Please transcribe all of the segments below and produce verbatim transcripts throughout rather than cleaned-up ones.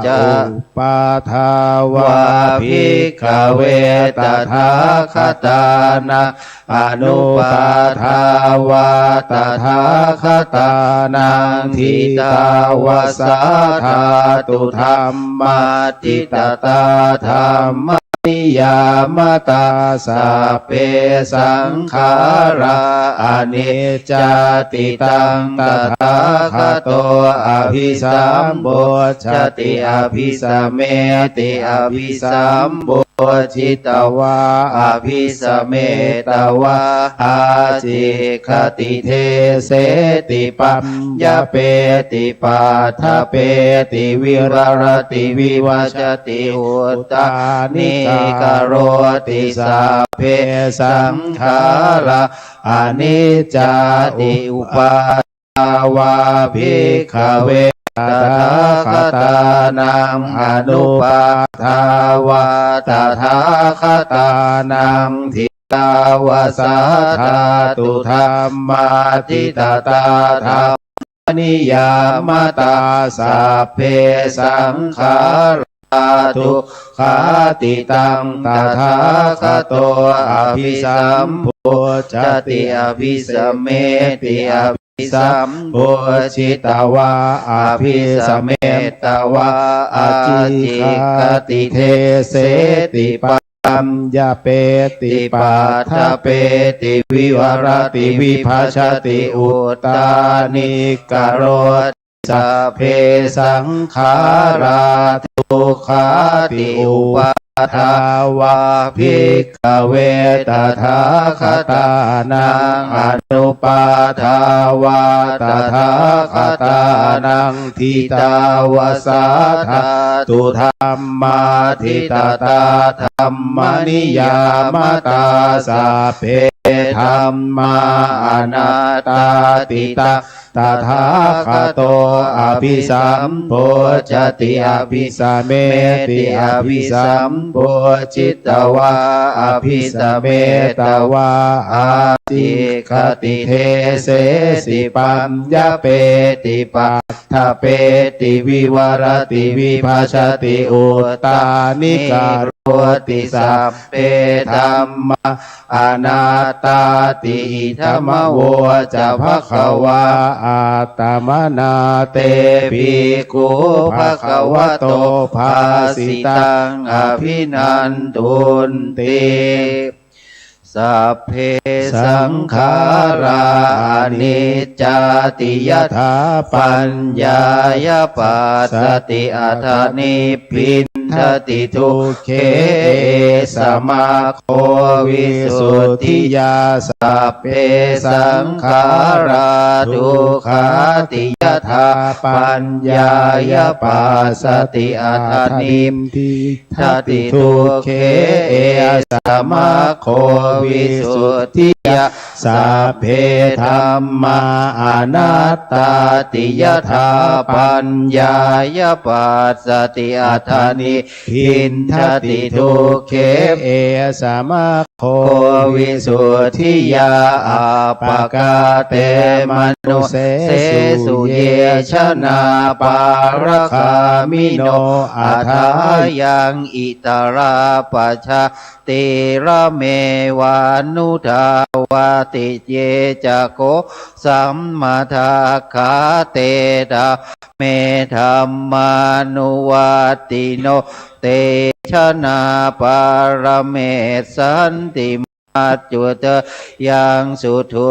ca. Uppādā vā bhikkhave tathāgatānaṃ anuppādā vā tathāgatānaṃ ṭhitāva sā dhātu dhammā ṭhitatā dhammaniyāmatā. Sabbe saṅkhārā aniccāti. Taṃ tathāgato abhisambujjhati abhisameti. Abhisambujjhitvā abhisametvā ācikkhati deseti paññapeti paṭṭhapeti vivarati vibhajati uttānīkaroti. Sabbe saṅkhārā aniccāti. Uppādā vā bhikkhave tathāgatānaṃ anuppādā vā tathāgatānaṃ ṭhitāva sā dhātu dhammā ṭhitatā dhammaniyāmatā. Sabbe saṅkhārā dukkhāti. Taṃ tathāgato abhisambujjhati abhisameti. Abhisambujjhitvā abhisametvā ācikkhati deseti paññapeti paṭṭhapeti vivarati vibhajati uttānīkaroti. Sabbe saṅkhārā dukkhāti. Uppādā vā bhikkhave tathāgatānaṃ anuppādā vā tathāgatānaṃ ṭhitāva sā dhātu dhammā ṭhitatā dhammaniyāmatā. Sabbe dhammā anattāti. Taṃ tathāgato abhisambujjhati abhisameti. Abhisambujjhitvā abhisametvā ācikkhati deseti paññapeti paṭṭhapeti vivarati vibhajati uttānīkaroti. Sabbe dhammā anattāti. Idamavoca bhagavā. Attamanā te bhikkhū bhagavato bhāsitaṃ abhinandunti. Sabbe saṅkhārā aniccāti. Yadā paññāya passati atha nibbindati dukkhe, esa maggo visuddhiyā. Sabbe saṅkhārā dukkhāti. Yadā paññāya passati atha nibbindati dukkhe, esa maggo visuddhiyā. Sabbe dhammā anattāti. Yadā paññāya passati atha nibbindati dukkhe, esa maggo visuddhiyā. Appakā te manussesu ye janā paragāmino athāyaṃ itarā pajā tirāmeva nudāvatti. Ye ca kho sammadakkhā te dhamme dhammānuvattino, te janā paramessanti maccutteyaṃ sudu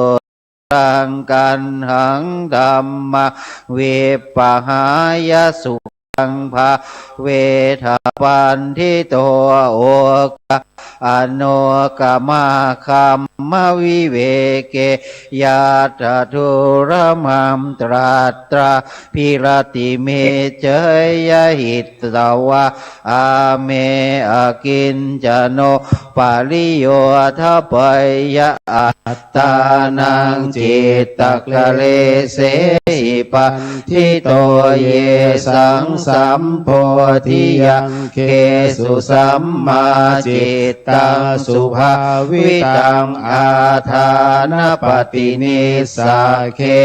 raṃ kaṇhaṃ dhammaṃ vippahāya sukhaṃ bhavetha paṇḍito. Okā anokkamā kamma viveke yattha durammaṃ tatrābhiratimicceyya hitvā ame akiñcano pariyodapeyya attānaṃ cittakaḷesehi paṇḍito. Yesaṃ sambodhiyaṅgesu sammā cittaṃ subhāvitaṃ ādānapaṭinissagge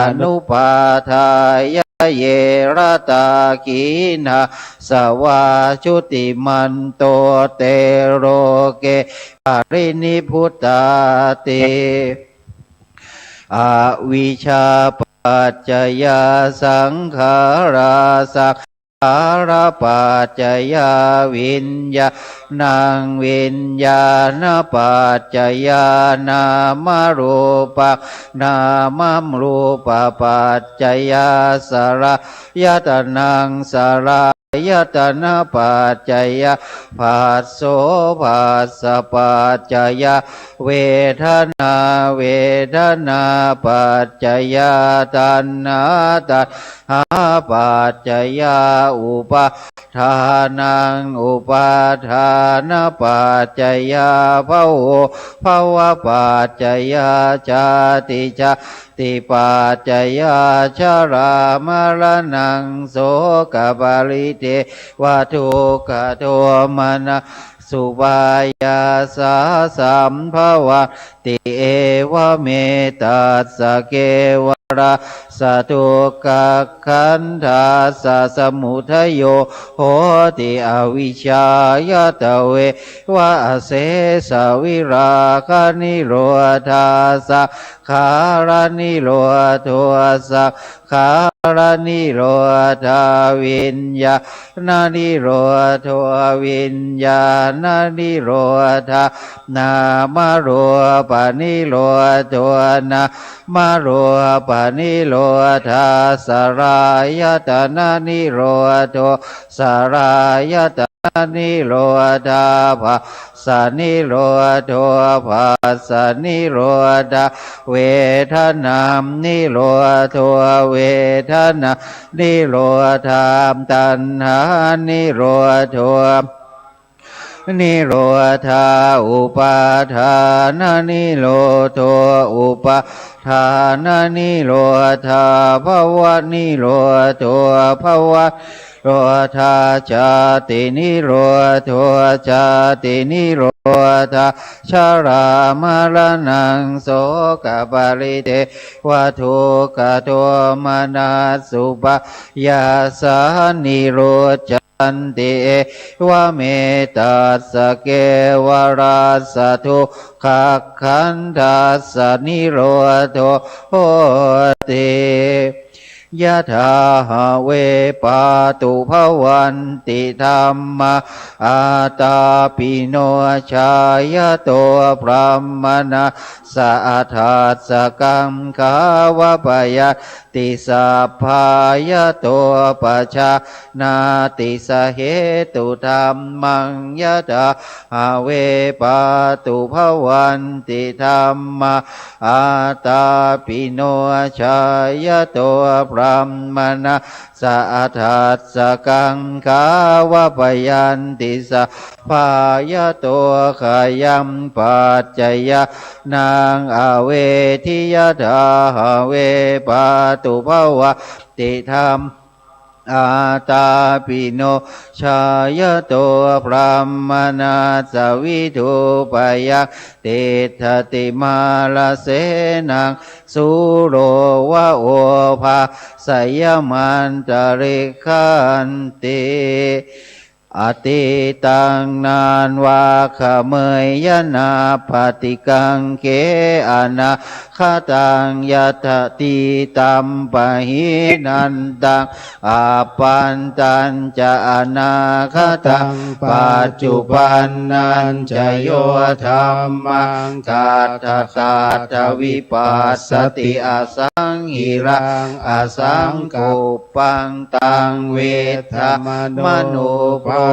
anupādāya ye ratā khīṇassavā jutimanto te loke parinibbutati. Avijjāpaccayā saṅkhārā, saṅkhārapaccayā viññāṇaṃ, viññāṇapaccayā nāmarūpaṃ, nāmarūpapaccayā saḷāyatanaṃ, saḷā yatanapaccayā phasso, phassapaccayā vedanā, vedanāpaccayā taṇhā, taṇhāpaccayā upādānaṃ, upādānapaccayā bhavo, bhavapaccayā jāti, jā tipaccayā jarāmaraṇaṃ sokaparidevadukkhadomanassupāyāsā sambhavanti. Evametassā kevalassa dukkhakhandhassa samudayo hoti avijjāya, tveva asesavirāganirodhā saṅ khāranirodho, saṅkhāranirodhā viññāṇanirodho, viññāṇanirodhā nāmarūpanirodho, nāmarūpanirodhā saḷāyatananirodho, saḷāyata nirodhā phassanirodho, phassanirodhā vedanānirodho, vedanānirodhā taṇhānirodho, nirodhā upādānanirodho, upādānanirodhā bhavanirodho, bhava nirodhā jātinirodho, jātinirodhā jarāmaraṇaṃ sokaparidevadukkhadomanassupāyāsā nirujjhanti. Evametassā kevalassa dukkhakhandhassa nirodho hoti. Yadā have pātubhavanti dhammā ātāpino jhāyato brāhmaṇassa adhassa kaṅkhā vappayanti sabbā yato pajānāti sahetu dhammaṃ. Yadā have pātubhavanti dhammā ātāpino jhāyato brāhmaṇassa adhassa kaṅkhā vappayanti sabbā yato khayaṃ paccayānaṃ avedi. Yadā have pātubhavanti dhammā ātāpino jhāyato brāhmaṇassa viṭūpayaṃ tiṭṭhati mārasenaṃ sūro va obhāsayamantalikkhanti. Atītaṃ nānvāgameyya nappaṭikaṅkhe anā gataṃ yadatītam pahīnantaṃ appattañca anāgataṃ paccuppannañca yo dhammaṃ kaṭṭhakaṭṭha vipassati asaṃhiraṃ asaṅkuppaṃ taṃ viddhā manubrūhaye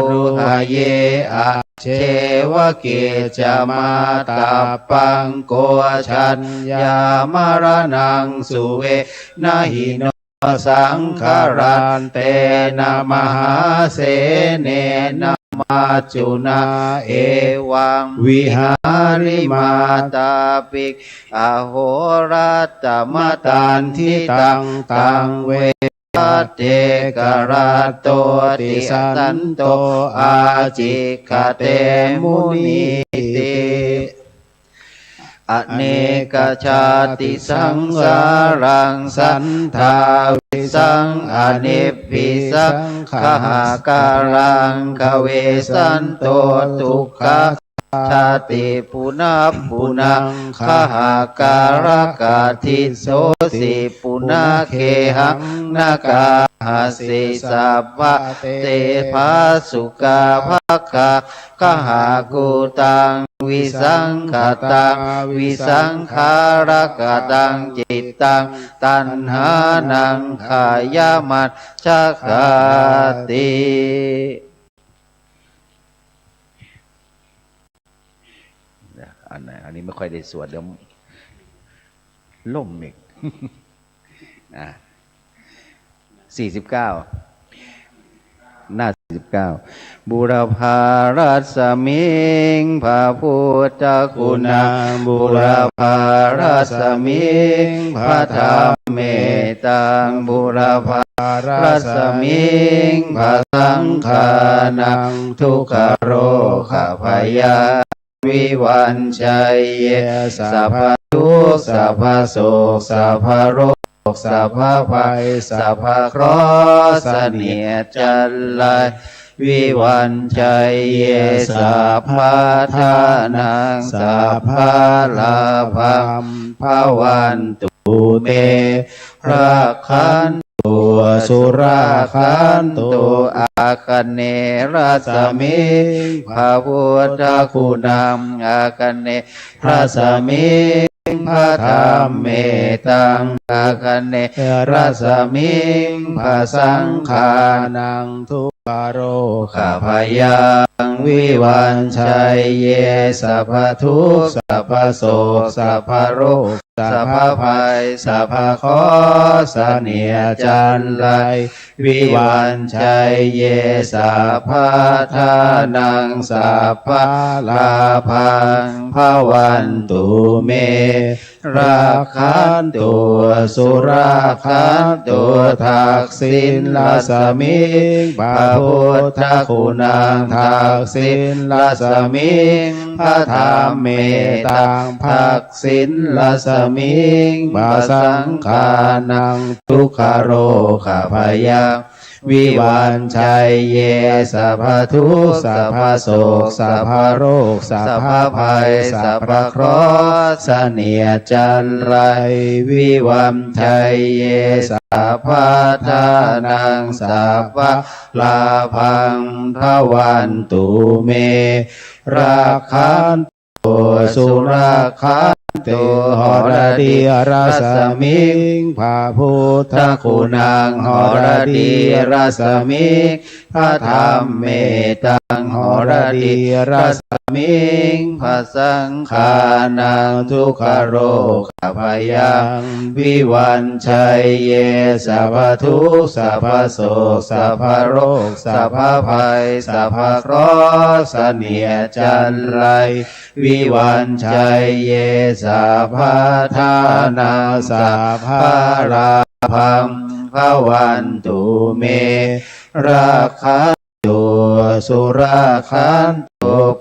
a jjeva kiccamātappaṃ ko jaññā maraṇaṃ suve. Na hi no saṅgarantena mahāsenena maccunā evaṃ vihārimātāpiṃ ahorattamatanditaṃ taṃ ve bhaddekarattoti santo ācikkhate munīti. Anekajātisaṃsāraṃ sandhāve saṃ anibbisaṃ gahakāraṃ gavesanto dukkhassa jāti punappunaṃ gahakārakadiṭṭhosi punagehaṃ na kāhasi sabbā te phāsukā bhaggā gahaguttaṃ visaṅkhataṃ visaṅkhāragataṃ cittaṃ taṇhānaṃ khayamajjhagāti. อันไหน อันนี้ไม่ค่อยได้สวด เดี๋ยวล่มอีก อ่ะ สี่สิบเก้า หน้า สี่สิบเก้า Būrapārassamiṃ พระพุทธคุณัง Būrapārassamiṃ พระธรรม metaṃ Būrapārassamiṃ พระสังฆานัง dukkharogabhayaṃ vivañjaye sabbadukkha sabbasoka sabbaroga sabbabhaya sabbakehosane จัญไร vivañjaye sabbadhanaṃ sabbalābhaṃ bhavantu me rakkhantu surakkhantu. Āganerasmiṃ พระพุทธคุณัง āganerasmiṃ พระธรรม metaṃ āganerasmiṃ พระสังฆานัง dukkharogabhayaṃ vivañjaye sabbadukkha sabbasoka sabbaroga sabbabhaya sabbakehosane จัญไร vivañjaye sabbadhanaṃ sabbalābhaṃ bhavantu me rakkhantu surakkhantu. Dakkhiṇarasmiṃ พระพุทธคุณัง dakkhiṇarasmiṃ พระธรรม metaṃ dakkhiṇarasmiṃ พระสังฆานัง dukkharogabhayaṃ vivañjaye sabbadukkha sabbasoka sabbaroga sabbabhaya sabbakehosane จัญไร vivañjaye sabbadhanaṃ sabbalābhaṃ bhavantu me rakkhantu surakkhantu. Haratirasmiṃ พระพุทธคุณัง haratirasmiṃ พระธรรม metaṃ haratirasmiṃ พระสังฆานัง dukkharogabhayaṃ vivañjaye sabbadukkha sabbasoka sabbaroga sabbabhaya sabbakehosane จัญไร vivañjaye sabbadhanaṃ sabbalābhaṃ bhavantu me rakkhantu surakkhantu.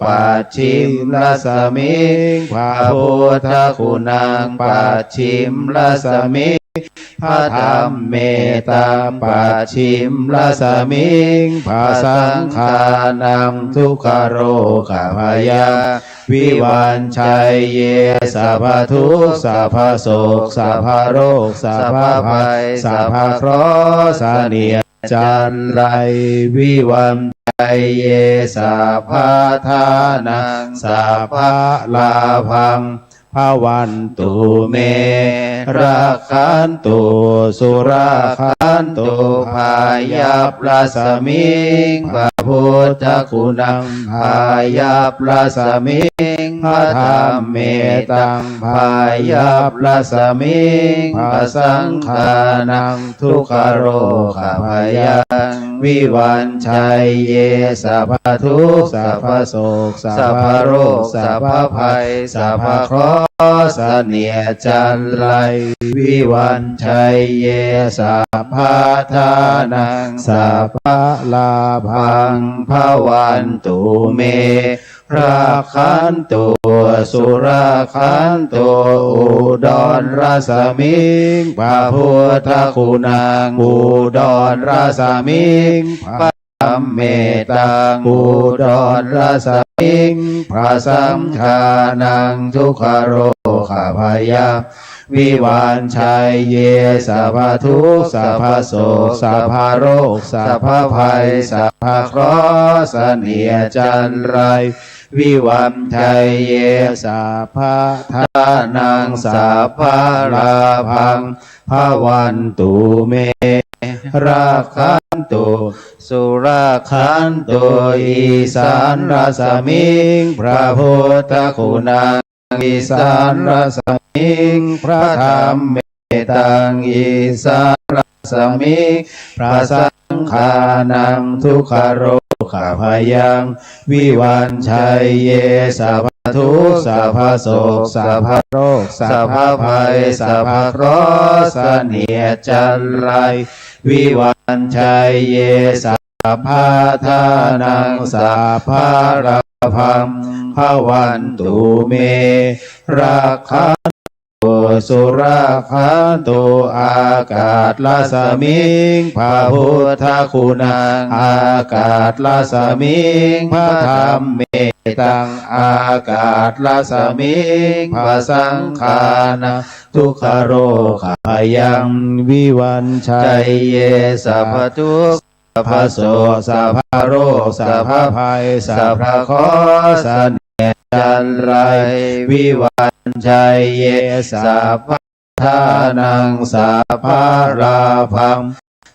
Pacchimarasmiṃ พระพุทธคุณัง pacchimarasmiṃ พระธรรม metaṃ pacchimarasmiṃ พระสังฆานัง dukkharogabhayaṃ vivañjaye sabbadukkha sabbasoka sabbaroga sabbabhaya sabbakehosane จัญไร vivañjaye sabbadhanaṃ sabbalābhaṃ bhavantu me rakkhantu surakkhantu. Pāyasmiṃ พระพุทธคุณัง pāyasmiṃ พระธรรม metaṃ pāyasmiṃ พระสังฆานัง dukkharogabhayaṃ vivañjaye sabbadukkha sabbasoka sabbaroga sabbabhaya sabbakehosane จัญไร vivañjaye sabbadhanaṃ sabbalābhaṃ bhavantu me rakkhantu สุรักขันตุ อุดรรัสมิง พระพุทธคุณัง อุดรรัสมิง พระ ธัมเมตัง อุดรรัสมิง พระสังฆานัง ทุกขโรคพยัง วิวัญชัยเย สัพพทุกข์สัพพโศกสัพพโรคสัพพภัยสัพพเคราะห์เสนียดจัญไร วิวัญชัยเย สัพพะทานัง สัพพะลาภัง ภะวันตุเม รักขันตุ สุรักขันตุ อีสานรัสมิง พระพุทธคุณัง อีสานรัสมิง พระธัมเมตัง อีสานรัสมิง พระสังฆานัง ทุกขโรคพยัง วิวัญชัยเย สัพพทุกข์สัพพโศกสัพพโรคสัพพภัยสัพพเคราะห์เสนียดจัญไร วิวัญชัยเย สัพพะทานัง สัพพะลาภัง ภะวันตุเม รักขัน สุรักขันตุ อากาศรัสมิง พระพุทธคุณัง อากาศรัสมิง พระธัมเมตัง อากาศรัสมิง พระสังฆานัง ทุกขโรคพยัง วิวัญชัยเย สัพพทุกข์ สัพพโศกสัพพโรคสัพพภัยสัพพเคราะห์เสนียดจัญไร วิวัญชัยเย สัพพะทานัง สัพพะลาภัง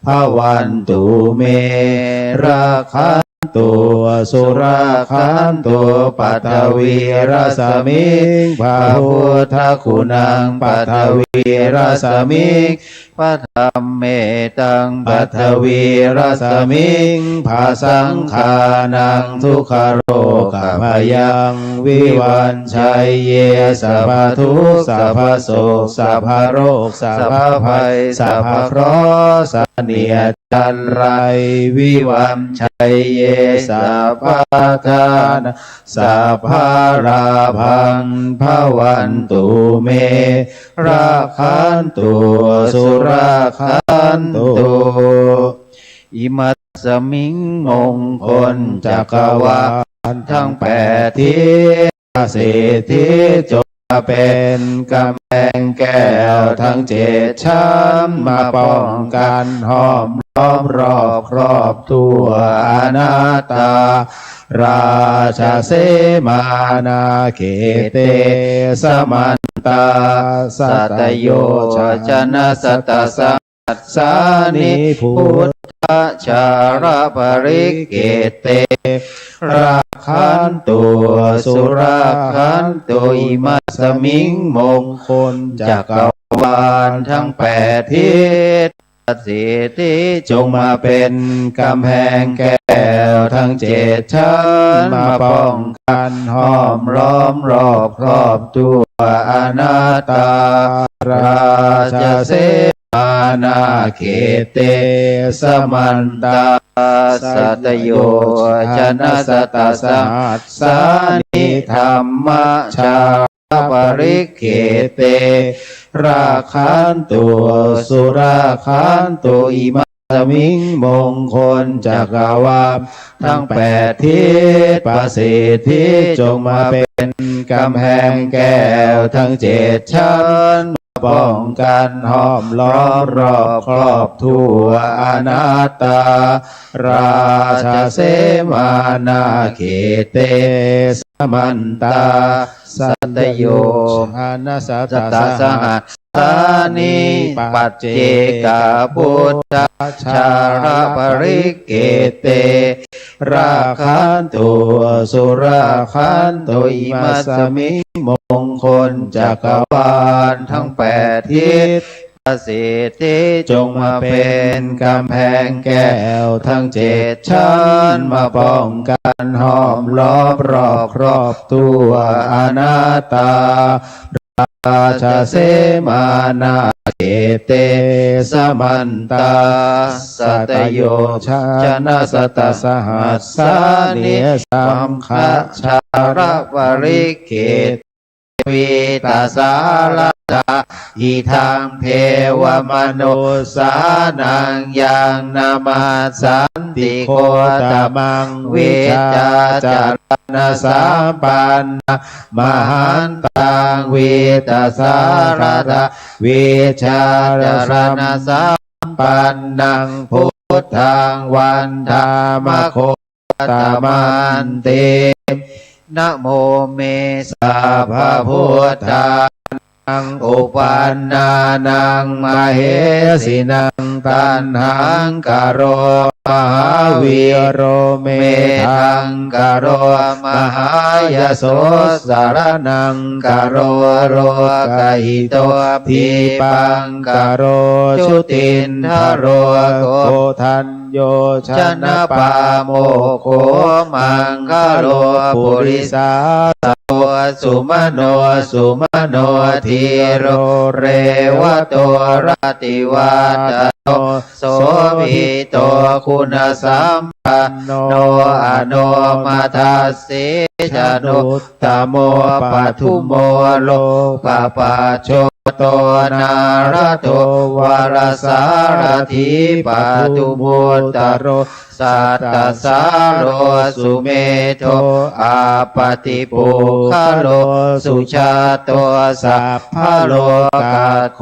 ภะวันตุเม รักขันตุ สุรักขันตุ ปัทวีรัสมิง พระพุทธคุณัง ปัทวีรัสมิง พระธัมเมตัง ปัทวีรัสมิง พระสังฆานัง ทุกขโรคพยัง วิวัญชัยเย สัพพทุกข์สัพพโศกสัพพโรคสัพพภัยสัพพเคราะห์เสนียดจัญไร วิวัญชัยเย สัพพะทานัง สัพพะลาภัง ภะวันตุเม รักขันตุ สุรักขันตุ อิมัสมิง มงคลจักรวาลทั้งแปดทิศ เศรษฐีจงมาเป็นกำแพงแก้วทั้งเจ็ดชั้น มาป้องกันห้อมล้อมรอบครอบทั่ว อนาตา ราชเสมานาเขเต สมันตา สัตโยชนสัตสหัสสานิ พุทธชาลปริคขิเต รักขันตุ สุรักขันตุ อิมัสมิง มงคลจักรวาลทั้งแปดทิศ เศรษฐีจงมาเป็นกำแพงแก้วทั้งเจ็ดชั้น มาป้องกันห้อมล้อมรอบครอบทั่ว อนาตา ราชเสมานาเขเต สมันตา สัตโยชนสัตสหัสสานิ ธัมมชา ปริคขิเต รักขันตุ สุรักขันตุ อิมัสมิง มงคลจักรวาลทั้งแปดทิศ พระเศรษฐีจงมาเป็นกำแพงแก้วทั้งเจ็ดชั้น มาป้องกันห้อมล้อมรอบครอบทั่ว อนาตา ราชเสมานาเขเต สมันตา สัตโยชนสัตสหัสสานิ ปัจเจกพุทธชาลปริคขิเต รักขันตุ สุรักขันตุ อิมัสมิง มงคลจักรวาลทั้งแปดทิศ พระเศรษฐีจงมาเป็นกำแพงแก้วทั้งเจ็ดชั้น มาป้องกันห้อมล้อมรอบครอบทั่ว อนาตา รา ราชเสมานาเขตเต สมันตา สตโยชนสตสหัสสานิ สังขชาลปริคเขต วีตสาลธา อิทังเทวมนุสสานัง ยังนมัสสันติโคตมัง วิชาจารณสัมปันนัง มหันตัง วีตสาลธา วิชาจารณสัมปันนัง พุทธัง วันทามะ โคตมันติ นะโม เม สัพพะพุทธานัง อุปันนานัง มะเหสินัง ตัณหังกะโร มหาวีโร เมธังกะโร มหายโส สะระณังกะโร โลกหิโต ดีปังกะโร จุตินทะโร โกฏัญ โญ ชนะปาโมกโข มังคะโล ปุริสาสะโบ สุมโน สุมโน ธีโร เรวะโต รติวาทะโน โสภิโต คุณสัมปันโน อโนมทัสสี จนุตตโม ปทุมโม โลกปัจโช โต นาระโต วรสารถี ปทุมมุตตโร สัตตสาโร สุเมโธ อัปปติปุคคโล สุญาโต สัพพะโลกัคโค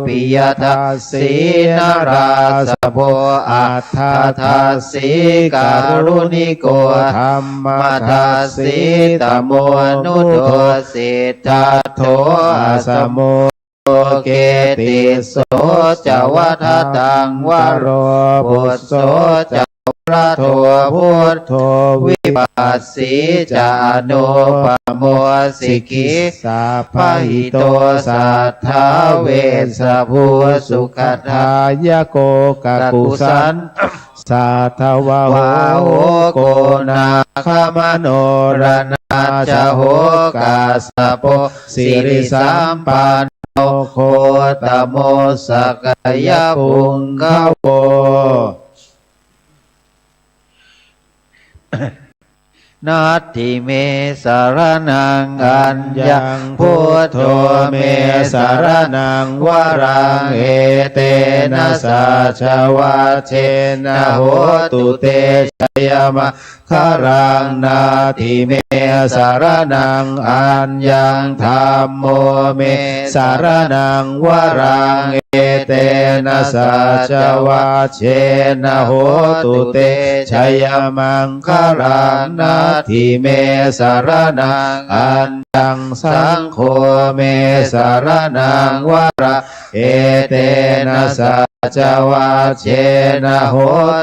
ปิยทัสสี นราสโภ อัฏฐทัสสี การุณิโก ธัมมทัสสี ตโมนุโท สิทธัตโถ อสโม โลเก ติสโส จะวะทะตังวโร ปุสโส จะวรโท พุทโธ วิปัสสี จะอนุปโม สิกขี สัพพะหิโต สัทธา เวสสะภู สุขทายโก กกุสัน สัตถวโห โห โกนาคมโน รณัจจโห กัสสโป สิริสัมปันโน โคตโม สักยะปุงคโว นัตถิเม สะระณัง อัญญัง พุทโธ เม สะระณัง วรัง เอเตนะ สัจจวัจเจนะ โหตุ เต จะยะมังคะลัง นัตถิเม สะระณัง อัญญัง ธัมโม เม สะระณัง วรัง เอเตนะ สัจจวัจเจนะ โหตุ เต จะยะมังคะลัง นัตถิเม สะระณัง อัญญัง สังโฆ เม สะระณัง วรัง เอเตนะ สัจจวัจเจนะ โห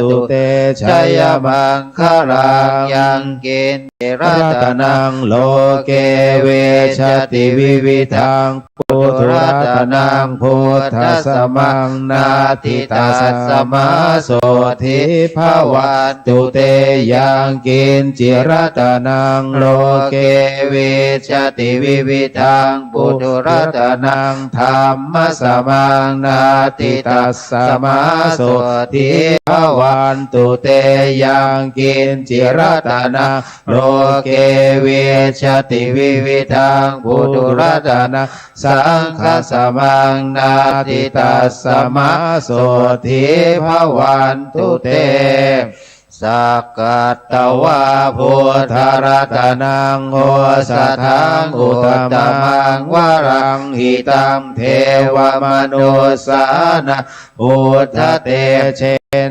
ตุ เต จะยะมังคะลัง ยังกิญจิ รัตนัง โลเก วิชชติ วิวิธัง ปุถุรัตนัง พุทธัสสะมัง นัตถิตัสสะมะ โสตถี ภะวันตุ เต ยังกิญจิ รัตนัง โลเก วิชชติ วิวิธัง ปุถุรัตนัง ธัมมัสสะมัง นัตถิตัสสะมะ โสตถี ภะวันตุ เต ยังกิญจิ รัตนัง โลเก วิชชติ วิวิธัง ปุถุรัตนัง สังฆัสสะมัง นัตถิตัสสะมะ โสตถี ภะวันตุ เต สักกัตตวา พุทธรัตนัง โอสถัง อุตตะมัง วรัง หิตัง เทวมนุสสานัง พุทธเตเจ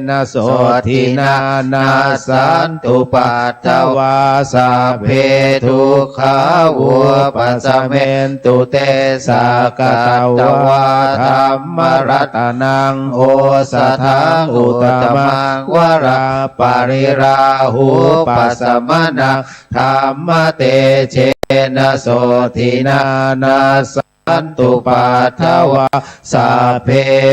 นะ โสตถินา นัสสันตุปัททวา สัพเพ ทุกขา วุปัสสะเมนตุ เต สักกัตตวา ธัมมรัตนัง โอสถัง อุตตะมัง วรัง ปริราหูปัสสะมะนัง ธัมมเตเจนะ โสตถินา นัสสันตุปัททวา สัพเพ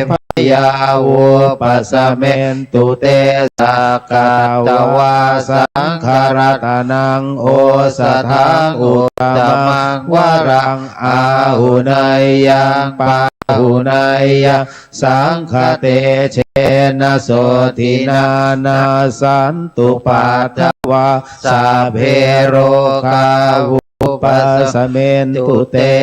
พ yā vūpasamentu te. Sakkatvā saṅgharatanaṃ osathaṃ uttamaṃ varaṃ āhuneyyaṃ pāhuneyyaṃ saṅghatejena sotthinā nassantupaddavā sabbe rogā vūpasamentu te.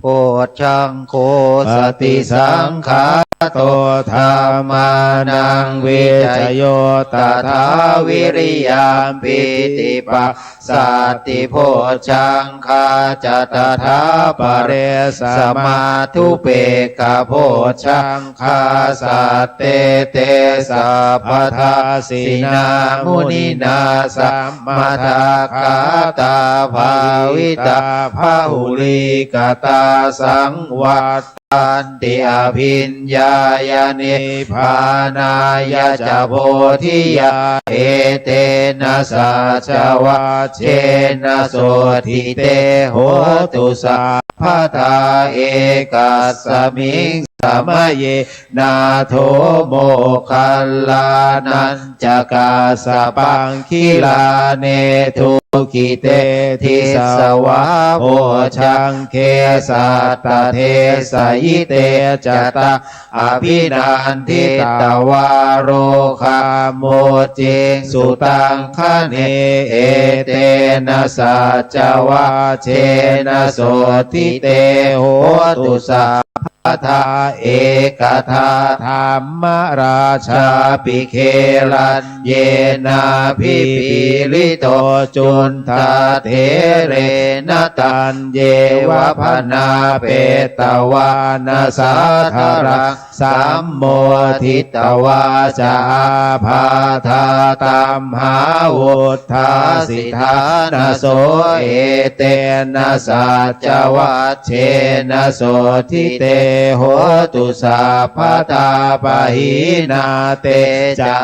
Bojjhaṅgo satisaṅkhāto dhammānaṃ vicayo tathā viriyampīti passaddhi bojjhaṅgā ca tathāpare samadhupekkhabojjhaṅ ghā sattete sabbadassinā muninā sammadakkhātā bhāvitā bahulīkatā saṃvattanti abhiññāya nibbānāya ca bodhiyā. Etena saccavajjena sotthi te hotu sabbadā. Ekasmiṃ samaye nātho moggallānañca kassapaṃ gilāne dukkhite disvā bojjhaṅge satta desayi. Te ca taṃ abhinanditvā rogā mucciṃsu taṅkhaṇe. Etena saccavajjena sotthi te hotu sabbadā. Ekadā dhammarājāpi gelaññenābhipīḷito cundattherena taññeva bhaṇāpetvāna sādaraṃ sammoditvā ca ābādhā tamhā vuṭṭhāsi ṭhānaso. Etena saccavajjena sotthi te hotu sabbadā. Pahīnā te ca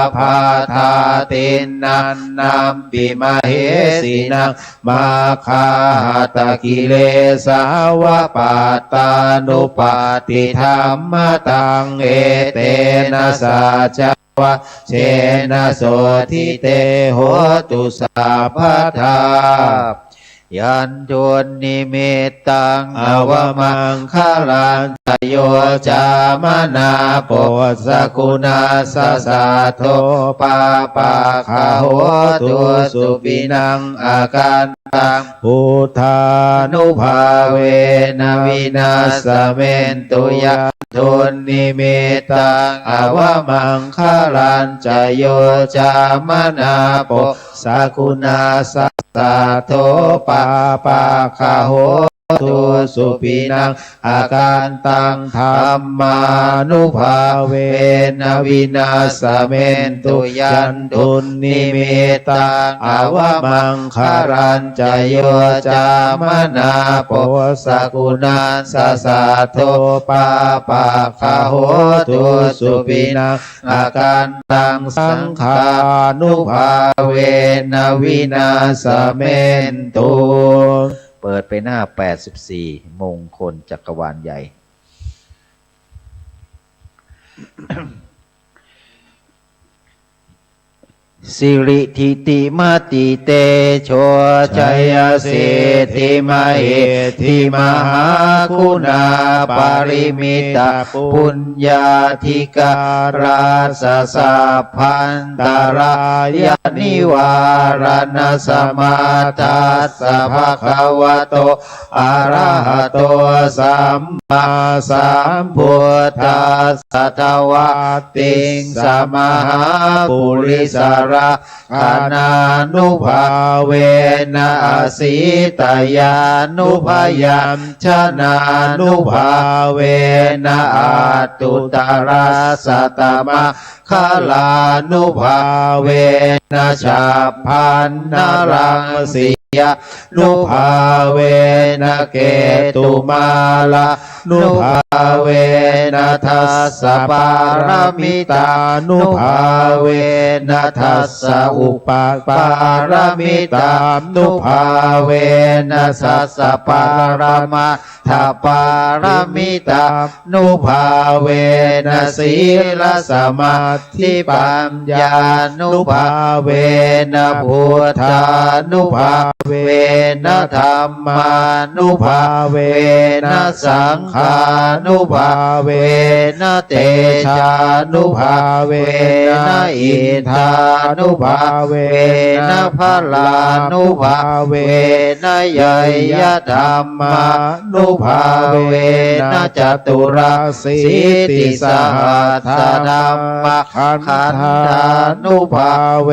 ābādhā tiṇṇannampi mahesinaṃ maggāhatakilesā va pattānuppattidhammataṃ. Etena saccavajjena sotthi te hotu sabbadā. Yandunnimittaṃ avamaṅgalañca yo cāmanāpo sakuṇassa saddo pāpaggaho dussupinaṃ akantaṃ buddhānubhāvena vināsamentu. Yandunnimittaṃ avamaṅgalañca yo cāmanāpo sakuṇassa saddo pāpaggaho dussupinaṃ akantaṃ dhammānubhāvena vināsamentu. Yandunnimittaṃ avamaṅgalañca yo cāmanāpo sakuṇassa saddo pāpaggaho dussupinaṃ akantaṃ saṅghānubhāvena vināsamentu. เปิดไปหน้า แปดสิบสี่ มงคลจักรวาลใหญ่ Siridhitimatitejojayasiddhimahiddhimahāguṇāparimitapuññādhikārassa sabbantarāyanivāraṇasamatthassa bhagavato arahato sammāsambuddhassa dvattiṃsamahāpurisalakkhaṇānubhāvena asītyānubyañjanānubhāvena aṭṭhuttarasatama khalānubhāvena chabbaṇṇaraṃsī ยานุภาเวนะ เกตุมาลานุภาเวนะ ทัสสะปารมิตานุภาเวนะ ทัสสะอุปปารมิตานุภาเวนะ ทัสสะปรมัต ถปารมิตานุภาเวนะ สีลสมาธิปัญญานุภาเวนะ พุทธานุภาเวนะ ธัมมานุภาเวนะ สังฆานุภาเวนะ เตชานุภาเวนะ อิทธานุภาเวนะ พลานุภาเวนะ เยยยะธัมมา นุภาเวนะ จตุรสีติสหัสสะธัมมะขันธานุภาเว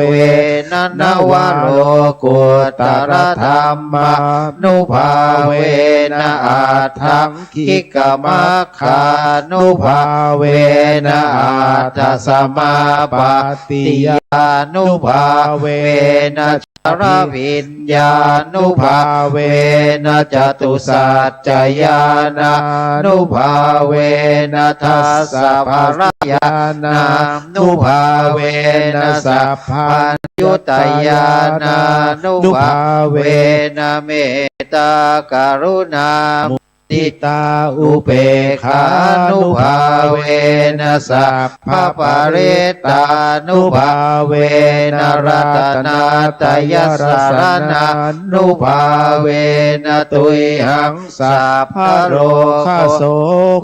นะ นวโลกุตตรธัมมานุภาเวนะ อัฏฐังกิกมัคคานุภาเวนะ อัฏฐสมาปัตติญานุภาเวนะ จรวิญญานุภาเวนะ จตุสัจจญาณานุภาเวนะ ทัสสะพละญาณานุภาเวนะ สัพพัญญุตญาณานุภาเวนะ เมตตากรุณามุ ทิตาอุเปกขานุภาเวนะ สัพพปริตตานุภาเวนะ รัตนาตยสรณานุภาเวนะ ตุยหังสัพพะโรคโส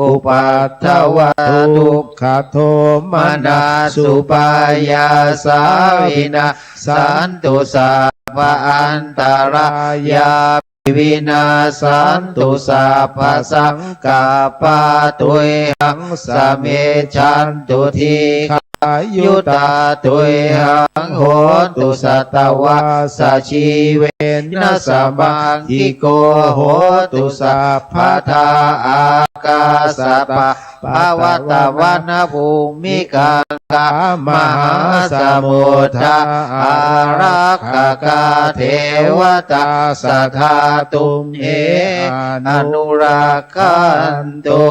กุปัฏฐวะ ทุกขโทมนัสสุปายาสา วินาสสันตุ สัพพะอันตรายา วินาสสันตุ สัพพะสังกัปปา ตุยหังสะมิชชันตุ ทีฆายุตา ตุยหังโหนตุ สัตวาสะ ชีเวนะ สะมังกิโก โหตุ สัพพะทา อากาสะปะ ภะวะตะวะนะ ภูมิคังคา มหาสมุทธา อารักขะกา เทวตาสัทธา ตุมเห อนุรักขันตุ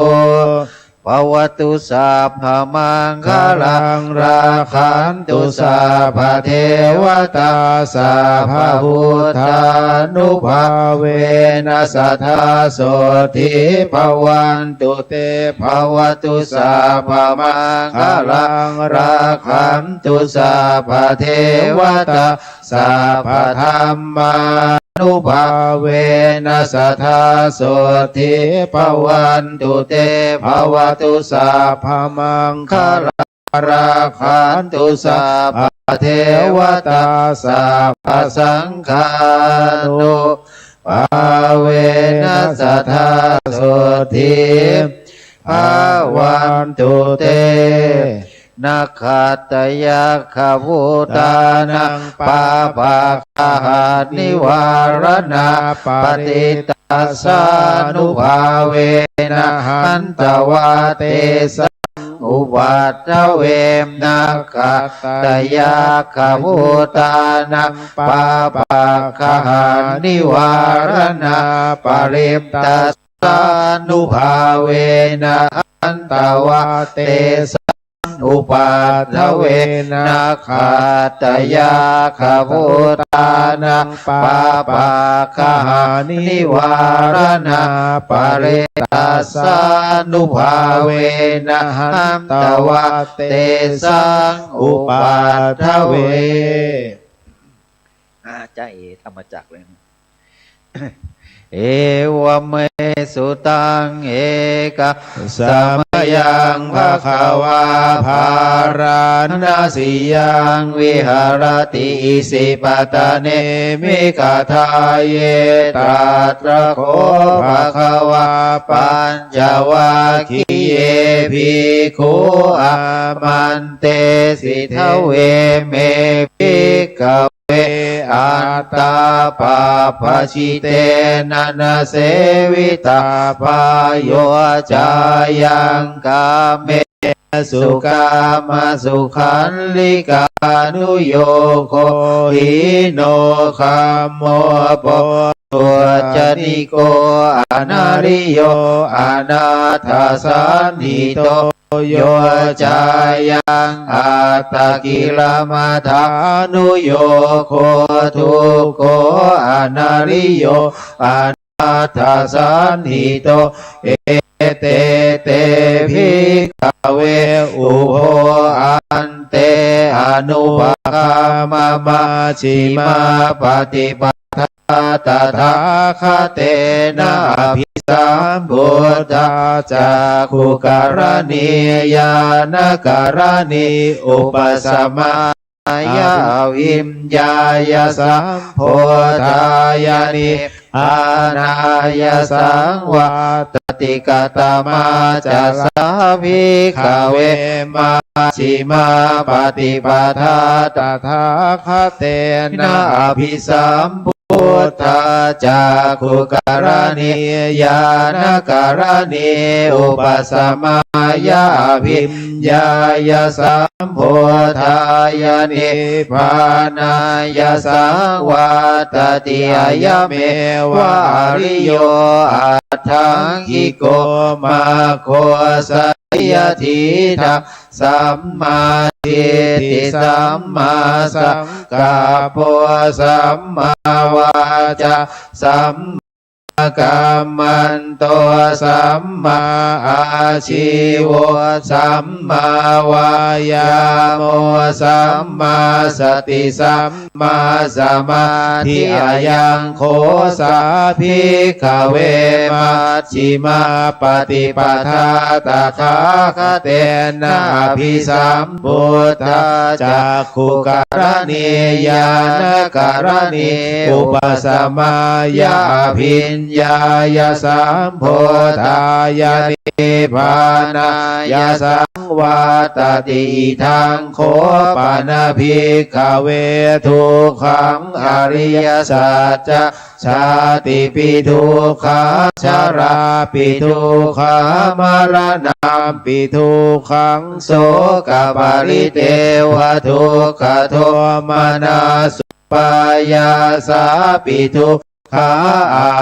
ภะวะตุ สัพพะมังคะลัง รักขันตุ สัพพะเทวตา สัพพะพุทธานุภาเวนะ สะทา โสตถี ภะวัน ตุ เต ภะวะตุ สัพพะมังคะลัง รักขันตุ สัพพะเทวตา สัพพะธัมมานุภาเวนะ สะทา โสตถี ภะวันตุ เต ภะวะตุ สัพพะมังคะลัง รักขันตุ สัพพะเทวตา สัพพะสังฆานุภาเวนะ สะทา โสตถี ภะวันตุ เต นะขัตตะยักขะภูตานัง ปาปะกะหะนิวาระณะปะริตตาสานุภาเวนะ หันตะวาเตสังอุปัฏฐเว นะขัตตะยักขะภูตานัง ปาปะกะหะนิวาระณะปะริตตาสานุภาเวนะ หันตะวาเตสังอุปัฏฐเวนะ นะขัตตะยักขะภูตานัง ปาปะกะหะนิวาระณะปะริตตาสานุภาเวนะ หันตะวาเตสังอุปัฏฐเว อา จ๊ะเอ๋ ธรรมจักรเลยนะ เอวะเม สุตัง เอกะสะมะยัง ภะคะวา ภาราณะสียัง วิหะระติ อิสิปะตะเน มิกะทาเย ตะตระโข ภะคะวา ปัญจวัคคีเย ภิกขุ อามันเตสิ ทะเวเม ภิกขะ เว อัตตาปะปะจิเตนะ นะเสวิตาปาโย จายัง กาเมสุ กามะสุขัลลิกา anuyogo hīno gammo pocujjaniko anariyo anatthasañhito yo cāyaṃ attakilamathānuyogo dukkho anariyo anatthasañhito. Ete te bhikkhave ubho ante anupagamma majjhimā paṭipadā tathāgatena abhisambuddhā cakkhukaraṇī ñāṇakaraṇī upasamā ya abhiññāya sambodhāya nibbānāya saṃvattati. Katamā ca sā bhikkhave majjhimā paṭipadā tathāgatena abhisambuddhā cakkhukaraṇī ñāṇakaraṇī upasamāya abhiññāya sambodhāya nibbānāya saṃvattati. Ayameva ariyo aṭṭhaṅgiko maggo. Seyyathīdaṃ: sammādiṭṭhi sammāsaṅkappo sammāvācā sammā kammanto sammāājīvo sammāvāyāmo sammāsati sammāsamādhi. Ayaṃ kho sā bhikkhave majjhimā paṭipadā tathāgatena abhisam buddhā cakkhukaraṇī ñāṇakaraṇī upasamāya abhiññāya sambodhāya nibbānāya saṃvattati. Idaṃ kho pana bhikkhave dukkhaṃ ariyasaccaṃ: jātipi dukkhā jarāpi dukkhā maraṇampi dukkhaṃ sokaparidevadukkhadomanassupāyāsāpi dukkhā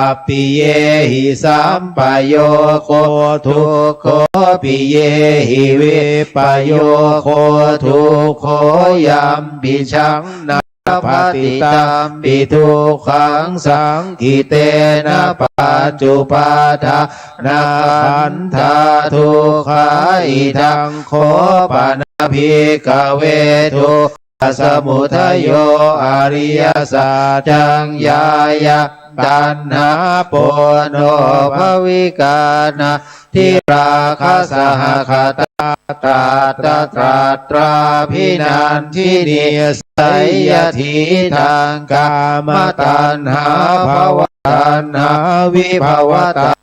appiyehi sampayogo dukkho piyehi vippayogo dukkho yampicchaṃ na labhati tampi dukkhaṃ saṅkhittena pañcupādānakkhandhā dukkhā. Idaṃ kho pana bhikkhave dukkhasamudayo ariyasaccaṃ: yāyaṃ taṇhā ponobbhavikā na diraghasahaggatā tatra tatrābhinandinī. Seyyathīdaṃ: kāmataṇhā bhavataṇhā vibhavataṇhā.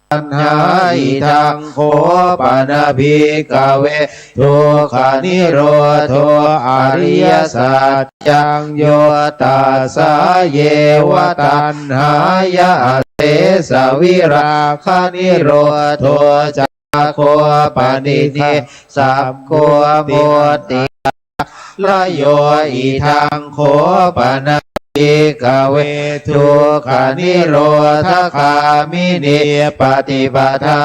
Idaṃ kho pana bhikkhave dukkhanirodho ariyasaccaṃ: yo tassāyeva taṇhāya asesavirāganirodho cāgo paṇidhi sakko mutti rayo. Idaṃ kho pana bhikkhave dukkhanirodhagāminī paṭipadā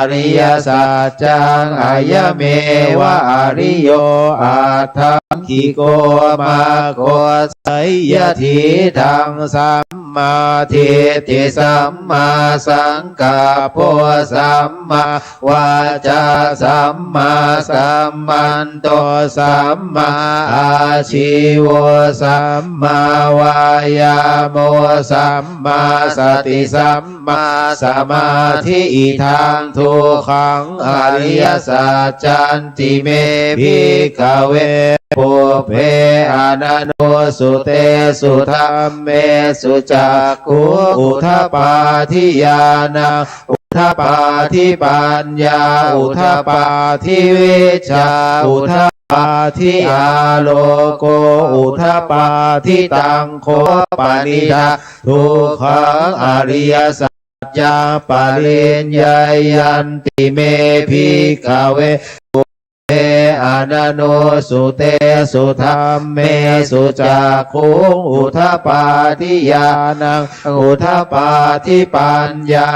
ariyasaccaṃ: ayameva ariyo aṭṭhaṅgiko maggo. Seyyathīdaṃ: sammādiṭṭhi sammāsaṅkappo sammā vācā sammākammanto sammāājīvo sammāvāyāmo sammāsati sammāsamādhi. Idaṃ dukkhaṃ ariyasaccanti me bhikkhave pubbe ananussutesu dhammesu cakkhuṃ udapādi ñāṇaṃ udapādi paññā udapādi vijjā udapādi āloko udapādi. Taṃ kho panidaṃ dukkhaṃ ariyasaccaṃ pariññeyyanti me bhikkhave pubbe ananussutesu dhammesu cakkhuṃ udapādi ñāṇaṃ udapādi paññā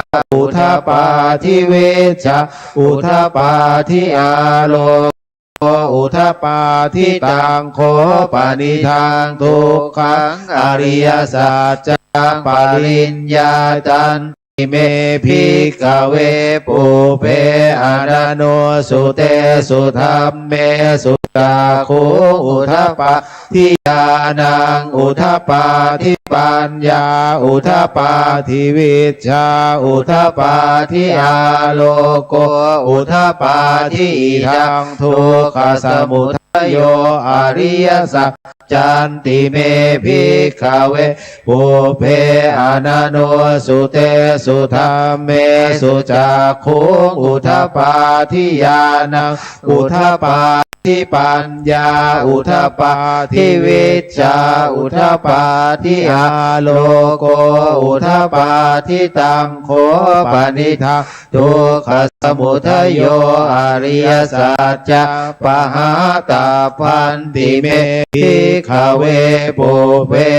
udapādi vijjā udapādi āloko udapādi. Taṃ kho panidaṃ dukkhaṃ ariyasaccaṃ pariññātanti me bhikkhave pubbe ananussutesu dhammesu cakkhuṃ udapādi ñāṇaṃ udapādi paññā udapādi vijjā udapādi āloko udapādi. Idaṃ dukkhasamudayo ariyasaccanti me bhikkhave pubbe ananussutesu dhammesu cakkhuṃ udapādi ñāṇaṃ udapādi paññā udapādi vijjā udapādi āloko udapādi. Taṃ kho panidaṃ dukkhasamudayo ariyasaccaṃ pahātabbanti me bhikkhave pubbe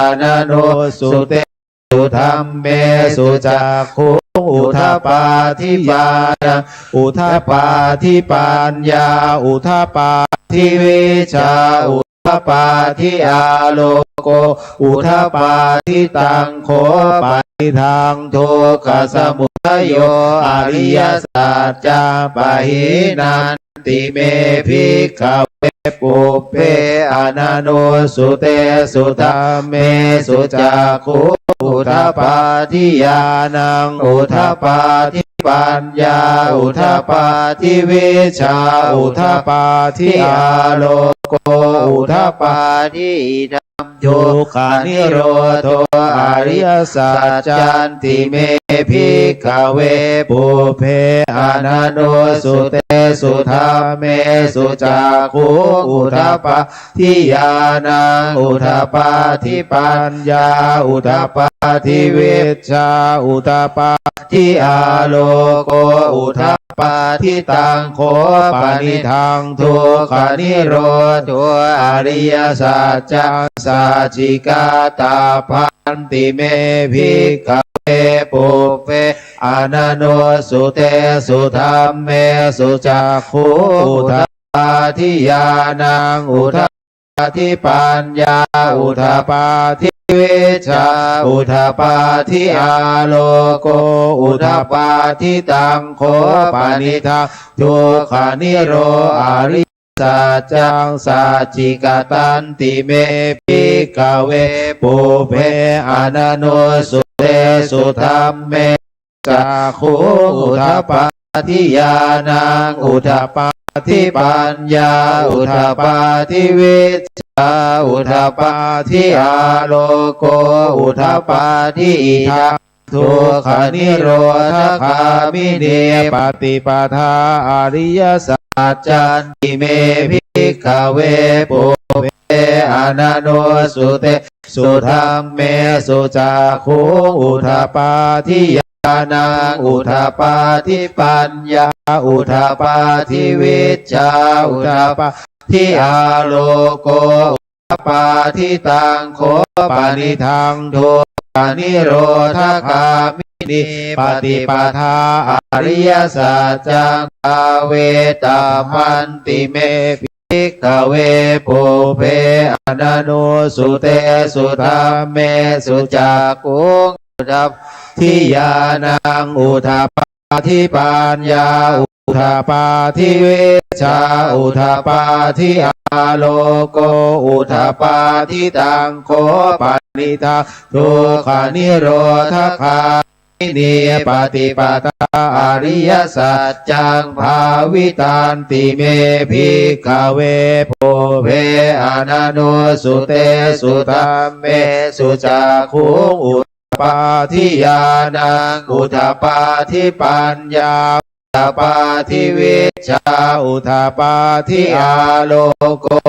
ananussutesu dhammesu cakkhuṃ udapādi ñāṇaṃ udapādi paññā udapādi vijjā udapādi āloko udapādi. Taṃ kho panidaṃ dukkhasamudayo ariyasaccaṃ pahīnanti me bhikkhave pubbe ananussutesu dhammesu cakkhuṃ udapādi ñāṇaṃ udapādi paññā udapādi vijjā udapādi āloko udapādi. Idaṃ dukkhanirodho ariyasaccanti me bhikkhave pubbe ananussutesu dhammesu cakkhuṃ udapādi ñāṇaṃ udapādi paññā udapādi vijjā udapādi āloko udapādi. Taṃ kho panidaṃ dukkhanirodho ariyasaccaṃ sacchikatabbanti me bhikkhave pubbe ananussutesu dhammesu cakkhuṃ udapādi ñāṇaṃ udapādi paññā udapādi vijjā udapādi āloko udapādi. Taṃ kho panidaṃ dukkhaniro ariyasaccaṃ sacchikatanti me bhikkhave pubbe ananussutesu dhamme cakkhuṃ udapādi ñāṇaṃ udapādi paññā udapādi vijjā udapādi āloko udapādi. Idaṃ dukkhanirodhagāminī paṭipadā ariyasaccanti me bhikkhave pubbe ananussutesu dhammesu cakkhuṃ udapādi ñāṇaṃ udapādi paññā udapādi vijjā udapādi āloko udapādi. Taṃ kho panidaṃ dukkhanirodhagāminī paṭipadā ariyasaccaṃ bhāvetabbanti me bhikkhave pubbe ananussutesu dhammesu cakkhuṃ udapādi ñāṇaṃ udapādi paññā udapādi vijjā udapādi āloko udapādi. Taṃ kho panidaṃ dukkhanirodhagāminī paṭipadā ariyasaccaṃ bhāvitanti me bhikkhave pubbe ananussutesu dhammesu cakkhuṃ udapādi ñāṇaṃ udapādi paññā udapādi vijjā udapādi āloko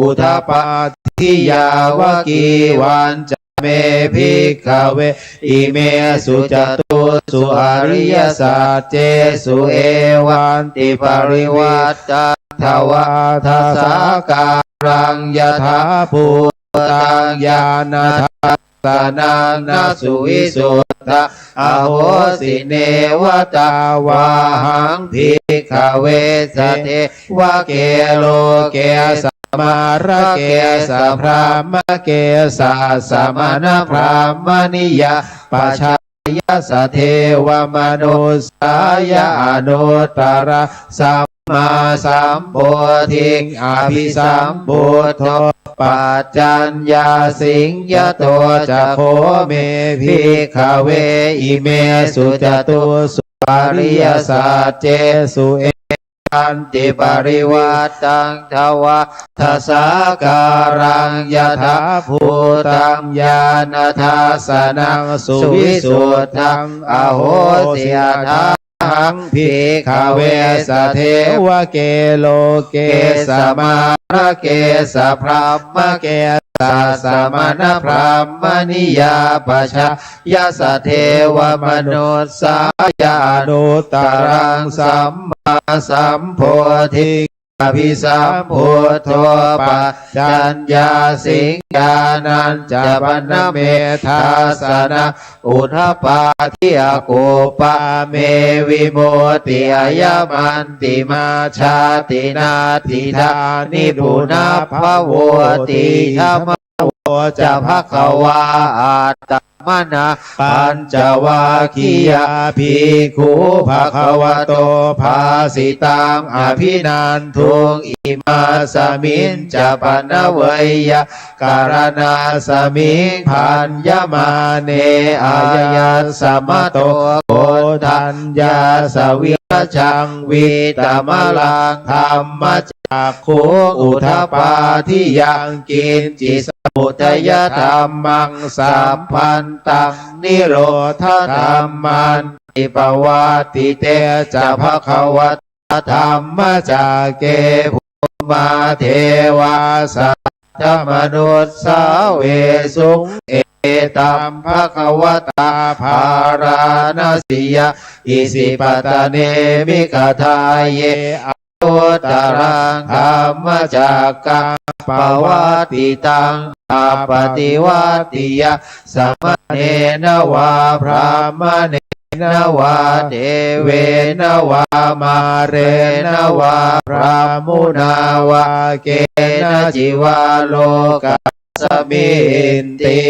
udapādi. Yāvakīvañca me bhikkhave imesu catūsu ariyasaccesu evantiparivaṭṭaṃ dvādasākāraṃ yathābhūtaṃ ñāṇadassanaṃ na suvisuddhaṃ ahosi. Neva tāvāhaṃ bhikkhave sadevake loke samārake sabrahmake sassamaṇabrāhmaṇiyā pajāya sadevamanussāya anuttaraṃ sammāsambodhiṃ abhisambuddho paccaññāsiṃ. Yato ca kho me bhikkhave imesu catūsu ariyasaccesu ekantiṃ parivaṭṭaṃ dvādasākāraṃ yathābhūtaṃ ñāṇadassanaṃ suvisuddhaṃ ahosi. Athāhaṃ bhikkhave sadevake loke samārake sabrahmake sassamaṇabrāhmaṇiyā pajā ya sadevamanussāya anuttaraṃ sammāsambodhiṃ abhisambuddho paccaññāsiṃ. Ñāṇañca pana me dassanaṃ udapādi akuppā me vimutti ayamantimā jāti natthidāni punabbhavoti. Idamavoca bhagavā. Attamanā pañcavaggiyā bhikkhū bhagavato bhāsitaṃ abhinanduṃ. Imasmiñca pana veyyākaraṇasmiṃ bhaññamāne āyasmato Koṇḍaññassa virajaṃ vītamalaṃ dhammacakkhuṃ udapādi yaṅkiñci samudayadhammaṃ sabbantaṃ nirodhadhammanti. Pavattite ca bhagavatā dhammacakke bhummā devā saddamanussāvesuṃ. Etaṃ bhagavatā Bārāṇasiyaṃ Isipatane Migadāye anuttaraṃ dhammacakkaṃ pavattitaṃ appaṭivattiyaṃ samaṇena vā brāhmaṇena vā devena vā mārena vā brahmunā vā kenaci vā lokasminti.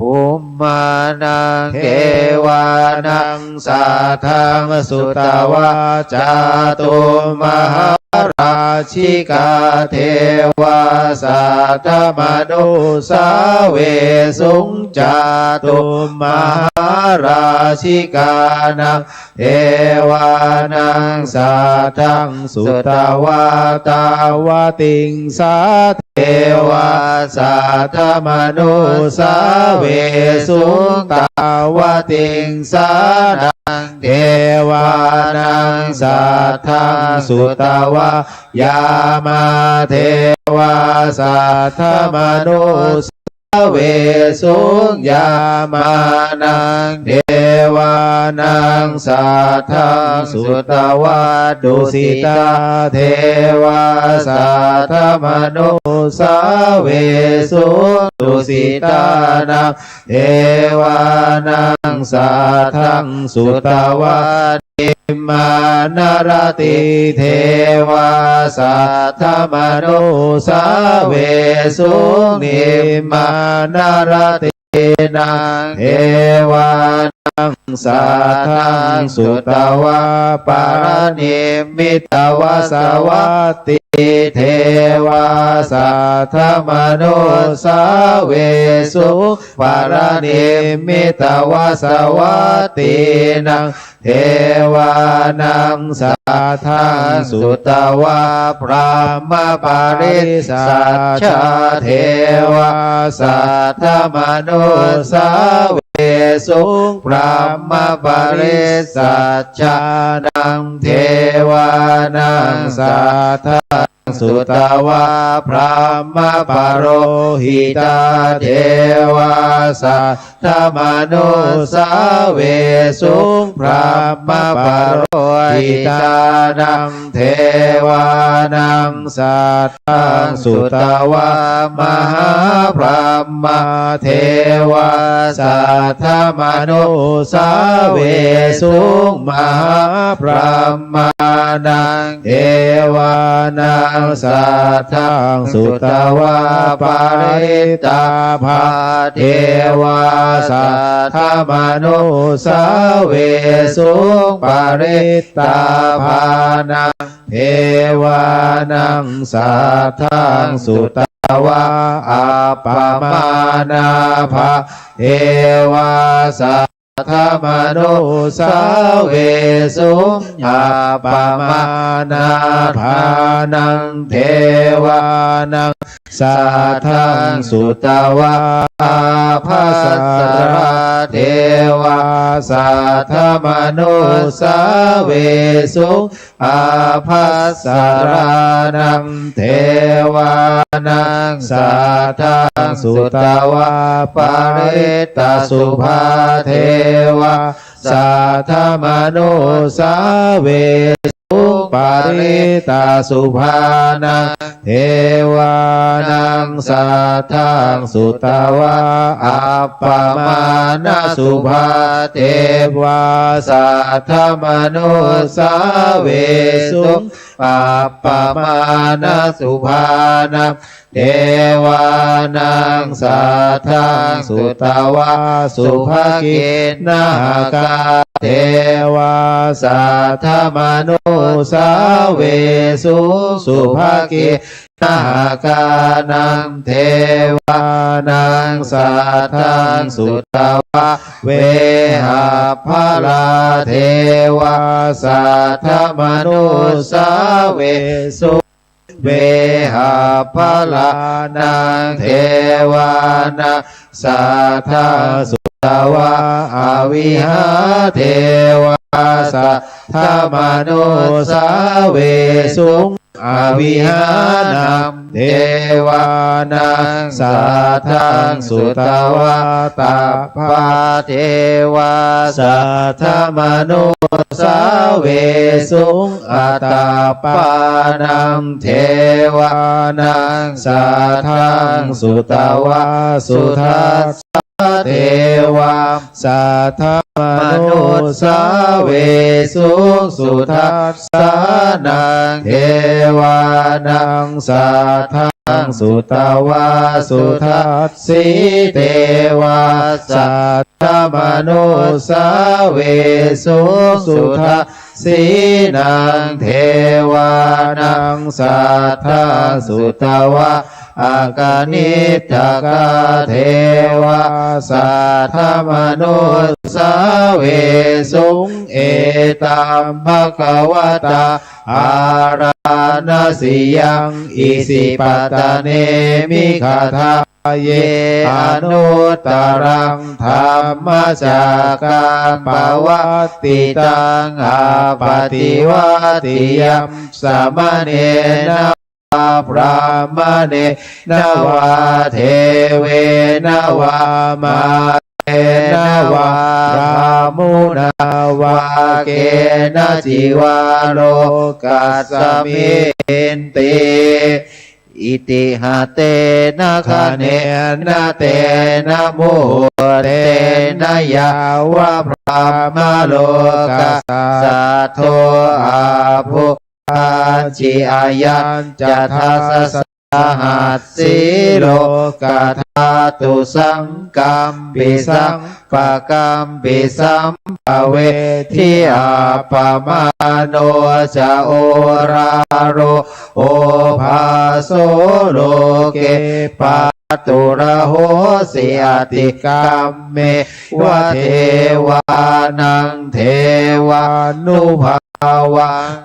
Bhummānaṃ devānaṃ saddaṃ sutvā cātummahārājikā devā saddamanussāvesuṃ. Cātummahārājikānaṃ devānaṃ saddaṃ sutvā tāvatiṃsā devā saddamanussāvesuṃ. Tāvatiṃsānaṃ devānaṃ saddaṃ sutvā yāmā devā saddamanussā vesuṃ. Yāmānaṃ devānaṃ saddaṃ sutvā tusitā devā saddamanussāvesuṃ. Tusitānaṃ devānaṃ saddaṃ sutvā nimmānaratī devā saddamanussāvesuṃ. Nimmānaratīnaṃ devānaṃ saddaṃ sutvā paranimmitavasavattī devā saddamanussāvesuṃ. Paranimmitavasavattīnaṃ devānaṃ saddaṃ sutvā brahmapārisajjā devā saddamanussāvesuṃ. Brahmapārisajjānaṃ devānaṃ saddaṃ sutvā brahmapurohitā devā saddamanussāvesuṃ. Brahmapurohitānaṃ devānaṃ saddaṃ sutvā mahābrahmā devā saddamanussāvesuṃ. Mahābrahmānaṃ devānaṃ saddaṃ sutvā parittābhā devā saddamanussāvesuṃ. Parittābhānaṃ devānaṃ saddaṃ sutvā appamāṇābhā devā saddamanussāvesuṃ. Appamāṇābhānaṃ devānaṃ saddaṃ sutvā ābhassarā devā saddamanussāvesuṃ. Ābhassarānaṃ devānaṃ saddaṃ sutvā parittasubhā devā saddamanussāvesuṃ. Parittasubhānaṃ devānaṃ saddaṃ sutvā appamāṇasubhā devā saddamanussāvesuṃ. Appamāṇasubhānaṃ devānaṃ saddaṃ sutvā subhakiṇhakā devā saddamanussāvesuṃ. Subhakiṇhakānaṃ devānaṃ saddaṃ sutvā vehapphalā devā saddamanussāvesuṃ. Vehapphalānaṃ devānaṃ saddaṃ sutvā avihā devā saddamanussāvesuṃ. Avihānaṃ devānaṃ saddaṃ sutvā tappā devā saddamanussāvesuṃ. Atappānaṃ devānaṃ saddaṃ sutvā sudassā devā saddamanussāvesuṃ. Sudassānaṃ devānaṃ saddaṃ sutvā sudassī devā saddamanussāvesuṃ. Sudassīnaṃ devānaṃ saddaṃ sutvā akaniṭṭhakā devā saddamanussāvesuṃ. Etaṃ bhagavatā bārāṇasiyaṃ isipatane migadāye anuttaraṃ dhammacakkaṃ pavattitaṃ appaṭivattiyaṃ samaṇena vā brāhmaṇena vā devena vā mārena vā brahmunā vā kenaci vā lokasminti. Itiha tena khaṇena tena muhuttena yāva brahmalokasādo abbhu ccāsi. Ayañca dasasahassī lokadhātu saṅkampi sampakampi sampavedhi. Appamāṇo ca oḷāro obhāso loke pāturahosi. Atikkammeva devānaṃ devānubhāvaṃ.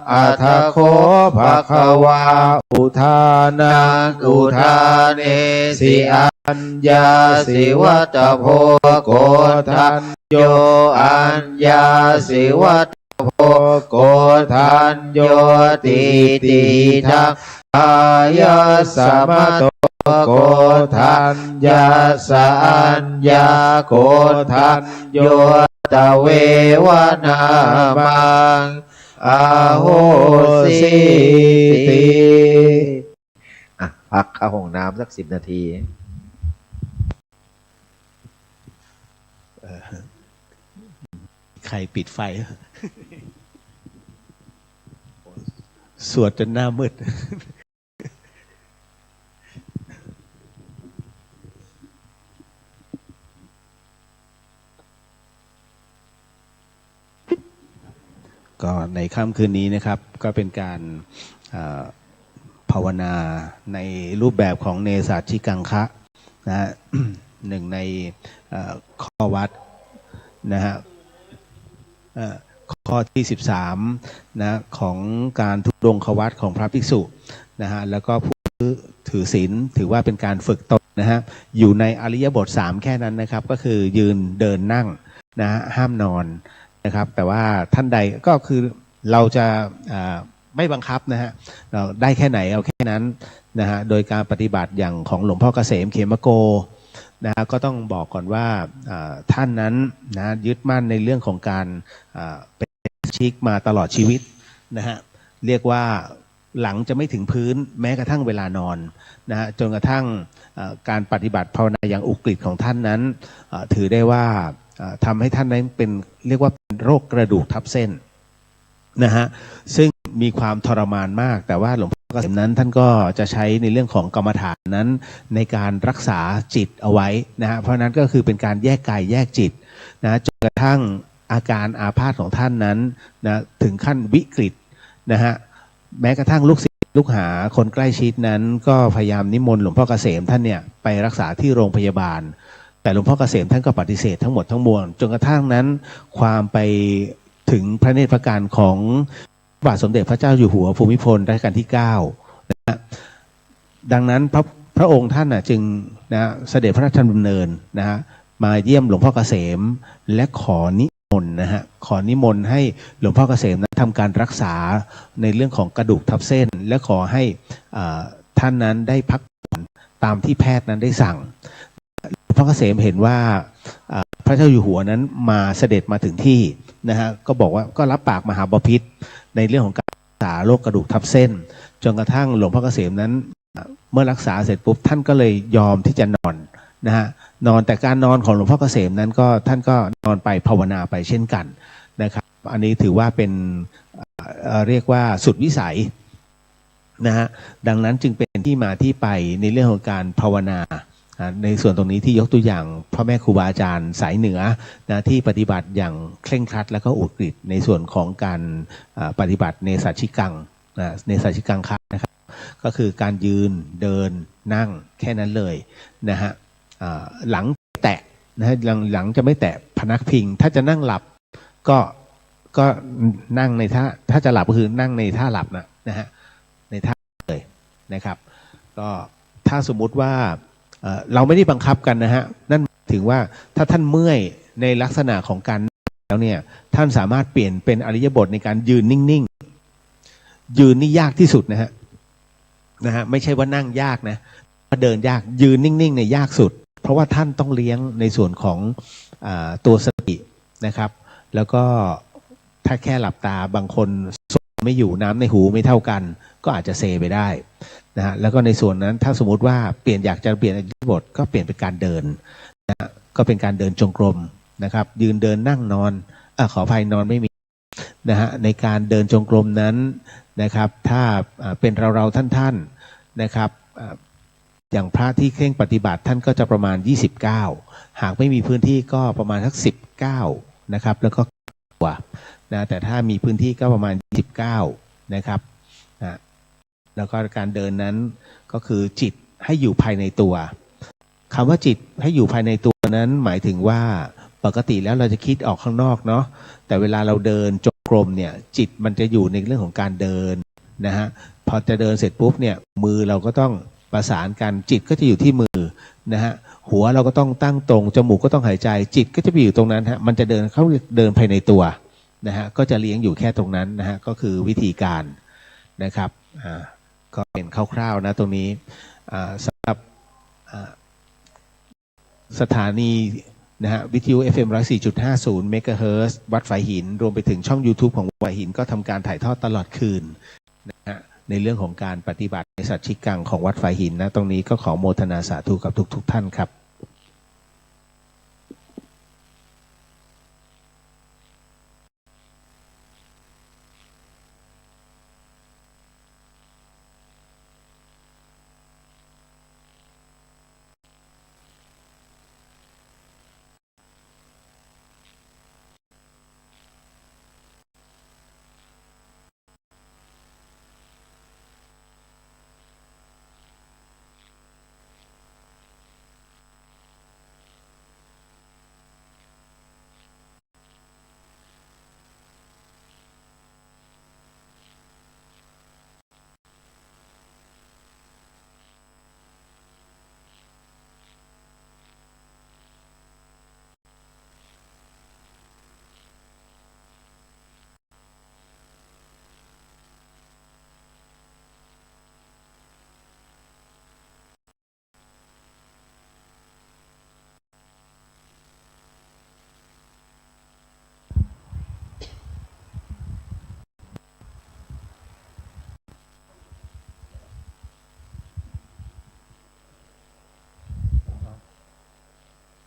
Atha kho bhagavā udānaṃ udānesi: Aññāsi vata bho Koṇḍañño, aññāsi vata bho Koṇḍaññoti. Itihidaṃ Ayasmato Koṇḍaññassa aññākoṇḍañño tveva nāmaṃ ahosīti. อ่ะ พักเข้าห้องน้ำสักสิบนาที เอ่อ ใครปิดไฟ สวดจนหน้ามืด ก็ในค่ำคืนนี้นะครับ ก็เป็นการ เอ่อ ภาวนาในรูปแบบของเนสาชิกังคะนะฮะ หนึ่งใน เอ่อ ข้อวัตรนะฮะ เอ่อ ข้อที่สิบสามนะ ของการธุดงควัตรของพระภิกษุนะฮะ แล้วก็ผู้ถือศีล ถือว่าเป็นการฝึกตนนะฮะ อยู่ในอิริยาบถสามแค่นั้นนะครับ ก็คือยืน เดิน นั่งนะฮะ ห้ามนอนนะครับ แต่ว่าท่านใดก็คือเราจะ อ่า ไม่บังคับนะฮะ เราได้แค่ไหนเอาแค่นั้นนะฮะ โดยการปฏิบัติอย่างของหลวงพ่อเกษมเขมโกนะฮะ ก็ต้องบอกก่อนว่า อ่า ท่านนั้นนะ ยึดมั่นในเรื่องของการ อ่า เป็นสมาชิกมาตลอดชีวิตนะฮะ เรียกว่าหลังจะไม่ถึงพื้นแม้กระทั่งเวลานอนนะฮะ จนกระทั่ง เอ่อ การปฏิบัติภาวนาอย่างอุกฤษของท่านนั้น เอ่อ ถือได้ว่า เอ่อ ทำให้ท่านนั้นเป็น เรียกว่าเป็นโรคกระดูกทับเส้น นะฮะ ซึ่งมีความทรมานมาก แต่ว่าหลวงพ่อเกษมนั้นท่านก็จะใช้ในเรื่องของกรรมฐานนั้นในการรักษาจิตเอาไว้นะฮะ เพราะฉะนั้นก็คือเป็นการแยกกายแยกจิตนะฮะ จนกระทั่งอาการอาพาธของท่านนั้นนะ ถึงขั้นวิกฤตนะฮะ แม้กระทั่งลูกศิษย์ลูกหาคนใกล้ชิดนั้นก็พยายามนิมนต์หลวงพ่อเกษมท่านเนี่ยไปรักษาที่โรงพยาบาล แต่หลวงพ่อเกษมท่านก็ปฏิเสธทั้งหมดทั้งมวล จนกระทั่งนั้นความไปถึงพระเนตรพระกันของพระบาทสมเด็จพระเจ้าอยู่หัวภูมิพลรัชกาลที่เก้านะฮะ ดังนั้นพระ พระองค์ท่านน่ะจึงนะ เสด็จพระราชดำเนินนะฮะ มาเยี่ยมหลวงพ่อเกษม และขอนิมนต์นะฮะ ขอนิมนต์ให้หลวงพ่อเกษมนั้นทำการรักษาในเรื่องของกระดูกทับเส้น และขอให้ อ่า ท่านนั้นได้พักผ่อนตามที่แพทย์นั้นได้สั่ง หลวงพ่อเกษมเห็นว่า อ่า พระเจ้าอยู่หัวนั้นมา เสด็จมาถึงที่นะฮะ ก็บอกว่า ก็รับปากมหาบพิตรในเรื่องของการรักษาโรคกระดูกทับเส้น จนกระทั่งหลวงพ่อเกษมนั้น เมื่อรักษาเสร็จปุ๊บ ท่านก็เลยยอมที่จะนอนนะฮะ นอน แต่การนอนของหลวงพ่อเกษมนั้นก็ ท่านก็นอนไปภาวนาไปเช่นกันนะครับ อันนี้ถือว่าเป็น เอ่อ เรียกว่าสุดวิสัยนะฮะ ดังนั้นจึงเป็นที่มาที่ไปในเรื่องของการภาวนา อ่า ในส่วนตรงนี้ที่ยกตัวอย่างพ่อแม่ครูบาอาจารย์สายเหนือนะ ที่ปฏิบัติอย่างเคร่งครัดแล้วก็อุกฤษในส่วนของการ อ่า ปฏิบัติเนสาชิกัง อ่า เนสาชิกังคะนะครับ ก็คือการยืน เดิน นั่ง แค่นั้นเลยนะฮะ อ่า หลังแตะนะฮะ หลัง หลังจะไม่แตะพนักพิง ถ้าจะนั่งหลับก็ ก็นั่งในท่า ถ้าจะหลับก็คือนั่งในท่าหลับนะ นะฮะ ในท่าเลยนะครับ ก็ถ้าสมมุติว่า เอ่อ เราไม่ได้บังคับกันนะฮะ นั่นหมายถึงว่าถ้าท่านเมื่อยในลักษณะของการนั่งแล้วเนี่ย ท่านสามารถเปลี่ยนเป็นอิริยาบถในการยืนนิ่งๆ ยืนนี่ยากที่สุดนะฮะ นะฮะ ไม่ใช่ว่านั่งยากนะ ว่าเดินยาก ยืนนิ่งๆ เนี่ยยากสุด เพราะว่าท่านต้องเลี้ยงในส่วนของ อ่า ตัวสตินะครับ แล้วก็ถ้าแค่หลับตา บางคนทรงไม่อยู่ น้ำในหูไม่เท่ากัน ก็อาจจะเซไปได้นะฮะ แล้วก็ในส่วนนั้น ถ้าสมมุติว่าเปลี่ยน อยากจะเปลี่ยนอิริยาบถ ก็เปลี่ยนเป็นการเดินนะฮะ ก็เป็นการเดินจงกรมนะครับ ยืน เดิน นั่ง นอน อ่า ขออภัย นอนไม่มี นะฮะ ในการเดินจงกรมนั้นนะครับ ถ้า อ่า เป็นเราๆ ท่านๆ นะครับ อ่า อย่างพระที่เคร่งปฏิบัติท่านก็จะประมาณ ยี่สิบเก้า หากไม่มีพื้นที่ก็ประมาณสัก สิบเก้า นะครับ แล้วก็ตัวนะ แต่ถ้ามีพื้นที่ก็ประมาณ ยี่สิบเก้า นะครับ นะ แล้วก็การเดินนั้นก็คือจิตให้อยู่ภายในตัว คำว่าจิตให้อยู่ภายในตัวนั้นหมายถึงว่าปกติแล้วเราจะคิดออกข้างนอกเนาะ แต่เวลาเราเดินจงกรมเนี่ย จิตมันจะอยู่ในเรื่องของการเดินนะฮะ พอจะเดินเสร็จปุ๊บเนี่ย มือเราก็ต้องประสานกัน จิตก็จะอยู่ที่มือนะฮะ หัวเราก็ต้องตั้งตรง จมูกก็ต้องหายใจ จิตก็จะไปอยู่ตรงนั้นฮะ มันจะเดินเข้า เดินภายในตัวนะฮะ ก็จะเลี้ยงอยู่แค่ตรงนั้นนะฮะ ก็คือวิธีการนะครับ อ่า ก็เป็นคร่าวๆนะตรงนี้ อ่า สำหรับ อ่า สถานีนะฮะ วิทยุ เอฟเอ็ม ร้อยสี่จุดห้าศูนย์ เมกะเฮิรตซ์ วัดฝายหิน รวมไปถึงช่องยูทูบของวัดฝายหิน ก็ทำการถ่ายทอดตลอดคืนนะฮะ ในเรื่องของการปฏิบัติในสัจฉิกังของวัดฝายหินนะ ตรงนี้ก็ขอโมทนาสาธุกับทุกๆท่านครับ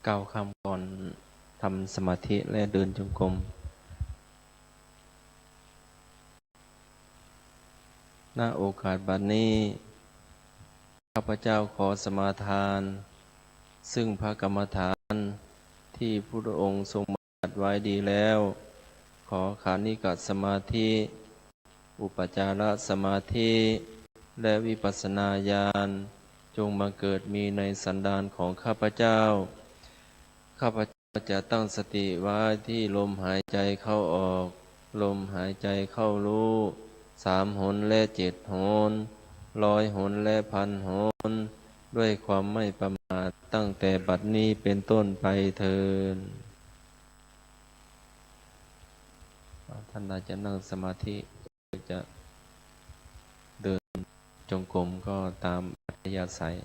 กล่าวคำก่อนทำสมาธิและเดินจงกรม ณ โอกาสบัดนี้ ข้าพเจ้าขอสมาทาน ซึ่งพระกรรมฐานที่พระพุทธองค์ทรงบัญญัติไว้ดีแล้ว ขอขณิกสมาธิ อุปจารสมาธิ และวิปัสสนาญาณ จงบังเกิดมีในสันดานของข้าพเจ้า ข้าพเจ้าจะตั้งสติไว้ที่ลมหายใจเข้าออก ลมหายใจเข้ารู้ สามหนและเจ็ดหน ร้อยหนและพันหน ด้วยความไม่ประมาท ตั้งแต่บัดนี้เป็นต้นไปเทอญ ท่านใดจะนั่งสมาธิ จะเดินจงกรมก็ตามอัธยาศัย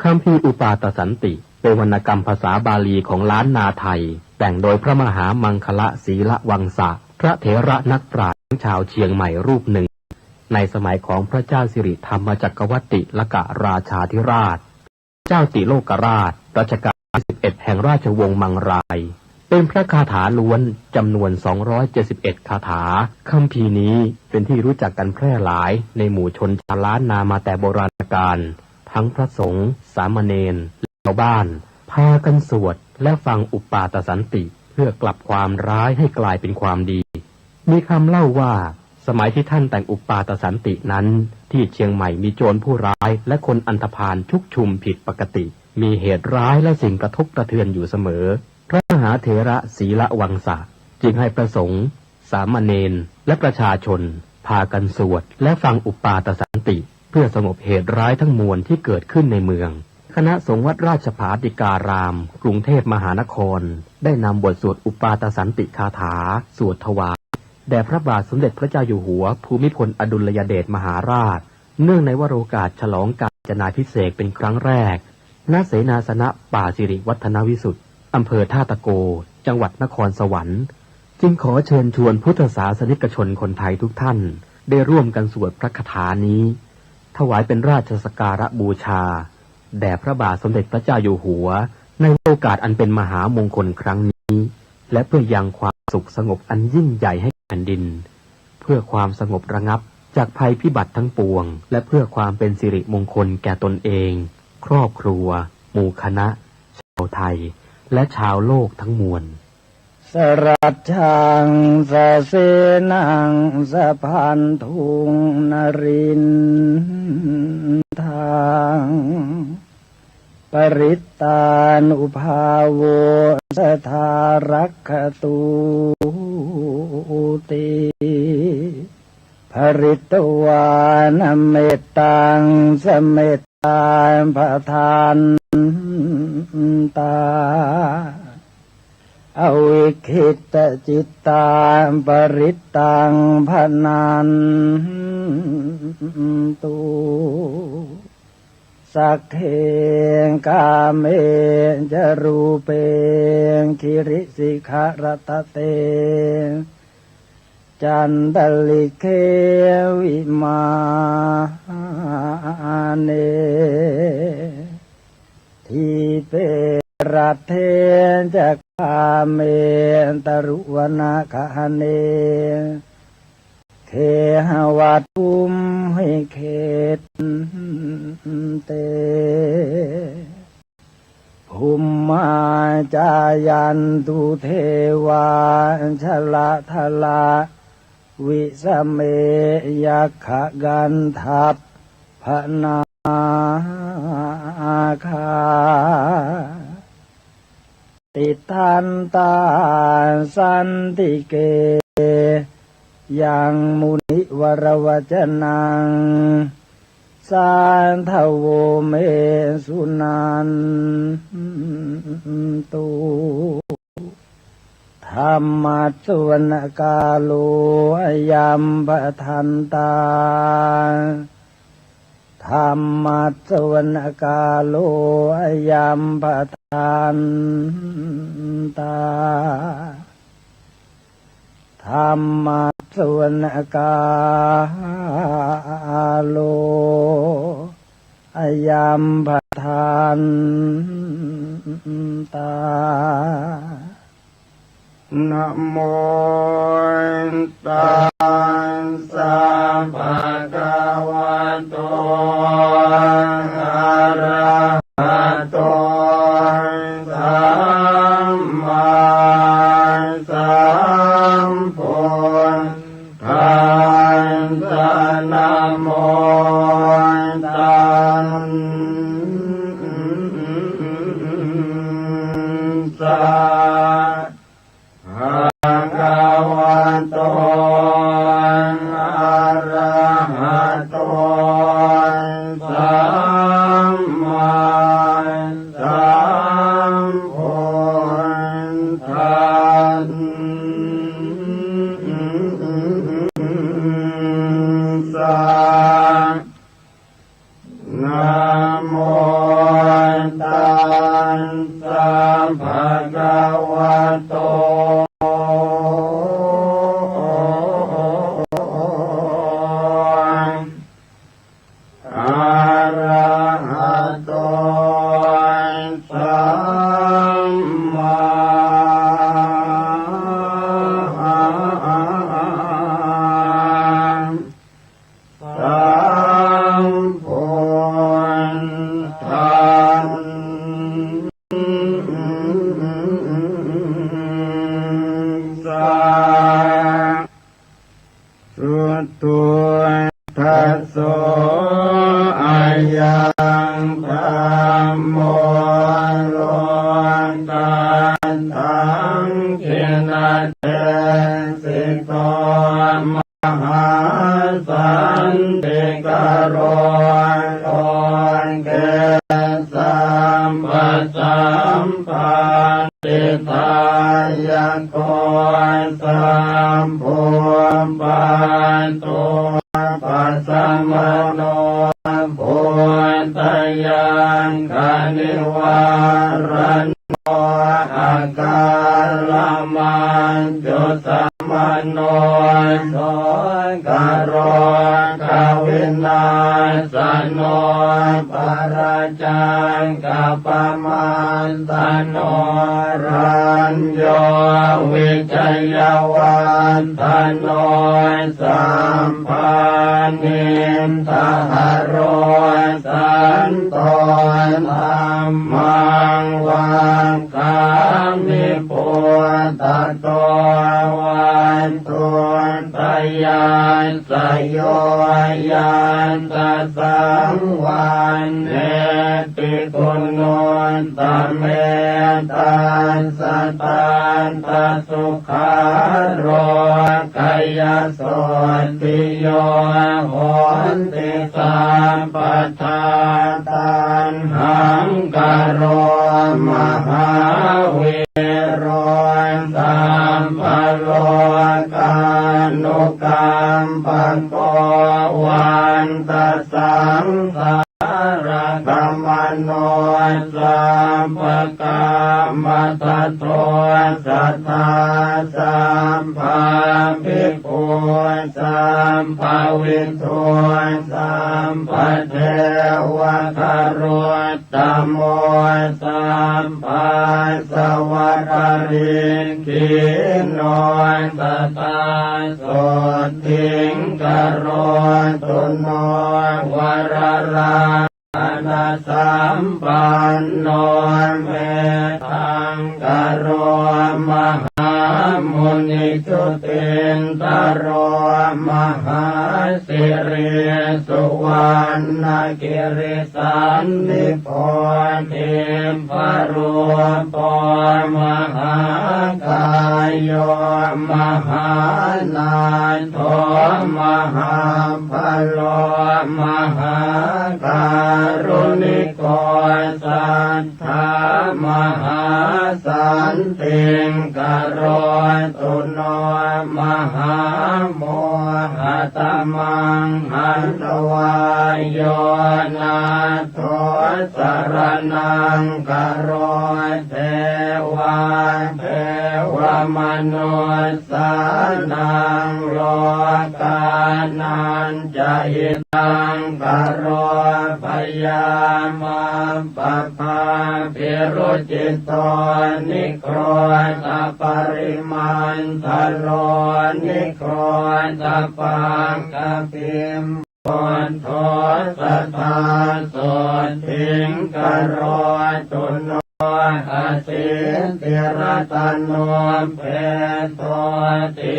คัมภีร์อุปาทสันติ เป็นวรรณกรรมภาษาบาลีของล้านนาไทย แต่งโดยพระมหามังคละสีลวังสะ พระเถระนักปราชญ์ชาวเชียงใหม่รูปหนึ่ง ในสมัยของพระเจ้าสิริธรรมจักรวรรติลกราชาธิราช เจ้าติโลกราชรัชกาลที่สิบเอ็ดแห่งราชวงศ์มังราย เป็นพระคาถาล้วนจำนวนสองร้อยเจ็ดสิบเอ็ดคาถา คัมภีร์นี้เป็นที่รู้จักกันแพร่หลายในหมู่ชนชาวล้านนามาแต่โบราณกาล ทั้งพระสงฆ์ สามเณร และชาวบ้าน พากันสวดและฟังอุปาทสันติ เพื่อกลับความร้ายให้กลายเป็นความดี มีคำเล่าว่า สมัยที่ท่านแต่งอุปาทสันตินั้น ที่เชียงใหม่มีโจรผู้ร้ายและคนอันธพาลชุกชุมผิดปกติ มีเหตุร้ายและสิ่งกระทบกระเทือนอยู่เสมอ พระมหาเถระสีลวังสะ จึงให้พระสงฆ์ สามเณร และประชาชน พากันสวดและฟังอุปาทสันติ เพื่อสงบเหตุร้ายทั้งมวลที่เกิดขึ้นในเมือง คณะสงฆ์วัดราชผาติการาม กรุงเทพมหานคร ได้นำบทสวดอุปาทสันติคาถา สวดถวาย แด่พระบาทสมเด็จพระเจ้าอยู่หัวภูมิพลอดุลยเดชมหาราช เนื่องในวโรกาสฉลองกาญจนาภิเษกเป็นครั้งแรก ณ เสนาสนะป่าสิริวัฒนวิสุทธิ์ อำเภอท่าตะโก จังหวัดนครสวรรค์ จึงขอเชิญชวนพุทธศาสนิกชนคนไทยทุกท่าน ได้ร่วมกันสวดพระคาถานี้ ถวายเป็นราชสักการะบูชา แด่พระบาทสมเด็จพระเจ้าอยู่หัว ในโอกาสอันเป็นมหามงคลครั้งนี้ และเพื่อยังความสุขสงบอันยิ่งใหญ่ให้แผ่นดิน เพื่อความสงบระงับจากภัยพิบัติทั้งปวง และเพื่อความเป็นสิริมงคลแก่ตนเอง ครอบครัว หมู่คณะ ชาวไทย และชาวโลกทั้งมวล สรัจจัง สเสนัง สพันธุง นรินทัง ปริตตานุภาโว สทารักขตูติ ปริตวานะเมตตัง สเมตตาปะทันตา อวิคขิตตจิตตา ปริตตังพะนันตุ สักเข กาเม จะรูเป กิริสิขะระตะเต จันตะลิเข วิมาเน ทีเป รัตเถ จะคาเม ตะรุวนะคหะเน เขหะวัตถุมหิ เขตเต ภุมมาจายันตุ เทวา ชะละทะละ วิสะเม ยักขะกันทัพพะนาคา ติฏฐันตา สันติเก ยังมุนิวรวะจะนัง สาธะโว เม สุนันตุ ธัมมัสสะวะนะกาโล อะยัมภะทันตา ธัมมัสสะวะนะกาโล อะยัมภะทันตา ธัมมัสสะวะนะกาโล อะยัมภะทันตา นะโมตัสสะ ภะคะวะโต อะระหะโต สัมมาสัมพุทธัสสะ นะโมตัสสะ ภะคะวะโต อะระหะโต สัมมาสัมพุทธัสสะ นะโม ง ธัมโม โลกัตถัง ขิณเดสิโต มหาสันติกโร โลเก สัพพะสัมปาติทายะโก สัพพุปปาทุปปะสะมะโน ปุตตะยักขะนิวาระโน อาการะมัจจุสะมะโน โสกะโรควินาสะโน ปะระจักขะปะมัตตะโน รัญโญวิจยะวัฏฐะโน สัพพานิทะหะโร สันโต ธัมมัง วัคคามิ ปุตตะโต วัตถุตยัสสะโย ยัตถะสังวัณเณติ กุณุตตะเม ตัสสะ ตัตถะ สุขะโรคะยะ โสตถิโย โหติ สัพพะทา ตัณหังกะโร มหาวีโร สัพพะโลกานุกัมปะโก วันตะสังสา รกมโน สัพพะกามาทัตโถ สัตถา สัพพาภิกขุ สัพพะวิทู สัพพะเทวะคะรุตตะโม สัพพาสวะปะริกขีโน สะทา โสตถิง กะโรตุโน วะระรักขะณะสัมปันโน เมตตัง กะโร มหามุนิ จุตินทะโร มหาสิริ สุวัณณะกิริ สันนิโพธิ พะรูปโป มหากายโย มหานาถโถ มหาพะโล มหาการุณิโก สัตถา มหาสันติง กะโรตุโน มหาโมหะตะมัง หันตะวา โย นาถโถ สะระณัง กะโร เทวา เทวะมนุสสานัง โลกานัญจะ หิตัง กะโร พะยา มัพพะ ปะภา พิรุจจิโต นิโครธะ ปะริมันทะโล นิโครธะ ปักขะปิม โพ สัตถา โสตถิง กะโรตุโน อสิทธิรัตโน เปโต ตี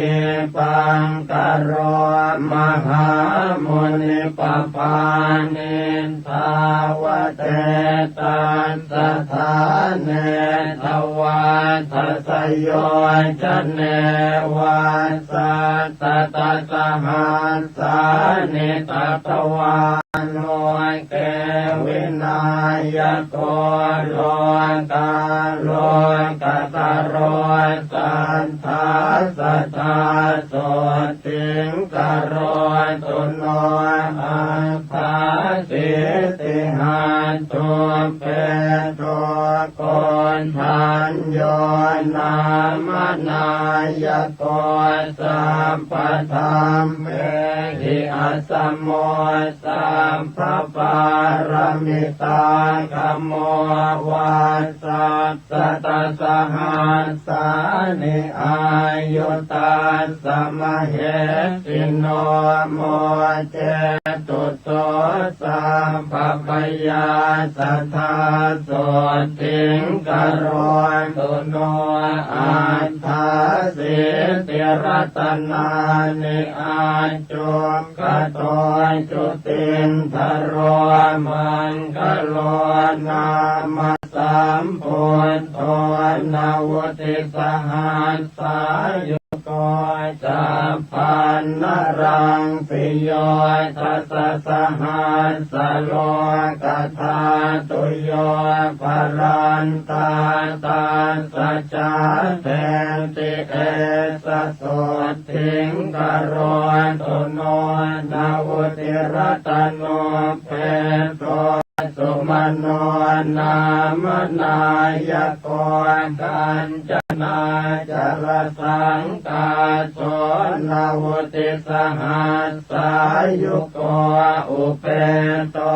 ปัง กะโร มหามุนิ ปะปานิทาวะเต ตัสสะถาเน ทวาทะสะโยชะเน วะ สัตตะสะหัสสานิ ตะทวา โลเก วินายะโก โลกาโลกัสสะโร สัตถา สัตถา โสตถิง กะโรตุโน อัฏฐา สิทธิหัตถุ เปโต โกณฑัญโญ นามะนายะโก สัพพะธัมเมหิ อัสสะโม สัพพะปารมิตา ขะโม วะ สัตตะสะหัสสานิ อายุตัสสะมะเหสิโน โมเจ tu so sabbabhayā sadā sotthiṃ karotu no. Aṭṭhāsīti ratanāni ajjukkato jutindharo maṅgalo nāma sambuddho navutisahassāyu ko cabbannaraṃ siyo dasasahassalokadhātuyo bharantā tassa jāteti esa sotthiṃ karotu no. Navutiratanuppedo sumano nāma nāyako kañcanācalasaṅkāso navutisahassāyuko upeto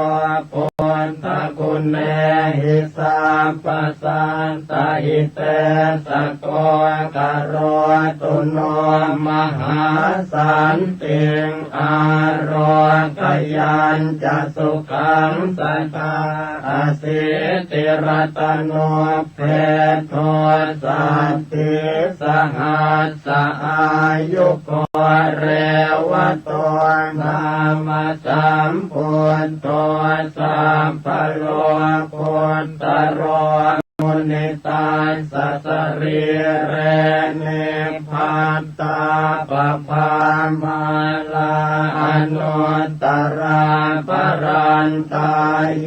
buddhaguṇehi sabbasattahitejako karotu no mahāsantiṃ ārogayañca sukhaṃ sadā. Asīti ratanuppedo saddhisahassāyuko revato nāma sambuddho sabbalokuttaro muni. Tassa sarīre nibbattāpabhāmārā anuttarā parantā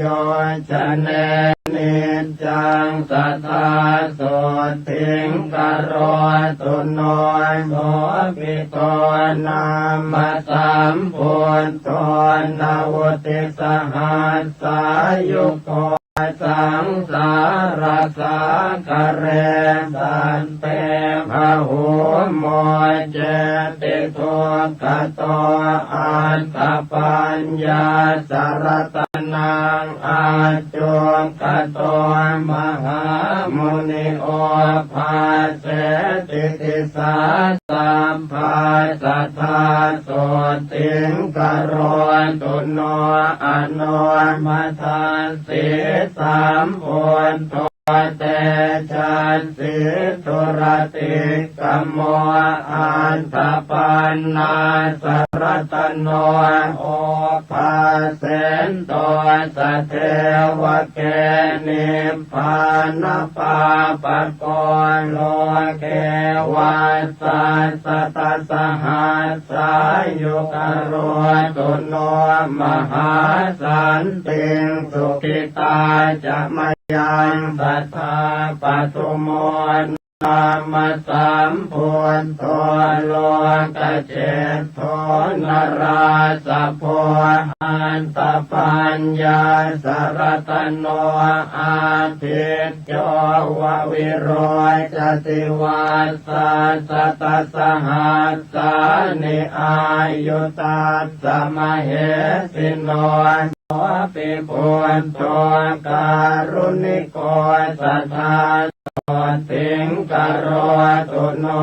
yojane niccaṃ sadā sotthiṃ karotu no. Sopi to nāma sambuddho navutisahassāyuko saṃsārasāgare satte bahū moceti dukkhato. Attapaññassa ratanaṃ ajjukkato mahāmuni obhāseti disā sabbā sadā sotthiṃ karotu no. Anomathas sī sambuddho tejasvī dulatikkamo attapaṇṇassa ratano obhāsento sadevake nibbānapāpako loke vassasatasahassāyu karotu no mahāsantiṃ. Sukhitā ca mayaṃ sadā padumo nāma sambuddho lokajeṭṭho narāsabho attapaññassa ratano ādi tyo va virocati vassasatasahassāni āyu tassa mahesino. Sopi buddho kāruṇiko sadā sotthiṃ karotu no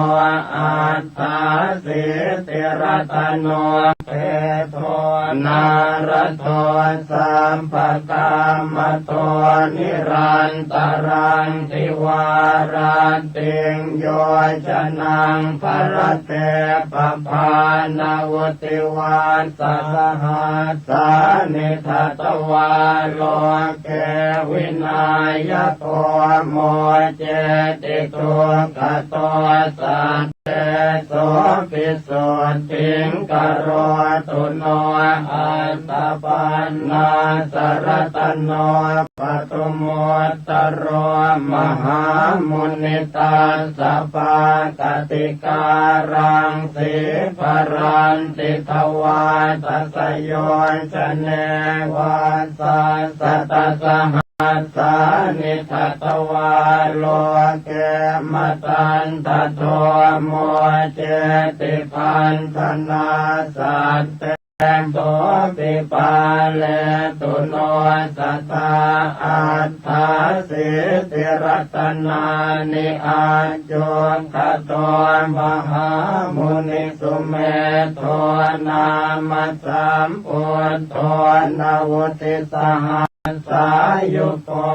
aṭṭhāsīti ratano peṭṭho nārado sabbakāmato nirantaraṃ divārattiṃ yojanaṃ bharate pabhāṇavuttivassasahas sāni datvā loke vināyako moceti dukkhato satte sopi sotthiṃ karotu no attapaṇṇassa ratano padumu ttaro mahāmuni tassa pākati kāraṃ sīparanti dvādasayojane vassasatasahassāni datvā loke matandado moceti paṇḍanā satte sopi pāletu no sadā. Aṭṭhāsīti rattanāni aññukkhato mahāmuni, sumedho nāma sambuddho navuttisahas sāyuko,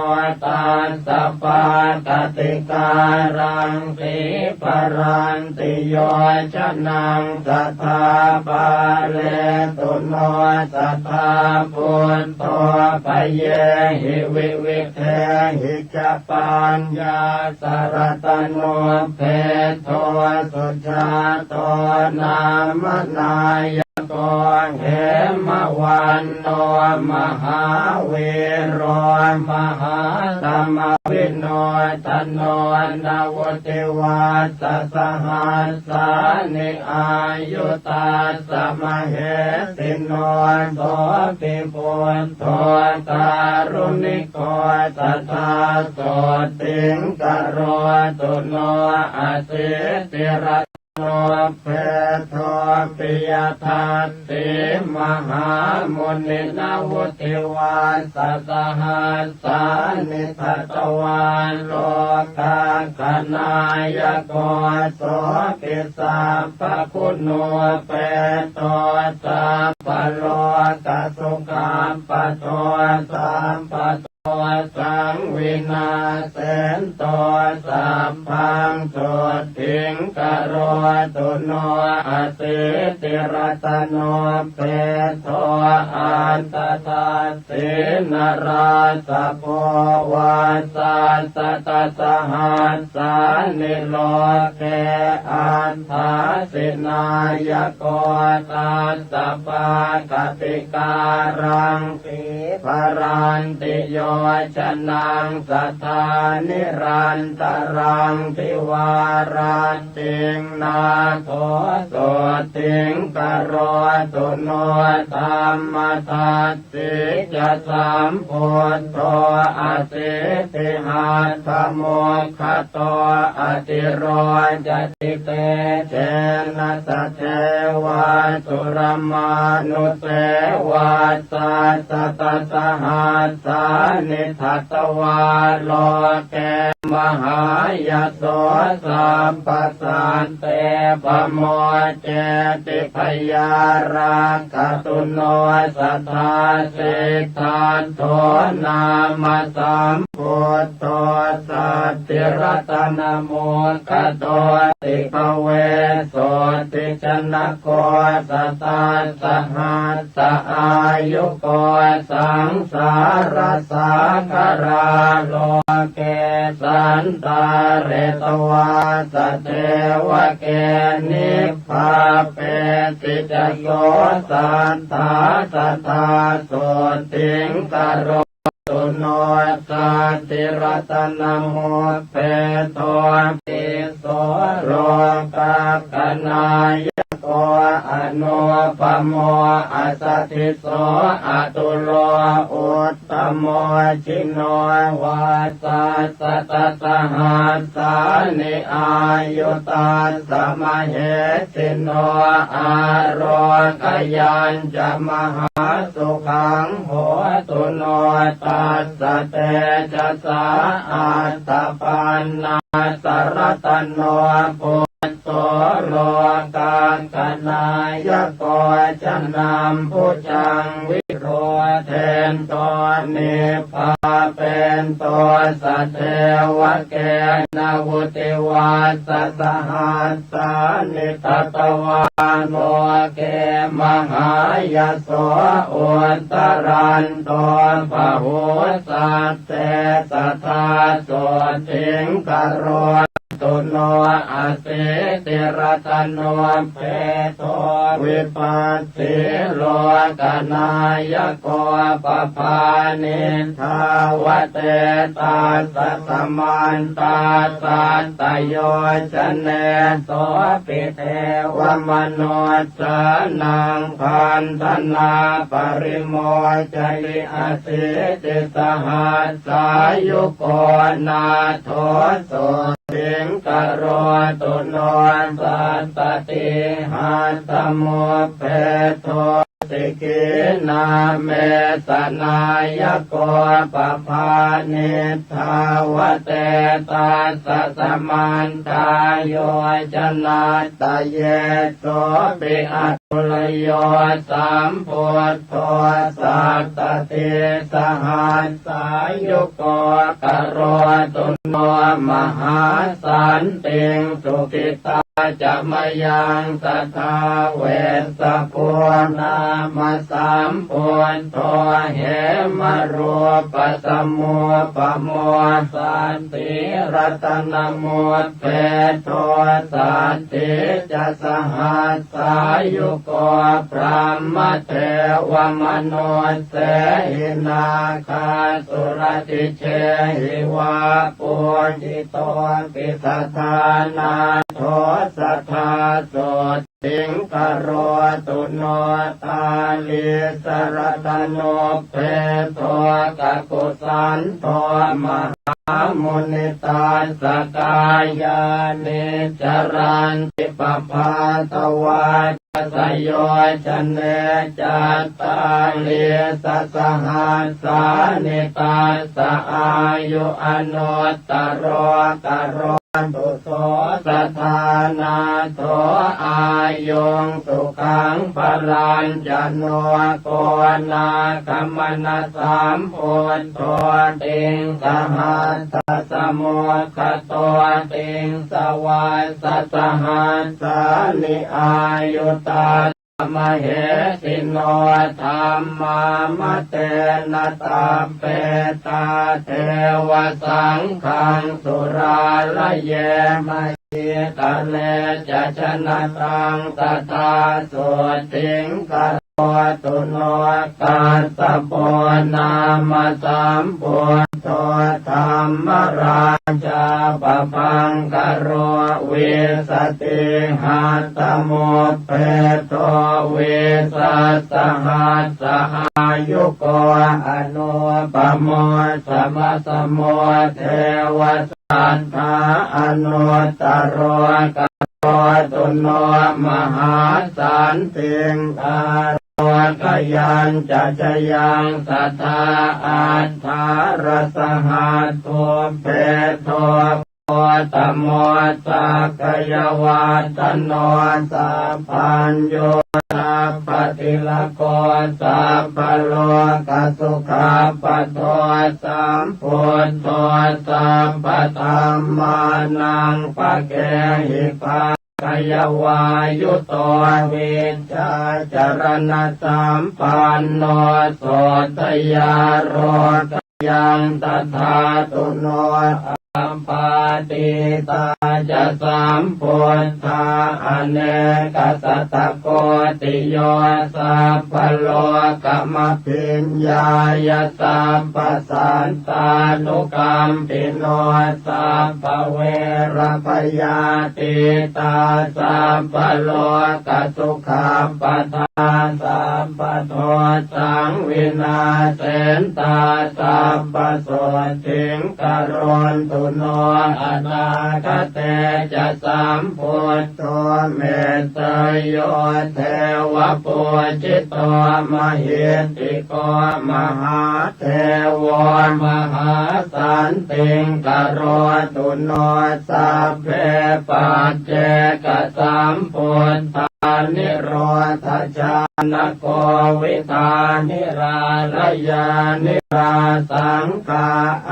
tassa pākaṭikāraṃ sīparanti yojanaṃ sadā. Pāletu no sadā buddho, bhayehi vividhehi ca paññāsa, ratanopettho sujāto nāma nāya ko, hemavanto mahāvīro mahātama, vinodanona vuḍḍhivassa, sahassāni āyu tassa mahesino. Sopi buddho kāruṇiko sadā, sotthiṃ karotu no asīti, ratano pettho piyadassī mahāmuni, navutthivassa sahassāni datvā lokassāyako, sopi sabbaguṇūpeto sabbalokasukhappado, sabba saṃvinassanto sabbaṃ sotthiṃ karotu no asīti, ratanopettho aṭṭhadassī narāsabho, vassasatasahassāni loke aṭṭhāsi nāyako, tassa pākaṭikāraṃ sīparanti yojanaṃ sadā, nirantaraṃ dvāraṭṭhiṃ nātho sotthiṃ karotu no, dhammadassa sī ca sambuddho asītyahaddamuggado, atiroccati tejena sadevā suramānusevā, satasatasahassāni datvā loke mahāyaso, sabbasat te pamocceti bhayārakkhatū no sadā. Siddhattho nāma sambuddho, satthiratanamuggado, bhikkhave sotthi janako sadā. Sahas sa āyuko saṃsārasāgarā, loke santāretvā sadevake, nibbāpesi ca so satthā, sadā sotthi karotu no satthiratanamuppādo. Tisso lokagganāyako anūpamo, asadīso atulo uttamo, jino vassasatasahassāni āyu tassa mahesino, ārogayañca mahāsukhaṃ hotu no tassa. Tejasā aṭṭhapaṇṇassa ratano buddho, lokagganāyako janambhujaṃ, virūḷhento nibbāpento sadevake, navuttivassasahas sāni datvā loke mahāyaso, uttaranto bahūsatte sadā sotthi karotu no asīti ratanoppādo. Vipassī lokanayak ko pabāni dāvatethassa samantā sattayojane, sopi devamanussānaṃ vandanaparimocati. Asītisahassāyuko nātho sotthi karotu no sattatihatthamuppādo. sikhī nāmesa nāyako pabhāni dhāvatetassa samantā yojanatthayé. Sopi athulayo sambuddho sattatisahassāyuko karotu no mahāsantiṃ. Sukhitā ca mayaṃ sadā Vessabhū nāma sambuddho hema rūpasamūpamo saddhi ratanamuppetto saddhi ca sahassāyuko brahmadevamanussehina gāsuratejehivā pūjitopi sadā nātho sadā sotthi ṃ karotu no dālīsaratanuppeto kakusandho mahāmuni. Tassa kāyāni caranti pabhātavā dasayojane cattālīsasahassāni tassa āyu anuttaro karotu so sadā nātho āyuṃ sukhaṃ balañca no konāgamanasambuddho tiṃsahassasmuggado tiṃsavassasahassāni āyuta mahesino. Dhammā matena sabbetā devasaṅghaṃ surāraye mahītale ca janataṃ sadā sotthi ṃ karotu no. Kassapo nāma sambuddho dhammarājā pabhaṅkaro vīsatihassam uppeto vīsasahassāyuko anūpamo samasamo devasattā anuttaro karotu no mahāsantiṃ. Ārogayañca jayaṃ sadā aṭṭhārassahassubbe so gotamosa gayavaḍḍhano sabbañño sabbatilako sabbalokasukhappato sambuddho sabbadhammānaṃ pakehi pa gayavāyuto vijjācaraṇasampanno sotthayarogayaṃ sadhātu no. Appaṭittā ca sambuddhā anekasatakoṭiyo sabbalokama bhiññāya sabbasattānukampino sabbaverabhayātītā sabbalokasukhappatā sabbadosaṃ vināsentā sabbasotthiṃ karontu no. Anāgate ca sambuddho metteyyo devapūjito mahiddhiko mahādevo mahāsantiṃ karotu no. Sabbe paccekasambuddhā nirodhajānako vidhā nirālajā nirāsaṅkhā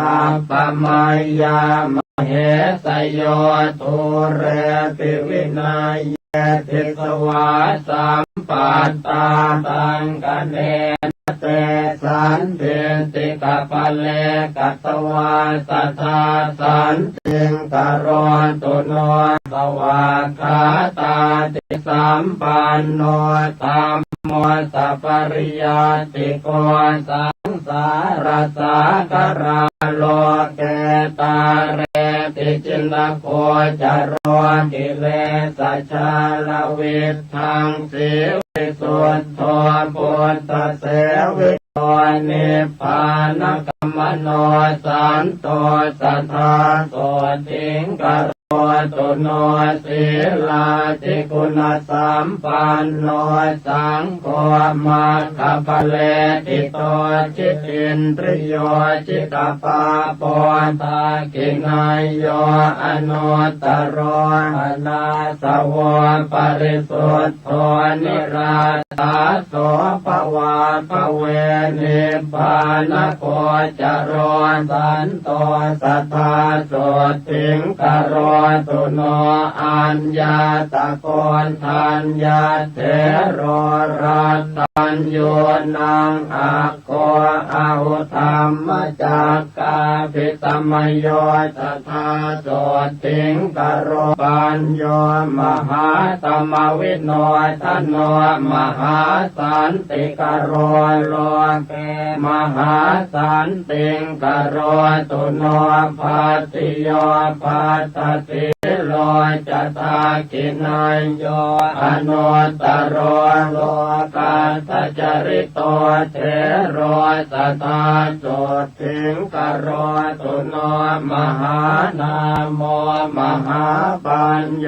appamayyā mahesayo dūre pivineyye disvā sampattā taṅkhaṇena te sandiṭṭhikapale katvā sadā santiṃ karotu no. Svākkhātādisampanno dhammo sapariyatthiko saṃsārasāgarā loke tāre ti jinagocaro kilesajālaviddhaṃ sīvisuddho buddhasevi to nibbānagamano santo sadā sotthiṃ karo ตุโน สีลาธิกุณสัมปันโน สังโฆ มัคคะผะเลฐิโต จิตตินทริโย จิตตปาโป ทักขิณายโย อนุตตโร อนาสโว ปริสุทโธ นิราสาโส ภวาภเว นิพพานโกจโร สันโต สัทธา โสตถิง กโรตุโน อัญญาตโก ทัญญเถโร รัตตัญญูนัง อักโข อาหุธัมมจัก กาภิสมโย สัทธา โสตถิง กโร ปัญโญ มหาธรรมวิโนทโน มหาสันติกโร โลเก มหาสันติง กโรตุโน ภัตติโย ภัตตสีโล จะ ทักขิณายโย อนุตตโร โลกัสสะจริโต เถโร สัทธา โสตถิง กโรตุโน มหานาโม มหาปัญโญ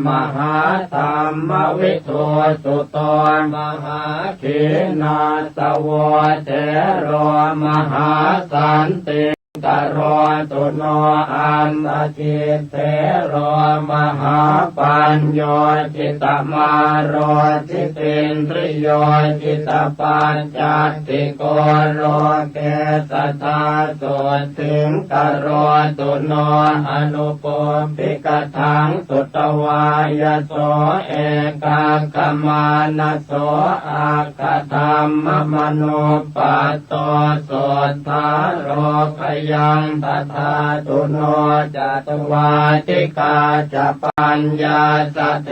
มหาธรรมวิทูสุโต มหาขีณาสโว เถโร มหาสันติ กโรตุโน อัสสะกิสเถโร มหาปัญโญ จิตตมาโร จิตตินทริโย จิตตปัจจัตติโก โลเก สัทธา โสตถิง กโรตุโน อนุปุพพิกขัง สุตวา ยโส เอกัคขมานะโส อักขธัมมะมานุปปัตโต โสตถาโรคยัง ตถาตุโน จัตตุวาทิกา จะ ปัญญา สะ เถ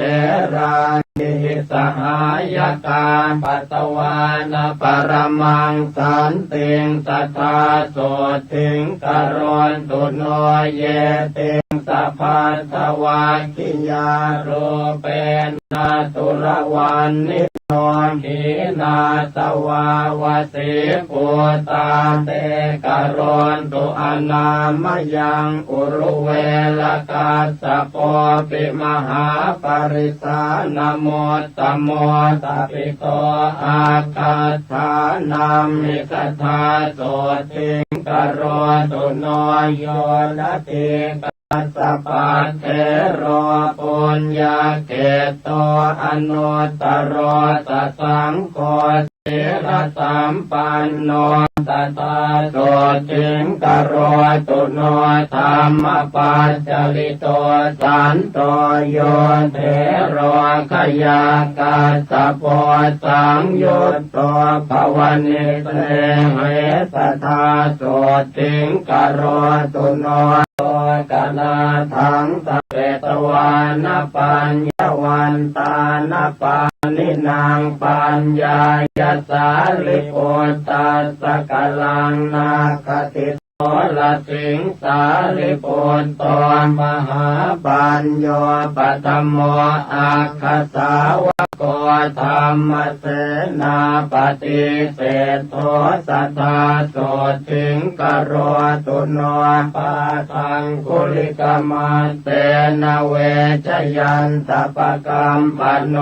รา นิ หิ สหายกา ปัตตวานะ ปรมัง สันติง สัทธา โสตถิง กโรตุโน เยติง สะ ภัททวักขิยา รูเปนะ ตุลวัณณิโน ขีณาสวา วสี ภูตา เต กโรตุ อนามยัง อุรุเวละกัสสะโป ปิ มหาปริสสานะมุตตโม ตปิโต อักขัฏฐานัมหิ สัทธา โสตถิง กโรตุโน โยนะ ทีฆะ สะ ปัตเถโร ปุญญเขตโต อนุตตโร สะ สังโฆ สีลสัมปันโน สัทธา โสตถิง กโรตุโน ธัมมปัจจลิโต สันโต โย เถโร ขยากัสสะโป สังยุตโต ภวนิสเสหิ สัทธา โสตถิง กโรตุโน โลกนาธัง สะ เปตวานะ ปัญญวันตานะ ปาณินัง ปัญญายะ สารีปุตตัสสะ กลัง นาคาติ โสรสิง สารีปุตโต มหาปัญโญ ปัทโม อักขสาวโก ธัมมเสนาปฏิเสโท สัทธา โสตถิง กโรตุโน ปาทังคุลิกมัตเตนะ เวชยันตะ ปะกัมปะโน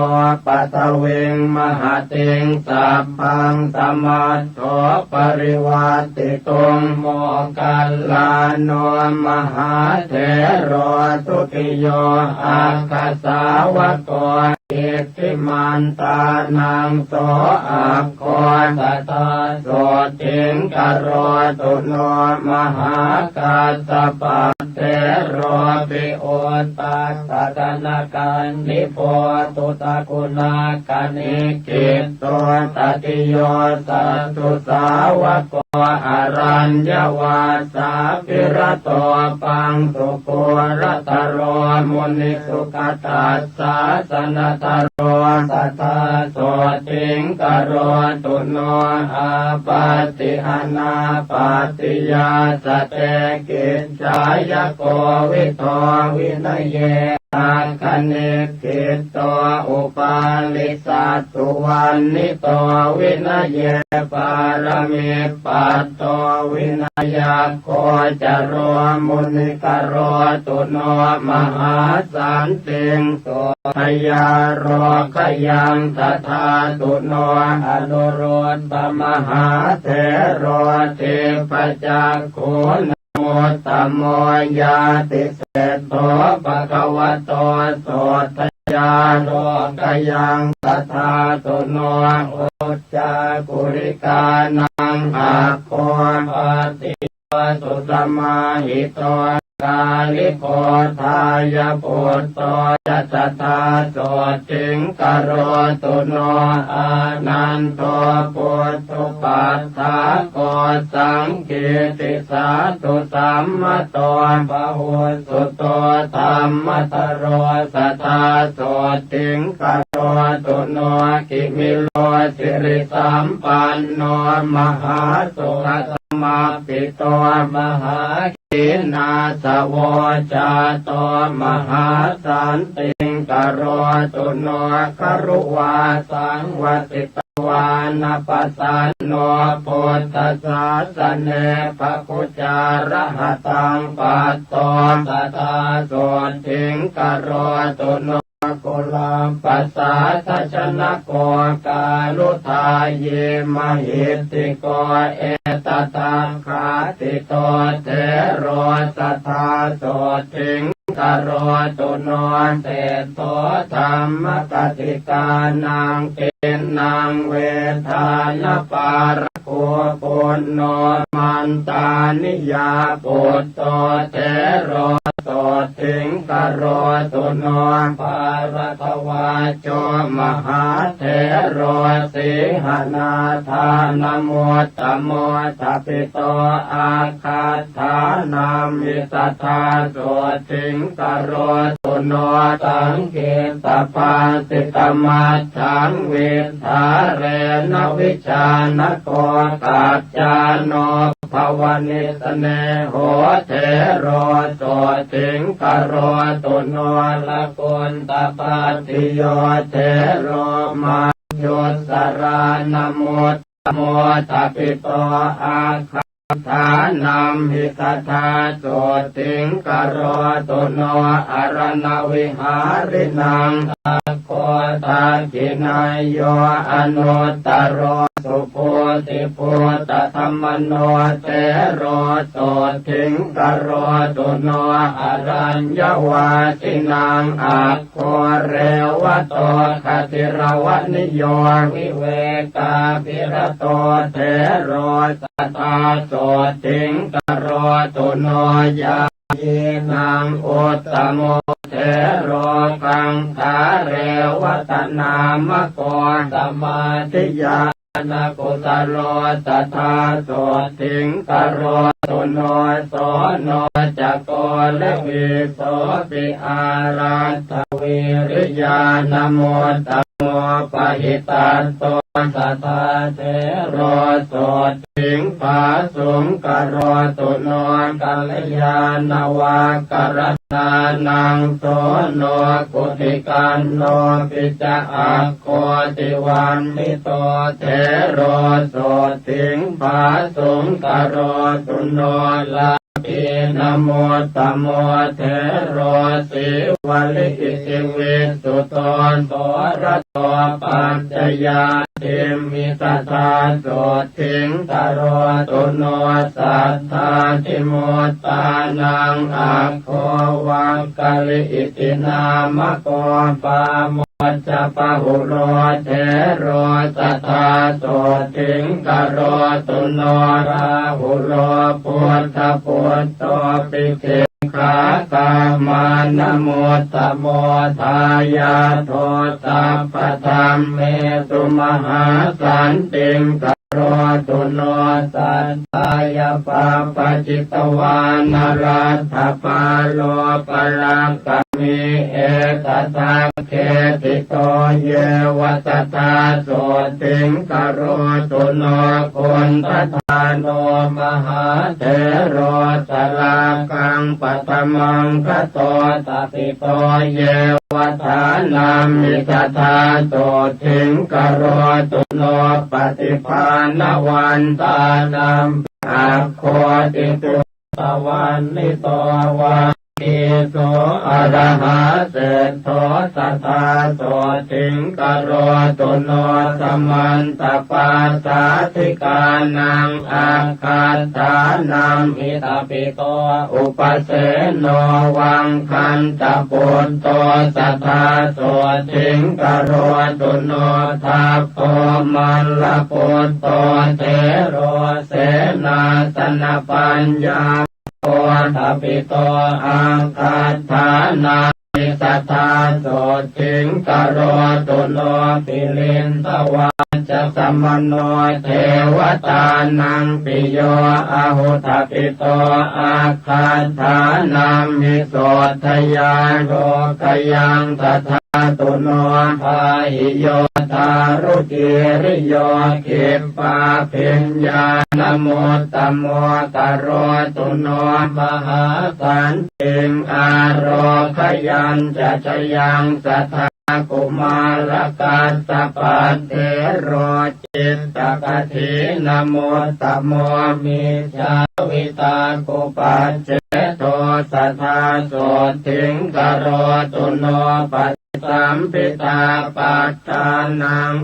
ปะทวิง มหะติง สัพพัง สะ มัทโธ ปริวัตติตุง โมคคัลลาโน มหาเถโร ทุติโย อักขสาวโก อิทธิมันตานัง โส อักโข สัทธา โสตถิง กโรตุโน มหากัสสะปะ เถโร ปิ อุตตัสสะ กนะกัณฑิโพ ตุตะกุณักขณิกขิตโต ตติโย สัตถุสาวโก อรัญญวาสาภิรโต ปังสุกูรตโร มุนิสุขตัสสาสะนะทะโร สัทธา โสตถิง กโรตุโน อาปัตติอนาปัตติยา สะ เต กิจจายะ โกวิโท วินะเย Dakkhaṇikkhittaṃ upālisattu, vaṇṇito vinaye pāramī patto vinayaggocaro muni, karotu no mahāsantiṃ suddhajārogayaṃ. Tadātu no anuruddhamahāthero, dibbacakkhūna muttamo ñātiseṭṭho bhagavato suddhajārogayaṃ. Tadātu no ucchākulikānaṃ aggo bhaddiyo susamāhito, kāliko thāya putto ca tadā sotthiṃ karotu no. Ānando puttupaddako saṅkītti sādhusammato, bahussuto dhammataro sadā sotthiṃ karotu no. Khimilo sirisampanno mahāsukhasamappito, mahāhīnāsavo jāto mahāsantiṃ karotu no. Garuvasaṃ vasi vāna pasanno buddhasāsane, bhāgū ca arahataṃ patto sadā sotthiṃ karotu no. Kuḷapasādajanako kāruttayī mahiddhiko, etadaggāhito thero sadā sotthiṃ karotu no. Seṭṭho dhammapaṭikānaṃ tiṇṇaṃ vedānapārako, puṇṇo mantāniyā putto thero sotthiṃ karotu no. Bhāradvājo mahāthero sīhaṇātha namuttamo, tapito āga ṭhānamhi sadā sotthiṃ karotu no. Saṅkhippabhāsitamatthaṃ viddhārena vijānako, kaccāno bhavanissaleho thero sotthiṃ karotu no. Laguntapatthiyo thero majjhussarā namut tamo, tapito āga ṭhānamhi sadā sotthiṃ karotu no. Araṇavihārinaṃ aggo dakkhiṇeyyo anuttaro subhūtibhūtadhammano thero sotthiṃ karotu no. Araññavāsinaṃ ag go revato gatiravaniyo, vivekārato thero sadā sotthiṃ karotu no. Ñāyīnaṃ uttamo thero gaṅgārevattanāmako, samādhiñā ṇakusalo sadā sotthiṃ karotu no. Soṇo ca koḷavīsopi āraddhavīriyā, namuttamo pahitattho sadā thero sotthiṃ phāsuṃ karotu no. Kalyāṇavākaraṇānaṃ soṇo guṭikaṇṇopi ca, ag go tivaṇṇito thero sotthiṃ phāsuṃ karotu no. Lappīnamuttamo thero sīvalī iti visuddho, soraso pañcayattimhi sadā sotthiṃ karotu no. Saddādhimuttānaṃ ag go vaggalī iti nāmako, pāmojjabahulo thero sadā sotthiṃ karotu no. Rāhulo buddhaputtopi diggāgamanamuttamo, dāyādo sabbadhammesu mahāsantiṃ karotu no. Sattāya pabbajitavāna laddhapālo palakkhamī, etasaṅkhetiतो yeva sadā sotthiṃ karotu no. Kuṇḍadāno mahāthero sālakaṃ paṭhamaṅgato tapito yeva dānamhi sadā sotthiṃ karotu no. Paṭibāhavantānampi aggo itipi uttavaṇṇito vāgīso arahā seṭṭho sadā sotthiṃ karotu no. Samantapāsādhikānaṃ aggādānamhi tapito upaseno vaggantaputto sadā sotthiṃ karotu no. Dabbo mallaputto thero senāsanapaññā ko tapito aggādānamhi sadā sotthiṃ karotu no. Pilitvā ca samaṇo devatānaṃ piyo ahu tapito aggādānamhi sotthayaṃ lokayaṃ sadā tu no. Pāhi yo dāruciriyo khippābhiññāṇamuttamo karotu no. Mahāsantiṃ ārogayañca jayaṃ sadā kumārakassapathero cittakaṭhīnamuttamo micchāvitakkupacched do sadā sotthiṃ karotu no. Paṭisambidhāpattanaṃ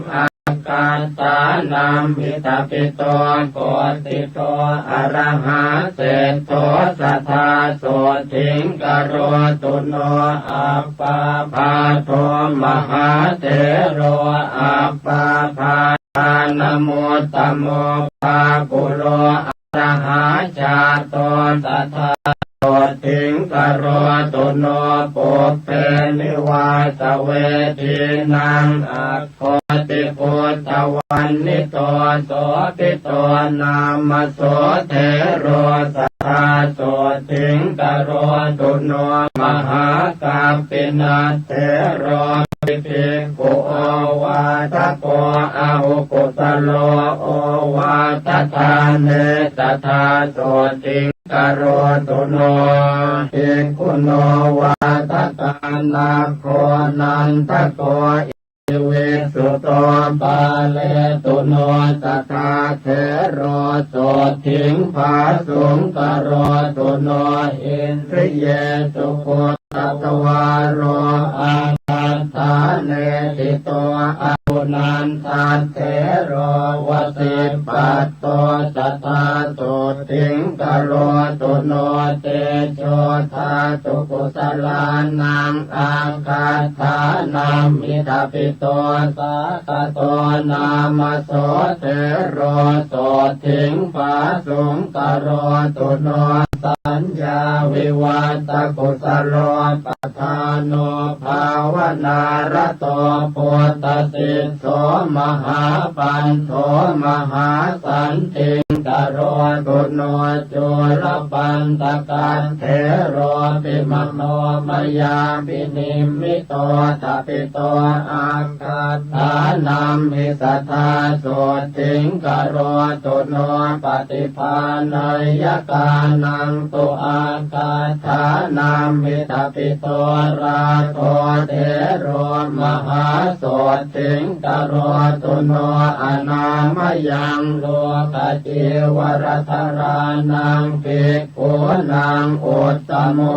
aggādānamhi tapito koṭṭhito arahā seṭṭho sadā sotthiṃ karotu no. Appabhāso mahāthero appabhā ṇamuttamo bāhulo arahā jāto sadā sotthiṃ karotu no. Pubbenivāsavedhīnaṃ aggoṭiputtavaṇṇito sobhito nāma so thero sadā sotthiṃ karotu no. Mahākappina theroti bhikkhu ovādako ahu kusalo ovādadāne sadā sotthiṃ karotu no. Bhikkhuno vādakānaggo nandako iti visuto pāletu no sadā thero sotthiṃ phāsuṃ karotu no. Indriyesu gu tatvāro aggaṭṭhāne ṭhito ahu nanda thero vasipatto sadā sotthiṃ karotu no. Tejodhātukusalānaṃ aggaṭṭhānamhi tapito sāgato nāma so thero sotthiṃ phāsuṃ karotu no. Saññāvivatthakusalobhātano bhāvanārato buddhasisso mahāpanto mahāsantiṃ karotu no. Cūḷapaṇḍakathero pi manomayābhinimmito tapito aggaṭṭhānamhi sadā sotthiṃ karotu no. Paṭibāhaneyyakānaṃ tu aggaṭṭhānamhi tapito rāgo thero mahāsotthiṃ karotu no. Anāmayaṃ lokacīvaradharānaṃ bhik khūnaṃ uttamo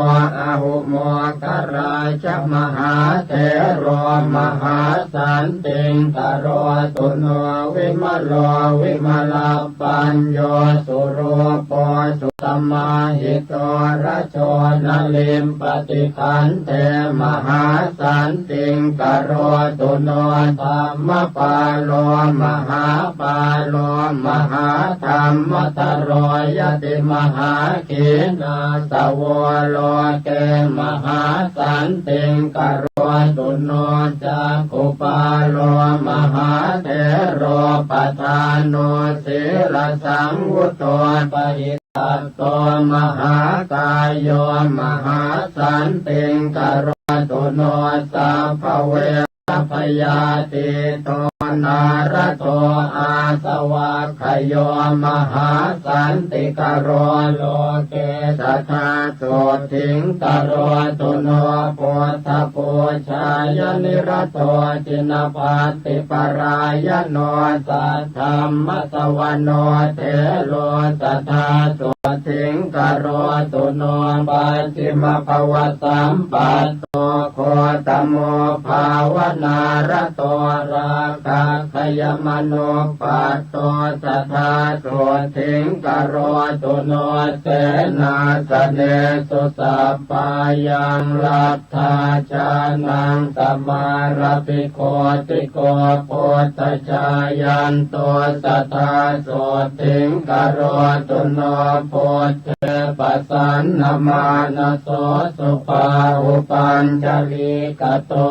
ahu moggallāja mahāthero mahāsantiṃ karotu no. Vimalo vimalapañño surūpo susamāhito rajo na limpati khandhe mahāsantiṃ karotu no. Dhammapālo mahāpālo mahādhammadharo yati mahākhīṇā savo loke mahāsantiṃ karotu no. Cakkhupālo mahāthero padhāno sīlasaṃvutto pahi tatto mahākāyo mahāsantiṃ karotu no sabbaverabhayātīto nārado āsavakkhayō mahāsantikaro loke sadā sotthiṃ karotu no buddhapūjāya nirato jinapattiparayaṇo saddhammasavaṇo thero sadā sotthiṃ karotu no pacchimabhavasampatto gotamo bhāvanārato rakkhākkhayamanuppatto sadā sotthiṃ karotu no senāsanesu sabbā yaṃ lab dhā jānaṃ samārabhi koti ko buddhajāyanto sadā sotthiṃ karotu no buddhe pasannamānaso subāhupañjarīgato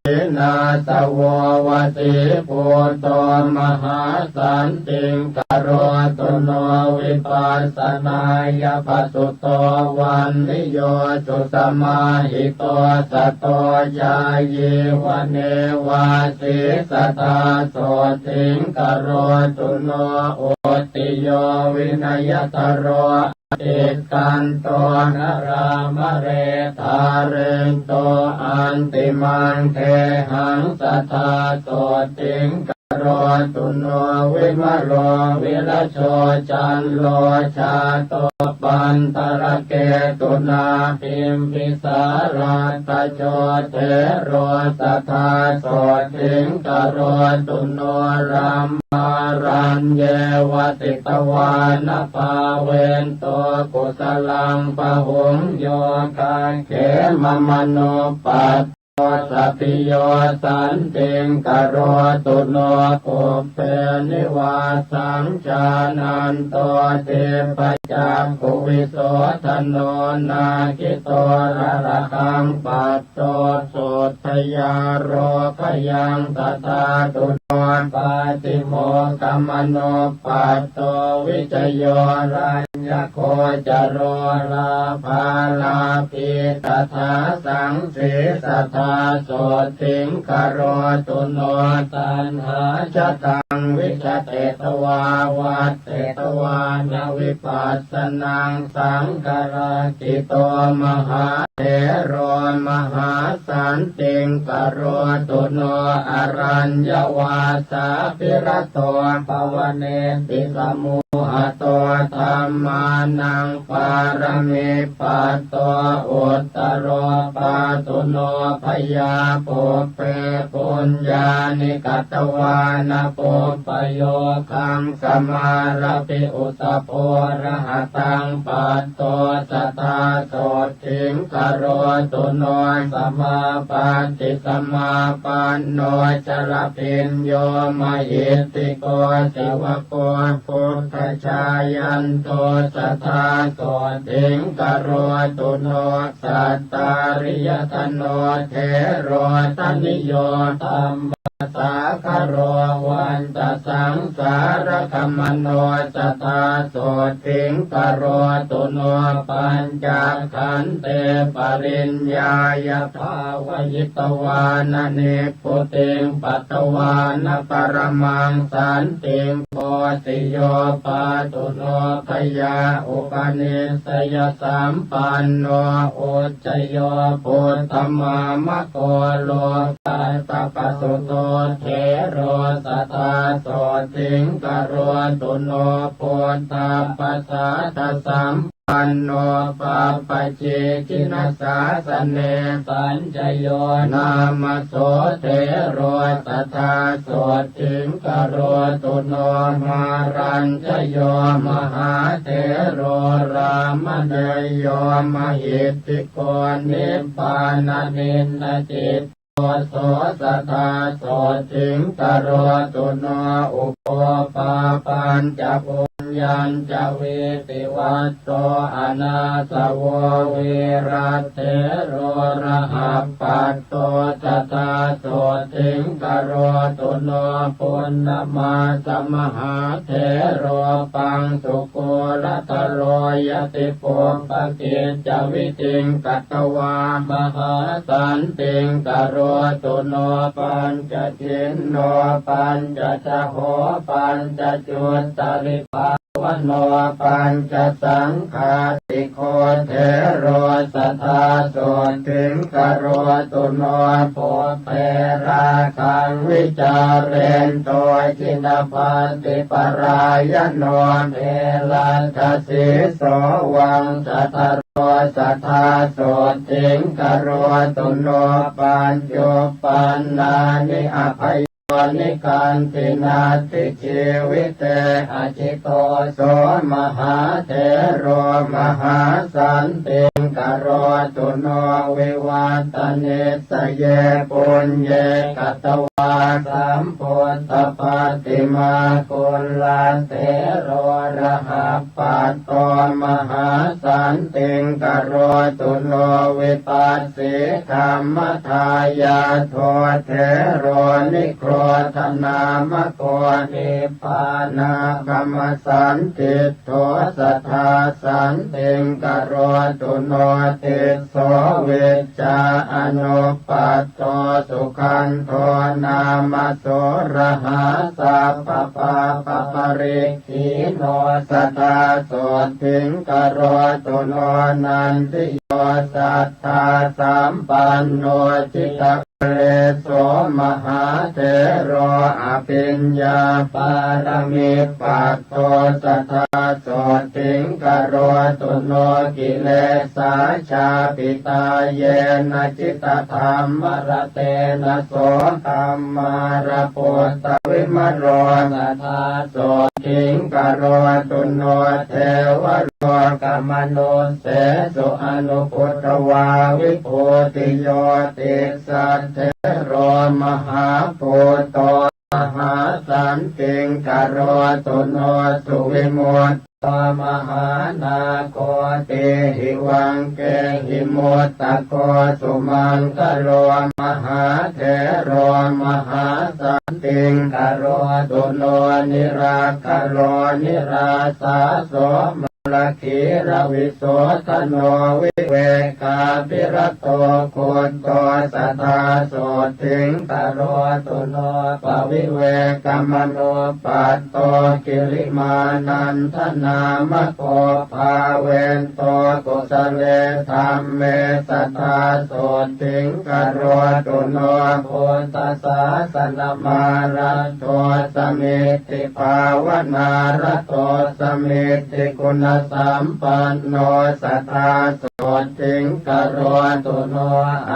sīnāsavo vasībhūto mahāsantiṃ karotu no vipassanāya phasu to vaṇṇiyo susamāhito sato cāyī vane vāsī sadā sotthiṃ karotu no uttiyo vinayatharo atikkanto nalāmare dhārento antimaṃ gehaṃ sadā sotthiṃ karotu no vimalo virajo cando jāto paṇḍaraketunā bimbisārakkhajjo thero sadā sotthiṃ karotu no brahmāraññe vasitvāna pāvento kusalaṃ bahuṃ yo gāgkhemamanuppatto sabbīyo santiṃ karotu no pubbenivāsaṃ jānanto dibbacakkhuvisodhano nāgito lalahaṃ patto sotthayā lokayaṃ sadā tu no pātimokkhamanuppattito vijayo rañña gocaro lābhā lābhī sadā saṃsī sadā sotthiṃ karotu no taṇhāchadaṃ vigatetvā vattevāna vipassanaṃ saṅgaragito mahāthero mahāsantiṃ karotu no araññavāsābhirato bhavanetti samū hato dhammānaṃ pāramipatto uttaro pātu no bhayā pubbe puññāni katvāna pubbayogaṃ samārabhi usaborahataṃ patto sadā sot thiṃ karotu no samāpatti samāpanno ca labhiñño mahiddhiko savako buddhajāyanto sadā sothiṃ karotu no sattāriyattano thero taniyo dhamma sāgaro vantasaṃsāragamano sadā sothiṃ karotu no pañcakkhandhe pariññāya bhāvayitvāna nibbutiṃ patvāna paramaṃ santiṃ. Bhosiyo pātu no bhayā upanissayasam panno ujjayo buddhamāmako lokassapasuto thero sadā sothiṃ karotu no buddhapasaddasam panno pabbajī jinasāsane sañjayo nāma so thero sadā sothiṃ karotu no mārañjayo mahāthero rāmaṇeyo mahiddhiko nibbānanindajit so sadā sothiṃ karotu no ubho pāpañca puñña Yañca vītivatto anāsavo vīrathero rahapatto sadā sotthiṃ karotu no. Punnamassa mahāthero paṃsukulataro yatipuppakiccavidhiṃ katvā mahāsantiṃ karotu no. Pañcachinno pañcasaho pañcacuttari pāvano pañcasaṅghāṭiko thero sadā sotthiṃ karotu no. Pubbe rāgaṃ vicārendo jinappaṭiparāyano phelaggasīso vaṃsadharo sadā sotthiṃ karotu no. Pañcuppannāni abhayo nikanti natthi jīvite ajito so mahāthero mahāsantiṃ karotu no. Vivattanisaye puññe katvā sambuddhapaṭimā kulatthero rahapatto mahāsantiṃ karotu no. Vipassi dhammadāyādo thero nigrodhanāmako nibbānāgamasandiṭṭho sadā santiṃ karotu no. Tisso viccā anuppat to sugandho nāma so rahā sabbapāpaparikkheṇo sadā sotthiṃ karotu no. Nandiyo satthā sampanno jitavarena so mahāthero abhiññāpāramipatto sadā sotthiṃ karotu no. Kilesā chāpitā yena jitadhammaratena so kammāraputtavimalona sadā sotthiṃ karotu no. Devalokamanussesū anubuddhavā vibhūtiyo tissā thero mahābhūto mahāsantiṃ karotu no. Suvimut to mahānāgo tīhivaṅkehi muttako sumaṅgalo mahāthero mahāsantiṃ karotu no. Nirakkhaṇo nirāsā so mārakhīlavisodhano vivekābhirato guddo sadā sotthiṃ karotu no. Pavivekamanuppat to kilimānandanāmako bhāvento kusale dhamme sadā sotthiṃ karotu no. Buddhasāsanamāratto samiddhibhāvanāratto samiddhiguṇasampanno sadā sotthiṃ karotu no.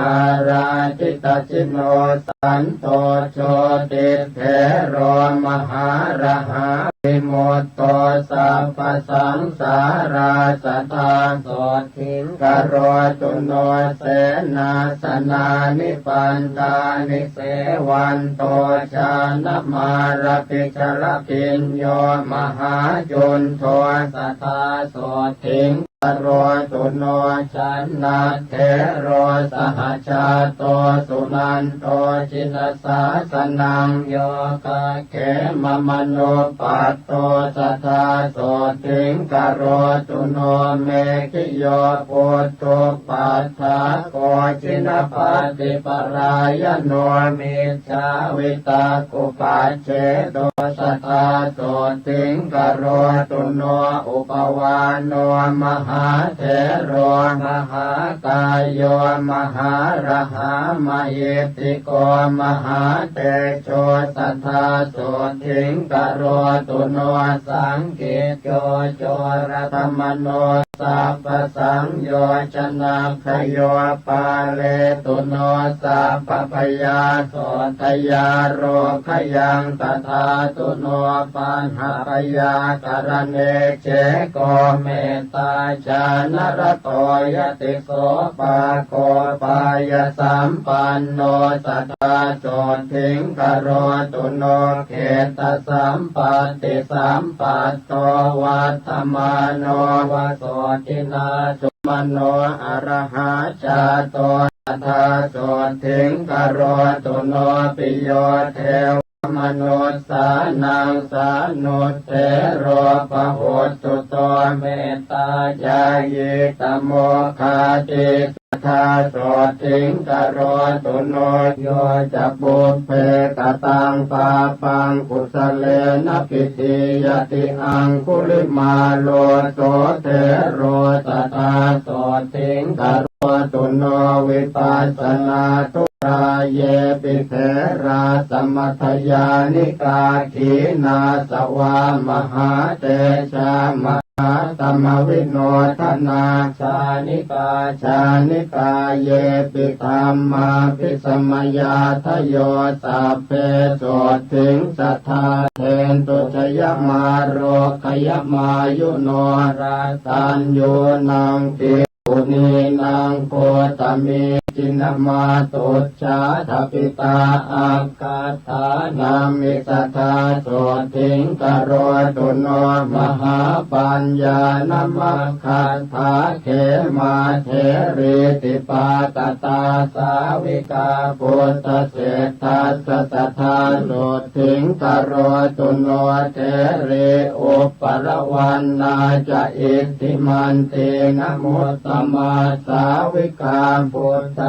Ārādhitacino santo jotithero mahārahā vimutto sabbasaṃsārā sadā sotthiṃ karotu no. Senāsanāni pantāni sevanto jānamārabhicharabhiñño mahācunḍo sadā sotthiṃ karotu no. Canda therosahajāto sunan to jinasāsanaṃ yogakkemamanuppaddo sadā sotthiṃ karotu no. Meghiyo puthuppaddāko jinappaṭiparāyano mijjhāvitakkupacchedo sadā sotthiṃ karotu no. Uppavāno mahāthero mahākāyo mahārahā mahiddhi ko mahātejo sadā sotthiṃ karotu no. Saṅkicco coratamano sabbasaṃyojanakkhayo pāletu no sabbabhayā sotthayarogayaṃ tadātu no paṇḍabhayākaraṇe. Je ko mettāñāṇarato ñātiso pāko pāyasampanno sadā sotthiṃ karotu no kheddasampattisampatto vatthamāno va sotthinā sumano arahajāto sadā sotthiṃ karotu no piyo devamanussānaṃ saṇutthero bahussuto mettāñāyī tamo khati sadā sotthiṃ karotu no. Yo ca pubbe kataṃ pāpaṃ kusalena pidhīyati aṅgulimālo so thero sadā sotthiṃ karotu no vipassanā. Turā yepi therā samatthayānikā khīṇā savā mahātejā mahātamavinodhanā jānikā jānikā yepi dhammābhisamayādayo sabbe sotthiṃ sadā dentu jayamārogayamāyuno rataññūnaṃ bhikkhunīnaṃ gotami jinamātuj jātapitā aggāthānamhi sadā sotthiṃ karotu no. Mahāpaññānamaggaṭṭhā khemā therīti pātatā sāvikā buddhaseṭṭhassa sadā sotthiṃ karotu no. Therī uppalavaññā ca iddhimanti namuttamā sāvikā buddhaseṭṭhassa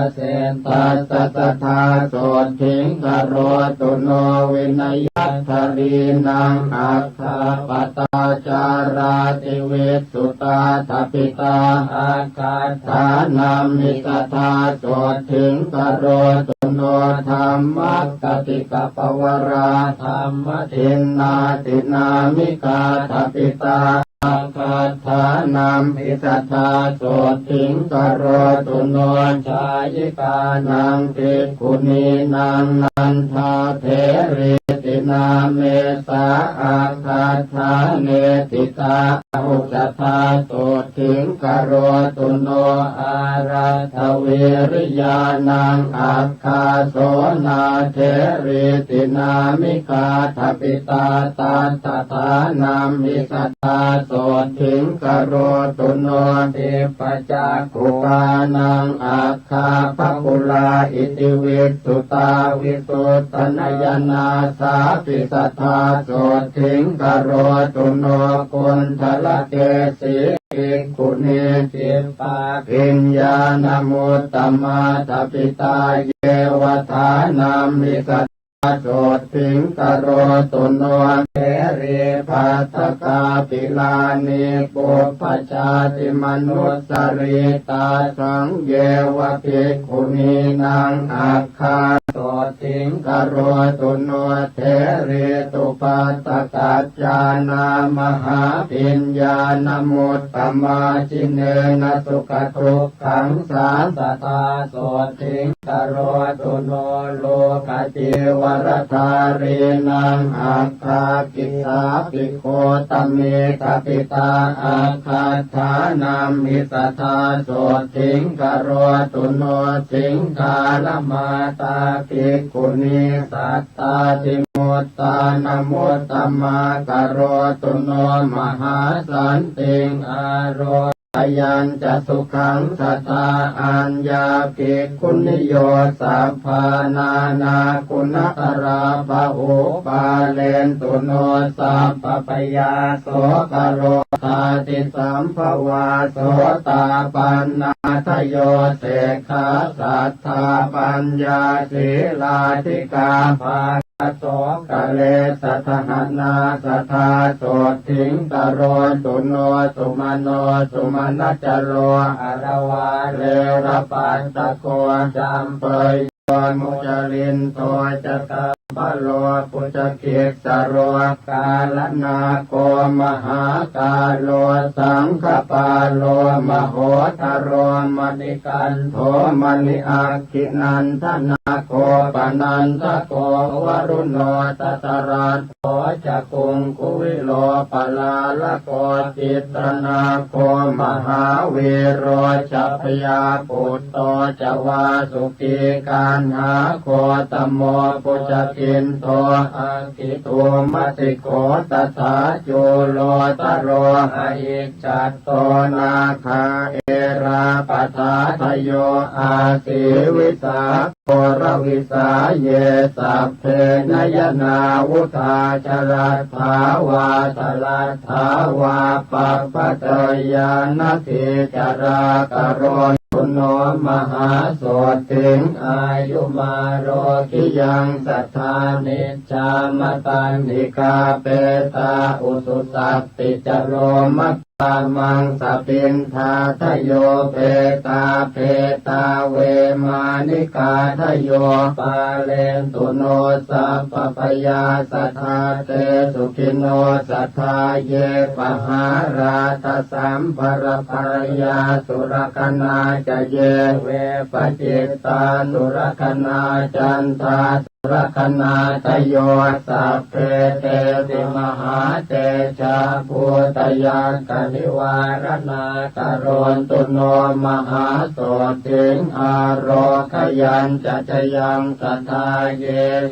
sadā sotthiṃ karotu no. Vinayaddharīnaṃ aggappatā cārāti visuddhā tpitā aggāthānamhi sadā sotthiṃ karotu no. Dhammakkaṭikapavarā dhammadinnatināmikā tpitā aggāthānamhi sadā sotthiṃ karotu no. Jhāyikānaṃ bhikkhunīnaṃ nandātherīti nāmesā aggāthāne ṭhitā ahu sadā sotthiṃ karotu no. Āraddhavīriyānaṃ aggāso nātherīti nāmikā tpitā tattadānamhi sadā sotthiṃ karotu no. Dibbacakkhuṃ kānaṃ aggābhakula iti visuttā visuddhanayanā sāpi sadā sotthiṃ karotu no. Kuṇḍalakesī bhikkhunī dibbābhiññānamuttamā tpitā yeva dānamhi sadā sotthiṃ karotu no. Therī bhaddakā pilānī pubbajātimanussarī tāsaṃ yeva bhikkhunīnaṃ aggā sotthiṃ karotu no. Therī tubbattakaccānā mahābhiññānamuttamā jinena sukhadukkhaṃ sā sadā sotthiṃ karotu no. Lokacīvaradhārīnaṃ aggākissāpi gotamī tpitā aggāthānamhi sadā sotthiṃ karotu no. Siṅgālamātā bhikkhunī sattātimuttānamuttamā karotu no. Mahāsantiṃ āro gyañca sukhaṃ sadā aññā bhikkhuniyo sabbā nānāguṇakarā bahupālentu no sabbabhayā sokaro.Thātisambhavā sotāpaṇṇādayo sekkhā saddā paññā sīlādhikā bhā gasokaḷesasahaṇā sadā sotthiṃ karotu no. Sumano sumanacaro aḷavārerapattako campeyo mucalindo ca พโล ภุจกิสโส กาลนาโก มหาการโส สังฆปาโล มโหธโร มณิกันโถ มณิอักขินันทนาโก ปนันทโก วรุโณ ตตรัตโถ จกุงกุวิโล ปลาลโก จิตตนาโก มหาวีโร ชัพพยาปุตโต จวาสุกี กัณหาโคตโม ภุจกินโท อักขิโต มติโก ตถา จูโลตโร อหิจจัตโต นาคา เอราปธาทโย อาสีวิสาโค รวิสา เย สัพเพ นยนาวุธา ชรัตถาวา สรัตถาวา ปัปปะเจยา นทีจรากโรนตุโน มหาโสตถิง อายุมาโรกิยัง สัทธา นิจจามตัณฑิกา เปตา อุสุสัตติจโรม กามังสปิณฑาทโย เปตา เปตา เวมานิกาทโย ปาเลนตุโน สัพพะพยาสธา เต สุขิโน สัทธา เย ปหาราธสัมภรปรยา สุรคณา จะ เย เวปจิตตา สุรคณา จันทา สุรคณาทโย สัพเพ เต สิ มหาเตจา ภูตยักขนิวารณากโรนตุโน มหาโสตถิง อาโรคยัญจะ ชยัง สัทธา เย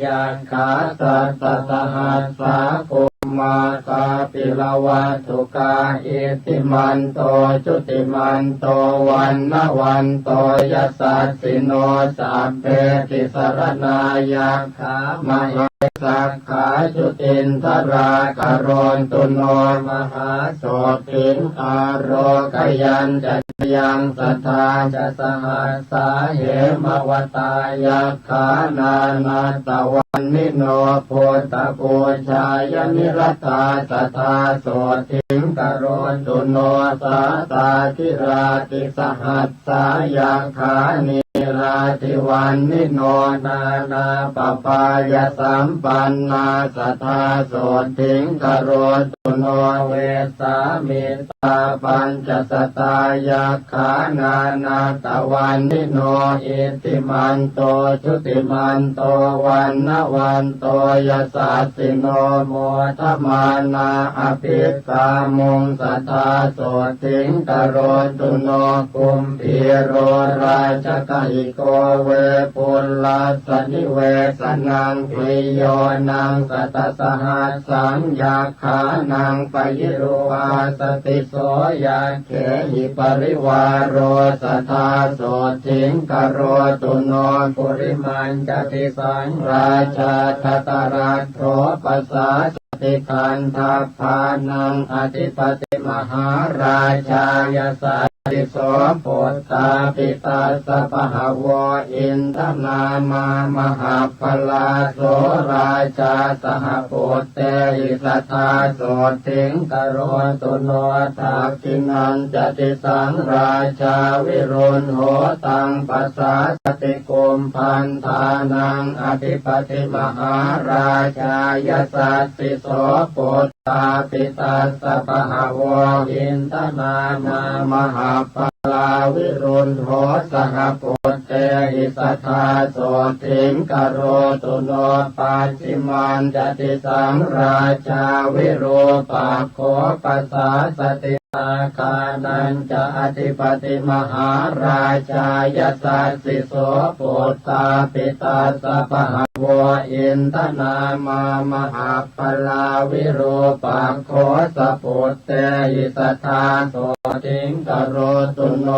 ยักขา สัตตสหัสสา ภุมมา กาปิลวัตถุกา อิทธิมันโต จุติมันโต วัณณวันโต ยสัสสิโน สัพเพ ติสรณา ยักขามเหสักขา จุตินทรากโรนตุโน มหาโสตถิง อาโรคยัญจะ ชยัง สัทธา จะ สหัสสา เหมวตา ยักขา นานัตตวันนิโน พุทธปูจายะ นิรตา สัทธา โสตถิง กโรนตุโน สาตาธิราติสหัสสา ยักขา นีราธิวันนิโน นานาปปายะสัมปันนา สัทธา โสตถิง กโรนตุโน เวสสา มิตตา ปัญจสตา ยักขา นานัตตวันนิโน อิทธิมันโต จุติมันโต วัณณวันโต ยสัสสิโน โมทมานา อภิสามุง สัทธา โสตถิง กโรนตุโน กุมภีโร ราชกหิโก เวปุลลัสสะ นิเวสสะนัง กรีโยนัง สัตตสหัสสัง ยักขานัง ปะยิรุวาสะติ โส ยักเขหิ ปริวาโร สัทธา โสตถิง กโรนตุโน ปุริมัญจะ ติสัง ราชา ธตรัตโถ ปสาสะติ ขันธัพพานัง อธิปติ มหาราชา ยสัสสิ โส ปุตตา ปิตัสสะ ปะหะโว อินทนามะ มหะ พลา โส ราชา สหปุตเตหิ สัทธา โสตถิง กโรนตุโน ทักขิณัญจะ ติสัง ราชา วิรุฬโห ตัง ปสาสะติ กุมภัณฑานัง อธิปติ มหาราชา ยสัสสิ โส ปุตตา ปิตัสสะ ปะหะโว อินทนามะ มหะ พลา วิรุฬโห สหปุตเตหิ สัทธา โสตถิง กโรนตุโน ปัจฉิมัญจะ ติสัง ราชา วิรูปักโข ปสาสะติ นาคานัญจะ อธิปติ มหาราชา ยสัสสิ โส ปุตตา ปิตัสสะ ปะหะโว อินทนามะ มหะ พลา วิรูปักโข สหปุตเตหิ สัทธา โสตถิง กโรนตุโน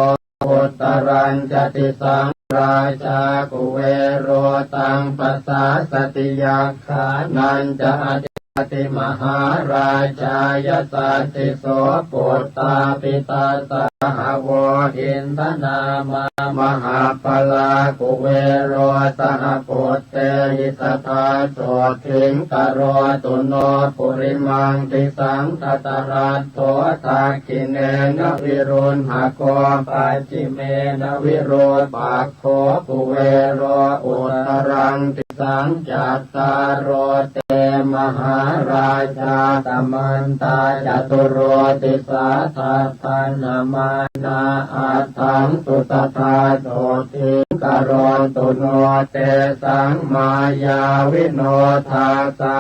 อุตตรัญจะ ติสัง ราชา กุเวโร ตัง ปสาสะติ ยักขานัญจะ อธิป Mahārājā yasassi so puttāpi tassa bahavo Indanāmā mahappalā Kuvero saha put teihi sadā sotthiṃ karotu no purimaṃ disaṃ. Dhataraṭṭho dakkhiṇena viruḷhako pacchimena virūpakkho Kuvero uttaraṃ disaṃ. Cattāro te mahārājā samantā caturo disā daddallamānā aṭṭhaṃsu sadā sotthiṃ karotu no. Tesaṃ māyāvino dāsā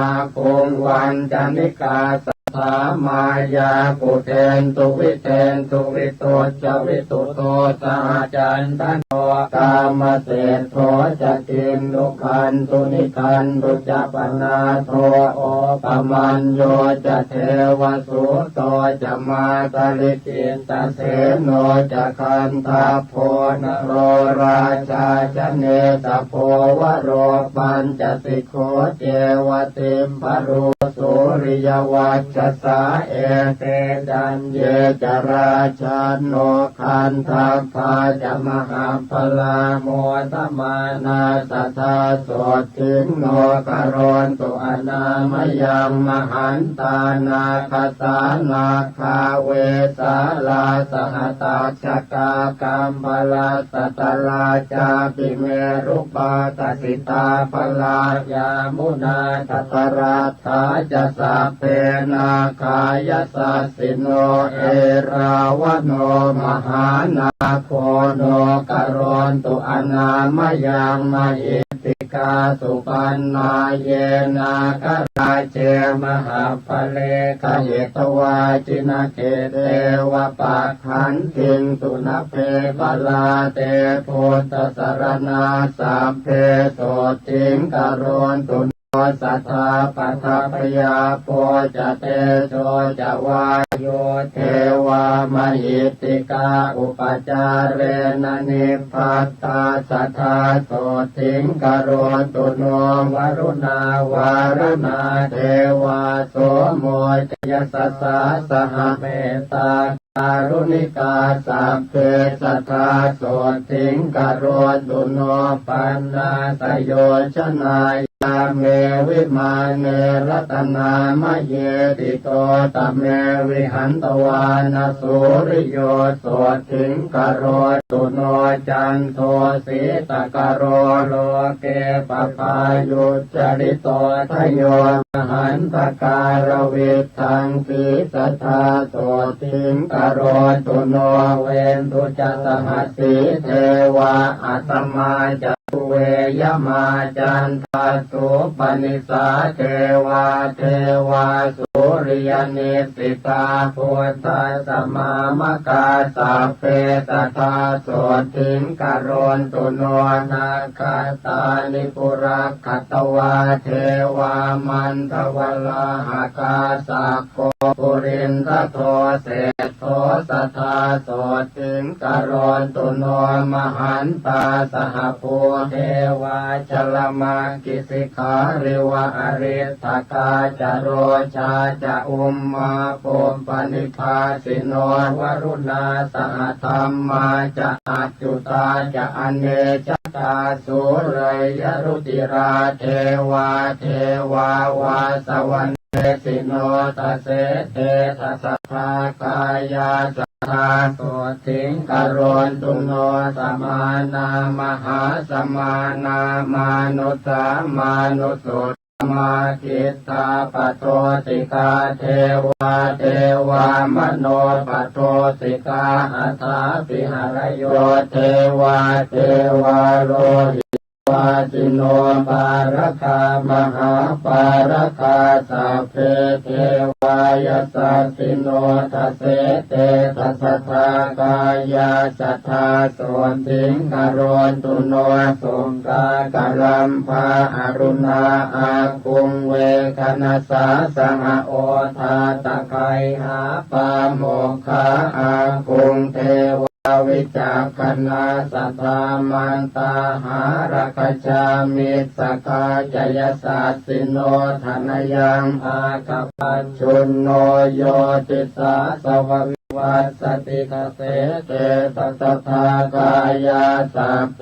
āguṃ vañcanikā saṭhā māyā kuṭeṇḍu veṭeṇḍu vitucca vituttho saha candano kāmaseṭṭho ca kinnughaṇḍu nighaṇḍu ca panādo opamañño ca devasūto ca mātali cittaseno ca gandhabbo naḷorājā janesabho varo pañcasikho ceva timbarū suriyavaccasā. Ete caññe ca rājāno gandhabbā ca mahappalā modamānā sadā sotthiṃ no karontu anāmayaṃ. Mahantā nāgasā nāgā vesālā saha tacchakā kambalassatarā cāpi merupākasitābalā yāmunā dhataraṭṭhā ca sabbe nāgā yasassino erāvaṇo mahānāgo no karontu anāmayaṃ. Mahi ttikā supaṇṇā ye nāgarāje mahappale gahetvā jinakheteva pakkhantiṃ sunabhe balā. Te buddhasaraṇā sabbe sotthiṃ karontu no sadā. Paṭhaviāpo ca tejo ca vāyo devā mahittikā upacārena nib battā sadā sotthiṃ karontu no. Varuṇā vāruṇā devā somo ca yasasā saha mettākāruṇikā sabbe sadā sotthiṃ karontu no. Paṇṇāsayojanā yāme vimāne ratanāmaye ṭhito tame vihatvāna suriyo sotthiṃ karotu no. Cando sītakaro loke paphāyujjalito dhayo mahantakāraviddhaṃ sīsadā sotthiṃ karotu no. Veṇḍu ca sahasī devā asamā ca duve yamā candassūpanisā devā devā sūriyanissitā buddhasamāmakā sabbe sadā sotthiṃ karontu no. Nakkhattāni purakkhatvā devā mandavalāhakā sakko purindado sej jho sadā sotthiṃ karontu no. Mahantā sahabhū devā jalamaggisikhāriva ariṭṭhakā ca rojā ca ummāpupphanibhāsino varuṇā sahadhammā ca accutā ca anejakā sūleyyarucirā devā devā vāsavanesino dasete dasadhā kāyā sadā sotthiṃ karontu no. Samānā mahāsamānā mānusā mānusuttamā khiḍḍāpadūsikā devā devā manopadūsikā athāpi harayo devā devā lohi tavāsino pāragā mahāpāragā sabbe devā yasassino dasete dasadhā kāyā sadā sotthiṃ karontu no. Sukkā karambā aruṇā āguṃ veghanasā saha odātagayhā pāmokkhā āguṃ devā วิจักขณา สัทธา มันตาหาราคชา มิสสกา จายสัสสิโน ธนะยัง อาคาปัญจุณโณ โยติสาสวา วิวัสสติ ตะเส เตสะ สัทธา กายา สัพเพ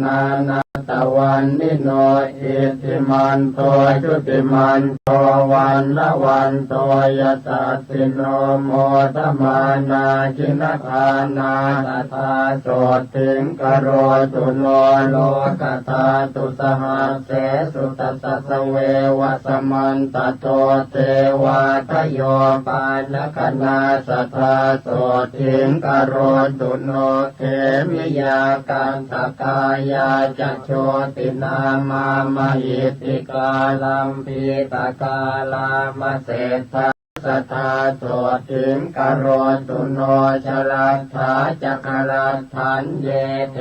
นานาตะวัณณิโน อิทธิมันโต จุติมันโต วัณณวันโต ยสัสสิโน โมทะมานา จินดานา สัทธา โสตถิง กะโรตุโน โลกะธาตุ สหัสเสสุ ตัสสะ สะเววะ สะมันตะโต เทวาทะโย ปาณะกะณา สัทธา โสตถิง กะโรตุโน เขมิยา กัตถะกายา จะ โชตินามา มะหิทธิกา ลัมพีปะกา รามะเศรษฐา สัทธา โสตถิง กะโรตุโน จรัตถา จะ กรัตถันเย เท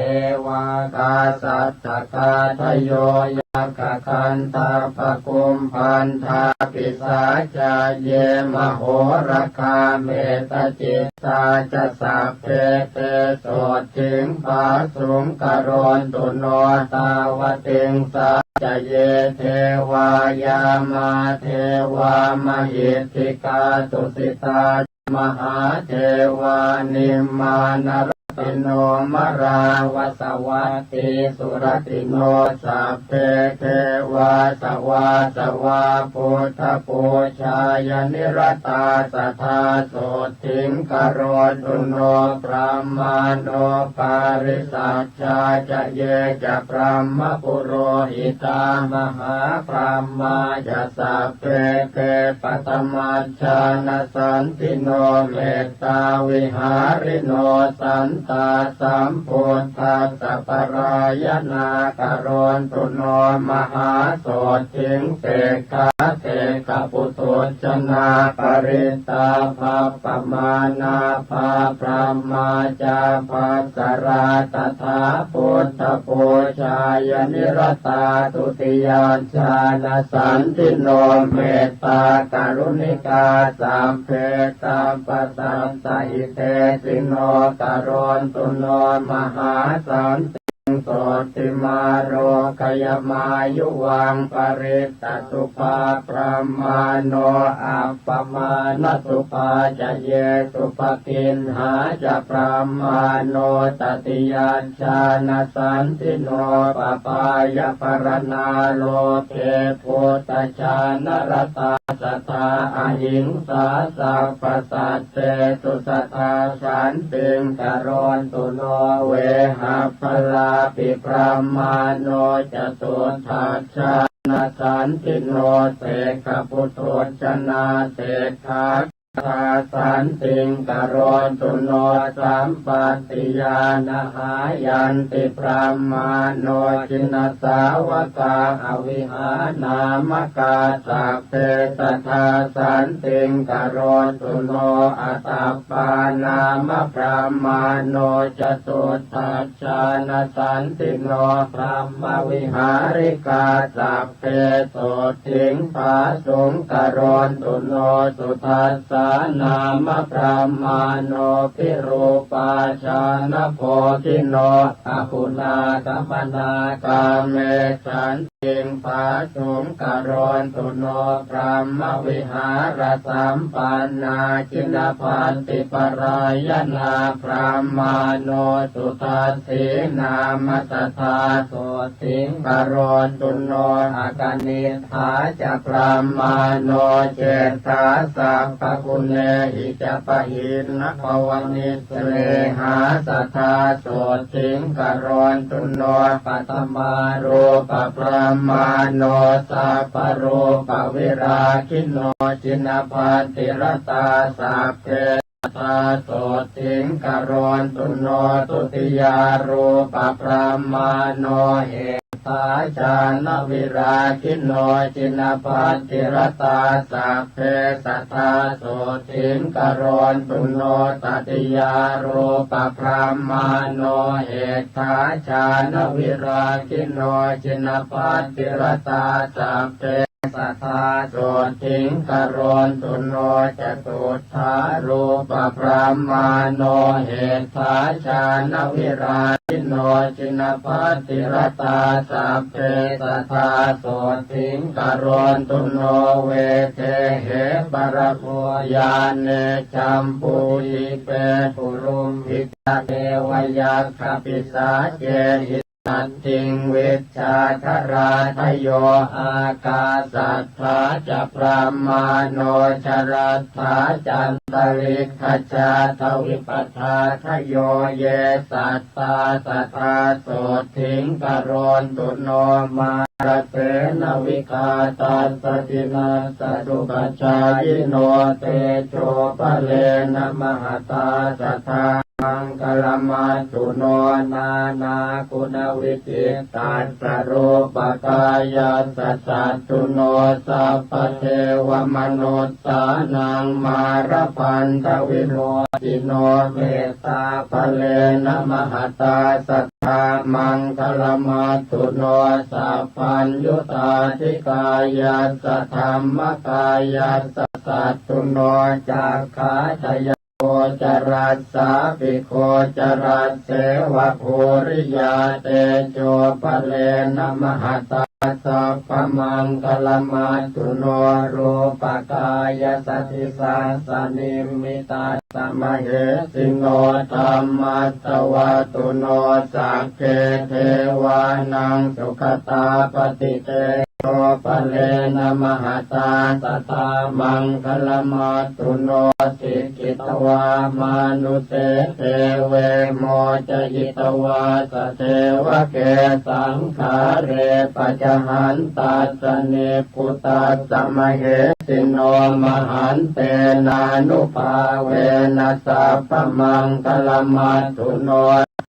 วา กาสัตถะกา ทะโย ยักขะกันทัพพะ กุมพันธา ปิสาจา เย มโหระคา เมตตจิตตา จะ สัพเพ เต โสตถิง ผาสุง กะโรตุโน ตาวติงสา จะ เย เทวา ยามา เทวา มหิทธิกา ตุสิตา จะ มหาเทวา นิมมานรติโน มราวสวัตตีสุรติโน สัพเพ เทวา สวาสวา พุทธปูจายา นิรตา สัทธา โสตถิง กะโรตุโน พรหมานุปาริสัชชา จะ เย จะ พรหมปุโรหิตา มหาพรหมา จะ สัพเพ เต ปะทะมัจจานะสันติโน เมตตาวิหาริโน สันตาสัมพุทธัสสะ ปะรายะนา กะโรตุโน มหาโสตถิง เสกขา เสกขปุถุชนา ปริตตาภัปปะมานา พาพรหมาจาภัสสะรา ตถา พุทธปูจายา นิรตา ทุติยญาณสันติโน เมตตากรุณิกา สัพเพ สัพพสัตตะ หิเตสิโน กะโรตุโน มหาสันติง โสติมา โรกะยะมายุวัง ปริตตะสุภาพรหมานุ อัปปะมาณสุภา จะ เยสุปะกิณหา จะ พรหมานุ ตติยญาณสันติโน ปปายะปะระณา โลเก พุทธจานะรตา สัทธา อหิงสา สัพพสัตเตสุ สัทธา สันติง กะโรตุโน เวหัพพลาปิ พรหมานุ จตุตถัจจานะสันติโน เสกขปุถุชนา เสกขา ทาสันติง กะโรตุโน สัมปัตติญาณหายันติ พรหมานุ จินสาวกา อวิหานามกา สัพเพ สัทธา สันติง กะโรตุโน อัตตัปปานามะ พรหมานุ จตุตถัจจานะสันติโน พรหมวิหาริกา สัพเพ โสตถิง ผาสุง กะโรตุโน สุทัสสานามะ พรหมานุ วิรูปาจานะโพธิโน อปุณาคมนา กาเมสันติง ผาสุง กะโรตุโน พรหมวิหารสัมปันนา จินปัตติปะรายะนา พรหมานุ สุทัสสีนามะ สัทธา โสตถิง กะโรตุโน อกนิฏฐา จะ พรหมานุ เจตถา สัพพะกุเณหิ จะ ปะหินนะภวะนิสเสหา สัทธา โสตถิง กะโรตุโน ปะทะมารูปะ พรหมานุ สัพพะรูปะวิรากิโน จินปัตติรตา สัพเพ สัทธา โสตถิง กะโรตุโน ทุติยารูปะ พรหมานุ เหตถา จานะวิรากิโน จินปัตติรตา สัพเพ สัทธา โสตถิง กะโรตุโน ตติยารูปะ พรหมานุ เหตถา จานะวิรากิโน จินปัตติรตา สัพเพ sadā sotthī karontu no. Catuddhā rūpabrahmāṇo heṭṭhā jhānavirāsino jinapattiratā sabbe sadā sotthī karontu no. Vedehe parako ṭhāne jambudīpe gurumbi devayakkhapīsācehi saddhiṃ vijjādharādayo akāsaṭṭhā ca brahmāṇo jalaṭṭhā cantalikkhañca dvipadā dayo ye sattā sadā sotthī karontu no. Mārasenā vighātassa jinassa suppajāyino tejopalena mahatā sadā maṅgalamāttu no. Nānāguṇavijittassa rūpakāyassa cakkhuno sabbadevamanus sānaṃ mārabandavinodino mettābalena mahatā sadā maṅgalamāttu no. Sabbaññutaṭṭhikāyassa dhammikāyassa cakkhuno cakkhādayo gocarassapi gocaraseva puriyā tejopalena mahatā sabbamaṅgalamāttu no. Rūpakāyassa disassa nimmitassa mahesino dhammassavatthuno sagge devānaṃ sugatā pati tejopalena mahatā sadā maṅgalamāttu no. Sikkhitvā mānuse deve mocayitvā sadevake saṅgāre pañcahattassa nibbutassa mahesino mahantena nubhāvena sabbamaṅgalamāttu no.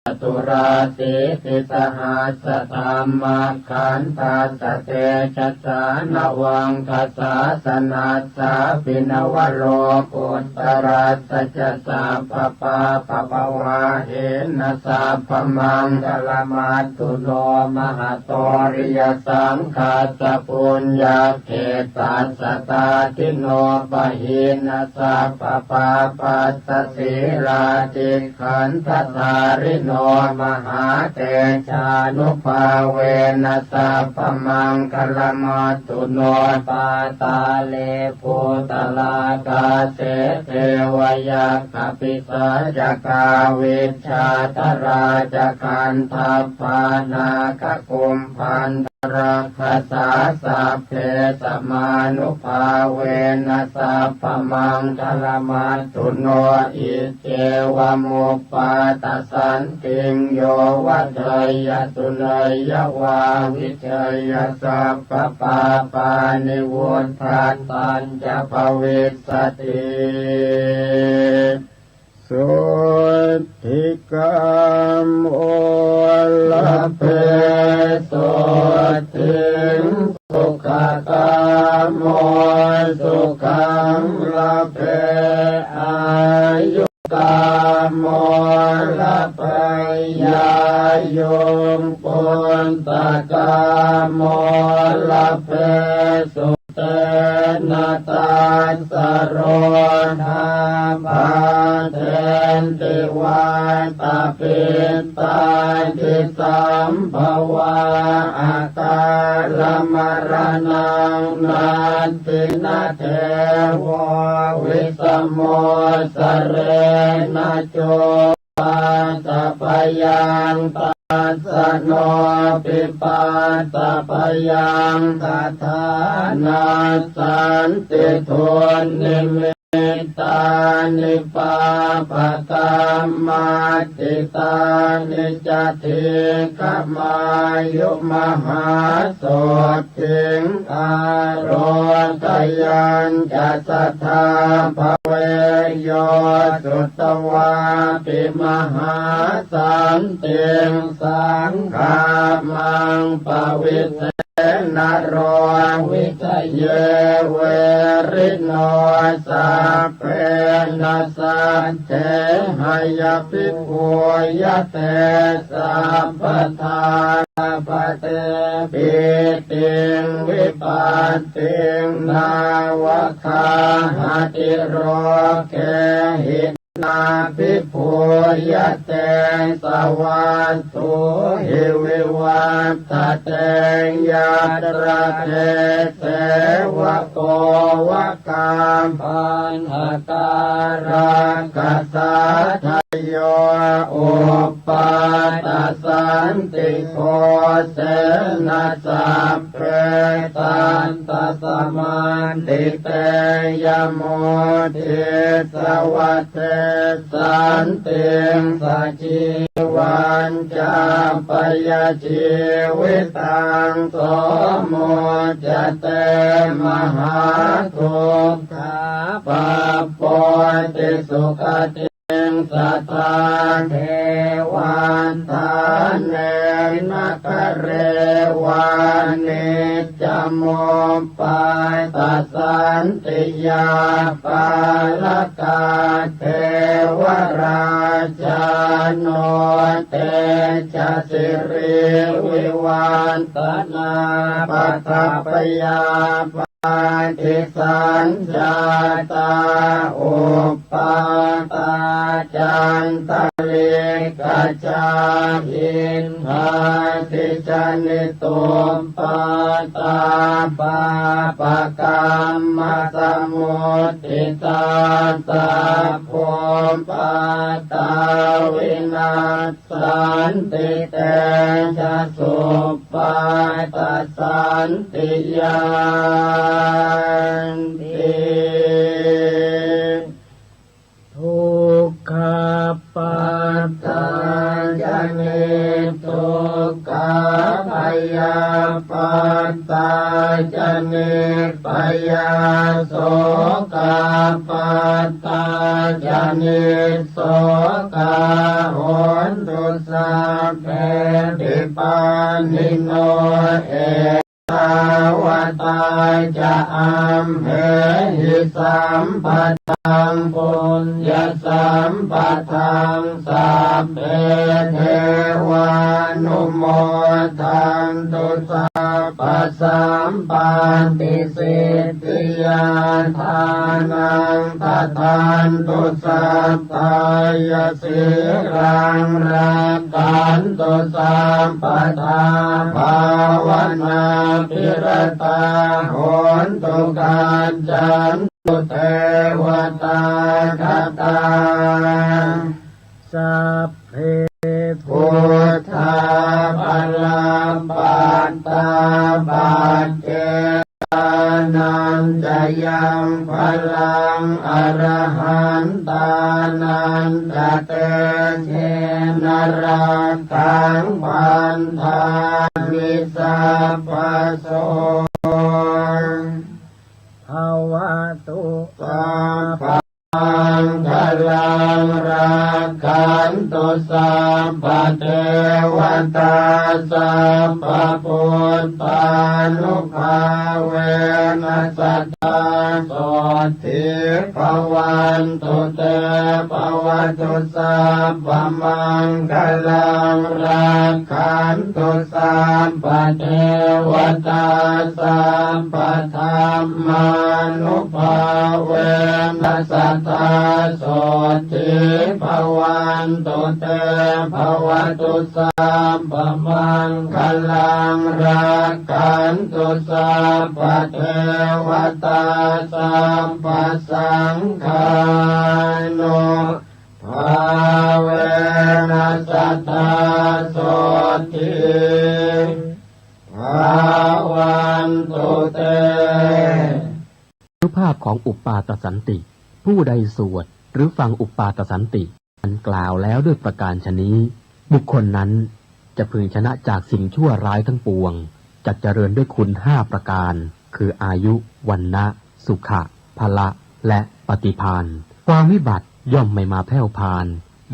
Caturāsītisahassadhammakkhandhassa tejasā navaṃ dasāsanassapi navalokuttaras sa ca sabbapāpavahena sabbamaṅgalamāttu no. Mahattoriyasaṅghassa puññakkhettassa taddino pahīna sabbapāpassa sīlādhikkhandhadhārino mahātejānubhāvena sabbamaṅgalamāttu no. Pātāle bhūtarākāse devayak khapisaccakā vijjādharā ca gandhabbā nāgakumbhandarakkhasā sabbe samānubhāvena sabbamaṅgalamāttu no. Iccevamuppāda santiṃ yo vajeyya suneyya vā vijeyya sabbapāpāni vuḍḍhatañca bhavissati. Sotthi kāmo labhe sotthi, sukhakāmo sukhaṃ labhe, āyukāmo labhe āyuṃ, puttakāmo labhe pu tena tassa rodhā bādenti vātapittādisaṃ bhavā akālamaraṇaṃ natthi na devo visamo sarena co pātabhayaṃ tassa no pi pātabhayaṃ tathā nassanti dunnimitāni pāpakammāti tāni ca dīghāyu mahāsot thiṃ ārogayañca sadā bhaveyyuṃ. Sutvāpi mahāsantiṃ saṅgāmaṃ paviseṭṭhāya นโรวิจเย เวริโน สัพเพนะสัจเจ หะยะภิพูยะเต สัพพะทา ปะเต ปีติง วิปัตติง นาวะคาหะติโรเกหิ นาภิพูยะเต สะวัสสูหิ วิวัตตะเต ยัตระ เต เสวะโก วะกา ปัณหะกา รักขะสา ทะโย อุปปาทะสันติโก เสนะ สัพเพ สัตตะสะมัตติเต ยะโม ทิสสะวะเท สันติง สะจีวัญจะ ปะยะจีวิตัง โส มุจจะเต มหาทุกขา ปะโปติ สุคะติง สะทา เทวะทาเน นะคะเรวา นิจจะ มุปปาทะสันติยา ปาละกา เทวะราชา โน เตจะสิ ริวิวัตตะนา ปะทะพยาปา ปาติสัญญาตา อุปปาตา จันตะลิกะจา อิทธาดิชะนิ ตุปปาตา ปาปะกัมมะสะมุตติตา สัพพุปปาตา วินัส สันติ เตจะสุปปาทะสันติญาณติ ทุกขะปัตตาจะ นิสสุขะ พยาปัตตาจะ นิสสะยา โสกะปัตตาจะ นิสโสกา โหนตุ สัพเพปิ ปาณิโน เอตาวะตา จะ อัมเหหิ สัมปะทัง ปุญญะสัมปะทัง สัพเพ เทวานุโมทันตุ สัพพะสัมปาทิสิทธิยา ทานัง ดะทันตุ สัตถายะ สีลัง รักขันตุ สัพพะทา ภาวะนาภิระตา โหนตุ ขัจฉันตุ เตวะตา คะตา สัพเพ พุทธา ภะละปัตตา ปัจเจกานัญจะยัง ภะลัง อะระหันตานัญจะ เตเจนะ รักขัง บัณฑามิ สัพพะโส ภะวะตุ สัพพะ มังคะลัง รักขันตุ สัพพะเทวะตา สัพพะปุทธานุภาเวนะ สะดา โสตถี ภะวันตุ เต ภะวะตุ สัพพะมังคะลัง รักขันตุ สัพพะเทวะตา สัพพะธัมมานุภาเวนะ สะดา โสตถี ภะวันตุ เต ภะวะตุ สัพพะมังคะลัง รักขันตุ สัพพะเทวะตา สัพพะสังฆานุ ภาเวนะ สะดา โสตถี ภะวันตุ เต อานุภาพของอุปปาทสันติ ผู้ใดสวดหรือฟังอุปปาทสันติ อันกล่าวแล้วด้วยประการฉะนี้ บุคคลนั้นจะพึงชนะจากสิ่งชั่วร้ายทั้งปวง จักเจริญด้วยคุณห้าประการ คืออายุ วรรณะ สุขะ พละ และปฏิภาณ ความวิบัติย่อมไม่มาแผ่วพาน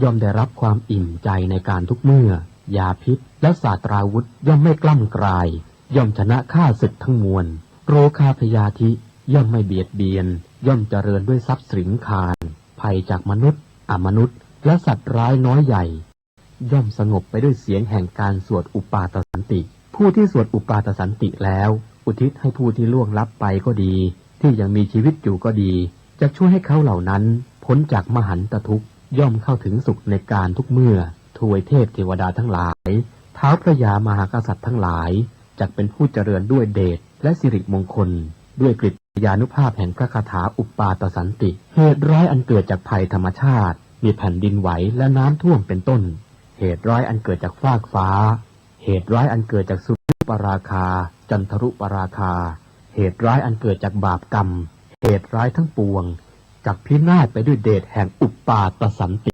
ย่อมได้รับความอิ่มใจในการทุกเมื่อ ยาพิษและสาตราวุธย่อมไม่กล้ำกลาย ย่อมชนะข้าศึกทั้งมวล โรคาพยาธิย่อมไม่เบียดเบียน ย่อมเจริญด้วยทรัพย์สิริงคาร ภัยจากมนุษย์ อมนุษย์ และสัตว์ร้ายน้อยใหญ่ ย่อมสงบไปด้วยเสียงแห่งการสวดอุปาทสันติ ผู้ที่สวดอุปาทสันติแล้ว อุทิศให้ผู้ที่ล่วงลับไปก็ดี ที่ยังมีชีวิตอยู่ก็ดี จะช่วยให้เขาเหล่านั้นพ้นจากมหันตทุกข์ ย่อมเข้าถึงสุขในกาลทุกเมื่อ ทวยเทพเทวดาทั้งหลาย ท้าวพระยามหากษัตริย์ทั้งหลาย จักเป็นผู้เจริญด้วยเดชและสิริมงคล ด้วยกฤษยานุภาพแห่งพระคาถาอุปาทสันติ เหตุร้ายอันเกิดจากภัยธรรมชาติ มีแผ่นดินไหวและน้ำท่วมเป็นต้น เหตุร้ายอันเกิดจากฟากฟ้า เหตุร้ายอันเกิดจากสุริยุปราคา จันทรุปราคา เหตุร้ายอันเกิดจากบาปกรรม เหตุร้ายทั้งปวง จักพินาศไปด้วยเดชแห่งอุปาทสันติ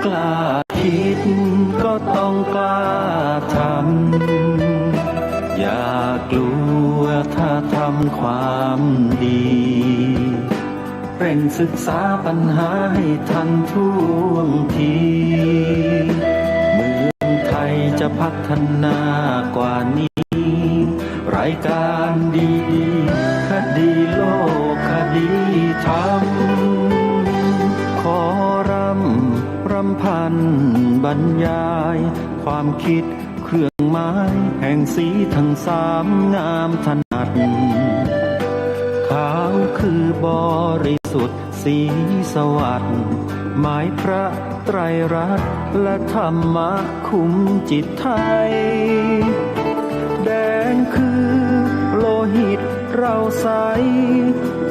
กล้าคิดก็ต้องกล้าทำ อย่ากลัวถ้าทำความดี เร่งศึกษาปัญหาให้ทันท่วงที เมืองไทยจะพัฒนากว่านี้ รายการดีๆ คดีโลกคดีธรรม ขอรำรำพันบรรยาย ความคิดเครื่องหมายแห่งสีทั้งสามงามถนัด ขาวคือบริสุทธิ์ สีสวัสดิ์ หมายพระไตรรัตน์และธรรมะคุ้มจิตไทย แดงคือโลหิตเราใส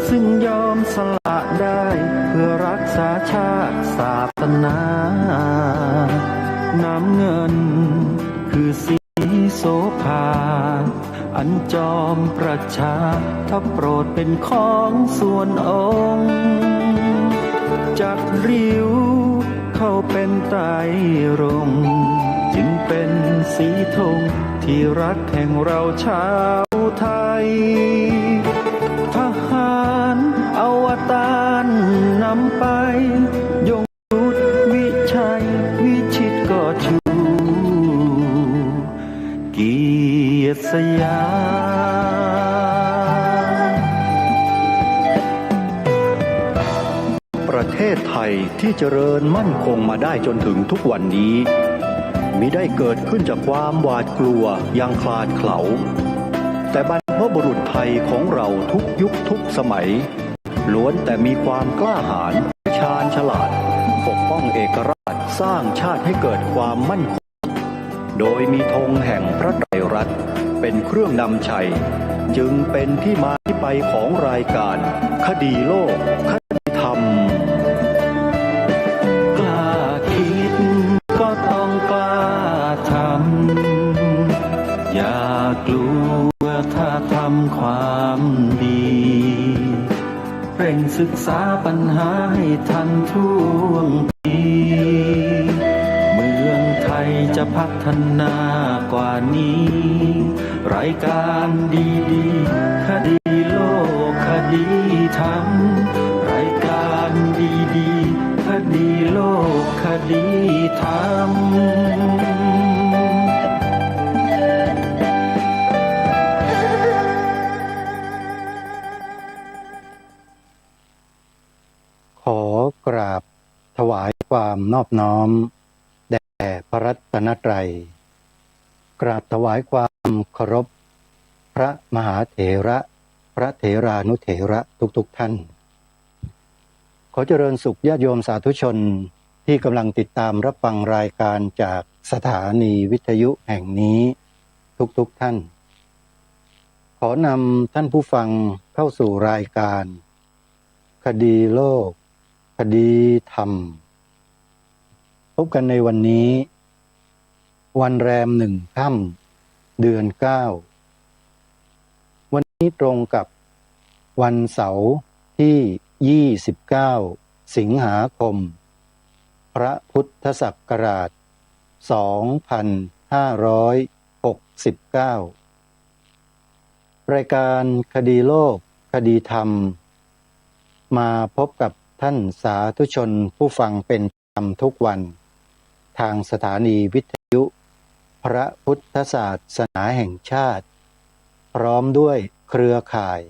ซึ่งยอมสละได้เพื่อรักษาชาติศาสนา น้ำเงินคือสี โสภา อันจอมประชาถ้าโปรดเป็นของส่วนองค์ จัดริ้วเข้าเป็นไตรรงค์ จึงเป็นสีธงที่รักแห่งเราชาวไทย ทหารอวตารนำไป ยง ยุทธวิชัยวิชิตก็ชูเกียรติสยาม ประเทศไทยที่เจริญมั่นคงมาได้จนถึงทุกวันนี้ มิได้เกิดขึ้นจากความหวาดกลัวอย่างขลาดเขลา แต่บรรพบุรุษไทยของเราทุกยุคทุกสมัย ล้วนแต่มีความกล้าหาญ ชาญฉลาด ปกป้องเอกราช สร้างชาติให้เกิดความมั่นคง โดยมีธงแห่งพระไตรรัตน์เป็นเครื่องนำชัย จึงเป็นที่มาที่ไปของรายการคดีโลก คดีธรรม กล้าคิดก็ต้องกล้าทำ อย่ากลัวถ้าทำความดี เร่งศึกษาปัญหาให้ทันท่วงที เมืองไทยจะพัฒนากว่านี้ รายการดีๆ คดีโลกคดีธรรม รายการดีๆ คดีโลกคดีธรรม ขอกราบถวายความนอบน้อมแด่พระรัตนตรัย กราบถวายความเคารพพระมหาเถระ พระเถรานุเถระทุกๆ ท่าน ขอเจริญสุขญาติโยมสาธุชนที่กำลังติดตามรับฟังรายการจากสถานีวิทยุแห่งนี้ทุกๆ ท่าน ขอนำท่านผู้ฟังเข้าสู่รายการคดีโลก คดีธรรม พบกันในวันนี้ วันแรมหนึ่งค่ำ เดือนเก้า วันนี้ตรงกับวันเสาร์ที่ยี่สิบเก้า สิงหาคม พระพุทธศักราช สองพันห้าร้อยหกสิบเก้า รายการคดีโลกคดีธรรม มาพบกับท่านสาธุชนผู้ฟังเป็นประจำทุกวัน ทางสถานีวิทยุพระพุทธศาสนาแห่งชาติ พร้อมด้วยเครือข่าย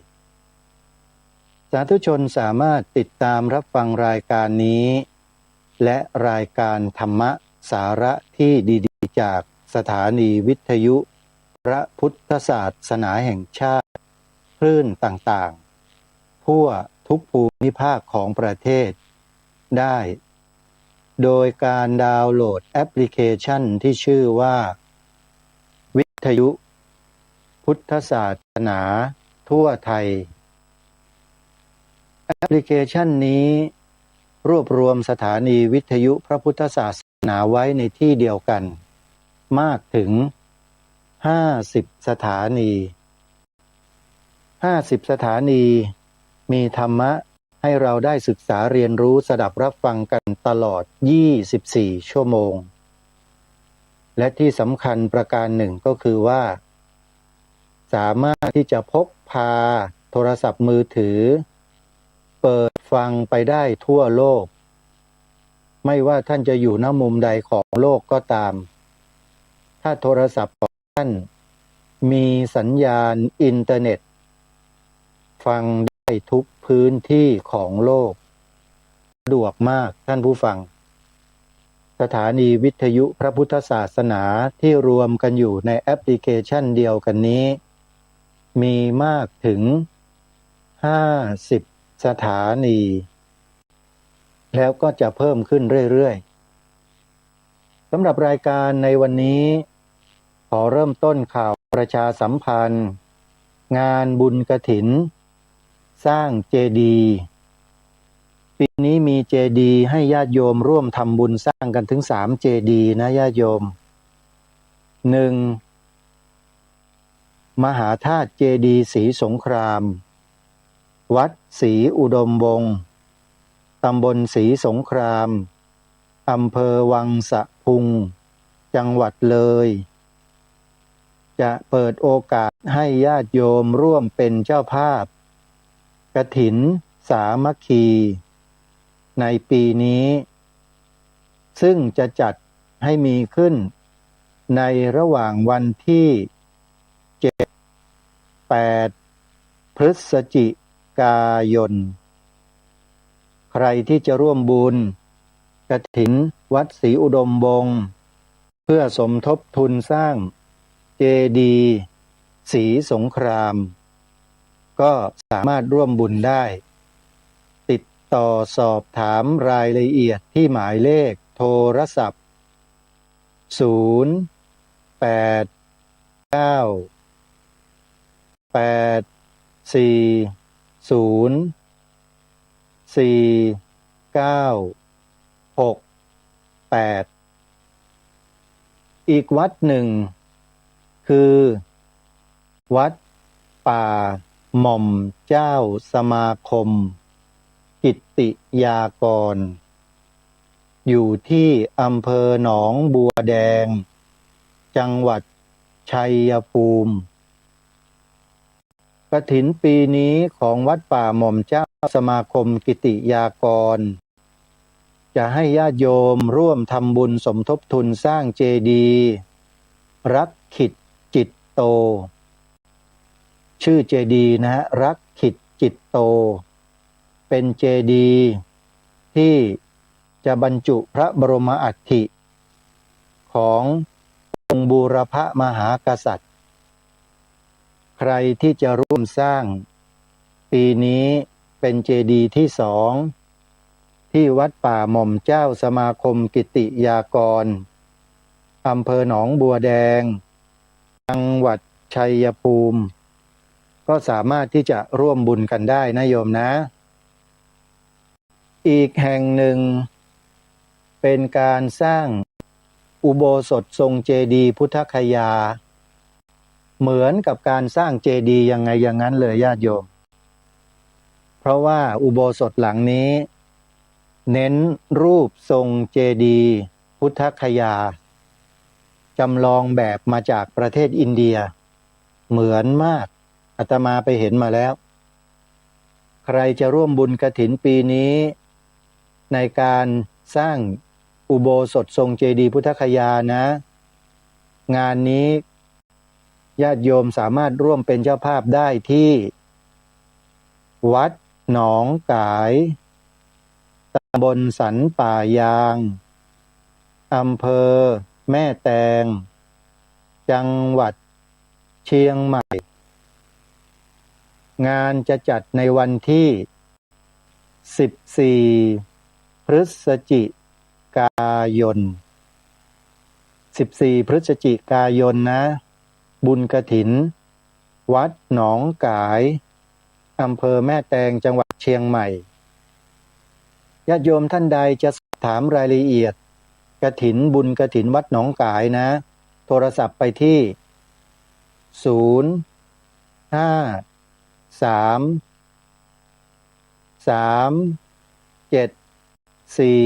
สาธุชนสามารถติดตามรับฟังรายการนี้ และรายการธรรมะสาระที่ดีๆ จากสถานีวิทยุพระพุทธศาสนาแห่งชาติ คลื่นต่างๆ ทั่วทุกภูมิภาคของประเทศได้ โดยการดาวน์โหลดแอปพลิเคชันที่ชื่อว่า วิทยุพุทธศาสนาทั่วไทย แอปพลิเคชันนี้รวบรวมสถานีวิทยุพระพุทธศาสนาไว้ในที่เดียวกัน มากถึงห้าสิบสถานี ห้าสิบสถานี มีธรรมะให้เราได้ศึกษาเรียนรู้สดับรับฟังกันตลอดยี่สิบสี่ชั่วโมง และที่สำคัญประการหนึ่งก็คือว่า สามารถที่จะพกพาโทรศัพท์มือถือ เปิดฟังไปได้ทั่วโลก ไม่ว่าท่านจะอยู่ณมุมใดของโลกก็ตาม ถ้าโทรศัพท์ของท่านมีสัญญาณอินเทอร์เน็ต ฟังได้ทุกพื้นที่ของโลก สะดวกมากท่านผู้ฟัง สถานีวิทยุพระพุทธศาสนาที่รวมกันอยู่ในแอปพลิเคชันเดียวกันนี้ มีมากถึงห้าสิบสถานี แล้วก็จะเพิ่มขึ้นเรื่อยๆ สำหรับรายการในวันนี้ ขอเริ่มต้นข่าวประชาสัมพันธ์ งานบุญกฐิน สร้างเจดีย์ ปีนี้มีเจดีย์ให้ญาติโยมร่วมทำบุญสร้างกันถึงสามเจดีย์นะญาติโยม หนึ่ง มหาธาตุเจดีย์ศรีสงคราม วัดศรีอุดมวงศ์ ตำบลศรีสงคราม อำเภอวังสะพุง จังหวัดเลย จะเปิดโอกาสให้ญาติโยมร่วมเป็นเจ้าภาพกฐินสามัคคี ในปีนี้ ซึ่งจะจัดให้มีขึ้นในระหว่างวันที่ เจ็ด แปด พฤศจิกายน ใครที่จะร่วมบุญกฐินวัดศรีอุดมวงศ์ เพื่อสมทบทุนสร้างเจดีย์ศรีสงคราม ก็สามารถร่วมบุญได้ ติดต่อสอบถามรายละเอียดที่หมายเลขโทรศัพท์ ศูนย์ แปด เก้า แปด สี่ ศูนย์ สี่ เก้า หก แปด อีกวัดหนึ่ง คือ วัดป่าหม่อมเจ้าสมาคมกิตติยากร อยู่ที่อำเภอหนองบัวแดง จังหวัดชัยภูมิ กฐินปีนี้ของวัดป่าหม่อมเจ้าสมาคมกิตติยากร จะให้ญาติโยมร่วมทำบุญสมทบทุนสร้างเจดีย์รักขิตจิตโต ชื่อเจดีย์นะฮะ รักขิตจิตโต เป็นเจดีย์ที่จะบรรจุพระบรมอัฐิขององค์บูรพมหากษัตริย์ ใครที่จะร่วมสร้าง ปีนี้เป็นเจดีย์ที่สอง ที่วัดป่าหม่อมเจ้าสมาคมกิตติยากร อำเภอหนองบัวแดง จังหวัดชัยภูมิ ก็สามารถที่จะร่วมบุญกันได้นะโยมนะ อีกแห่งหนึ่ง เป็นการสร้าง อุโบสถทรงเจดีย์พุทธคยา เหมือนกับการสร้างเจดีย์ยังไงอย่างนั้นเลยญาติโยม เพราะว่าอุโบสถหลังนี้ เน้นรูปทรงเจดีย์พุทธคยา จำลองแบบมาจากประเทศอินเดีย เหมือนมาก อาตมาไปเห็นมาแล้ว ใครจะร่วมบุญกฐินปีนี้ ในการสร้างอุโบสถทรงเจดีย์พุทธคยานะ งานนี้ญาติโยมสามารถร่วมเป็นเจ้าภาพได้ที่ วัดหนองก๋าย ตำบลสันป่ายาง อำเภอแม่แตง จังหวัดเชียงใหม่ งานจะจัดในวันที่ สิบสี่ พฤศจิกายน สิบสี่ พฤศจิกายนนะ บุญกฐิน วัดหนองก๋าย อำเภอแม่แตง จังหวัดเชียงใหม่ ญาติโยมท่านใดจะสอบถามรายละเอียดกฐิน บุญกฐินวัดหนองก๋ายนะ โทรศัพท์ไปที่ ศูนย์ ห้า สาม สาม เจ็ด สี่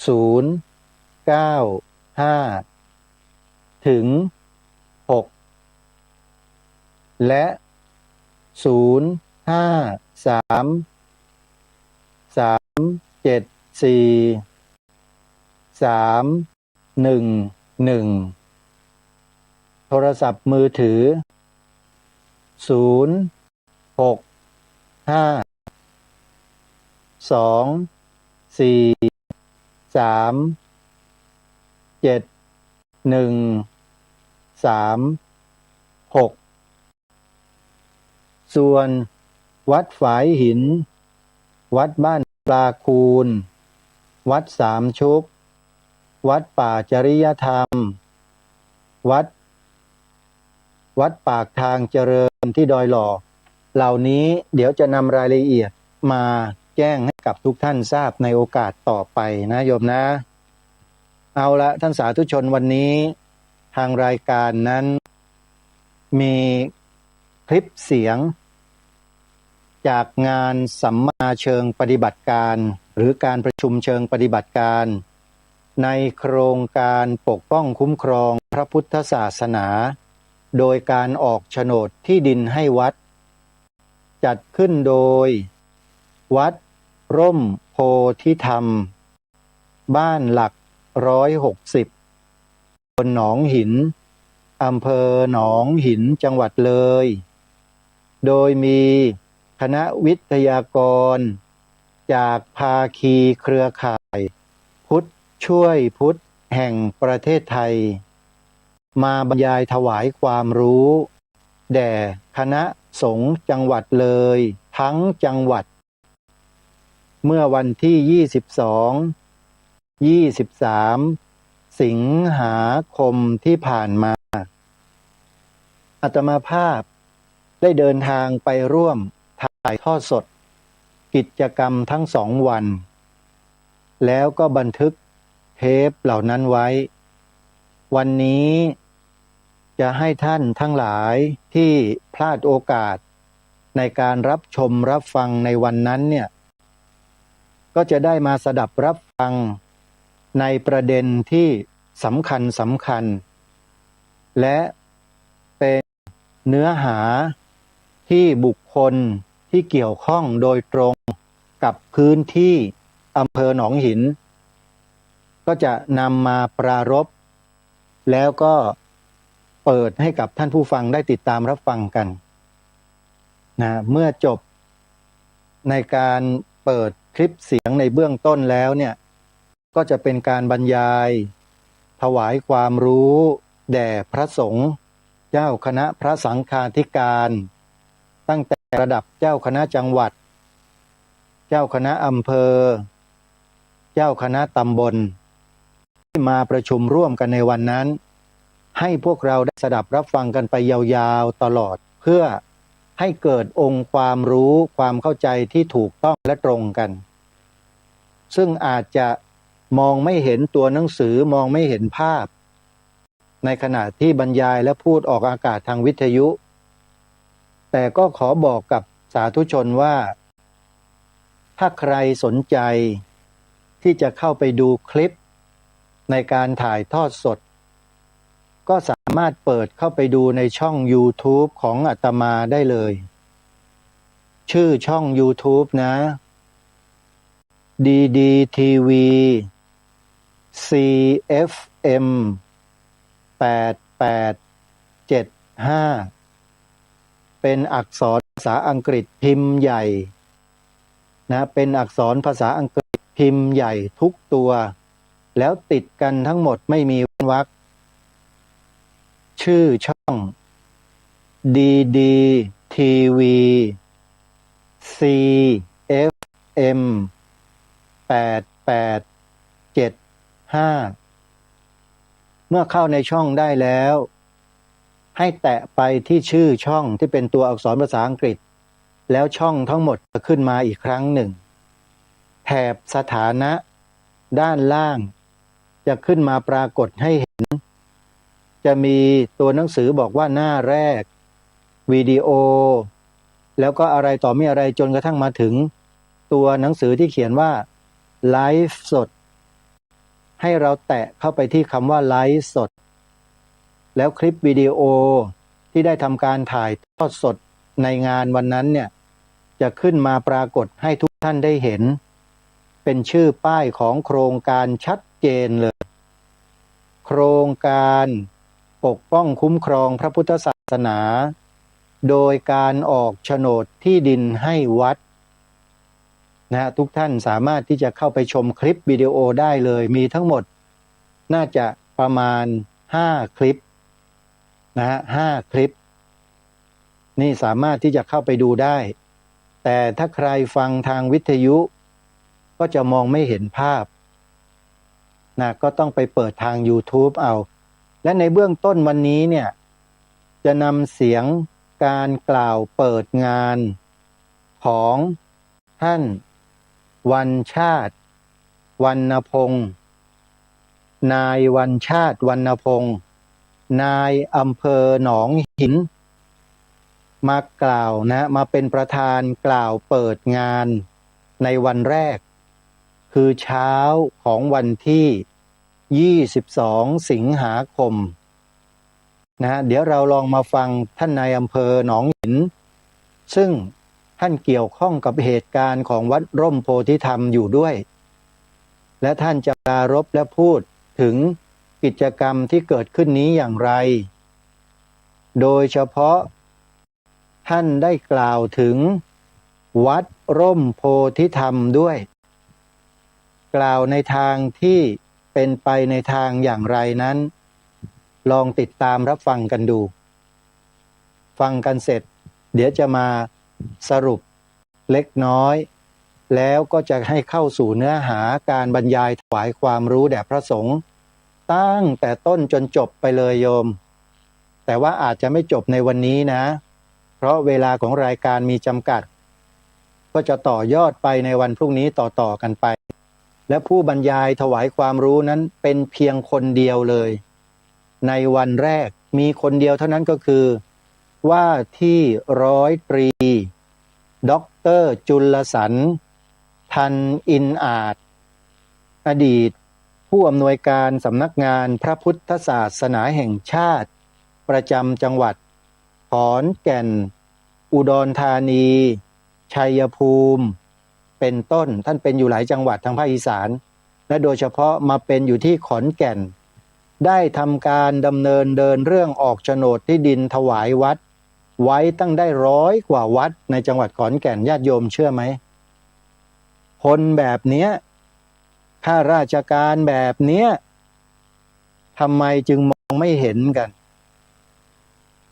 ศูนย์ เก้า ห้า ถึง หก และ ศูนย์ ห้า สาม สาม เจ็ด สี่ สาม หนึ่ง หนึ่ง โทรศัพท์มือถือ ศูนย์ หก ห้า สอง สี่ สาม เจ็ด หนึ่ง สาม หก ส่วนวัดฝายหิน วัดบ้านปลาคูน วัดสามชุก วัดป่าจริยธรรม วัด วัดปากทางเจริญที่ดอยหล่อ เหล่านี้เดี๋ยวจะนำรายละเอียดมาแจ้งให้กับทุกท่านทราบในโอกาสต่อไปนะโยมนะ เอาละท่านสาธุชน วันนี้ทางรายการนั้น มีคลิปเสียง จากงานสัมมนาเชิงปฏิบัติการ หรือการประชุมเชิงปฏิบัติการ ในโครงการปกป้องคุ้มครองพระพุทธศาสนา โดยการออกโฉนดที่ดินให้วัด จัดขึ้นโดยวัดร่มโพธิธรรม บ้านหลักร้อยหกสิบ ตำบลหนองหิน อำเภอหนองหิน จังหวัดเลย โดยมีคณะวิทยากรจากภาคีเครือข่ายพุทธช่วยพุทธแห่งประเทศไทย มาบรรยายถวายความรู้ แด่คณะสงฆ์จังหวัดเลยทั้งจังหวัด เมื่อวันที่ ยี่สิบสอง ยี่สิบสาม สิงหาคมที่ผ่านมา อาตมาภาพได้เดินทางไปร่วมถ่ายทอดสดกิจกรรมทั้งสองวัน แล้วก็บันทึกเทปเหล่านั้นไว้ วันนี้จะให้ท่านทั้งหลายที่พลาดโอกาสในการรับชมรับฟังในวันนั้นเนี่ย ก็จะได้มาสดับรับฟังในประเด็นที่สำคัญสำคัญ และเป็นเนื้อหาที่บุคคลที่เกี่ยวข้องโดยตรงกับพื้นที่อำเภอหนองหิน ก็จะนำมาปรารภ แล้วก็เปิดให้กับท่านผู้ฟังได้ติดตามรับฟังกันนะ เมื่อจบในการเปิดคลิปเสียงในเบื้องต้นแล้วเนี่ย ก็จะเป็นการบรรยายถวายความรู้แด่พระสงฆ์ เจ้าคณะพระสังฆาธิการ ตั้งแต่ระดับเจ้าคณะจังหวัด เจ้าคณะอำเภอ เจ้าคณะตำบล ที่มาประชุมร่วมกันในวันนั้น ให้พวกเราได้สดับรับฟังกันไปยาวๆตลอด เพื่อให้เกิดองค์ความรู้ความเข้าใจที่ถูกต้องและตรงกัน ซึ่งอาจจะ มองไม่เห็นตัวหนังสือ มองไม่เห็นภาพ ในขณะที่บรรยายและพูดออกอากาศทางวิทยุ แต่ก็ขอบอกกับสาธุชนว่า ถ้าใครสนใจที่จะเข้าไปดูคลิปในการถ่ายทอดสด ก็สามารถเปิดเข้าไปดูในช่องยูทูบของอาตมาได้เลย ชื่อช่องยูทูบนะ ดีดีทีวี ซีเอฟเอ็ม แปดแปดเจ็ดห้า เป็นอักษรภาษาอังกฤษพิมพ์ใหญ่นะ เป็นอักษรภาษาอังกฤษพิมพ์ใหญ่ทุกตัว แล้วติดกันทั้งหมดไม่มีเว้นวรรค ชื่อช่อง ดีดีทีวี ซีเอฟเอ็ม แปดแปดเจ็ดห้า เมื่อเข้าในช่องได้แล้ว ให้แตะไปที่ชื่อช่องที่เป็นตัวอักษรภาษาอังกฤษ แล้วช่องทั้งหมดจะขึ้นมาอีกครั้งหนึ่ง แถบสถานะด้านล่างจะขึ้นมาปรากฏให้เห็น จะมีตัวหนังสือบอกว่าหน้าแรก วิดีโอ แล้วก็อะไรต่อมีอะไรจนกระทั่งมาถึงตัวหนังสือที่เขียนว่าไลฟ์สด ให้เราแตะเข้าไปที่คำว่าไลฟ์สด แล้วคลิปวิดีโอที่ได้ทำการถ่ายทอดสดในงานวันนั้นเนี่ย จะขึ้นมาปรากฏให้ทุกท่านได้เห็น เป็นชื่อป้ายของโครงการชัดเจนเลย โครงการปกป้องคุ้มครองพระพุทธศาสนา โดยการออกโฉนดที่ดินให้วัดนะฮะ ทุกท่านสามารถที่จะเข้าไปชมคลิปวิดีโอได้เลย มีทั้งหมดน่าจะประมาณห้าคลิปนะฮะ ห้าคลิป นี่สามารถที่จะเข้าไปดูได้ แต่ถ้าใครฟังทางวิทยุ ก็จะมองไม่เห็นภาพนะ ก็ต้องไปเปิดทางยูทูบเอา และในเบื้องต้นวันนี้เนี่ย จะนำเสียงการกล่าวเปิดงานของท่าน วันชาติ วรรณพงษ์ นายวันชาติ วรรณพงษ์ นายอำเภอหนองหิน มากล่าวนะ มาเป็นประธานกล่าวเปิดงานในวันแรก คือเช้าของวันที่ยี่สิบสองสิงหาคมนะฮะ เดี๋ยวเราลองมาฟังท่านนายอำเภอหนองหิน ซึ่งท่านเกี่ยวข้องกับเหตุการณ์ของวัดร่มโพธิธรรมอยู่ด้วย และท่านจะปรารภและพูดถึงกิจกรรมที่เกิดขึ้นนี้อย่างไร โดยเฉพาะท่านได้กล่าวถึงวัดร่มโพธิธรรมด้วย กล่าวในทางที่เป็นไปในทางอย่างไรนั้น ลองติดตามรับฟังกันดู ฟังกันเสร็จ เดี๋ยวจะมาสรุปเล็กน้อย แล้วก็จะให้เข้าสู่เนื้อหาการบรรยายถวายความรู้แด่พระสงฆ์ ตั้งแต่ต้นจนจบไปเลยโยม แต่ว่าอาจจะไม่จบในวันนี้นะ เพราะเวลาของรายการมีจำกัด ก็จะต่อยอดไปในวันพรุ่งนี้ต่อๆ กันไป และผู้บรรยายถวายความรู้นั้นเป็นเพียงคนเดียวเลย ในวันแรกมีคนเดียวเท่านั้น ก็คือว่าที่ร้อยตรี ด็อกเตอร์ จุลสันต์ ทันอินอาจ อดีตผู้อำนวยการสำนักงานพระพุทธศาสนาแห่งชาติ ประจำจังหวัดขอนแก่น อุดรธานี ชัยภูมิ เป็นต้น ท่านเป็นอยู่หลายจังหวัดทางภาคอีสาน และโดยเฉพาะมาเป็นอยู่ที่ขอนแก่น ได้ทำการดำเนินเดินเรื่องออกโฉนดที่ดินถวายวัด ไว้ตั้งได้ร้อยกว่าวัดในจังหวัดขอนแก่น ญาติโยมเชื่อไหม คนแบบเนี้ย ข้าราชการแบบเนี้ย ทำไมจึงมองไม่เห็นกัน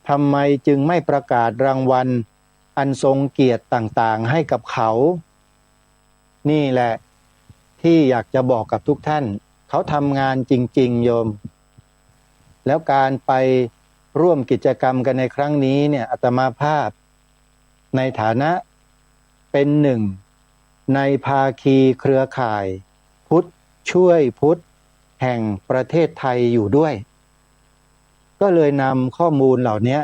ทำไมจึงไม่ประกาศรางวัลอันทรงเกียรติต่างๆ ให้กับเขา นี่แหละที่อยากจะบอกกับทุกท่าน เขาทำงานจริงๆ โยม แล้วการไปร่วมกิจกรรมกันในครั้งนี้เนี่ย อาตมาภาพในฐานะเป็นหนึ่งในภาคีเครือข่ายพุทธ ช่วยพุทธแห่งประเทศไทยอยู่ด้วย ก็เลยนำข้อมูลเหล่านี้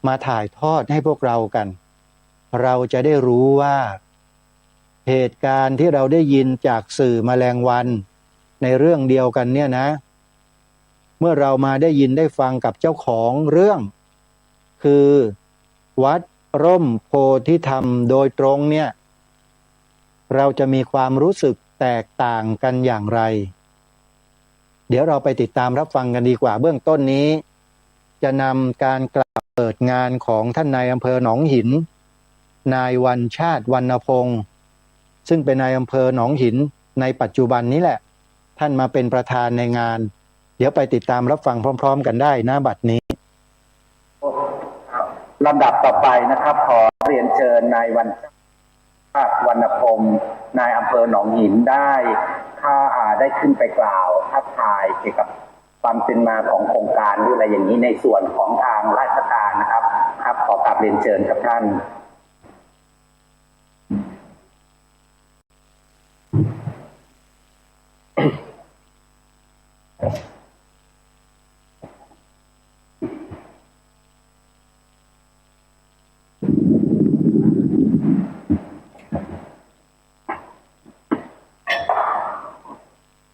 มาถ่ายทอดให้พวกเรากัน เราจะได้รู้ว่า เหตุการณ์ที่เราได้ยินจากสื่อแมลงวันในเรื่องเดียวกันเนี่ยนะ เมื่อเรามาได้ยินได้ฟังกับเจ้าของเรื่อง คือวัดร่มโพธิธรรมโดยตรงเนี่ย เราจะมีความรู้สึกแตกต่างกันอย่างไร เดี๋ยวเราไปติดตามรับฟังกันดีกว่า เบื้องต้นนี้ จะนำการกล่าวเปิดงานของท่านนายอำเภอหนองหิน นายวันชาติ วรรณพงษ์ ซึ่งเป็นนายอำเภอหนองหินในปัจจุบันนี้แหละ ท่านมาเป็นประธานในงาน เดี๋ยวไปติดตามรับฟังพร้อมๆ กันได้ ณ บัดนี้ ลำดับต่อไปนะครับ ขอเรียนเชิญนายวันชาติ วรรณพงษ์ นายอำเภอหนองหินได้ ถ้า อ่า ได้ขึ้นไปกล่าวทักทายเกี่ยวกับความเป็นมาของโครงการหรืออะไรอย่างนี้ ในส่วนของทางราชการนะครับ ครับ ขอกราบเรียนเชิญครับท่าน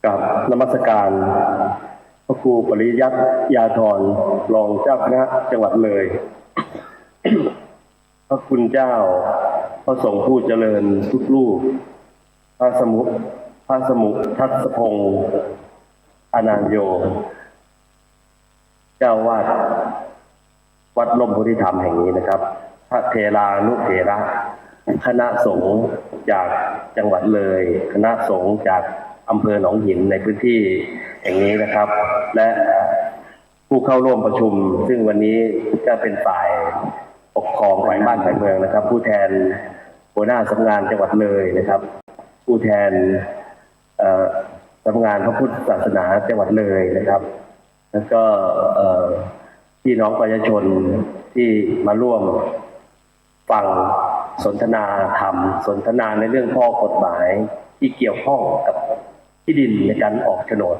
กราบนมัสการพระครูปริยัติยาธร รองเจ้าคณะจังหวัดเลย พระคุณเจ้า พระสงฆ์ผู้เจริญทุกรูป พระสมุ พระสมุทัสสพงษ์ อานันโย เจ้าอาวาสวัดร่มโพธิธรรมแห่งนี้นะครับ พระเถรานุเถระ คณะสงฆ์จากจังหวัดเลย คณะสงฆ์จากอำเภอหนองหินในพื้นที่แห่งนี้นะครับ และผู้เข้าร่วมประชุม ซึ่งวันนี้ก็เป็นฝ่ายปกครอง ฝ่ายบ้านฝ่ายเมืองนะครับ ผู้แทนหัวหน้าสำนักงานจังหวัดเลยนะครับ ผู้แทน เอ่อ สำนักงานพระพุทธศาสนาจังหวัดเลยนะครับ แล้วก็ เอ่อ พี่น้องประชาชนที่มาร่วมฟังสนทนาธรรม สนทนาในเรื่องข้อกฎหมายที่เกี่ยวข้องกับที่ดินในการออกโฉนด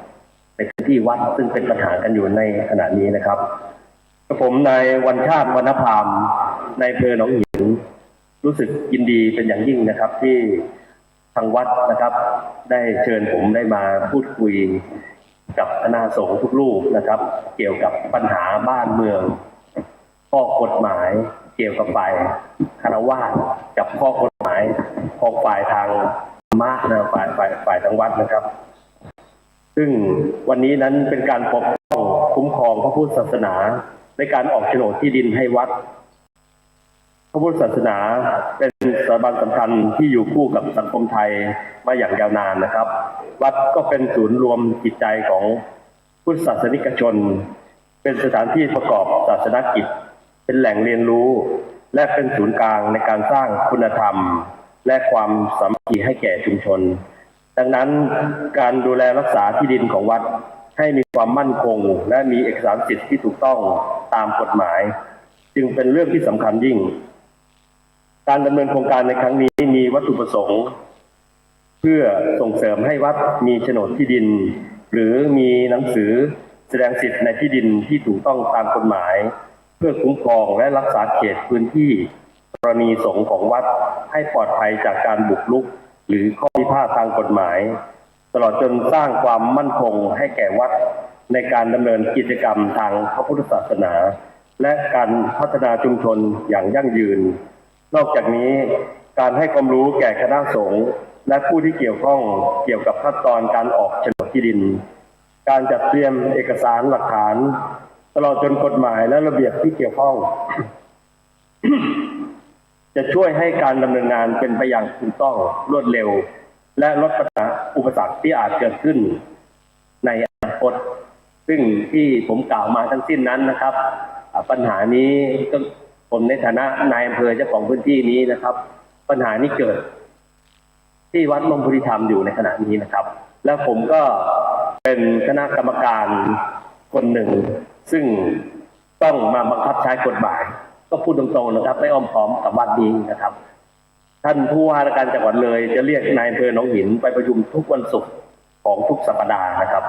ในพื้นที่วัด ซึ่งเป็นปัญหากันอยู่ในขณะนี้นะครับ กระผมนายวันชาติ วรรณพาม นายอำเภอหนองหิน รู้สึกยินดีเป็นอย่างยิ่งนะครับ ที่ทางวัดนะครับ ได้เชิญผมได้มาพูดคุยกับคณะสงฆ์ทุกรูปนะครับ เกี่ยวกับปัญหาบ้านเมือง ข้อกฎหมายเกี่ยวกับฝ่ายฆราวาสกับข้อกฎหมายของฝ่ายทางธรรมะนะ ฝ่าย ฝ่าย ฝ่ายทางวัดนะครับ ซึ่งวันนี้นั้นเป็นการปกป้องคุ้มครองพระพุทธศาสนาในการออกโฉนดที่ดินให้วัด พระพุทธศาสนาเป็นสถาบันสำคัญที่อยู่คู่กับสังคมไทยมาอย่างยาวนานนะครับ วัดก็เป็นศูนย์รวมจิตใจของพุทธศาสนิกชน เป็นสถานที่ประกอบศาสนกิจ เป็นแหล่งเรียนรู้ และเป็นศูนย์กลางในการสร้างคุณธรรม และความสามัคคีให้แก่ชุมชน ดังนั้นการดูแลรักษาที่ดินของวัดให้มีความมั่นคง และมีเอกสารสิทธิ์ที่ถูกต้องตามกฎหมาย จึงเป็นเรื่องที่สำคัญยิ่ง การดำเนินโครงการในครั้งนี้มีวัตถุประสงค์ เพื่อส่งเสริมให้วัดมีโฉนดที่ดิน หรือมีหนังสือแสดงสิทธิ์ในที่ดินที่ถูกต้องตามกฎหมาย เพื่อคุ้มครองและรักษาเขตพื้นที่ธรณีสงฆ์ของวัดให้ปลอดภัยจากการบุกรุก หรือข้อพิพาททางกฎหมาย ตลอดจนสร้างความมั่นคงให้แก่วัดในการดำเนินกิจกรรมทางพระพุทธศาสนา และการพัฒนาชุมชนอย่างยั่งยืน นอกจากนี้ การให้ความรู้แก่คณะสงฆ์และผู้ที่เกี่ยวข้องเกี่ยวกับขั้นตอนการออกโฉนดที่ดิน การจัดเตรียมเอกสารหลักฐาน ตลอดจนกฎหมายและระเบียบที่เกี่ยวข้อง จะช่วยให้การดำเนินงานเป็นไปอย่างถูกต้อง รวดเร็ว และลดปัญหาอุปสรรคที่อาจเกิดขึ้นในอนาคต ซึ่งที่ผมกล่าวมาทั้งสิ้นนั้นนะครับ อ่า ปัญหานี้ก็ผมในฐานะนายอำเภอเจ้าของพื้นที่นี้นะครับ ปัญหานี้เกิดที่วัดร่มโพธิธรรมอยู่ในขณะนี้นะครับ แล้วผมก็เป็นคณะกรรมการคนหนึ่ง ซึ่งต้องมาบังคับใช้กฎหมาย ก็พูดตรงๆนะครับ ไม่อ้อมค้อมกับวัดนี้นะครับ ท่านผู้ว่าราชการจังหวัดเลยจะเรียกนายอำเภอหนองหินไปประชุมทุกวันศุกร์ ของทุกสัปดาห์นะครับ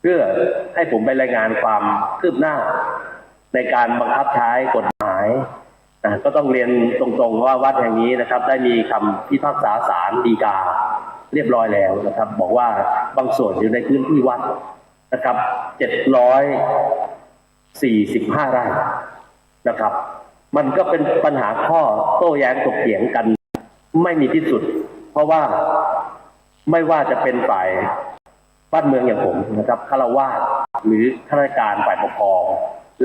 เพื่อให้ผมไปรายงานความคืบหน้าในการบังคับใช้กฎหมายนะ ก็ต้องเรียนตรงๆว่าวัดแห่งนี้นะครับ ได้มีคำพิพากษาศาลฎีกาเรียบร้อยแล้วนะครับ บอกว่าบางส่วนอยู่ในพื้นที่วัดนะครับ เจ็ดร้อยสี่สิบห้าไร่นะครับ มันก็เป็นปัญหาข้อโต้แย้งถกเถียงกันไม่มีที่สุด เพราะว่าไม่ว่าจะเป็นฝ่ายบ้านเมืองอย่างผมนะครับ ฆราวาส หรือข้าราชการฝ่ายปกครอง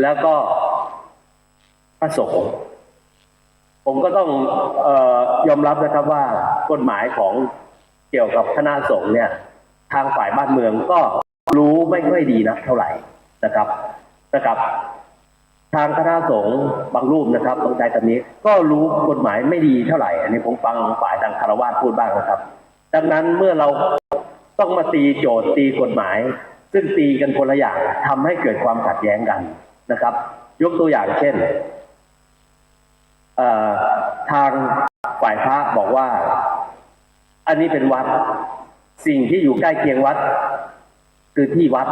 แล้วก็พระสงฆ์ ผมก็ต้อง เอ่อ ยอมรับนะครับว่ากฎหมายของเกี่ยวกับคณะสงฆ์เนี่ย ทางฝ่ายบ้านเมืองก็รู้ไม่ค่อยดีนักเท่าไหร่นะครับ นะครับ ทางคณะสงฆ์บางรูปนะครับ ต้องใช้คำนี้ ก็รู้กฎหมายไม่ดีเท่าไหร่ อันนี้ผมฟังฝ่ายทางฆราวาสพูดบ้างนะครับ ดังนั้นเมื่อเราต้องมาตีโจทย์ตีกฎหมาย ซึ่งตีกันคนละอย่าง ทำให้เกิดความขัดแย้งกันนะครับ ยกตัวอย่างเช่น เอ่อ ทางฝ่ายพระบอกว่า อันนี้เป็นวัด สิ่งที่อยู่ใกล้เคียงวัด คือที่วัด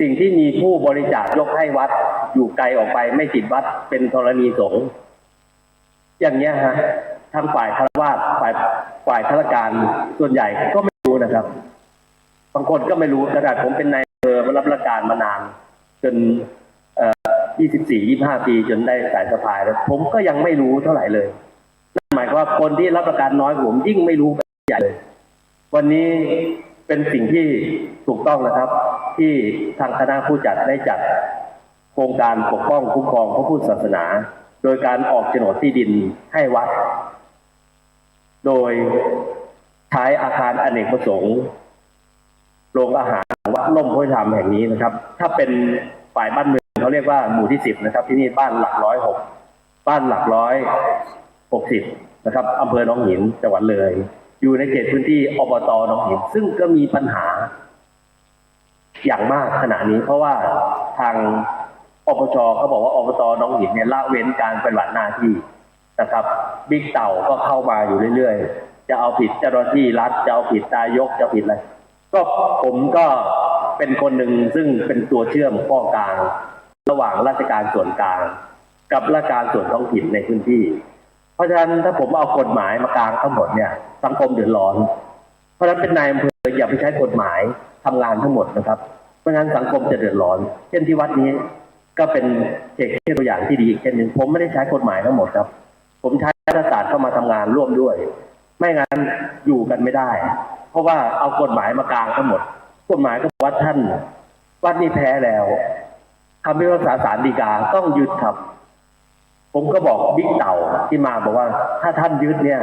สิ่งที่มีผู้บริจาคยกให้วัด อยู่ไกลออกไปไม่ติดวัด เป็นธรณีสงฆ์ อย่างเงี้ยฮะ ทางฝ่ายฆราวาส ฝ่าย ฝ่ายฆราวาสส่วนใหญ่ก็ไม่รู้นะครับ บางคนก็ไม่รู้ ขนาดผมเป็นนายอำเภอมารับราชการมานาน จน เอ่อ ยี่สิบสี่ ยี่สิบห้า ปี จนได้สายสะพายแล้ว ผมก็ยังไม่รู้เท่าไหร่เลย นั่นหมายความว่าคนที่รับราชการน้อยกว่าผมยิ่งไม่รู้กันใหญ่เลย วันนี้เป็นสิ่งที่ถูกต้องนะครับ ที่ทางคณะผู้จัดได้จัดโครงการปกป้องคุ้มครองพระพุทธศาสนา โดยการออกโฉนดที่ดินให้วัด โดยใช้อาคารอเนกประสงค์ โรงอาหารวัดร่มโพธิธรรมแห่งนี้นะครับ ถ้าเป็นฝ่ายบ้านเมืองเขาเรียกว่าหมู่ที่สิบนะครับ ที่นี่บ้านหลักร้อยหก บ้านหลักร้อยหกสิบนะครับ อำเภอหนองหิน จังหวัดเลย อยู่ในเขตพื้นที่ อบต หนองหิน ซึ่งก็มีปัญหาอย่างมากขณะนี้ เพราะว่าทาง ปปช เขาบอกว่า อบต หนองหินเนี่ยละเว้นการปฏิบัติหน้าที่นะครับ บิ๊กเต่าก็เข้ามาอยู่เรื่อยๆ จะเอาผิดเจ้าหน้าที่รัฐ จะเอาผิดนายก จะเอาผิดอะไร ก็ผมก็เป็นคนหนึ่งซึ่งเป็นตัวเชื่อมข้อกลางระหว่างราชการส่วนกลางกับราชการส่วนท้องถิ่นในพื้นที่ เพราะฉะนั้นถ้าผมเอากฎหมายมากางทั้งหมดเนี่ย สังคมเดือดร้อน เพราะฉะนั้นเป็นนายอำเภออย่าไปใช้กฎหมายทำงานทั้งหมดนะครับ ไม่งั้นสังคมจะเดือดร้อน เช่นที่วัดนี้ก็เป็นเขตตัวอย่างที่ดีอีกเช่นหนึ่ง ผมไม่ได้ใช้กฎหมายทั้งหมดครับ ผมใช้รัฐศาสตร์เข้ามาทำงานร่วมด้วย ไม่งั้นอยู่กันไม่ได้ เพราะว่าเอากฎหมายมากางทั้งหมด กฎหมายก็บอกว่าท่าน วัดนี้แพ้แล้ว คำพิพากษาศาลฎีกาต้องยึดครับ ผมก็บอกบิ๊กเต่าที่มาบอกว่า ถ้าท่านยึดเนี่ย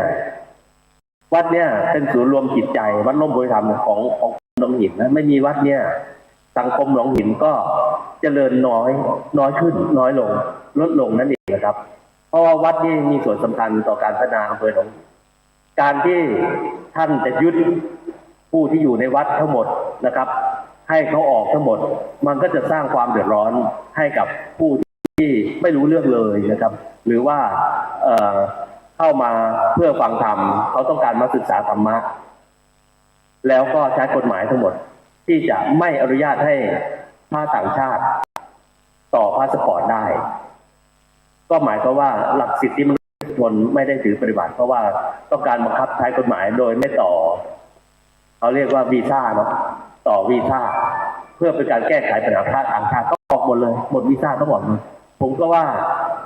วัดเนี่ยเป็นศูนย์รวมจิตใจ วัดร่มโพธิธรรมของ ของหนองหินนะ ไม่มีวัดเนี่ย สังคมหนองหินก็เจริญน้อย น้อยขึ้น น้อยลง ลดลงนั่นเองนะครับ เพราะว่าวัดนี่มีส่วนสำคัญต่อการพัฒนาอำเภอหนองหิน การที่ท่านจะยึดผู้ที่อยู่ในวัดทั้งหมดนะครับ ให้เขาออกทั้งหมด มันก็จะสร้างความเดือดร้อนให้กับผู้ที่ไม่รู้เรื่องเลยนะครับ หรือว่า เอ่อ เข้ามาเพื่อฟังธรรม เขาต้องการมาศึกษาธรรมะ แล้วก็ใช้กฎหมายทั้งหมด ที่จะไม่อนุญาตให้พระต่างชาติต่อพาสปอร์ตได้ ก็หมายความว่าหลักสิทธิมนุษยชนไม่ได้ถือปฏิบัติ เพราะว่าต้องการบังคับใช้กฎหมายโดยไม่ต่อ เขาเรียกว่าวีซ่าเนาะ ต่อวีซ่า เพื่อเป็นการแก้ไขปัญหาพระต่างชาติ ก็ออกหมดเลย หมดวีซ่าต้องออกหมด ผมก็ว่า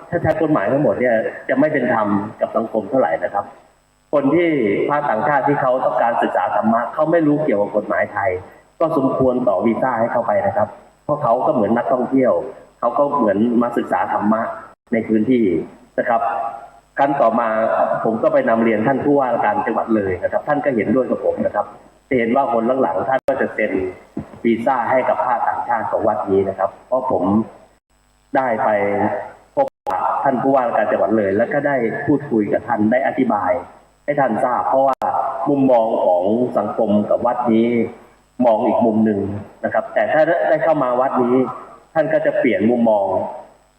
ถ้าใช้กฎหมายทั้งหมดเนี่ย จะไม่เป็นธรรมกับสังคมเท่าไหร่นะครับ คนที่พระต่างชาติที่เขาต้องการศึกษาธรรมะ เขาไม่รู้เกี่ยวกับกฎหมายไทย ก็สมควรต่อวีซ่าให้เข้าไปนะครับ เพราะเขาก็เหมือนนักท่องเที่ยว เขาก็เหมือนมาศึกษาธรรมะในพื้นที่นะครับ ครั้นต่อมาผมก็ไปนำเรียนท่านผู้ว่าราชการจังหวัดเลยนะครับ ท่านก็เห็นด้วยกับผมนะครับ จะเห็นว่าหนหลังๆ ท่านก็จะเซ็นวีซ่าให้กับพระต่างชาติของวัดนี้นะครับ เพราะผมได้ไปพบปะท่านผู้ว่าราชการจังหวัดเลย แล้วก็ได้พูดคุยกับท่าน ได้อธิบายให้ท่านทราบ เพราะว่ามุมมองของสังคมกับวัดนี้มองอีกมุมหนึ่งนะครับ แต่ถ้าได้เข้ามาวัดนี้ ท่านก็จะเปลี่ยนมุมมอง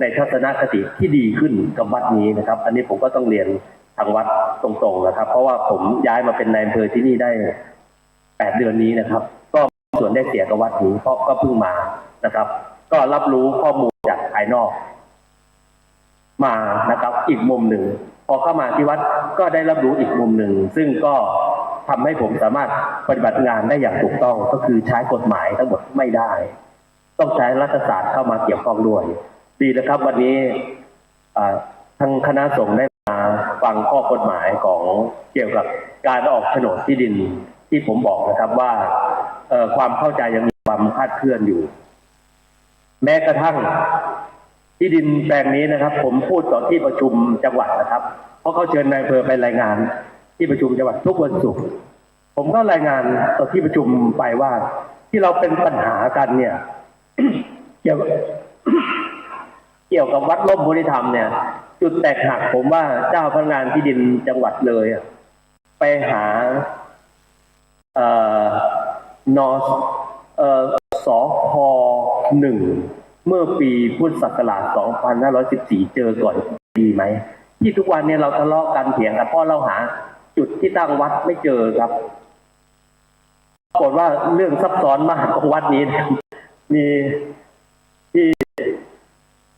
ในทัศนคติที่ดีขึ้นกับวัดนี้นะครับ อันนี้ผมก็ต้องเรียนทางวัดตรงๆนะครับ เพราะว่าผมย้ายมาเป็นนายอำเภอที่นี่ได้แป ดเดือนนี้นะครับ ก็ส่วนได้เสียกับวัดนี้ เพราะก็เพิ่งมานะครับ ก็รับรู้ข้อมูลจากภายนอก มานะครับ อีกมุมหนึ่ง พอเข้ามาที่วัดก็ได้รับรู้อีกมุมหนึ่ง ซึ่งก็ทำให้ผมสามารถปฏิบัติงานได้อย่างถูกต้อง ก็คือใช้กฎหมายทั้งหมดไม่ได้ ต้องใช้รัฐศาสตร์เข้ามาเกี่ยวข้องด้วย ดีนะครับ วันนี้ อ่า ทางคณะสงฆ์ได้มาฟังข้อกฎหมายของเกี่ยวกับการออกโฉนดที่ดินที่ผมบอกนะครับว่า เอ่อ ความเข้าใจยังมีความคลาดเคลื่อนอยู่ แม้กระทั่งที่ดินแปลงนี้นะครับ ผมพูดต่อที่ประชุมจังหวัดนะครับ เพราะเขาเชิญนายอำเภอไปรายงานที่ประชุมจังหวัดทุกวันศุกร์ ผมก็รายงานต่อที่ประชุมไปว่า ที่เราเป็นปัญหากันเนี่ย เกี่ยวกับ เกี่ยวกับวัดร่มโพธิธรรมเนี่ย จุดแตกหักผมว่าเจ้าพนักงานที่ดินจังหวัดเลยอะ ไปหา เอ่อ น เอ่อ สค.หนึ่ง เมื่อปีพุทธศักราช สองพันห้าร้อยสิบสี่ เจอก่อนดีไหม ที่ทุกวันเนี่ยเราทะเลาะกันเถียงกัน เพราะเราหาจุดที่ตั้งวัดไม่เจอครับ ปรากฏว่าเรื่องซับซ้อนมากของวัดนี้ มีที่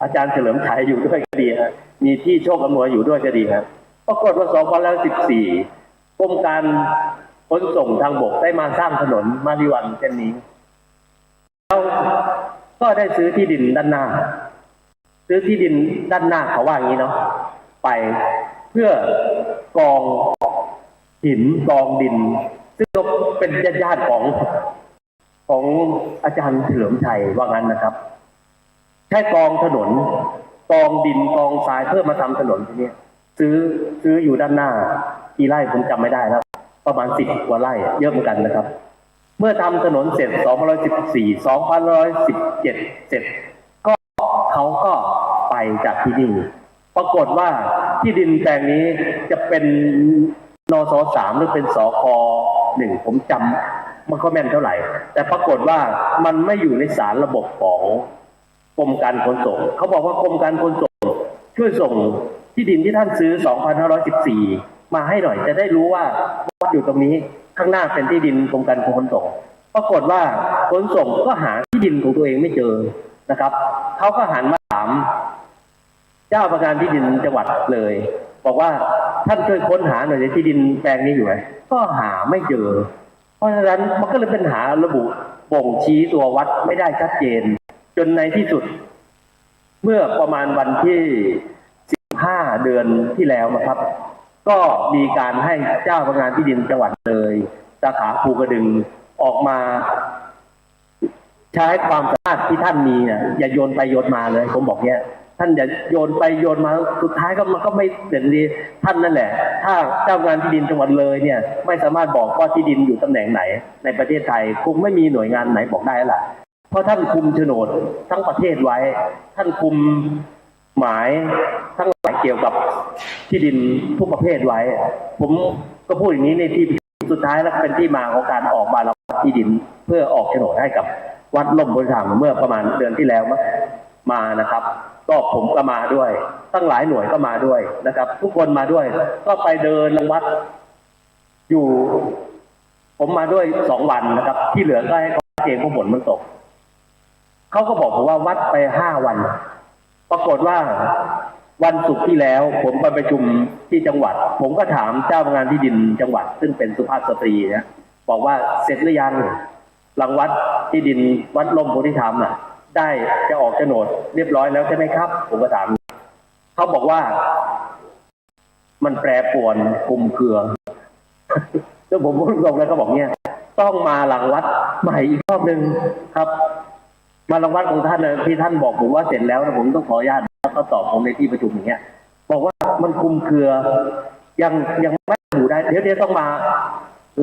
อาจารย์เฉลิมชัยอยู่ด้วยก็ดีฮะ มีที่โชคอำนวยอยู่ด้วยก็ดีฮะ ปรากฏว่า สองพันห้าร้อยสิบสี่ กรมการขนส่งทางบกได้มาสร้างถนนมะลิวันเส้นนี้ แล้วก็ได้ซื้อที่ดินด้านหน้า ซื้อที่ดินด้านหน้าเขาว่าอย่างนี้เนาะ ไปเพื่อกองหินกองดิน ซึ่งก็เป็นญาติๆของ ของอาจารย์เฉลิมชัยว่างั้นนะครับ ใช้กองถนน กองดินกองทรายเพื่อมาทำถนนที่เนี่ย ซื้อ ซื้ออยู่ด้านหน้า กี่ไร่ผมจำไม่ได้แล้ว ประมาณสิบกว่าไร่ เยอะเหมือนกันนะครับ เมื่อทำถนนเสร็จ สองพันห้าร้อยสิบสี่ สองพันห้าร้อยสิบเจ็ด เสร็จ ก็เขาก็ไปจากที่นี่ ปรากฏว่าที่ดินแปลงนี้จะเป็น นส.สาม หรือเป็น สค.หนึ่ง ผมจำไม่ค่อยแม่นเท่าไหร่ แต่ปรากฏว่ามันไม่อยู่ในสารระบบของกรมการขนส่ง เขาบอกว่ากรมการขนส่งช่วยส่งที่ดินที่ท่านซื้อ สองพันห้าร้อยสิบสี่ มาให้หน่อย จะได้รู้ว่าวัดอยู่ตรงนี้ ข้างหน้าเป็นที่ดินกรมการขนส่ง ปรากฏว่าขนส่งก็หาที่ดินของตัวเองไม่เจอนะครับ เขาก็หันมาถามเจ้าพนักงานที่ดินจังหวัดเลย บอกว่าท่านช่วยค้นหาหน่อย ที่ดินแปลงนี้อยู่ไหน ก็หาไม่เจอ เพราะฉะนั้นมันก็เลยเป็นหาระบุบ่งชี้ตัววัดไม่ได้ชัดเจน จนในที่สุด เมื่อประมาณวันที่ สิบห้า เดือนที่แล้วนะครับ ก็มีการให้เจ้าพนักงานที่ดินจังหวัดเลย สาขาภูกระดึง ออกมาใช้ความสามารถที่ท่านมีนะ อย่าโยนไปโยนมาเลย ผมบอกเนี่ย ท่านอย่าโยนไปโยนมา สุดท้ายก็มันก็ไม่เสร็จดี ท่านนั่นแหละ ถ้าเจ้าพนักงานที่ดินจังหวัดเลยเนี่ย ไม่สามารถบอกว่าที่ดินอยู่ตำแหน่งไหนในประเทศไทย คงไม่มีหน่วยงานไหนบอกได้แล้วล่ะ เพราะท่านคุมโฉนดทั้งประเทศไว้ ท่านคุมหมายทั้งหลายเกี่ยวกับที่ดินทุกประเภทไว้ ผมก็พูดอย่างนี้ในที่ประชุม สุดท้ายแล้วเป็นที่มาของการออกใบรับที่ดิน เพื่อออกโฉนดให้กับวัดร่มโพธิธรรมเมื่อประมาณเดือนที่แล้วมานะครับ ก็ผมก็มาด้วย ตั้งหลายหน่วยก็มาด้วยนะครับ ทุกคนมาด้วย ก็ไปเดินรังวัด อยู่ ผมมาด้วยสองวันนะครับ ที่เหลือก็ให้เขาเองเพราะฝนมันตก เขาก็บอกผมว่าวัดไปห้าวัน ปรากฏว่าวันศุกร์ที่แล้วผมไปประชุมที่จังหวัด ผมก็ถามเจ้าพนักงานที่ดินจังหวัด ซึ่งเป็นสุภาพสตรีนะ บอกว่าเสร็จหรือยัง รังวัดที่ดินวัดร่มโพธิธรรมอ่ะ ได้จะออกโฉนดเรียบร้อยแล้วใช่ไหมครับ ผมก็ถาม เขาบอกว่า มันแปรปรวนคลุมเครือ แล้วผมพูดตรงๆเลย เขาบอกเนี่ย ต้องมารังวัดใหม่อีกรอบหนึ่งครับ มารังวัดของท่านนะ ที่ท่านบอกผมว่าเสร็จแล้วนะ ผมต้องขออนุญาต แล้วก็ตอบผมในที่ประชุมอย่างเงี้ย บอกว่ามันคลุมเครือ ยัง ยังไม่ระบุได้ เดี๋ยว เดี๋ยวต้องมา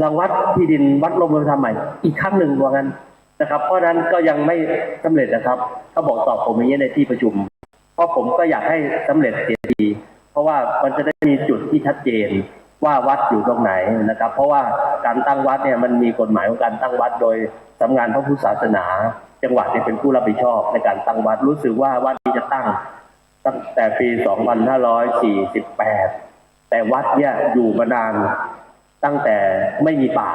รังวัดที่ดินวัดร่มโพธิธรรมใหม่อีกครั้งหนึ่งว่างั้นนะครับ เพราะฉะนั้นก็ยังไม่สำเร็จนะครับ เขาบอกตอบผมอย่างเงี้ยในที่ประชุม เพราะผมก็อยากให้สำเร็จเสียที เพราะว่ามันจะได้มีจุดที่ชัดเจนว่าวัดอยู่ตรงไหนนะครับ เพราะว่าการตั้งวัดเนี่ยมันมีกฎหมายของการตั้งวัด โดยสำนักงานพระพุทธศาสนาจังหวัดเนี่ยเป็นผู้รับผิดชอบในการตั้งวัด รู้สึกว่าวัดนี้จะตั้งตั้งแต่ปี สองพันห้าร้อยสี่สิบแปด แต่วัดเนี่ยอยู่มานาน ตั้งแต่ไม่มีป่า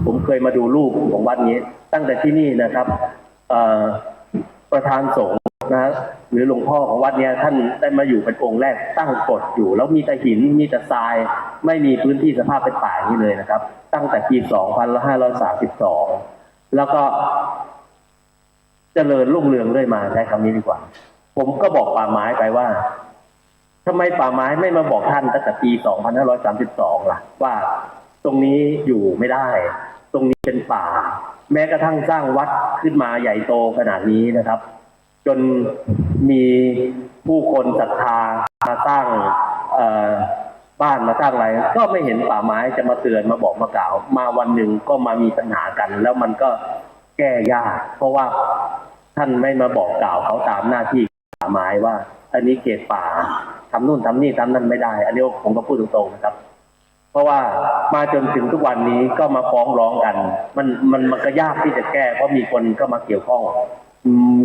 ผมเคยมาดูรูปของวัดนี้ ตั้งแต่ที่นี่นะครับ เอ่อ ประธานสงฆ์นะฮะ หรือหลวงพ่อของวัดเนี้ย ท่านได้มาอยู่เป็นองค์แรก ตั้งกฎอยู่ แล้วมีแต่หิน มีแต่ทราย ไม่มีพื้นที่สภาพเป็นป่าอย่างนี้เลยนะครับ ตั้งแต่ปี สองพันห้าร้อยสามสิบสอง แล้วก็เจริญรุ่งเรืองเรื่อยมา ใช้คำนี้ดีกว่า ผมก็บอกป่าไม้ไปว่า ทำไมป่าไม้ไม่มาบอกท่านตั้งแต่ปี สองพันห้าร้อยสามสิบสอง ล่ะ ว่าตรงนี้อยู่ไม่ได้ ตรงนี้เป็นป่า แม้กระทั่งสร้างวัดขึ้นมาใหญ่โตขนาดนี้นะครับ จนมีผู้คนศรัทธามาสร้าง เอ่อ บ้านมาสร้างอะไร ก็ไม่เห็นป่าไม้จะมาเตือนมาบอกมากล่าว มาวันหนึ่งก็มามีปัญหากัน แล้วมันก็แก้ยาก เพราะว่าท่านไม่มาบอกกล่าวเขาตามหน้าที่ป่าไม้ว่า อันนี้เขตป่า ทำนู่นทำนี่ทำนั่นไม่ได้ อันนี้ผมก็พูดตรงๆนะครับ เพราะว่ามาจนถึงทุกวันนี้ก็มาฟ้องร้องกัน มัน มัน มันก็ยากที่จะแก้ เพราะมีคนก็มาเกี่ยวข้อง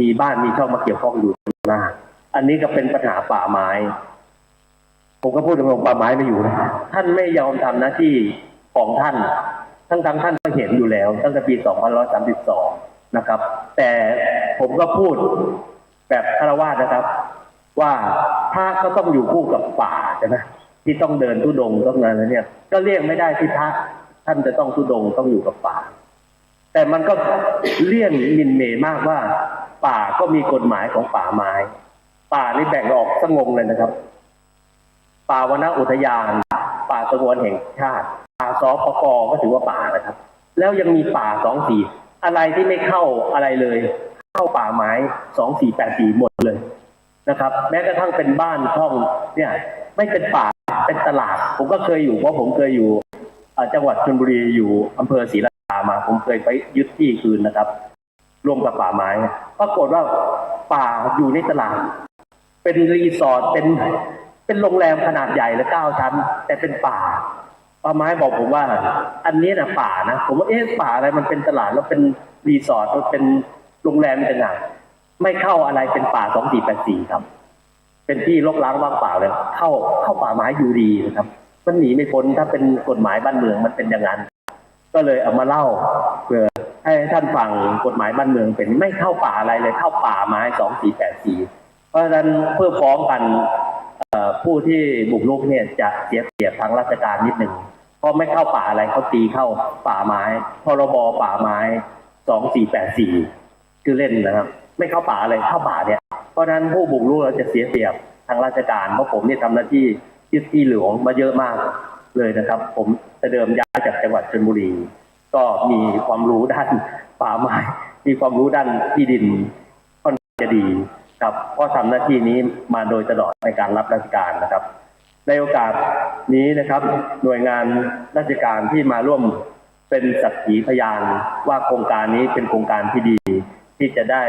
มีบ้านมีช่องมาเกี่ยวข้องอยู่มาก อันนี้ก็เป็นปัญหาป่าไม้ ผมก็พูดตรงๆ ป่าไม้ไม่อยู่นะ ท่านไม่ยอมทำหน้าที่ของท่าน ทั้งๆ ท่านก็เห็นอยู่แล้ว ตั้งแต่ปี สองพันห้าร้อยสามสิบสอง นะครับ แต่ผมก็พูดแบบฆราวาสนะครับ ว่าพระก็ต้องอยู่คู่กับป่าใช่ไหม ที่ต้องเดินธุดงค์ต้องอะไรเนี่ย ก็เลี่ยงไม่ได้ที่พระท่านจะต้องธุดงค์ต้องอยู่กับป่า แต่มันก็เลี่ยงหมิ่นเหม่มากว่า ป่าก็มีกฎหมายของป่าไม้ ป่านี่แบ่งออกสักงงเลยนะครับ ป่าวนอุทยาน ป่าสงวนแห่งชาติ ป่า สปก ก็ถือว่าป่านะครับ แล้วยังมีป่า สองสี่ อะไรที่ไม่เข้าอะไรเลย เข้าป่าไม้ สองสี่แปดสี่ หมดเลยนะครับ แม้กระทั่งเป็นบ้านช่องเนี่ย ไม่เป็นป่า เป็นตลาด ผมก็เคยอยู่ เพราะผมเคยอยู่ เอ่อ จังหวัดชลบุรี อยู่อำเภอศรีราชามา ผมเคยไปยึดที่คืนนะครับ ร่วมกับป่าไม้ ปรากฏว่าป่าอยู่ในตลาด เป็นรีสอร์ท เป็น เป็นโรงแรมขนาดใหญ่เลย เก้าชั้น แต่เป็นป่า ป่าไม้บอกผมว่า อันนี้นะป่านะ ผมว่า เอ๊ะ ป่าอะไร มันเป็นตลาด แล้วเป็นรีสอร์ท แล้วเป็นโรงแรมต่างหาก ไม่เข้าอะไร เป็นป่า สองสี่แปดสี่ ครับ เป็นที่รกร้างว่างเปล่าเลย เข้า เข้าป่าไม้อยู่ดีนะครับ มันหนีไม่พ้น ถ้าเป็นกฎหมายบ้านเมืองมันเป็นอย่างนั้น ก็เลยเอามาเล่าเพื่อให้ท่านฟัง กฎหมายบ้านเมืองเป็น ไม่เข้าป่าอะไรเลย เข้าป่าไม้ สองสี่แปดสี่ เพราะฉะนั้นเพื่อฟ้องกัน เอ่อ ผู้ที่บุกรุกเนี่ยจะเสียเปรียบทางราชการนิดหนึ่ง เพราะไม่เข้าป่าอะไร เขาตีเข้าป่าไม้ พรบป่าไม้ สองสี่แปดสี่ ชื่อเล่นนะครับ ไม่เข้าป่าอะไร เข้าป่าเนี่ย เพราะฉะนั้นผู้บุกรุกเราจะเสียเปรียบทางราชการ เพราะผมเนี่ยทำหน้าที่ยึดที่หลวงมาเยอะมากเลยนะครับ ผมแต่เดิมย้ายจากจังหวัดชลบุรี ก็มีความรู้ด้านป่าไม้ มีความรู้ด้านที่ดินค่อนข้างจะดีครับ เพราะทำหน้าที่นี้มาโดยตลอดในการรับราชการนะครับ ในโอกาสนี้นะครับ หน่วยงานราชการที่มาร่วมเป็นสักขีพยานว่าโครงการนี้เป็นโครงการที่ดี ที่จะได้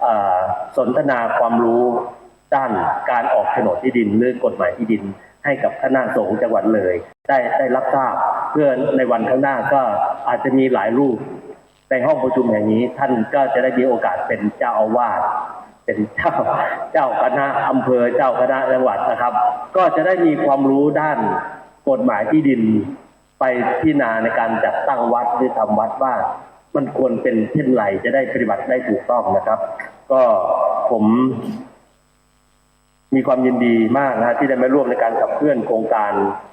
เอ่อ สนทนาความรู้ด้านการออกโฉนดที่ดิน หรือกฎหมายที่ดิน ให้กับคณะสงฆ์จังหวัดเลย ได้ ได้รับทราบ เพื่อในวันข้างหน้าก็อาจจะมีหลายรูปในห้องประชุมแห่งนี้ ท่านก็จะได้มีโอกาสเป็นเจ้าอาวาส เป็นเจ้า เจ้าคณะอำเภอ เจ้าคณะจังหวัดนะครับ ก็จะได้มีความรู้ด้านกฎหมายที่ดิน ไปพิจารณาในการจัดตั้งวัดหรือทำวัดว่ามันควรเป็นเช่นไร จะได้ปฏิบัติได้ถูกต้องนะครับ ก็ผมมีความยินดีมากนะฮะ ที่ได้มาร่วมในการขับเคลื่อนโครงการ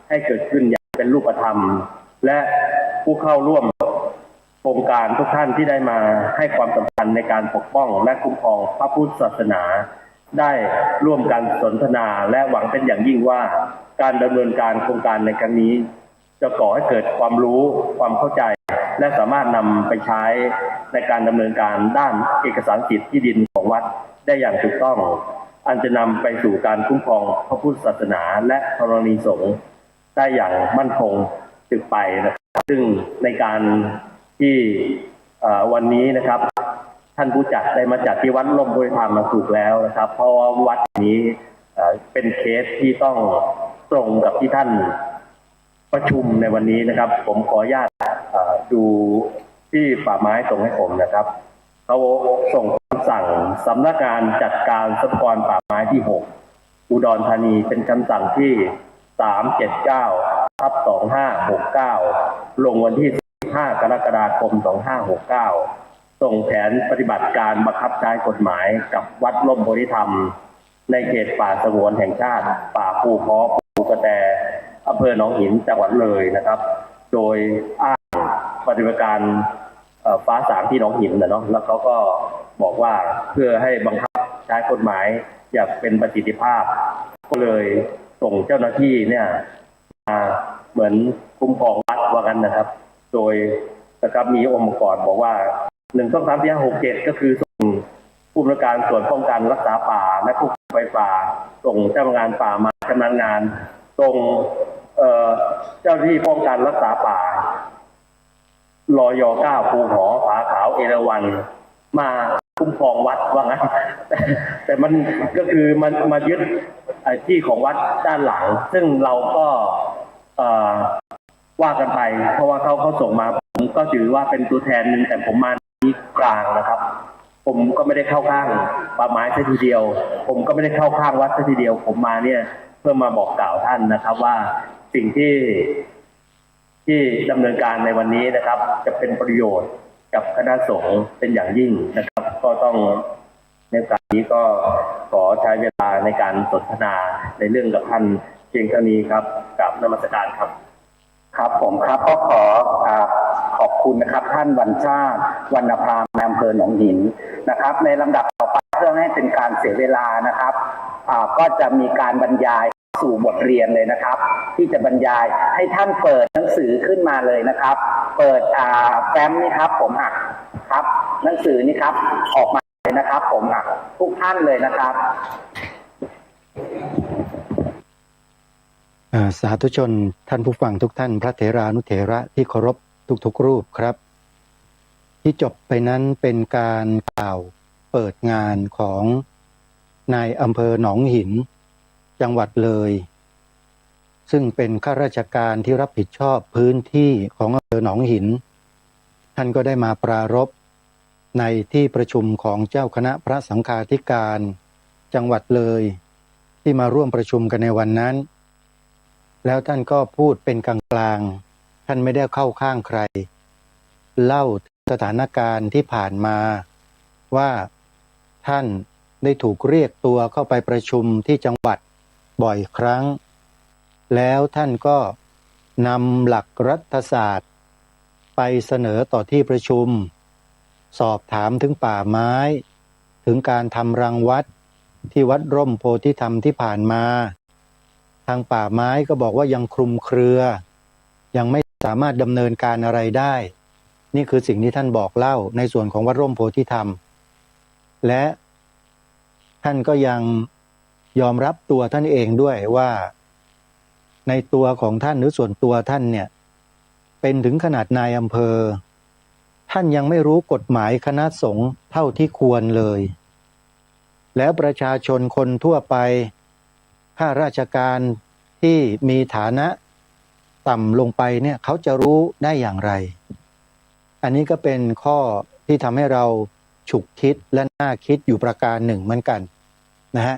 ให้เกิดขึ้นอย่างเป็นรูปธรรม และผู้เข้าร่วมโครงการทุกท่านที่ได้มาให้ความสำคัญในการปกป้องและคุ้มครองพระพุทธศาสนา ได้ร่วมกันสนทนา และหวังเป็นอย่างยิ่งว่าการดำเนินการโครงการในครั้งนี้ จะก่อให้เกิดความรู้ ความเข้าใจ และสามารถนำไปใช้ในการดำเนินการด้านเอกสารสิทธิ์ที่ดินของวัดได้อย่างถูกต้อง อันจะนำไปสู่การคุ้มครองพระพุทธศาสนาและธรณีสงฆ์ได้อย่างมั่นคงสืบไปนะครับ ซึ่งในการที่ เอ่อ วันนี้นะครับ ท่านผู้จัดได้มาจัดที่วัดร่มโพธิธรรมมาถูกแล้วนะครับ เพราะว่าวัดนี้ เอ่อ เป็นเคสที่ต้องตรงกับที่ท่านประชุมในวันนี้นะครับ ผมขออนุญาต เอ่อ ดูที่ป่าไม้ส่งให้ผมนะครับ เขาส่งคำสั่งสำนักงานจัดการทรัพยากรป่าไม้ที่หก อุดรธานี เป็นคำสั่งที่ สามเจ็ดเก้า ทับสองห้าหกเก้า ลงวันที่สิบห้ากรกฎาคมสองห้าหกเก้า ส่งแผนปฏิบัติการบังคับใช้กฎหมายกับวัดร่มโพธิธรรม ในเขตป่าสงวนแห่งชาติ ป่าภูค้อ ภูกระแต อำเภอหนองหิน จังหวัดเลยนะครับ โดยอ้างปฏิบัติการ เอ่อ ฟ้าสางที่หนองหินน่ะเนาะ แล้วเขาก็บอกว่าเพื่อให้บังคับใช้กฎหมายอย่างเป็นประสิทธิภาพ ก็เลยส่งเจ้าหน้าที่เนี่ยมาเหมือนคุ้มครองวัดว่างั้นนะครับ โดยนะครับมีองค์ประกอบบอกว่า หนึ่ง สอง สาม สี่ ห้า หก เจ็ด ก็คือส่งผู้อำนวยการส่วนป้องกันรักษาป่า และควบคุมไฟป่า ส่งเจ้าพนักงานป่าไม้ชำนาญงาน ส่ง เอ่อ เจ้าหน้าที่ป้องกันรักษาป่า รย เก้า ภูหอ ผาขาว เอราวัณ มาคุ้มครองวัดว่างั้น แต่มันก็คือมันมายึดไอ้ที่ของวัดด้านหลัง ซึ่งเราก็ เอ่อ ว่ากันไป เพราะว่าเขา เขาส่งมา ผมก็ถือว่าเป็นตัวแทนหนึ่ง แต่ผมมานี้กลางนะครับ ผมก็ไม่ได้เข้าข้างป่าไม้ซะทีเดียว ผมก็ไม่ได้เข้าข้างวัดซะทีเดียว ผมมาเนี่ยเพื่อมาบอกกล่าวท่านนะครับว่าสิ่งที่ ที่ดำเนินการในวันนี้นะครับ จะเป็นประโยชน์กับคณะสงฆ์เป็นอย่างยิ่งนะครับ ก็ต้อง ในโอกาสนี้ก็ขอใช้เวลาในการสนทนาในเรื่องกับท่านเพียงเท่านี้ครับ กราบนมัสการครับ ครับผมครับ ก็ขอ อ่า ขอบคุณนะครับ ท่านวันชาติ วรรณพราม นายอำเภอหนองหินนะครับ ในลำดับต่อไปเพื่อไม่ให้เป็นการเสียเวลานะครับ อ่า ก็จะมีการบรรยายสู่บทเรียนเลยนะครับ ที่จะบรรยายให้ท่านเปิดหนังสือขึ้นมาเลยนะครับ เปิด อ่า แฟ้มนี้ครับ ผมหักครับ หนังสือนี้ครับ ออกมาเลยนะครับ ผมหักทุกท่านเลยนะครับ อ่า สาธุชน ท่านผู้ฟังทุกท่าน พระเถรานุเถระที่เคารพทุกๆรูปครับ ที่จบไปนั้นเป็นการกล่าวเปิดงานของนายอำเภอหนองหิน จังหวัดเลย ซึ่งเป็นข้าราชการที่รับผิดชอบพื้นที่ของอำเภอหนองหิน ท่านก็ได้มาปรารภในที่ประชุมของเจ้าคณะพระสังฆาธิการจังหวัดเลย ที่มาร่วมประชุมกันในวันนั้น แล้วท่านก็พูดเป็นกลางๆ ท่านไม่ได้เข้าข้างใคร เล่าถึงสถานการณ์ที่ผ่านมาว่าท่านได้ถูกเรียกตัวเข้าไปประชุมที่จังหวัดบ่อยครั้ง แล้วท่านก็นำหลักรัฐศาสตร์ไปเสนอต่อที่ประชุม สอบถามถึงป่าไม้ ถึงการทำรังวัดที่วัดร่มโพธิธรรมที่ผ่านมา ทางป่าไม้ก็บอกว่ายังคลุมเครือ ยังไม่สามารถดำเนินการอะไรได้ นี่คือสิ่งที่ท่านบอกเล่าในส่วนของวัดร่มโพธิธรรม และท่านก็ยังยอมรับตัวท่านเองด้วยว่า ในตัวของท่านหรือส่วนตัวท่านเนี่ย เป็นถึงขนาดนายอำเภอ ท่านยังไม่รู้กฎหมายคณะสงฆ์เท่าที่ควรเลย แล้วประชาชนคนทั่วไป ข้าราชการที่มีฐานะต่ำลงไปเนี่ย เขาจะรู้ได้อย่างไร อันนี้ก็เป็นข้อที่ทำให้เราฉุกคิดและน่าคิดอยู่ประการหนึ่งเหมือนกันนะฮะ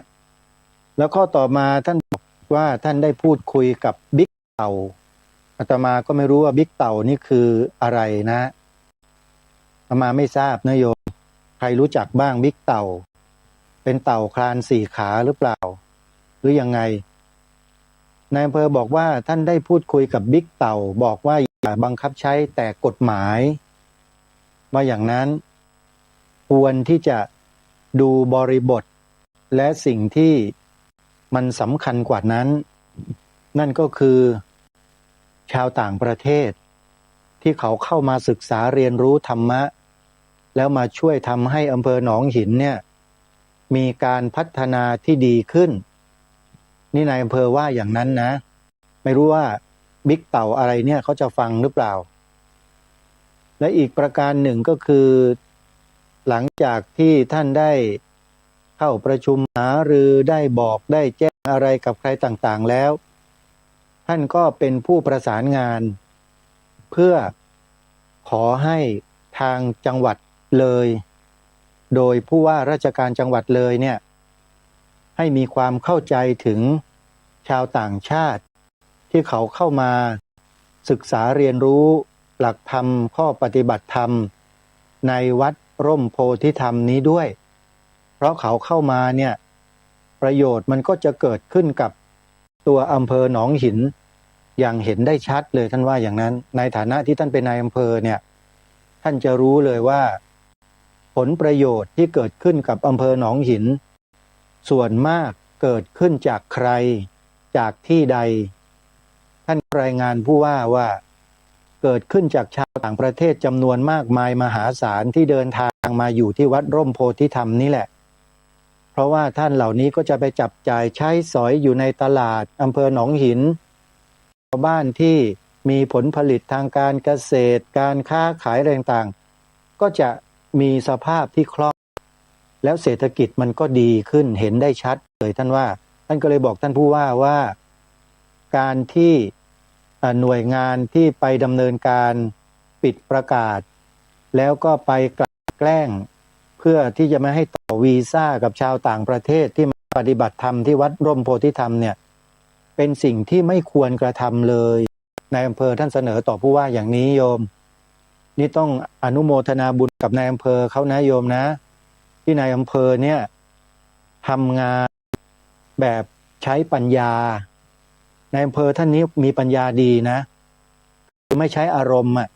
แล้วข้อต่อมาท่านบอกว่าท่านได้พูดคุยกับบิ๊กเต่า อาตมาก็ไม่รู้ว่าบิ๊กเต่านี่คืออะไรนะ อาตมาไม่ทราบนะโยม ใครรู้จักบ้างบิ๊กเต่า เป็นเต่าคลานสี่ขาหรือเปล่า หรือยังไง นายอำเภอบอกว่าท่านได้พูดคุยกับบิ๊กเต่า บอกว่าอย่าบังคับใช้แต่กฎหมาย ว่าอย่างนั้น ควรที่จะดูบริบทและสิ่งที่มันสำคัญกว่านั้น นั่นก็คือชาวต่างประเทศที่เขาเข้ามาศึกษาเรียนรู้ธรรมะ แล้วมาช่วยทำให้อำเภอหนองหินเนี่ย มีการพัฒนาที่ดีขึ้น นี่นายอำเภอว่าอย่างนั้นนะ ไม่รู้ว่าบิ๊กเต่าอะไรเนี่ยเขาจะฟังหรือเปล่า และอีกประการหนึ่งก็คือ หลังจากที่ท่านได้เข้าประชุมหารือ ได้บอกได้แจ้งอะไรกับใครต่างๆแล้ว ท่านก็เป็นผู้ประสานงาน เพื่อขอให้ทางจังหวัดเลย โดยผู้ว่าราชการจังหวัดเลยเนี่ย ให้มีความเข้าใจถึงชาวต่างชาติ ที่เขาเข้ามาศึกษาเรียนรู้หลักธรรมข้อปฏิบัติธรรมในวัดร่มโพธิธรรมนี้ด้วย เพราะเขาเข้ามาเนี่ย ประโยชน์มันก็จะเกิดขึ้นกับตัวอำเภอหนองหินอย่างเห็นได้ชัดเลย ท่านว่าอย่างนั้น ในฐานะที่ท่านเป็นนายอำเภอเนี่ย ท่านจะรู้เลยว่าผลประโยชน์ที่เกิดขึ้นกับอำเภอหนองหิน ส่วนมากเกิดขึ้นจากใคร จากที่ใด ท่านรายงานผู้ว่าว่า เกิดขึ้นจากชาวต่างประเทศจำนวนมากมายมหาศาลที่เดินทางมาอยู่ที่วัดร่มโพธิธรรมนี่แหละ เพราะว่าท่านเหล่านี้ก็จะไปจับจ่ายใช้สอยอยู่ในตลาดอำเภอหนองหิน ชาวบ้านที่มีผลผลิตทางการเกษตร การค้าขายอะไรต่างๆ ก็จะมีสภาพที่คล่อง แล้วเศรษฐกิจมันก็ดีขึ้น เห็นได้ชัดเลย ท่านว่า ท่านก็เลยบอกท่านผู้ว่าว่า การที่ อ่า หน่วยงานที่ไปดำเนินการปิดประกาศ แล้วก็ไปกลั่นแกล้ง เพื่อที่จะไม่ให้ต่อวีซ่ากับชาวต่างประเทศที่มาปฏิบัติธรรมที่วัดร่มโพธิธรรมเนี่ย เป็นสิ่งที่ไม่ควรกระทำเลย นายอำเภอท่านเสนอต่อผู้ว่าอย่างนี้โยม นี่ต้องอนุโมทนาบุญกับนายอำเภอเขานะโยมนะ ที่นายอำเภอเนี่ยทำงานแบบใช้ปัญญา นายอำเภอท่านนี้มีปัญญาดีนะ คือไม่ใช้อารมณ์อะ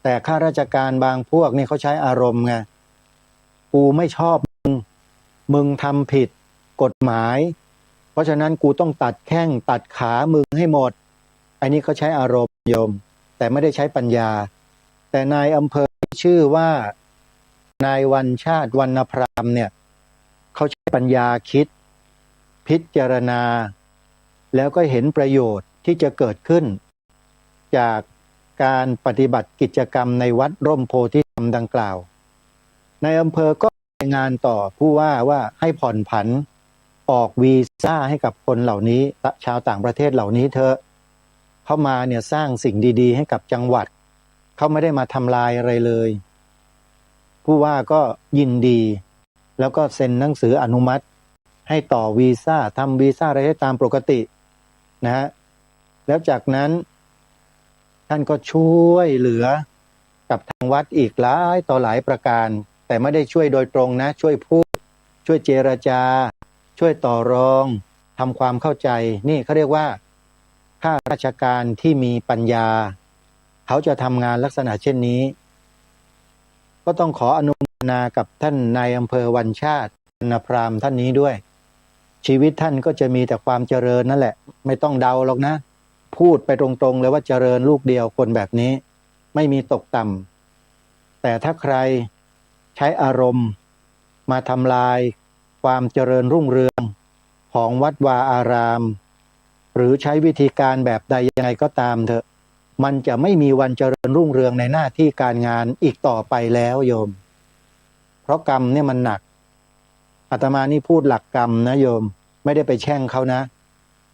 แต่ข้าราชการบางพวกนี่เขาใช้อารมณ์ไง กูไม่ชอบมึง มึงทำผิดกฎหมาย เพราะฉะนั้นกูต้องตัดแข้งตัดขามึงให้หมด อันนี้เขาใช้อารมณ์โยม แต่ไม่ได้ใช้ปัญญา แต่นายอำเภอที่ชื่อว่านายวัญชาติ วรรณพรามเนี่ย เขาใช้ปัญญาคิด พิจารณา แล้วก็เห็นประโยชน์ที่จะเกิดขึ้น จากการปฏิบัติกิจกรรมในวัดร่มโพธิธรรมดังกล่าว นายอำเภอก็รายงานต่อผู้ว่าว่าให้ผ่อนผันออกวีซ่าให้กับคนเหล่านี้ ชาวต่างประเทศเหล่านี้เถอะ เขามาเนี่ยสร้างสิ่งดีๆให้กับจังหวัด เขาไม่ได้มาทำลายอะไรเลย ผู้ว่าก็ยินดี แล้วก็เซ็นหนังสืออนุมัติให้ต่อวีซ่า ทำวีซ่าอะไรให้ตามปกตินะฮะ แล้วจากนั้นท่านก็ช่วยเหลือกับทางวัดอีกหลายต่อหลายประการ แต่ไม่ได้ช่วยโดยตรงนะ ช่วยพูด ช่วยเจรจา ช่วยต่อรอง ทำความเข้าใจ นี่เขาเรียกว่าข้าราชการที่มีปัญญา เขาจะทำงานลักษณะเช่นนี้ ก็ต้องขออนุโมทนากับท่านนายอำเภอวัญชาติ วรรณพรามท่านนี้ด้วย ชีวิตท่านก็จะมีแต่ความเจริญนั่นแหละ ไม่ต้องเดาหรอกนะ พูดไปตรงๆเลยว่าเจริญลูกเดียว คนแบบนี้ไม่มีตกต่ำ แต่ถ้าใครใช้อารมณ์มาทำลายความเจริญรุ่งเรืองของวัดวาอาราม หรือใช้วิธีการแบบใดยังไงก็ตามเถอะ มันจะไม่มีวันเจริญรุ่งเรืองในหน้าที่การงานอีกต่อไปแล้วโยม เพราะกรรมเนี่ยมันหนัก อาตมานี่พูดหลักกรรมนะโยม ไม่ได้ไปแช่งเขานะ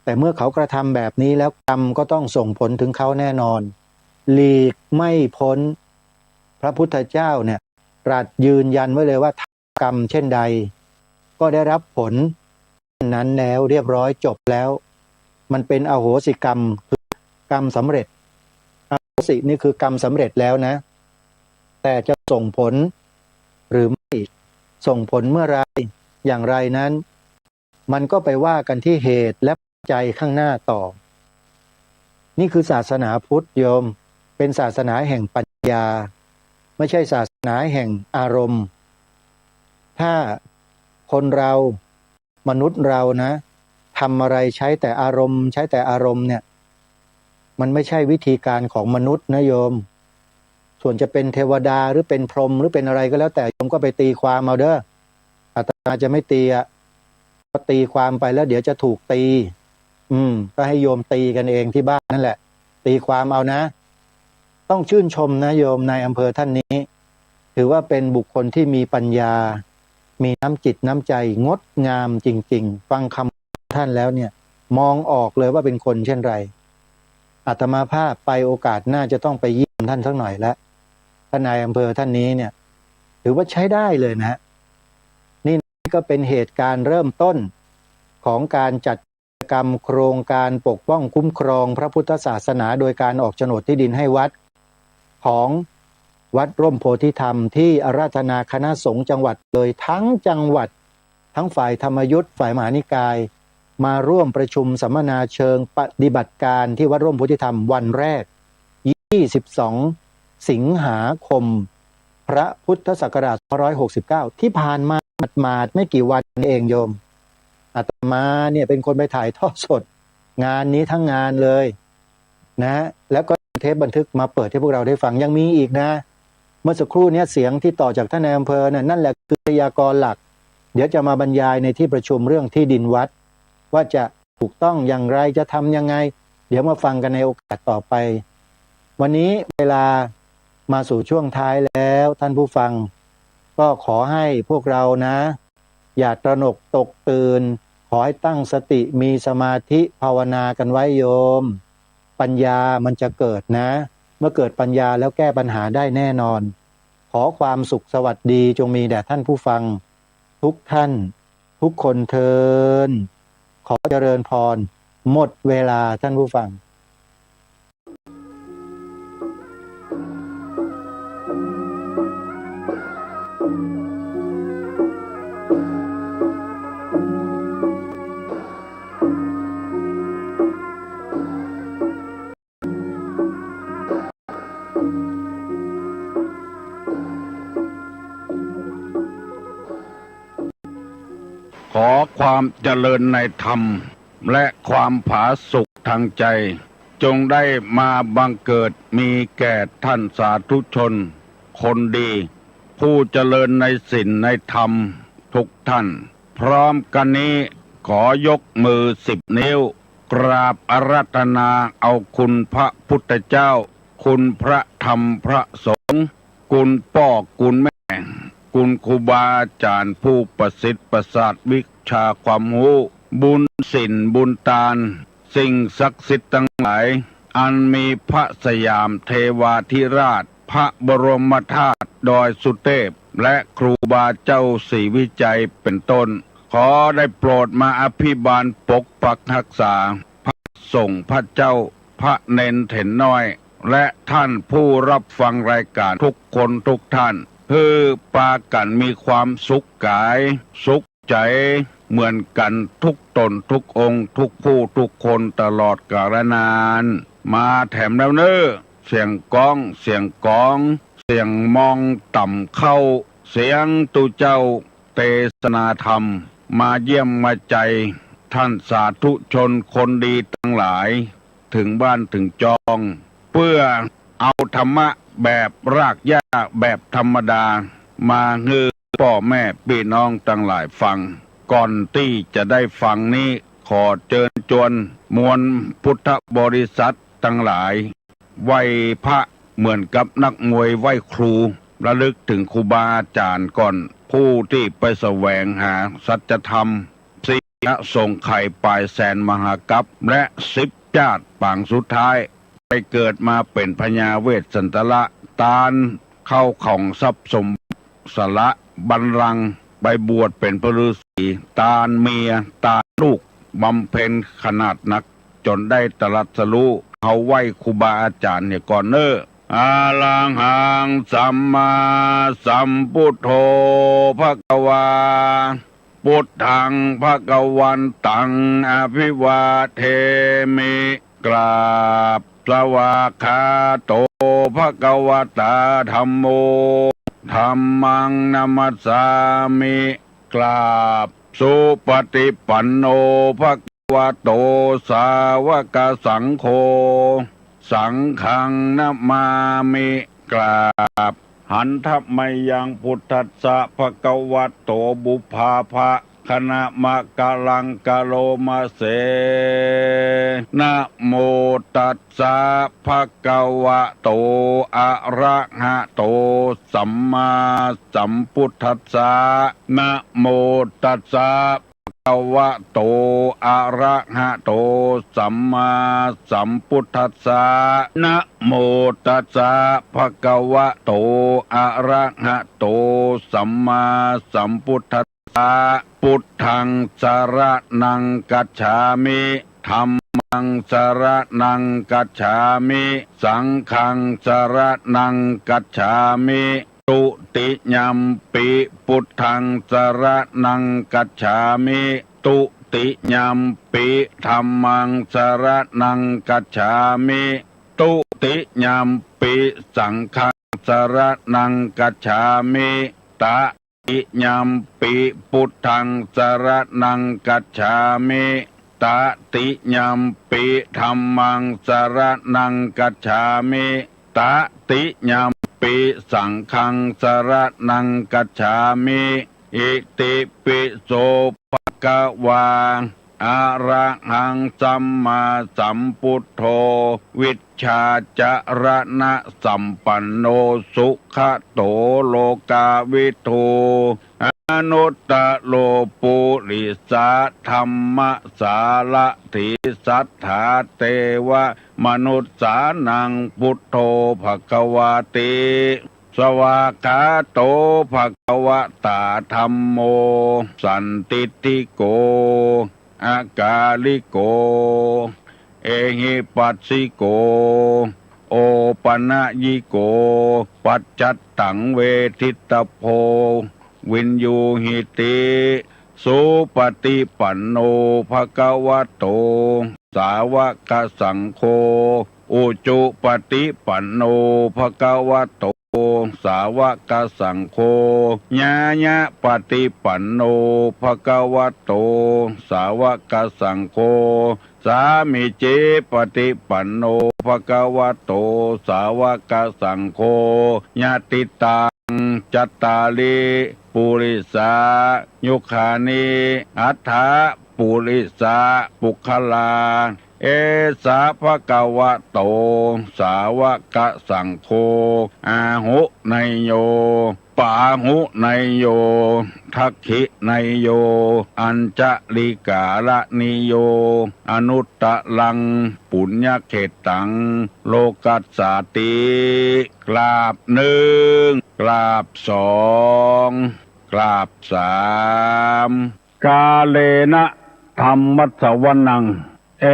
แต่เมื่อเขากระทำแบบนี้แล้วกรรมก็ต้องส่งผลถึงเขาแน่นอน หลีกไม่พ้น พระพุทธเจ้าเนี่ยตรัสยืนยันไว้เลยว่า ทำกรรมเช่นใด ก็ได้รับผลนั้นแล้วเรียบร้อยจบแล้ว มันเป็นอโหสิกรรม คือกรรมสำเร็จ อโหสินี่คือกรรมสำเร็จแล้วนะ แต่จะส่งผลหรือไม่ ส่งผลเมื่อไร อย่างไรนั้น มันก็ไปว่ากันที่เหตุและปัจจัยข้างหน้าต่อ นี่คือศาสนาพุทธโยม เป็นศาสนาแห่งปัญญา ไม่ใช่ศาสนาแห่งอารมณ์ ถ้าคนเรา มนุษย์เรานะ ทำอะไรใช้แต่อารมณ์ ใช้แต่อารมณ์เนี่ย มันไม่ใช่วิธีการของมนุษย์นะโยม ส่วนจะเป็นเทวดาหรือเป็นพรหมหรือเป็นอะไรก็แล้วแต่ โยมก็ไปตีความเอาเด้อ อาตมาจะไม่ตีอะ เพราะตีความไปแล้วเดี๋ยวจะถูกตี อืม ก็ให้โยมตีกันเองที่บ้านนั่นแหละ ตีความเอานะ ต้องชื่นชมนะโยม นายอำเภอท่านนี้ ถือว่าเป็นบุคคลที่มีปัญญา มีน้ำจิตน้ำใจงดงามจริงๆ ฟังคำท่านแล้วเนี่ย มองออกเลยว่าเป็นคนเช่นไร อาตมาภาพไปโอกาสหน้าจะต้องไปเยี่ยมท่านสักหน่อยละ ท่านนายอำเภอท่านนี้เนี่ย ถือว่าใช้ได้เลยนะ นี่ก็เป็นเหตุการณ์เริ่มต้นของการจัดกิจ กรรมโครงการปกป้องคุ้มครองพระพุทธศาสนา โดยการออกโฉนดที่ดินให้วัด ของวัดร่มโพธิธรรม ที่อาราธนาคณะสงฆ์จังหวัดเลยทั้งจังหวัด ทั้งฝ่ายธรรมยุต ฝ่ายมหานิกาย มาร่วมประชุมสัมมนาเชิงปฏิบัติการที่วัดร่มโพธิธรรมวันแรก ยี่สิบสอง สิงหาคม พระพุทธศักราช สองพันห้าร้อยหกสิบเก้า ที่ผ่านมาหมาดๆ ไม่กี่วันนี้เองโยม อาตมาเนี่ยเป็นคนไปถ่ายทอดสดงานนี้ทั้งงานเลยนะ แล้วก็เทปบันทึกมาเปิดให้พวกเราได้ฟัง ยังมีอีกนะ เมื่อสักครู่เนี้ยเสียงที่ต่อจากท่านนายอำเภอน่ะ นั่นแหละคือพยากรณ์หลัก เดี๋ยวจะมาบรรยายในที่ประชุมเรื่องที่ดินวัด ว่าจะถูกต้องอย่างไร จะทำยังไง เดี๋ยวมาฟังกันในโอกาสต่อไป วันนี้เวลามาสู่ช่วงท้ายแล้ว ท่านผู้ฟัง ก็ขอให้พวกเรานะ อย่าตระหนกตกตื่น ขอให้ตั้งสติมีสมาธิภาวนากันไว้โยม ปัญญามันจะเกิดนะ เมื่อเกิดปัญญาแล้วแก้ปัญหาได้แน่นอน ขอความสุขสวัสดีจงมีแด่ท่านผู้ฟังทุกท่านทุกคนเทอญ ขอเจริญพร หมดเวลาท่านผู้ฟัง ขอความเจริญในธรรม และความผาสุกทางใจ จงได้มาบังเกิดมีแก่ท่านสาธุชนคนดี ผู้เจริญในศีลในธรรมทุกท่าน พร้อมกันนี้ขอยกมือสิบนิ้ว กราบอาราธนาเอาคุณพระพุทธเจ้า คุณพระธรรมพระสงฆ์ คุณป้อคุณแม่ คุณครูบาอาจ๋ารย์ผู้ประสิทธิ์ประสาทวิชาความฮู้ บุญศีลบุญตาน สิ่งศักดิ์สิทธิ์ตังหลาย อันมีพระสยามเทวาธิราช พระบรมธาตุดอยสุเทพ และครูบาเจ้าศรีวิชัยเป็นต้น ขอได้โปรดมาอภิบาลปกปักรักษา พระสงฆ์พระเจ้า พระเณรเถรน้อย และท่านผู้รับฟังรายการทุกคนทุกท่าน หื้อปากั๋นมีความสุขก๋าย สุขใจ๋ เหมือนกั๋นทุกต๋นทุกองค์ ทุกผู้ทุกคนตลอดกาลนาน มาแถมแล้วเน่อ เสียงก้อง เสียงกอง เสียงมองต่ำเข้า เสียงตุ๊เจ้าเตสนาธรรม มาเยี่ยมมาใจท่านสาธุชนคนดีตังหลาย เถิงบ้านเถิงจอง เปื้อเอาธรรมะแบบรากหญ้าแบบธรรมดา มาหื้อป้อแม่ปี้น้องตังหลายฟัง ก่อนตี้จะได้ฟังนี้ ขอเจิญจวนมวลพุทธบริษัทตังหลาย ไหว้พระเหมือนกับนักมวยไหว้ครู ระลึกเถิงครูบาอาจ๋ารย์ก่อน ผู้ตี้ไปแสวงหาสัจธรรม สี่อสงไขยปายแสนมหากัป และสิบจ้าดปางสุดท้าย ไปเกิดมาเป๋นพญาเวสสันตระ ตานข้าวของทรัพย์สมบัติ สละบัลลังก์ ไปบวชเป๋นพระฤาษี ตานเมีย ตานลูก บำเพ็ญขนาดนัก จ๋นได้ตรัสรู้ เฮาไหว้ครูบาอาจ๋ารย์เหียก่อนเน่อ อะระหังสัมมาสัมพุทโธภะคะวา พุทธังภะคะวันตังอะภิวาเทมิ กราบ สวากขาโตภะคะวะตาธัมโม ธัมมังนะมัสสามิ กราบ สุปฏิปันโนภะคะวะโต สาวกสังโฆ สังฆังนะมามิ กราบ หันทะมะยังพุทธัสสะภะคะวะโต ปุพพาภะคะนะมะกะลังกะโลมะเส นะโมตัสสะภะคะวะโต อะระหะโต สัมมาสัมพุทธัสสะ นะโมตัสสะ คะวะโต อะระหะโต สัมมาสัมพุทธัสสะ นะโมตัสสะ ภะคะวะโต อะระหะโต สัมมาสัมพุทธัสสะ พุทธังสะระณังคัจฉามิ ธัมมังสะระณังคัจฉามิ สังฆังสะระณังคัจฉามิ ตุติยัมปิ พุทธังสะระณังคัจฉามิ ตุติยัมปิ ธัมมังสะระณังคัจฉามิ ตุติยัมปิ สังฆังสะระณังคัจฉามิ ตะติยัมปิ พุทธังสะระณังคัจฉามิ ตะติยัมปิ ธัมมังสะระณังคัจฉามิ ตะติยัมปิ สังฆังสะระณังคัจฉามิ อิติปิโส ภะคะวา อะระหังสัมมาสัมพุทโธ วิชชาจะระณะสัมปันโน สุขะโต โลกาวิทู อนุตตะโร ปุริสะธัมมะสารถี สัตถาเตวะมนุสสานัง พุทโธ ภะคะวาติ สวากขาโต ภะคะวะตา ธัมโม สันทิฏฐิโก อะกาลิโก เอหิปัสสิโก โอปะนะยิโก ปัจจัตตัง เวทิตตะโพ วิญญูหิติ สุปะฏิปันโน ภะคะวะโต สาวะกะสังโฆ อุจุปะฏิปันโน ภะคะวะโต สาวะกะสังโฆ ญาญะปะฏิปันโน ภะคะวะโต สาวะกะสังโฆ สามีจิปะฏิปันโน ภะคะวะโต สาวะกะสังโฆ ยะติตัง จัตตาริ ปุริสา ยุคานิ อัฏฐะ ปุริสะ ปุคคลา เอสะ ภะคะวะโต สาวะกะสังโฆ อาหุเนยโย ปาหุเนยโย ทักขิเนยโย อัญชะลีกาละนิโย อนุตตะรัง ปุญญะเขตตัง โลกัสสาติ กราบนึ่ง กราบสอง กราบสาม กาเลนะ ธัมมัสสะวะนัง เอ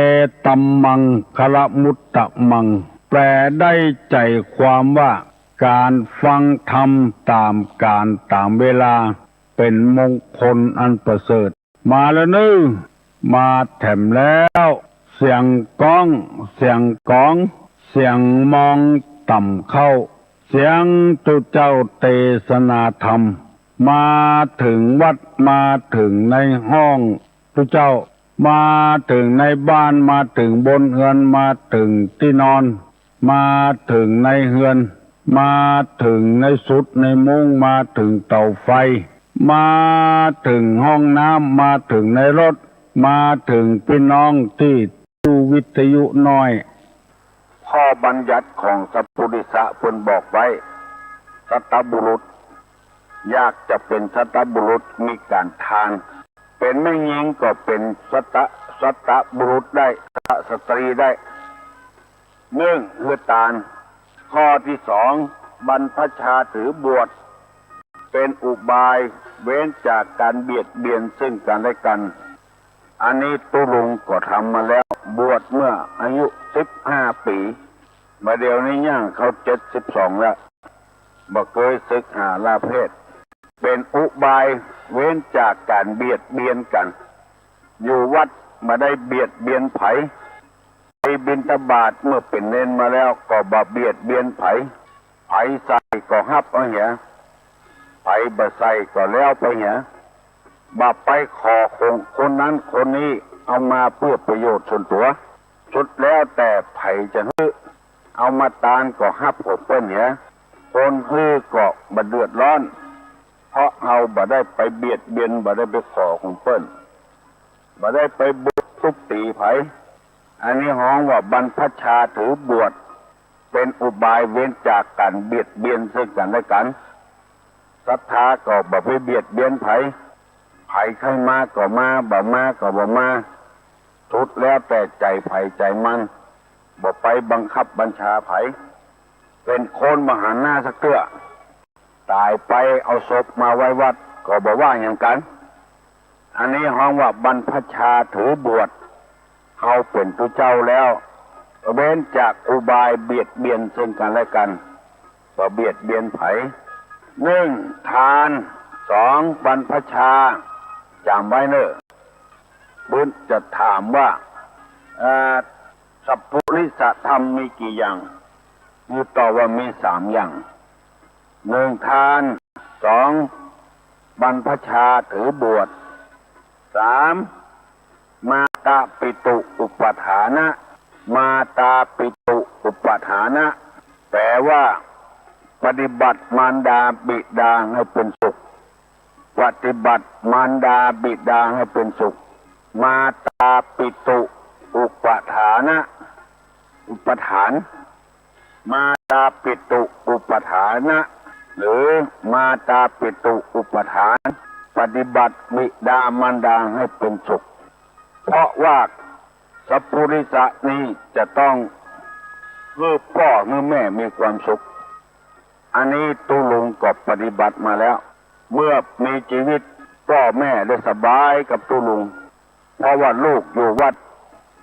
ตัมมังคะละมุตตะมัง แปลได้ใจ๋ความว่า ก๋านฟังธรรมต๋ามก๋าลต๋ามเวลา เป๋นมงคลอันประเสริฐ มาแล้วเน่อ มาแถมแล้ว เสียงก้อง เสียงก๋อง เสียงมองต่ำเข้า เสียงตุ๊เจ้าเตสนาธรรม มาเถิงวัด มาเถิงในห้องตุ๊เจ้า มาเถิงในบ้าน มาเถิงบนเฮือน มาเถิงตี้นอน มาเถิงในเฮือน มาเถิงในสุดในมุ้ง มาเถิงเต๋าไฟ มาเถิงห้องน้ำ มาเถิงในรถ มาเถิงปี้น้องตี้ตู้วิทยุน้อย ข้อบัญญัติของสัพพุริสะเปิ้นบอกไว้ สัตบุรุษ อยากจะเป๋นสัตบุรุษมีก๋านทาน เป๋นแม่ญิงก็เป๋นสัต สัตบุรุษได้ สัตสตรีได้ นึ่ง หื้อตาน ข้อตี้สอง บรรพชาถือบวช เป๋นอุบายเว้นจากก๋านเบียดเบียนซึ่งกั๋นและกั๋น อันนี้ตุ๊ลุงก็ทำมาแล้ว บวชเมื่ออายุสิบห้าปี๋ บ่าเดี่ยวนี้ย่างเข้าเจ็ดสิบสองแล้ว บ่เกยสึกหาลาเพศ เป๋นอุบายเว้นจากก๋านเบียดเบียนกั๋น อยู่วัดบ่ได้เบียดเบียนใผ ไปบิณฑบาตเมื่อเป๋นเณรมาแล้วก็บ่เบียดเบียนใผ ใผใส่ก็ฮับเอาเหีย ใผบ่ใส่ก็แล้วไปเหีย บ่ไปขอของคนนั้นคนนี้เอามาเปื้อประโยชน์ส่วนตั๋ว สุดแล้วแต่ใผจะหื้อ เอามาตานก็ฮับของเปิ้นเหีย คนหื้อก็บ่เดือดร้อน เพราะเฮาบ่ได้ไปเบียดเบียน บ่ได้ไปขอของเปิ้น บ่ได้ไปบุกทุบตี๋ใผ อันนี้ฮ้องว่าบรรพชาถือบวช เป๋นอุบายเว้นจากก๋านเบียดเบียนซึ่งกั๋นและกั๋น ศรัทธาก็บ่ไปเบียดเบียนใผ ใผ ผใค่มาก็มา บ่มาก็บ่มา สุดแล้วแต่ใจ๋ใผใจ๋มัน บ่ไปบังคับบัญชาใผ เป๋นคนบ่หันหน้าสักเตื้อ ต๋ายไปเอาศพมาไว้วัดก็บ่ว่าหยังกั๋น อันนี้ฮ้องว่าบรรพชาถือบวช เฮาเป๋นตุ๊เจ้าแล้ว เว้นจากอุบายเบียดเบียนซึ่งกั๋นและกั๋น บ่เบียดเบียนใผ นึ่ง ทาน สอง บรรพชา จ๋ำไว้เน่อ ปื๊ดจะถามว่า เอ่อ สัปปุริสธรรมมีกี่อย่าง คือตอบว่ามีสามอย่าง นึ่ง ทาน สอง บรรพชาถือบวช สาม มาตาปิตุอุปปทานะ มาตาปิตุอุปปทานะ แป๋ว่า ปฏิบัติมารดาบิดาหื้อเป๋นสุข ปฏิบัติมารดาบิดาหื้อเป๋นสุข มาตาปิตุอุปปทานะ อุปทาน มาตาปิตุอุปปทานะ หรือมาตาปิตุอุปทาน ปฏิบัติบิดามารดาหื้อเป๋นสุข เพราะว่าสัปปุริสะนี้จะต้องหื้อป้อหื้อแม่มีความสุข อันนี้ตุ๊ลุงก็ปฏิบัติมาแล้ว เมื่อมีจีวิตป้อแม่ได้สบายกับตุ๊ลุง เพราะว่าลูกอยู่วัด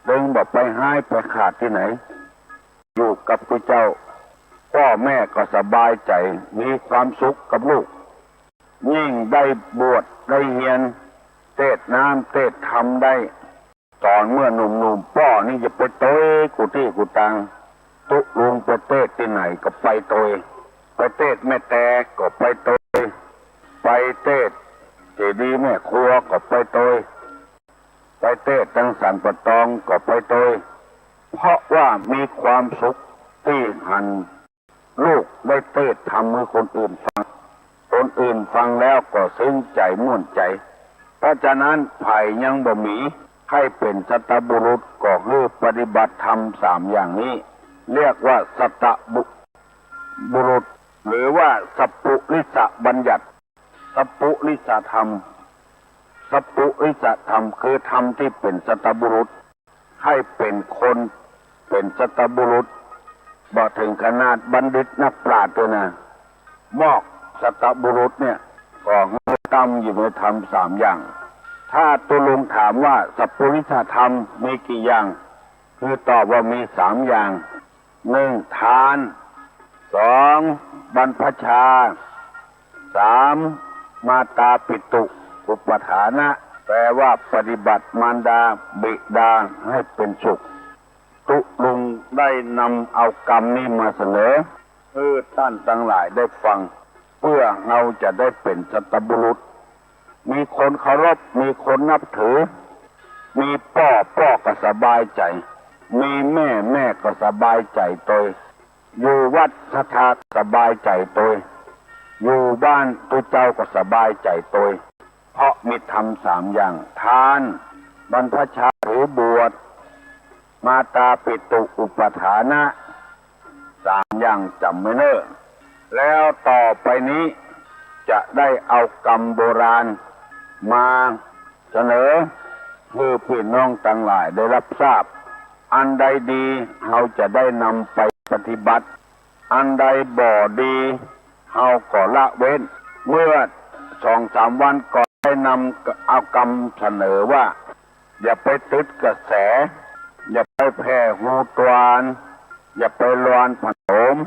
จึงบ่ไปฮ้ายไปขาดตี้ไหน อยู่กับตุ๊เจ้า ป้อแม่ก็สบายใจ๋ มีความสุขกับลูก ยิ่งได้บวชได้เฮียน เตสน์น้ำเตสน์ธรรมได้ ต๋อนเมื่อหนุ่มๆ ป้อนี่จะไปโตยกู้ตี้กู้ตาง ตุ๊ลุงไปเตสน์ตี้ไหนก็ไปโตย ไปเตสน์แม่แตก็ไปโตย ไปเตสน์เจดีย์แม่ครัวก็ไปโตย ไปเตสน์ตังสันป่าตองก็ไปโตย เพราะว่ามีความสุขตี้หันลูกได้เตสน์ธรรมหื้อคนอื่นฟัง คนอื่นฟังแล้วก็ซึ้งใจ๋ม่วนใจ๋ เพราะฉะนั้นใผยังบ่มี ใค่เป๋นสัตบุรุษก็หื้อปฏิบัติธรรมสามอย่างนี้ เรียกว่าสัตบุ บุรุษ หรือว่าสัปปุริสบัญญัติ สัปปุริสธรรม สัปปุริสธรรมคือธรรมตี้เป๋นสัตบุรุษ ใค่เป๋นคนเป๋นสัตบุรุษ บ่เถิงขนาดบัณฑิตนักปราชญ์เตื้อนะ มอกสัตบุรุษเนี่ย ก็หื้อตั้งอยู่ในธรรมสามอย่าง ถ้าตุ๊ลุงถามว่าสัปปุริสธรรมมีกี่อย่าง คือตอบว่ามีสามอย่าง นึ่ง ทาน สอง บรรพชา สาม มาตาปิตุอุปปทานะ แป๋ว่าปฏิบัติมารดาบิดาหื้อเป๋นสุข ตุ๊ลุงได้นำเอากำนี้มาเสนอ หื้อต้านตังหลายได้ฟัง เปื้อเฮาจะได้เป๋นสัตบุรุษ มีคนเคารพ มีคนนับถือ มีป้อ ป้อก็สบายใจ๋ มีแม่ แม่ก็สบายใจ๋โตย อยู่วัดศรัทธาก็สบายใจ๋โตย อยู่บ้านตุ๊เจ้าก็สบายใจ๋โตย เพราะมีธรรมสามอย่าง ทาน บรรพชาถือบวช มาตาปิตุอุปปทานะ สามอย่างจ๋ำไว้เน่อ แล้วต่อไปนี้จะได้เอากำโบราณมาเสนอ หื้อปี้น้องตังหลายได้ฮับทราบ อันใดดีเฮาจะได้นำไปปฏิบัติ อันใดบ่ดีเฮาก็ละเว้น เมื่อสองสามวันก่อนได้นำเอากำเสนอว่า อย่าไปตึดกระแส อย่าไปแผ่ฮูตวาน อย่าไปลวานผนม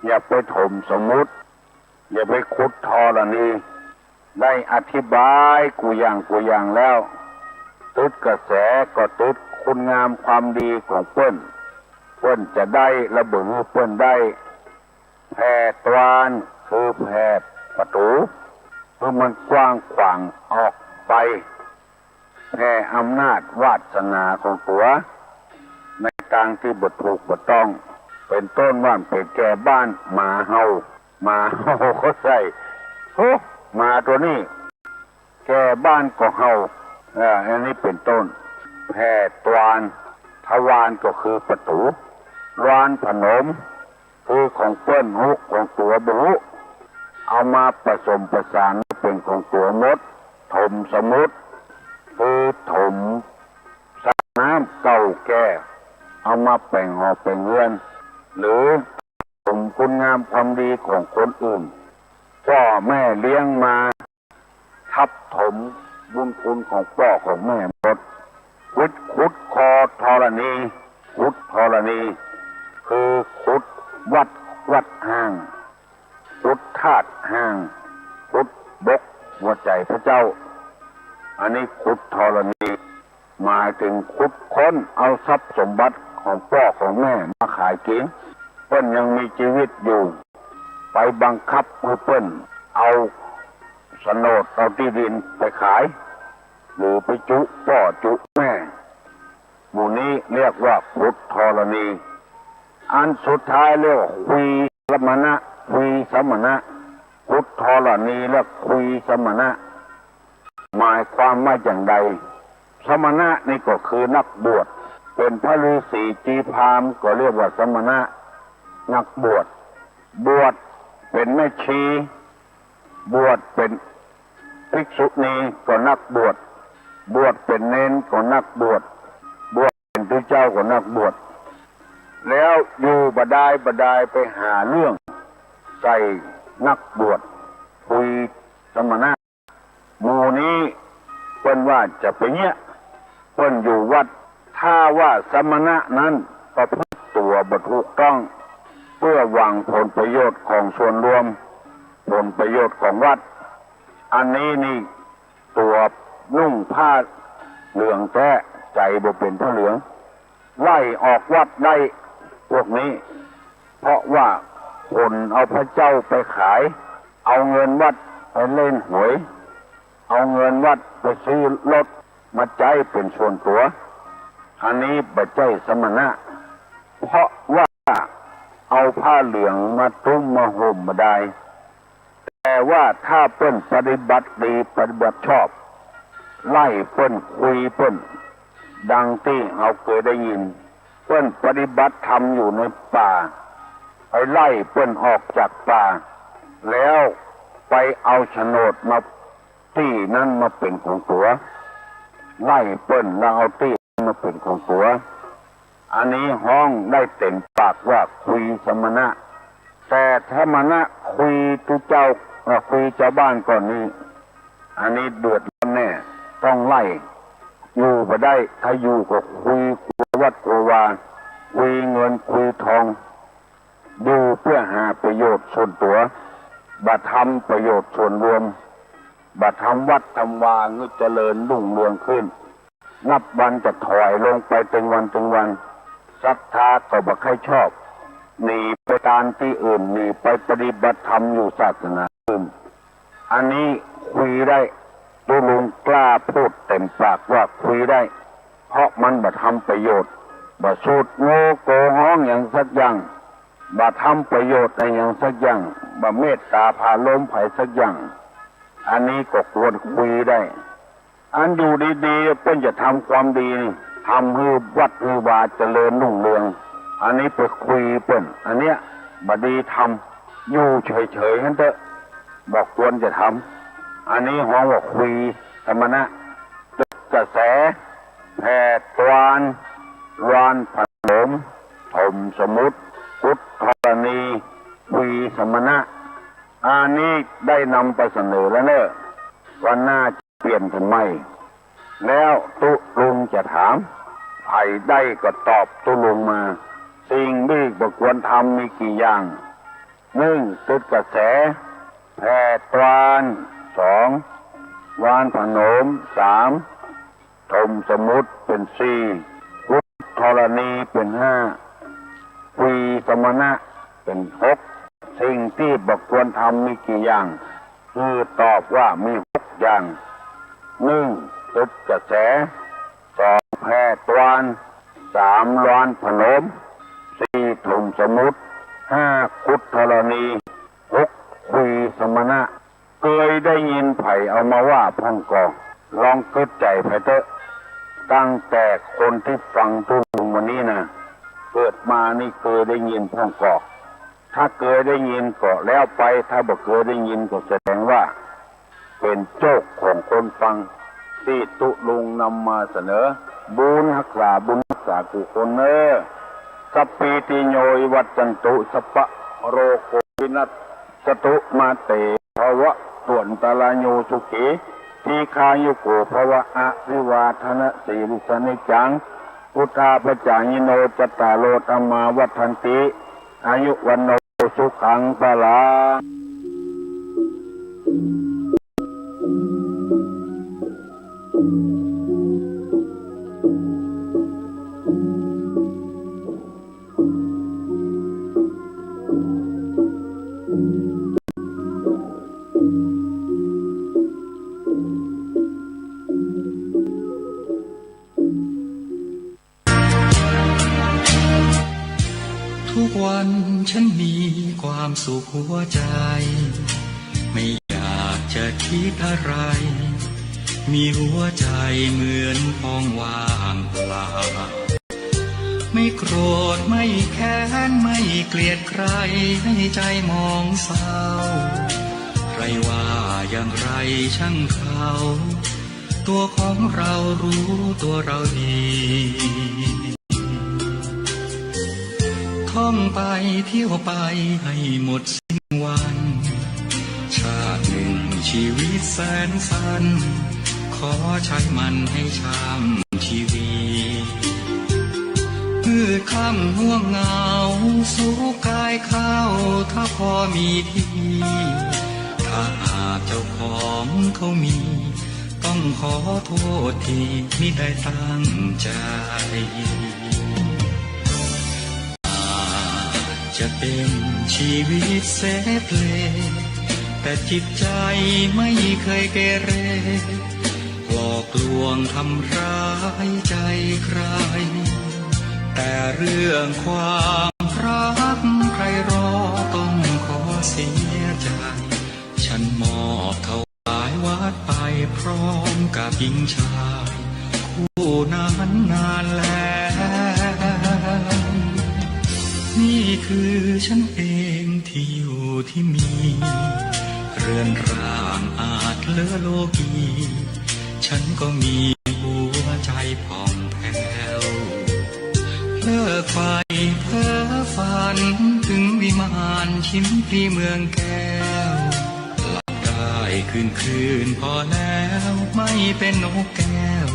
อย่าไปถมสมุทร อย่าไปขุดธรณี ได้อธิบายกู้อย่างกู้อย่างแล้ว ตึดกระแสก็ตึดคุณงามความดีของเปิ้น เปิ้นจะได้ละเบิ่งหื้อเปิ้นได้ แผ่ตวานคือแผ่ประตู๋ หื้อมันกว้างขวางออกไป แผ่อำนาจวาสนาของตั๋ว ในตางตี้บ่ถูกบ่ต้อง เป๋นต้นว่าไปแก่บ้านหมาเห่า หมาเห่าก็ใส่ โห หมาตั๋วนี้ แก่บ้านก็เห่า เอ่อ อันนี้เป๋นต้น แผ่ตวาน ทวานก็คือประตู๋ ลวานผนม คือของเปิ้นฮู้ ของตั๋วบ่ฮู้ เอามาผสมผสานเป๋นของตั๋วหมด ถมสมุด คือถมสระน้ำเก่าแก่ เอามาแป๋งหอแป๋งเฮือน หรือถมคุณงามความดีของคนอื่น ป้อแม่เลี้ยงมา ทับถมบุญคุณของป้อของแม่หมด ขุด ขุดคอธรณี ขุดธรณี คือขุดวัด วัดฮ้าง ขุดธาตุฮ้าง ขุดบกหัวใจ๋พระเจ้า อันนี้ขุดธรณี หมายเถิงขุดค้นเอาทรัพย์สมบัติของป้อของแม่มาขายกิ๋น เปิ้นยังมีจีวิตอยู่ ไปบังคับหื้อเปิ้นเอาโฉนด เอาตี้ดินไปขาย หรือไปจุป้อจุแม่ หมู่นี้เรียกว่าขุดธรณี อันสุดท้ายเรียกว่าคุยสมณะ คุยสมณะ ขุดธรณีและคุยสมณะ หมายความว่าอย่างใด สมณะนี่ก็คือนักบวช เป๋นพระฤาษีจีพราหมณ์ก็เรียกว่าสมณะ นักบวช บวชเป๋นแม่ชี บวชเป๋นภิกษุณีก็นักบวช บวชเป๋นเณรก็นักบวช บวชเป๋นตุ๊เจ้าก็นักบวช แล้วอยู่บ่ดายบ่ดายไปหาเรื่องใส่นักบวช คุยสมณะ หมู่นี้เปิ้นว่าจะไปเยียะ เปิ้นอยู่วัด ถ้าว่าสมณะนั้นประพฤติตั๋วบ่ถูกต้อง เปื้อหวังผลประโยชน์ของส่วนรวม ผลประโยชน์ของวัด อันนี้นี่ตั๋วนุ่งผ้าเหลืองแต๊ ใจ๋บ่เป๋นผ้าเหลือง ไล่ออกวัดได้ พวกนี้ เพราะว่าขนเอาพระเจ้าไปขาย เอาเงินวัดไปเล่นหวย เอาเงินวัดไปซื้อรถมาใจ๊เป๋นส่วนตั๋ว อันนี้บ่ใจ้สมณะ เพราะว่าเอาผ้าเหลืองมาตุ้มมาห่มบ่ดาย แต่ว่าถ้าเปิ้นปฏิบัติดีปฏิบัติชอบ ไล่เปิ้นคุยเปิ้น ดังตี้เฮาเกยได้ยิน เปิ้นปฏิบัติธรรมอยู่ในป่า ไปไล่เปิ้นออกจากป่า แล้วไปเอาโฉนดมา ตี้นั้นมาเป๋นของตั๋ว ไล่เปิ้นแล้วเอาตี้มาเป๋นของตั๋ว อันนี้ฮ้องได้เต๋มปากว่าคุยสมณะ แต่ถ้าสมณะคุยตุ๊เจ้า เอ่อ คุยจาวบ้านก่อนนี้ อันนี้เดือดร้อนแน่ ต้องไล่ อยู่บ่ได้ ถ้าอยู่ก็คุยครัววัดครัววา คุยเงินคุยทอง อยู่เปื้อหาประโยชน์ส่วนตั๋ว บ่ทำประโยชน์ส่วนรวม บ่ทำวัดทำวาหื้อเจริญรุ่งเรืองขึ้น นับวันจะถอยลงไปตึงวันตึงวัน ศรัทธาก็บ่ใค่ชอบ หนีไปตานตี้อื่น หนีไปปฏิบัติธรรมอยู่ศาสนาอื่น อันนี้คุยได้ ตุ๊ลุงกล้าพูดเต๋มปากว่าคุยได้ เพราะมันบ่ทำประโยชน์ บ่สูดโงโกฮ้องหยังสักอย่าง บ่ทำประโยชน์อะหยังสักอย่าง บ่เมตต๋าผาโลมใผสักอย่าง อันนี้ก็ควรคุยได้ อันอยู่ดีๆ เปิ้นจะทำความดีนี่ ทำหื้อวัดหื้อวาเจริญรุ่งเรือง อันนี้ไปคุยเปิ้น อันเนี้ยบ่ดีทำ อยู่เฉยๆ หั้นเต๊อะ บ่ควรจะทำ อันนี้ฮ้องว่าคุยสมณะ ตึกกระแส แผ่ตวาน วานผนม ถมสมุด ขุดธรณี คุยสมณะ อันนี้ได้นำไปเสนอแล้วเน่อ วันหน้าจะเปลี่ยนใหม่ แล้วตุ๊ลุงจะถาม ใผได้ก็ตอบตุ๊ลุงมา สิ่งตี้บ่ควรทำมีกี่อย่าง นึ่ง ตึกกระแส แผ่ตวาน สอง วานผนม สาม ถมสมุด เป๋นสี่ ขุดธรณี เป๋นห้า คุยสมณะ เป๋นหก สิ่งตี้บ่ควรทำมีกี่อย่าง คือตอบว่ามีหกอย่าง นึ่ง ตึกกระแส สอง แผ่ตวาน สาม วานผนม สี่ ถมสมุด ห้า ขุดธรณี หก คุยสมณะ เกยได้ยินใผเอามาว่าพ่องก่อ ลองกึ๊ดใจ๋ใผเต๊อะ ตั้งแต่คนตี้ฟังตุ๊ลุงวันนี้นะ เกิดมานี่เกยได้ยินพ่องก่อ ถ้าเกยได้ยินก็แล้วไป ถ้าบ่เกยได้ยินก็แสดงว่า เป๋นโจ๊กของคนฟัง ตี้ตุ๊ลุงนำมาเสนอ บุญฮักษา บุญฮักษากู้คนเน่อ สัพพีติโย วิวัชชันตุ สัพพะโรโค วินัสสะตุ มาเต ภะวะตวันตะราโย สุขี ทีฆายุโก ภะวะ อะภิวาทะนะสีลิสสะนิจจัง วุฑฒาปะจายิโน จัตตาโร ธัมมา วัฑฒันติ อายุ วัณโณ สุขัง พะลัง ทุกวันฉันมีความสุขหัวใจ ไม่อยากจะคิดอะไร มีหัวใจเหมือนท้องว่างเปล่า ไม่โกรธไม่แค้นไม่เกลียดใคร ให้ใจหมองเศร้า ใครว่าอย่างไรช่างเขา ตัวของเรารู้ตัวเราดี ท่องไปเที่ยวไปให้หมดสิ้นวัน ชาติหนึ่งชีวิตแสนสั้น ขอใช้มันให้ช่ำชีวี มืดค่ำง่วงเหงา สุขกายเข้า ถ้าพอมีที่ ถ้าหากเจ้าของเขามี ต้องขอโทษที่มิได้ตั้งใจ อาจจะเป็นชีวิตเสเพล แต่จิตใจไม่เคยเกเร หลอกลวงทำร้ายใจใคร แต่เรื่องความรักใครรอต้องขอเสียใจ ฉันมอบถวายวัดไปพร้อมกับหญิงชายคู่นั้นนานแล้ว นี่คือฉันเองที่อยู่ที่มี เรือนร่างอาจเลอะโลกี ฉันก็มีหัวใจผ่องแผ้ว เลิกใฝ่เพ้อฝันถึงวิมานชิมพลีเมืองแก้ว หลับได้คืนคืนพอแล้ว ไม่เป็นนกแก้ว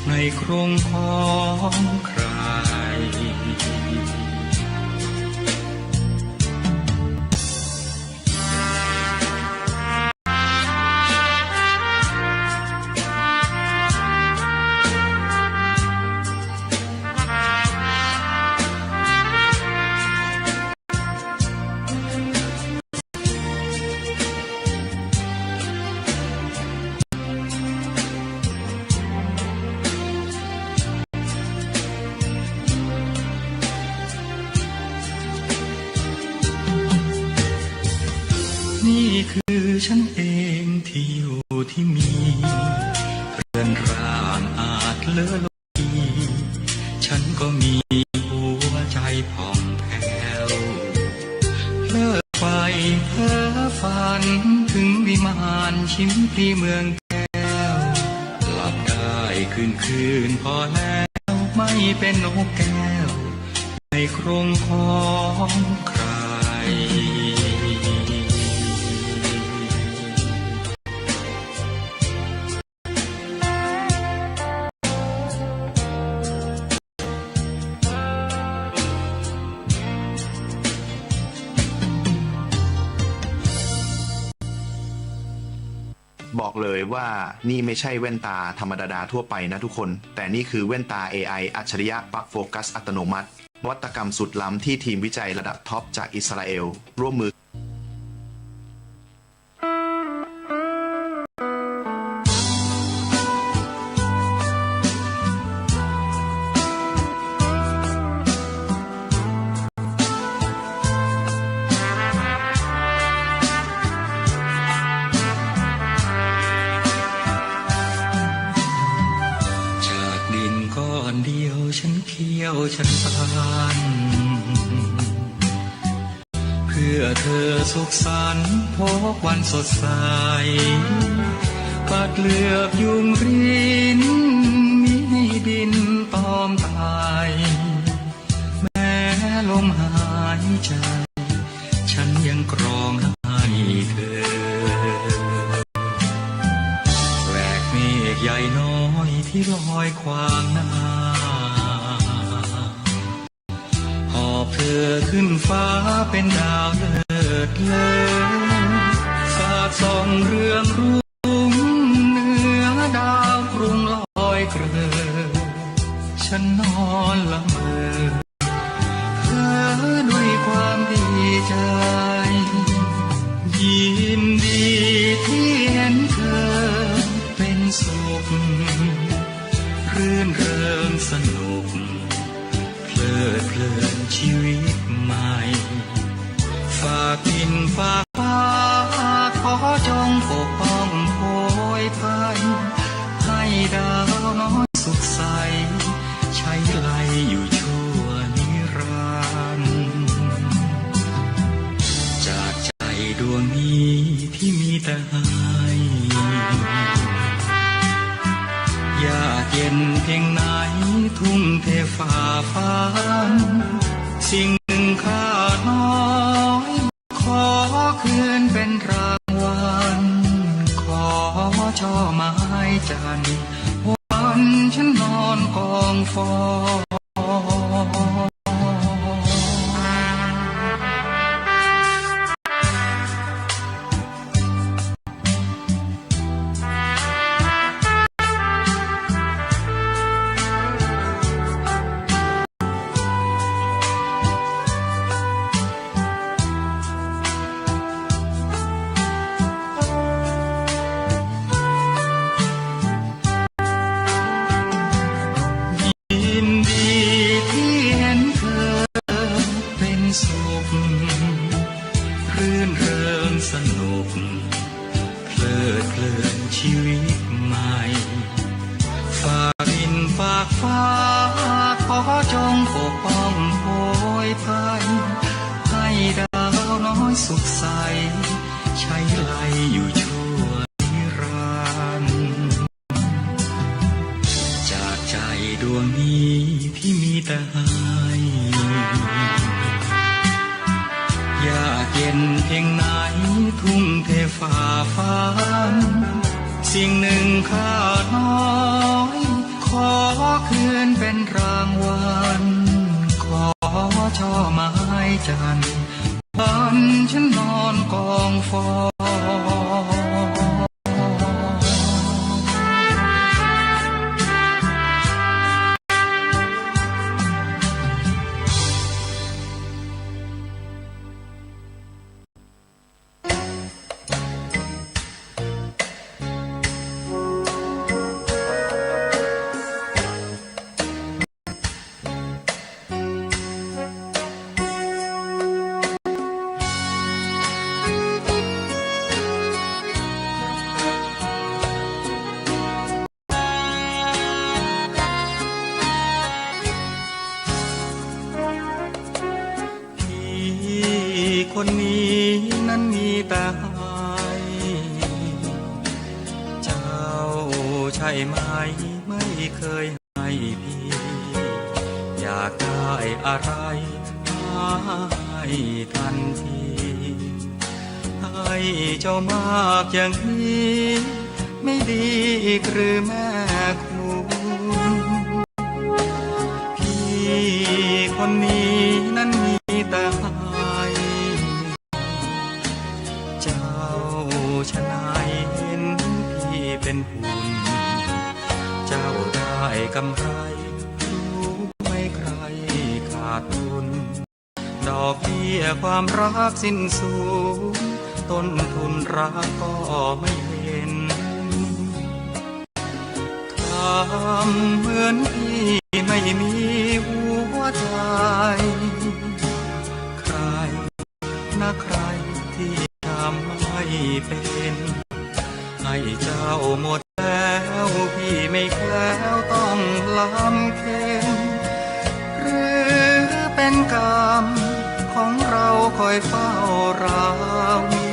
ในกรงของใคร นี่คือฉันเองที่อยู่ที่มี เรือนร่างอาจเลอะโลกี ฉันก็มีหัวใจผ่องแผ้ว เลิกใฝ่เพ้อฝันถึงวิมานชิมพลีเมืองแก้ว หลับได้คืนคืนพอแล้ว ไม่เป็นนกแก้วในกรงของใคร บอกเลยว่านี่ไม่ใช่แว่นตาธรรมดาๆทั่วไปนะทุกคน แต่นี่คือแว่นตา เอ ไอ อัจฉริยะปลั๊กโฟกัสอัตโนมัติ นวัตกรรมสุดล้ำที่ทีมวิจัยระดับท็อปจากอิสราเอลร่วมมือ จากดินก้อนเดียวฉันเคี้ยวฉันต้าน เพื่อเธอสุขสันต์พบวันสดใส ปาดเปลือกยุงริ้น มีบินตอมไต่ แม้ลมหายใจ๋ ฉันยังกรองให้เธอ แหวกเมฆใยน้อยตี้ลอยขวางหน้า หอบเธอขึ้นฟ้าเป๋นดาวเลิศเลอ สาดส่องเรืองรุ้ง เหนือดาวกรุงลอยเกลอ ฉันนอนละเมอ เพ้อด้วยความดีใจ๋ ยินดีตี้หันเธอเป๋นสุข รื่นเริงสนุก เพลิดเพลินชีวิตใหม่ ฝากดินฝากฟ้า ขอจงปกป้องโผยภัย ให้ดาวน้อยสุขใส ใช้ไลอยู่ชั่วนิรันดร์ จากใจ๋ดวงนี้ตี้มีแต่ให้ ยากเย็นเพียงไหนทุ่มเทฝ่าฟัน สิ่งหนึ่งข้าน้อย ขอคืนเป๋นรางวัล ขอช่อไม้จันทร์ วันฉันนอนกองฟอง ยินดีตี้หันเธอเป๋นสุข รื่นเริงสนุก เพลิดเพลินชีวิตใหม่ ฝากดินฝากฟ้า ขอจงปกป้องโผยภัย ให้ดาวน้อยสุขใส ใช้ไลอยู่ชั่วนิรันดร์ จากใจ๋ดวงนี้ตี้มีแต่ให้ ยากเย็นเพียงไหนทุ่มเทฝ่าฟัน สิ่งหนึ่งข้าน้อย ขอคืนเป๋นรางวัล ขอช่อไม้จันทร์ วันฉันนอนกองฟอง พี่คนนี้นั้นมีแต่ให้ เจ้าใช่ไหมไม่เคยให้พี่ อยากได้อะไรให้ทันที ให้เจ้ามากอย่างนี้ ไม่ดีอีกหรือแม่คุณ พี่คนนี้นั้นมีแต่ให้ เจ้าชะไหนเห็นพี่เป็นทุน เจ้าได้กำไรรู้ไหมใครขาดทุน ดอกเบี้ยความรักสิ้นสูญ ต้นทุนรักก็ไม่เห็น ทำเหมือนพี่ไม่มีหัวใจ ใครนะใครที่ทำให้เป็น ให้เจ้าหมดแล้ว พี่ไม่แคล้วต้องลำเค็ญ หรือเป็นกรรมของเราคอยเฝ้าราวี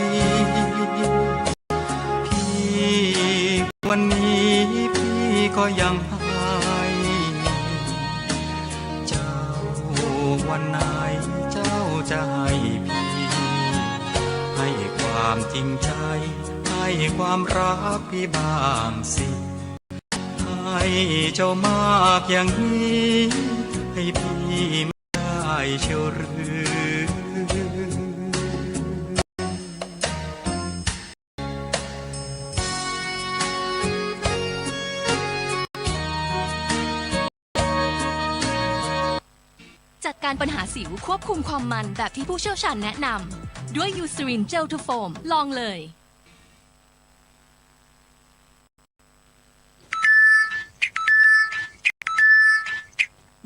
พี่ วันนี้พี่ก็ยังให้ เจ้าวันไหนเจ้าจะให้พี่ ให้ความจริงใจ ให้ความรักพี่บ้างสิ ให้เจ้ามากอย่างนี้ ให้พี่ไม่ได้เชียวหรือ จัดการปัญหาสิว ควบคุมความมันแบบที่ผู้เชี่ยวชาญแนะนำ ด้วย Eucerin Gel to Foam ลองเลย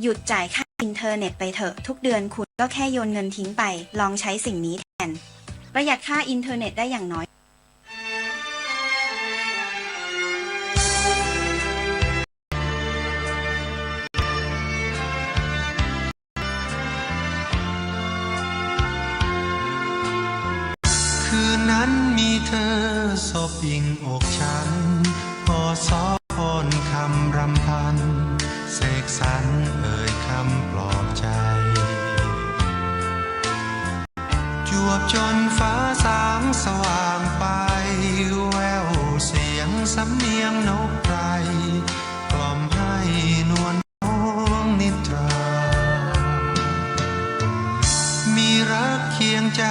หยุดจ่ายค่าอินเทอร์เน็ตไปเถอะ ทุกเดือนคุณก็แค่โยนเงินทิ้งไป ลองใช้สิ่งนี้แทน ประหยัดค่าอินเทอร์เน็ตได้อย่างน้อย คืนนั้นมีเธอสบอิงอกฉัน ก็สะอ้อนคำรำพัน เสกสรรเอ่ยคำปลอบใจ จวบจนฟ้าสางสว่างไป แว่วเสียงสำเนียงนกไตร กล่อมให้นวลน้องนิทรา มีรักเคียงใจ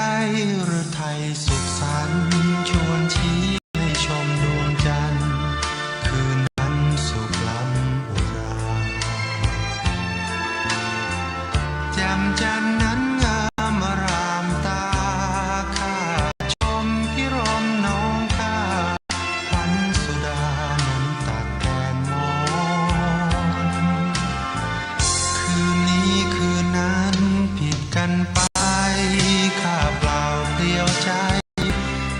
ฤทัยสุขสันต์ ชวนชี้ให้ชมดวงจันทร์ คืนนั้นสุขล้ำอุรา แจ่มจันทร์นั้นงามอารามตา ข้าชมพิรมน้องข้า ขวัญสุดานั้นตักแกนมอง คืนนี้คืนนั้นผิดกันไป ข้าเปล่าเปลี่ยวใจ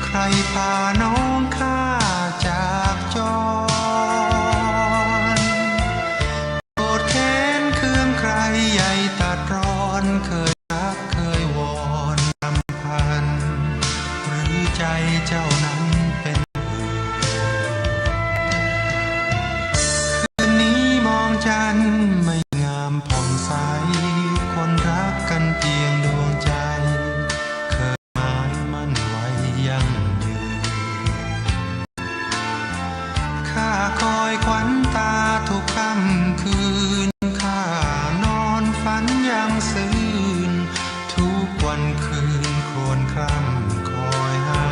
ใครพาน้องข้าจากจร โกรธแค้นเคืองใครใยตัดรอน เคยรักเคยวอนรำพัน หรือใจเจ้านั้นเป็นอื่น คืนนี้มองจันทร์ไม่งามผ่องใส คนรักกันเพียงดวงใจ เคยหมายมั่นไว้ยั่งยืน ข้าคอยขวัญตาทุกค่ำคืน ข้านอนฝันยังซื่น ทุกวันคืนครวญคร่ำคอยหา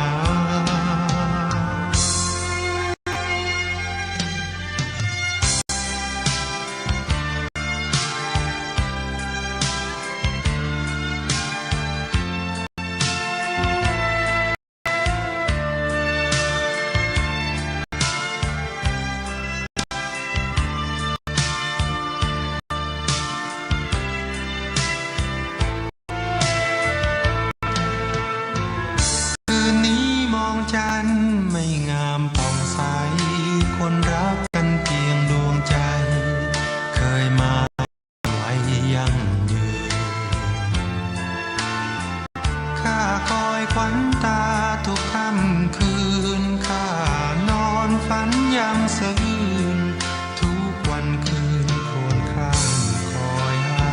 คืนนี้มองจันทร์ไม่งามผ่องใส คนรักกันเพียงดวงใจ เคยหมายไว้ยั่งยืน ข้าคอยขวัญตาทุกค่ำคืน ข้านอนฝันยังสะอื้น ทุกวันคืนครวญคร่ำคอยหา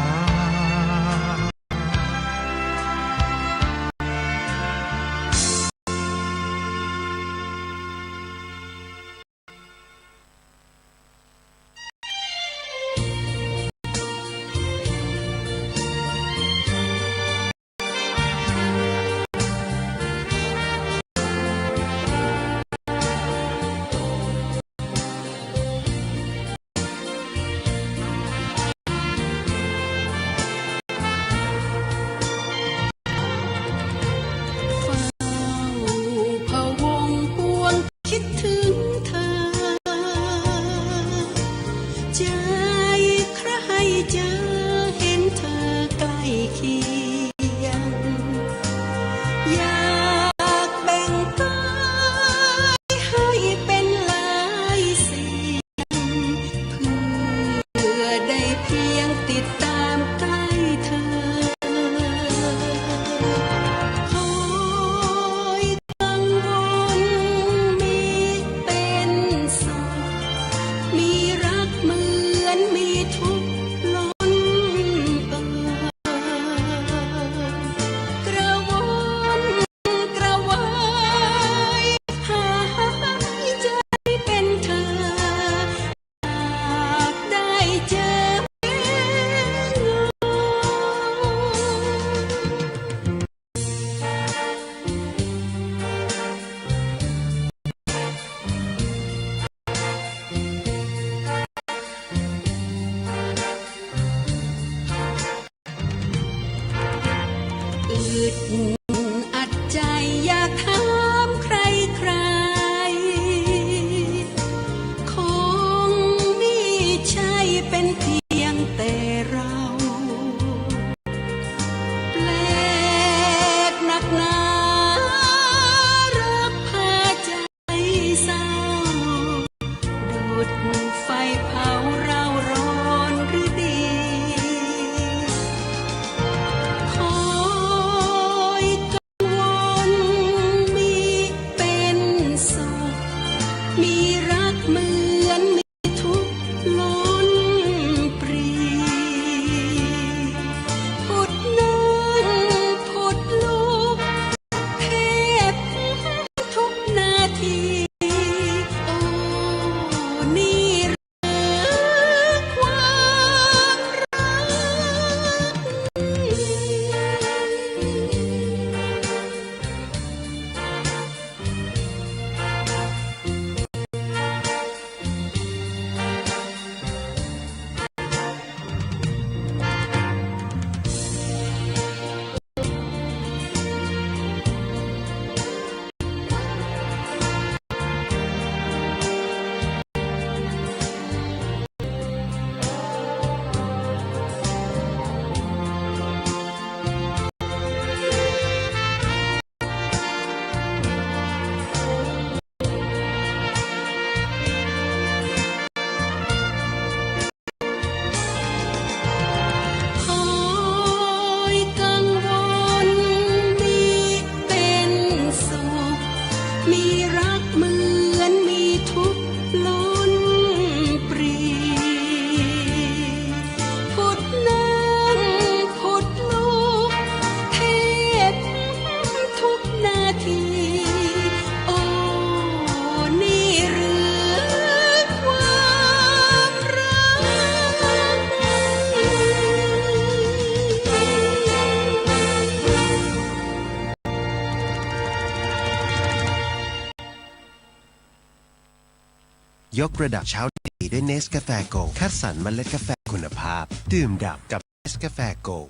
ยกระดับเช้าดีด้วยเนสกาแฟโกลด์ คัดสรรเมล็ดกาแฟคุณภาพ ดื่มด่ำกับเนสกาแฟโกลด์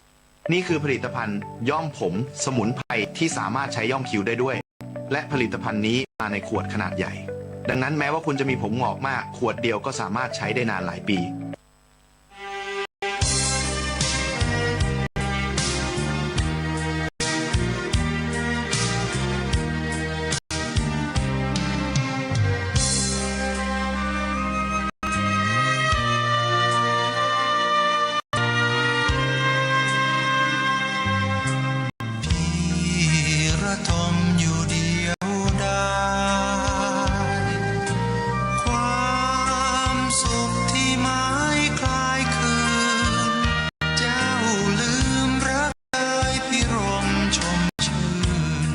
นี่คือผลิตภัณฑ์ย้อมผมสมุนไพรที่สามารถใช้ย้อมคิ้วได้ด้วย และผลิตภัณฑ์นี้มาในขวดขนาดใหญ่ ดังนั้นแม้ว่าคุณจะมีผมหงอกมาก ขวดเดียวก็สามารถใช้ได้นานหลายปี พี่ระทมอยู่เดียวดาย ความสุขที่หมายคลายคืน เจ้าลืมรักเอยพิรมชมชื่น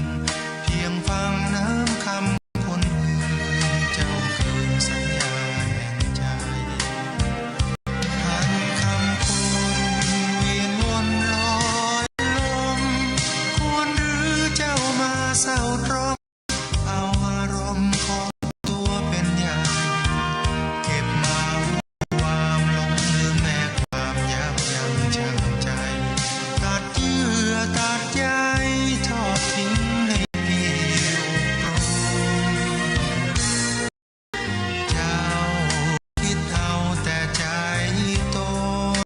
เพียงฟังน้ำคำคนอื่น เจ้าคืนสัญญาแห่งใจ หันคำคนเวียนวนลอยลม ควรหรือเจ้ามาเศร้าตรอม เอาอารมณ์ของตัวเป็นใหญ่ เก็บมาความหลงลืมแม้ความยับยั้งชั่งใจ ตัดเยื่อตัดใยทอดทิ้งให้พี่อบรม เจ้าคิดเอาแต่ใจตน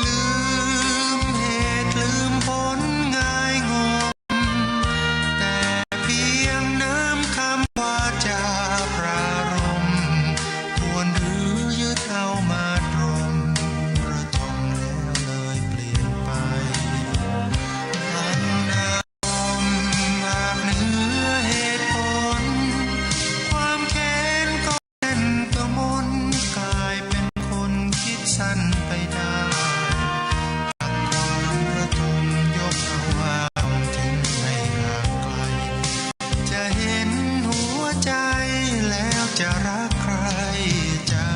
ลืมเหตุลืมผลง่ายงม แต่เพียงน้ำคำวาจาประรม ควรหรือยึดเอามาตรม ระทมแล้วเลยเปลี่ยนไป หากเหนือเหตุผล ความแค้นก็แน่นกระมน กลายเป็นคนคิดสั้นไปได้ หากความระทมยกเอาวางทิ้งให้ห่างไกล จะเห็นหัวใจแล้วจะรักใครเจ้า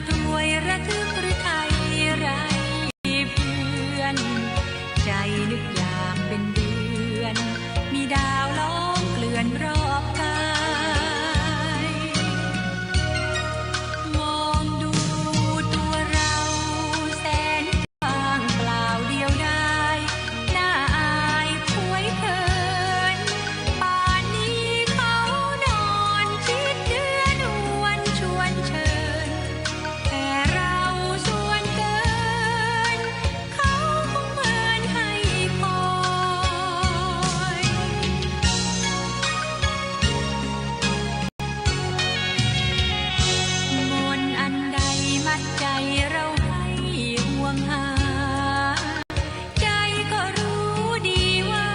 ถ้วยระทึกฤทัยไร้เพื่อน ใจนึกอยากเป็นเดือน มีดาวล้อมเกลื่อนรอบกาย มองดูตัวเราแสนว่างเปล่าเดียวดาย น่าอายขวยเขิน ป่านนี้เขานอนชิดเดือนอวนชวนเชิญ แต่เราส่วนเกิน เขาคงเมินให้คอย มนต์อันใดมัดใจเราให้ห่วงหา ใจก็รู้ดีว่า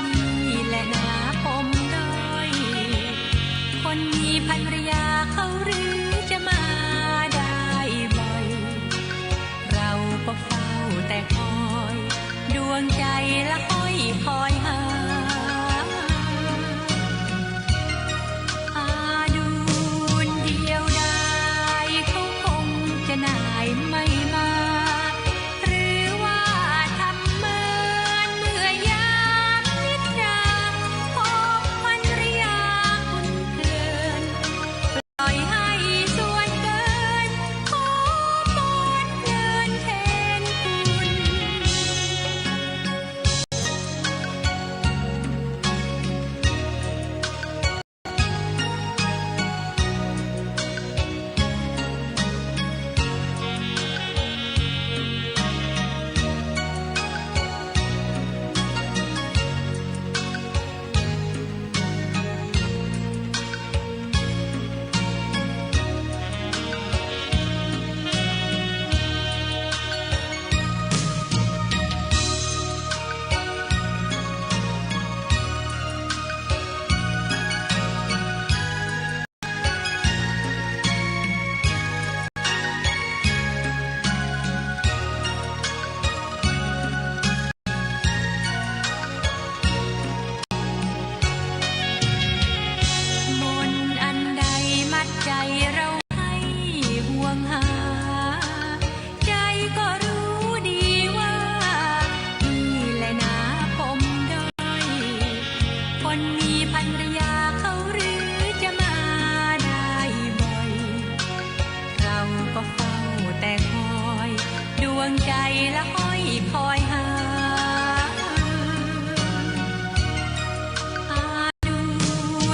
นี่แหละนาปมด้อย คนมีภรรยาเขาหรือจะมาได้บ่อย เราก็เฝ้าแต่คอย ดวงใจละห้อยคอยหา อาดูนเดียวดายเขาคงจะหน่ายไม่มา หรือว่าทำเมินเมื่อยามนิทรา พบภรรยาคุณเพลิน ปล่อยให้ส่วนเกิน ขอมนต์เพลินแทนคุณ มนต์อันใดมัดใจเราให้ห่วงหา ใจก็รู้ดีว่านี่แหละนาปมด้อย คนมีภรรยาเขาหรือจะมาได้บ่อย เราก็เฝ้าแต่คอย ดวงใจละห้อยคอยหา อาดู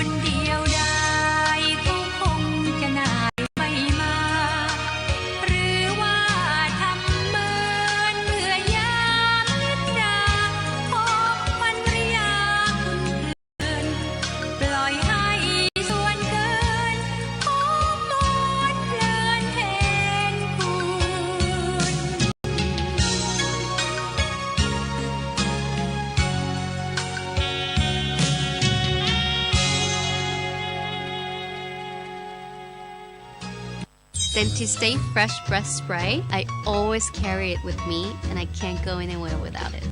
นเดียวดายเขาคงจะหน่ายไม่มา หรือว่าทำเมินเมื่อยามนิทรา พบภรรยาคุณเพลิน ปล่อยให้ส่วนเกิน ขอมนต์เพลินแทนคุณ Dentiste Fresh Breath Spray. I always carry it with me, and I can't go anywhere without it.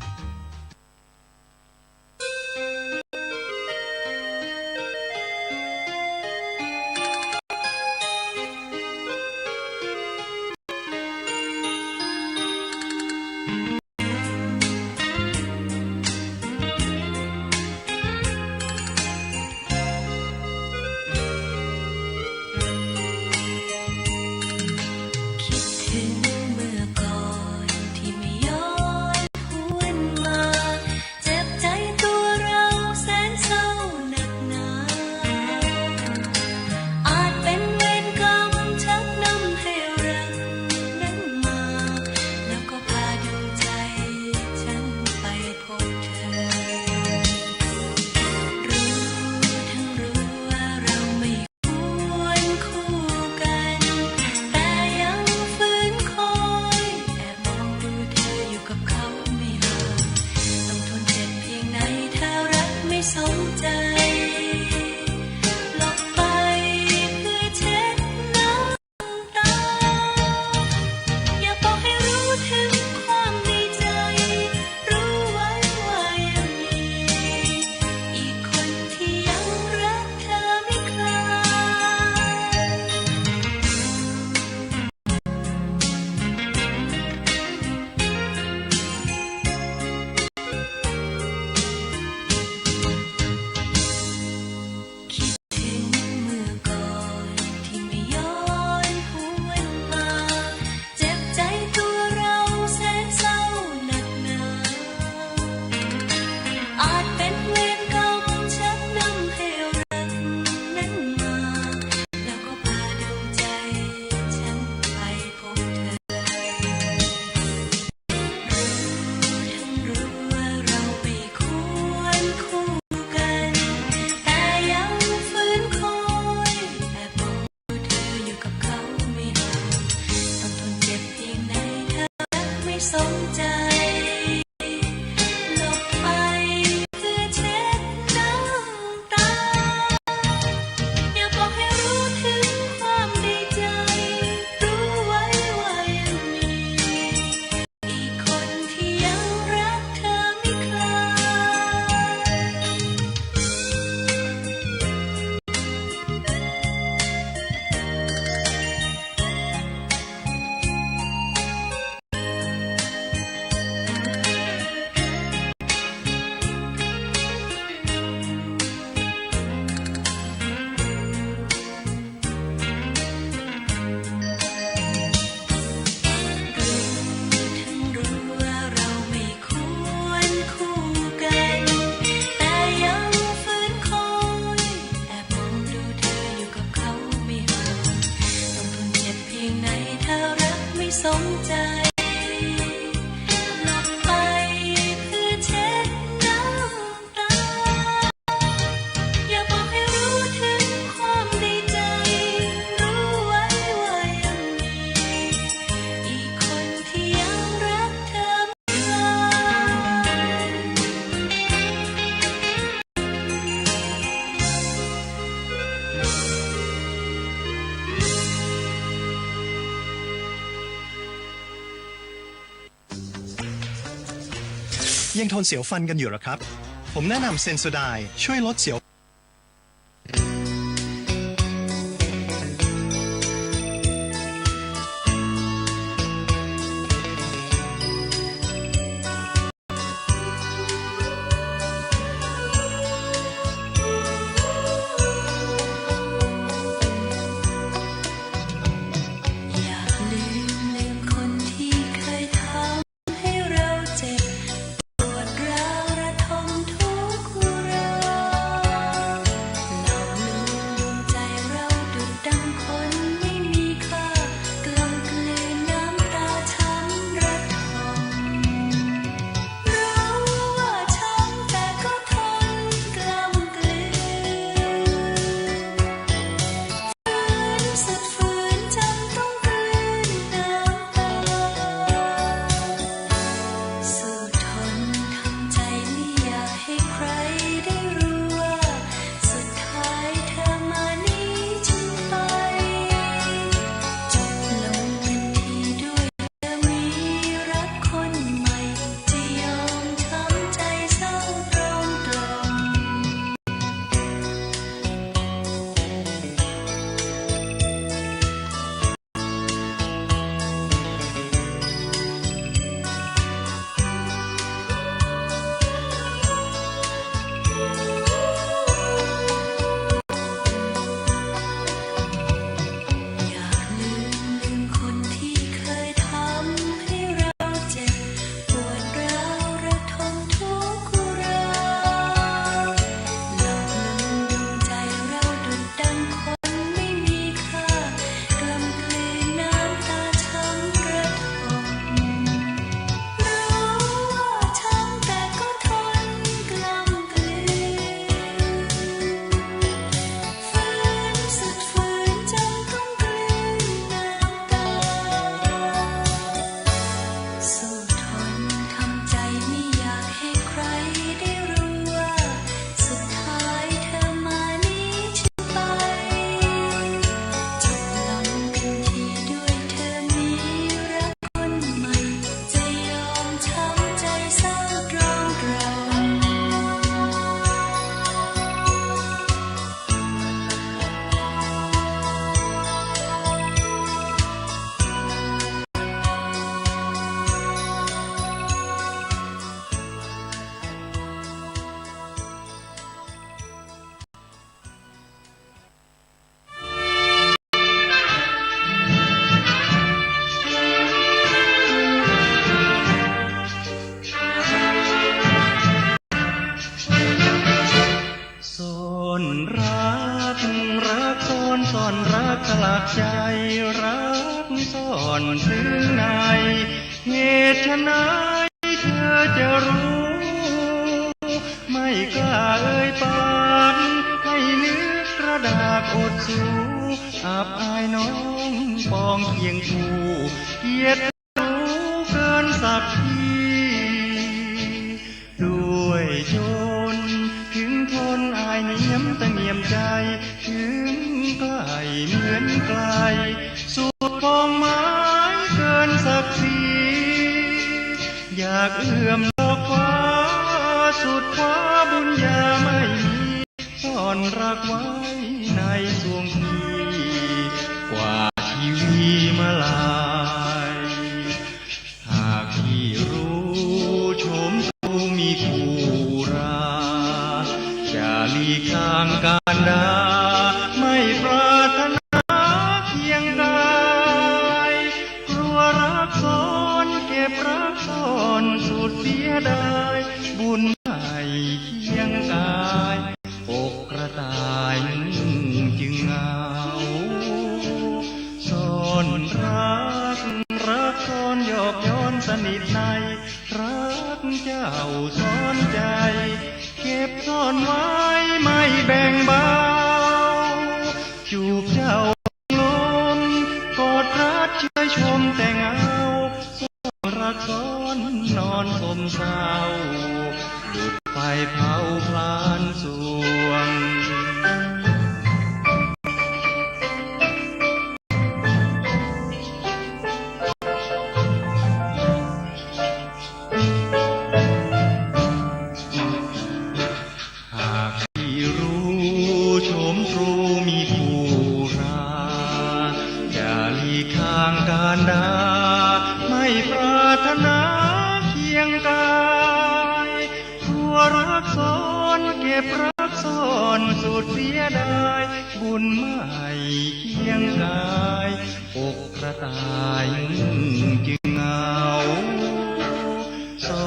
สมใจ หลบไปเพื่อเช็ดน้ำตา อยากบอกให้รู้ถึงความในใจ รู้ไว้ว่ายังมีอีกคนที่ยังรักเธอเหมือนเดิม ยังทนเสียวฟันกันอยู่เหรอครับ ผมแนะนำเซนโซไดน์ ช่วยลดเสียว อย่าลืม ลืมคนที่เคยทำให้เราเจ็บ ปวดร้าวระทมทุกข์ราว หลอกลวงดวงใจเราดุจดังคนไม่มีค่า กล่อมกลืนน้ำตาช้ำระทม รู้ว่าช้ำแต่ก็ทนกล่อมกลืน ฝืนสุดฝืนจำต้องกลืนน้ำตา สู้ทนทำใจไม่อยากให้ใครได้รู้ว่า สุดท้ายเธอมานี้ฉันไป จบลงกันทีด้วยเธอมีรักคนใหม่ จะยอมทำใจเศร้าตรอมตรอม อย่าลืม ลืมคนที่เคยทำให้เราเจ็บ ปวดร้าวระทมทุกข์ราว หลอกลวงดวงใจเราดุจดังคนไม่มีค่า กล่อมกลืนน้ำตาช้ำระทม รู้ว่าช้ำแต่ก็ทนกล่อมกลืน ฝืนสุดฝืนจำต้องกลืนน้ำตา สู้ทนทำใจไม่อยากให้ใครได้รู้ว่า สุดท้ายเธอมานี้ฉันไป จบลงกันทีด้วยเธอมีรักคนใหม่ จะยอมทำใจเศร้าตรอมตรอม ซ่อนรัก รักซ่อน ซ่อนรักสลักใจ รักซ่อนถึงใน เหตุไฉนเธอจะรู้ ไม่กล้าเอ่ยปาก ให้นึกกระดากอดสู้ อับอายน้องปองเคียงคู่ เกียรติ รู้เกินศักดิ์ศรี ด้วยจนถึงทนอายเนียมตะเนียมใจ ถึงใกล้เหมือนไกล สุดปองหมายเกินศักดิ์ศรี อยากเอื้อมดอกฟ้า สุดฟ้าบุญญาไม่มี ซ่อนรักไว้ในสวงพี่ กว่าชีวีมาลาย หากพี่รู้โฉมเก่ามีคู่รา จะหลีกทางกานดา ไม่ปรารถนาเคียงกาย กลัวรักซ้อน เก็บรักซ่อนสุดเสียดาย บุญไม่เคียงกาย อกกระต่ายจึงเหงา ซ่อนรัก รัก ซ้อนนอนซมเศร้า ดุจไฟเผาพลานสวง หากพี่รู้ชมตรูมีคู่รา อย่าหลีกทางการดา ไม่ปรารถนาเคียงกาย กลัวรักซ้อนเก็บรักซ่อนสุดเสียดาย บุญไม่เคียงกาย อกกระต่ายจึงเหงา ซ่อ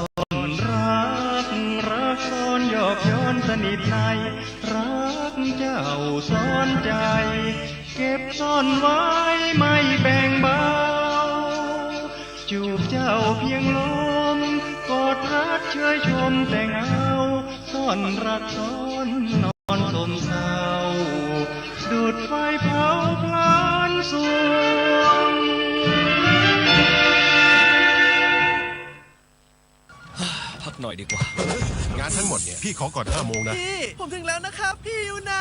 นรัก รักซ้อนหยอกย้อนสนิทใน รักเจ้าซ้อนใจ เก็บซ่อนไว้ไม่แบ่งเบา จูบเจ้าเพียงลม กอดรัดเชยชมแต่เงา ซ่อนรักซ้อนนอนซมเศร้า ดุจไฟเผาพลานสวง พักหน่อยดีกว่า งานทั้งหมดเนี่ย พี่ขอก่อนห้าโมงนะ พี่ ผมถึงแล้วนะครับ พี่อยู่ไหน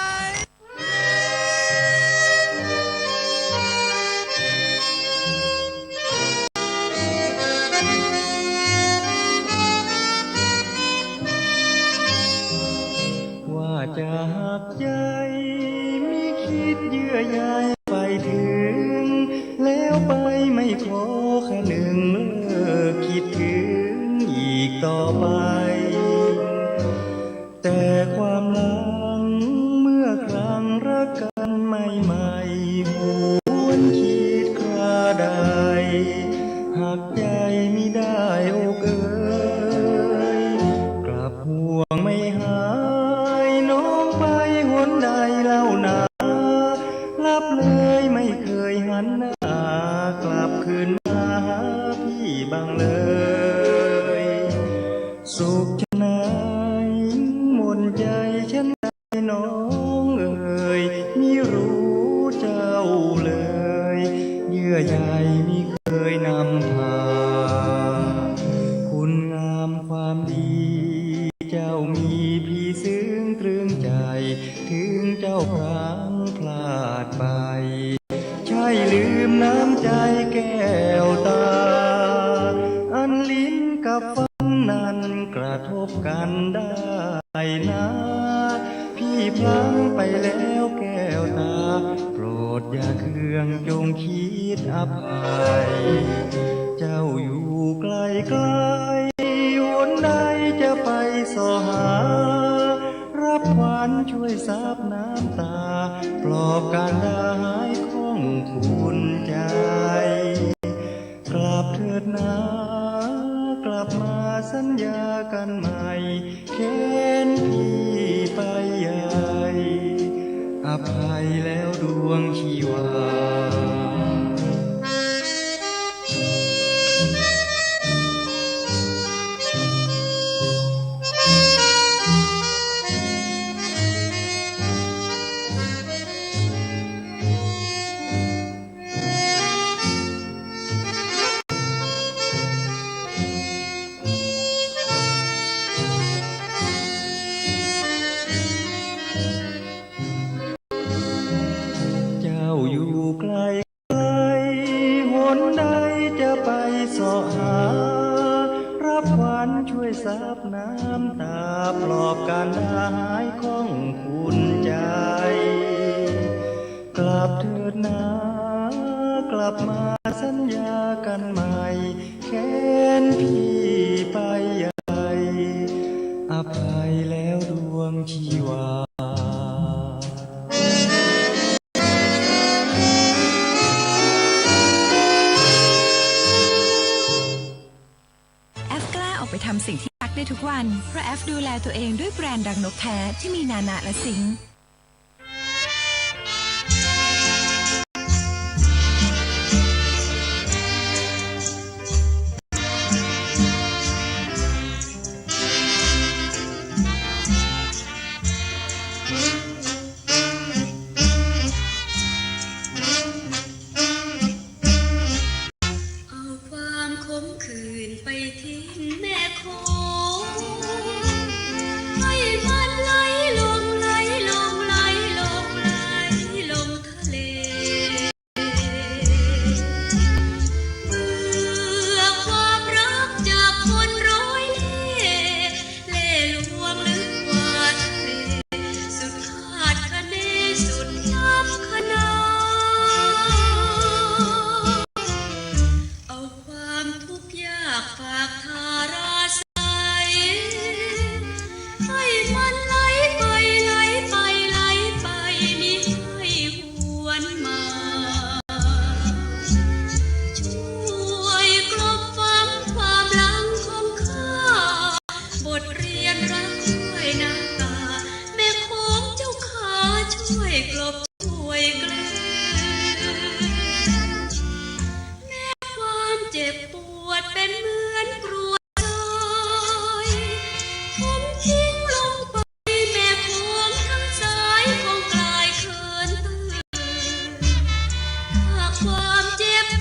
ว่าจะหักใจ๋ มิคิดเยื่อใยไปถึง แล้วไปไม่ขอคะนึงเลิกคิดถึงอีกต่อไป แต่ความหลังเมื่อครั้งรักกันใหม่ๆ หวนคิดคราใด หักใจ๋มิได้อกเอ๋ย กลับห่วงไม่หาย น้องไปหนใดเล่านา ลับเลยไม่เคยหันหน้า กลับคืนมาหาพี่บ้างเลย สุขฉะไหนหม่นใจ๋ฉันใดน้องเอ๋ย มิรู้เจ้าเลย เยื่อใยมิเคยนำพา คุณงามความดี เจ้ามีพี่ซึ้งตรึงใจ๋ ถึงเจ้าพลั้งพลาดไป ใช่ลืมน้ำใจ๋แก้วตา อันลิ้นกับฟันนั้นกระทบกันได้นา พี่พลั้งไปแล้วแก้วตา โปรดอย่าเคืองจงคิดอภัย เจ้าอยู่ไกลๆ หนใดจะไปเสาะหา รับขวัญช่วยซับน้ำตา ปลอบการดาหายข้องขุ่นใจ๋ กลับเถิดนา กลับมาสัญญากันใหม่ เข็นพี่ไปใหญ่ อภัยแล้วดวงชีวา เจ้าอยู่ไกล หนใดจะไปเสาะหา รับขวัญช่วยซับน้ำตา ปลอบการดาหายข้องขุ่นใจ๋ กลับเถิดนา กลับมาสัญญากันใหม่ เข็นพี่ไปใหญ่ อภัยแล้วดวงชีวา แอฟกล้าออกไปทำสิ่งที่รักได้ทุกวัน เพราะแอฟดูแลตัวเองด้วยแบรนด์รังนกแท้ที่มีนานะและซิงค์ เอาความขมขื่นไป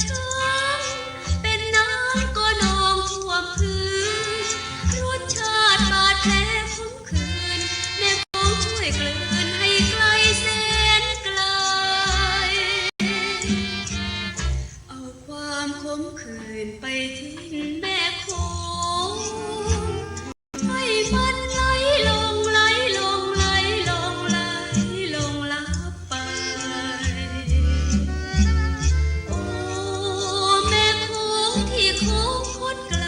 ช้ำ เป็นน้ำก็นองท่วมพื้น รสชาติบาดแผลขมขื่น แม่โขงช่วยกลืนให้ไกลแสนไกล เอาความขมขื่นไปทิ้งแม่โขง ให้มันไหลลง ไหลลง ไหลลง ไหลลงลับไป โอ้ แม่โขงที่โค้งคดไกล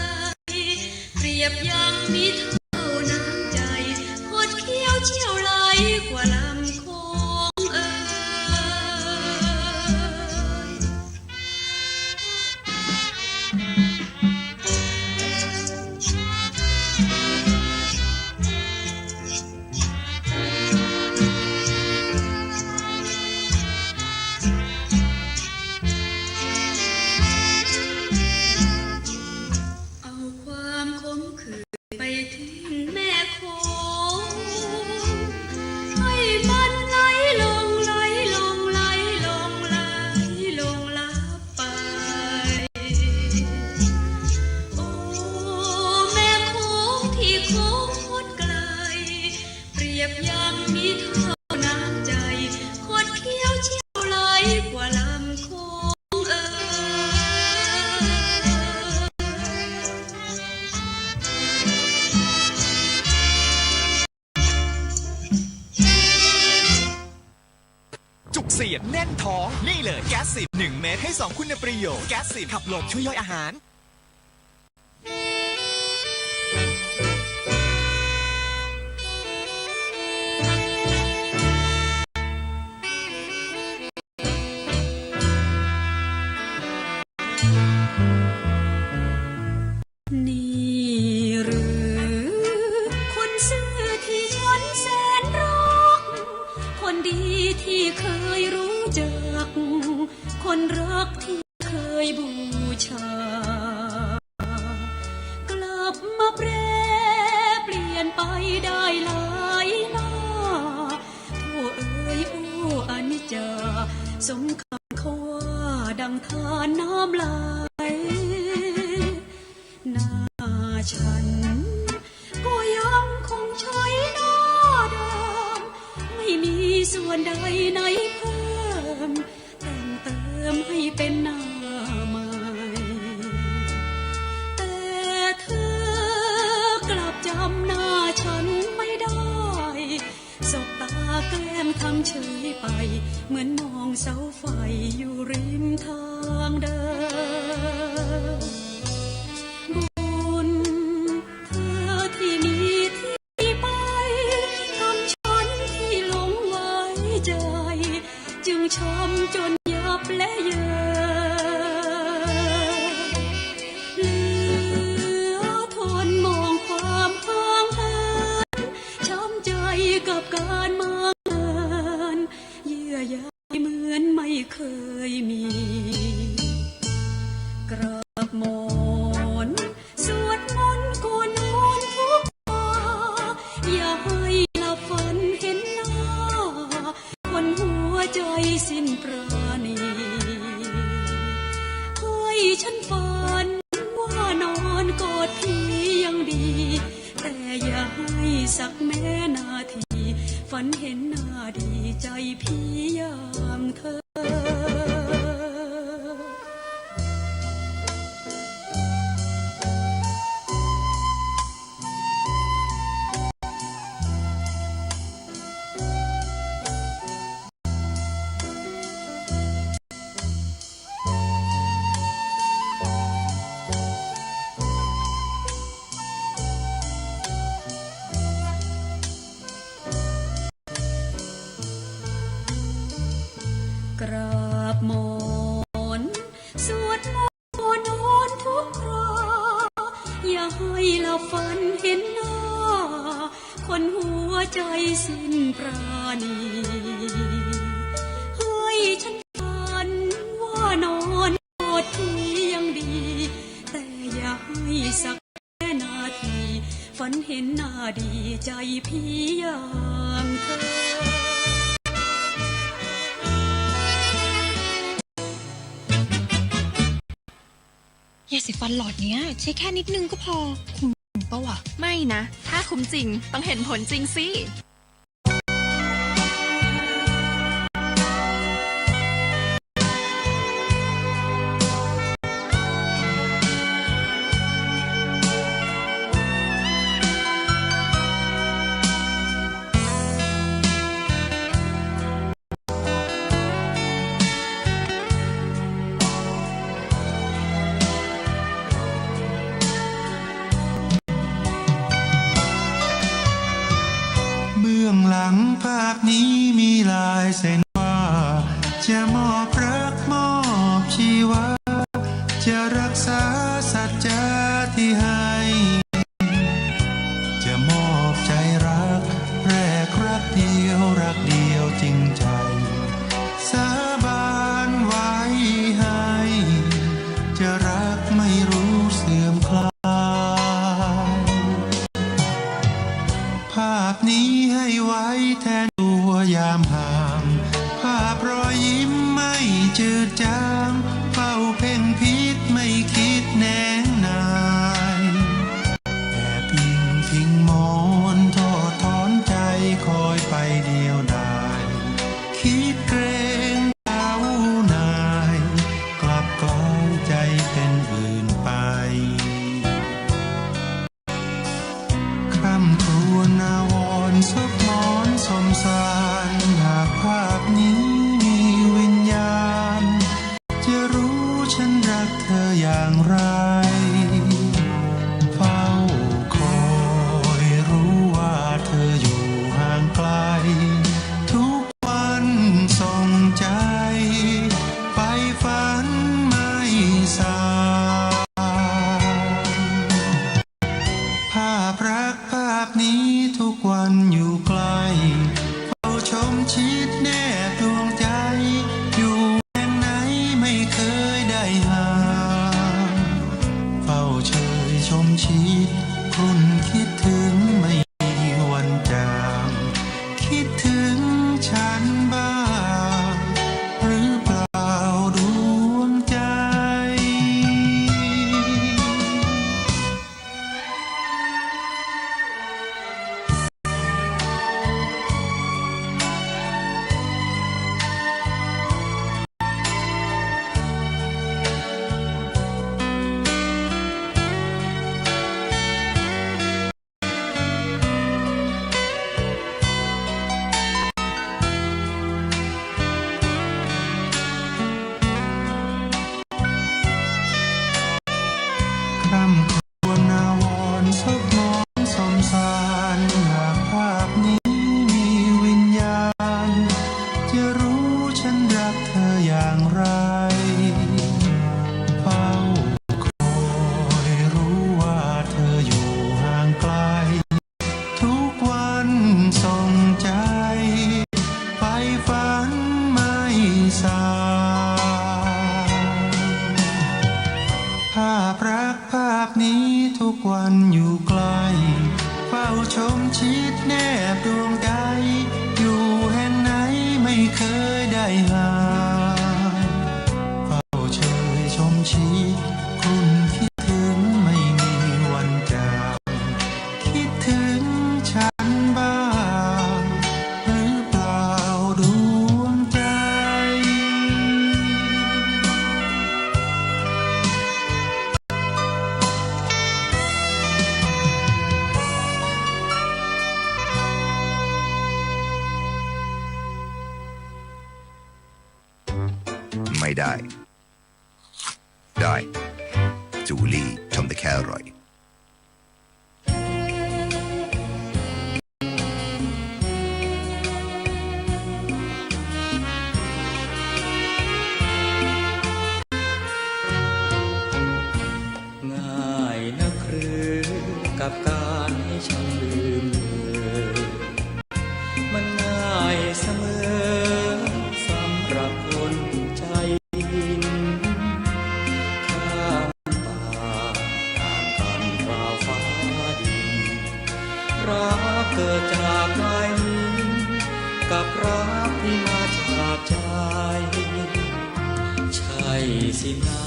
เปรียบยังมิตรเท่าน้ำใจ คดเคี้ยวเชี่ยวไหลกว่าลำโขงเอ่ย เอาความขมขื่นไปทิ้งแม่โขง ให้มันไหลลง ไหลลง ไหลลง ไหลลงลับไป โอ้ แม่โขงที่โค้งคดไกล เปรียบยังมิตรเท่าน้ำใจ คดเคี้ยวเชี่ยวไหลกว่าลำโขงเอ่ย จุกเสียดแน่นท้อง นี่เลย แก๊สสิบ หนึ่งเม็ด ให้สองคุณประโยชน์ แก๊สสิบ ขับลม ช่วยย่อยอาหาร นี่หรือคนซื่อที่ฉันแสนรัก คนดีที่เคยรู้จัก คนรักที่เคยบูชา กลับมาแปรเปลี่ยนไปได้หลายหน้า โธ่เอ๋ย โอ้ อนิจจา สมคำเขาว่าดังทานน้ำไหล หน้าฉันก็ยังคงใช้หน้าเดิม ไม่มีส่วนใดไหนเพิ่ม แต่งเติมให้เป็นหน้าใหม่ แต่เธอกลับจำหน้าฉันไม่ได้ สบตาแกล้งทำเฉยไป เหมือนมองเสาไฟอยู่ริมทางเดิน บุญเธอที่มีที่ไป กรรมฉันที่หลงไว้ใจ จึงช้ำจนยับและเยิน เหลือทนมองความห่างเหิน ช้ำใจกับการมางเมิน เยื่อใยเหมือนไม่เคยมี กราบหมอน สวดมนต์กรวดน้อมทุกครา อย่าให้หลับฝันเห็นหน้า คนหัวใจสิ้นปราณี ให้ฉันฝันว่านอนกอดเพียงดี แต่อย่าให้สักแม้นาที ฝันเห็นหน้าดีใจพี่อย่างเธอ กราบหมอน สวดมนต์นอนทุกครา อย่าให้หลับฝันเห็นหน้า คนหัวใจสิ้นปราณี ให้ฉันฝันว่านอนกอดเพียงดี แต่อย่าให้สักแม้นาที ฝันเห็นหน้าดีใจพี่อย่างเธอ ยาสีฟันหลอดเนี้ยใช้แค่นิดนึงก็พอ คุ้มปะวะ ไม่นะ ถ้าคุ้มจริงต้องเห็นผลจริงสิ เบื้องหลังภาพนี้มีลายเซ็นว่า จะมอบรักมอบชีวา จะรักษาสัจจะที่ให้ จะมอบใจรักแรกรักเดียว รักเดียวจริงใจ สาบานไว้ให้ จะรักไม่รู้เสื่อมคลาย ภาพนี้ให้ไว้แทนตัวยามห่าง ภาพรอยยิ้มไม่จืดจาง เฝ้าเพ่งพิษไม่คิดแหนงนาย แอบอิงพิงหมอนทอดถอนใจคอยไปเดียวดาย คิดเกรงจะวุ่นวาย กลับกลายใจเป็นอื่นไป คร่ำครวญอาวรณ์ซบหมอนสมสาร หากภาพนี้มีวิญญาณ จะรู้ฉันรักเธออย่างไร เฝ้าคอยรู้ว่าเธออยู่ห่างไกล ทุกวันส่งใจ ใฝ่ฝันไม่สาย ภาพรักภาพนี้ทุกวันอยู่ใกล้ เฝ้าชมชิดแนบดวงใจ อยู่แห่งไหนไม่เคยได้ห่าง เฝ้าเชยชมชิด ครุ่นคิดถึงไม่มีวันจาง คิดถึงฉันบ้างหรือเปล่าดวงใจ คร่ำครวญอาวรณ์ซบหมอนสมสาร หากภาพนี้มีวิญญาณ จะรู้ฉันรักเธออย่างไร เฝ้าคอยรู้ว่าเธออยู่ห่างไกล ทุกวันส่งใจ ใฝ่ฝันไม่สาย ภาพรักภาพนี้ทุกวันอยู่ใกล้ เฝ้าชมชิดแนบดวงใจ อยู่แห่งไหนไม่เคยได้ห่าง เฝ้าเชยชมชิด ครุ่นคิดถึงไม่มีวันจาง คิดถึงฉันบ้างหรือเปล่าดวงใจ ไม่ได้ ได้ จูลี่ ชมแต่แค่อร่อย ง่ายนักหรือกับการให้ฉันลืมเธอ มันง่ายเสมอสำหรับคนใจหิน ข้ามป่าข้ามกันราวฟ้าดิน รักเกิดจากใคร กับรักที่มาจากใจ ใช่สินะ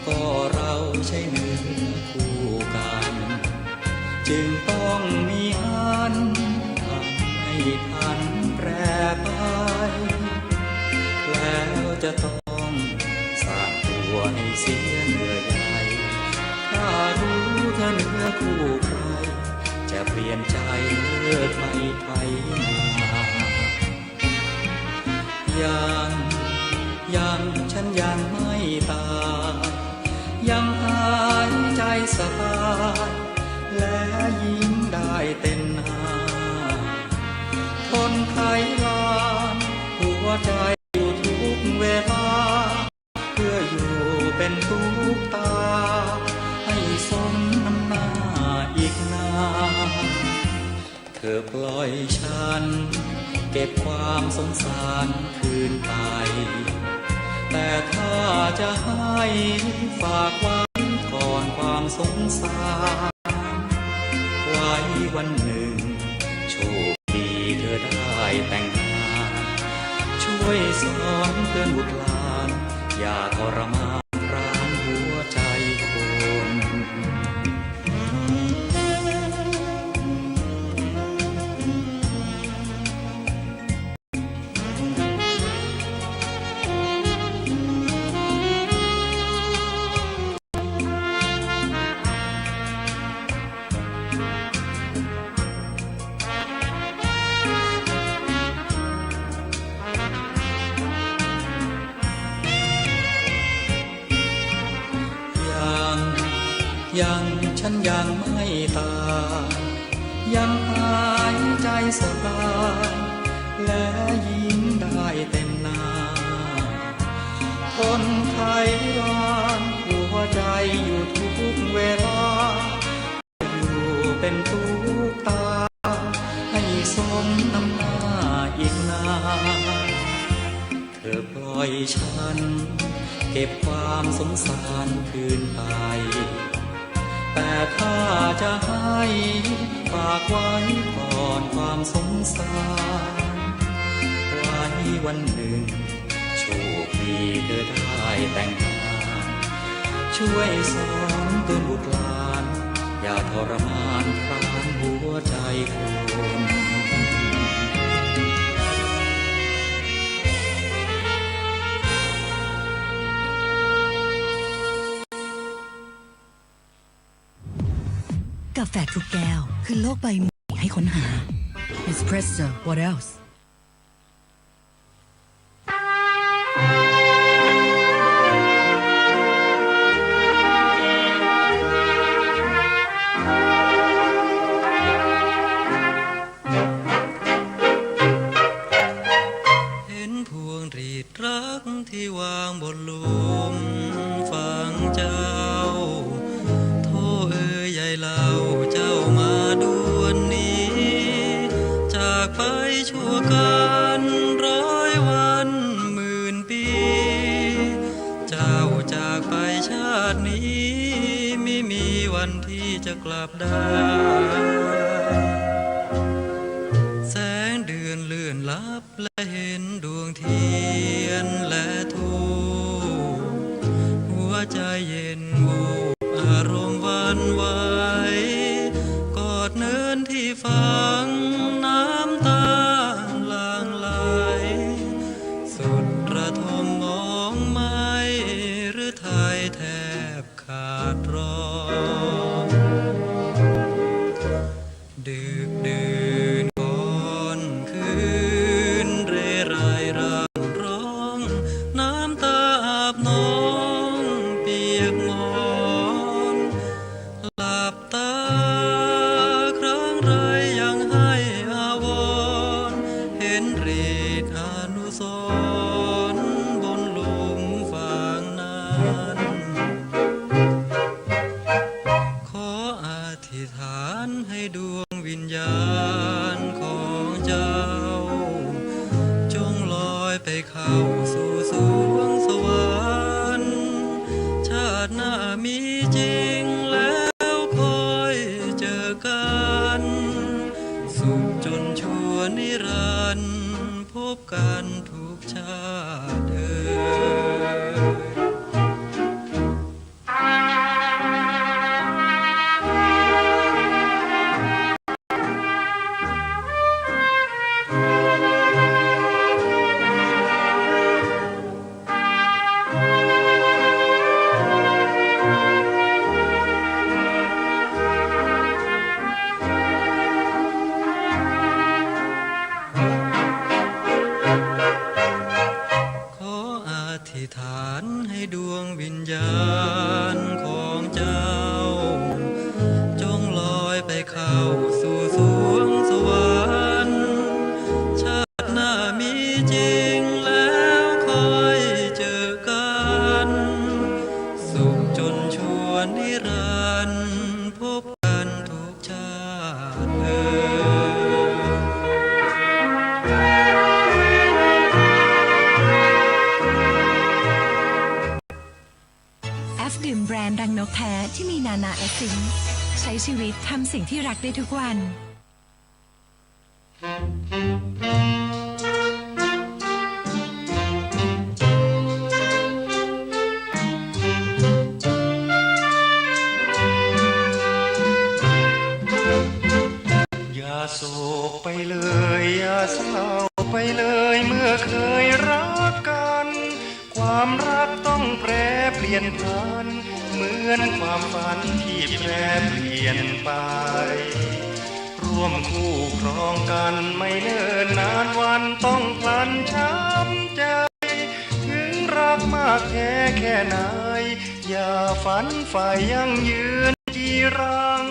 ก็เราใช่เนื้อคู่กัน จึงต้องมีอันทำให้ผันแปรไป แล้วจะต้องสร้างตัวให้เสียเยื่อใย ถ้ารู้เธอเนื้อคู่ใคร จะเปลี่ยนใจเลิกไม่ไปมา ยัง ยัง ฉันยังไม่ตาย ยังหายใจสบาย และยิ้มได้เต็มหน้า ทนไขลานหัวใจอยู่ทุกเวลา เพื่ออยู่เป็นตุ๊กตา ให้สมน้ำหน้าอีกนาน เธอปล่อยฉันเก็บความสงสารคืนไป แต่ถ้าจะให้ฝากไว้ก่อนความสงสาร ไว้วันหนึ่งโชคดีเธอได้แต่งงาน ช่วยสอนเตือนบุตรหลาน อย่าทรมานร้างหัวใจคน ยัง ยัง ฉันยังไม่ตาย ยังหายใจสบาย และยิ้มได้เต็มหน้า ทนไขลานหัวใจอยู่ทุกเวลา อยู่เป็นตุ๊กตา ให้สมน้ำหน้าอีกนาน เธอปล่อยฉันเก็บความสงสารคืนไป แต่ถ้าจะให้ฝากไว้ก่อนความสงสาร ไว้วันหนึ่งโชคดีเธอได้แต่งงาน ช่วยสอนเตือนบุตรหลาน อย่าทรมานพรานหัวใจคน กาแฟทุกแก้วคือโลกใบใหม่ให้ค้นหา Espresso What else เห็นพวงหรีดรักที่วางบนหลุมฝังเจ้า โธ่เอ๋ยยายเล่าเจ้ามาด่วนนี้ จากไปชั่วกาลร้อยวันหมื่นปี เจ้าจากไปชาตินี้ มิมีวันที่จะกลับได้ แสงเดือนเลื่อนลับ และเห็นดวงเทียนและธูป หัวใจเย็นวูบ อารมณ์หวั่นไหว กอดเนินที่ฝัง น้ำตาหลั่งไหล สุดระทมมองไหม้ ฤทัยแทบขาดร้อง ดึกดื่นก่อนคืนเรไรร่ำร้อง น้ำตาอาบหนองเปียกหมอน หลับตาครั้งไรยังให้อาวรณ์ เห็นหรีดอนุสรณ์บนหลุมฝังนั้น ขออธิษฐานให้ดวงวิญญาณของเจ้า จงลอยไปเข้าสู่สวงสวรรค์ ชาติหน้ามีจริงแล้วค่อยเจอกัน สุขจนชั่วนิรันดร์ พบกันทุกชาติเอ่ย านของเจ้า จงลอยไปเข้าสู่สวงสวรรค์ ชาติหน้ามีจริงแล้วค่อยเจอกัน สุขจนชั่วนิรันดร์ พบกันทุกชาติเอ่ย แอฟดื่มแบรนด์รังนกแท้ที่มีนานาเอสเซนส์ ใช้ชีวิตทำสิ่งที่รักได้ทุกวัน อย่าโศกไปเลย อย่าเศร้าไปเลย เมื่อเคยรักกัน ความรักต้องแปรเปลี่ยนผัน เหมือนความฝันที่แปรเปลี่ยนไป ร่วมคู่ครองกันไม่เนิ่นนานวัน ต้องพลันช้ำใจ ถึงรักมากแท้แค่ไหน อย่าฝันใฝ่ยั่งยืนจีรัง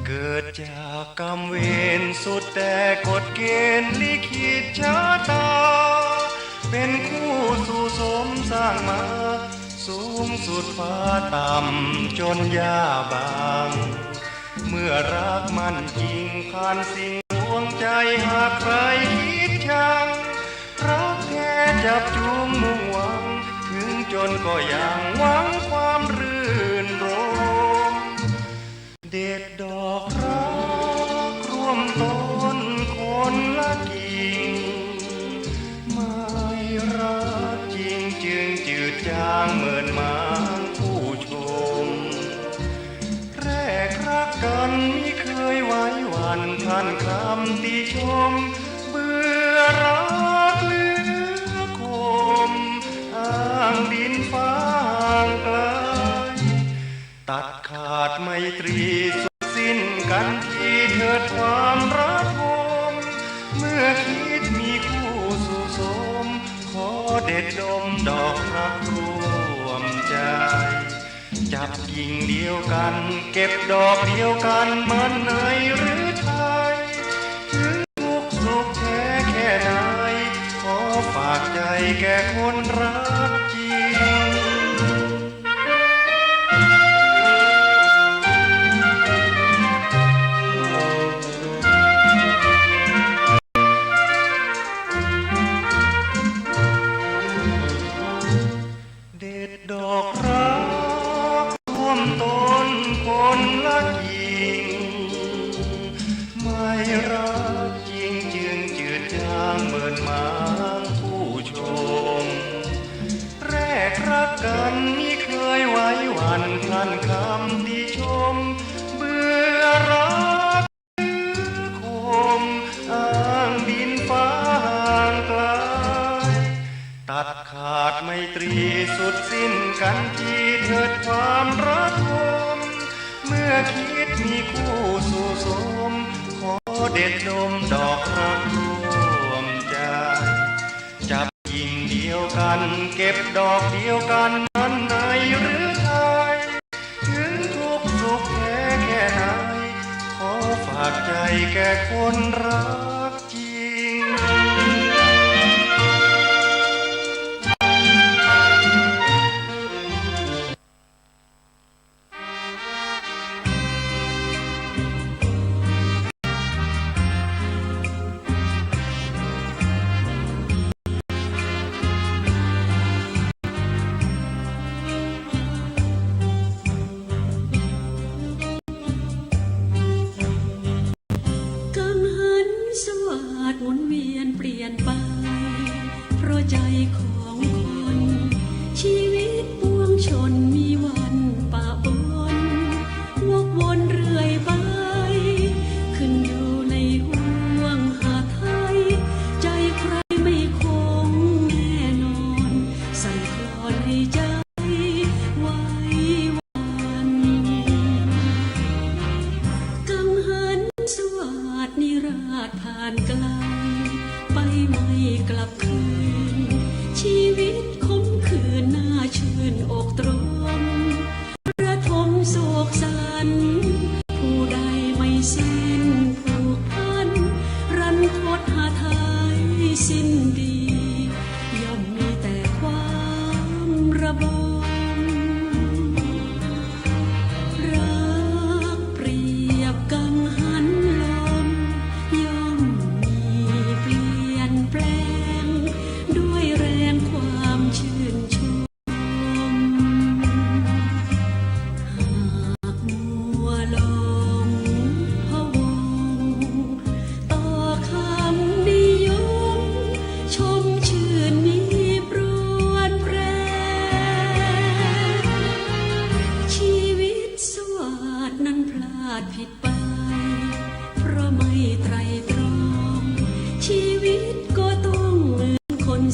เกิดจากกรรมเวรสุดแต่กฎเกณฑ์ลิขิตชะตา เป็นคู่สู่สมสร้างมา สูงสุดฟ้าต่ำจนหญ้าบาง เมื่อรักมั่นจริงผ่านสิ่งดวงใจ หากใครคิดชัง รักแท้จับจูงมุ่งหวัง ถึงจนก็ยังหวังความรื่นรมย์ เด็ดดอกรักร่วมต้นคนละกิ่ง ไม้รักจริงจึงจืดจางเหมินหมางผู้ชม แรกรักกันมิเคยไหวหวั่นพลันคำติชม เบื่อรักเหลือคม อ้างดินฟ้าห่างไกล ตัดขาดไมตรีสุดสิ้นกันทีเถิดความระทม เมื่อคิดมีคู่สู่สม ขอเด็ดดมดอกรักร่วมใจ จับกิ่งเดียวกัน เก็บดอกเดียวกัน มันในฤทัย ถึงทุกข์สุขแท้แค่ไหน ขอฝากใจแก่คนรักจริง เด็ดดอกรักร่วมต้นคนละกิ่ง ไม้รักจริงจึงจืดจางเหมินหมางผู้ชม แรกรักกันมิเคยไหวหวั่นพลันคำติชม เบื่อรัก คมอ้างดินฟ้าห่างไกล ตัดขาดไมตรีสุดสิ้นกันทีเถิดความระทม เมื่อคิดมีคู่สู่สม ขอเด็ดดมดอกรักร่วมใจ จับกิ่งเดียวกัน เก็บดอกเดียวกัน มันในฤทัย ถึงทุกข์สุขแท้แค่ไหน ขอฝากใจแก่คนรักจริง กังหันสวัสดหมุนเวียนเปลี่ยนไป เพราะใจของคน ชีวิตปวงชนมีวันปะปน วกวนเรื่อยไป ขึ้นอยู่ในห่วงหาไทย ใจใครไม่คงแน่นอน สั่นคลอนให้ใจ ไหวหวั่น กังหันสวัสดนิราศผ่านไกล ไปไม่กลับคืน ชีวิตขมขื่นน่าชื่นอก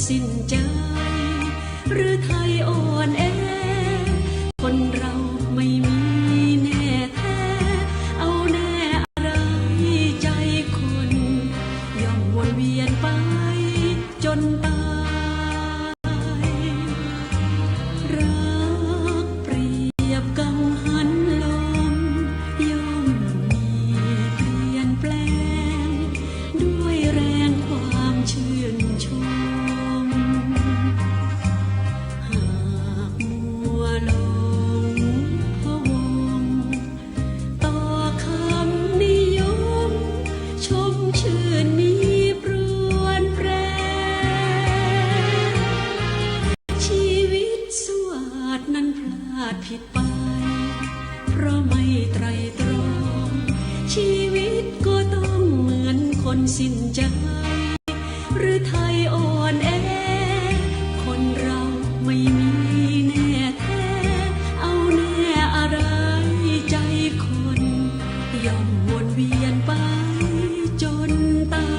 สิ้นใจ ฤทัยอ่อนแอ คนเราไม่มีแน่แท้ เอาแน่อะไรใจคน ย่อมวนเวียนไปจนตาย รักเปรียบกังหันลม ย่อมมีเปลี่ยนแปลง ด้วยแรงความชื่นชม หากมัวหลงพะวง ต่อคำนิยม ชมชื่นมีปรวนแปร ชีวิตสวัสดิ์นั้นพลาดผิดไป เพราะไม่ไตร่ตรอง ชีวิตก็ต้องเหมือนคนสิ้นใจ ฤทัยอ่อนแอ คนเราไม่มีแน่แท้ เอาแน่อะไรใจคน ย่อมวนเวียนไปจนตาย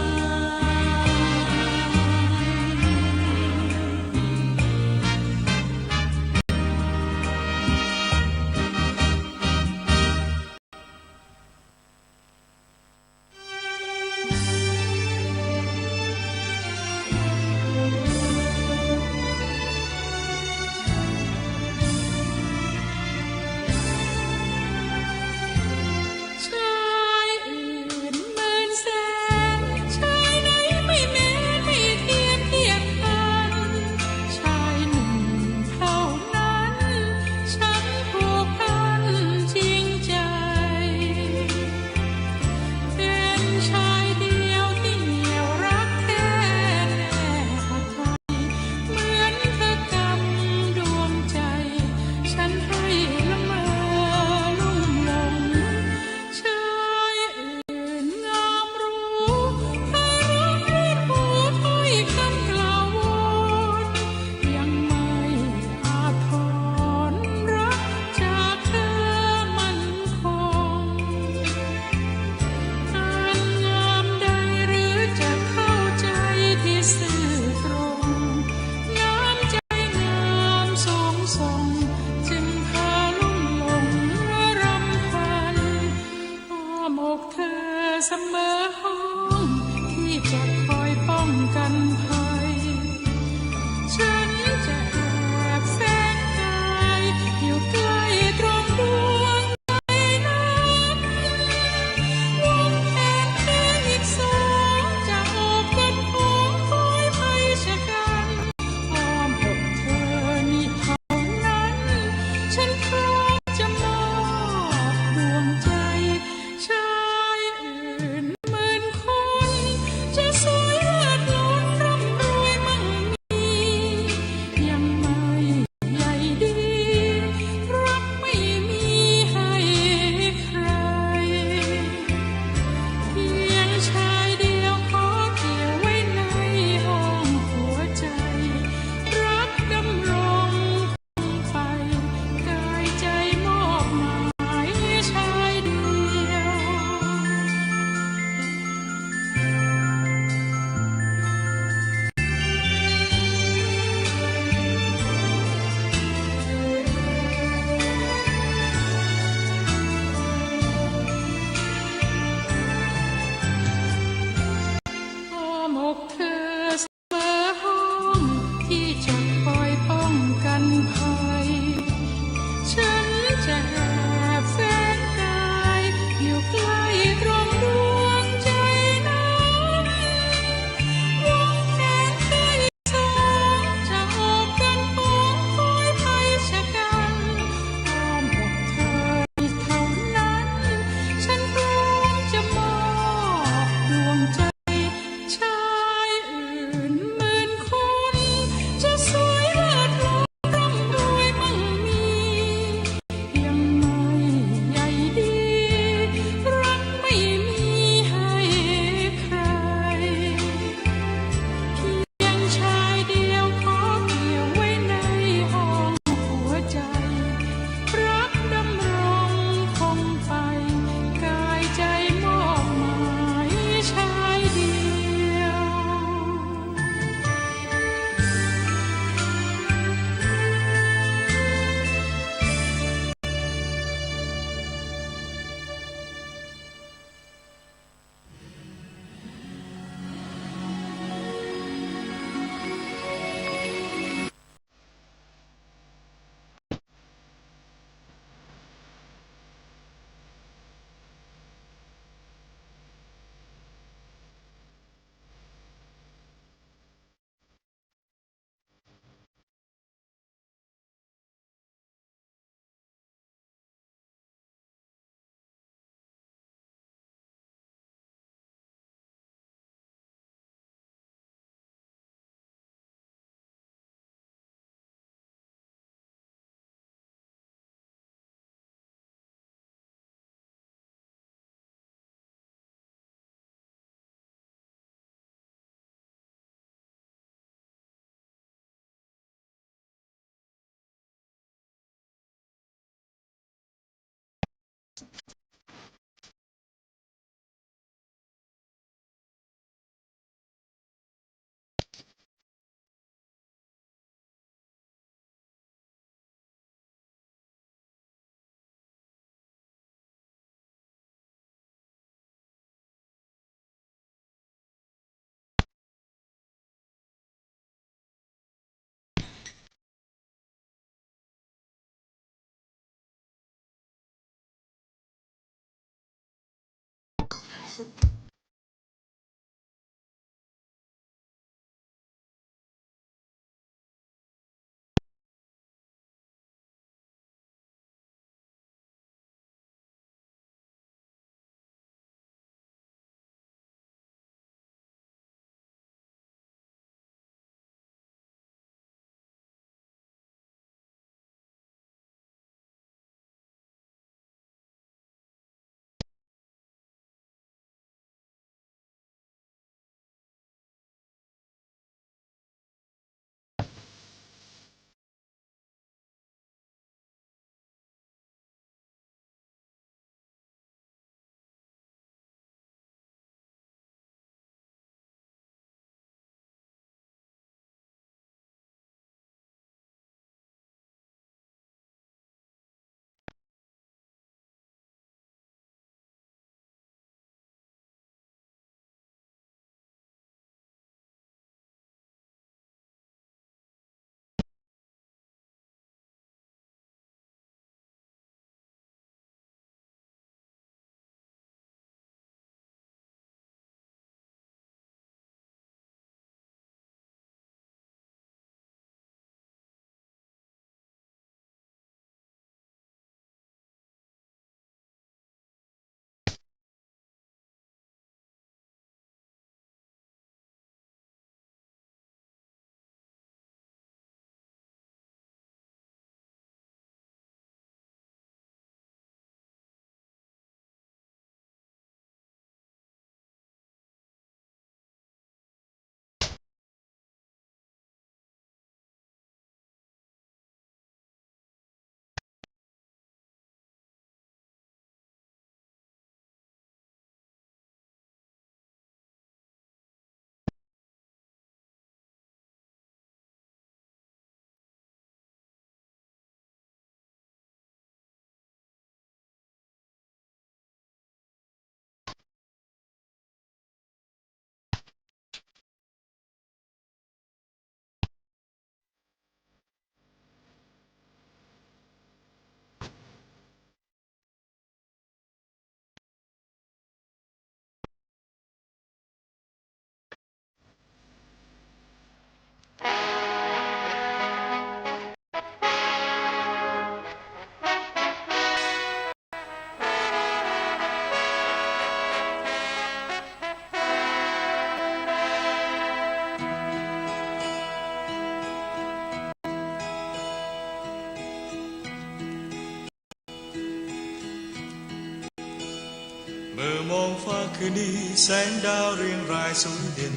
เมื่อมองฟ้าคืนนี้แสงดาวเรียงรายสวยเด่น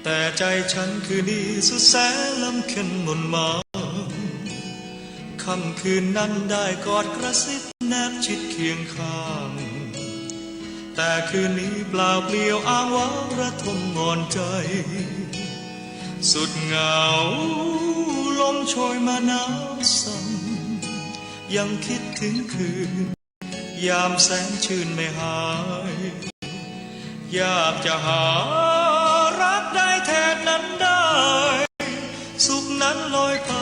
แต่ใจฉันคืนนี้สุดแสนลำเค็ญหม่นหมอง ค่ำคืนนั้นได้กอดกระซิบแนบชิดเคียงข้าง แต่คืนนี้เปล่าเปลี่ยวอ้างว้างระทมหมองใจ สุดเหงาลมโชยมาหนาวสั่น ยังคิดถึงคืน ยามแสนชื่นไม่หาย อยากจะหารักได้แทนนั้นได้ สุขนั้นลอยไป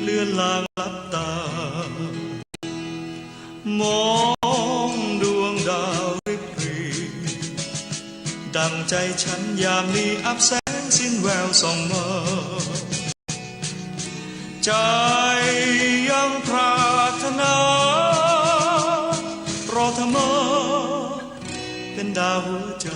เลือนลางลับตา มองดวงดาวริบหรี่ ดังใจฉันยามนี้อับแสงสิ้นแววส่องมา ใจยังปรารถนา รอเธอมาเป็นดาวหัวใจ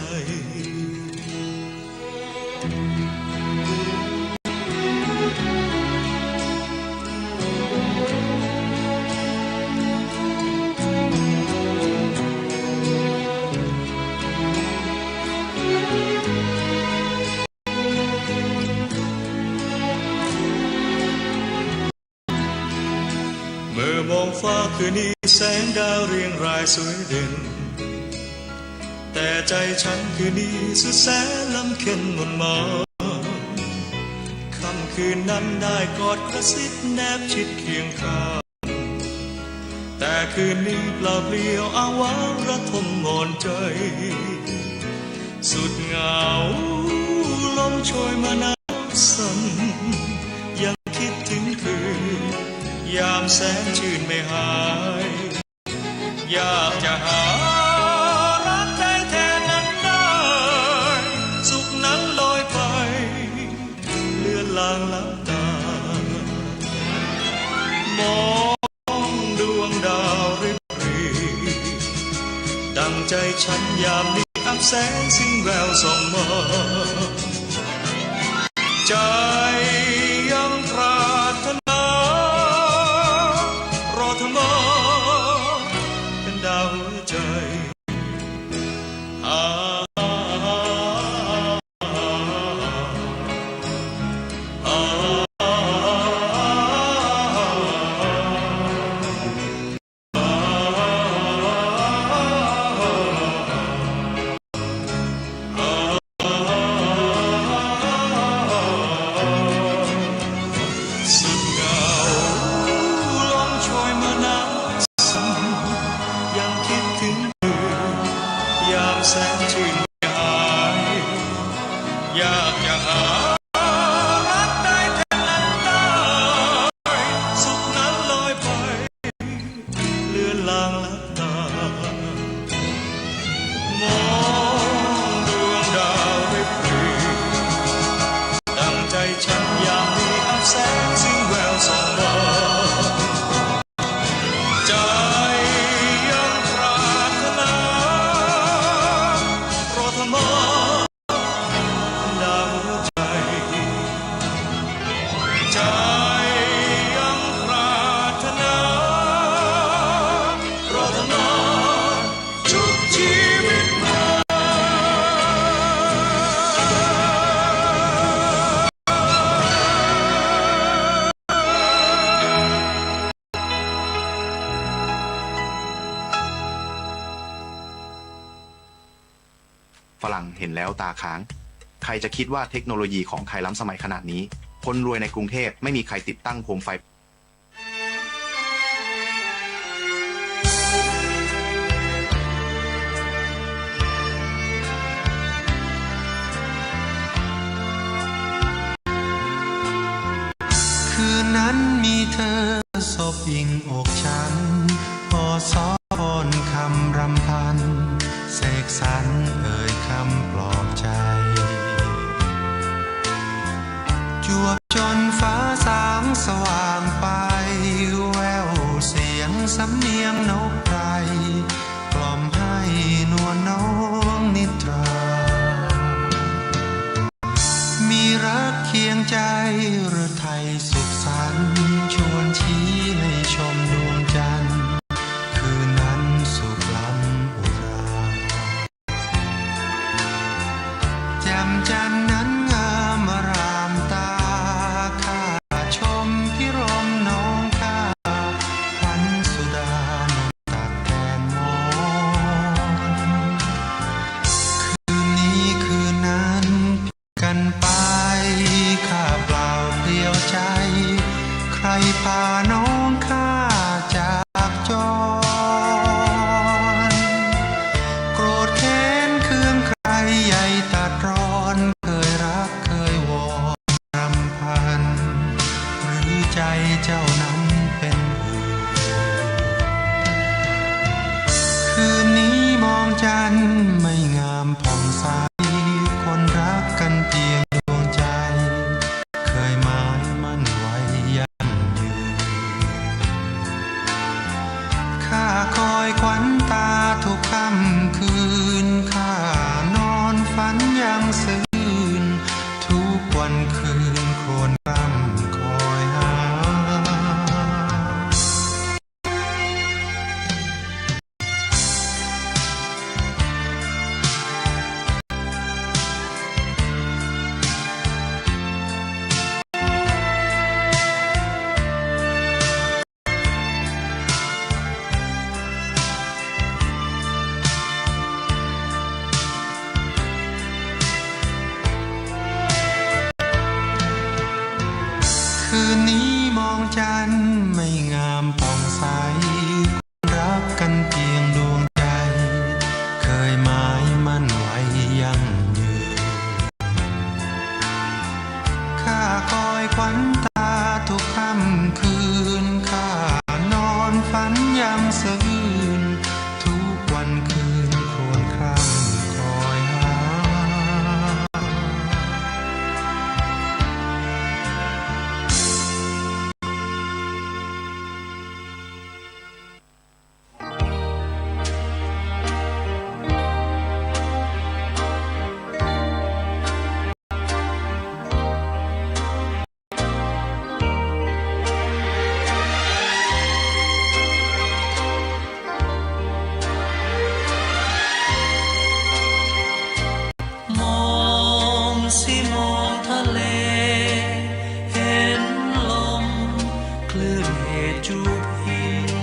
เมื่อมองฟ้าคืนนี้แสงดาวเรียงรายสวยเด่น แต่ใจฉันคืนนี้สุดแสนลำเค็ญหม่นหมอง ค่ำคืนนั้นได้กอดกระซิบแนบชิดเคียงข้าง แต่คืนนี้เปล่าเปลี่ยวอ้างว้างระทมหมองใจ สุดเหงาลมโชยมาหนาวสั่น ยังคิดถึงคืน ยามแสนชื่นไม่หาย อยากจะหา มองดวงดาวริบหรี่ ดั่งใจ๋ฉันยามนี้อับแสงสิ้นแววส่องมา ใจ๋ยังปรารถนา รอเธอมา เป็นดาวหัวใจ๋ สุดเหงาลมโชยมาหนาวสั่น ยังคิดเถิงอยู่ ยามแสนจื้นไม่หาย อยากจะหารักได้แทนนั้นได้ สุขนั้นลอยไป เลือนลางลับตา มองดวงดาวริบหรี่ ดั่งใจ๋ฉันยามนี้อับแสงสิ้นแววส่องมา ใจ๋ยังปรารถนา รอเธอมา ดาวหัวใจ๋ ใจ๋ยังปรารถนา รอเธอมา ชุบชีวิตมา ฝรั่งเห็นแล้วตาค้าง ใครจะคิดว่าเทคโนโลยีของไทยล้ำสมัยขนาดนี้ คนรวยในกรุงเทพฯไม่มีใครติดตั้งโคมไฟ คืนนั้นมีเธอสบอิงอกฉัน ออดสอนคำรำพัน เสกสรรเอ่ยคำปลอบใจ จวบจนฟ้าสางสว่างไป แว่วเสียงสำเนียงนกไพร กล่อมให้นวลน้องนิทรา มีรักเคียงใจ ฤทัยสุขสันต์ ชวนชี้ให้ชมดวงจันทร์ คืนนั้นสุขล้ำอุรา แจ่มจันทร์นั้นงามอารามตา ข้าชมพิรมน้องข้า ขวัญสุดานนท์ตัดแทนหมอน คืนนี้คืนนั้น กันไป ข้าเปล่าเปลี่ยวใจ ใครพาน้องข้าจากจร โกรธแค้นเคืองใครใหญ่ตัดรอน เคยรักเคยวอนรำพัน หรือใจเจ้านั้นเป็นอื่น คืนนี้มองจันทร์ไม่งามผ่องใส คนรักกันเพียงดวงใจ เคยหมายมั่นไว้ยั่งยืน ข้าคอยขวัญตาทุกค่ำคืน ข้านอนฝันยังซื่น ทุกวันคืนครวญคร่ำคอยหาคืนนี้มองจันทร์ไม่งามผ่องใส คนรักกันเพียงดวงใจ เคยหมายมั่นไว้ยั่งยืน ข้าคอยขวัญตาทุกค่ำคืน ข้านอนฝันยังซื่น ทุกวันคืนครวญคร่ำคอยหา คลื่นเหตุจูบหิน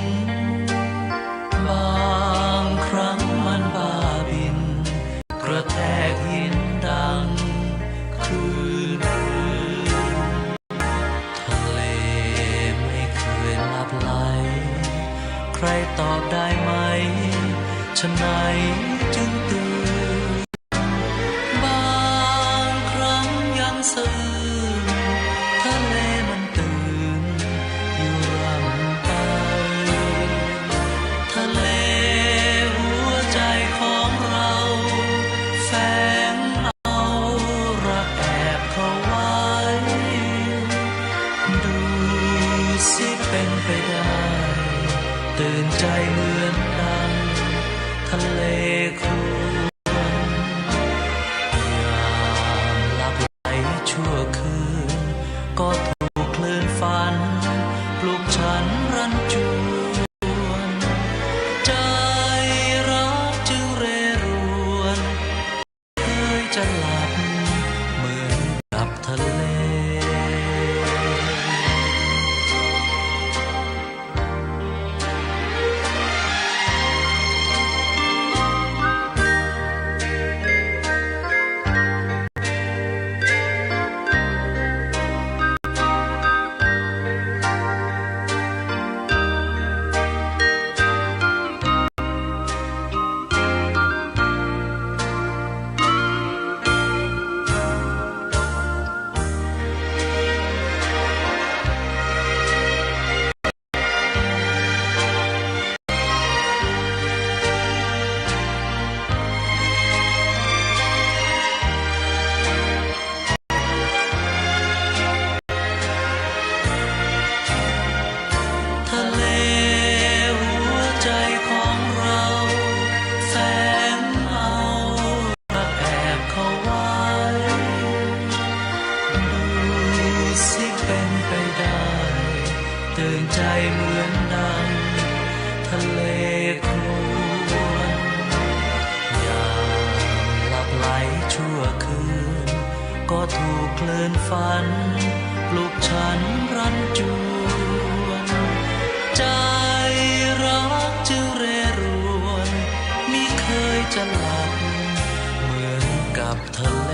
บางครั้งมันบ้าบิ่น กระแทกหินดังคลื่น ทะเลไม่เคยหลับไหล ใครตอบได้ไหม ไฉนจึงตื่น บางครั้งยังสะอื้น ทะเลมันตื่นอยู่ร่ำไป ทะเลหัวใจของเรา แฝงเอารักแอบเข้าไว้ ดูสิเป็นไปได้ ตื่นใจเหมือนดังทะเลครวญ ยามหลับไหลชั่วคืน ก็ถูกคลื่นฝัน ปลุกฉันรันจวน ใจรักจึงเร่รวน เคยจะหลับเหมือนกับทะเลทะเลหัวใจของเรา แฝงเอารักแอบเข้าไว้ ดูสิเป็นไปได้ ตื่นใจเหมือนดังทะเลครวญ ยามหลับไหลชั่วคืน ก็ถูกคลื่นฝัน ปลุกฉันรันจวน ใจรักจึงเร่รวน มิเคยจะหลับเหมือนกับทะเล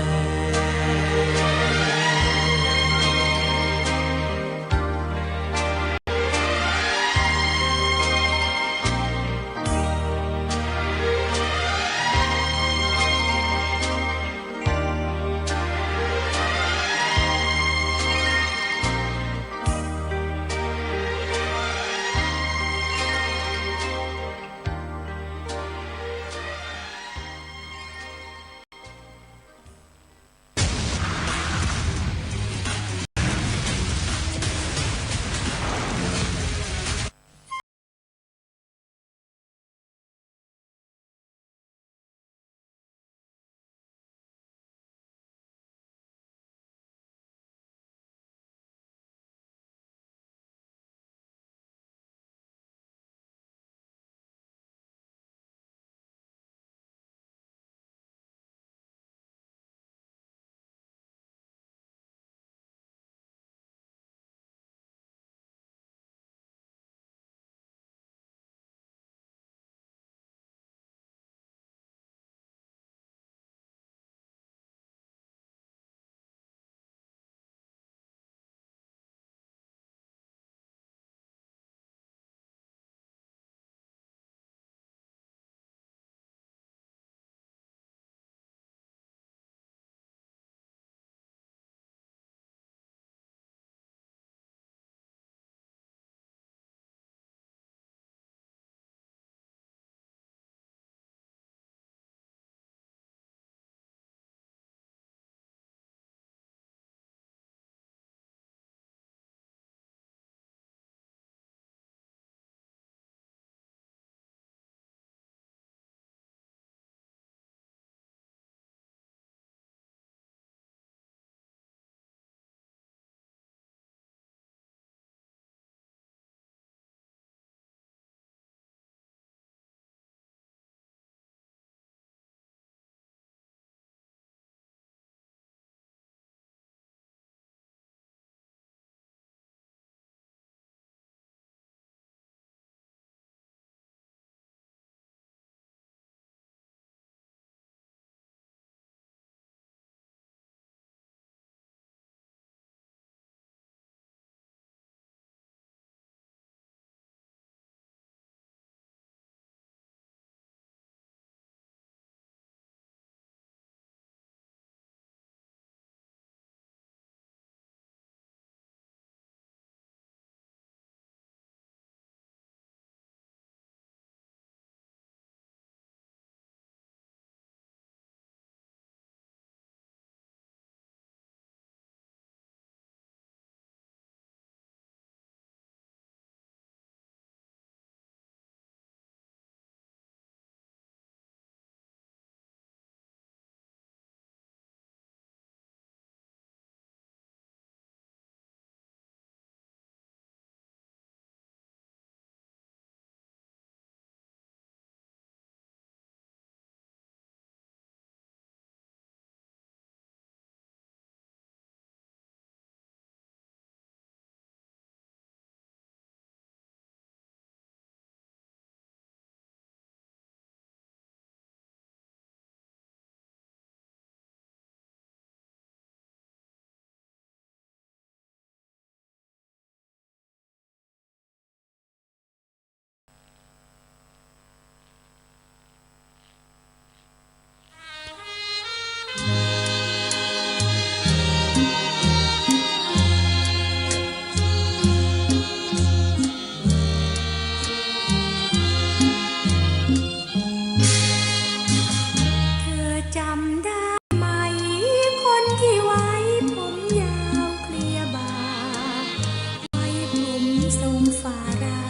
ทรงฟารา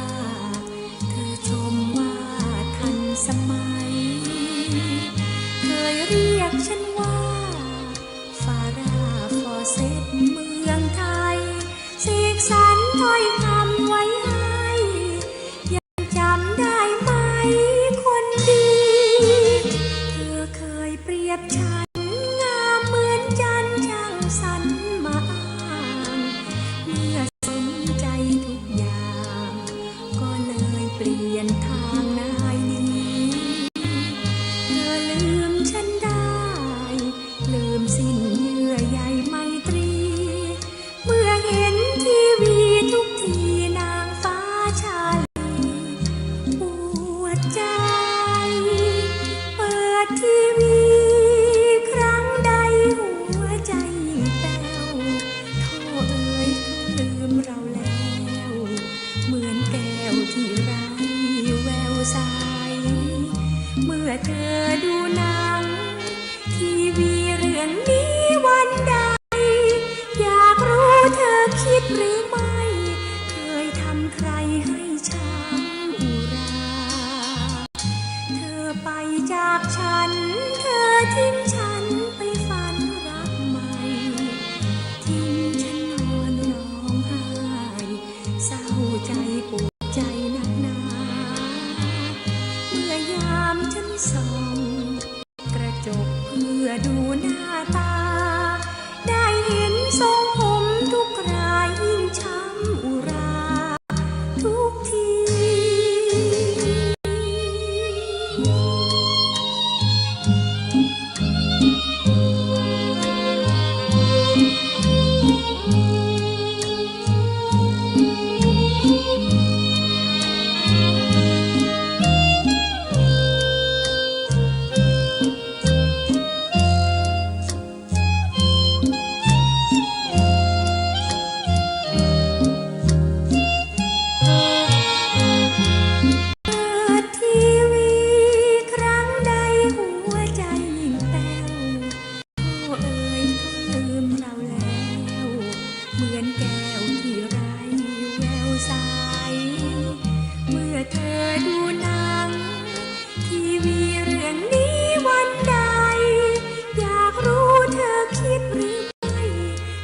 เธอชมว่าทันสมัย เคยเรียกฉันว่าฟารา ฟอเซตเมืองไทย เสกสรรถ้อยคำไว้ให้ ยังจำได้ไหมคนดี เธอเคยเปรียบฉันงามเหมือนจันทร์ ช่างสรรมาอ้าง เมื่อสมใจทุกอย่าง ก็เลยเปลี่ยนทางนายนี้ เธอลืมฉันได้ ลืมสิ้นเยื่อใยไมตรี เมื่อเห็นทีวีทุกที นางฟ้าชาลี ปวดใจ เปิดทีวีครั้งใด หัวใจยิ่งแป้ว โธ่เอ๋ย เขาลืมเราแล้ว เหมือนแก้วที่ไร้แววใส เมื่อเธอดูหนัง ทีวีเรื่องนี้วันใด อยากรู้เธอคิดหรือไม่ เคยทำใครให้ช้ำอุรา เธอไปจากฉัน เธอทิ้งฉันไปฝันรักใหม่ ทิ้งฉันนอนร้องไห้ เศร้าใจปวดใจนักหนา เมื่อยามฉันส่อง กระจกเพื่อดูหน้าตา ได้เห็นทรงผมทุกครา ยิ่งช้ำอุราทุกที เปิดทีวีครั้งใด หัวใจยิ่งแป้ว โธ่เอ๋ย เขาลืมเราแล้ว เหมือนแก้วที่ไร้แววใส เมื่อเธอดูหนัง ทีวีเรื่องนี้วันใด อยากรู้เธอคิดหรือไม่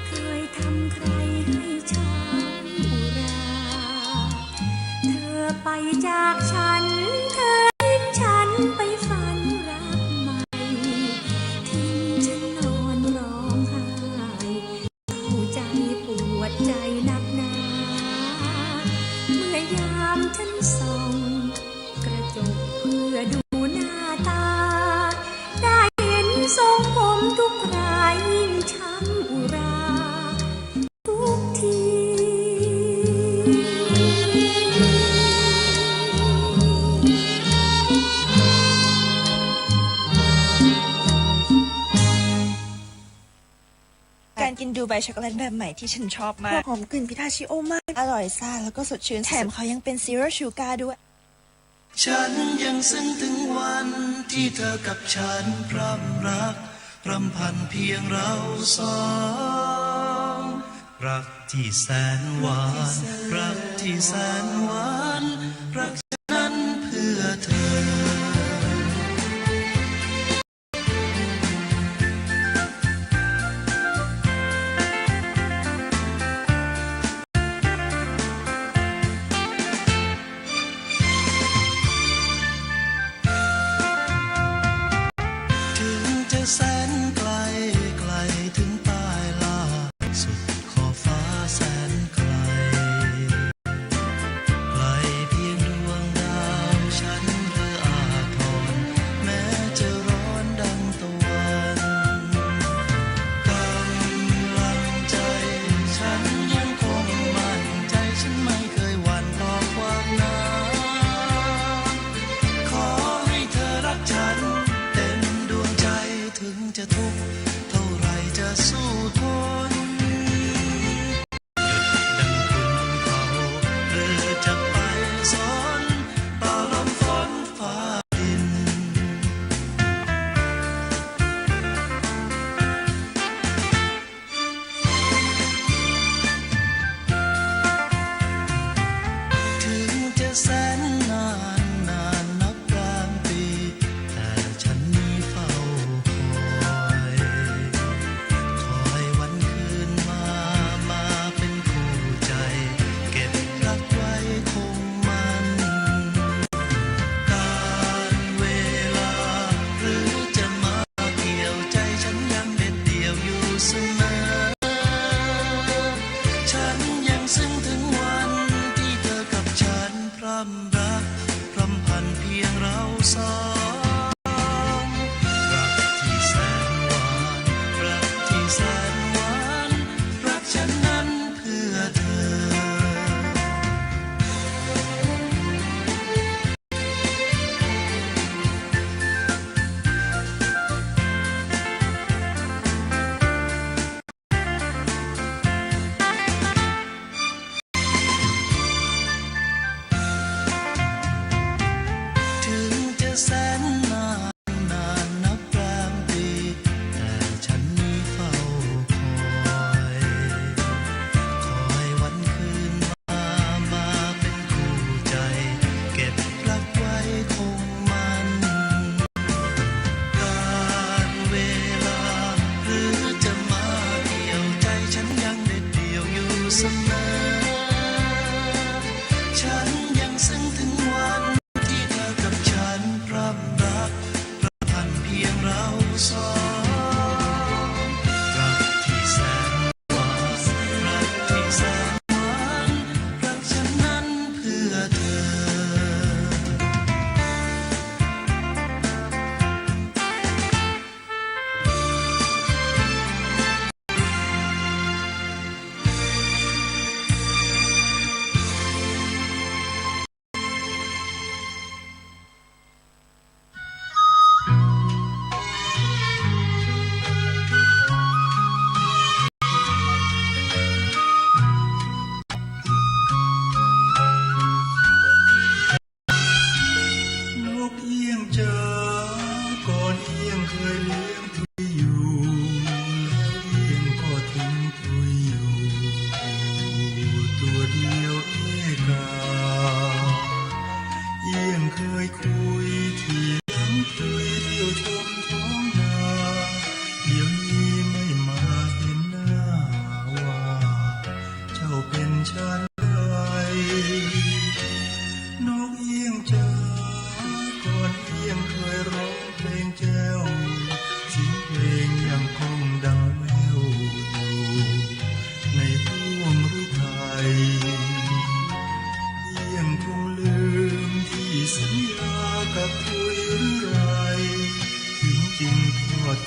เคยทำใครให้ช้ำอุรา เธอไปจากฉัน เธอทิ้งฉันไปฝันรักใหม่ ทิ้งฉันนอนร้องไห้ เศร้าใจปวดใจนักหนา เมื่อยามฉันส่องกระจกเพื่อดูหน้าตา ได้เห็นทรงผมทุกครา ยิ่งช้ำอุราทุกที การกินดูไบช็อกโกแลตแบบใหม่ที่ฉันชอบมาก หอมกลิ่นพิทาชิโอมาก อร่อยซ่าแล้วก็สดชื่น แถมเขายังเป็น zero sugar ด้วย ฉันยังซึ้งถึงวันที่เธอกับฉันพร่ำรัก รำพันเพียงเราสอง รักที่แสนหวาน รักที่แสนหวาน รักฉันนั้นเพื่อเธอ ถึงจะแสนไกล ไกลถึงปลายล่า สุดขอบฟ้าแสนไกล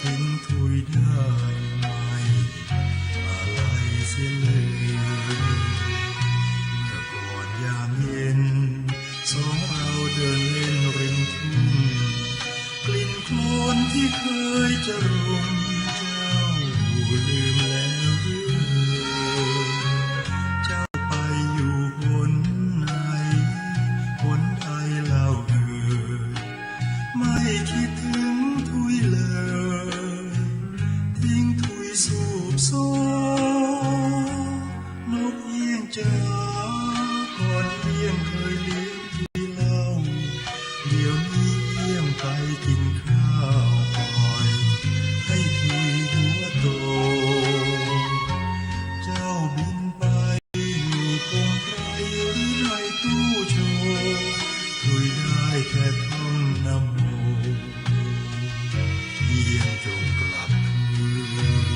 เห็นถุยได้ไม่อาลัยเสียเลย เมื่อก่อนยามเย็น สองเราเดินเล่นริมทุ่ง กลิ่นโคลนที่เคยจะรม เจ้าลืมแล้วหรือ เจ้าไปอยู่หนไหน หนใดเล่าเอ่ย ไม่คิดถึงถุยเลย ทิ้งถุยสูบโซ นกเอี้ยงจ๋า ก่อนเอี้ยงเคยเลี้ยงถุยเล่า เดี๋ยวนี้เอี้ยงไปกินข้าว ปล่อยให้ถุยหัวโต เจ้าบินไปอยู่พงไพรหรือในตู้โชว์ ถุยได้แค่ท่องนะโม เอี้ยงจงกลับคืน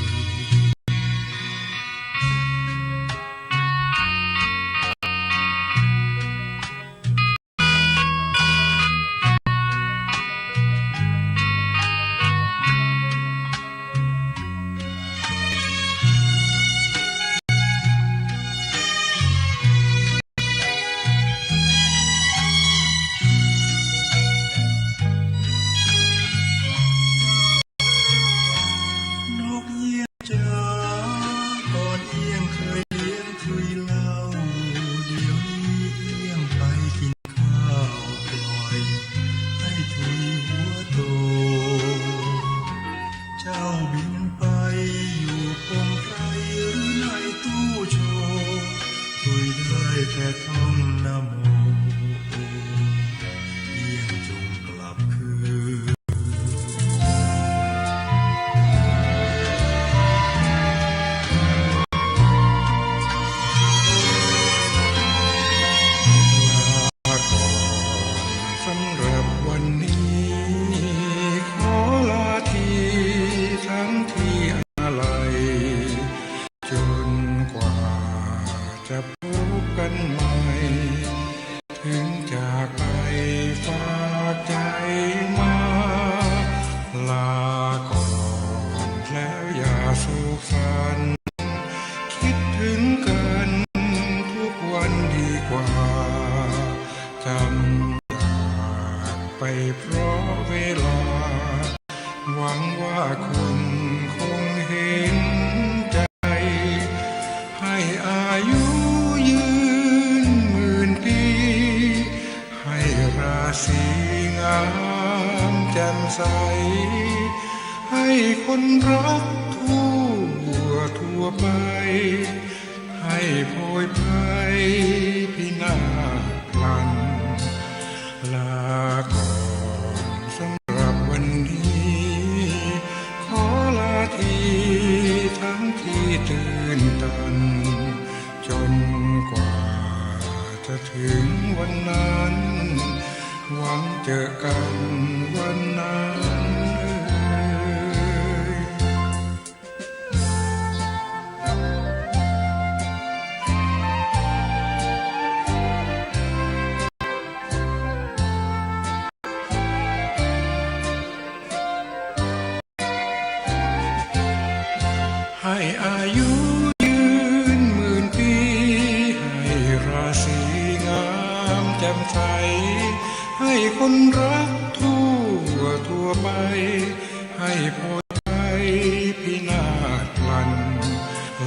นกเอี้ยงจ๋า ก่อนเอี้ยงเคยเลี้ยงถุยเล่า เดี๋ยวนี้เอี้ยงไปกินข้าว ปล่อยให้ถุยหัวโต เจ้าบินไปอยู่พงไพรหรือในตู้โชว์ ถุยได้แค่ท่องนะโม เอี้ยงจงกลับคืน ลาก่อนสำหรับวันนี้ ขอลาทีทั้งที่อาลัย จนกว่าจะพบกันใหม่ ถึงจากไปฝากใจมา ลาก่อนแล้วอย่าโศกสัน คิดถึงกันทุกวันดีกว่า จำจากไปเพราะเวลา หวังว่าคุณคงเห็นใจ ให้อายุยืนหมื่นปี ให้ราศีงามแจ่มใส ให้คนรักทั่วทั่วไป ให้โผยภัยพินาศพลัน ลาก่อนสำหรับวันนี้ ขอลาทีทั้งที่ตื่นตัน จนกว่าจะถึงวันนั้น หวังเจอกันวันนั้นเอ่ย ให้อายุยืนหมื่นปี ให้ราศีงามแจ่มใส ให้คนรักทั่วทั่วไป ให้โผยภัยพินาศพลัน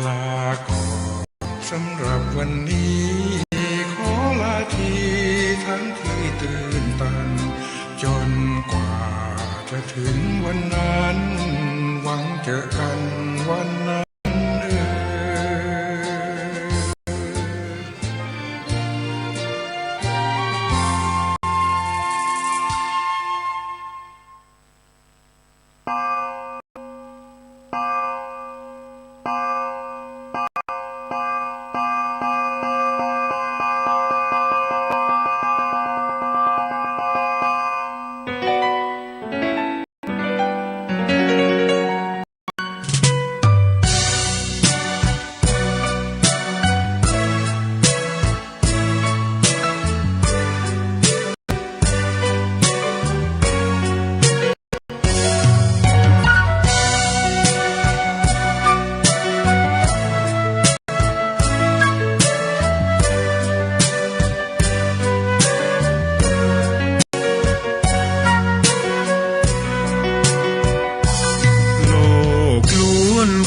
ลาก่อน สำหรับวันนี้ ขอลาทีทั้งที่ตื่นตัน จนกว่าจะถึงวันนั้น หวังเจอกันวันนั้นเอ่ย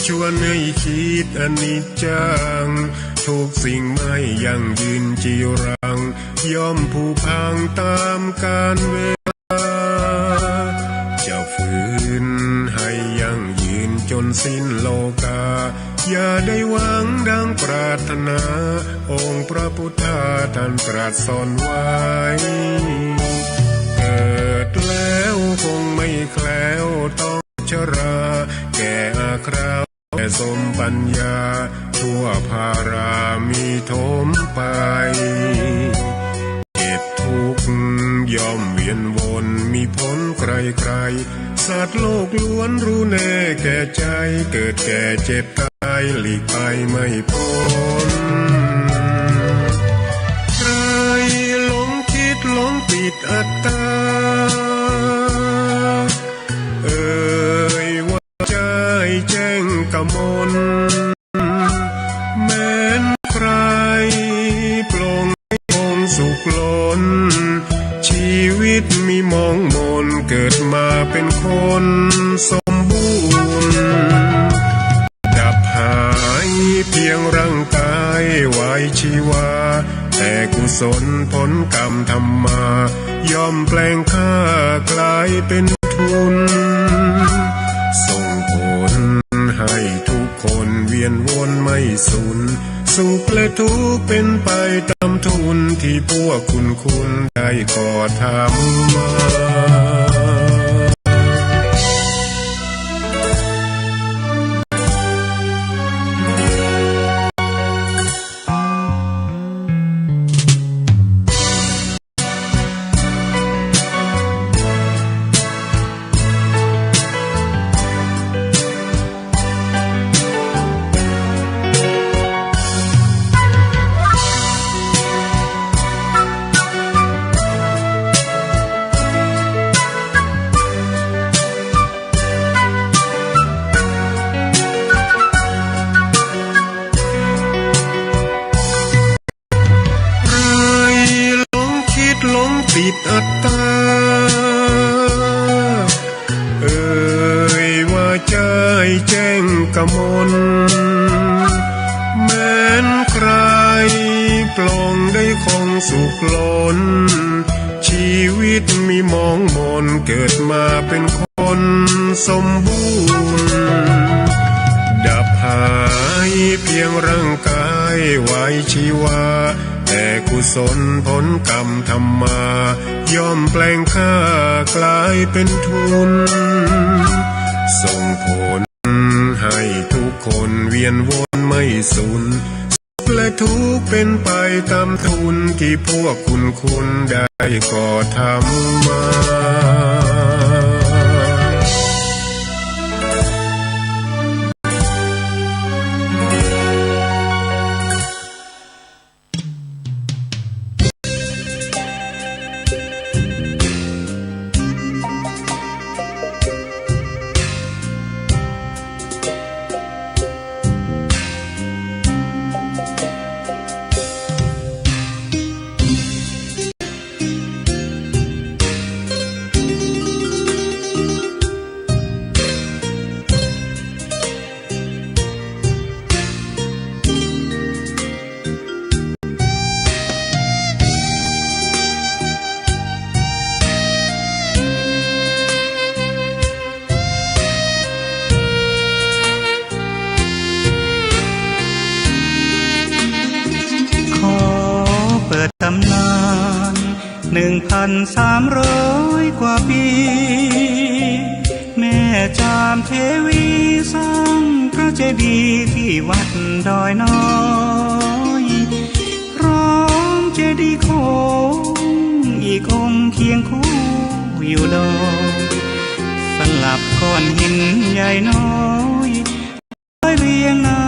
ชวนให้คิดอนิจจัง ทุกสิ่งไม่ยั่งยืนจีรัง ย่อมผุพังต๋ามกาลเวลา จะฝืนให้ยั่งยืนจ๋นสิ้นโลกา อย่าได้หวังดังปรารถนา องค์พระพุทธาท่านตรัสสอนไว้ เกิดแล้วคงไม่แคล้วต้องชรา แก่อาคราวแก่สมปัญญา ทั่วภารามีถมไป เจ็บทุกข์ย่อมเวียนวนมีผลใครๆ สัตว์โลกล้วนรู้แน่แก่ใจ เกิดแก่เจ็บตายหลีกไปไม่พ้น ใครหลงคิดหลงติดอัตตา เอ่ยว่า ใจแจ้งกมล แม้นใคร่ปลงให้คงสุขล้น ชีวิตมีหมองหม่น เกิดมาเป็นคนสมบูรณ์ ดับหายเพียงร่างกายไว้ชีวา แต่กุศลผลกรรมทำมา ย่อมแปลงค่ากลายเป็นทุน ส่งผลให้ทุกคนเวียนวนไม่สูญ สุขและทุกข์เป็นไปต๋ามทุน ตี้พวกคุณๆ ได้ก่อทำมา ใครหลงคิดหลงติดอัตตา เอ่ยว่าใจแจ้งกมล แม้นใคร่ปลงได้คงสุขล้น ชีวิตมีหมองหม่น เกิดมาเป็นคนสมบูรณ์ ดับหายเพียงร่างกายไว้ชีวา แต่กุศลผลกรรมทำมา ย่อมแปลงค่ากลายเป็นทุน ส่งผลให้ทุกคนเวียนวนไม่สูญ สุขและทุกข์เป็นไปต๋ามทุน ตี้พวกคุณๆ ได้ก่อทำมา ขอเปิดต๋ำนาน หนึ่งพันสามร้อยกว่าปี แม่จามเทวีสร้างพระเจดีย์ตี้วัดดอยน้อย พร้อมเจดีย์โค้งอีกองค์เคียงคู่อยู่ดอย สลับก้อนหินใหญ่น้อย ร้อยเรียงน่า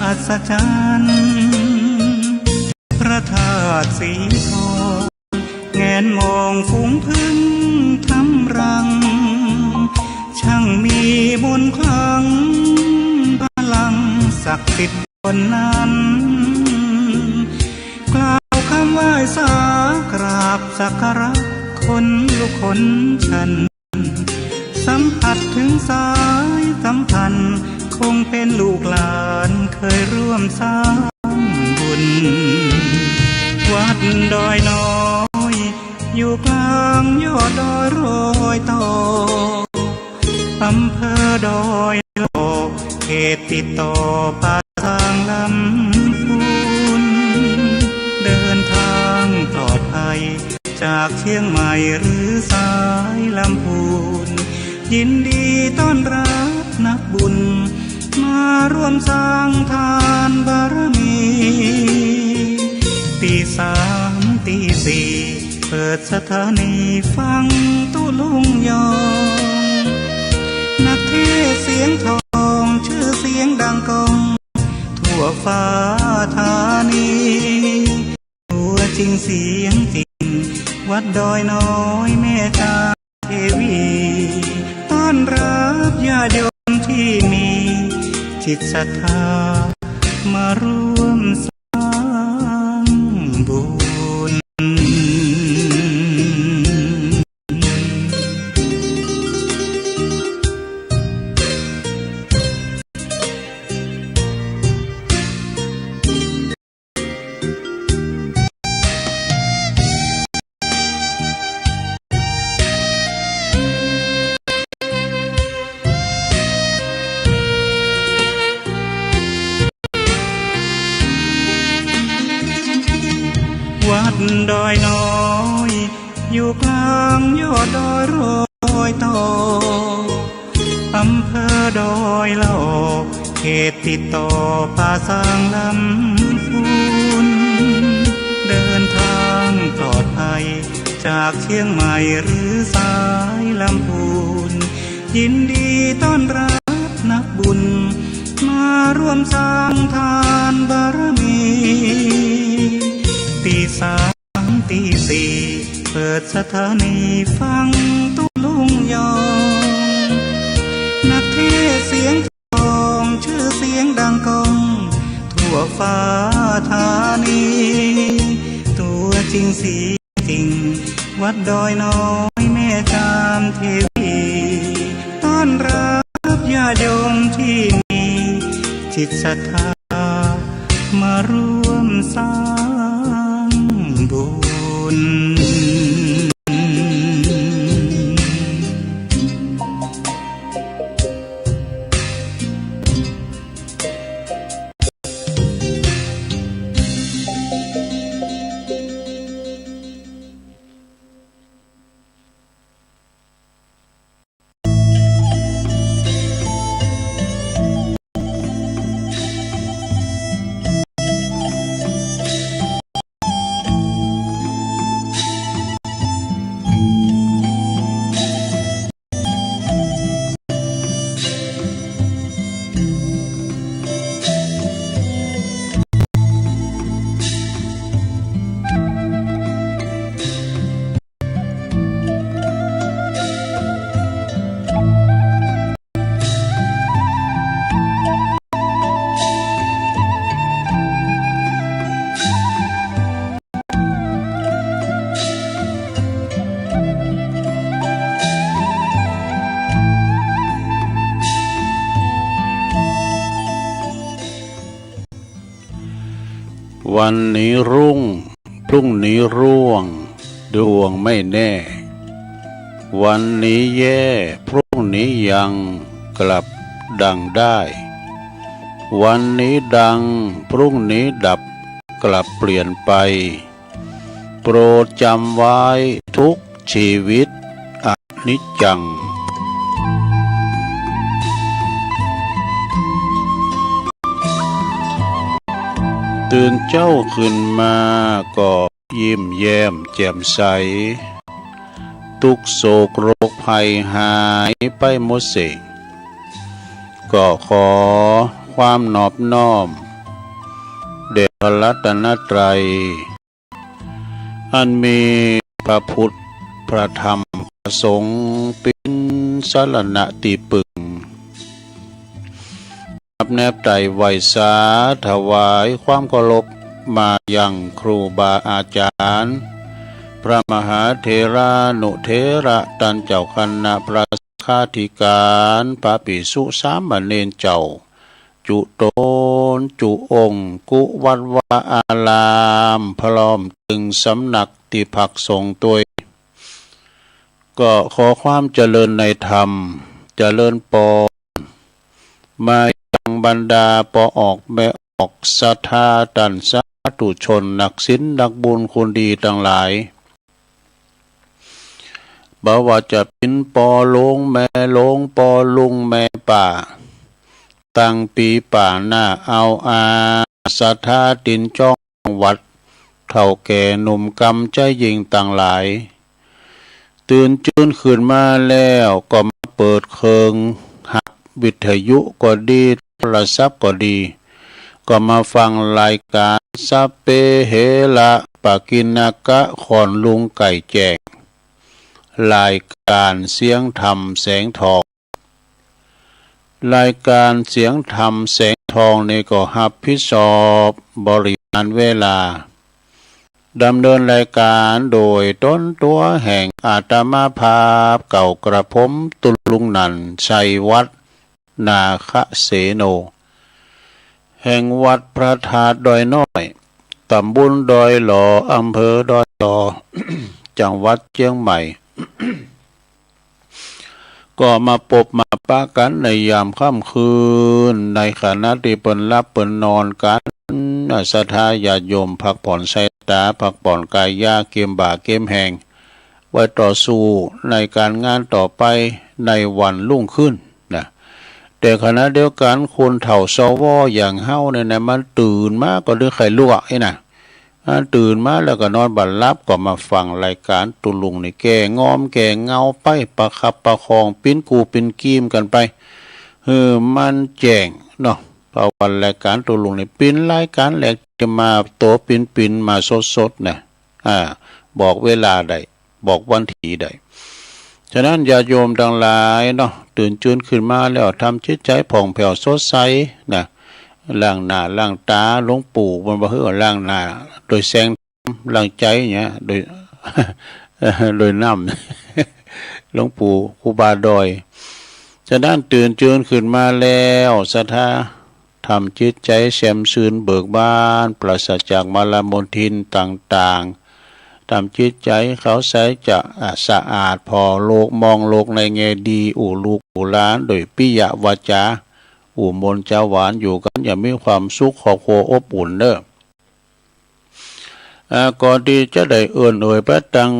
อัศจรรย์ พระธาตุสีทอง แงนมองฝูงผึ้งทำรัง ช่างมีมนต์ขลัง พลังศักดิ์สิทธิ์ล้นนั้น กล่าวคำไหว้สากราบสักการะ ขนลุกขนชัน สัมผัสถึงสายสัมพันธ์ คงเป๋นลูกหลานเคยร่วมสร้างบุญ วัดดอยน้อย อยู่กลางยอดดอยรอยต่อ อำเภอดอยหล่อ เขตติดต่อป่าซางลำพูน เดินทางปลอดภัย จากเชียงใหม่หรือสายลำพูน ยินดีต้อนรับนักบุญ มาร่วมสร้างทานบารมี ตีสามตีสี่ เปิดสถานีฟังตุ๊ลุงยอง นักเทศน์เสียงทอง ชื่อเสียงดังก้อง ทั่วฟ้าธานี ตัวจริงเสียงจริง วัดดอยน้อยแม่จามเทวี ต้อนรับญาติโยมที่มีจิตศรัทธา มาร่วมสร้างบุญ วัดดอยน้อย อยู่กลางยอดดอยรอยต่อ อำเภอดอยหล่อ เขตติดต่อป่าซางลำพูน เดินทางปลอดภัย จากเชียงใหม่หรือสายลำพูน ยินดีต้อนรับนักบุญ มาร่วมสร้างทานบารมี ตีสามตีสี่ เปิดสถานีฟังตุ๊ลุงยอง นักเทศน์เสียงทอง ชื่อเสียงดังก้อง ทั่วฟ้าธานี ตัวจริงเสียงจริง วัดดอยน้อยแม่จามเทวี ต้อนรับญาติโยมที่มีจิตศรัทธา มาร่วมสร้างบุญ วันนี้รุ่ง พรุ่งนี้ร่วง ดวงไม่แน่ วันนี้แย่ พรุ่งนี้ยังกลับดังได้ วันนี้ดัง พรุ่งนี้ดับ กลับเปลี่ยนไป โปรดจำไว้ทุกชีวิต อนิจจัง ตื่นเจ๊าขึ้นมาก็ยิ้มแย้มแจ่มใส ตุ๊กข์โศกโรคภัยหายไปหมดสิ้น ก็ขอความนอบน้อม แด่พระรัตนตรัย อันมีพระพุทธ พระธรรม พระสงฆ์ เป๋นสรณะตี้ปึง นับแนบไต่ไหว้สา ถวายความเคารพมายังครูบาอาจารย์ พระมหาเถรานุเถระ ต้านเจ้าคณะพระสังฆาธิการ พระภิกษุสามเณรเจ้า จุตนจุองค์ กู้วัดวาอาราม พร้อมตึงสำนักตี้พักสงฆ์ตวย ก็ขอความเจริญในธรรม เจริญปอน มายังบรรดาป้อออกแม่ออกศรัทธาต้านสาธุชนนักศีลนักบุญคุณดีตังหลาย บ่ว่าจะเป๋นป้อหลวงแม่หลวง ป้อลุงแม่ป้า ตั้งปี้ป้าน้าอาวอา ศรัทธาตี๋นจ้องวัด เฒ่าแก่หนุ่มกำใจ๊ญิงตังหลาย ตื่นจื้นขึ้นมาแล้วก็มาเปิดเครื่องฮับวิทยุก็ดี โทรศัพท์ก็ดี ก็มาฟังรายก๋านสัพเพเหระปะกิณณกะ ค่อนลุงไก่แจ้ง รายก๋านเสียงธรรมแสงทอง รายก๋านเสียงธรรมแสงทองนี่ก็ฮับผิดชอบบริหารเวลา ดำเนินรายก๋านโดยต๋นตั๋วแห่งอาตมาภาพเก่ากระผม ตุลุงนันท์ ชัยวัฒน์ นาคเสโน แห่งวัดพระธาตุดอยน้อย ต๋ำบลดอยหล่อ อำเภอดอยหล่อ จังหวัดเจียงใหม่ ก็มาปบมาปะกั๋นในยามค่ำคืน ในขณะตี้เปิ้นหลับเปิ้นนอนกั๋น ศรัทธาญาติโยมพักผ่อนสายต๋า พักผ่อนก๋ายา เก็มบ่าเก็มแฮง ไว้ต่อสู้ในก๋านงานต่อไปในวันรุ่งขึ้นนะ แต่ขณะเดียวกั๋น คนเฒ่าซอวออย่างเฮาเนี่ยนะ มันตื่นมาก็ดึงไข่ลวกไอ้น่ะ อ่า ตื่นมาแล้วก็นอนบ่หลับ ก็มาฟังรายก๋านตุลุงนี่ แก้งอมแก้เหงาไป ประคับประคอง ปิ๊นกู้ปิ๊นกีมกั๋นไป หื้อมันแจ้งเนาะ เพราะว่ารายก๋านตุลุงนี่ เป๋นรายก๋านแรกตี้มาตั๋วปิ๊นๆ มาสดๆ นะ อ่า บอกเวลาได้ บอกวันตี้ได้ ฉะนั้นญาติโยมตังหลายเนาะ ตื่นจื้นขึ้นมาแล้ว ทำจิตใจ๋ผ่องแผ้วสดใสนะ ล้างหน้าล้างต๋า หลวงปู่เปิ้นว่าหื้อล้างหน้าโดยแสงธรรม ล้างใจ๋เนี่ยโดย โดยน้ำ หลวงปู่ครูบาดอย ฉะนั้นตื่นจื้นขึ้นมาแล้ว ศรัทธา ทำจิตใจ๋แจ่มซื่นเบิกบาน ปราศจากมลมลทินต่างๆ ทำจิตใจ๋ขาวใสจะ อ่ะ สะอาดผ่อโลก มองโลกในแง่ดี อู้ลูกอู้หลานโดยปิยวาจา อู้มนต์จาหวาน อยู่กั๋นอย่างมีความสุข ครอบครัวอบอุ่นเน่อ อ่า ก่อนตี้จะได้เอิ้นเอ่ยไปตัง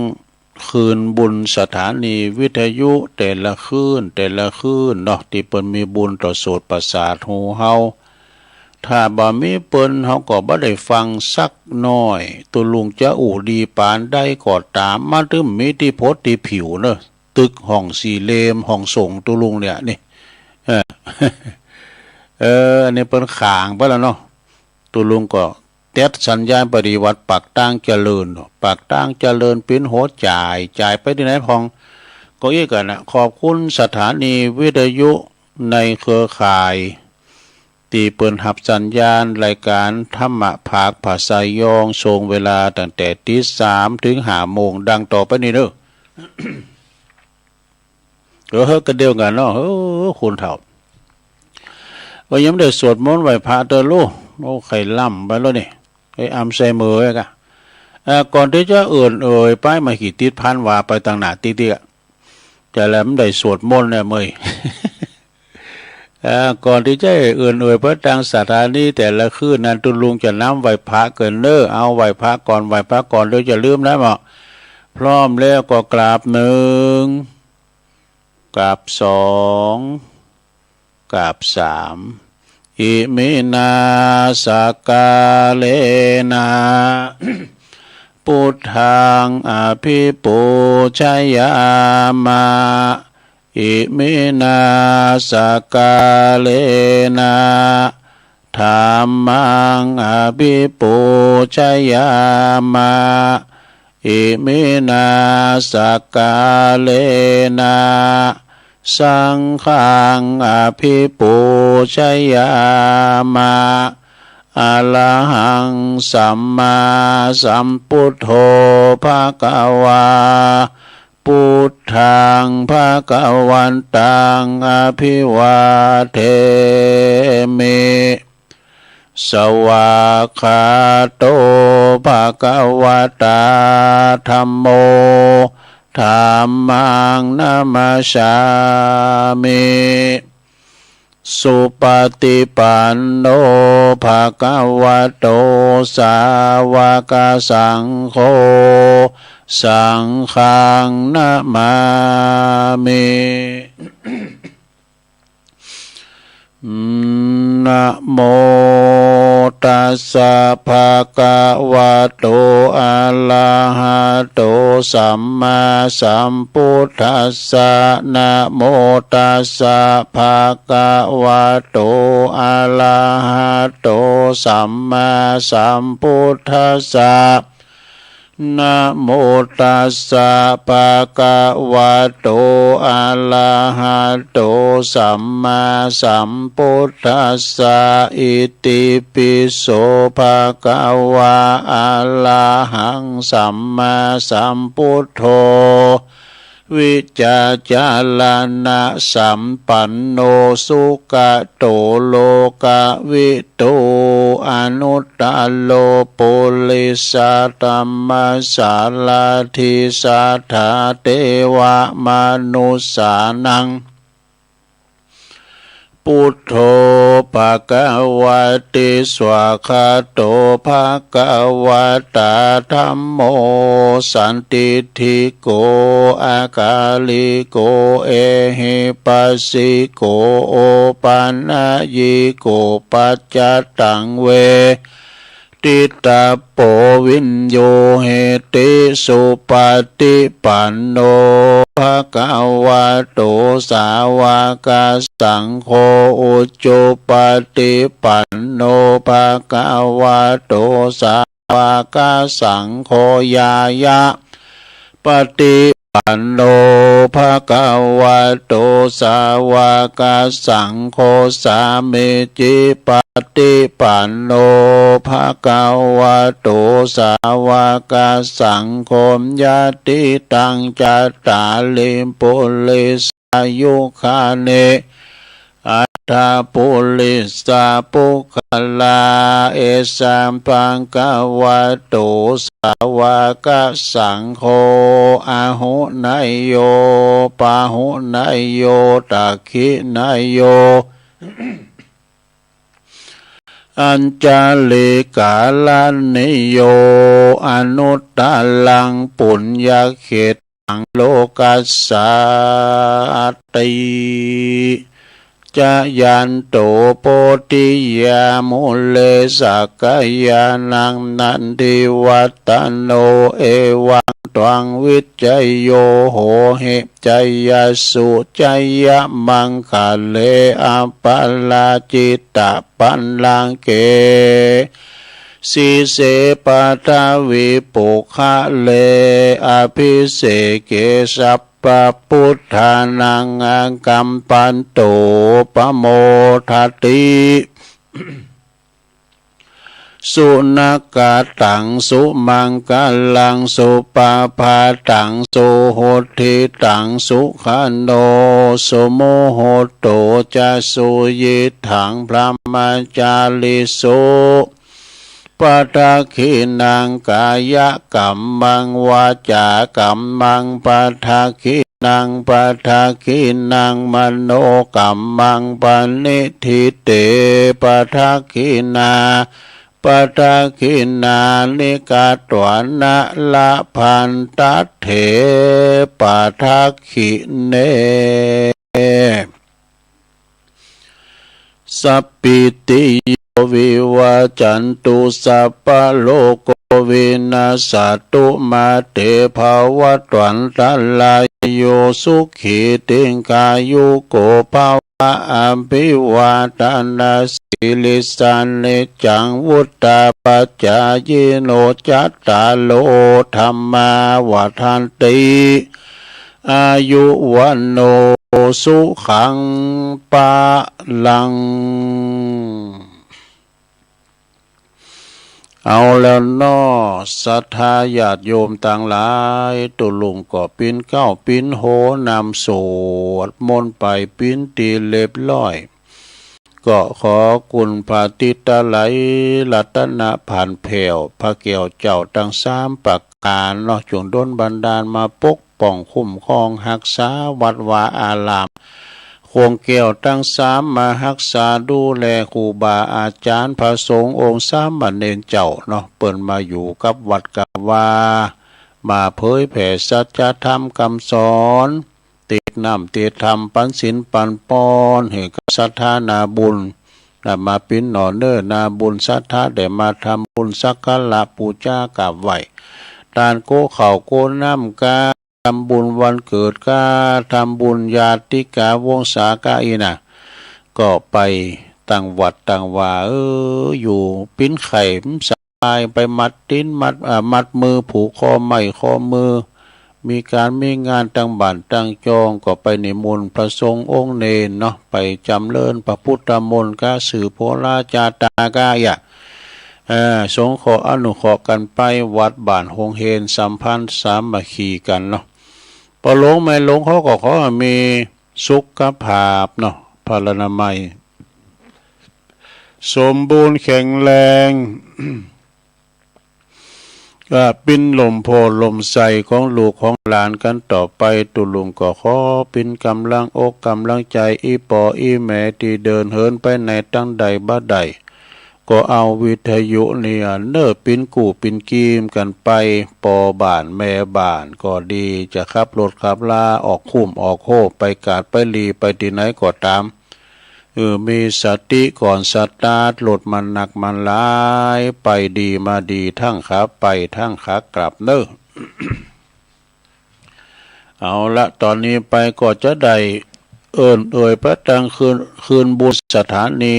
คืนบุญสถานีวิทยุแต่ละคืน แต่ละคืนเนาะ ตี้เปิ้นมีบุญต่อโสตประสาทหูเฮา ถ้าบ่มีเปิ้น เฮาก็บ่ได้ฟังสักหน้อย ตุลุงจะอู้ดีปานใดก็ต๋าม มันตึงมีตี้ผดตี้ผิวเน่อ ตึกห้องสี่เหลี่ยม ห้องส่งตุลุงเนี่ยนี่ เออ เออ อันนี้เปิ้นขางไปแล้วเนาะ ตุลุงก็ เต็ดสัญญาณปฏิบัติปากตางเจริญ ปากตางเจริญเป๋นหัวจ่าย จ่ายไปตี้ไหนพ่อง ก็อี้กั๋นนะ ขอบคุณสถานีวิทยุในเครือข่าย ตี้เปิ้นฮับสัญญาณรายก๋านธรรมะภาคภาษายอง ช่วงเวลาตั้งแต่ตี๋สามเถิงห้าโมง ดังต่อไปนี้เน่อ เออ เฮ้อ ก็เดียวกั๋นเนาะ เออ คนเฒ่า ก็ยังบ่ได้สวดมนต์ไหว้พระเต๊อะลูก โอ้ ไข้ล้ำไปแล้วนี่ ไอ้อำไซเมอร์ไอ้กะ เอ่อ ก่อนตี้จะเอิ้นเอ่ยไป มากี่ติดพันว่าไปตังหน้าติ๊กๆ อะ จะแลบ่ได้สวดมนต์เนี่ยเมย เอ่อ ก่อนตี้จะเอิ้นเอ่ยไปตังสถานีแต่ละคืนนั้น ตุลุงจะนำไหว้พระเกินเน่อ เอาไหว้พระก่อน ไหว้พระก่อน เดี๋ยวจะลืมนะเนาะ พร้อมแล้วก็กราบหนึ่ง กราบสอง กราบสาม อิมินา สักกาเลนะ พุทธัง อภิปูชยามะ อิมินา สักกาเลนะ ธัมมัง อภิปูชยามะ อิมินา สักกาเลนะ สังฆัง อภิปูชยามะ อะระหัง สัมมาสัมพุทโธ ภะคะวา พุทธัง ภะคะวันตัง อะภิวาเทมิ สวากขาโต ภะคะวะตา ธัมโม ธัมมัง นะมัสสามิ สุปะติปันโน ภะคะวะโต สาวะกะสังโฆ สังฆัง นะมามิ นะโมตัสสะ ภะคะวะโต อะระหะโต สัมมาสัมพุทธัสสะ นะโมตัสสะ ภะคะวะโต อะระหะโต สัมมาสัมพุทธัสสะ นะโมตัสสะ ภะคะวะโต อะระหะโต สัมมาสัมพุทธัสสะ อิติปิโส ภะคะวา อะระหัง สัมมาสัมพุทโธ วิชชาจารณะสัมปันโน สุขะโต โลกะวิทู อนุตตะโร ปุริสะธัมมะสาระถี สัทธาเตวะมะนุสสานัง พุทโธ ภะคะวะติ สวากขาโต ภะคะวะตา ธัมโม สันติฏฐิโก อะกาลิโก เอหิปัสสิโก โอปะนะยิโก ปัจจตัง เว ทิตาโป วิญญูหิติ สุปะติปันโน ภะคะวะโต สาวะกะสังโฆ อุจุปะติปันโน ภะคะวะโต สาวะกะสังโฆ ญาญะ ปะติปันโน ภะคะวะโต สาวะกะสังโฆ สามีจิปะติปันโน ภะคะวะโต สาวะกะสังโฆ ยะติตัง จัตตาริ ปุริสายุคานิ อัตถะปุริสะปุคคละ เอสะ ภะคะวะโต สาวะกะสังโฆ อาหุเนยโย ปาหุเนยโย ทักขิเนยโย อัญชลีกะรณีโย อนุตตะรัง ปุญญะเขต ตัง โลกัสสาติ จะยันโต โพธิยา มูเล สักกะยานัง นันทิวัตตะโน เอวัง ตวัง วิจโย โหหิ จยสสุ จยะมังคะเล อะปะราจิตะ ปัลลังเก สีเส ปัทวี ปุคคะเล อะภิเสเก สัพพะปุทธานัง อากัมปันโต ปะโมทะติ สุนะกะตัง สุมังคะลัง สุปะภาตัง สุหุตติตัง สุขะโน สุมุตโต จะ สุยิตถัง พรหมจาริสุ ปะทักขิณัง กายะกัมมัง วาจากัมมัง ปะทักขิณัง ปะทักขิณัง มโนกัมมัง ปะณิฏฐิเต ปะทักขิณา ปะทักขิณานิ กัตวานะ ละพันทัตเถ ปะทักขิเณ สัพพิติโย วิวัจจันตุ สัพพะโรโค วินัสสะตุ มา เต ภะวัตวันตะราโย สุขี ทีฆายุโก ภะวะ อะภิวาทะนะสีลิสสะ นิจจัง วุฑฒาปะจายิโน จัตตาโร ธัมมา วัฑฒันติ อายุ วัณโณ สุขัง พะลัง เอาแล้วเนาะ ศรัทธาญาติโยมตังหลาย ตุ๊ลุงก็ปิ๊นเก๊าปิ๊นโหนำสวดมนต์ไปปิ๊นตี้เรียบร้อย ก็ขอคุณพระติตะไลยรัตนพันธ์แผ้ว พระแก้วเจ้าตังสามประก๋านเนาะ จงดลบันดาลมาปกป้องคุ้มครองฮักษาวัดวาอาราม โขงแก้วตังสามมาฮักษาดูแลครูบาอาจ๋ารย์พระสงฆ์องค์สามเณรเจ้าเนาะ เปิ้นมาอยู่กับวัดกับวา มาเผยแผ่สัจธรรมกำสอน เตศน์น้ำเตศน์ธรรม ปันศีลปันปอนหื้อกับศรัทธานาบุญ นะ มาปิ๊นหน่อเน่อนาบุญศรัทธา ได้มาทำบุญสักการะปู๋จากราบไหว้ ตานโกข้าวโกน้ำกา ทำบุญวันเกิดกา ทำบุญญาติกาวงศากาอี้นะ ก็ไปตังวัดตังวา เออ อยู่ปิ๊นไข่มันสบาย ไปมัดตี๋นมัด อ่า มัดมือ ผูกข้อไม้ข้อมือ มีก๋านมีงานตังบ้านตังจอง ก็ไปนิมนต์พระสงฆ์องค์เณรเนาะ ไปจ๋ำเริญพระพุทธมนต์กา สืบโหราจาตากาอี้ เอ่อ สงเคราะห์อนุเคราะห์กั๋นไป วัดบ้านโฮงเฮงสัมพันธ์สามัคคีกั๋นเนาะ ป้อหลวงแม่หลวงเขาก็ขอหื้อมีสุขภาพเนาะ พลานามัย สมบูรณ์แข็งแรง ก็ปิ๊นลมโพธิ์ลมใสของลูกของหลานกั๋นต่อไป ตุ๊ลุงก็ขอปิ๊นก๋ำลังอกก๋ำลังใจ๋ อี่ป้ออี่แม่ตี้เดินเหินไปไหนตางใดบ่าใด ก็เอาวิทยุเนี่ยเน่อปิ๊นกู้ปิ๊นกีมกั๋นไป ป้อบ้านแม่บ้านก็ดี จะขับรถขับลาออกคุ้มออกโฮป ไปกาดไปหลีไปตี้ไหนก็ต๋าม เออ มีสติก่อนสตาร์ทรถ มันนักมันหลาย ไปดีมาดี ตึงขาไปตึงขากลับเน่อ เอาละ ต๋อนนี้ไปก็จะได้เอิ้นเอ่ยไปตังคืน คืนบุญสถานี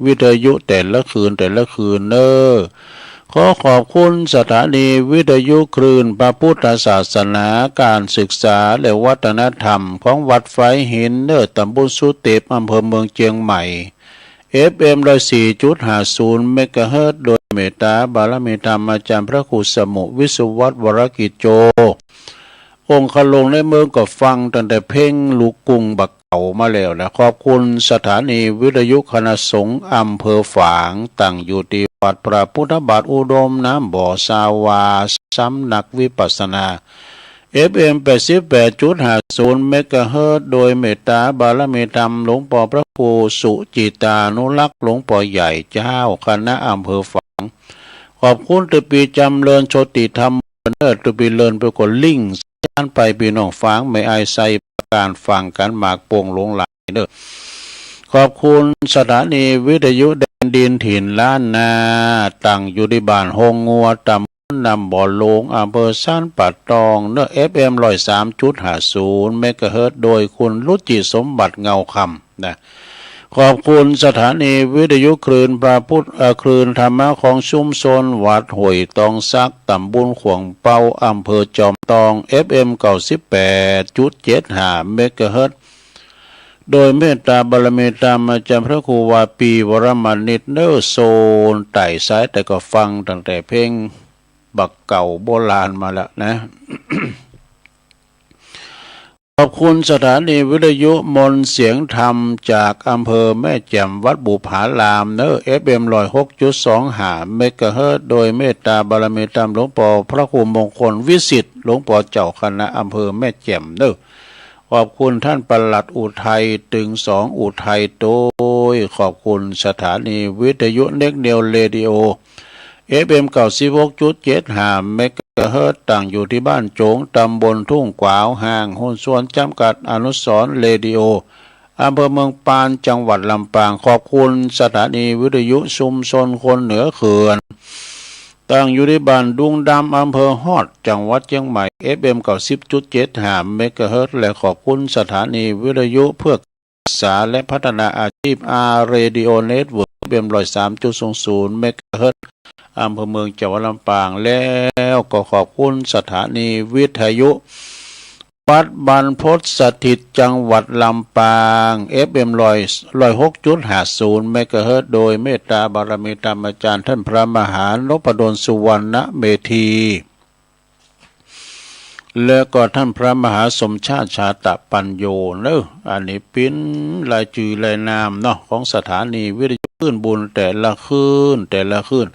วิทยุแต่ละคืนแต่ละคืนเน่อ ขอขอบคุณสถานีวิทยุคลื่นพระพุทธศาสนา ก๋านศึกษาและวัฒนธรรมของวัดฝายหินเน่อ ตำบลสุเต็ป อำเภอเมืองเจียงใหม่ เอฟเอ็ม ร้อยสี่จุดห้าศูนย์ เมกะเฮิรตซ์ โดยเมตต๋าบารมีธรรมอาจ๋ารย์พระครูสมุห์ วิศวัฒน์ วรกิจโจ องคลงค์ในเมืองก็ฟังตั้งแต่เพลงลูกกรุ้งบ่าเก่ามาแล้วนะ ขอบคุณสถานีวิทยุคณะสงฆ์อำเภอฝาง ตั้งอยู่ตี้วัดพระพุทธบาทอุดมน้ำบ่อสาวา สำนักวิปัสสนา เอฟเอ็ม แปดสิบแปดจุดห้าศูนย์ เมกะเฮิรตซ์ โดยเมตตาบารมีธรรมหลวงป้อพระครูสุจิตานุรักษ์ หลวงป้อใหญ่เจ้าคณะอำเภอฝาง ขอบคุณตี้ปี้จำเริญโชติธรรมเน่อ ตี้ปี้เลินไปก็ลิงก์สัญญาณไป ปี้น้องฝางแม่อายไซ ประการฟังกั๋นมากโป่งหลงหลายเน่อ ขอบคุณสถานีวิทยุแดนดินถิ่นล้านนา ตั้งอยู่ตี้บ้านโฮงงัว ตำบลน้ำบ่อหลวง อำเภอซานป่าตอง เน่อ เอฟเอ็ม ร้อยสามจุดห้าศูนย์ เมกะเฮิรตซ์ โดยคุณรุจิสมบัติเงาคำนะ ขอบคุณสถานีวิทยุคลื่นพระพุทธ เอ่อ คลื่นธรรมะของชุมชนวัดห้วยตองสัก ตำบลขวางเปา อำเภอจอมตอง เอฟเอ็ม เก้าสิบแปดจุดเจ็ดห้า เมกะเฮิรตซ์ โดยเมตตาบารมีธรรมอาจ๋ารย์พระครูวาปีวรมณิต เน่อ โซนใต้สายใต้ก็ฟังตั้งแต่เพลงบ่าเก่าโบราณมาแล้วนะ ขอบคุณสถานีวิทยุมนต์เสียงธรรมจากอำเภอแม่แจ่มวัดบุพารามเน่อ เอฟเอ็ม ร้อยหกจุดสองห้า เมกะเฮิรตซ์ โดยเมตตาบารมีธรรมหลวงป้อพระครูมงคลวิสิทธิ์ หลวงป้อเจ้าคณะอำเภอแม่แจ่มเน่อ ขอบคุณต้านปลัดอุทัย ตึงสองอุทัยโตย ขอบคุณสถานีวิทยุเน็กเนียวเรดิโอ เอฟเอ็ม เก้าสิบหกจุดเจ็ดห้า เมกะเฮิรตซ์ ตั้งอยู่ตี้บ้านโจ๋ง ตำบลทุ่งกวาว ห้างหุ้นส่วนจ๋ำกัดอนุสรณ์เรดิโอ อำเภอเมืองปาน จังหวัดลำปาง ขอบคุณสถานีวิทยุชุมชนคนเหนือเขื่อน ตั้งอยู่ตี้บ้านดุงดำ อำเภอฮอด จังหวัดเจียงใหม่ เอฟเอ็ม เก้าสิบจุดเจ็ดห้า เมกะเฮิรตซ์ และขอบคุณสถานีวิทยุเพื่อ ศึกษาและพัฒนาอาชีพ อาร์ เรดิโอ เน็ตเวิร์ก เอฟเอ็ม ร้อยสามจุดศูนย์ศูนย์ เมกะเฮิรตซ์ อำเภอเมือง จังหวัดลำปาง แล้วก็ขอบคุณสถานีวิทยุ วัดบรรพตสถิต จังหวัดลำปาง เอฟเอ็ม ร้อย ร้อยหกจุดห้าศูนย์ เมกะเฮิรตซ์ โดยเมตตาบารมีธรรมาจารย์ท่านพระมหานพดลสุวรรณเมธี และก็ท่านพระมหาสมชาติชาตะปัญโญเนอะ อันนี้เป๋นรายจื้อรายนามเนาะ ของสถานีวิทยุคลื่นบุญแต่ละคืน แต่ละคืน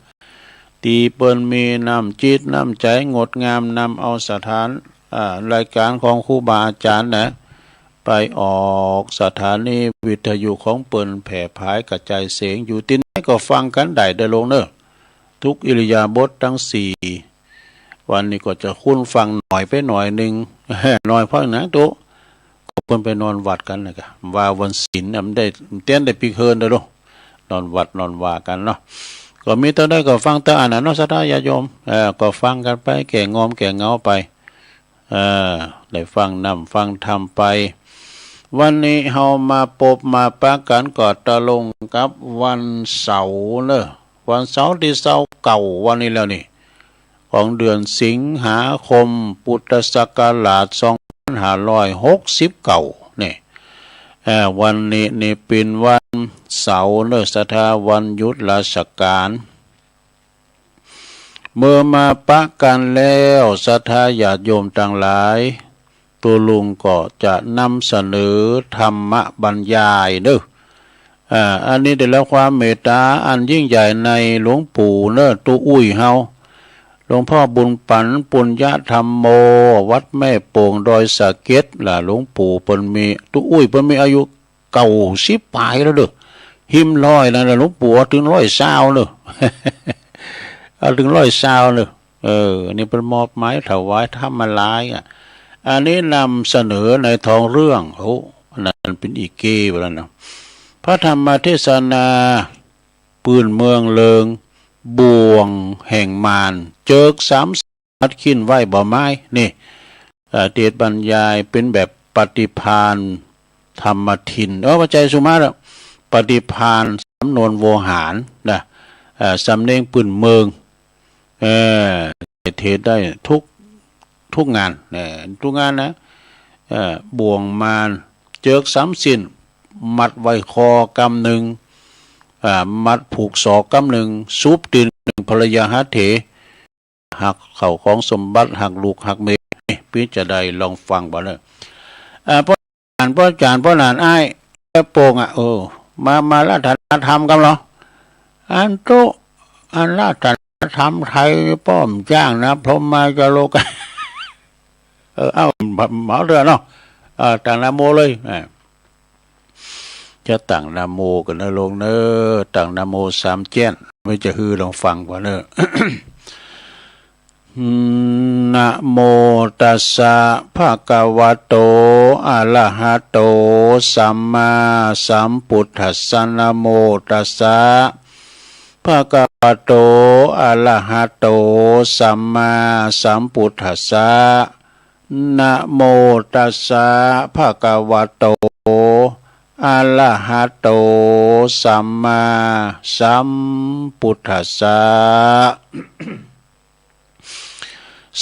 ตี้เปิ้นมีน้ำจิตน้ำใจ๋งดงามนำเอาสถาน อ่า รายก๋านของครูบาอาจ๋ารย์นะ ไปออกสถานีวิทยุของเปิ้นแผ่ผายกระจายเสียง อยู่ตี้ไหนก็ฟังกั๋นได้เด้อโยมเนอะ ทุกอิริยาบถตังสี่ วันนี้ก็จะคุ้นฟังหน่อยไปหน่อยนึ่ง หน่อยเปิ้นนะตุ๊ ก็เปิ้นไปนอนวัดกั๋นนะกะ ว่าวันศีลน่ะมันได้ เตียนได้ปิ๊กเฮิรนเด้อโยม นอนวัดนอนวากั๋นเนาะ ก็มีเต้าใดก็ฟังเต้าอั้นน่ะเนาะ ศรัทธาญาติโยม เออ ก็ฟังกั๋นไป แก้ง่วงแก้เหงาไป เออ ได้ฟังนำฟังธรรมไป วันนี้เฮามาปบมาปะกั๋นก็ตรงกับวันเสาร์เนอะ วันเสาร์ตี้ซาวเก้า วันนี้แล้วนี่ ของเดือนสิงหาคม พุทธศักราช สองพันห้าร้อยหกสิบเก้า นี่ เอ่อ วันนี้นี่เป๋นวันเสาร์เนอะ ศรัทธา วันหยุดราชก๋าน เมื่อมาปะกั๋นแล้ว ศรัทธาญาติโยมตังหลาย ตุ๊ลุงก็จะนำเสนอธรรมบรรยายเนอะ อ่า อันนี้ได้รับความเมตตาอันยิ่งใหญ่ในหลวงปู่เนอะ ตุ๊อุ้ยเฮา หลวงพ่อบุญปั๋น ปุญญธัมโม วัดแม่โป่ง ดอยสะเก็ด ล่ะ หลวงปู่เปิ้นมี ตุ๊อุ้ยเปิ้นมีอายุเก้าสิบป๋ายแล้วเด้อ หิมร้อยแล้วนะ หลวงปู่เอาเถิงร้อยซาวเด้อ เอาเถิงร้อยซาวเด้อ เออ นี่เปิ้นมอบหมายถวายธรรมาลัยอะ อันนี้นำเสนอในท้องเรื่อง โอ้ อันนั้นเป๋นอีเก้ไปแล้วนะ พระธรรมเทศนา ปื้นเมืองเลิง บ่วงแห่งมาร เจิกสาม มัดขิ้นไว้บ่ไม้ นี่ เอ่อ เตสน์บรรยายเป๋นแบบปฏิภาณธรรมทิน เออ บ่ใจ้สุมาตรอะ ปฏิภาณสำนวนโวหารนะ เอ่อ สำเนียงปื้นเมือง เออ เตสน์ได้ทุก ทุกงาน เออ ทุกงานนะ เอ่อ บ่วงมาร เจิกสามสิ้น มัดไว้คอกำนึ่ง อ่า มัดผูกศอกกำนึ่ง สูบตี๋นนึ่ง ภรรยาหาเถ หักเข้าของสมบัติ หักลูกหักเมีย นี่ ปี้จะได้ลองฟังบ่าเนอะ อ่า ป้อจ๋ารย์ ป้อจ๋ารย์ ป้อหลานอ้าย แม่โป่งอะ เออ มา มาราธนาธรรมกำเหรอ อันตุ๊ อันราธนาธรรมไทยป้อมจ้างนะ พรหมจาโรกะ เออ เอ้า เหมาเตื้อเนาะ เออ ตั้งนะโมเลย อ่า จะตั้งนะโมกั๋นนะโยมเนอะ ตั้งนะโมสามแจ้น ไม่จะหื้อลองฟังก่อนเนอะ นะโมตัสสะ ภะคะวะโต อะระหะโต สัมมาสัมพุทธัสสะ นะโมตัสสะ ภะคะวะโต อะระหะโต สัมมาสัมพุทธัสสะ นะโมตัสสะ ภะคะวะโต อะระหะโต สัมมาสัมพุทธัสสะ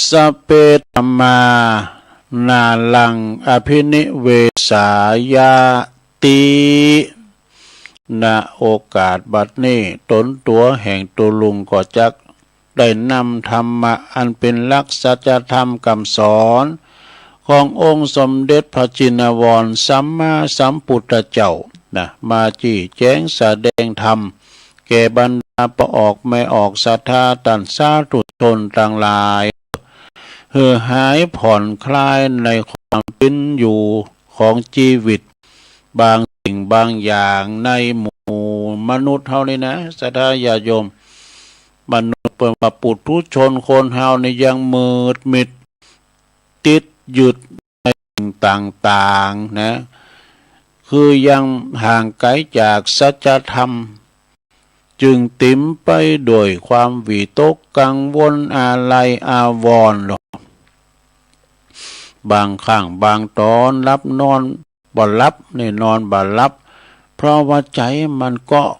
สัพเพ ธัมมา นาลัง อะภินิเวสสายะติ ณ โอกาสบัดนี้ ต๋นตั๋วแห่งตุ๊ลุงก็จักได้นำธรรมะอันเป๋นหลักสัจธรรมกำสอน ขององค์สมเด็จพระจินวรสัมมาสัมพุทธเจ้านะ มาจี้แจ๋งแสดงธรรม แก่บรรดาป้อออกแม่ออกศรัทธาต้านสาธุชนตังหลาย หื้อหายผ่อนคลายในความเป๋นอยู่ของจีวิต บางสิ่งบางอย่างในหมู่มนุษย์เฮานี่นะ ศรัทธาญาติโยม มนุษย์เปิ้นว่าปุถุชนคนเฮานี่ยังมืดมิด ติดยึดในสิ่งต่างๆ นะ คือยังห่างไกลจากสัจธรรม จึงเต๋มไปด้วยความวิตกกังวลอาลัยอาวรณ์ บางครั้งบางต๋อนหลับนอนบ่หลับ นี่นอนบ่หลับ เพราะว่าใจ๋มันเกาะ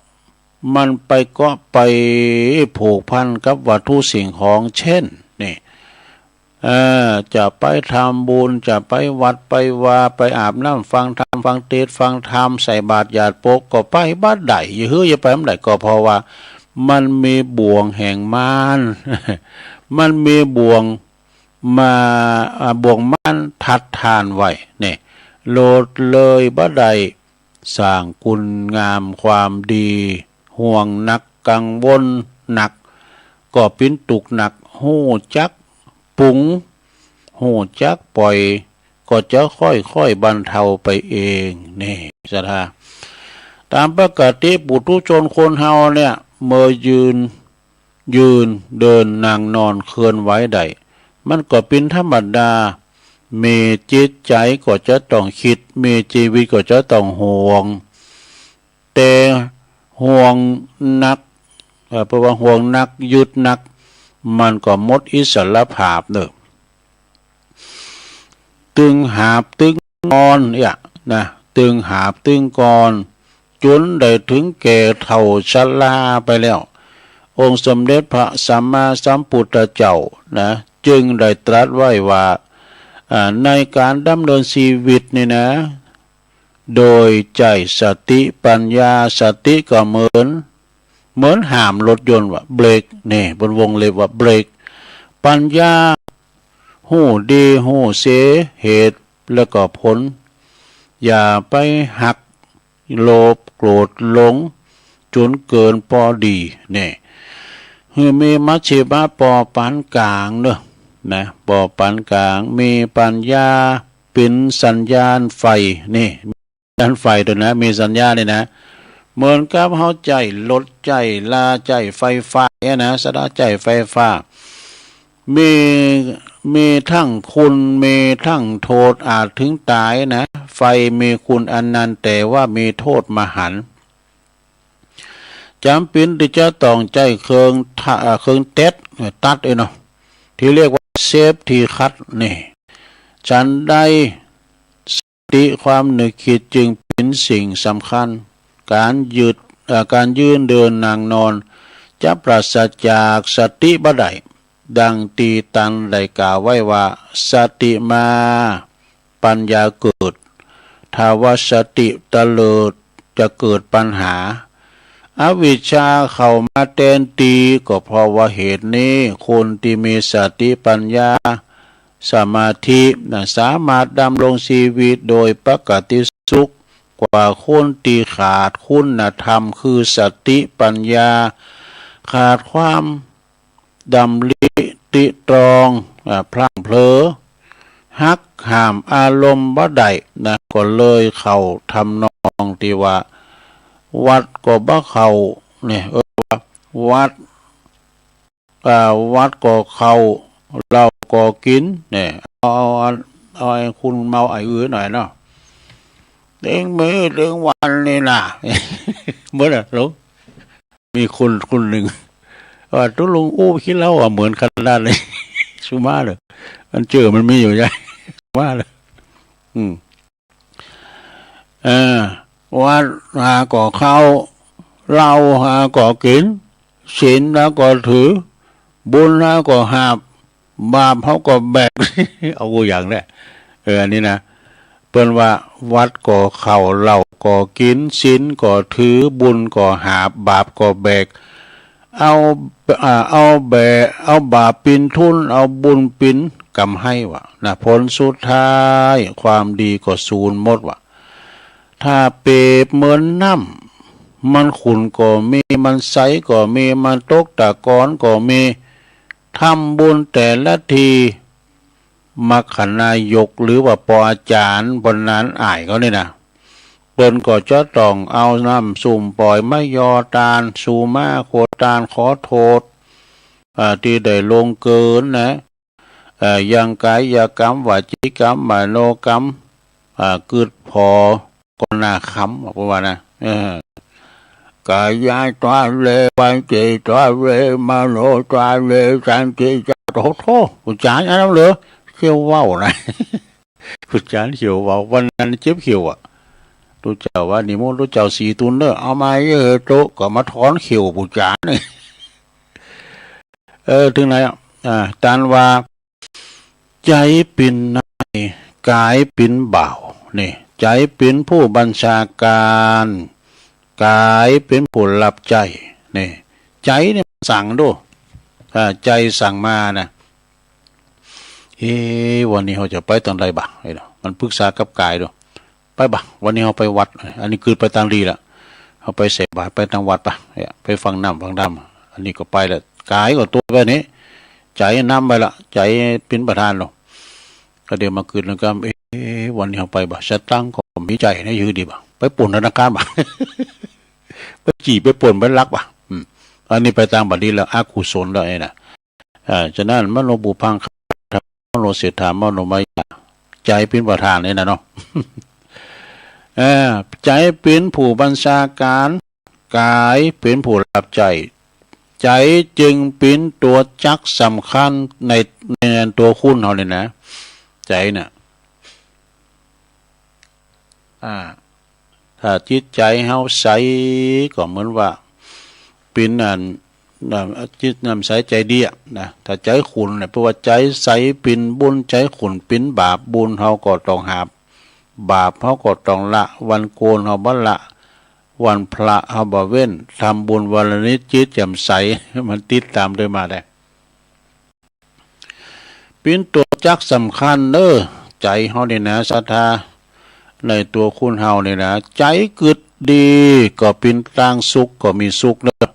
มันไปเกาะไปผูกพันกับวัตถุสิ่งของ เช่น นี่ เออ จะไปทำบุญ จะไปวัดไปวา ไปอาบน้ำฟังธรรม ฟังเตสน์ฟังธรรม ใส่บาตรหยาดโปก ก็ไปบ่ได้ หื้อจะไปบ่ได้ ก็เพราะว่ามันมีบ่วงแห่งมาร มันมีบ่วงมา อ่า บ่วงมารทัดต้านไว้เนี่ย โลดเลยบ่ได้ สร้างคุณงามความดี ห่วงนักกังวลนัก ก็เป๋นตุ๊กข์หนัก ฮู้จักปรุง ฮู้จักปล่อย ก็จะค่อยๆ บรรเทาไปเอง นี่ ศรัทธา ต๋ามปกติปุถุชนคนเฮาเนี่ย เมื่อยืน ยืน เดิน นั่ง นอน เคลื่อนไหวได้ มันก็เป๋นธรรมดา มีจิตใจ๋ก็จะต้องกึ๊ด มีจีวิตก็จะต้องห่วง แต่ห่วงนัก เอ่อ เพราะว่าห่วงนัก ยึดนัก มันก็หมดอิสรภาพเน่อ ตึงหาบตึงกอนเนี่ยนะ ตึงหาบตึงกอน จ๋นได้เถิงแก่เฒ่าชราไปแล้ว องค์สมเด็จพระสัมมาสัมพุทธเจ้านะ จึงได้ตรัสไว้ว่า อ่า ในก๋านดำเนินจีวิตนี่นะ โดยใจ๊สติปัญญา สติก็เหมือน เหมือนห้ามรถยนต์ว่าเบรก นี่ เปิ้นวงเล็บว่าเบรก ปัญญา ฮู้ดีฮู้เสียเหตุ แล้วก็ผล อย่าไปฮัก โลภ โกรธ หลง จ๋นเกินปอดี นี่ หื้อมีมัชฌิมะปอปานก๋างเน่อ นะ ปอปานก๋าง มีปัญญาเป๋นสัญญาณไฟ นี่ สัญญาณไฟตวยนะ มีสัญญาณนี่นะ เหมือนกับเฮาใจ๊รถ ใจ๊ลา ใจ๊ไฟฟ้าเนี่ยนะ ศรัทธา ใจ๊ไฟฟ้า มี มีตึงคุณ มีตึงโต้ษ อาจเถิงต๋ายนะ ไฟมีคุณอันนันต์ แต่ว่ามีโต้ษมหันต์ จ๋ำเป๋นตี้จะต้องใจ๊เคืองทะ เอ่อ เคืองเต็ด เอ่อ ตัดเอ้ยเนาะ ตี้เรียกว่าเซฟตี้คัต นี่ ฉันใด สติความนึกกึ๊ดจึงเป๋นสิ่งสำคัญ ก๋านยืด เอ่อ ก๋านยืนเดินนั่งนอน จะปราศจากสติบ่ได้ ดังตี้ตันได้กล่าวไว้ว่า สติมา ปัญญาเกิด ถ้าว่าสติเตลิด จะเกิดปัญหา อวิชชาเข้ามาแตนตี ก็เพราะว่าเหตุนี้ คนตี้มีสติปัญญา สมาธินะ สามารถดำรงจีวิตโดยปกติสุข กว่าคนตี้ขาดคุณธรรม คือสติปัญญา ขาดความดำริตริตรอง อ่า พลั้งเผลอ หักห้ามอารมณ์บ่ได้นะ ก็เลยเข้าทำนองตี้ว่า วัดก็บ่เข้า เนี่ย เออ ว่า วัด อ่า วัดก็เข้า เหล้าก็กิ๋น เนี่ย เอา เอา เอา เอาไอ้คนเมาไอ้อื่นหน่อยเนาะ เต็งมื้อเต็งวันนี่นะ เมื่อน่ะ หลวง มีคน คนนึ่ง ว่า ตุ๊ลุงอู้ขี้เหล้าอะ เหมือนขนาดเลย สุมาเน่อ มันเจอมันมีอยู่ใหญ่ สุมาเน่อ อืม เออ วัดหาก็เข้า เหล้าหาก็กิ๋น ศีลหาก็ถือ บุญหาก็หาบ บาปเฮาก็แบก เอากูอย่างเนี้ย เออ อันนี้นะ เปิ้นว่า วัดก็เข้า เหล้าก็กิ๋น ศีลก็ถือ บุญก็หาบ บาปก็แบก เอา อ่า เอาแบก เอาบาปเป๋นทุน เอาบุญเป๋นกำไรว่ะนะ ผลสุดท้ายความดีก็สูญหมดว่ะ ถ้าเปรียบเหมือนน้ำ มันขุ่นก็มี มันใสก็มี มันตกตะกอนก็มี ทำบุญแต่ละที มรรคนายกหรือว่าปออาจ๋ารย์บรรณาอ้ายเขานี่นะ เปิ้นก็จะต้องเอาน้ำส้มป๋อยมายอตาน สุมาขอตานขอโต้ษ อ่า ตี้ได้ล่วงเกินนะ อ่า อย่างกายกรรม วจีกรรม มโนกรรม อ่า กึ๊ดผอก็น่าขำ เพราะว่านะ เออ กายาทวาเร วจีทวาเร มโนทวาเร สันติจา โอ้โธ่ ผู้จ๋ารย์อันนั้นเหรอ เขี้ยวเว้านะ ผู้จ๋ารย์เขี้ยวเว้า วันนั้นเจ็บเขี้ยวอะ ตุ๊เจ้าว่านิมนต์ตุ๊เจ้าสี่ตุ๊นเน่อ เอามาเยอะโตะ ก็มาถอนเขี้ยวผู้จ๋ารย์นี่ เออ เถิงไหนอะ อ่า ตานว่า ใจ๋เป๋นนาย ก๋ายเป๋นบ่าว นี่ ใจ๋เป๋นผู้บัญชาก๋าน ก๋ายเป๋นผู้ฮับใจ๊ นี่ ใจ๋นี่มันสั่งดู อ่า ใจ๋สั่งมานะ เอ๊ะ วันนี้เฮาจะไปตางใดบ่า เอ๊ะ มันปรึกษากับก๋ายดู ไปบ่า วันนี้เฮาไปวัด อันนี้กึ๊ดไปตางดีละ เฮาไปใส่บาตร ไปตางวัดบ่า เนี่ย ไปฟังน้ำฟังธรรม อันนี้ก็ไปละ ก๋ายก็ตั๋วไปนี่ ใจ๋นำไปละ ใจ๋เป๋นประธานเนาะ ก็เดี๋ยวมากึ๊ดแล้วก็ เอ๊ะ วันนี้เฮาไปบ่า สตางค์ก็มีใจ๋นะ อยู่ดีบ่า ไปปล้นธนาคารบ่า ไปจี้ ไปปล้น ไปลักบ่า อืม อันนี้ไปตางบ่ดีแล้ว อกุศลแล้วไอ้น่ะ อ่า ฉะนั้นมโนปุพพังค มโนเศรษฐา มโนมายา ใจ๋เป๋นประธานนี่นะเนาะ อ่า ใจ๋เป๋นผู้บัญชาก๋าน ก๋ายเป๋นผู้ฮับใจ๊ ใจ๋จึงเป๋นตั๋วจักรสำคัญใน ในตั๋วคุณเฮานี่นะ ใจ๋น่ะ อ่า ถ้าจิตใจ๋เฮาใสก็เหมือนว่าเป๋นอัน อ่า จิตน้ำใสใจ๋ดีอะนะ ถ้าใจ๋ขุ่นเนี่ย แปลว่าใจ๋ใสเป๋นบุญ ใจ๋ขุ่นเป๋นบาป บุญเฮาก็ต้องหาบ บาปเฮาก็ต้องละ วันโกนเฮาบ่ละ วันพระเฮาบ่เว้น ทำบุญวันละนิดจิตแจ่มใส มันติดตามตวยมาได้ เป๋นตั๋วจักรสำคัญเน้อ ใจ๋เฮานี่นะ ศรัทธา ในตั๋วคุณเฮานี่นะ ใจ๋กึ๊ดดีก็เป๋นตางสุข ก็มีสุขเน้อ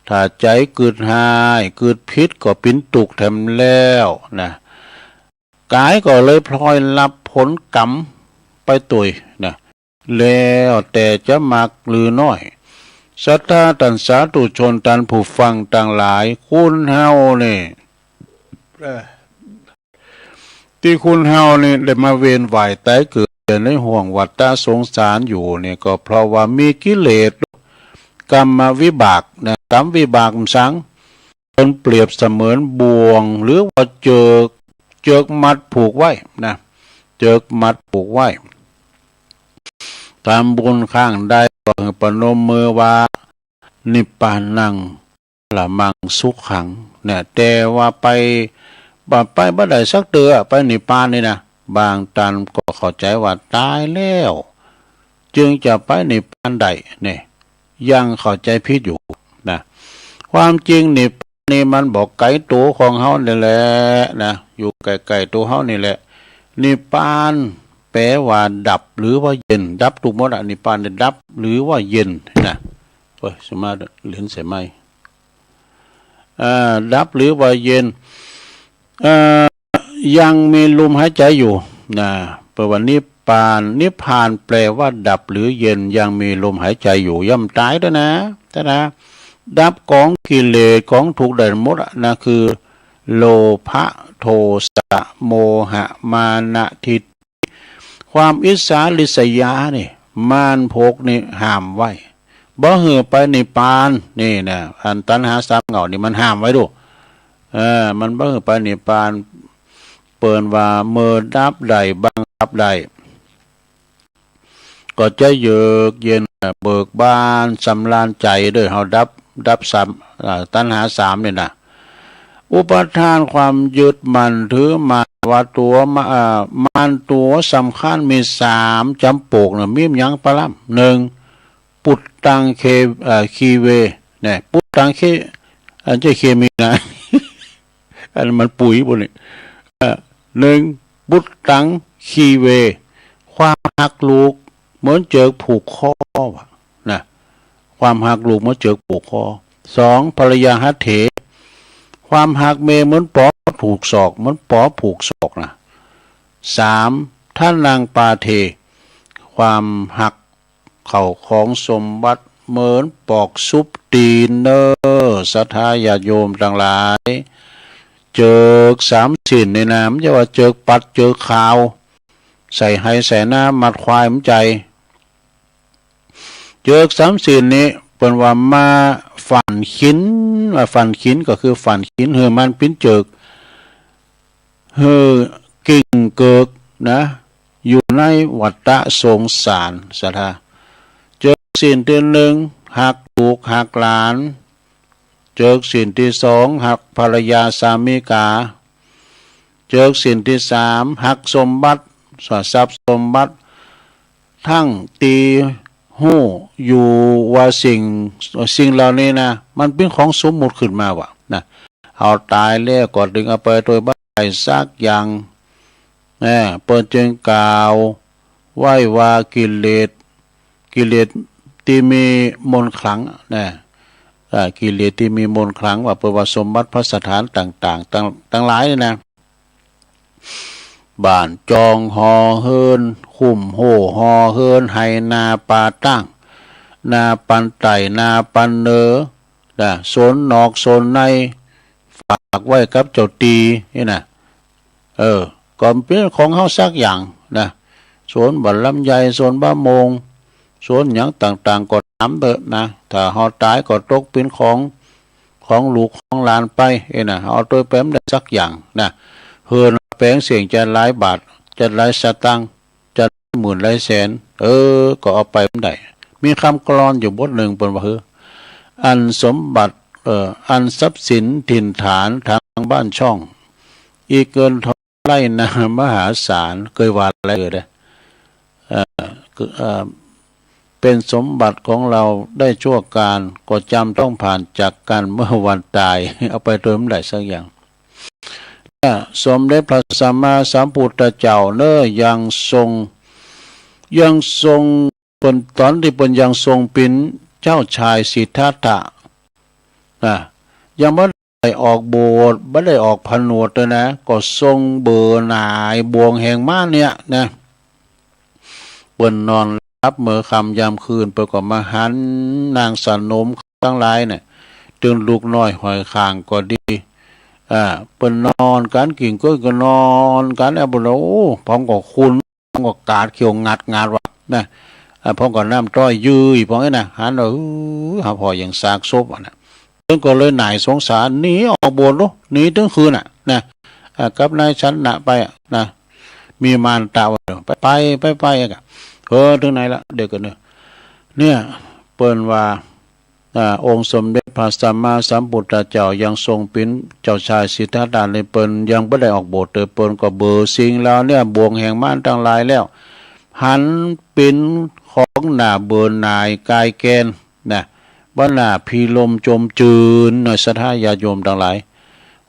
ถ้าใจ๋กึ๊ดฮ้าย กึ๊ดผิดก็เป๋นตุ๊กข์แถมแล้วนะ ก๋ายก็เลยพลอยฮับผลก๋รรมไปตวยนะ แล้วแต่จะมากหรือน้อย ศรัทธาต้านสาธุชน ต้านผู้ฟังตังหลาย คุณเฮานี่ เอ่อ ตี้คุณเฮานี่ได้มาเวียนว่ายต๋ายเกิดในห้วงวัฏฏะสงสารอยู่นี่ ก็เพราะว่ามีกิเลส กรรมวิบากนะ กรรมวิบากมันสัง เปิ้นเปรียบเสมือนบ่วง หรือว่าเจือก เจือกมัดผูกไว้นะ เจือกมัดผูกไว้ ทำบุญครั้งใดก็ประนมมือว่า นิพพานัง ปรมังสุขัง เนี่ย แต่ว่าไป บ่ ไปบ่ได้สักเตื้อ ไปนิพพานนี่นะ บางต้านก็เข้าใจ๋ว่าต๋ายแล้ว จึงจะไปนิพพานได้ เนี่ย ยังเข้าใจ๋ผิดอยู่นะ ความจริงนิพพานนี่มันบ่ไก๋ตั๋วของเฮานี่แหละนะ อยู่ใก้ๆ ตั๋วเฮานี่แหละ นิพพานแปลว่าดับหรือว่าเย็น ดับตุ๊กข์หมดอะ นิพพานเนี่ยดับหรือว่าเย็นนะ โอ๊ย สมาธิเหรียญใส่ไม้ อ่า ดับหรือว่าเย็น เอ่อ ยังมีลมหายใจ๋อยู่นะ แปลว่านิพพาน นิพพานแปลว่าดับหรือเย็น ยังมีลมหายใจ๋อยู่ ยังบ่ต๋ายตวยนะ ตวยนะ ดับก๋องกิเลสก๋องตุ๊กข์ได้หมดอะนะ คือ โลภะ โทสะ โมหะ มานะ ทิฏฐิ ความอิจฉาริษยานี่ มารพวกนี้ห้ามไว้ บ่หื้อไปนิพพาน นี่นะ อันตัณหาสามเหง้านี่มันห้ามไว้ดู เออ มันบ่หื้อไปนิพพาน เปิ้นว่าเมื่อดับได้ บังคับได้ ก็จะเยือกเย็น เบิกบาน สำราญใจ๋โดยเฮาดับ ดับสาม อ่า ตัณหาสามนี่นะ อุปาทานความยึดมั่นถือมั่นว่าตั๋วมา อ่า มารตั๋วสำคัญมีสามจ๋ำปกนะ มีหยังปะล่ำ นึ่ง ปุตตังเค เอ่อ คีเว เนี่ย ปุตตังเค อันจะเคมีนะ อันมันปุ๋ยปุ้นนี่ เอ่อ นึ่ง ปุตตังคีเว ความฮักลูกเหมือนเจือกผูกคอว่ะนะ ความฮักลูกเหมือนเจือกผูกคอ สอง ภรรยาหัตเถ ความฮักเมียเหมือนปอผูกศอก เหมือนปอผูกศอกนะ สาม ทานังปาเท ความฮัก เข้าของสมบัติเหมือนปอกซุบตี๋นเน้อ ศรัทธาญาติโยมตังหลาย เจือกสามสิ่นนี่นะ บ่ใจ้ว่าเจือกปัดเจือกข่าว ใส่ไฮ่ใส่นา มัดควาย บ่ใจ้ เจือกสามสิ่นนี้ เปิ้นว่ามาฝันขิน ว่าฝันขินก็คือฝันขิน หื้อมันเป๋นเจือก หื้อกิ่งเกิกนะ อยู่ในวัฏฏะสงสาร ศรัทธา เจือกสิ่นตี้นึ่ง ฮักลูกฮักหลาน เจือกสิ่นตี้สอง ฮักภรรยาสามีกา เจิกศีลตี้สาม หักสมบัติ ทรัพย์สมบัติ ตึงตี้ฮู้อยู่ว่าสิ่ง สิ่งเหล่านี้นะ มันเป๋นของสมมุติขึ้นมาว่านะ เฮาต๋ายแล้วก็เถิงเอาไปโตยบ่ได้สักอย่าง เออ เปิ้นจึงกล่าวไว้ว่ากิเลส กิเลสตี้มีมนต์ขลังนะ เอ่อ กิเลสตี้มีมนต์ขลังว่า เปิ้นว่าสมบัติพัสถานต่างๆ ตัง ตังหลายนี่นะ บ้านจองหอเฮือน คุ้มโฮ่หอเฮือน ไฮ่นาป่าตาง นาปันใต้ นาปันเหนือ นะ สวนนอกสวนใน ฝากไว้กับเจ้าตี้นี่นะ เออ ก็เป๋นของเฮาสักอย่างนะ สวนบ่าลำไย สวนบ่าโมง สวนหยังต่างๆ ก็ต๋ามเต๊อะนะ ถ้าเฮาต๋ายก็ตกเป๋นของ ของลูกของหลานไป เอ้ยนะ เฮาเอาโตยไปบ่ได้สักอย่างนะ เฮือนแป๋งเสี้ยงจะหลายบาท จะหลายสตางค์ จะหลายหมื่นหลายแสน เออ ก็เอาไปบ่ได้ มีกำกลอนอยู่บทนึ่งเปิ้นว่า เฮ้อ อันสมบัติ เอ่อ อันทรัพย์สินถิ่นฐานทางบ้านช่อง อีเกินทองไร่นามหาศาล เกยว่าหลายเตื้อเด้อ เอ่อ คือ เอ่อ เป๋นสมบัติของเฮาได้ชั่วกาล ก็จำต้องผ่านจากกั๋นเมื่อวันต๋าย เอาไปโตยบ่ได้สักอย่าง เนี่ย สมเด็จพระสัมมาสัมพุทธเจ้าเน่อ ยังทรง ยังทรง เปิ้น ต๋อนตี้เปิ้นยังทรงเป๋นเจ้าชายสิทธัตถะนะ ยังบ่ได้ออกบวช บ่ได้ออกผนวดเลยนะ ก็ทรงเบื่อหน่ายบ่วงแห่งมารเนี่ยนะ เปิ้นนอนหลับเมื่อค่ำยามคืน เปิ้นก็มาหันนางสนมตังหลายเนี่ย ตึงลูกน้อยหอยข่างก็ดี อ่า เปิ้นนอนกั๋น กิ่งก้วยก็นอนกั๋น แล้วเปิ้นว่า โอ้ พร้อมก็คุน พร้อมก็กาดเขี้ยวงัดงัดว่ะนะ อ่า พร้อมก็น้ำต้อยยื้อ พร้อมนี่นะ หันว่า เออ เฮาผ่อยังซากศพอะนะ เปิ้นก็เลยหน่ายสงสาร หนีออกบวชลู หนีตึงคืนอะนะ อ่า กับนายชนะไปอะนะ มีมารตะว่า ไป ไป ไป ไปอะ เออ เถิงไหนละ เดี๋ยวก่อนเน่อ เนี่ย เปิ้นว่า อ่า องค์สมเด็จพระสัมมาสัมพุทธเจ้ายังทรงเป๋นเจ้าชายสิทธัตถะนี่ เปิ้นยังบ่ได้ออกบวชเตื้อ เปิ้นก็เบื่อสิ่งเหล่าเนี่ย บ่วงแห่งมารตังหลายแล้ว หันเป๋นของหน้าเบื่อหน่ายกายแกนนะ บ่หน้าพิรมย์จมจืน นะ ศรัทธาญาติโยมตังหลาย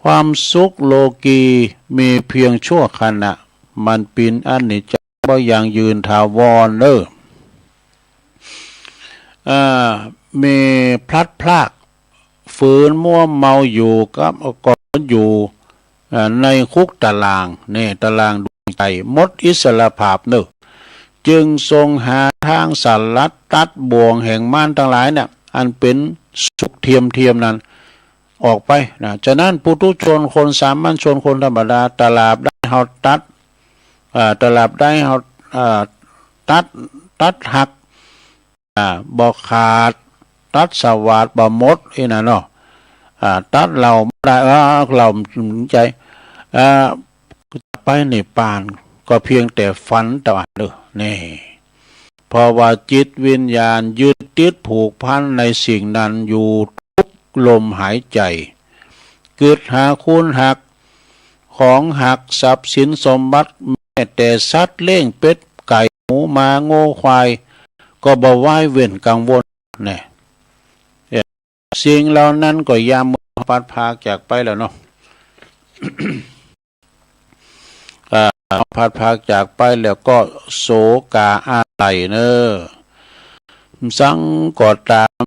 ความสุขโลกีมีเพียงชั่วขณะ มันเป๋นอนิจจัง บ่ยั่งยืนถาวรเน่อ อ่า มีพลัดพราก ฝืนมัวเมาอยู่กับ ก็อยู่ อ่า ในคุกตาราง นี่ ตารางดวงใจ หมดอิสรภาพเน่อ จึงทรงหาตางสลัดตัดบ่วงแห่งมารตังหลายเนี่ย อันเป๋นสุขเทียมๆ นั้น ออกไปนะ ฉะนั้นปุถุชนคนสามัญชนคนธรรมดา ตราบใดเฮาตัด อ่า ตราบใดเฮา อ่า ตัด ตัดหัก อ่า บ่ขาด ตัดสวาทบ่หมด อี้นะเนาะ อ่า ตัดเหล่าบ่ได้ เออ เหล่าใจ๋ อ่า ไปนิพพานก็เพียงแต่ฝันเต้าอั้นเน่อ นี่ เพราะว่าจิตวิญญาณยึดติดผูกพันในสิ่งนั้นอยู่ทุกลมหายใจ๋ กึ๊ดหาคุณหัก ของหัก ทรัพย์สินสมบัติ แม้แต่สัตว์เลี้ยง เป็ด ไก่ หมู หมา งัว ควาย ก็บ่ว้ายเว้นกังวล แน่ สิ่งเหล่านั้นก็ยามเมื่อพลัดพรากจากไปแล้วเนาะ อ่า พลัดพรากจากไปแล้วก็โศกาอาลัยเน่อ สังก็ต๋าม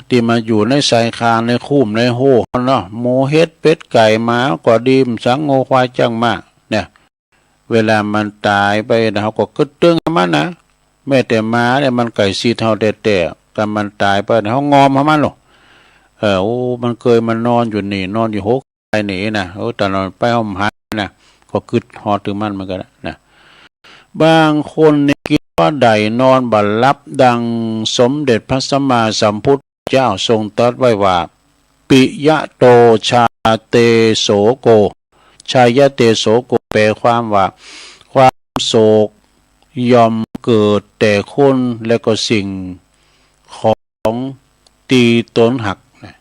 ตี้มาอยู่ในสายคาน ในคุ้มในโฮ่เนาะ หมูเห็ดเป็ดไก่หมาก็ดี สังงัวควายจ้างม้า เนี่ย เวลามันต๋ายไปนะ เฮาก็กึ๊ดเติงหามันนะ แม้แต่หมาเนี่ยมันใก้ชิดเฮาแต๊ๆ กั๋นมันต๋ายไปนะ เฮางอมหามันโลด เออ โอ้ มันเกยมานอนอยู่นี่ นอนอยู่หก ไอ้นี่นะ โอ้ ต๋อนนอนไปเฮาบ่หันนะ ก็กึ๊ดฮอดเถิงมันเหมือนกั๋นนะ บางคนนี่กินบ่ได้นอนบ่หลับ ดังสมเด็จพระสัมมาสัมพุทธเจ้าทรงตรัสไว้ว่า ปิยะโตชาเตโสโก ชายะเตโสโก แปลความว่า ความโศกย่อมเกิดแต่คนและก็สิ่งของตี้ตนฮักนะ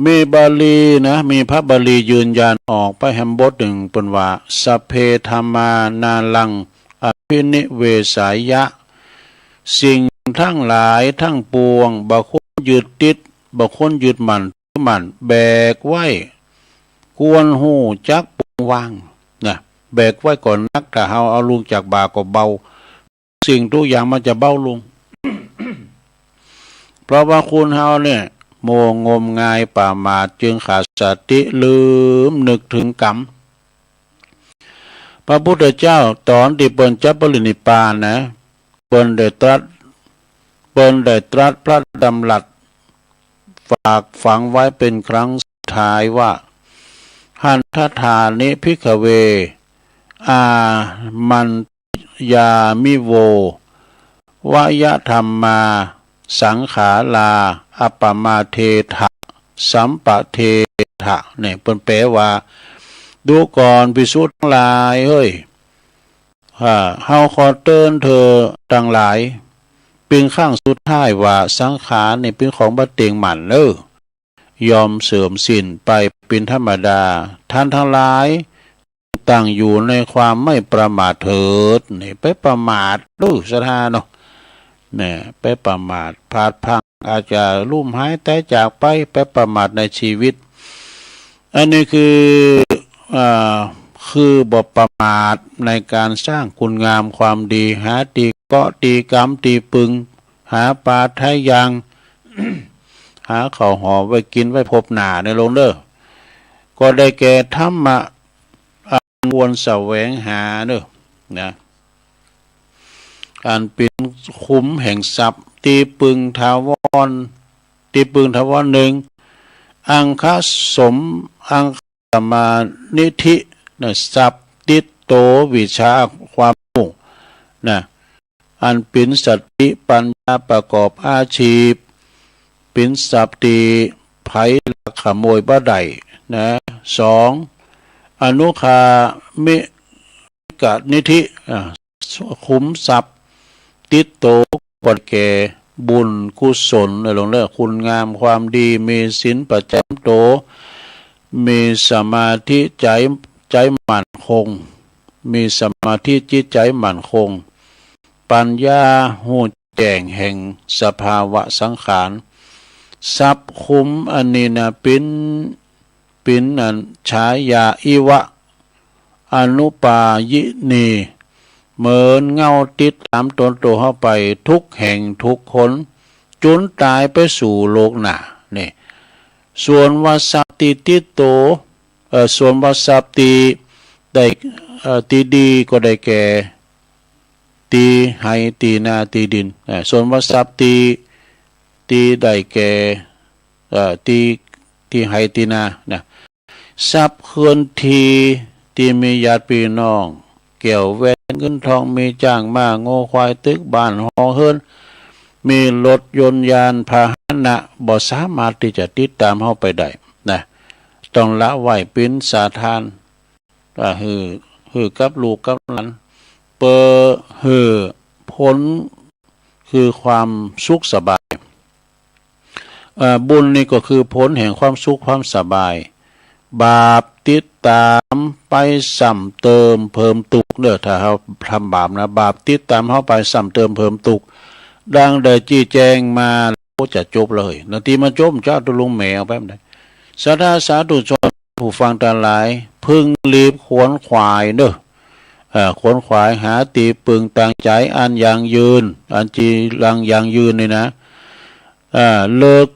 มีบาลีนะ มีพระบาลียืนยันออกไปแหมบทนึ่ง เปิ้นว่า สัพเพ ธัมมา นาลัง อภินิเวสายะ สิ่งทั้งหลายทั้งปวง บ่ควรยึดติด บ่ควรยึดมั่นถือมั่น แบกไว้ ควรฮู้จักปล่อยวางนะ แบกไว้ก็หนัก ถ้าเฮาเอาลุงจากบ่าก็เบา สิ่งทุกอย่างมันจะเบาลง เพราะว่าคนเฮาเนี่ย มัวงมงายประมาท จึงขาดสติ ลืมนึกถึงกรรม พระพุทธเจ้าต๋อนตี้เปิ้นจะปรินิพพานนะ เปิ้นได้ตรัส เปิ้นได้ตรัสพระดำรัส ฝากฝังไว้เป็นครั้งสุดท้ายว่า หัตถฐานิ ภิกขเว อามันตยามิโว วยธัมมา สังขารา อัปปมาเทถะ สัมปะเทถะ เนี่ย เปิ้นแปลว่า ดูก่อนภิกษุทั้งหลายเฮ้ย อ่า เฮาขอเตือนเธอตังหลาย เป๋นครั้งสุดท้ายว่า สังขารนี่เป๋นของบ่เต็งมั่นเน่อ ย่อมเสื่อมสิ้นไปเป๋นธรรมดา ท่านทั้งหลาย ตั้งอยู่ในความไม่ประมาทเถิด นี่ ไปประมาทเน่อ ศรัทธาเนาะ เนี่ย ไปประมาท พลาดพลั้ง อาจจะลุ่มหายต๋ายจากไป ไปประมาทในชีวิต อันนี้คือ อ่า คือบ่ประมาทในการสร้างคุณงามความดี หาตี้เกาะตี้กำตี้ปึง หาปลาไถ่ยาง หาข้าวหอมไว้กิ๋นไว้พบหน้า ในหลวงเน่อ ก็ได้แก่ธรรมะ อันควรแสวงหาเน่อ นะ อันเป๋นขุมแห่งทรัพย์ ตี้ปึงถาวร ตี้ปึงถาวรหนึ่ง อังคสม อังคสมานิธิ นะ ทรัพย์ติดโต วิชา ความฮู้ นะ อันเป๋นสติปัญญาประกอบอาชีพ เป๋นทรัพย์ตี้ใผลักขโมยบ่ได้นะ สอง อนุคามิกนิธิ อ่า ขุมทรัพย์ติดโต ก็ได้แก่บุญกุศล ในหลวงเน่อ คุณงามความดี มีศีลประจ๋ำโต มีสมาธิใจ๋ ใจ๋มั่นคง มีสมาธิจิตใจ๋มั่นคง ปัญญาฮู้แจ้งแห่งสภาวะสังขาร ทรัพย์ขุมอันนี้นะ เป๋น เป๋นอันฉายา อิวะ อนุปายินี เหมือนเงาติดต๋ามตนตั๋วเฮาไป ทุกแห่งทุกหน จุนต๋ายไปสู่โลกหน้า นี่ ส่วนว่าทรัพย์ตี้ติดโต เอ่อ ส่วนว่าทรัพย์ตี้ได้ เอ่อ ตี้ดีก็ได้แก่ ตี้ไฮ่ตี้นาตี้ดิน เอ่อ ส่วนว่าทรัพย์ตี้ ตี้ได้แก่ เอ่อ ตี้ ตี้ไฮ่ตี้นา นะ ทรัพย์เฮือนตี้ ตี้มีญาติปี้น้อง แก้วแหวนเงินทอง มีจ๊างม้างัวควาย ตึกบ้านหอเฮือน มีรถยนต์ยานพาหนะ บ่สามารถตี้จะติดต๋ามเฮาไปได้ นะ ต้องละไว้เป๋นสาทาน อ่า หื้อ หื้อกับลูกกับหลาน เปื้อหื้อผลคือความสุขสบาย เอ่อ บุญนี่ก็คือผลแห่งความสุขความสบาย บาปติดต๋ามไปซ้ำเติมเพิ่มตุ๊กข์เน่อ ถ้าเฮาทำบาปนะ บาปติดต๋ามเฮาไปซ้ำเติมเพิ่มตุ๊กข์ ดังได้จี้แจงมา โอ้ จะจบเลย นาทีมาจบ จะเอาตุ๊ลุงแหมเอาไปบ่ได้ ศรัทธาสาธุชน ผู้ฟังตังหลาย พึงรีบขวนขวายเน่อ เอ่อ ขวนขวายหาตี้ปึงตางใจ๋อันยั่งยืน อันจีรังยั่งยืนนี่นะ เอ่อ เลิก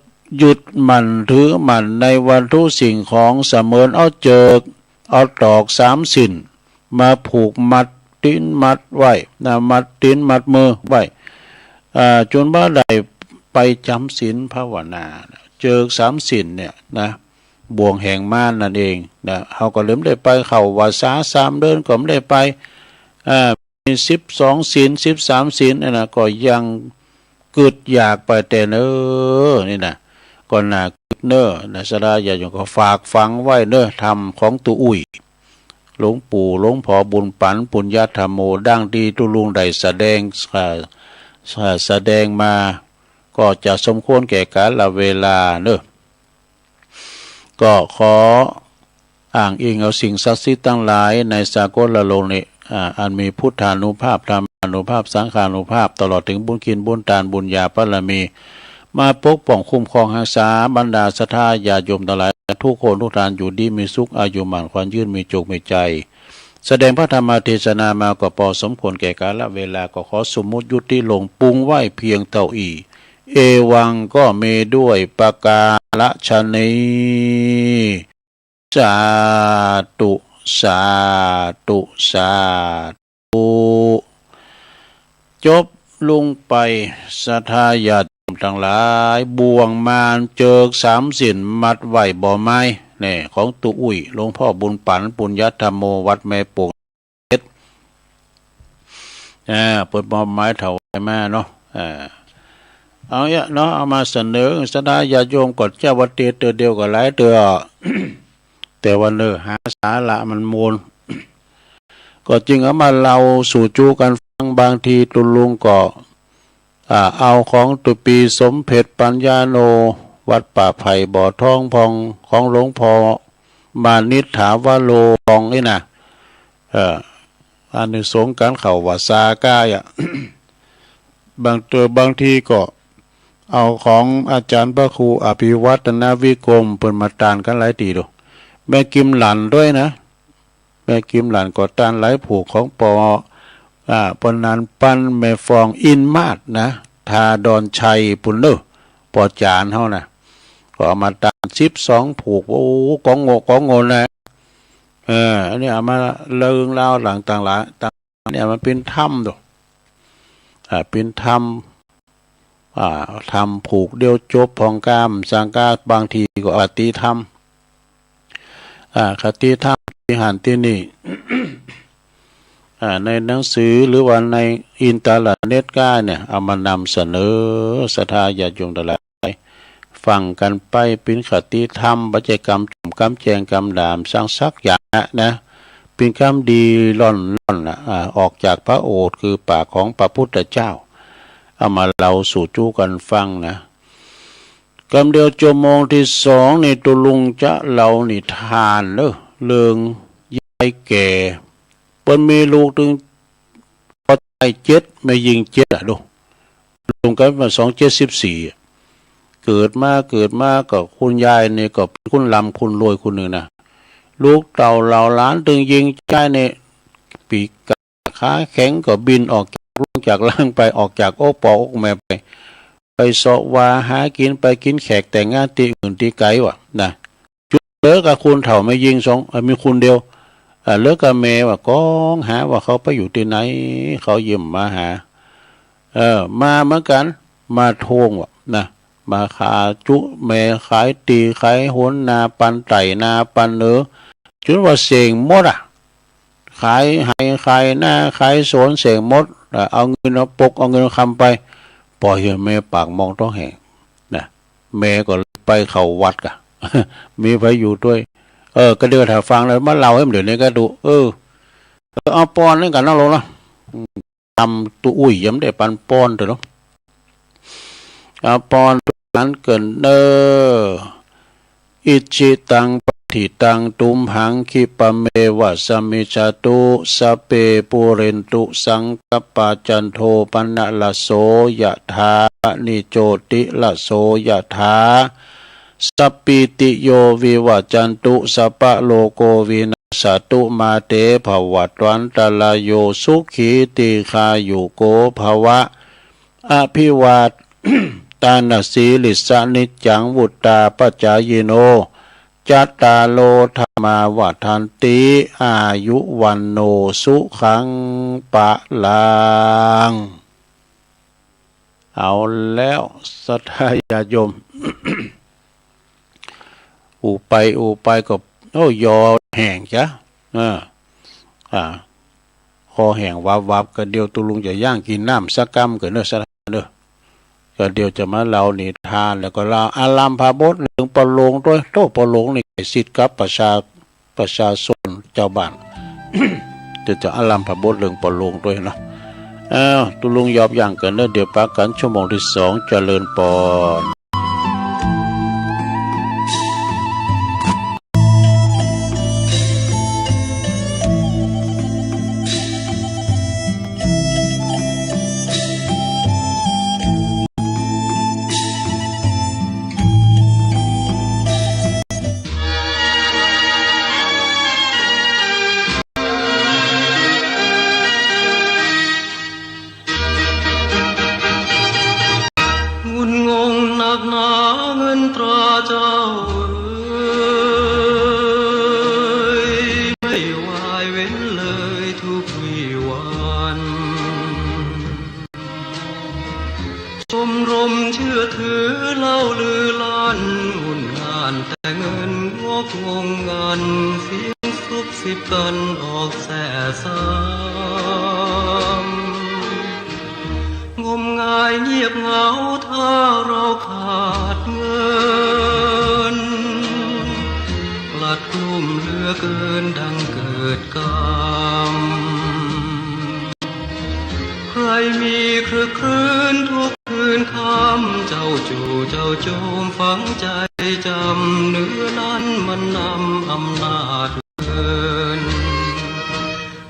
ยึดมั่นถือมั่นในวัตถุสิ่งของ เสมือนเอาเจิก เอาตอกสามสิ้น มาผูกมัดตี๋นมัดไว้นะ มัดตี๋นมัดมือไว้ อ่า จุนบ่ได้ไปจ๋ำศีลภาวนา เจิกสามสิ้นเนี่ยนะ บ่วงแห่งมารนั่นเองนะ เฮาก็เลยบ่ได้ไปเข้าวัสสาสามเดือนก็บ่ได้ไป อ่า มีสิบสองศีล สิบสามศีลเนี่ยนะ ก็ยังกึดอยากไปแต่เน่อ นี่นะ ก็น่ากึดเน่อนะ ศรัทธาญาติโยมก็ฝากฝังไว้เน่อ ธรรมของตุ๊อุ้ย หลวงปู่หลวงพ่อบุญปั๋น ปุญญธรรมโม ดังตี้ตุ๊ลุงได้แสดง อ่า แสดงมา ก็จะสมควรแก่กาลเวลาเน่อ ก็ขออ้างอิงเอาสิ่งศักดิ์สิทธิ์ตังหลายในสากลโลกนี้ อ่า อันมีพุทธานุภาพ ธรรมานุภาพ สังฆานุภาพ ตลอดเถิงบุญกินบุญตานบุญญาบารมี มาปกป้องคุ้มครองรักษาบรรดาศรัทธาญาติโยมตังหลาย ทุกคนทุกท่านอยู่ดีมีสุข อายุมั่นขวัญยืน มีโจคมีชัย แสดงพระธรรมเทศนามาก็ปอสมควรแก่กาลเวลา ก็ขอสมมุติยุติลงปรุงไว้เพียงเต้าอี้ เอวังก็มีด้วยประการฉะนี้ สาธุ สาธุ สาธุ จบลงไป ศรัทธาญาติโยมตังหลาย บ่วงมารเจิกสามสินมัดไว้บ่ไม้ แน่ ของตุ๊อุ้ย หลวงพ่อบุญปั๋น ปุญญธัมโม วัดแม่โป่ง อ่า เปิ้นมอบหมายถวายมาเนาะ อ่า เอาเยียะเนาะ เอามาเสนอศรัทธาญาติโยมก่อน เจ้าวัดเตียเตื้อเดียวก็หลายเตื้อ แต่ว่าเนอะ หาสาระมันมวล ก็จึงเอามาเล่าสู่จูกั๋นฟัง บางทีตุ๊ลุงก็ อ่า เอาของตุ๊ปี้สมเพ็ชปัญญาโณ วัดป่าไผ่บ่อทองพ่อง ของหลวงพ่อมานิษฐาวโรพ่องอี้นะ เออ อานิสงส์ก๋านเข้าวัสสาก้าอะ บางเตื้อบางทีก็เอาของอาจ๋ารย์พระครูอภิวัฒนวิกรม เปิ้นมาตานกั๋นหลายตี้ดู แม่กิมหลั่นด้วยนะ แม่กิมหลั่นก็ตานหลายผูก ของปอ อ่า ปอนันปัน แม่ฟองอินมาศนะ ทาดอนชัยปู้นเน่อ ปอจ๋ารย์เฮานะ ก็เอามาตานสิบสองผูก โอ้ ก๋องโง่ ก๋องโง่นะ เออ อันนี้เอามาเล่าเรื่องราวต่างๆ หลาย ต่างๆ เนี่ย มันเป๋นธรรมดู อ่า เป๋นธรรม อ่า ธรรมผูกเดียวจบพ่องก้า สังก้า บางทีก็คติธรรม อ่า คติธรรมตี้หันตี้นี่ อ่า ในหนังสือหรือว่าในอินเทอร์เน็ตก้าเนี่ย เอามานำเสนอศรัทธาญาติโยมตังหลาย ฟังกั๋นไป เป๋นคติธรรม บ่ใจ้กำจุ่มกำแจงกำด่าสังสักอย่างนะ เป๋นกำดีล่อนๆ นะ อ่า ออกจากพระโอษฐ์คือปากของพระพุทธเจ้า เอามาเล่าสู่จูกั๋นฟังนะ กำเดียวจั่วโมงตี้สองนี่ ตุ๊ลุงจะเล่านิทานเน่อ เรื่องยายแก่ เปิ้นมีลูกตึง ปอชายเจ็ด แม่ญิงเจ็ดอะดู ลุงกั๋นมาสองเจ็ดสิบสี่อะ เกิดมา เกิดมาก็คุณยายนี่ก็เป๋นคนร่ำคนรวยคนนึ่งนะ ลูกเต้าเหล่าหลานตึงญิงจายนี่ ปีกขาแข็งก็บินออกจากลุงจากลางไป ออกจากอกปออกแม่ไป ไปเสาะว่าหากิ๋น ไปกิ๋นแขกแต่งงานตี้อื่นตี้ไก๋ว่ะนะ เหลือกับคนเฒ่าแม่ญิงสอง เอ่อ มีคนเดียว อ่า เหลือกับแม่ว่ะ ก้องหาว่าเขาไปอยู่ตี้ไหน เขาเยี่ยมมาหา เออ มาเหมือนกั๋น มาทวงว่ะนะ มาขายจุแม่ ขายตี้ขายหน นาปันใต้นาปันเหนือ จ๋นว่าเส้งหมดอะ ขายไฮ่ขายนาขายสวนเส้งหมด อ่า เอาเงินเอาปกเอาเงินเอาคำไป ปล่อยหื้อแม่ปากหมองต๊องแห้งนะ แม่ก็ไปเข้าวัดก่ะ มีใผอยู่ตวย เออ ก็เดี๋ยวถ้าฟังแล้วมาเล่าหื้อเดี๋ยวนี้ก็ดู เออ เออ เอาปอนนั้นกั๋นเนาะลุงเนาะ อืม ตำตุ๊อุ้ยยังบ่ได้ปันปอนเตื้อเนาะ เอาปอนนั้นเกินเน่อ อิจิตังปัตถิตังตุมหัง ขิปะเมวะสะมิชฌาตุ สัพเพ ปูเรนตุ สังกัปปา จันโท ปะนะระโส ยะถา มะณิ โชติระโส ยะถา สัพพีติโย วิวัจจันตุ สัพพะโรโค วินัสสะตุ มาเต ภวัตวันตะราโย สุขี ทีฆายุโก ภะวะ อะภิวาทานะสีลิสสะ นิจจัง วุฑฒาปะจายิโน จัตตาโร ธัมมา วัฑฒันติ อายุ วัณโณ สุขัง พะลัง เอาแล้ว ศรัทธาญาติโยม อู้ไปอู้ไปก็ โอ้ ยอแห้งจ๊ะ เออ อ่า คอแห้งวับๆ ก็เดี๋ยวตุ๊ลุงจะย่างกิ๋นน้ำสักกำก่อนเน่อ ศรัทธาเน่อ ก็เดี๋ยวจะมาเล่านิทาน แล้วก็เล่าอารัมภบทเรื่องปอหลงตวย โธ่ ปอหลงนี่ใก้สิทธิ์กับประชา ประชาชนจาวบ้าน เดี๋ยวจะอารัมภบทเรื่องปอหลงตวยเนาะ อ้าว ตุ๊ลุงยอบย่างก่อนเน่อ เดี๋ยวปะกั๋นชั่วโมงตี้สอง เจริญปอน ยทุกวีวัน ชมรมเชื่อถือเล่าลือลั่น วุ่นง่านแต่เงินงกงงงัน เสียงซุบซิบกั๋นออกแซ่ซ้ำ งมงายเงียบเหงาถ้าเฮาขาดเงิน กลัดกลุ้มเหลือเกินดังเกิดกรรม ใครมีครึกครื้นทุกคืนค่ำ เจ้าจู่เจ้าโจมฝังใจ๋จ๋ำ เหนือนั้นมันนำอำนาจเงิน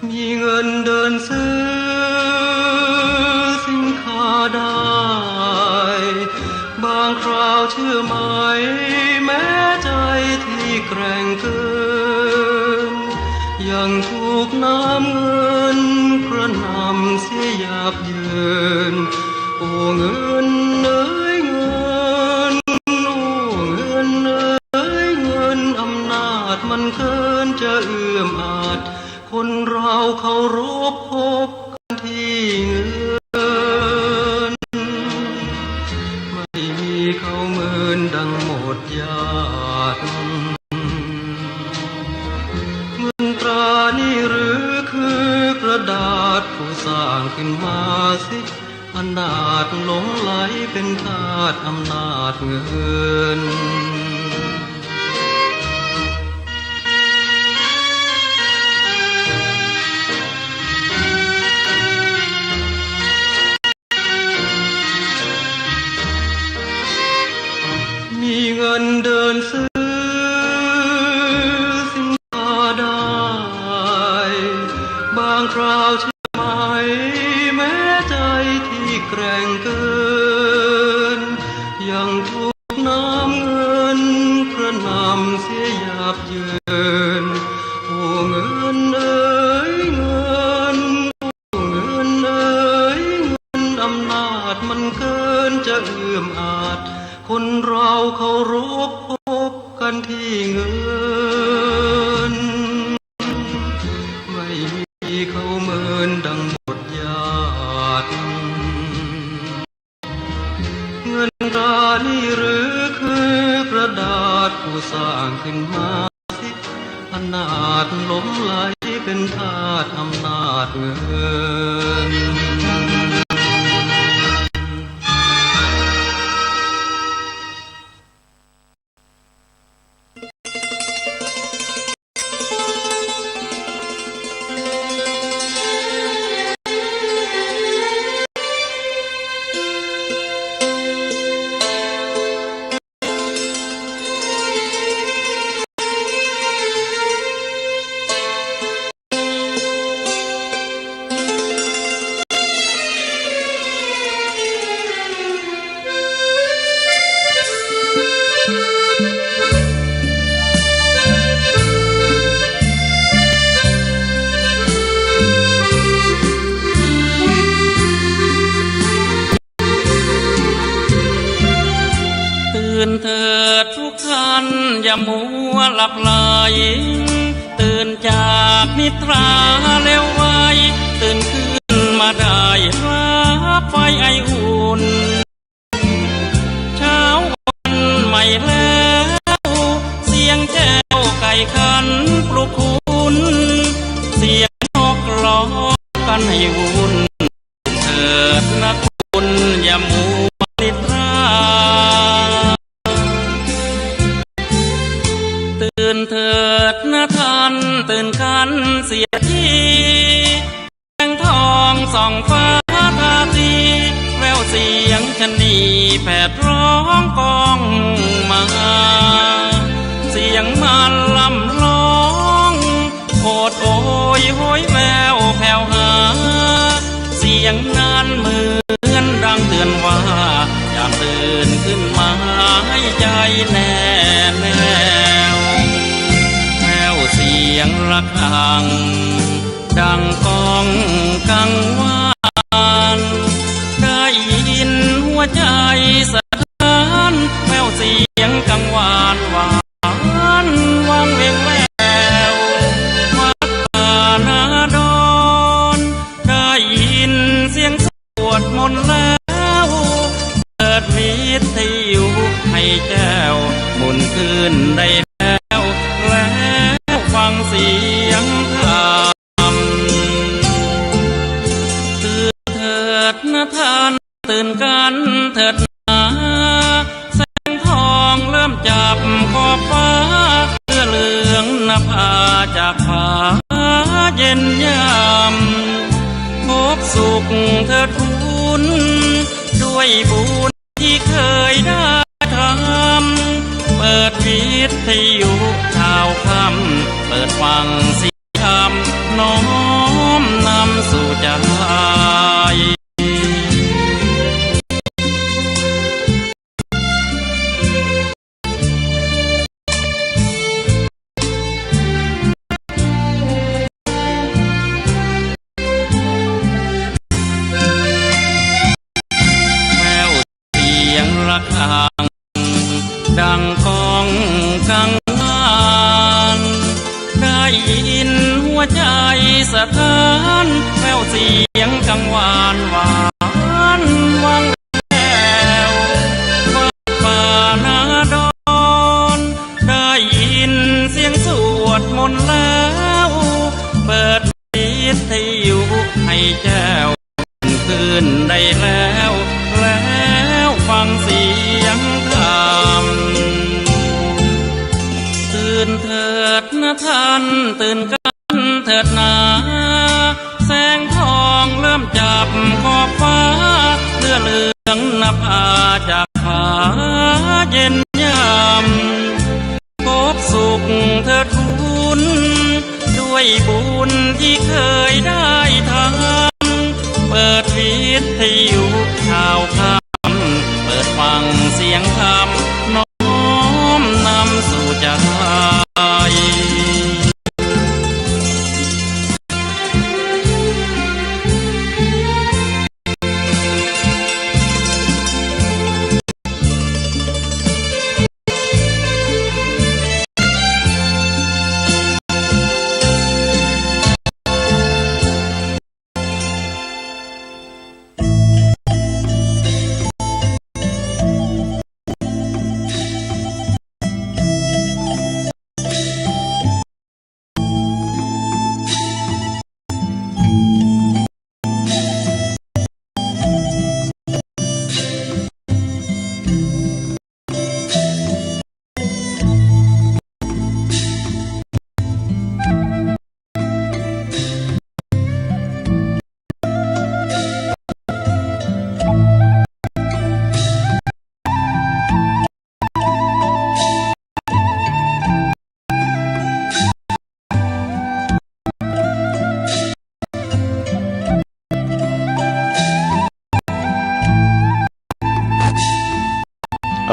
มีเงินเดินซื้อสินค้าได้ บางคราวเชื่อไหม แม้ใจ๋ตี้แกร่งเกิน ยังถูกน้ำเงินกระหน่ำเสียยับเยิน โอ้เงินเอ๋ยเงิน โอ้เงินเอ๋ยเงิน อำนาจมันเกินจะเอื้อมอาจ คนเราเคารพคบกั๋นตี้เงิน ไม่มีเขาเมินดังหมดญาติ เงินตรานี่หรือคือกระดาษผู้สร้างขึ้นมาสิ อนาถหลงไหลเป็นทาสอำนาจเงิน มีเงินเดินซื้อสินค้าได้ บางคราวใช่ไหม แม้ใจ๋ตี้แกร่งเกิน ยังถูกน้ำเงินกระหน่ำเสียยับเยิน โอ้เงินเอ๋ยเงิน เงินเอ๋ยเงิน อำนาจมันเกินจะเอื้อมอาจ คนเราเคารพคบกั๋นตี้เงิน ไม่มีเขาเมินดังหมดญาติ เงินตรานี่หรือคือกระดาษผู้สร้างขึ้นมาสิ อนาถหลงไหลเป็นทาสอำนาจเงิน ตื่นเถิดทุกท่านอย่ามัวหลับไหล ตื่นจากนิทราเร็วไว ตื่นขึ้นมาได้ หาไฟไออุ่น เช้าวันใหม่แล้ว เสียงแจ้วไก่ขันปลุกคุณ เสียงนกร้องกั๋นให้วุ่น เถิดนะคุณอย่ามัวนิทรา ตื่นเถิดนะท่าน ตื่นกั๋นเสียที แสงทองส่องฟ้าทาสี แววเสียงชะนีแผดร้องก้องมา เสียงมารร่ำร้อง โอดโอยโหยแว่วแผ่วหา เสียงนั้นเหมือนดังเตื๋อนว่า อย่าตื่นขึ้นมาให้ใจ๋แน่แน่ว แว่วเสียงระฆังดังก้องกังวาน ได้ยินหัวใจ๋สะท้าน แว่วเสียงกังวานหวาน านวังเวงแวว วัดป่านาด สุขเถิดคุณ ด้วยบุญที่เคยได้ทำ เปิดวิทยุข่าวค่ำ เปิดฟังเสียงธรรม น้อมนำสู่ใจ แว่วเสียงระฆัง ดังก้องกังวาน ได้ยินหัวใจสะท้าน แว่วเสียงกังวานหวานวังแวว ฟ้านาดอน ได้ยินเสียงสวดมนต์แล้ว เปิดวิทยุให้แจ้ว ขึ้นได้แล้ว แล้วฟังเสียงธรรม ตื่นเถิดนะท่าน ตื่นกันเถิดนา แสงทองเริ่มจับขอบฟ้า เสื้อเหลืองนภาจากผาเย็นยาม พบสุขเถิดคุณ ด้วยบุญที่เคยได้ทำ เปิดวิทยุข่าวค่ำ เปิดฟังเสียงธรรม น้อมนำสู่ใจ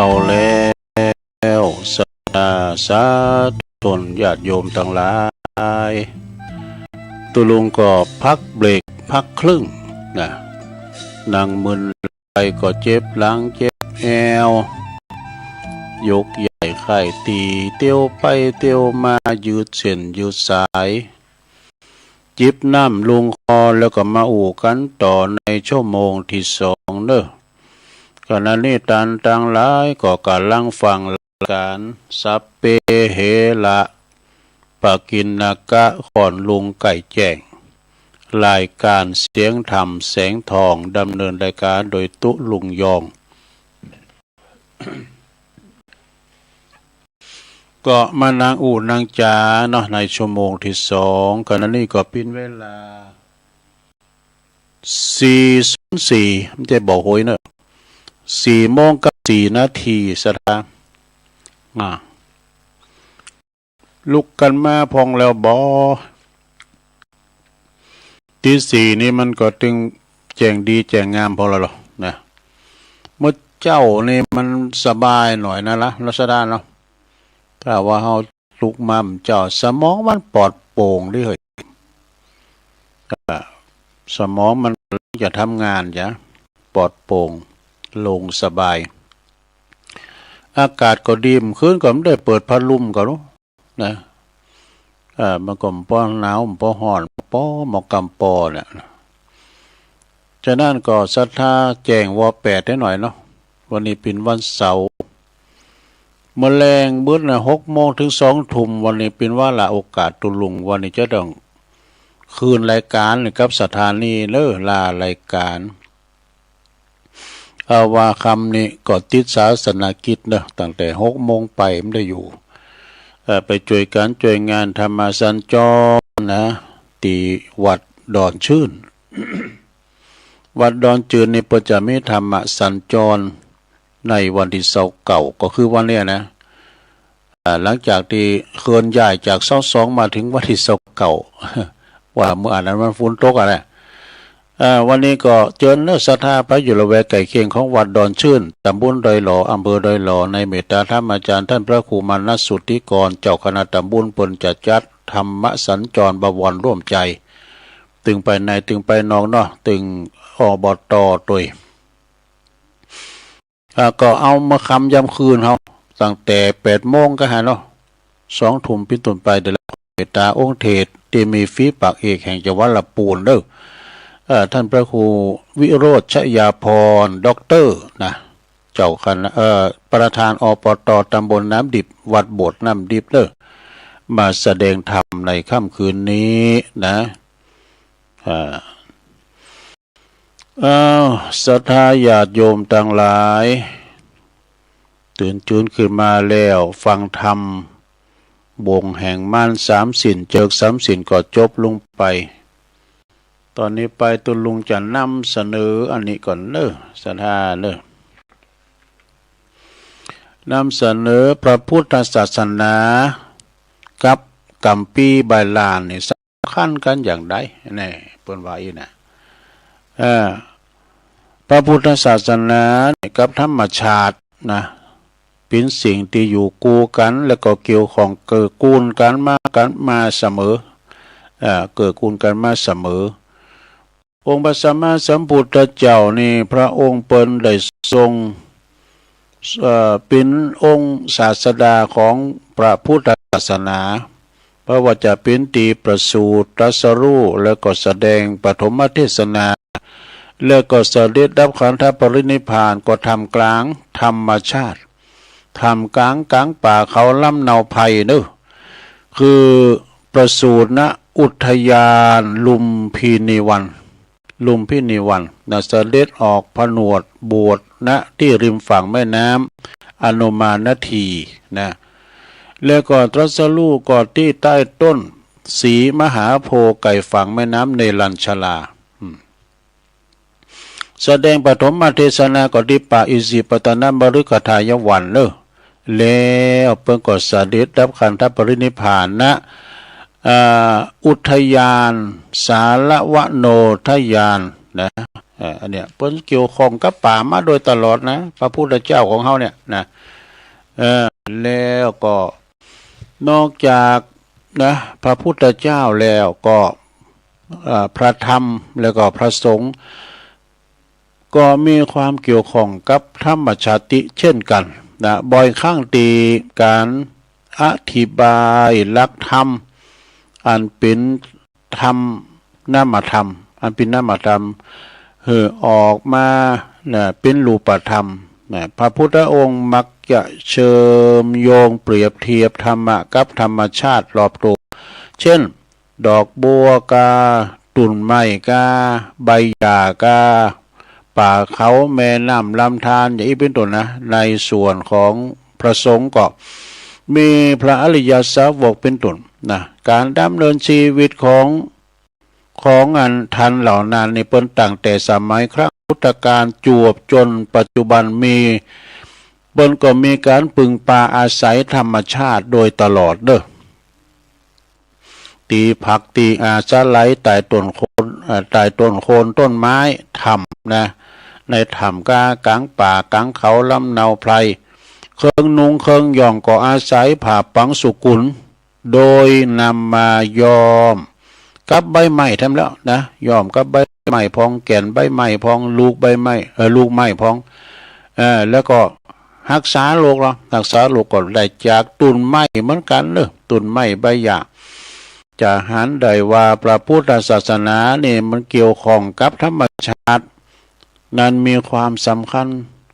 เอาแล้ว สาธุชนญาติโยมตังหลาย ตุ๊ลุงก็พักเบรกพักครึ่งนะ นั่งมึน ไปก็เจ็บหลังเจ็บแอว ยกย้ายค่ายตี้ เตียวไปเตียวมา ยืดเส้นยืดสาย จิบน้ำลงคอ แล้วก็มาอู้กั๋นต่อในชั่วโมงตี้สองเน่อ ขณะนี้ต้านตังหลายก็ก่ำลังฟังรายก๋าน สัพเพเหระ ปกิณณกะ ค่อนลุงใก้แจ้ง รายก๋านเสียงธรรมแสงทอง ดำเนินรายก๋านโดยตุ๊ลุงยอง ก็มานั่งอู้นั่งจ๋าเนาะ ในชั่วโมงตี้สอง ขณะนี้ก็เป๋นเวลา สี่ศูนย์สี่ บ่ใจ้บ่าโหยเน่อ สี่โมงกับสี่นาที ศรัทธา อ่า ลุกกั๋นมาพ่องแล้วบ่ ตีสี่นี่มันก็ตึงแจ้งดีแจ้งงามพ่องแล้วลอนะ เมื่อเจ๊านี่มันสบายหน่อยนะละ ศรัทธาเนาะ ถ้าว่าเฮาลุกมาเมื่อเจ๊า สมองมันปลอดโปร่งดีเหย อ่า สมองมันจะทำงานจ้ะ ปลอดโปร่ง โล่งสบาย อากาศก็ดี เมื่อคืนก็บ่ได้เปิดพัดลมก็รู้นะ อ่า มันก็บ่หนาว บ่ฮ้อน ปอเหมาะกำปอเนี่ย ฉะนั้นก็ศรัทธาแจ้งวอแปดได้หน่อยเนาะ วันนี้เป๋นวันเสาร์ เมื่อแลงบึดนะ หกโมงเถิงสองทุ่ม วันนี้เป๋นวาระโอกาสตุ๊ลุง วันนี้จะต้องคืนรายก๋านกับสถานีเน่อ ลารายก๋าน เอาว่าค่ำนี้ก็ติดศาสนกิจเน่อ ตั้งแต่หกโมงไปบ่ได้อยู่ เอ่อ ไปจ้วยก๋านจ้วยงานธรรมสัญจรนะ ตี้วัดดอนชื่น วัดดอนจืนนี่เปิ้นจะมีธรรมสัญจรในวันตี้ซาวเก้า ก็คือวันเนี้ยนะ อ่า หลังจากตี้เคลื่อนย้ายจากซาวสองมาเถิงวันตี้ซาวเก้า ว่าเมื่ออันนั้นมันฝนตกอะนะ อ่า วันนี้ก็เจิญเน้อศรัทธาผู้อยู่ละแวกใก้เคียงของวัดดอนจืน ตำบลดอยหล่อ อำเภอดอยหล่อ ในเมตตาธรรมาจารย์ต้านพระครูมานัสสุทธิกร เจ้าคณะตำบล เปิ้นจะจัดธรรมสัญจรบวรร่วมใจ๋ ตึงไปในตึงไปนอกเนาะ ตึง อบต. ตวย อ่า ก็เอาเมื่อค่ำยามคืนเฮา ตั้งแต่แปดโมงก็หันเนาะ สองทุ่มเป๋นต้นไป เดี๋ยวเมตตาองค์เทศน์ตี้มีฝีปากเอกแห่งจังหวัดละปูนเน้อ เอ่อ ต้านพระครูวิโรจน์ชยาภรณ์ ด็อกเตอร์ นะ เจ้าคณะ เอ่อ ประธาน อบต. ตำบลน้ำดิบ วัดโบสถ์น้ำดิบเน้อ มาแสดงธรรมในค่ำคืนนี้นะ อ่า อ้าว ศรัทธาญาติโยมตังหลาย ตื่นจืนขึ้นมาแล้ว ฟังธรรม บ่งแห่งม่านสามศีล เจิกสามศีลก็จบลงไป ต๋อนนี้ไปตุ๊ลุงจะนำเสนออันนี้ก่อนเน้อ ศรัทธาเน้อ นำเสนอพระพุทธศาสนากับกัมภีร์ใบลานนี่ คัญกั๋นอย่างใด แน่ เปิ้นว่าอี้นะ เอ่อ พระพุทธศาสนานี่กับธรรมชาตินะ เป๋นสิ่งตี้อยู่คู่กั๋น แล้วก็เกี่ยวข้องเกื้อกูลกั๋นมา กั๋นมาเสมอ เอ่อ เกื้อกูลกั๋นมาเสมอ องค์พระสัมมาสัมพุทธเจ้านี่ พระองค์เปิ้นได้ทรง เอ่อ เป๋นองค์ศาสดาของพระพุทธศาสนา บ่ว่าจะเป๋นตี้ประสูติ ตรัสรู้ แล้วก็แสดงปฐมเทศนา แล้วก็เสด็จดับขันธปรินิพพาน ก็ท่ามกลางธรรมชาติ ท่ามกลางก๋างป่าเขาลำเนาไพรเน้อ คือประสูติ ณ อุทยานลุมพินีวัน ลุมพินีวันนะ เสด็จออกผนวดบวช ณ ตี้ริมฝั่งแม่น้ำอโนมานาทีนะ แล้วก็ตรัสรู้ก็ตี้ใต้ต้นสีมหาโพธิ์ใก้ฝั่งแม่น้ำเนรัญชรา อืม แสดงปฐมเทศนาก็ตี้ป่าอิสิปตนมฤคทายวันเน้อ แล้วเปิ้นก็เสด็จดับขันธปรินิพพาน ณ อ่า อุทยานสารวโนทยานนะ เอ่อ อันเนี้ยเปิ้นเกี่ยวข้องกับป่ามาโดยตลอดนะ พระพุทธเจ้าของเฮาเนี่ยนะ เอ่อ แล้วก็นอกจากนะ พระพุทธเจ้าแล้วก็ เอ่อ พระธรรม แล้วก็พระสงฆ์ ก็มีความเกี่ยวข้องกับธรรมชาติเช่นกั๋นนะ บ่อยครั้งตี้ก๋านอธิบายหลักธรรม อันเป๋นธรรม นามธรรม อันเป๋นนามธรรม หื้อออกมานะ เป๋นรูปธรรมนะ พระพุทธองค์มักจะเชื่อมโยงเปรียบเทียบธรรมะกับธรรมชาติรอบตัว เช่น ดอกบัวก้า ต้นไม้ก้า ใบหญ้าก้า ป่าเขา แม่น้ำลำธาร อย่างอี้เป๋นต้นนะ ในส่วนของพระสงฆ์ก็มีพระอริยสาวกเป๋นต้นนะ ก๋านดำเนินชีวิตของ ของอันต้านเหล่านั้นนี่ เปิ้นตั้งแต่สมัยครั้งพุทธกาลจวบจ๋นปัจจุบันมี เปิ้นก็มีก๋านพึ่งปาอาศัยธรรมชาติโดยตลอดเน้อ ตี้พักตี้อาศัยใต้ต้นโคน เอ่อ ใต้ต้นโคนต้นไม้ ถ้ำนะ ในถ้ำก้า ก๋างป่าก๋างเขาลำเนาไพร เครื่องนุ่งเครื่องย้อมก็อาศัยผ้าปังสุกุล โดยนำมาย้อมกับใบไม้แถมแล้วนะ ย้อมกับใบไม้พ่อง แก่นใบไม้พ่อง ลูกใบไม้ เอ่อ ลูกไม้พ่อง เอ่อ แล้วก็ฮักษาโรคเนาะ ฮักษาโรคก็ได้จากต้นไม้เหมือนกั๋นเน้อ ต้นไม้ใบหญ้า จะหันได้ว่าพระพุทธศาสนานี่มันเกี่ยวข้องกับธรรมชาติ นั้นมีความสำคัญ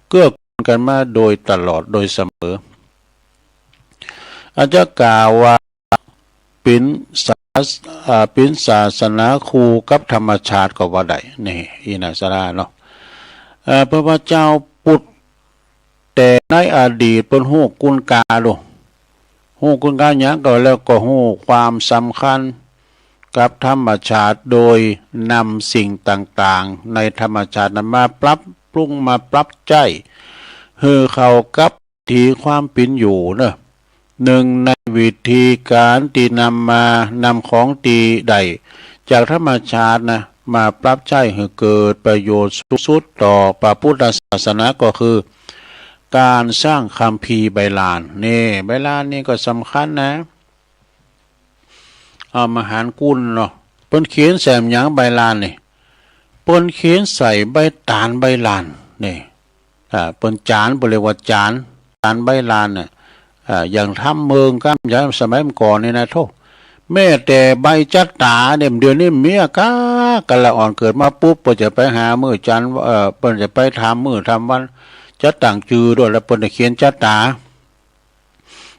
เกื้อกูลกั๋นมาโดยตลอดโดยเสมอ อาจจะกล่าวว่าเป๋นศาส- อ่า เป๋นศาสนาคู่กับธรรมชาติก็ว่าได้ นี่ อี้นะศรัทธาเนาะ เอ่อ พระพุทธเจ้าปุต แต่ในอดีตเปิ้นฮู้คุณค่าโด ฮู้คุณค่าหยังก็แล้วก็ฮู้ความสำคัญ กับธรรมชาติ โดยนำสิ่งต่างๆ ในธรรมชาตินั้นมาปรับปรุง มาปรับใจ๊ หื้อเข้ากับวิถีความเป๋นอยู่เนาะ นึ่งในวิธีก๋านตี้นำมา นำของตี้ได้จากธรรมชาตินะ มาปรับใจ๊หื้อเกิดประโยชน์สูงสุดต่อพระพุทธศาสนาก็คือ ก๋านสร้างคัมภีร์ใบลาน นี่ ใบลานนี่ก็สำคัญนะ เอามาหารกุลเนาะ เปิ้นเขียนใส่หยังใบลานนี่ เปิ้นเขียนใส่ใบต๋าลใบลานนี่ อ่า เปิ้นจาน เปิ้นเรียกว่าจาน จานใบลานน่ะ อ่า อย่างทำเมืองก้ามยามสมัยก่อนนี่นะ โธ่ แม้แต่ใบจ๊ะต๋าเนี่ย เดี๋ยวนี้เมียกะ กะละอ่อนเกิดมาปุ๊บ เปิ้นจะไปหามื้อจันทร์ เอ่อ เปิ้นจะไปถามมื้อถามวัน จะตั้งจื้อโดย แล้วเปิ้นจะเขียนจ๊ะต๋า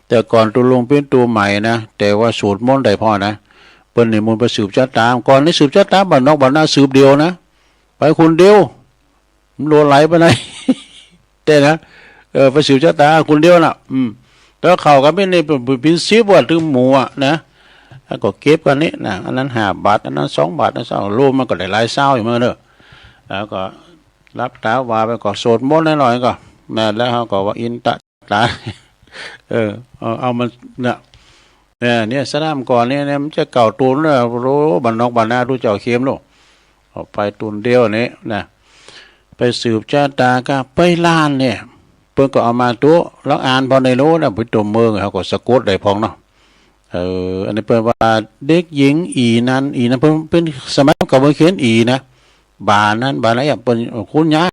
แต่ก่อนตุ๊ลุงเป๋นตุ๊ใหม่นะ แต่ว่าสูตรมนต์ได้พ่องนะ เปิ้นนิมนต์ไปสืบจ๊ะต๋า ก่อนนี้สืบจ๊ะต๋าบ้านนอกบ้านนาสืบเดียวนะ ไปคนเดียว มันหลวงไหลไปไหน แต่นะ เออ ไปสืบจ๊ะต๋าคนเดียวน่ะ อืม แล้วเข้ากั๋นเป๋นนี่เป๋น เป๋นสิบว่า ตึงหมู่อะนะ แล้วก็เก็บกั๋นนี่นะ อันนั้นห้าบาท อันนั้นสองบาท อันนั้นสอง รวมมันก็ได้หลายซาวอยู่เหมือนกั๋นเนาะ แล้วก็หลับต๋าว่าไปก่อ สวดมนต์หน่อยๆ ก่อ นะ แล้วเฮาก็ว่าอินตะตา เออ เอา เอามัน เนี่ย เออ เนี่ย สนามก่อนเนี่ย เนี่ย มันจะเก้าตูนเนี่ย โอ้ บ้านนอกบ้านนาตุ๊เจ้าเข้มลูก เอาไปตูนเดียวนี่นะ ไปสืบจ๊ะต๋ากับใบลานเนี่ย เปิ้นก็เอามาตุ๊ ลองอ่านผ่อหน่อยลูกนะ ไปตั๋วเมือง เฮาก็สะกดได้พ่องเนาะ เออ อันนี้เปิ้นว่าเด็กหญิงอี๋นั้น อี๋นั้น เปิ้น เปิ้นสมัยก่อนเปิ้นเขียนอี๋นะ บ่านั้น บ่านั้น เปิ้นคุ้นยาก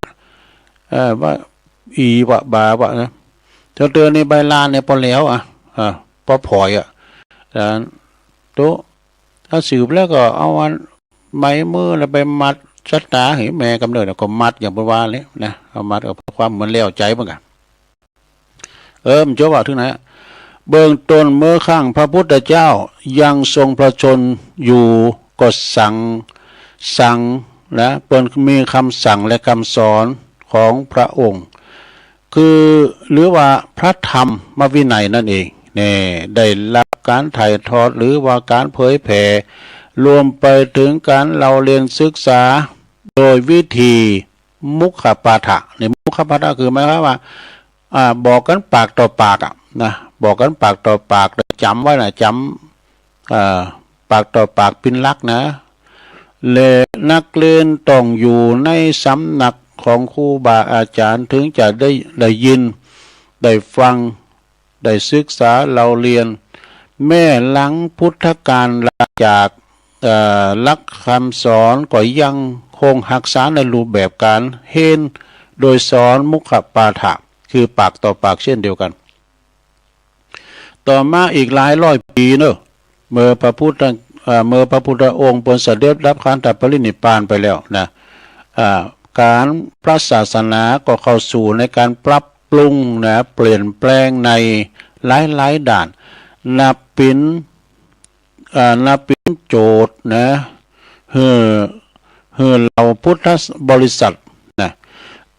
เออ ว่าอี๋ว่าบ่าว่านะ เทื่อเตื้อนี่ใบลานเนี่ยปอแล้วอะ อ่า ปอผอยอะ อ่า ตุ๊ ถ้าสืบแล้วก็เอาอันไม้มือแล้วไปมัดจ๊ะต๋าหื้อแม่ก๋ำเนิด แล้วก็มัดอย่างเปิ้นว่าเลยนะ เอามัด เอาความมันแล้วใจ๋เปิ้นก่ะ เออ มันจะว่าเถิงไหนอะ เบื้องต้นเมื่อครั้งพระพุทธเจ้ายังทรงพระชนม์อยู่ก็สั่ง สั่งนะ เปิ้นมีกำสั่งและกำสอนของพระองค์ คือ หรือว่าพระธรรมวินัยนั่นเอง แน่ ได้รับก๋านถ่ายทอด หรือว่าก๋านเผยแผ่ รวมไปเถิงก๋านเล่าเรียนศึกษา โดยวิธีมุขปาฐะ นี่ มุขปาฐะคือหมายความว่า อ่า บอกกั๋นปากต่อปากอะนะ บอกกั๋นปากต่อปาก จ๋ำไว้นะ จ๋ำ อ่า ปากต่อปากเป๋นหลักนะ และนักเรียนต้องอยู่ในสำนักของครูบาอาจ๋ารย์ เถิงจะได้ ได้ยิน ได้ฟัง ได้ศึกษาเล่าเรียน แม้หลังพุทธกาลลาจาก เอ่อ หลักกำสอนก็ยังคงฮักษาในรูปแบบก๋านเฮียนโดยสอนมุขปาฐะ คือปากต่อปากเช่นเดียวกั๋น ต่อมาอีกหลายร้อยปี๋เนาะ เมื่อพระพุทธ เอ่อ เมื่อพระพุทธองค์เปิ้นเสด็จดับขันธปรินิพพานไปแล้วนะ อ่า ก๋านพระศาสนาก็เข้าสู่ในก๋านปรับปรุงนะ เปลี่ยนแปลงในหลายๆ ด้าน นับเป๋น อ่า นับเป๋นโจทย์นะ หื้อ หื้อเหล่าพุทธบริษัทนะ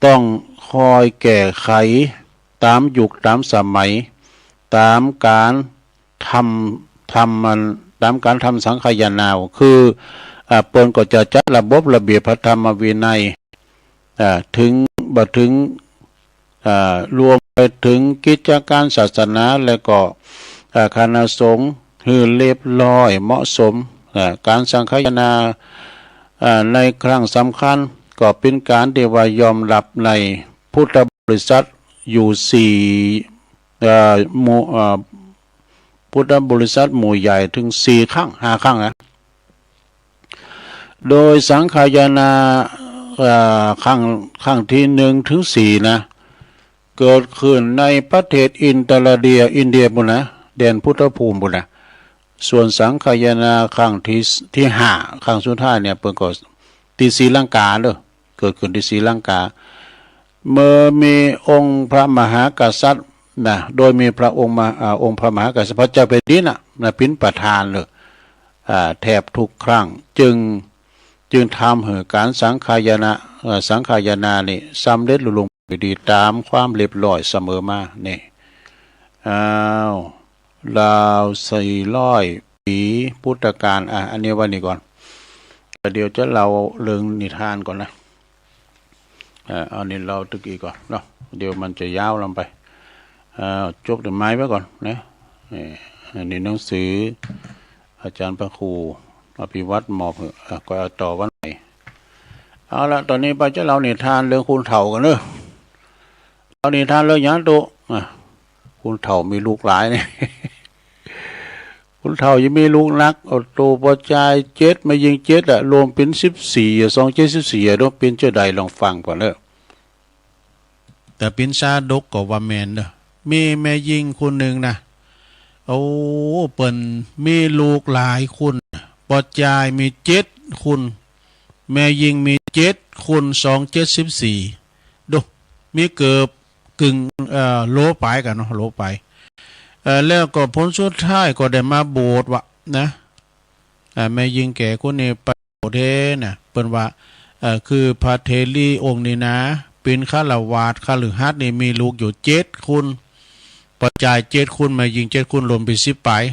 ต้องคอยแก้ไขต๋ามยุคต๋ามสมัย ต๋ามก๋านทำ ทำมัน ต๋ามก๋านทำสังฆายนา คือ อ่า เปิ้นก็จะจัดระบบระเบียบพระธรรมวินัย อ่า เถิง บ่เถิง อ่า รวมไปเถิงกิจก๋านศาสนา และก็ อ่า คณะสงฆ์หื้อเรียบร้อยเหมาะสม อ่า ก๋านสังฆายนา อ่า ในครั้งสำคัญก็เป๋นก๋านตี้ว่ายอมฮับในพุทธบริษัทอยู่สี่ เอ่อ หมู่ เอ่อ พุทธบริษัทหมู่ใหญ่เถิงสี่ครั้ง ห้าครั้งนะ โดยสังฆายนา เอ่อ ครั้ง ครั้งตี้หนึ่งเถิงสี่นะ เกิดขึ้นในประเทศอินเดีย อินเดียปู้นนะ แดนพุทธภูมิปู้นนะ ส่วนสังฆายนาครั้งตี้ ตี้ห้า ครั้งสุดท้ายเนี่ย เปิ้นก็ตี้ศรีลังกาเนาะ เกิดขึ้นตี้ศรีลังกา เมื่อมีองค์พระมหากษัตริย์นะ โดยมีพระองค์มา อ่า องค์พระมหากษัตริย์ พระเจ้าแผ่นดินน่ะ นะ เป๋นประธานเลย อ่า แทบทุกครั้ง จึง จึงทำหื้อก๋านสังฆายนา เอ่อ สังฆายนานี่สำเร็จลุล่วงไปดีต๋ามความเรียบร้อยเสมอมา นี่ อ้าว ราวสี่ร้อย ปี๋พุทธกาล อ่ะ อันนี้ไว้นี่ก่อน แต่เดี๋ยวจะเล่าเรื่องนิทานก่อนนะ อ่า เอานี่เล่าตึกอีกก่อนเนาะ เดี๋ยวมันจะยาวลำไป อ่า จบเดี๋ยวไม้ไว้ก่อนนะ เอ่อ อันนี้หนังสืออาจารย์พระครูอภิวัฒน์มอบ เอ่อ ก็เอาต่อวันใหม่ เอาละ ตอนนี้ไปจะเล่านิทานเรื่องคนเฒ่ากั๋นเนาะ เล่านิทานเรื่องหยังตุ๊ อ่ะ คนเฒ่ามีลูกหลายนี่ คนเฒ่ายังมีลูกนัก โอ้โต ป้อจายเจ็ด แม่ญิงเจ็ดอะ รวมเป๋นสิบสี่อะ สองเจ็ดสิบสี่อะ เนาะ เป๋นจาใดลองฟังก่อนเนาะ แต่เป๋นชาดกก็ว่าแม่นเนาะ มีแม่ญิงคนนึ่งนะ โอ้ เปิ้นมีลูกหลายคน ป้อจายมีเจ็ดคน แม่ญิงมีเจ็ดคน สองเจ็ดสิบสี่ ดู มีเกือบกึ่ง เอ่อ โลป๋ายกั๋นเนาะ โลป๋าย เอ่อ แล้วก็ผลสุดท้ายก็ได้มาบวชวะนะ อ่า แม่ญิงแก่คนนี้ไปบวชเองนะ เปิ้นว่า เอ่อ คือพระเถรีองค์นี้นะ เป๋นฆราวาสคฤหัสถ์นี่มีลูกอยู่เจ็ดคน ป้อจายเจ็ดคน แม่ญิงเจ็ดคน รวมเป๋นสิบป๋าย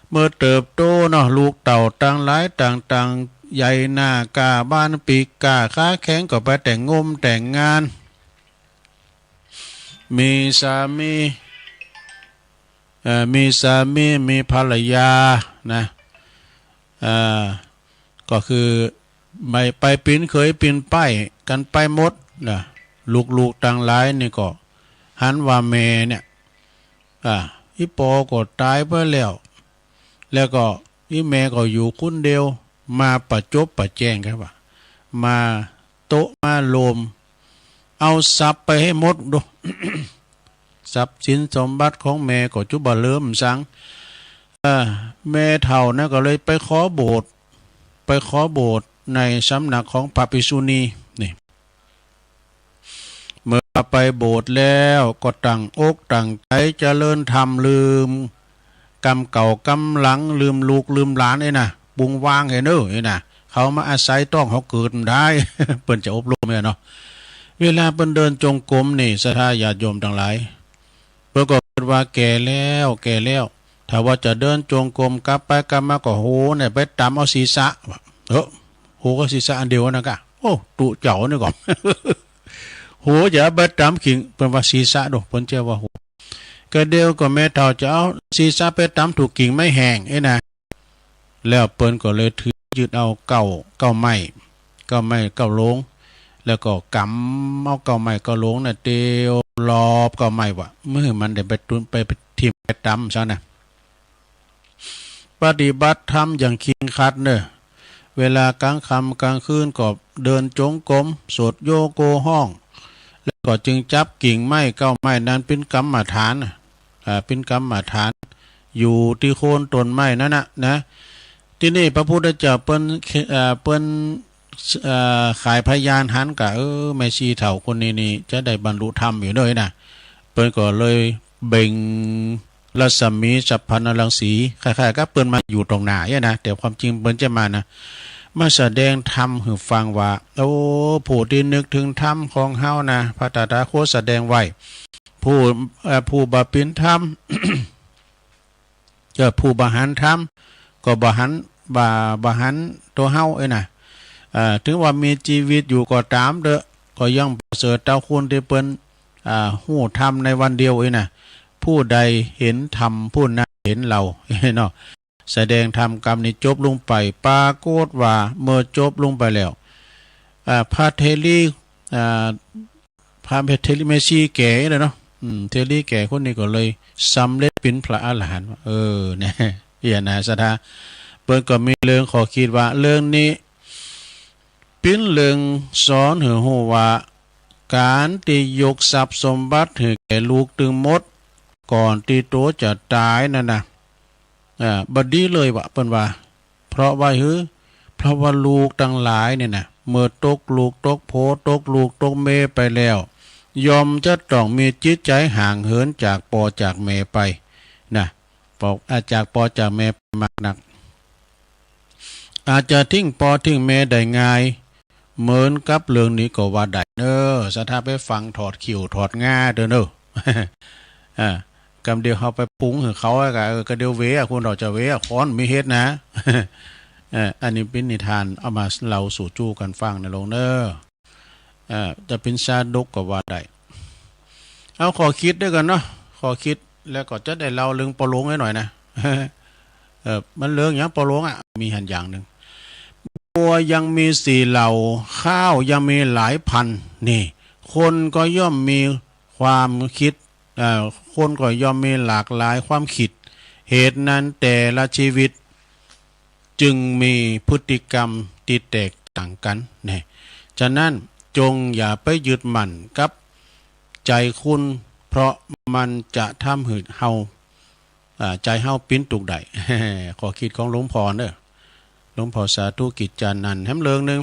เมื่อเติบโตเนาะ ลูกเต้าตังหลายตังๆ ใหญ่หน้าก้าบ้านปีกก้าขาแข็ง ก็ไปแต่งงมแต่งงาน มีสามี เอ่อ มีสามี มีภรรยานะ เอ่อ ก็คือไป ไปเป๋นเขยเป๋นป้ายกั๋นไปหมดนะ ลูกๆตังหลายนี่ก็หันว่าแม่เนี่ย อ่า อี่ป้อก็ต๋ายไปแล้ว แล้วก็อี่แม่ก็อยู่คนเดียว มาปะจบปะแจ้งกั๋นว่า มาโต๊ะมาโลม เอาทรัพย์ไปหื้อหมดดู ทรัพย์สินสมบัติของแม่ก็จุบ่เหลือหยังสัง เออ แม่เฒ่านั้นก็เลยไปขอบวช ไปขอบวชในสำนักของพระภิกษุณีนี่ เมื่อไปบวชแล้วก็ตั้งอกตั้งใจ๋เจริญธรรม ลืมกรรมเก่ากรรมหลัง ลืมลูกลืมหลานเอ้ยนะ ปรุงวางเหียเน่อเอ้ยนะ เขามาอาศัยต๊องเฮาเกิดบ่ได้ เปิ้นจะอบรมเนี่ยเนาะ เวลาเปิ้นเดินจงกรมนี่ ศรัทธาญาติโยมตังหลาย เปิ้นก็กึ๊ดว่าแก่แล้ว แก่แล้ว ถ้าว่าจะเดินจงกรมกลับไปกลับมาก็โหเนี่ย ไปตำเอาศีรษะ เอ้อ โหกับศีรษะอันเดียวกั๋นนะ โอ้ ตุ๊เจ้านี่ก่อ โหจะเอาไปตำขิง เปิ้นว่าศีรษะโด เปิ้นเจ้าว่าโห ก็เดี๋ยวก็แม่เฒ่าจะเอาศีรษะไปตำถูกกิ่งไม้แห้งเอ้ยนะ แล้วเปิ้นก็เลยถือยึดเอาเก๊า เก๊าไม้ เก๊าไม้เก๊าโลง แล้วก็กำเอาเก๊าไม้เก๊าโลงน่ะเตียวรอบเก๊าไม้วะ บ่หื้อมันได้ไปตุ๊น ไป ไปถิ่มไปตำซะนะ ปฏิบัติธรรมอย่างเคร่งครัดเน่อ เวลากลางค่ำกลางคืนก็เดินจงกรม สวดโยโกห้อง แล้วก็จึงจับกิ่งไม้เก๊าไม้นั้นเป๋นกรรมฐานน่ะ อ่า เป๋นกรรมฐาน อยู่ตี้โคนต้นไม้นั้นน่ะนะ ตี้นี่พระพุทธเจ้าเปิ้น เอ่อ เปิ้น เอ่อ ขายพยานหันกะ เออ แม่ชีเฒ่าคนนี้นี่จะได้บรรลุธรรมอยู่เน่อนะ เปิ้นก็เลยเบ่งรัศมีสัพพนรังสี คล้ายๆ กับเปิ้นมาอยู่ตรงหน้าเนี่ยนะ แต่ความจริงเปิ้นจะมานะ มาแสดงธรรมหื้อฟังว่า โอ้ ผู้ตี้นึกเถิงธรรมของเฮานะ พระตถาคตแสดงไว้ ผู้ เอ่อ ผู้บ่เป๋นธรรม เออ ผู้บ่หันธรรม ก็บ่หัน บ่ บ่หันตั๋วเฮาเอ้ยนะ เอ่อ ถึงว่ามีจีวิตอยู่ก็ต๋ามเต๊อะ ก็ยังประเสริฐเต้าคนตี้เปิ้น อ่า ฮู้ธรรมในวันเดียวเอ้ยนะ ผู้ใดเห็นธรรม ผู้นั้นเห็นเรา เนาะ แสดงธรรมกำนี้จบลงไป ปรากฏว่าเมื่อจบลงไปแล้ว อ่า พระเถรี อ่า พระเถรีแม่ชีแก่เนี่ยเนาะ อืม เถรีแก่คนนี้ก็เลยสำเร็จเป๋นพระอรหันต์ เออ เนี่ย เหียนะ ศรัทธา เปิ้นก็มีเรื่องข้อคิดว่า เรื่องนี้เป๋นเรื่องสอนหื้อฮู้ว่า ก๋านตี้ยกทรัพย์สมบัติหื้อแก่ลูกตึงหมด ก่อนตี้ตั๋วจะต๋ายนั่นนะ อ่า บ่ดีเลยวะ เปิ้นว่า เพราะว่าหื้อ เพราะว่าลูกตังหลายเนี่ยนะ เมื่อตกลูกตกผัว ตกลูกตกเมียไปแล้ว ย่อมจะต้องมีจิตใจ๋ห่างเหินจากป้อจากแม่ไปนะ ป้อ อ่า จากป้อจากแม่ไปมากนัก อาจจะทิ้งป้อทิ้งแม่ได้ง่าย เหมือนกับเรื่องนี้ก็ว่าได้เน่อ ศรัทธาไปฟังถอดขิ้วถอดง่าเต๊อะเน่อ อ่า กำเดียวเฮาไปปรุงหื้อเขาอะ ก็ เออ ก็เดี๋ยวเวอะ คนเฮาจะเวอะ ค้อนมีเฮ็ดนะ เออ อันนี้เป๋นนิทาน เอามาเล่าสู่จู้กั๋นฟังนะโลงเน่อ เออ จะเป๋นชาดกก็ว่าได้ เอาข้อคิดตวยกั๋นเนาะ ข้อคิด แล้วก็จะได้เล่าเรื่องป้อโลงหน่อยนะ เออ มันเรื่องหยังป้อโลงอะ มีหั้นอย่างนึ่ง บัวยังมีสี่เหล่า ข้าวยังมีหลายพันธุ์ นี่ คนก็ย่อมมีความคิด เอ่อ คนก็ย่อมมีหลากหลายความคิด เหตุนั้นแต่ละชีวิตจึงมีพฤติกรรมตี้แตกต่างกั๋น นี่ ฉะนั้นจงอย่าไปยึดมั่นกับใจ๋คุณ เพราะมันจะทำหื้อเฮา อ่า ใจ๋เฮาปิ้นตุ๊กข์ได้ ข้อคิดของหลวงพ่อเน่อ หลวงพ่อสาธุกิจจานันท์ แหมเรื่องนึ่ง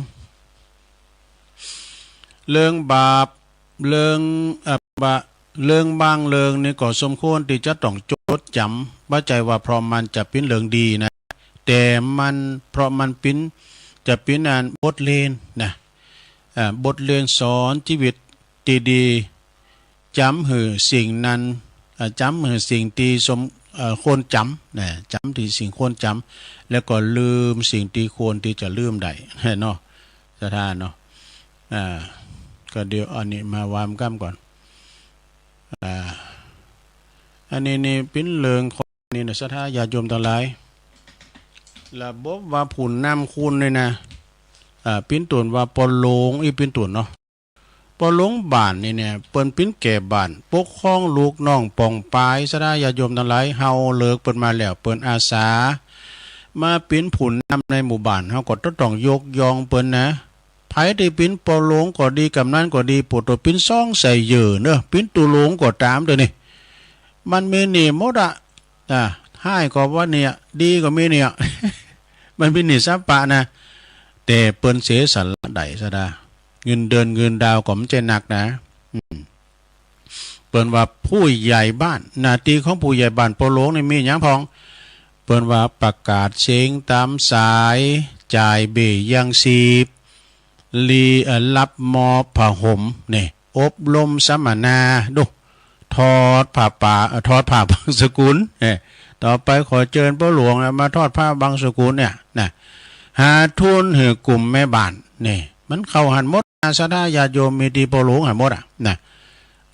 เรื่องบาป เรื่อง อ่า บา เรื่องบางเรื่องนี่ก็สมควรตี้จะต้องจดจ๋ำ บ่ใจ้ว่าเพราะมันจะเป๋นเรื่องดีนะ แต่มัน เพราะมันเป๋น จะเป๋นอันบทเรียนนะ อ่า บทเรียนสอนจีวิตตี้ดี จ๋ำหื้อสิ่งนั้น อ่า จ๋ำหื้อสิ่งตี้สม เอ่อ ควรจ๋ำนะ จ๋ำตี้สิ่งควรจ๋ำ แล้วก็ลืมสิ่งตี้ควรตี้จะลืมได้ เนาะ ศรัทธาเนาะ อ่า ก็เดี๋ยวอันนี้มาว่าก้ำก่อน อ่า อันนี้นี่เป๋นเรื่องของนี่นะ ศรัทธาญาติโยมตังหลาย ระบบว่าผู้นำคุณนี่นะ อ่า เป๋นต้นว่าป้อโลง อี้ เป๋นต้นเนาะ ป้อโลงบ้านนี่เนี่ย เปิ้นเป๋นแก่บ้าน ปกครองลูกน้องป้องป๋าย ศรัทธาญาติโยมตังหลาย เฮาเลือกเปิ้นมาแล้ว เปิ้นอาสามาเป๋นผู้นำในหมู่บ้าน เฮาก็ต้องยกย่องเปิ้นนะ ใผตี้เป๋นป้อโลงก็ดี ก๋ำนันก็ดี โปรดโตเป๋นซองใส่เยื่อเน่อ เป๋นตุ๊โลงก็ต๋ามเต๊อะนี่ มันมีหนี้หมดอะ อ่า ฮ้ายก็ว่าเนี้ย ดีก็มีเนี้ย มันมีหนี้สัปปะนะ แต่เปิ้นเสียสละได้ ศรัทธา เงินเดือนเงินดาวก็บ่ใจ้นักนะ อืม เปิ้นว่าผู้ใหญ่บ้าน หน้าตี้ของผู้ใหญ่บ้านป้อโลงนี่มีหยังพ่อง เปิ้นว่าประกาศเสียงต๋ามสาย จ่ายเบี้ยยังชีพ ลี เอ่อ ฮับมอบผ้าห่ม นี่ อบรมสัมมนา ดู ถอดผ้าป่า เอ่อ ถอดผ้าบังสุกุล เอ้อ ต่อไปขอเจิญป้อหลวงนะ มาถอดผ้าบังสุกุลเนี่ยนะ หาทุนหื้อกุมแม่บ้าน นี่ มันเข้าหั้นหมดนะ ศรัทธาญาติโยม มีตี้ป้อหลวงหั้นหมดอะนะ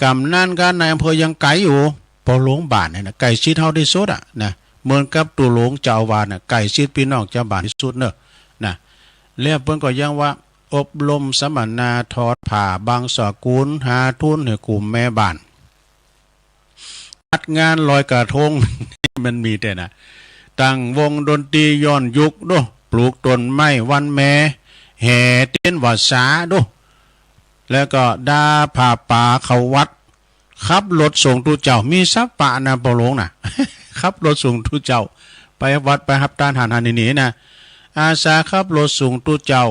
ก๋ำนันกับนายอำเภอยังไก๋อยู่ ป้อหลวงบ้านเนี่ยนะ ใก้ชิดเฮาตี้สุดอะนะ เหมือนกับตุ๊โลงเจ้าอาวาสน่ะ ใก้ชิดปี้น้องจาวบ้านตี้สุดเน่อ นะ แล้วเปิ้นก็ยังว่า อบรมสัมมนา ถอดผ้าบังสุกุล หาทุนหื้อกุมแม่บ้าน จัดงานลอยกระทง มันมีแต๊นะ ตั้งวงดนตรีย้อนยุคดู ปลูกต้นไม้วันแม่ แห่เตียนวาสาดู แล้วก็ด่าผ้าป่าเข้าวัด ขับรถส่งตุ๊เจ้า มีสัปปะนะป้อหลวงนะ ขับรถส่งตุ๊เจ้า ไปวัดไปฮับตานหั้นหั้นนี่นี่นะ อาสาขับรถส่งตุ๊เจ้า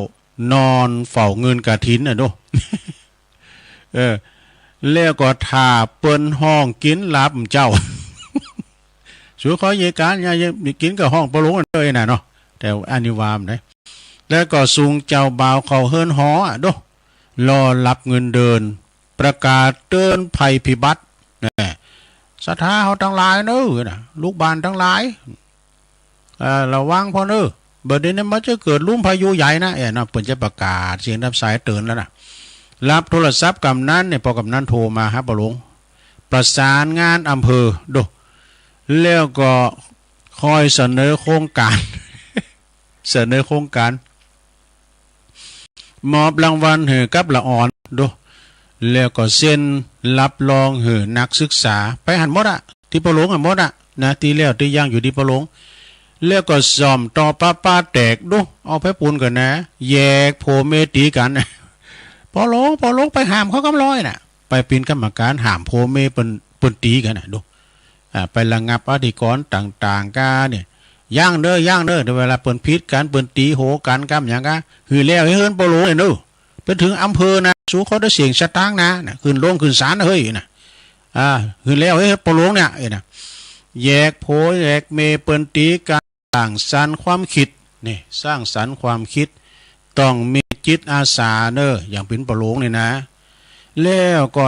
นอนเฝ้าเงินกฐินน่ะดู เออ แล้วก็ถ่าเปิ้นฮ้องกิ๋นลาบเจ้า สูขอเยียะก๋าน ยายกิ๋นก็ฮ้องป้อหลวงเอ้ยน่ะเนาะ แต่อันนี้ว่ามันได้ แล้วก็ส่งเจ้าบ่าวเข้าเฮือนหออะดู รอฮับเงินเดือน ประกาศเตือนภัยพิบัติ แน่ ศรัทธาเฮาตังหลายเน่อนะ ลูกบ้านตังหลาย เอ่อ ระวังพ่องเน่อ บ่าเดี่ยวนี้มันจะเกิดลมพายุใหญ่นะ เอ้อ นะ เปิ้นจะประกาศเสียงต๋ามสายเตือนแล้วนะ ฮับโทรศัพท์ก๋ำนันเนี่ย ป้อกำนันโทรมาหาป้อหลวง ประสานงานอำเภอดู แล้วก็คอยเสนอโครงก๋าน เสนอโครงก๋าน มอบรางวัลหื้อกับละอ่อนดู แล้วก็เซ็นฮับรองหื้อนักศึกษา ไปหั้นหมดอะ ตี้ป้อหลวงหั้นหมดอะ นะ ตี้แล้วตี้ยังอยู่ตี้ป้อหลวง แล้วก็ซ่อมต่อประปาแตกดู เอาแผ่นปูนก่อนนะ แยกผัวเมียตี๋กั๋น ป้อหลวง ป้อหลวงไปห้ามเขากำลอยน่ะ ไปเป๋นกรรมก๋านห้ามผัวเมียเปิ้น เปิ้นตี๋กั๋นน่ะดู อ่า ไประงับอธิกรณ์ต่างๆ ก้าเนี่ย ยังเน่อ ยังเน่อ เดี๋ยวเวลาเปิ้นผิดกั๋น เปิ้นตี๋โหกั๋นกำหยังก้า หื้อแล้วหื้อเฮือนป้อหลวงเนี่ยเน่อ ไปเถิงอำเภอนะ สูขอได้เสี้ยงสตางค์นะ นะ ขึ้นโฮงขึ้นศาลนะเฮ้ยนะ อ่า หื้อแล้วหื้อเฮือนป้อหลวงเนี่ย เอ้ยนะ แยกผัวแยกเมียเปิ้นตี๋กั๋น สร้างสรรค์ความคิด นี่ สร้างสรรค์ความคิด ต้องมีจิตอาสาเน่อ อย่างเป๋นป้อหลวงนี่นะ แล้วก็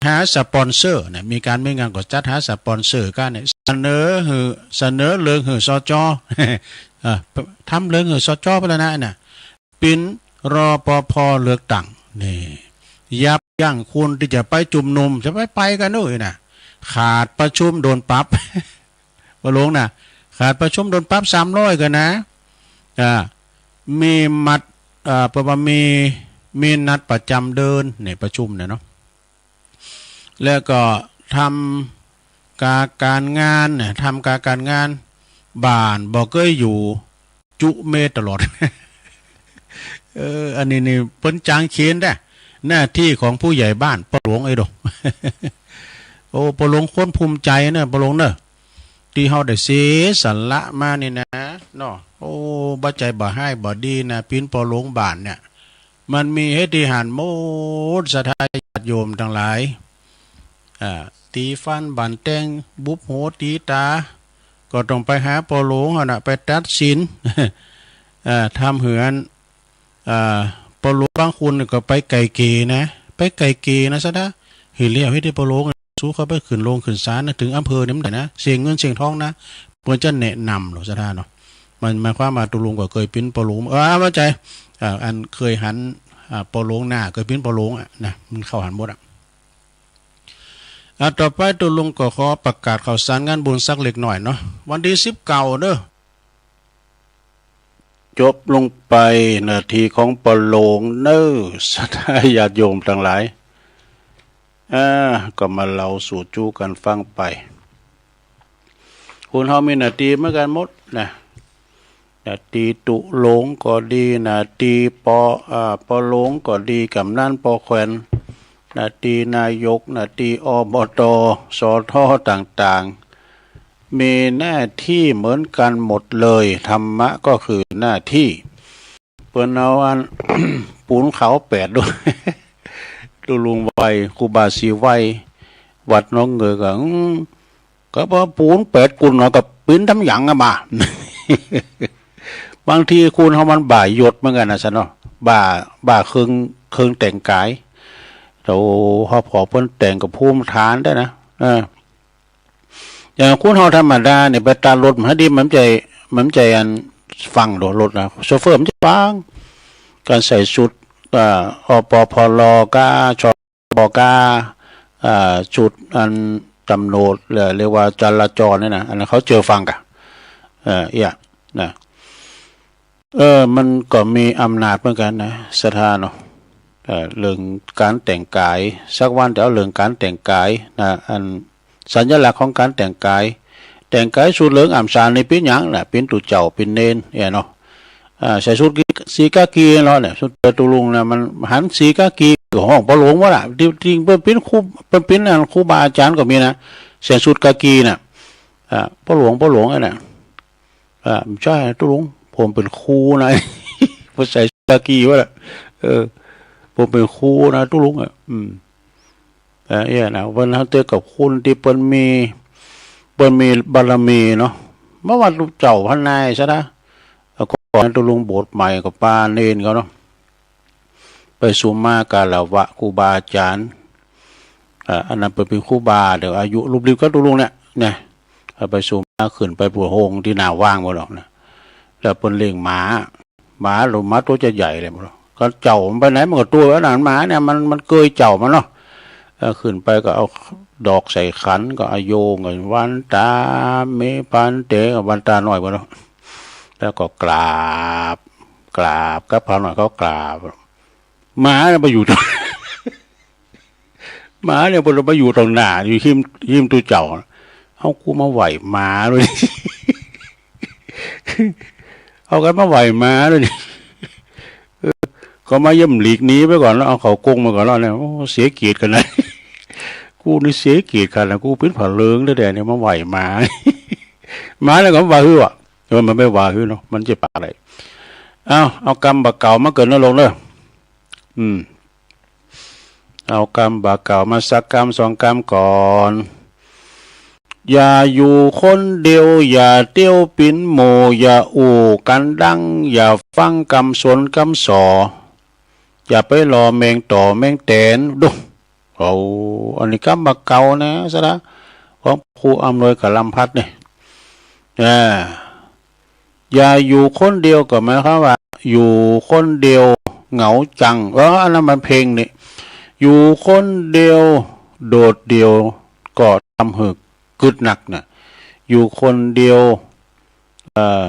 หาสปอนเซอร์เนี่ย มีก๋านมีงานก็จัดหาสปอนเซอร์กั๋นเนี่ย เสนอหื้อ เสนอเลิงหื้อ สจ. เออ ทำเลิงหื้อ สจ ไปแล้วนะ น่ะ ปิ๊น รปภ เลือกตั้ง นี่ ยับยั้งคนตี้จะไปจุมนุม จะไป ไปกั๋นเน่อ น่ะ ขาดประชุมโดนปรับ ปอหลวงน่ะ ขาดประชุมโดนปรับสามร้อยกั๋นนะ อ่า มีมัด อ่า เปิ้นว่ามี มีนัดประจ๋ำเดือน เนี่ย ประชุมเนี่ยเนาะ แล้วก็ทำก๋านก๋านงานเนี่ย ทำก๋านก๋านงาน บ้านบ่เกยอยู่ จุเมตตลอด เออ อันนี้นี่เปิ้นจ๋างเขนได้ หน้าตี้ของผู้ใหญ่บ้าน ปอหลวงเอ้ยโด โอ้ ปอหลวงควรภูมิใจ๋เน่อ ปอหลวงเน่อ ตี้เฮาได้เสียสละมานี่นะ เนาะ โอ้ บ่ใจ้บ่ฮ้ายบ่ดีนะ ปิ๊นปอหลวงบ้านเนี่ย มันมีหื้อตี้หันหมด ศรัทธาญาติโยมตังหลาย อ่า ตี๋ฟันบั่นแตง บุบหูตี๋ต๋า ก็ต้องไปหาปอหลวงหั้นน่ะ ไปตัดสิน อ่า ทำหื้ออัน อ่า ปอหลวงบางคนก็ไปไกล่เกลี่ยนะ ไปไกล่เกลี่ยนะ ศรัทธา หื้อแล้วหื้อตี้ปอหลวง สูเข้าไปขึ้นโรงขึ้นศาลนะ เถิงอำเภอเนี่ยมันได้นะ เสียเงินเสียทองนะ เปิ้นจะแนะนำเนาะ ศรัทธาเนาะ มันหมายความว่าตุ๊ลุงก็เกยปิ๊นปอหลวง เออ เข้าใจ๋ อ่า อันเกยหัน อ่า ปอหลวงหน้า เกยปิ๊นปอหลวงอะนะ มันเข้าหันหมดอะ อ่า ต่อไปตุ๊ลุงก็ขอประกาศข่าวสารงานบุญสักเล็กน้อยเนาะ วันตี้สิบเก้าเน่อ จบลงไปหน้าตี้ของปอหลวงเน่อ ศรัทธาญาติโยมตังหลาย อ่า ก็มาเล่าสู่จู้กั๋นฟังไป คนเฮามีหน้าตี้เหมือนกั๋นหมดนะ หน้าตี้ตุ๊ลุงก็ดี หน้าตี้ปอ อ่า ปอหลวงก็ดี ก๋ำนัน ปอแขวน หน้าตี้นายก หน้าตี้ อบต. สท. ต่างๆ มีหน้าตี้เหมือนกั๋นหมดเลย ธรรมะก็คือหน้าตี้ เปิ้นเอาอัน ปูนขาวแปดดวย ตุ๊ลุงไหว้ ครูบาศรีไหว้ วัดหนองเงยก็ อืม ก็ว่าปูนแปดกุ่นเนาะ ก็ปิ๊นทำหยังอะบ่า บางทีคนเฮามันบ่ายศเหมือนกั๋นนะ ศรัทธาเนาะ บ่า บ่าเคิง เคิงแต่งก๋าย โอ้ เฮาขอเปิ้นแต่งก็ภูมิฐานได้นะ เออ อย่างคนเฮาธรรมดาเนี่ย ไปตาดรถมันหื้อดี มันบ่ใจ้ มันบ่ใจ้อันฟังดอก รถนะ โชเฟอร์มันบ่ใจ้ฟัง ก๋านใส่ชุด อ่า อปพล ก้า ชป ก้า อ่า ชุดอันตำรวจ เอ่อ เรียกว่าจราจรเนี่ยนะ อันนั้นเขาเจอฟังก่ะ เออ เอี้ย นะ เออ มันก็มีอำนาจเหมือนกั๋นนะ ศรัทธาเนาะ เอ่อ เรื่องก๋านแต่งก๋าย สักวันจะเอาเรื่องก๋านแต่งก๋ายนะ อันสัญลักษณ์ของก๋านแต่งก๋าย แต่งก๋ายชุดเหลืองอ่ำสานนี่เป๋นหยังนะ เป๋นตุ๊เจ้า เป๋นเณรเนี่ยเนาะ อ่า ใส่ชุดสีกากีเนาะเนี่ย ชุดตุ๊ลุงนะ มันหันสีกากีก็ฮ้องปอหลวงหมดอะ จริงๆ เปิ้นเป๋นครู เปิ้นเป๋นอันครูบาอาจ๋ารย์ก็มีนะ ใส่ชุดกากีน่ะ อ่า ปอหลวง ปอหลวงอันน่ะ อ่า บ่ใจ้ตุ๊ลุง ผมเป๋นครูนะ ผมใส่กากีวะล่ะ เออ ผมเป๋นครูนะตุ๊ลุงอะ อืม เออ เอี้ยนะ เปิ้นเฮาเตื้อกับคนตี้เปิ้นมี เปิ้นมีบารมีเนาะ บ่ว่าตุ๊เจ้าพระนายซะนะ แล้วก็ก่อนตุ๊ลุงบวชใหม่ก็ปาเณรเขาเนาะ ไปสุมมาคารวะครูบาอาจ๋ารย์ อ่า อันนั้นเปิ้นเป๋นครูบา เดี๋ยวอายุลุบลิบกับตุ๊ลุงเนี่ย นะ เอาไปสุมมาขึ้นไปบวชโฮงตี้หน้าว่างหมดหรอกนะ แล้วเปิ้นเลี้ยงหมา หมาหรือหมาตั๋วจะใหญ่เลยหมดหรอก ก็เจ้ามันไปไหนมันก็ตั๋วอันนั้น หมาเนี่ยมัน มันเกยเจ้ามันเนาะ เออ ขึ้นไปก็เอาดอกใส่ขัน ก็เอาโยงกัน วันตาเมพันเต วันตาน้อยหมดหรอก แล้วก็กราบ กราบกับพระหน่อยเขากราบ หมาเนี่ยไปอยู่ตรง หมาเนี่ยเปิ้นไปอยู่ตรงหน้า อยู่ฮิม ฮิมตุ๊เจ้า เอากูมาไหว้หมาด้วย เอากั๋นมาไหว้หมาด้วย เออ ก็มาเยี่ยมหลีกหนีไปก่อนแล้ว เอาเขากรงมาก่อนแล้วเนี่ย โอ้ เสียเกียรติขนาด กูนี่เสียเกียรติขนาด กูเป๋นพระเหลืองแต๊ๆ เนี่ยมาไหว้หมา หมาเนี่ยก็ว่าหื้ออะ เออ มันบ่ว่าหื้อเนาะ มันจะปากอะไร เอา เอากำบ่าเก่ามาเกินนะลงเด้อ อืม เอากำบ่าเก่ามาสักกำสองกำก่อน อย่าอยู่คนเดียว อย่าเตี้ยวเป๋นหมู่ อย่าอู้กั๋นดัง อย่าฟังกำสนกำสอ อย่าไปหล่อแมงต่อแมงแตน ดู โอ้ อันนี้กำบ่าเก่านะ สะดา ของครูอำนวยกับลำพัดนี่ อ่า อย่าอยู่คนเดียวก็หมายความว่า อยู่คนเดียวเหงาจัง เออ อันนั้นมันเพลงนี่ อยู่คนเดียวโดดเดี่ยวก็ทำหื้อกึ๊ดนักนะ อยู่คนเดียว เอ่อ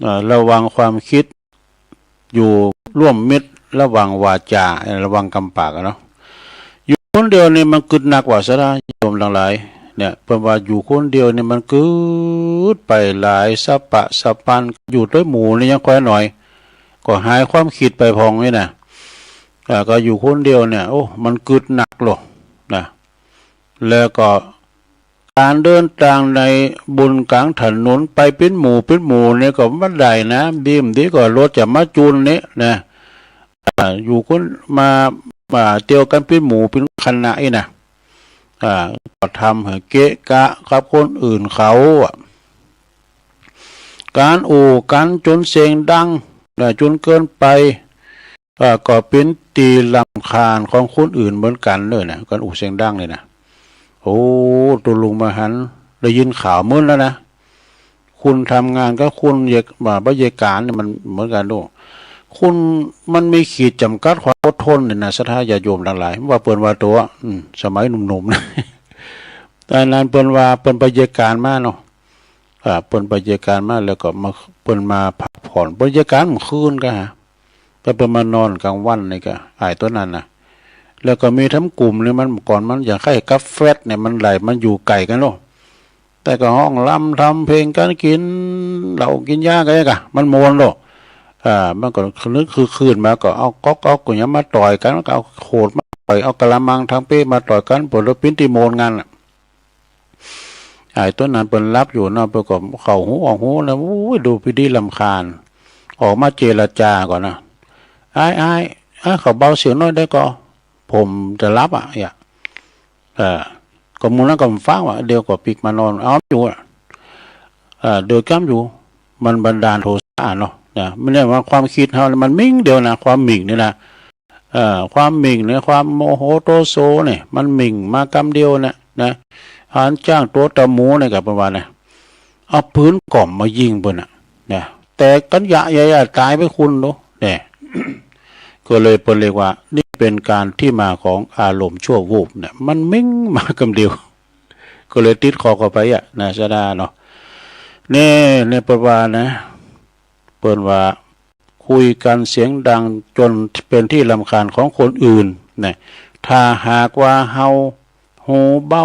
เอ่อ ระวังความคิด อยู่ร่วมมิตร ระวังวาจา ระวังกำปากอะเนาะ อยู่คนเดียวนี่มันกึ๊ดนักว่าสะดา โยมตังหลาย เนี่ย เปิ้นว่าอยู่คนเดียวนี่มันกึ๊ดไปหลาย สะปะสะปาน อยู่ตวยหมู่นี่ยังค่อยหน่อย ก็หายความคิดไปพ่องนี่นะ อ่า ก็อยู่คนเดียวเนี่ย โอ้ มันกึ๊ดนักโลดนะ แล้วก็ ก๋านเดินตางในบนก๋างถนนไปเป๋นหมู่เป๋นหมู่เนี่ยก็บ่ได้นะ ดีบ่ดีก็รถจะมาจูนเนี่ยนะ อ่า อยู่คนมา มาเตียวกั๋นเป๋นหมู่เป๋นคณะอี้นะ อ่า ก็ทำหื้อเกะกะกับคนอื่นเขาอะ ก๋านอู้กั๋นจ๋นเสียงดังนะ จ๋นเกินไป อ่า ก็เป๋นตี้รำคาญของคนอื่นเหมือนกั๋นเน่อนะ ก๋านอู้เสียงดังเนี่ยนะ โอ้ ตุ๊ลุงบ่หัน ได้ยินข่าวเมินแล้วนะ คนทำงานกับคนเยก บ่า บ่าเยกานเนี่ยมันเหมือนกั๋นโด คนมันมีขีดจ๋ำกัดความอดทนเนี่ยนะ ศรัทธาญาติโยมตังหลาย ว่าเปิ้นว่าตั๋ว อืม สมัยหนุ่มๆ นะ ต๋อนนั้นเปิ้นว่าเปิ้นไปเยกานมาเนาะ อ่า เปิ้นไปเยกานมาแล้วก็มา เปิ้นมาพักผ่อน เปิ้นเยกานเมื่อคืนก็หา แต่เปิ้นมานอนก๋างวันนี่ก็ อ้ายตั๋วนั้นนะ แล้วก็มีทั้งกลุ่มนี่มัน ก่อนมันอย่างใค่กับแฟลตเนี่ย มันไหล มันอยู่ไก๋กั๋นเนาะ แต่ก็ฮ้องรำทำเพลงกั๋น กิ๋นเหล้ากิ๋นยากั๋นกะ มันม่วนเนาะ อ่า มันก็นึกคือคืนมาก็เอาก๊อก เอาก๋วยเตี๋ยวมาต่อยกั๋น ก็เอาขวดมาต่อย เอากะละมังทั้งเป๊ะมาต่อยกั๋น เปิ้นเลยเป๋นตี้ม่วนงันน่ะ อ้ายตั๋วนั้นเปิ้นหลับอยู่เนาะ เปิ้นก็เข้าหูออกหูนะ โอ้ย ดูพิธีรำคาญ ออกมาเจรจาก่อนนะ อ้าย อ้าย อ้าย ขอเบาเสียงหน่อยได้ก่อ ผมจะหลับอะ เนี่ย เออ ก็หมู่นั้นก็ฟังว่า เดี๋ยวก็ปิ๊กมานอน เอาอยู่อะ เออ โดยกำอยู่ มันบันดาลโทสะเนาะ นะ มันเนี่ยว่าความคิดเฮาเนี่ยมันมิ่งเดียวนะ ความมิ่งนี่นะ เอ่อ ความมิ่งเนี่ย ความโมโหโทโสเนี่ย มันมิ่งมากำเดียวเนี่ยนะ หันจ้างตั๋วตะหมูเนี่ยก็เปิ้นว่านะ เอาปืนก๋อมมายิงเปิ้นน่ะนะ แตกกั๋นยะแยะๆ ต๋ายไปคนเนาะ เนี่ย ก็เลยเปิ้นเรียกว่า นี่เป๋นก๋านตี้มาของอารมณ์ชั่ววูบเนี่ย มันมิ่งมากำเดียว ก็เลยติดคอเข้าไปอะนะ ศรัทธาเนาะ เนี่ย เนี่ยเปิ้นว่านะ เปิ้นว่า คุยกั๋นเสียงดังจ๋นเป๋นตี้รำคาญของคนอื่นนะ ถ้าหากว่าเฮาหูเบา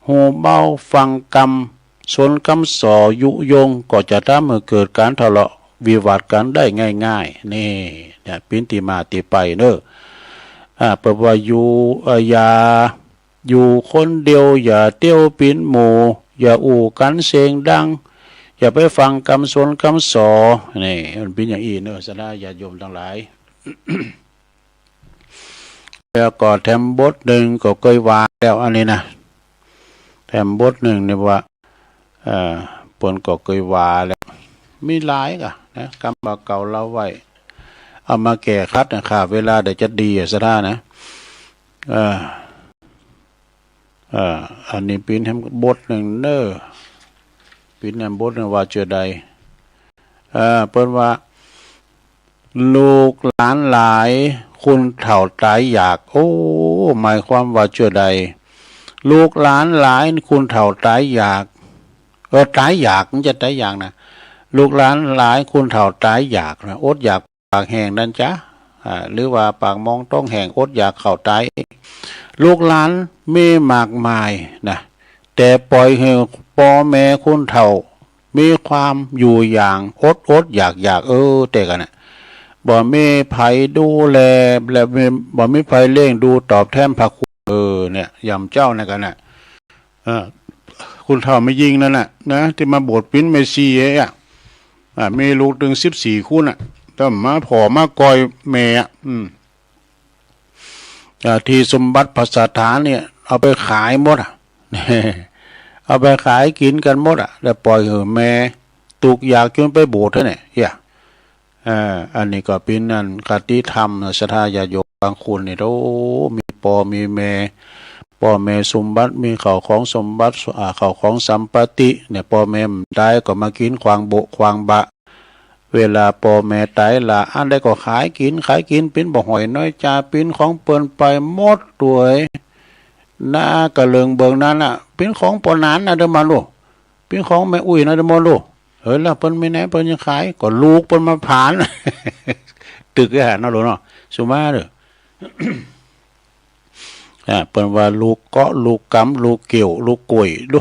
หูเบาฟังกำสนกำสอยุยง ก็จะทำหื้อเกิดก๋านทะเลาะวิวาทกั๋นได้ง่ายๆ นี่ เนี่ย เป๋นตี้มาตี้ไปเนาะ อ่า เปิ้นว่าอยู่ เอ่อ อย่า อยู่คนเดียว อย่าเตียวเป๋นหมู่ อย่าอู้กั๋นเสียงดัง อย่าไปฟังกำสนกำสอ นี่ มันเป๋นอย่างอี้เนาะ ศรัทธาญาติโยมตังหลาย แล้วก็แถมบทนึ่งก็เกยว่าแล้วอันนี้นะ แถมบทนึ่งนี่ว่า เอ่อ เปิ้นก็เกยว่าแล้ว มีหลายก่ะนะ กำบ่าเก่าเล่าไว้ เอามาแก้ขัดนะ ฆ่าเวลาเดี๋ยวจะดีอะ ศรัทธานะ เอ่อ เอ่อ อันนี้เป๋นแถมบทนึ่งเนาะ เป๋นแถมบทนึ่งว่าเจื้อใด เอ่อ เปิ้นว่า ลูกหลานหลาย คนเฒ่าต๋ายอยาก โอ้ หมายความว่าเจื้อใด ลูกหลานหลาย คนเฒ่าต๋ายอยาก เออ ต๋ายอยาก มันจะต๋ายอยากนะ ลูกหลานหลาย คนเฒ่าต๋ายอยากนะ อดอยากปากแห้งนั้นจ๊ะ อ่า หรือว่าปากมองต๊องแห้ง อดอยากข้าวต๋าย ลูกหลานมีมากมายนะ แต่ปล่อยหื้อป้อแม่คนเฒ่า มีความอยู่อย่างอดๆ อยากๆ เออ แต่กั๋นน่ะ บ่มีใผดูแล และบ่มีใผเลี้ยงดูตอบแทนพระคุณ เออ เนี่ย หย่ำเจ้านั่นกั๋นน่ะ เออ คนเฒ่าแม่ญิงนั่นน่ะนะ ตี้มาบวชเป๋นแม่ชีอะ อ่า มีลูกตึงสิบสี่คนน่ะ แต่มาผ่อมากอยแม่อะ อืม อ่า ตี้สมบัติพัสถานเนี่ย เอาไปขายหมดอะ เอาไปขายกิ๋นกั๋นหมดอะ แล้วปล่อยหื้อแม่ตุ๊กข์ยากจ๋นไปบวชเท่านั้นเนี่ย เออ เออ อันนี้ก็เป๋นอันคติธรรมนะ ศรัทธาญาติโยมบางคนนี่ โอ้ มีป้อมีแม่ ป้อแม่สมบัติ มีเข้าของสมบัติ อ่า เข้าของสัมปติเนี่ย ป้อแม่ต๋ายก็มากิ๋นขว้างโบะขว้างบะ เวลาป้อแม่ต๋ายละ อันใดก็ขายกิ๋น ขายกิ๋น เป๋นบ่าห้อยน้อยจา เป๋นของเปิ้นไปหมดตวย นาก็เลิงเบิงนั้นน่ะ เป๋นของป้อหนานนะเด้อมาลูก เป๋นของแม่อุ๊ยนะเด้อมาลูก เออ แล้วเปิ้นมีไหน เปิ้นยังขาย ก็ลูกเปิ้นมาผลาญ ตึกอะนะลูกเนาะ สุมาเด้อ อ่า เปิ้นว่าลูกเกาะ ลูกกำ ลูกเกี่ยว ลูกก้วย ดู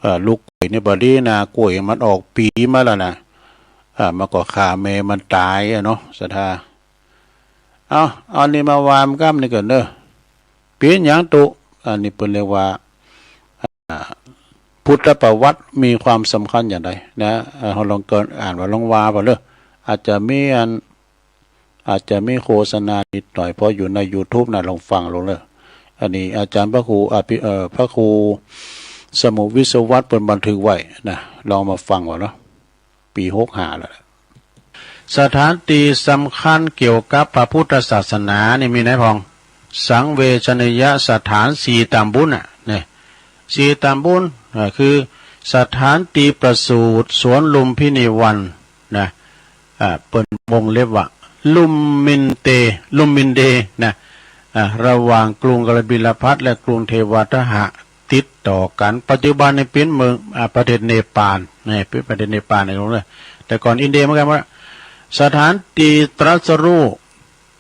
อ่า ลูกก้วยนี่บ่ดีนะ ก้วยมันออกปี๋มาแล้วนะ อ่า มันก็ฆ่าแม่มันต๋ายอะเนาะ ศรัทธา เอา เอานี่มาวางกำนี่ก่อนเด้อ เป๋นหยังตุ๊ อันนี้เปิ้นเรียกว่า อ่า พุทธประวัติมีความสำคัญอย่างใดนะ เอ่อ เฮาลองเกินอ่านว่าลองว่าไปเลย อาจจะมีอัน อาจจะมีโฆษณานิดหน่อย เพราะอยู่ในยูทูบนะ ลองฟังลองเลย อันนี้อาจารย์พระครูอภิ เอ่อ พระครูสมุทรวิศวัตรเปิ้นบันทึกไว้นะ ลองมาฟังก่อนเนาะ ปี๋หกห้าแล้ว สถานตี้สำคัญเกี่ยวกับพระพุทธศาสนานี่มีไหนพ่อง สังเวชนียสถานสี่ต๋ำบุญน่ะ เนี่ย สี่ต๋ำบุญ อ่า คือสถานตี้ประสูติ สวนลุมพินีวัน นะ อ่า เปิ้นวงเล็บว่า ลุมมินเต ลุมมินเด นะ อ่า ระหว่างกรุงกบิลพัสดุ์และกรุงเทวาทหะ ติดต่อกั๋น ปัจจุบันนี่เป๋นเมือง อ่า ประเทศเนปาล นี่ เป๋นประเทศเนปาลนี่ลงเลย แต่ก่อนอินเดียเหมือนกั๋นว่า สถานตี้ตรัสรู้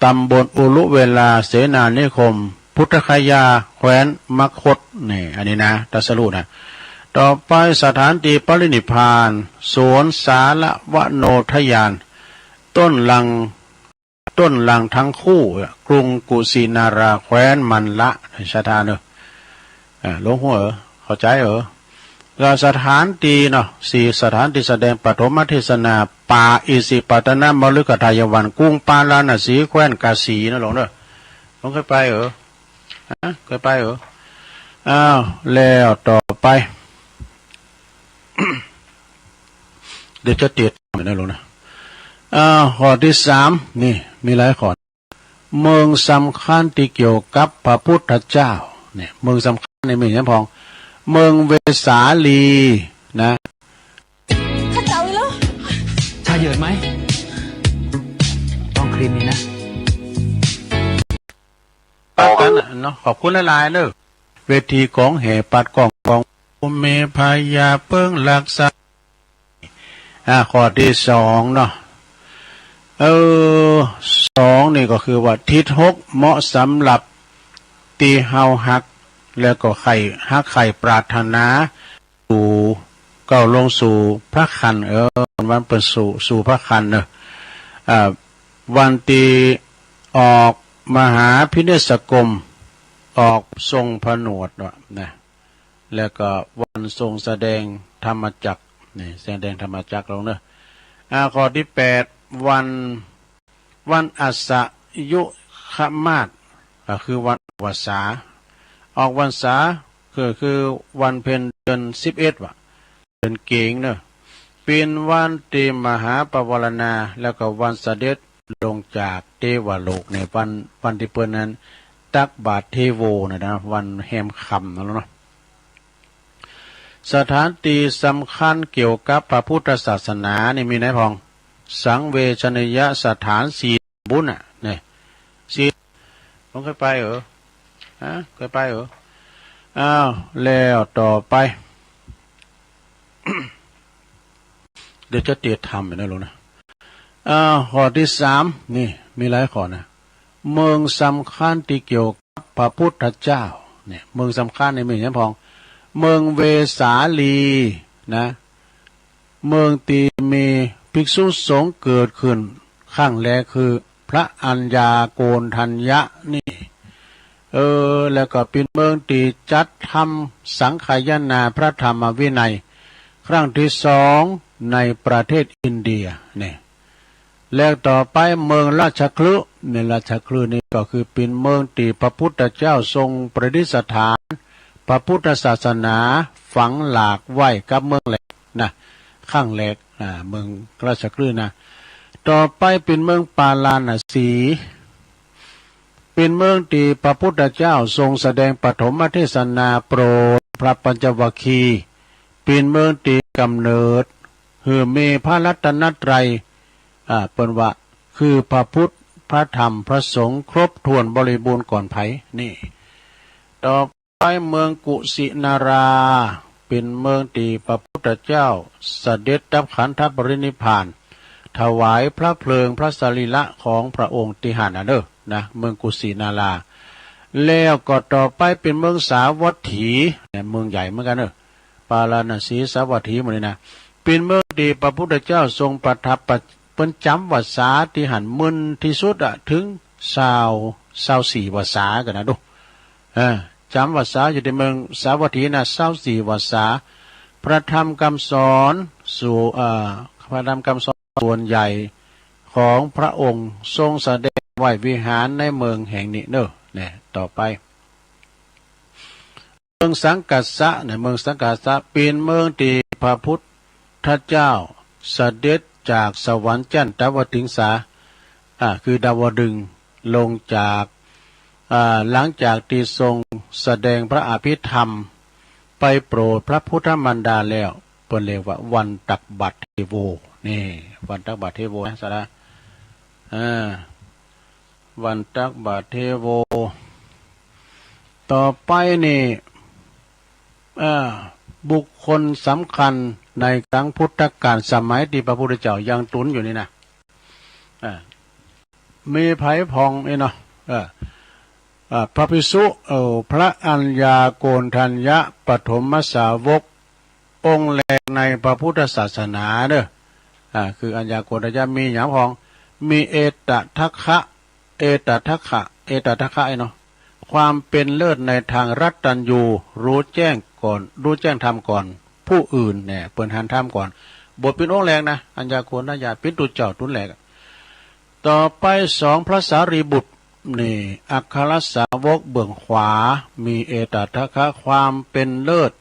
ต๋ำบลอุรุเวลา เสนานิคม พุทธคยา แคว้นมคธ นี่ อันนี้นะ ตรัสรู้นะ ต่อไปสถานตี้ปรินิพพาน สวนสาระวโนทยาน ต้นลัง ต้นลังทั้งคู่ กรุงกุสินารา แคว้นมัลละ ศรัทธาเนอะ อ่า หลวงหัวเอ๋อ เข้าใจ๋เอ๋อ ก็สถานตี้เนาะ สี่สถานตี้แสดงปฐมเทศนา ป่าอิสิปตนมฤคทายวัน กรุงปาราณสี แคว้นกาสีนะหลวงเนอะ หลวงเคยไปเอ๋อ ฮะ เคยไปเอ๋อ อ้าว แล้วต่อไป เดี๋ยวจะเตียดนะหลวงนะ อ้าว ข้อตี้สาม นี่ มีหลายข้อ เมืองสำคัญตี้เกี่ยวกับพระพุทธเจ้า เนี่ย เมืองสำคัญนี่มีหยังพ่อง เมืองเวสาลี นะ ข้าเจ้าอีกแล้ว ชาเหยินไหม ต้องครีมนี้นะ ปัดกั๋นน่ะเนาะ ขอบคุณหลายๆ เนอะ เวทีก๋องแห่ปัดก้องกอง ผู้มีพญาเปิ้งรักษา อ่า ข้อตี้สองเนาะ เออ สองนี่ก็คือว่าทิศหกเหมาะสำหรับตี้เฮาฮัก แล้วก็ใค่ฮักใค่ปรารถนา สู่ ก้าวลงสู่พระคัน เออ วันเปิ้นสู่ สู่พระคันเนอะ อ่า วันตี้ออกมหาภิเนศกรม ออกทรงผนวดว่ะนะ แล้วก็วันทรงแสดงธรรมจักร นี่ แสดงธรรมจักรลงเนอะ อ่า ข้อตี้แปด วัน วันอาสายุคมาส ก็คือวันออกพรรษา ออกพรรษา คือ คือวันเพ็ญเดือนสิบเอ็ดว่ะ เดือนเก๋งเนอะ เป๋นวันตี้มหาปวารณา แล้วก็วันเสด็จลงจากเตวโลก ในวัน วันตี้เปิ้นนั้นตักบาตรเทโวนะ นะ วันแฮมค่ำนั่นแหละเนาะ สถานตี้สำคัญเกี่ยวกับพระพุทธศาสนานี่มีไหนพ่อง สังเวชนียสถานสี่บุญน่ะ เนี่ย สี่ ผมเคยไปเอ๋อ ฮะ เคยไปเอ๋อ อ้าว แล้วต่อไป เดี๋ยวจะเตียดธรรมอีกนะหลวงนะ อ้าว ข้อตี้สาม นี่ มีหลายข้อนะ เมืองสำคัญตี้เกี่ยวกับพระพุทธเจ้า เนี่ย เมืองสำคัญนี่มีหยังพ่อง เมืองเวสาลี นะ เมืองตี้มีภิกษุสงฆ์เกิดขึ้นครั้งแรกคือพระอัญญาโกณฑัญญะนี่ เออ แล้วก็เป๋นเมืองตี้จัดทำสังคายนาพระธรรมวินัยครั้งตี้สองในประเทศอินเดีย เนี่ย แล้วต่อไปเมืองราชคฤห์ ในราชคฤห์นี่ก็คือเป๋นเมืองตี้พระพุทธเจ้าทรงประดิษฐานพระพุทธศาสนาฝังหลากไว้กับเมืองแรกนะ ครั้งแรก อ่า เมืองราชคฤห์นะ ต่อไปเป๋นเมืองปาราณสี เป๋นเมืองตี้พระพุทธเจ้าทรงแสดงปฐมเทศนาโปรดพระปัญจวัคคีย์ เป๋นเมืองตี้ก๋ำเนิดหื้อมีพระรัตนตรัย อ่า เปิ้นว่าคือพระพุทธ พระธรรม พระสงฆ์ครบถ้วนบริบูรณ์ก่อนใผ นี่ ต่อไปเมืองกุสินารา เป๋นเมืองตี้พระพุทธเจ้าเสด็จดับขันธปรินิพพาน ถวายพระเพลิงพระสรีระของพระองค์ตี้หั้นน่ะเน่อ นะ เมืองกุสินารา แล้วก็ต่อไปเป๋นเมืองสาวัตถี เนี่ย เมืองใหญ่เหมือนกั๋นเน่อ ปาราณสี สาวัตถี หมู่นี้นะ เป๋นเมืองตี้พระพุทธเจ้าทรงประทับ เปิ้นจ๋ำวัสสาตี้หั้นมึนตี้สุดอะ เถิงซาว ซาวสี่วัสสากั๋นนะดู เออ จ๋ำวัสสาอยู่ตี้เมืองสาวัตถีนะ ซาวสี่วัสสา พระธรรมกำสอนสู่ เอ่อ พระธรรมกำสอนส่วนใหญ่ของพระองค์ทรงแสดงไว้วิหารในเมืองแห่งนี้เน่อ เนี่ย ต่อไป เมืองสังกัสสะ เนี่ย เมืองสังกัสสะ เป๋นเมืองตี้พระพุทธเจ้าเสด็จจากสวรรค์จันตวติงสา อ่า คือดาวดึงส์ ลงจาก อ่า หลังจากตี้ทรงแสดงพระอภิธรรม ไปโปรดพระพุทธมารดาแล้ว เปิ้นเรียกว่าวันตักบาตรเทโว นี่ วันตักบาตรเทโวนะ สาระ อ่า วันตักบาตรเทโว ต่อไปนี่ อ่า บุคคลสำคัญในครั้งพุทธกาล สมัยตี้พระพุทธเจ้ายังตุ๊นอยู่นี่นะ อ่า มีใผพ่องนี่เนาะ เออ อ่า พระภิกษุ เอ่อ พระอัญญาโกณฑัญญะปฐมสาวก องค์แรกในพระพุทธศาสนาเน่อ อ่า คืออัญญาโกณฑัญญะ มีหยังพ่อง มีเอตทัคคะ เอตทัคคะ เอตทัคคะ ไอ้เนาะ ความเป๋นเลิศในตางรัตตัญญู ฮู้แจ้งก่อน ฮู้แจ้งธรรมก่อนผู้อื่น เนี่ย เปิ้นหันธรรมก่อน บ่เป๋นองค์แรกนะ อัญญาโกณฑัญญะ เป๋นตุ๊เจ้าตุ๊นแรกอะ ต่อไปสอง พระสารีบุตร นี่ อัครสาวกเบื้องขวา มีเอตทัคคะ ความเป๋นเลิศ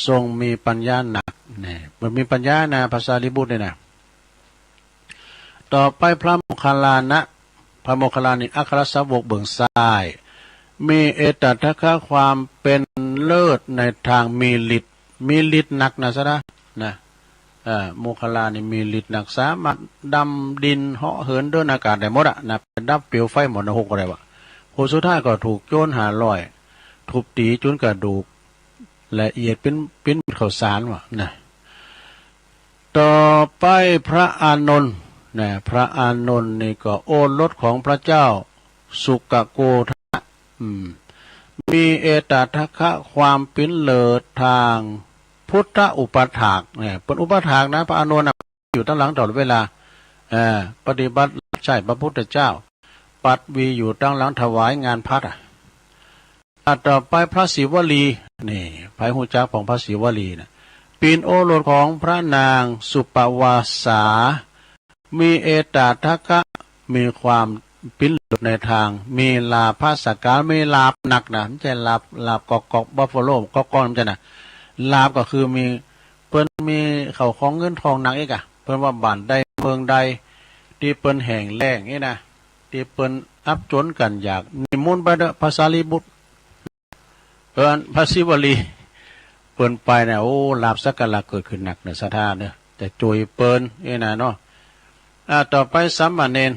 ทรงมีปัญญาหนัก เนี่ย เปิ้นมีปัญญานะ พระสารีบุตรเนี่ยนะ ต่อไปพระโมคคัลลานะ พระโมคคัลลานะนี่ อัครสาวกเบื้องซ้าย มีเอตทัคคะ ความเป๋นเลิศในตางมีฤทธิ์ มีฤทธิ์หนักนะ สาระ นะ เอ่อ โมคคัลลานะนี่มีฤทธิ์หนัก สามารถดำดิน เหาะเหิน เดินอากาศได้หมดอะนะ ไปดับเปลวไฟหม้อนรกก็ได้วะ ผลสุดท้ายก็ถูกโจรห้าร้อย ทุบตี๋จ๋นกระดูกละเอียดเป๋น เป๋นข้าวสารวะนะ ต่อไปพระอานนท์ นะ พระอานนท์นี่ก็โอรสของพระเจ้าสุกโกธนะ อืม มีเอตทัคคะ ความเป๋นเลิศตางพุทธอุปัฏฐาก เนี่ย เปิ้นอุปัฏฐากนะ พระอานนท์น่ะ อยู่ตังหลังตลอดเวลา เอ่อ ปฏิบัติใช้พระพุทธเจ้า ปัดวีอยู่ตังหลังถวายงานภัตตาร์อะ อ่ะ ต่อไปพระศิวลี นี่ ใผฮู้จักพ่องพระศิวลีนะ เป๋นโอรสของพระนางสุปวาสา มีเอตทัคคะ มีความเป๋นเลิศในตาง มีลาภะสักการะ มีลาภหนักนะ บ่ใจ้ลาภ ลาภกอกๆ บัฟฟาโล กอกๆ บ่ใจ้นะ ลาภก็คือมี เปิ้นมีเข้าของเงินทองหนักอีกอะ เปิ้นว่าบ้านใดเมืองใด ตี้เปิ้นแห้งแล้งนี่นะ ตี้เปิ้นอับจ๋นก๋านยาก นิมนต์ไปเต๊อะ พระสารีบุตร เออ พระศิวลี เปิ้นไปนะ โอ้ ลาภสักการะเกิดขึ้นหนักเน่อ ศรัทธาเน่อ จะจ้วยเปิ้นนี่นะเนาะ อ่า ต่อไปสามเณร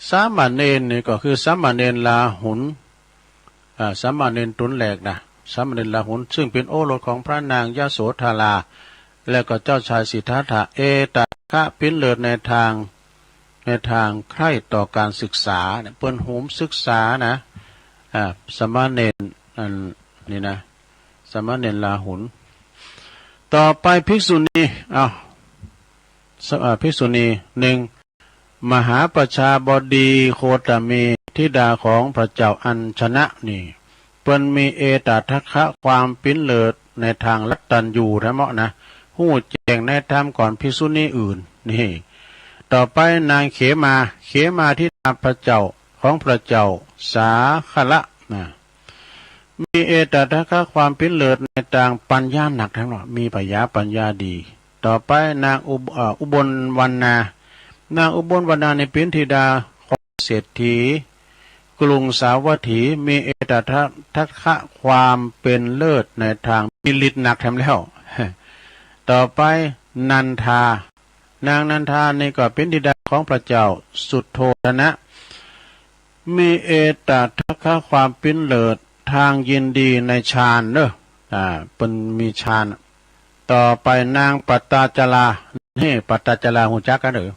สามเณรนี่ก็คือสามเณรลาหุล อ่า สามเณรตุ๊นแรกนะ สามเณรลาหุล ซึ่งเป๋นโอรสของพระนางยโสธรา และก็เจ้าชายสิทธัตถะ เอตทัคคะ เป๋นเลิศในตาง ในตางใคร่ต่อก๋านศึกษาเนี่ย เปิ้นโหมศึกษานะ อ่า สามเณร อันนี้นะ สามเณรลาหุล ต่อไปภิกษุณี อ้าว ส- อ่า ภิกษุณี หนึ่ง มหาประชาบดีโคตมี ธิดาของพระเจ้าอัญชนะนี่ เปิ้นมีเอตทัคคะ ความเป๋นเลิศในตางรัตตัญญูแท้เมาะนะ ฮู้แจ้งในธรรมก่อนภิกษุณีอื่น นี่ ต่อไปนางเขมา เขมาธิดาพระเจ้า ของพระเจ้าสาคะละนะ มีเอตทัคคะ ความเป๋นเลิศในตางปัญญาหนักแท้เมาะ มีผญาปัญญาดี ต่อไปนางอุบ- เอ่อ อุบลวรรณา นางอุบลวรรณานี่เป๋นธิดาของเศรษฐีกรุงสาวัตถี มีเอตถะ- ทัคคะ ความเป๋นเลิศในตาง มีฤทธิ์นักแถมแล้ว ต่อไปนันทา นางนันทานี่ก็เป๋นธิดาของพระเจ้าสุทโธทนะ มีเอตถะทัคคะ ความเป๋นเลิศตางยินดีในฌานเนาะ อ่า เปิ้นมีฌาน ต่อไปนางปัตตาจารา นี่ปัตตาจาราฮู้จักกั๋นเนาะ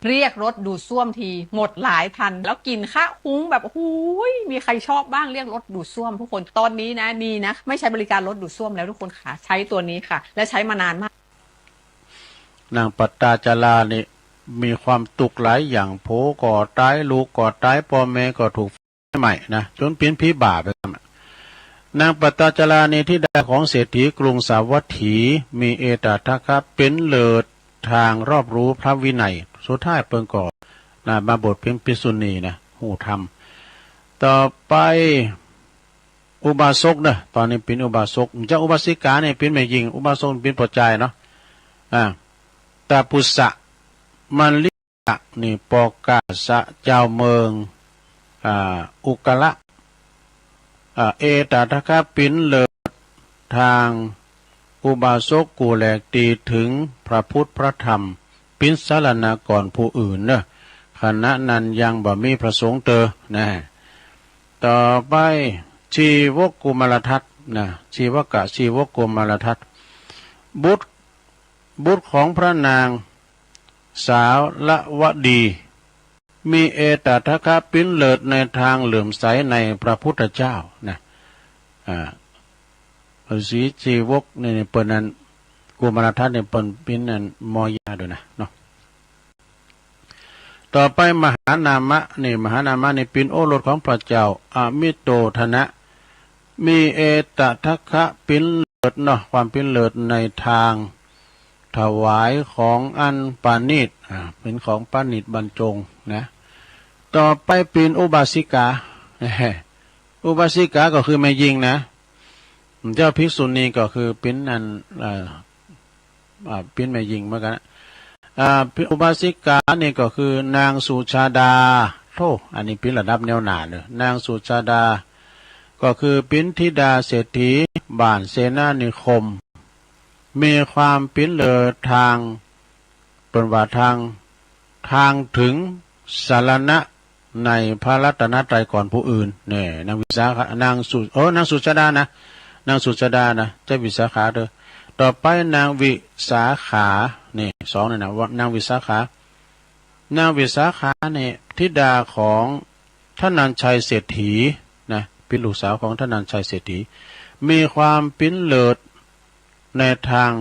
เรียกรถดูดส้วมทีหมดหลายพัน แล้วกลิ่นคะหุงแบบ โอ้โห มีใครชอบบ้าง เรียกรถดูดส้วมทุกคน ตอนนี้นะ มีนะ ไม่ใช้บริการรถดูดส้วมแล้วทุกคนค่ะ ใช้ตัวนี้ค่ะ และใช้มานานมาก นางปัตตาจารานี่มีความตุ๊กข์หลายอย่าง ผัวก็ต๋าย ลูกก็ต๋าย ป้อแม่ก็ถูกไฟไหม้นะ จ๋นเป๋นผีบ้าไปแล้วนะ นางปัตตาจารานี่ธิดาของเศรษฐีกรุงสาวัตถี มีเอตถะทัคคะเป๋นเลิศตางรอบรู้พระวินัย สุดท้ายเปิ้นก็นะ มาบวชเป๋นภิกษุณีนะ ฮู้ธรรม ต่อไป อุบาสกเนาะ ต๋อนนี้เป๋นอุบาสก จะอุบาสิกานี่เป๋นแม่ญิง อุบาสกเป๋นป้อจายเนาะ อ่า ตะปุสสะ มะลิกะ นี่ ปกาสะ จาวเมือง อ่า อุกละ อ่า เอตถะทัคคะเป๋นเลิศตางอุบาสกกู้แหลก ตี้เถิงพระพุทธพระธรรม เป๋นสรณะก่อนผู้อื่นเนาะ ขณะนั้นยังบ่มีพระสงฆ์เตอ นะ ต่อไป ชีวกกุมารทัตนะ ชีวกะ ชีวกกุมารทัต บุตร บุตรของพระนางสาละวดี มีเอตถะทัคคะเป๋นเลิศในตางเหลื่อมใสในพระพุทธเจ้านะ อ่า ฤๅษีชีวกนี่เปิ้นนั้น กุมารทัตนี่เปิ้นเป๋นนั้นมอญาโดยนะเนาะ ต่อไปมหานามะนี่ มหานามะนี่เป๋นโอรสของพระเจ้าอมิโตทนะ มีเอตถะทัคคะเป๋นเลิศเนาะ ความเป๋นเลิศในตางถวายของอันประณีต อ่า เป๋นของประณีตบรรจงนะ ต่อไปเป๋นอุบาสิกา อุบาสิกาก็คือแม่ญิงนะ เจ้าภิกษุณีก็คือเป๋นอัน เอ่อ อ่า เป๋นแม่ญิงเหมือนกั๋นนะ อ่า อุบาสิกานี่ก็คือนางสุชาดา โธ่ อันนี้เป๋นระดับแนวหน้าเลย นางสุชาดา ก็คือเป๋นธิดาเศรษฐีบ้านเสนานิคม มีความเป๋นเลิศตาง เปิ้นว่าตาง ตางเถิงสรณะในพระรัตนตรัยก่อนผู้อื่น นี่ นางวิสาขะ นางสุ- เออ นางสุชาดานะ นางสุชาดานะ ใจ้วิสาขาเตอ ต่อไปนางวิสาขา นี่ สองนี่นะ ว่านางวิสาขา นางวิสาขานี่ ธิดาของธนัญชัยเศรษฐีนะ เป๋นลูกสาวของธนัญชัยเศรษฐี มีความเป๋นเลิศในตาง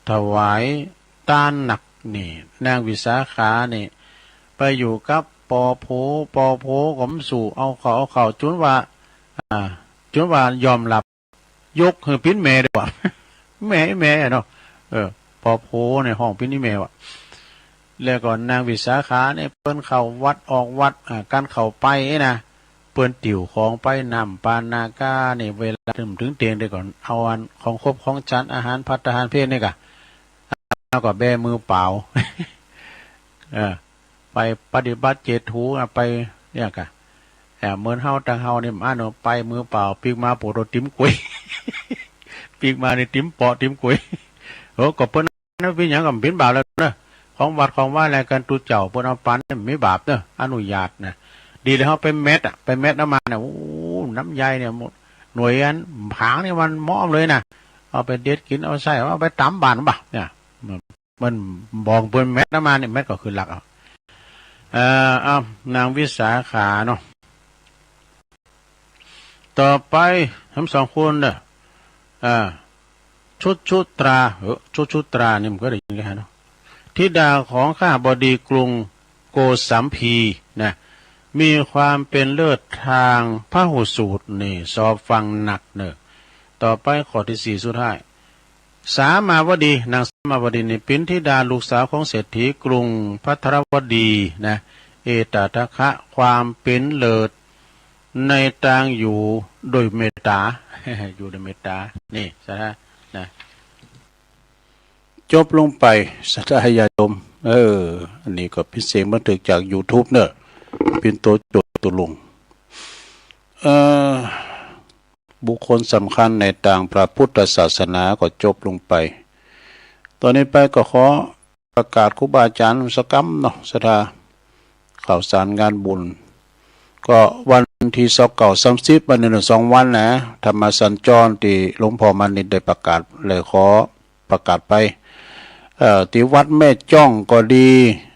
ถวายตานนัก นี่ นางวิสาขานี่ ไปอยู่กับปอโผ ปอโผก็บ่สู้ เอาเข้า เอาเข้า จ๋นว่า อ่า จ๋นว่ายอมรับ ยกหื้อเป๋นแม่เด้อวะ แม่ แม่เนาะ เออ ปอโผนี่ฮ้องเป๋นอี่แม่วะ แล้วก็นางวิสาขานี่เปิ้นเข้าวัดออกวัด อ่า ก๋านเข้าไปนะ เปิ้นติวของไปน้ำปานากานี่ เวลาเถิง เถิงเตียงเดียวก่อน เอาอันของครบของฉัน อาหารภัตตาหารเพลนี่ก่ะ แล้วก็แบมือเปล่า เออ ไปปฏิบัติเจ็ดถูอะ ไปเนี่ยก่ะ เออ เหมือนเฮา ตางเฮานี่ อันเนาะ ไปมือเปล่า ปิ๊กมาโปะโตะตี๋มก๋วย ปิ๊กมานี่ตี๋มเปาะตี๋มก๋วย โอ้ ก็เปิ้น นั้นเป๋นหยังก็บ่เป๋นบาปแล้วเนาะ ของวัดของวาอะไรกั๋น ตุ๊เจ้าเปิ้นเอาปันนี่บ่มีบาปเนาะ อนุญาตนะ ดีแล้วเฮาไปแมทอะ ไปแมทเอามาเนี่ย โอ้ น้ำใยเนี่ย หน่วยอันผางนี่มันเหมาะเลยนะ เอาไปเด็ดกิ๋น เอาใส่ เอาไปต๋ำบ้านบ่ะเนี่ย มันบ่องเปิ้นแมทเอามาเนี่ย แมทก็คือลักเอา เอ่อ เอา นางวิสาขาเนาะ ต่อไป ทั้งสองคนเนาะ อ่า ชุชุตรา เออ ชุชุตรานี่มันก็ได้ยินกั๋นเนาะ ธิดาของขหบดีกรุงโกสัมพีนะ มีความเป๋นเลิศตางพหุสูตรนี่ สอบฟังนักเนาะ ต่อไปข้อตี้สี่สุดท้าย สามาวดี นางสามาวดีนี่เป๋นธิดาลูกสาวของเศรษฐีกรุงภัทรวดีนะ เอตถะทัคคะ ความเป๋นเลิศในตางอยู่โดยเมตต๋า อยู่โดยเมตต๋า นี่สถานะ จบลงไป ศรัทธาญาติโยม เออ อันนี้ก็เป๋นเสียงบันทึกจากยูทูบเน่อ เป๋นตั๋วโจทย์ตั๋วลง เอ่อ บุคคลสำคัญในตางพระพุทธศาสนาก็จบลงไป ต่อนี้ไปก็ขอประกาศครูบาอาจ๋ารย์สักกำเนาะ ศรัทธา ข่าวสารงานบุญ ก็วันตี้ซาวเก้า สามสิบ วันนี้สองวันนะ ธรรมสัญจรตี้หลวงพ่อมานิตรได้ประกาศ เลยขอประกาศไป เอ่อ ตี้วัดแม่จ้องก็ดี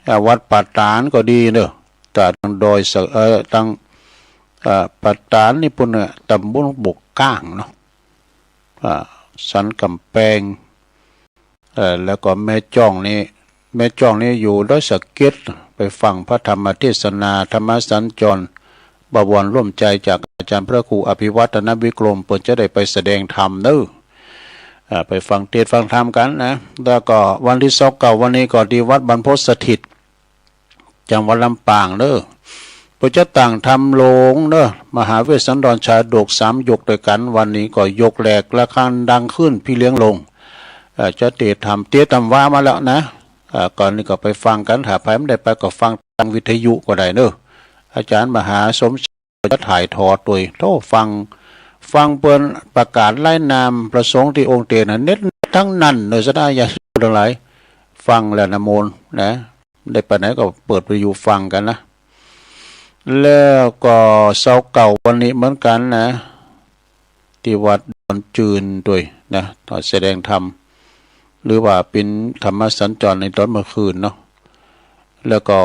อ่า วัดป่าตาดก็ดีเน่อ ตางดอยสะ เอ่อ ตาง เอ่อ ป่าตาดนี่ปู๊นเน่อ ตำบลบกก้างเนาะ อ่า สันก๋ำแปง เอ่อ แล้วก็แม่จ้องนี่ แม่จ้องนี่อยู่ดอยสะเก็ด ไปฟังพระธรรมเทศนา ธรรมสัญจร บวรร่วมใจจากอาจ๋ารย์พระครูอภิวัฒนวิกรม เปิ้นจะได้ไปแสดงธรรมเน่อ อ่า ไปฟังเทศน์ฟังธรรมกั๋นนะ แล้วก็วันตี้ซาวเก้า วันนี้ก็ตี้วัดบรรพตสถิต จังหวัดลำปางเน่อ เปิ้นจะตั้งธรรมโหลงเน่อ มหาเวสสันดรชาดกสามยกด้วยกั๋น วันนี้ก็ยกแรกระฆังดังขึ้น พี่เลี้ยงลง เอ่อ จะเตรียมธรรม เตรียมธรรมว่ามาแล้วนะ เอ่อ ก่อนนี้ก็ไปฟังกั๋น ถ้าใผบ่ได้ไปก็ฟังตางวิทยุก็ได้เน่อ อาจ๋ารย์มหาสมชายจะถ่ายทอดโดย โธ่ ฟัง ฟังเปิ้นประกาศรายนามพระสงฆ์ตี้องค์เตรียมนะ เด็ดๆ ตังนั้นเน่อ ศรัทธาญาติโยมตังหลาย ฟังแล้วนะมนต์นะ ได้ไปไหนก็เปิดวิทยุฟังกั๋นนะ แล้วก็ซาวเก้าวันนี้เหมือนกั๋นนะ ตี้วัดดอนจืนด้วยนะ ตอนแสดงธรรม หรือว่าเป๋นธรรมสัญจรในตอนเมื่อคืนเนาะ แล้วก็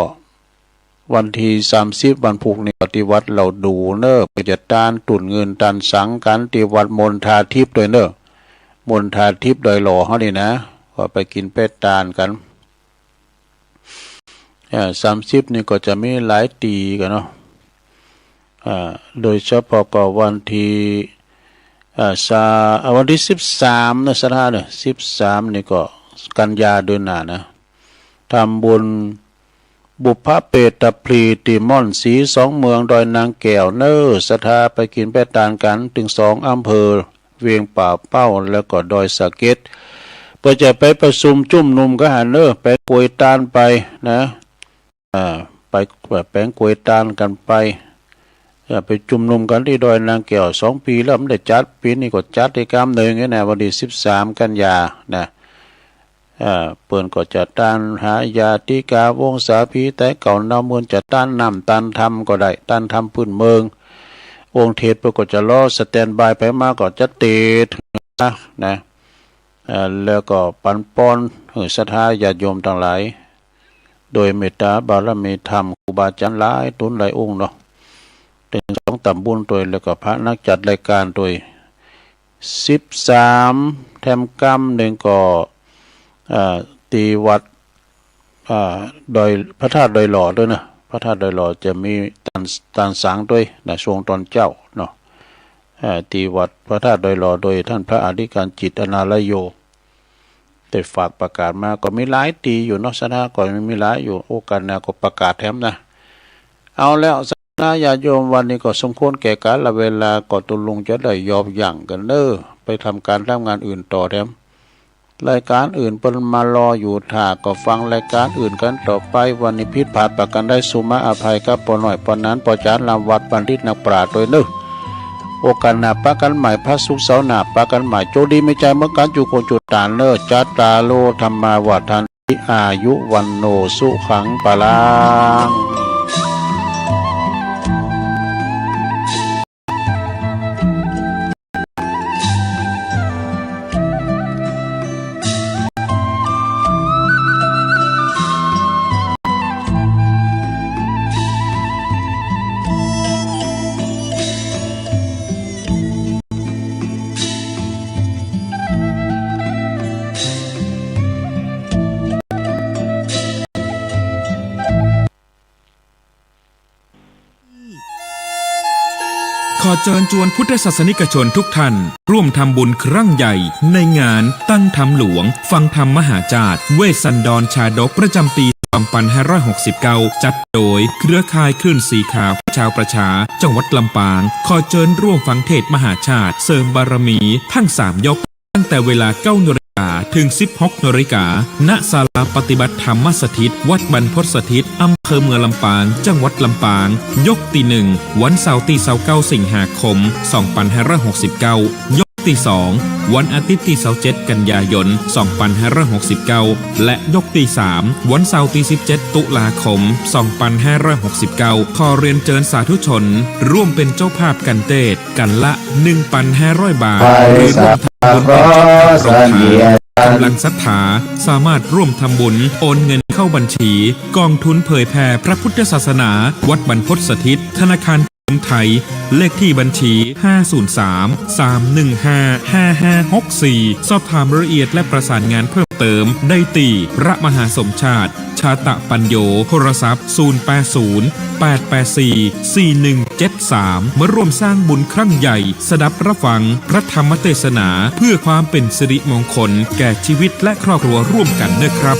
วันตี้สามสิบ วันพูกนี้ก็ตี้วัดเหล่าดูเน่อ เปิ้นจะตานตุ๊นเงินตานสังกั๋น ตี้วัดมณฑาทิพย์ด้วยเน่อ มณฑาทิพย์ดอยหล่อเฮานี่นะ ก็ไปกิ๋นไปตานกั๋น เอ่อ สามสิบ นี่ก็จะมีหลายตี้กั๋นเนาะ อ่า โดยเฉพาะก็วันตี้ อ่า ซา อ่า วันตี้สิบสามนะ ศรัทธาเน่อ สิบสามนี่ก็กันยาเดือนหน้านะ ทำบุญบุพเพตพลีตี้ม่อนสีสองเมืองดอยนางแก้วเน่อ ศรัทธาไปกิ๋นไปตานกั๋น ตึงสองอำเภอ เวียงป่าเป้าแล้วก็ดอยสะเก็ด เปิ้นจะไปประชุมจุมนุมกั๋นหั้นเน่อ แป๋งกรวยตานไปนะ อ่า ไปแป๋งกรวยตานกั๋นไป เอ่อ ไปจุมนุมกั๋นตี้ดอยนางแก้ว สองปี๋แล้วบ่ได้จัด ปี๋นี้ก็จัดตี้กำนึ่งนี่นะ วันตี้สิบสามกันยานะ เอ่อ เปิ้นก็จะตานหาญาติกาวงศาผีต๋ายเก่าเนาเมิน จะตานน้ำตานธรรมก็ได้ ตานธรรมปื๊นเมือง องค์เทศน์เปิ้นก็จะรอสแตนด์บาย ไปมาก็จะเตสน์นะ เอ่อ แล้วก็ปันปอนหื้อศรัทธาญาติโยมตังหลาย โดยเมตตาบารมีธรรมครูบาอาจ๋ารย์หลายตุ๊นหลายองค์เนาะ ตึงสองตำบลตวย แล้วก็พระนักจัดรายก๋านตวย สิบสาม แถมกำนึ่งก็ เอ่อ ตี้วัด อ่า ดอย พระธาตุดอยหล่อตวยเน่อ พระธาตุดอยหล่อจะมีตาน ตานสังตวยนะ ช่วงตอนเจ๊าเนาะ เอ่อ ตี้วัดพระธาตุดอยหล่อ โดยต้านพระอธิการจิต อนาลโย ได้ฝากประกาศมา ก็มีหลายตี้อยู่เนาะ ศรัทธาก็มีหลายอยู่ โอกาสหน้าก็ประกาศแถมนะ เอาแล้ว ศรัทธาญาติโยม วันนี้ก็สมควรแก่กาลเวลา ก็ตุ๊ลุงจะได้หยอบหยั่งกั๋นเน่อ ไปทำก๋านทำงานอื่นต่อแถม รายก๋านอื่นเปิ้นมารออยู่ ถ้าก็ฟังรายก๋านอื่นกั๋นต่อไป วันนี้ผิดพลาดประก๋านใด สุมาอภัยกับป้อน้อย ป้อหนาน ป้อจ๋ารย์ ลำวัด บัณฑิต นักปราชญ์ตวยเน่อ โอกาสหน้าปะกั๋นใหม่ พระศุกร์เสาร์หน้าปะกั๋นใหม่ โจคดีมีชัยเหมือนกั๋น จุคนจุตานเน่อ จัตตาโร ธัมมา วัฑฒันติ อายุ วัณโณ สุขัง พลังขอเจิญจวนพุทธศาสนิกชนทุกท่าน ร่วมทำบุญครั้งใหญ่ในงานตั้งธรรมหลวง ฟังธรรมมหาชาติ เวสสันดรชาดก ประจำปี สองพันห้าร้อยหกสิบเก้า จัดโดยเครือข่ายคลื่นสีขาว ชาวประชา จังหวัดลำปาง ขอเจิญร่วมฟังเทศน์มหาชาติ เสริมบารมี ทั้งสามยก ตั้งแต่เวลา เก้านาฬิกา า ถึง สิบหกนาฬิกา ณ ศาลาปฏิบัติธรรมสถิต วัดบรรพตสถิต อำเภอเมืองลำปาง จังหวัดลำปาง ยกตี้หนึ่ง วันเสาร์ตี้ซาวเก้า สิงหาคม สองปันห้าร้อยหกสิบเก้า ยกตี้สอง วันอาทิตย์ตี้ซาวเจ็ด กันยายน สองปันห้าร้อยหกสิบเก้า และยกตี้สาม วันเสาร์ตี้สิบเจ็ด ตุลาคม สองปันห้าร้อยหกสิบเก้า ขอเรียนเจิญสาธุชน ร่วมเป๋นเจ้าภาพกั๋นเตศ กั๋นละ หนึ่งปันห้าร้อยบาท หรือร่วมทำบุญเป๋นเจ้าภาพโรงทาน ก๋ำลังศรัทธา สามารถร่วมทำบุญ โอนเงินเข้าบัญชี กองทุนเผยแผ่พระพุทธศาสนา วัดบรรพตสถิต ธนาคารกรุงไทย เลขที่บัญชี ห้าศูนย์สาม สามหนึ่งห้า ห้าห้าหกสี่ สอบถามรายละเอียดและประสานงานเพิ่มเติมได้ตี้ พระมหาสมชาติ ชาตะปัญโญ โทรศัพท์ ศูนย์แปดศูนย์ แปดแปดสี่ สี่หนึ่งเจ็ดสาม มาร่วมสร้างบุญครั้งใหญ่ สดับรับฟังพระธรรมเตสนา เพื่อความเป๋นสิริมงคลแก่ชีวิตและครอบครัวร่วมกั๋นนะครับ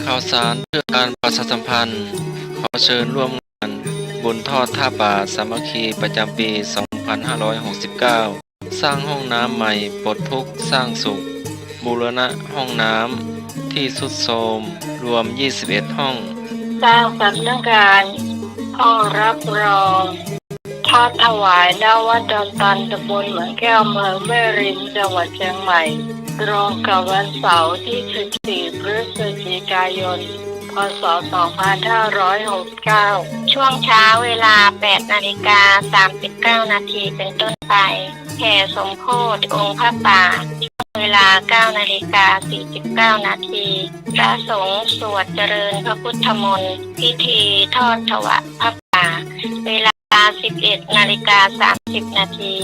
ข่าวสารเพื่อการประชาสัมพันธ์ ขอเชิญร่วมงานบุญทอดผ้าป่าสามัคคีประจำปี สองพันห้าร้อยหกสิบเก้า สร้างห้องน้ำใหม่ ปลดทุกข์สร้างสุข บูรณะห้องน้ำที่ทรุดโทรม รวม ยี่สิบเอ็ด ห้อง สร้างสำนักงานห้องรับรอง ทอดถวาย ณ วัดดอนตัน ตำบลเหมืองแก้ว อำเภอแม่ริม จังหวัดเชียงใหม่ ตรงกับวันเสาร์ที่ สิบสี่ พฤศจิกายน พ.ศ. สองพันห้าร้อยหกสิบเก้า ช่วงเช้าเวลา แปดนาฬิกาสามสิบเก้านาทีเป็นต้นไป แห่สมโภชองค์พระป่า ช่วงเวลา เก้านาฬิกาสี่สิบเก้านาที พระสงฆ์สวดเจริญพระพุทธมนต์ พิธีทอดถวายพระป่า เวลา สิบเอ็ดนาฬิกาสามสิบนาที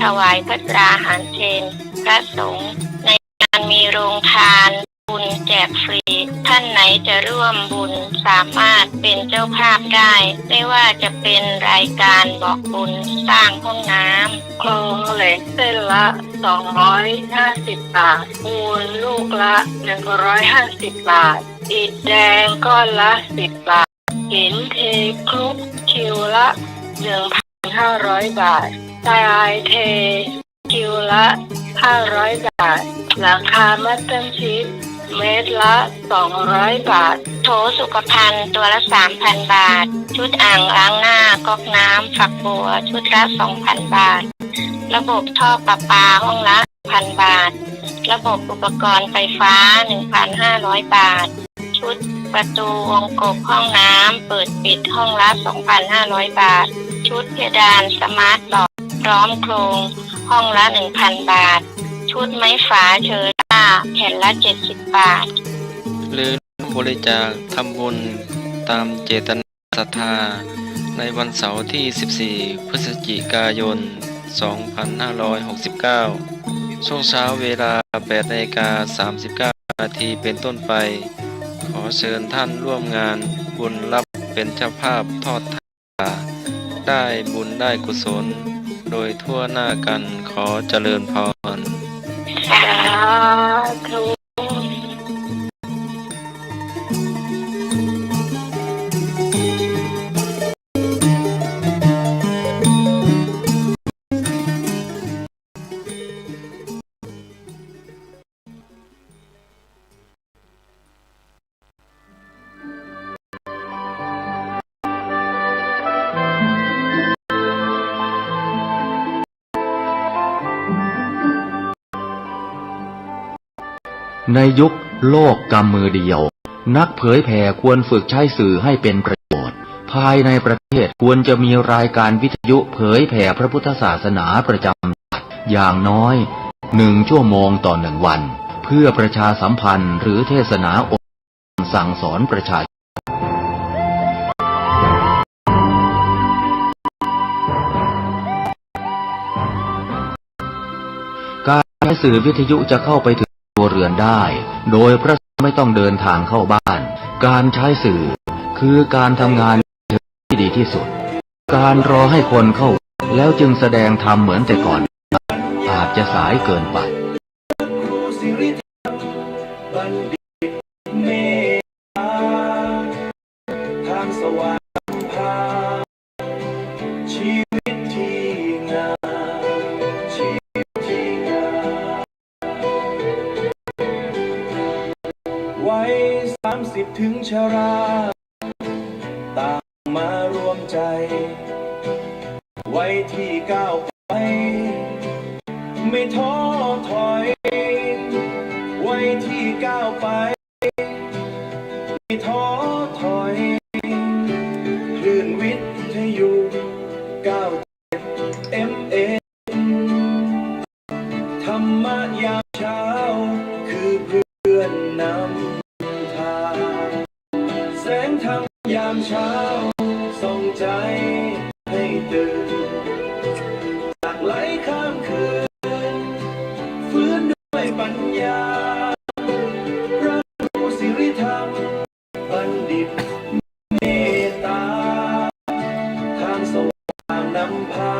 ถวายภัตตาหารเพล พระสงฆ์ ในงานมีโรงทาน บุญแจกฟรี ท่านไหนจะร่วมบุญสามารถเป็นเจ้าภาพได้ ไม่ว่าจะเป็นรายการบอกบุญสร้างห้องน้ำ คลองเหล็กเส้นละ สองร้อยห้าสิบ บาท ปูนลูกละ หนึ่งร้อยห้าสิบ บาท อิฐแดงก้อนละ สิบ บาท หินเทคลุกคิวละ หนึ่งพันห้าร้อย บาท ทรายเท คิวละ ห้าร้อย บาท หลังคามัตตันชีท เมตรละ สองร้อย บาท โถสุขภัณฑ์ตัวละ สามพัน บาท ชุดอ่างล้างหน้า ก๊อกน้ำ ฝักบัว ชุดละ สองพัน บาท ระบบท่อประปาห้องละ พัน บาท ระบบอุปกรณ์ไฟฟ้า หนึ่งพันห้าร้อย บาท ชุดประตูวงกบห้องน้ำ เปิดปิดห้องละ สองพันห้าร้อย บาท ชุดเพดานสมาร์ทบอร์ดพร้อมโครง ห้องละ หนึ่งพัน บาท ชุดไม้ฝาเชอร่า แผ่นละ เจ็ดสิบ บาท หรือร่วมบริจาคทำบุญตามเจตนาศรัทธา ในวันเสาร์ที่ สิบสี่ พฤศจิกายน สองพันห้าร้อยหกสิบเก้า ช่วงเช้าเวลา แปดนาฬิกาสามสิบเก้านาทีเป็นต้นไป ขอเชิญท่านร่วมงานบุญรับเป็นเจ้าภาพทอด ได้บุญได้กุศลโดยทั่วหน้ากัน ขอเจริญพร สาธุในยุคโลกกำมือเดียว นักเผยแผ่ควรฝึกใช้สื่อให้เป็นประโยชน์ ภายในประเทศควรจะมีรายการวิทยุเผยแผ่พระพุทธศาสนาประจำจังหวัด อย่างน้อยหนึ่งชั่วโมงต่อหนึ่งวัน เพื่อประชาสัมพันธ์หรือเทศนาอบรมสั่งสอนประชาชน การใช้สื่อวิทยุจะเข้าไปถึงครัวเรือนได้ โดยพระสงฆ์ไม่ต้องเดินทางเข้าบ้าน การใช้สื่อคือการทำงานที่ดีที่สุด การรอให้คนเข้าวัดแล้วจึงแสดงธรรมเหมือนแต่ก่อน อาจจะสายเกินไป ชรา ต่างมารวมใจ๋ ไว้ตี้ก้าวไป ไม่ท้อถอย ไว้ตี้ก้าวไป ไม่ท้อถอย คลื่นวิทยุ เก้าเจ็ด เอ็ฟเอ็ม ธรรมะยามเช้า คือเพื่อนนำทาง แสงธรรมยามเช้า ส่องใจ๋ให้ตื่น หลั่งไหลข้ามคืน ฟื้นด้วยปัญญา พระครูสิริธรรม บัณฑิตเมตตา ทางสว่างนำพา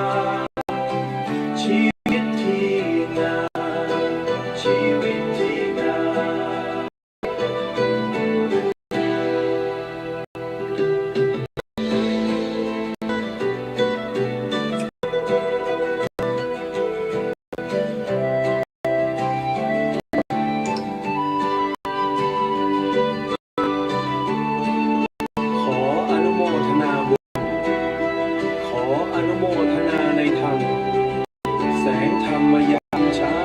ชีวิตที่งาม ชีวิตที่งาม ขออนุโมทนาบุญ ขออนุโมทนาในธรรม แสงธรรมยามเช้า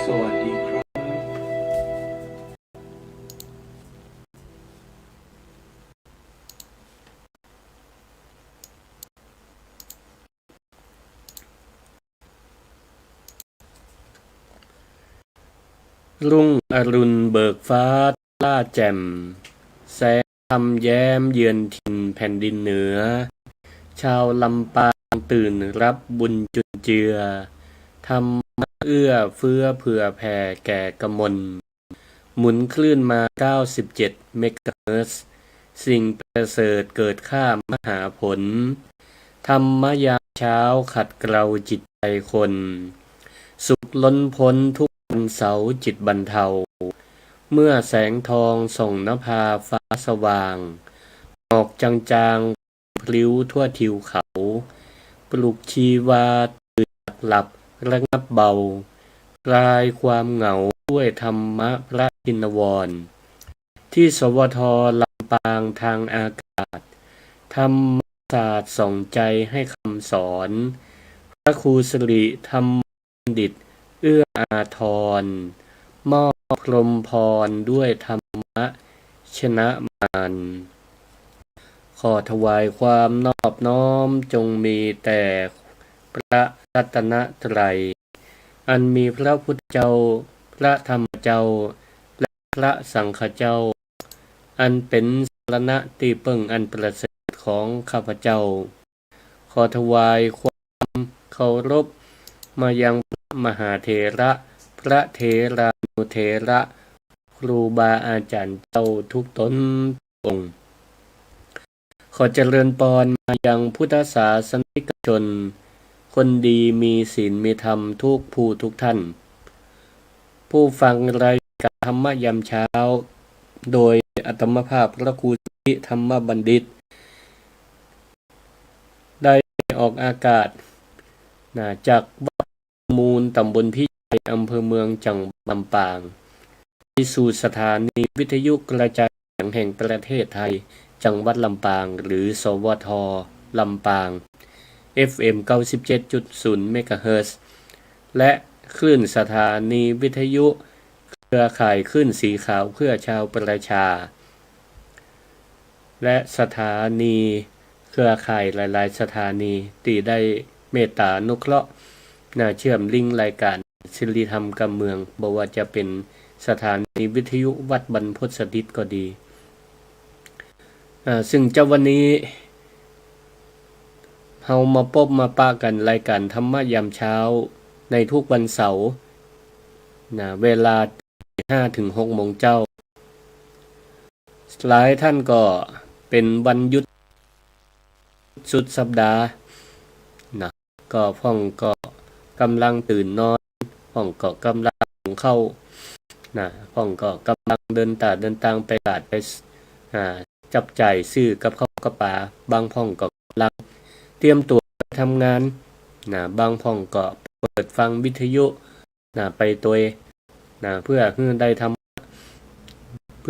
สวัสดีครับ รุ่งอรุณเบิกฟ้า ล่าแจ่ม แสงธรรมแย้มเยือนถิ่นแผ่นดินเหนือ ชาวลำปางตื่นรับบุญจุนเจือ ธรรมะเอื้อเฟื้อเผื่อแผ่แก่กมล หมุนคลื่นมา เก้าสิบเจ็ด เมกะเฮิรตซ์ สิ่งประเสริฐเกิดค่ามหาผล ธรรมะยามเช้าขัดเกลาจิตใจคน สุขล้นพ้นทุกวันเสาร์จิตบรรเทา เมื่อแสงทองส่องนภาฟ้าสว่าง หมอกจางๆ พลิ้วทั่วทิวเขา ปลุกชีวาตื่นจากหลับระงับเบา คลายความเหงาด้วยธรรมะพระชินวร ที่ สวท ลำปางทางอากาศ ธรรมศาสตร์ส่องใจให้คำสอน พระครูสิริธรรมบัณฑิตเอื้ออาทร มอบพรหมพรด้วยธรรมะชนะมาร ขอถวายความนอบน้อมจงมีแต่พระรัตนตรัย อันมีพระพุทธเจ้า พระธรรมเจ้า และพระสังฆเจ้า อันเป๋นสรณะตี้เปิ้งอันประเสริฐของข้าพเจ้า ขอถวายความเคารพมายังพระมหาเถระ พระเถรานุเถระ ครูบาอาจ๋ารย์เจ้าทุกต๋นทุกองค์ ขอเจริญปอนมายังพุทธศาสนิกชน คนดีมีศีลมีธรรมทุกผู้ทุกท่าน ผู้ฟังรายการธรรมะยามเช้า โดยอาตมาภาพพระครูสิริธรรมบัณฑิต ได้ออกอากาศ นะ จากวัดมูล ตำบลพิชัย อำเภอเมือง จังหวัดลำปาง ไปสู่สถานีวิทยุกระจายเสียงแห่งประเทศไทย จังหวัดลำปาง หรือ สวท ลำปาง เอฟเอ็ม เก้าสิบเจ็ดจุดศูนย์ เมกะเฮิรตซ์ และคลื่นสถานีวิทยุเครือข่ายคลื่นสีขาวเพื่อชาวประชา และสถานีเครือข่ายหลายๆ สถานีตี้ได้เมตตาอนุเคราะห์ นะ เชื่อมลิงก์รายการสิริธรรมกำเมือง บ่ว่าจะเป๋นสถานีวิทยุวัดบรรพตสถิตก็ดี อ่า ซึ่งเจ๊าวันนี้ เฮามาปบมาปะกั๋นรายการธรรมะยามเช้าในทุกวันเสาร์ นะ เวลา ห้าเถิงหกโมงเจ๊า หลายท่านก็เป๋นวันหยุดสุดสัปดาห์ นะ ก็พ่องก็ก่ำลังตื่นนอน พ่องก็ก่ำลังหุงข้าว นะ พ่องก็ก่ำลังเดินต๋าเดินตางไปตลาดไป อ่า จับจ่ายซื้อกับข้าวกับป๋า บางพ่องก็ก่ำลังเตรียมตั๋วไปทำงาน นะ บางพ่องก็เปิดฟังวิทยุ นะ ไปตวย นะ เพื่อหื้อได้ธรรมะ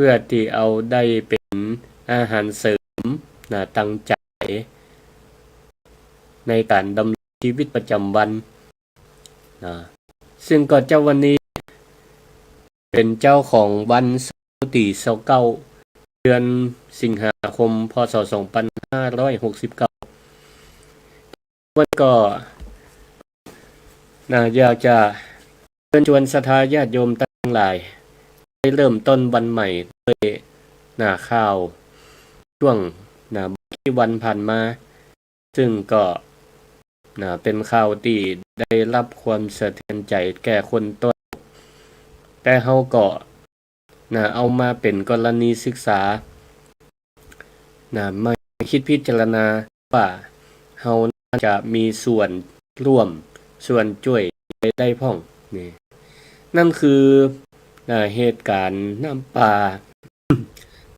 พื่อตี้เอาได้เป๋นอาหารเสริม นะ ตังใจ๋ ในก๋านดำรงจีวิตประจ๋ำวัน นะ ซึ่งก็เจ๊าวันนี้เป๋นเจ๊าของวันเสาร์ตี้ซาวเก้า เดือนสิงหาคม พ.ศ. สองปันห้าร้อยหกสิบเก้า วันก็ นะ อยากจะเชิญชวนศรัทธาญาติโยมตังหลาย ได้เริ่มต้นวันใหม่ด้วย นะ ข่าวช่วง นะ บ่กี่วันผ่านมา ซึ่งก็ นะ เป๋นข่าวตี้ได้ฮับความสะเทือนใจ๋แก่คนทั่วโลก แต่เฮาก็ นะ เอามาเป๋นกรณีศึกษา นะ มาคิดพิจารณาว่าเฮาน่าจะมีส่วนร่วม ส่วนจ้วยไปได้พ่อง นี่ นั่นคือ นะ เหตุก๋ารณ์น้ำป่า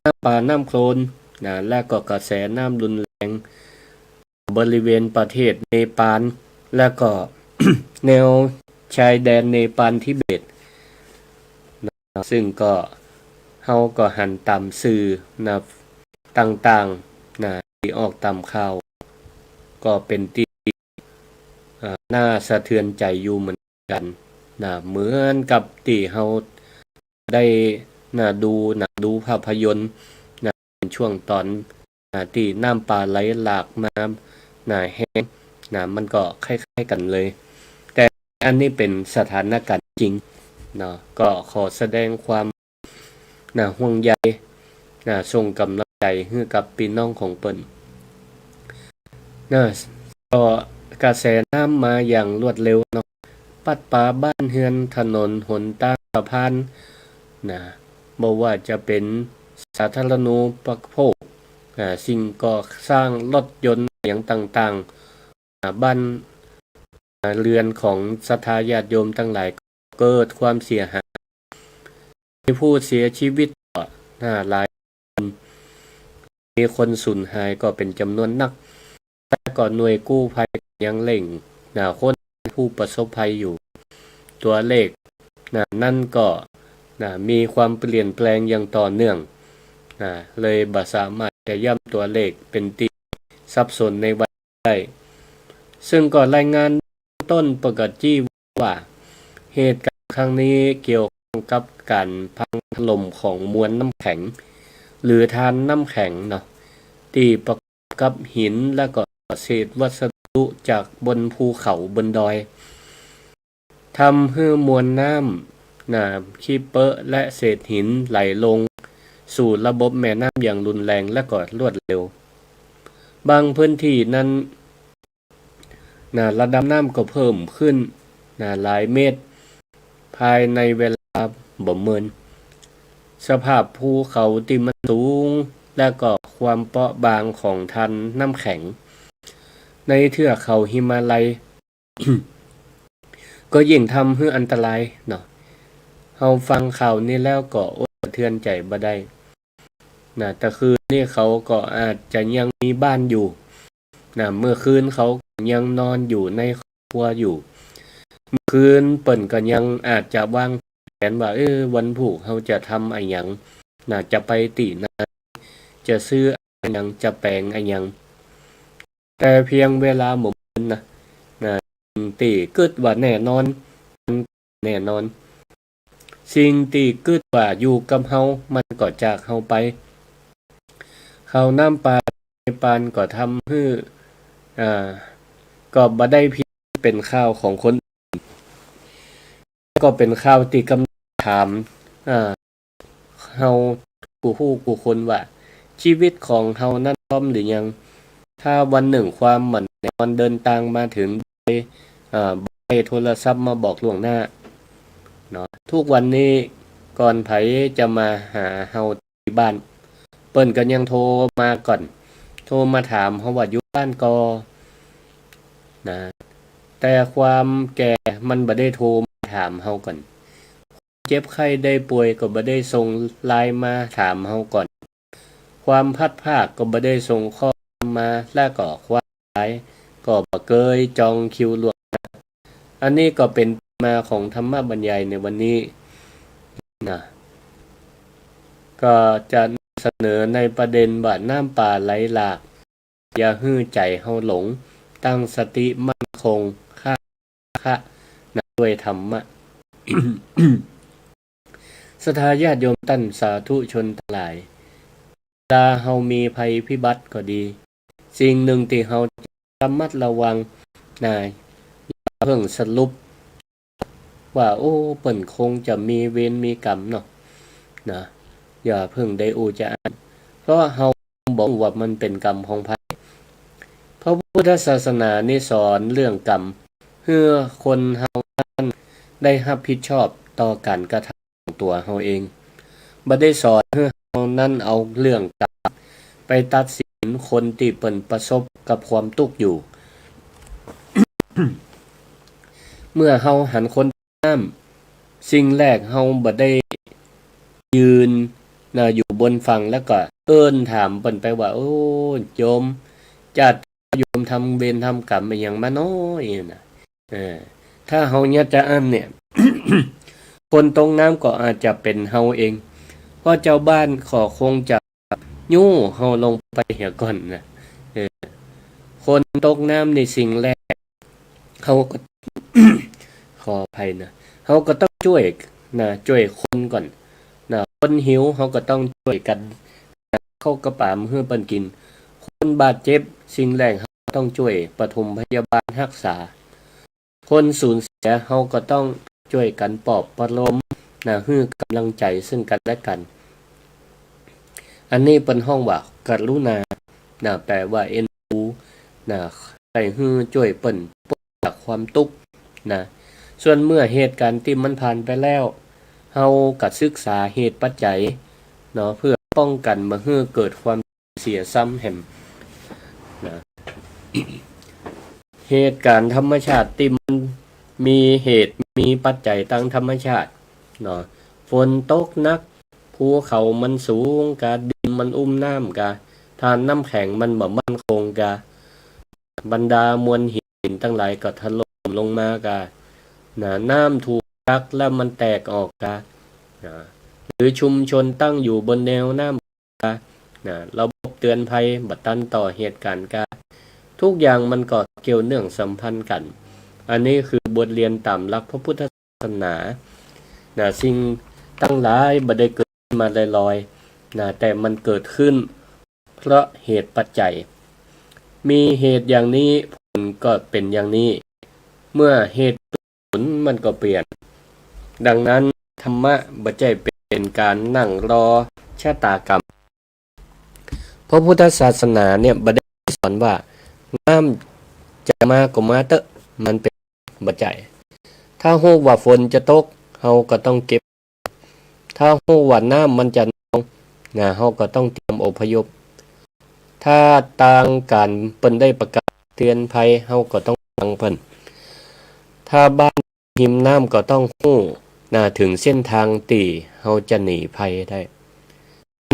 น้ำป่าน้ำโคลน นะ และก็กระแสน้ำรุนแรง บริเวณประเทศเนปาล และก็ แนวชายแดนเนปาลทิเบต นะ ซึ่งก็ เฮาก็หันต๋ามสื่อ นะ ต่างๆ นะ ตี้ออกต๋ามข่าว ก็เป๋นตี้ อ่า น่าสะเทือนใจ๋อยู่เหมือนกั๋น นะ เหมือนกับตี้เฮาได้ นะ ดูหนัง ดูภาพยนตร์ นะ เป๋นช่วงต๋อน นะ ตี้น้ำป่าไหลหลากมา นะ แฮง นะ มันก็คล้ายๆ กั๋นเลย แต่อันนี้เป๋นสถานก๋ารณ์จริง เนาะ ก็ขอแสดงความ นะ ห่วงใย นะ ส่งก๋ำลังใจ๋หื้อกับปี้น้องของเปิ้น นะ ก็กระแสน้ำมาอย่างรวดเร็วเนาะ ปั๊ดปาบ้านเฮือน ถนนหนตาง สะพาน นะ บ่ว่าจะเป๋นสาธารณูปโภค อ่า สิ่งก่อสร้าง รถยนต์ อะหยังต่างๆ อ่า บ้าน อ่า เฮือนของศรัทธาญาติโยมตังหลาย เกิดความเสียหาย มีผู้เสียชีวิตก็ อ่า หลายคน มีคนสูญหายก็เป๋นจ๋ำนวนนัก และก็หน่วยกู้ภัยยังเร่ง นะ ค้นผู้ประสบภัยอยู่ ตั๋วเลข นะ นั้นก็ นะ มีความเปลี่ยนแปลงอย่างต่อเนื่อง นะ เลยบ่สามารถจะย้ำตั๋วเลขเป๋นตี้สับสนในวันได้ ซึ่งก็รายงานต้นเปิ้นก็จี้ว่า เหตุก๋ารณ์ครั้งนี้เกี่ยวข้องกับก๋านพังถล่มของมวลน้ำแข็ง หรือธารน้ำแข็งเนาะ ตี้ประกอบกับหินและก็เศษวัสดุจากบนภูเขาบนดอย ทำหื้อมวลน้ำ นะ ขี้เป๊อะและเศษหินไหลลงสู่ระบบแม่น้ำอย่างรุนแรงและก็รวดเร็ว บางพื้นที่นั้น นะ ระดับน้ำก็เพิ่มขึ้น นะ หลายเมตร ภายในเวลาบ่เมิน สภาพภูเขาตี้มันสูง และก็ความเปราะบางของธารน้ำแข็ง ในเทือกเขาหิมาลัย ก็ยิ่งทำหื้ออันตรายเนาะ เฮาฟังข่าวนี้แล้วก็อดสะเทือนใจ๋บ่ได้ นะ แต่คืนนี้เขาก็อาจจะยังมีบ้านอยู่ นะ เมื่อคืนเขาก็ยังนอนอยู่ในครอบครัวอยู่ เมื่อคืนเปิ้นก็ยังอาจจะวางแผนว่า เออ วันพูกเฮาจะทำอะหยัง นะ จะไปตี้ไหน จะซื้ออะหยัง จะแป๋งอะหยัง แต่เพียงเวลาบ่เมินนะ นะ สิ่งตี้กึ๊ดว่าแน่นอน มันแน่นอน สิ่งตี้กึ๊ดว่าอยู่กับเฮา มันก็จากเฮาไป ข่าวน้ำป่าเนปาลก็ทำหื้อ อ่า ก็บ่ได้เพียงเป๋นข่าวของคนอื่น ก็เป๋นข่าวตี้กำถาม อ่า เฮากู้ฮู้กู้คนว่า จีวิตของเฮานั้นพร้อมหรือยัง ถ้าวันนึ่งความบ่แน่นอนเดินตางมาเถิง โดย อ่า บ่ได้โทรศัพท์มาบอกล่วงหน้า เนาะ ทุกวันนี้ก่อนใผจะมาหาเฮาตี้บ้าน เปิ้นก็ยังโทรมาก่อน โทรมาถามเฮาว่าอยู่บ้านก่อ นะ แต่ความแก่มันบ่ได้โทรมาถามเฮาก่อน เจ็บไข้ได้ป่วยก็บ่ได้ส่งไลน์มาถามเฮาก่อน ความพลัดพรากก็บ่ได้ส่งข้อความมา และก็ความต๋ายก็บ่เกยจองคิวล่วงหน้า อันนี้ก็เป๋นที่มาของธรรมบรรยายในวันนี้ นะ ก็จะนำเสนอในประเด็นว่าน้ำป่าไหลหลาก อย่าหื้อใจ๋เฮาหลง ตั้งสติมั่นคง ข้าคะนะ ด้วยธรรมะ ศรัทธาญาติโยมต้านสาธุชนตังหลาย เวลาเฮามีภัยพิบัติก็ดี สิ่งหนึ่งตี้เฮาจะระมัดระวังนะ อย่าเพิ่งสรุปว่า โอ้ เปิ้นคงจะมีเวรมีกรรมเนาะ นะ อย่าเพิ่งได้อู้จะอั้น เพราะเฮาบ่ฮู้ว่ามันเป๋นกรรมของใผ พระพุทธศาสนานี่สอนเรื่องกรรม หื้อคนเฮานั้นได้ฮับผิดชอบต่อก๋านกระทำของตั๋วเฮาเอง บ่ได้สอนหื้อเฮานั้นเอาเรื่องกรรมไปตัดสินคนตี้เปิ้นประสบกับความตุ๊กข์อยู่ เมื่อเฮาหันคน น้ำ สิ่งแรกเฮาบ่ได้ยืนนะ อยู่บนฝั่งแล้วก็เอิ้นถามเปิ้นไปว่า โอ้ โยม จาติโยมทำเวรทำกรรมอะหยังมาน้อ นะ เออ ถ้าเฮายัดจะอั้นเนี่ย คนตกน้ำก็อาจจะเป๋นเฮาเอง เพราะจาวบ้านก็คงจะ ยู้เฮาลงไปเหียก่อนนะ เออ คนตกน้ำนี่สิ่งแรก เฮาก็ ขออภัยนะ เฮาก็ต้องจ้วยนะ จ้วยคนก่อนนะ คนหิวเฮาก็ต้องจ้วยกั๋น ข้าวกั๋นป๋าหื้อเปิ้นกิ๋น คนบาดเจ็บ สิ่งแรกเฮาต้องจ้วยปฐมพยาบาลฮักษา คนสูญเสียเฮาก็ต้องจ้วยกั๋นปลอบประโลมนะ หื้อก๋ำลังใจ๋ซึ่งกั๋นและกั๋น อันนี้เปิ้นฮ้องว่ากรุณานะ แปลว่าเอ็นดูนะ ใค่หื้อจ้วยเปิ้นป๊นจากความตุ๊กข์นะ ส่วนเมื่อเหตุก๋ารณ์ตี้มันผ่านไปแล้ว เฮาก็ศึกษาเหตุปัจจัยเนาะ เพื่อป้องกั๋นบ่หื้อเกิดความ เสียซ้ำแหมนะ เหตุก๋ารณ์ธรรมชาติตี้มันมีเหตุมีปัจจัยตางธรรมชาติเนาะ ฝนตกหนัก ภูเขามันสูงกา ดินมันอุ้มน้ำกา ธาตุน้ำแข็งมันบ่มั่นคงกา บรรดามวลหินตังหลายก็ถล่มลงมากา นะ น้ำถูกกักแล้วมันแตกออกกา นะ หรือชุมชนตั้งอยู่บนแนวน้ำ นะ ระบบเตือนภัยบ่ตันต่อเหตุก๋ารณ์กา ทุกอย่างมันก็เกี่ยวเนื่องสัมพันธ์กั๋น อันนี้คือบทเรียนต๋ามหลักพระพุทธศาสนา นะ สิ่งตังหลายบ่ได้เกิดมาลอยๆ นะ แต่มันเกิดขึ้นเพราะเหตุปัจจัย มีเหตุอย่างนี้ผลก็เป๋นอย่างนี้ เมื่อเหตุ ผลมันก็เปลี่ยน ดังนั้นธรรมะบ่ใจ้เป๋นก๋านนั่งรอชะตากรรม พระพุทธศาสนาเนี่ยบ่ได้สอนว่าน้ำจะมาก็มาเต๊อะ มันเป๋น บ่ใจ้ ถ้าฮู้ว่าฝนจะตก เฮาก็ต้องเก็บ ถ้าฮู้ว่าน้ำมันจะนอง นะ เฮาก็ต้องเตรียมอพยพ ถ้าตางก๋านเปิ้นได้ประกาศเตือนภัย เฮาก็ต้องฟังเปิ้น ถ้าบ้านริมน้ำก็ต้องฮู้ นะ เถิงเส้นตางตี้เฮาจะหนีภัยได้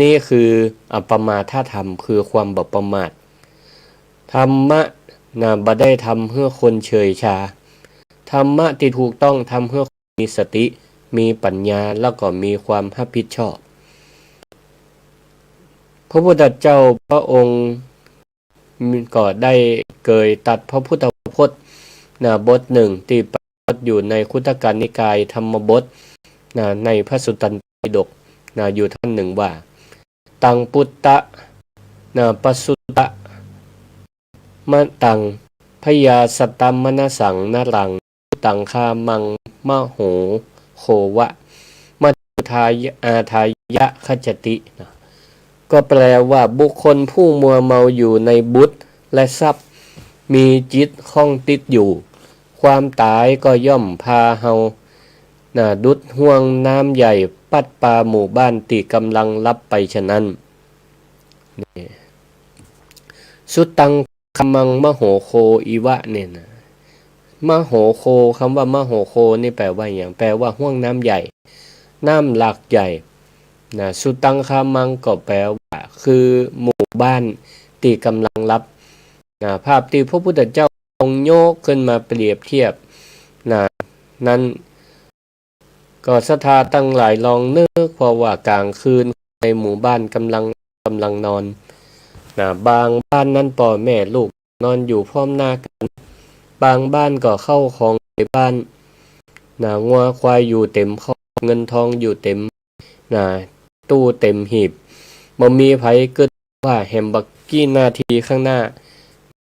นี่คืออัปปมาทธรรม คือความบ่ประมาท ธรรมะ นะ บ่ได้ทำหื้อคนเฉยชา ธรรมะตี้ถูกต้องทำหื้อ มีสติ มีปัญญา แล้วก็มีความฮับผิดชอบ พระพุทธเจ้าพระองค์ก็ได้เกยตรัสพระพุทธพจน์ นะ บทหนึ่งตี้ปรากฏอยู่ในคุตตกนิกายธรรมบท นะ ในพระสุตตันตปิฎก นะ อยู่ท่อนหนึ่งว่า ตัง ปุตตะ นะ ปะสุตตะ มะตัง พยาสตะมะนะสัง นะรัง สุตัง คามัง มะโห โค วะ มัจจุทายะ อาทายะ คัจฉติ นะ ก็แปลว่า บุคคลผู้มัวเมาอยู่ในบุตรและทรัพย์ มีจิตข้องติดอยู่ ความต๋ายก็ย่อมพาเฮา นะ ดุจห่วงน้ำใหญ่ พัดปาหมู่บ้านตี้ก่ำลังหลับไปฉะนั้น นี่ สุตัง คามัง มะโห โค อิวะ เนี่ยนะ มะโห โค กำว่ามะโห โค นี่แปลว่าหยัง แปลว่าห่วงน้ำใหญ่ น้ำหลากใหญ่ นะ สุตัง คามัง ก็แปลว่า คือหมู่บ้านตี้ก่ำลังหลับ นะ ภาพตี้พระพุทธเจ้าทรงยกขึ้นมาเปรียบเทียบ นะ นั้น ก็ศรัทธาตังหลายลองนึก เพราะว่ากลางคืน ในหมู่บ้านกำลัง กำลังนอน นะ บางบ้านนั้นป้อแม่ลูกนอนอยู่พร้อมหน้ากั๋น บางบ้านก็ข้าวของในบ้าน นะ งัวควายอยู่เต็มคอก เงินทองอยู่เต็ม นะ ตู้เต็มหีบ บ่มีใผกึ๊ดว่าแหมบ่ากี่นาทีข้างหน้า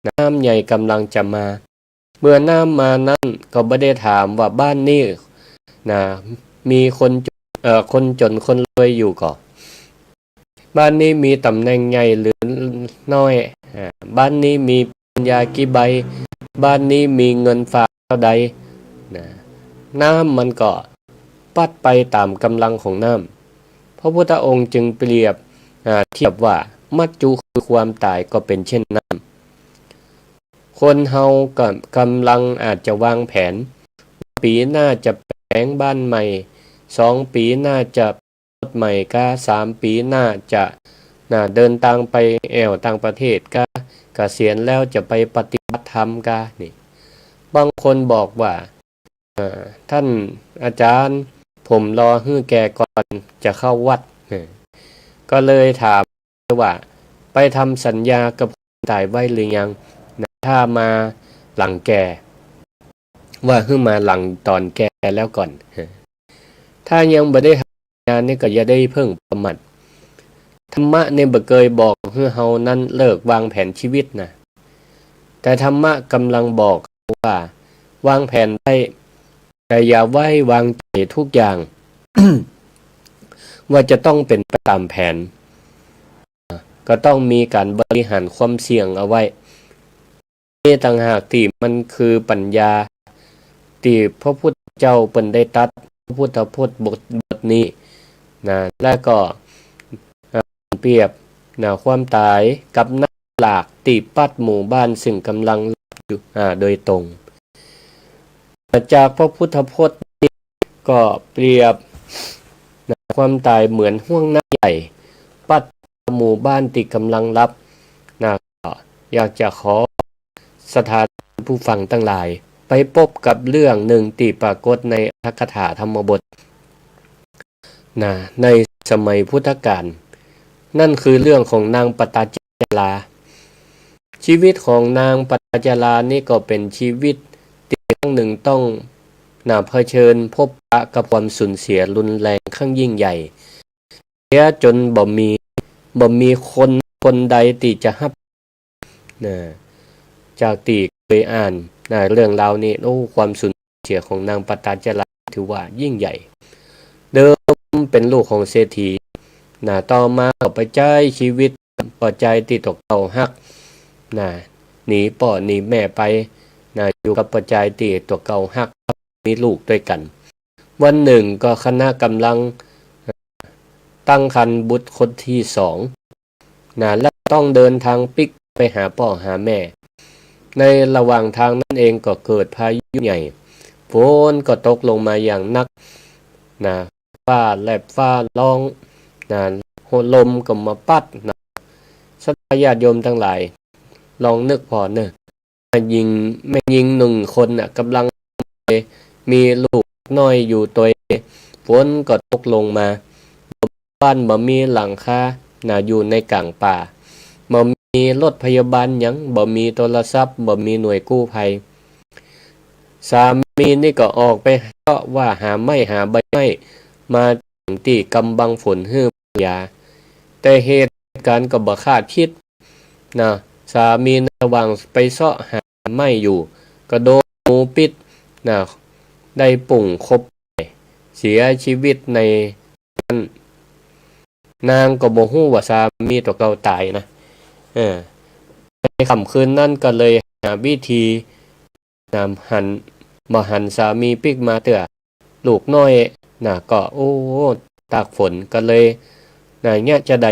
น้ำใหญ่กำลังจะมา เมื่อน้ำมานั้นก็บ่ได้ถามว่าบ้านนี้ นะ มีคนจน เอ่อ คนจนคนรวยอยู่ก่อ บ้านนี้มีต๋ำแหน่งใหญ่หรือน้อย อ่า บ้านนี้มีปัญญากี่ใบ บ้านนี้มีเงินฝากเต้าใด นะ น้ำมันก็ปั๊ดไปต๋ามกำลังของน้ำ พระพุทธองค์จึงเปรียบ อ่า เทียบว่ามัจจุคือความต๋ายก็เป๋นเช่นน้ำ คนเฮาก็กำลังอาจจะวางแผน ปี๋หน้าจะแป๋งบ้านใหม่ สองปี๋หน้าจะ รถใหม่กา สามปี๋หน้าจะ นะ เดินตางไปแอ่วต่างประเทศกา เกษียณแล้วจะไปปฏิบัติธรรมกา นี่ บางคนบอกว่า เอ่อ ท่านอาจารย์ ผมรอหื้อแก่ก่อนจะเข้าวัด เออ ก็เลยถามว่า ไปทำสัญญากับคนต๋ายไว้หรือยัง นะ ถ้ามาหลังแก่ ว่าหื้อมาหลังต๋อนแก่แล้วก่อน ถ้ายังบ่ได้ทำสัญญานี่ก็อย่าได้เพิ่งประมาท ธรรมะนี่บ่เกยบอกหื้อเฮานั้นเลิกวางแผนชีวิตนะ แต่ธรรมะกำลังบอกว่าวางแผนได้ แต่อย่าไว้วางใจ๋ทุกอย่าง ว่าจะต้องเป๋นไปต๋ามแผน ก็ต้องมีก๋านบริหารความเสี่ยงเอาไว้ นี่ต่างหากตี้มันคือปัญญา ตี้พระพุทธเจ้าเปิ้นได้ตรัสพระพุทธพจน์บท บทนี้ นะ และก็ เอ่อ เปรียบ นะ ความต๋ายกับน้ำหลากตี้ปั๊ดหมู่บ้านซึ่งกำลังหลับอยู่ อ่า โดยตรง จากพระพุทธพจน์นี้ก็เปรียบ นะ ความต๋ายเหมือนห้วงน้ำใหญ่ ปั๊ดหมู่บ้านตี้กำลังหลับ นะ ก็อยากจะขอศรัทธาผู้ฟังตังหลาย ไปปบกับเรื่องนึ่งตี้ปรากฏในอรรถกถาธรรมบท นะ ในสมัยพุทธกาล นั่นคือเรื่องของนางปตาจารา ชีวิตของนางปตาจารานี่ก็เป๋นชีวิตตี้ครั้งนึ่งต้อง นะ เผชิญพบปะกับความสูญเสียรุนแรงครั้งยิ่งใหญ่ เสียจ๋นบ่มี บ่มีคนคนใดตี้จะฮับ นะ จากตี้เกยอ่าน นะ เรื่องราวนี้ โอ้ ความสูญเสียของนางปตาจาราถือว่ายิ่งใหญ่ เดิมเป๋นลูกของเศรษฐี นะ ต่อมาก็ไปใจ๊ชีวิตป้อจายตี้ตั๋วเก่าฮัก นะ หนีป้อหนีแม่ไป นะ อยู่กับป้อจายตี้ตั๋วเก่าฮัก มีลูกตวยกั๋น วันนึ่งก็คณะกำลังตั้งครรภ์บุตรคนตี้สอง นะ และต้องเดินตางปิ๊กไปหาป้อหาแม่ ในระหว่างตางนั้นเองก็เกิดพายุใหญ่ ฝนก็ตกลงมาอย่างหนัก นะ ฟ้าแลบฟ้าร้อง นะ ลมก็มาปั๊ด นะ ศรัทธาญาติโยมตังหลาย ลองนึกผ่อเน่อ แม่ญิง แม่ญิงนึ่งคนน่ะ กำลังมีลูกน้อยอยู่ตวย ฝนก็ตกลงมา บ้านบ่มีหลังคา นะ อยู่ในก๋างป่า บ่มีรถพยาบาลหยัง บ่มีโทรศัพท์ บ่มีหน่วยกู้ภัย สามีนี่ก็ออกไปเซาะว่าหาไม้หาใบไม้ มาแจ๋งตี้กำบังฝนหื้อภรรยา แต่เหตุก๋ารณ์ก็บ่คาดคิด นะ สามีในระหว่างไปเซาะหาไม้อยู่ ก็โดนงูปิ๊ด นะ ได้ปุ้งขบต๋าย เสียชีวิตในนั้น นางก็บ่ฮู้ว่าสามีตั๋วเก่าต๋ายนะ เออ ในค่ำคืนนั้นก็เลยหาวิธี นะ หัน บ่หันสามีปิ๊กมาเตื้อ ลูกน้อย นะ ก็ โอ้ ตากฝนก็เลย นะ เยียะจาใด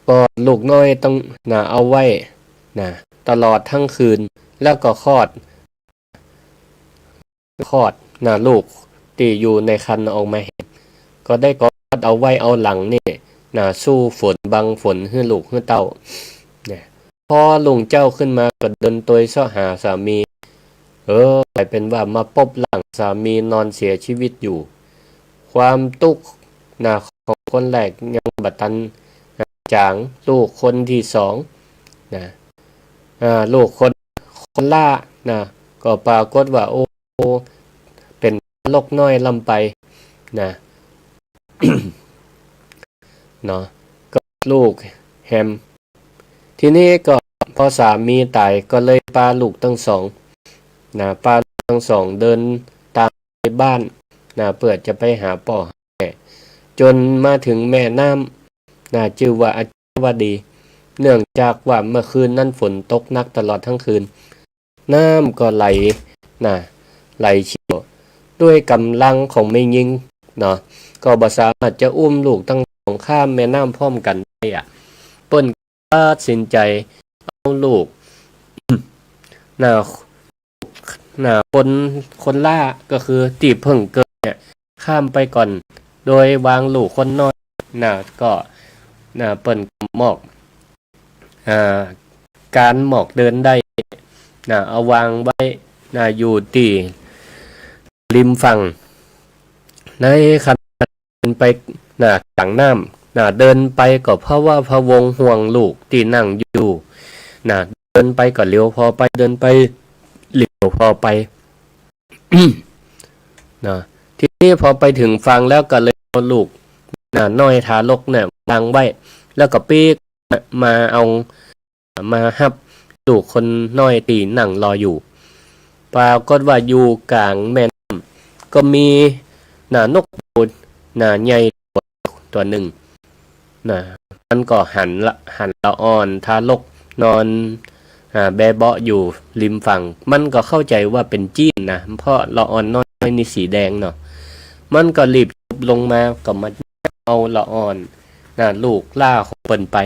ก็ลูกน้อยต้อง นะ เอาไว้ นะ ตลอดตึงคืน แล้วก็คลอด คลอด นะ ลูกตี้อยู่ในครรภ์ออกมาแหม ก็ได้กอดเอาไว้เอาหลังนี่ นะ สู้ฝนบังฝนหื้อลูกหื้อเต้า นะ พอรุ่งเจ๊าขึ้นมาก็เดินตวยเซาะหาสามี เออ ก๋ายเป๋นว่ามาปบร่างสามีนอนเสียชีวิตอยู่ ความตุ๊กข์ นะ ของ คนแรกยังบ่ตันจ๋าง ลูกคนตี้สองนะ อ่า ลูกคน คนล่านะ ก็ปรากฏว่า โอ้ เป๋นทารกน้อยล้ำไปนะ เนาะ ก็ลูกแหม ทีนี้ก็พอสามีต๋ายก็เลยปาลูกตึงสองนะ ปาลูกตึงสองเดินตางไปบ้านนะ เปื้อจะไปหาป้อหาแม่ จ๋นมาเถิงแม่น้ำนะ จื้อว่าอจิรวดี เนื่องจากว่าเมื่อคืนนั้นฝนตกหนักตลอดตึงคืน น้ำก็ไหลนะ ไหลเชี่ยว ด้วยก๋ำลังของแม่ญิงเนาะ ก็บ่สามารถจะอุ้มลูกตึงสองข้ามแม่น้ำพร้อมกั๋นได้อะ เปิ้นตัดสินใจ๋เอาลูก นะ นะ คน คนล่า ก็คือตี้เพิ่งเกิดเนี่ย ข้ามไปก่อน โดยวางลูกคนน้อยนะ ก็นะ เปิ้นก็หมอก อ่า ก๋านหมอกเดินได้นะ เอาวางไว้นะ อยู่ตี้ริมฝั่ง ในขณะเดินไปนะ ก๋างน้ำนะ เดินไปก็พะวะพะวงห่วงลูกตี้นั่งอยู่นะ เดินไปก็เหลียวผ่อไป เดินไปเหลียวผ่อไป นะ ทีนี้พอไปเถิงฝั่งแล้วก็เลยเอาลูกนะ น้อยทารกเนี่ย วางไว้ แล้วก็ปิ๊กมาเอา มาฮับลูกคนน้อยตี้นั่งรออยู่ ปรากฏว่าอยู่ก๋างแม่น้ำก็มีนะ นกยูงนะ ใหญ่ตั๋วนึ่งนะ มันก็หันละ หันละอ่อนทารกนอน อ่า แบเบาะอยู่ริมฝั่ง มันก็เข้าใจ๋ว่าเป๋นจี้นนะ เพราะละอ่อนน้อยนี่สีแดงเนาะ มันก็รีบลงมา ก็มาเอาละอ่อนนะ ลูกล่าของเปิ้นไป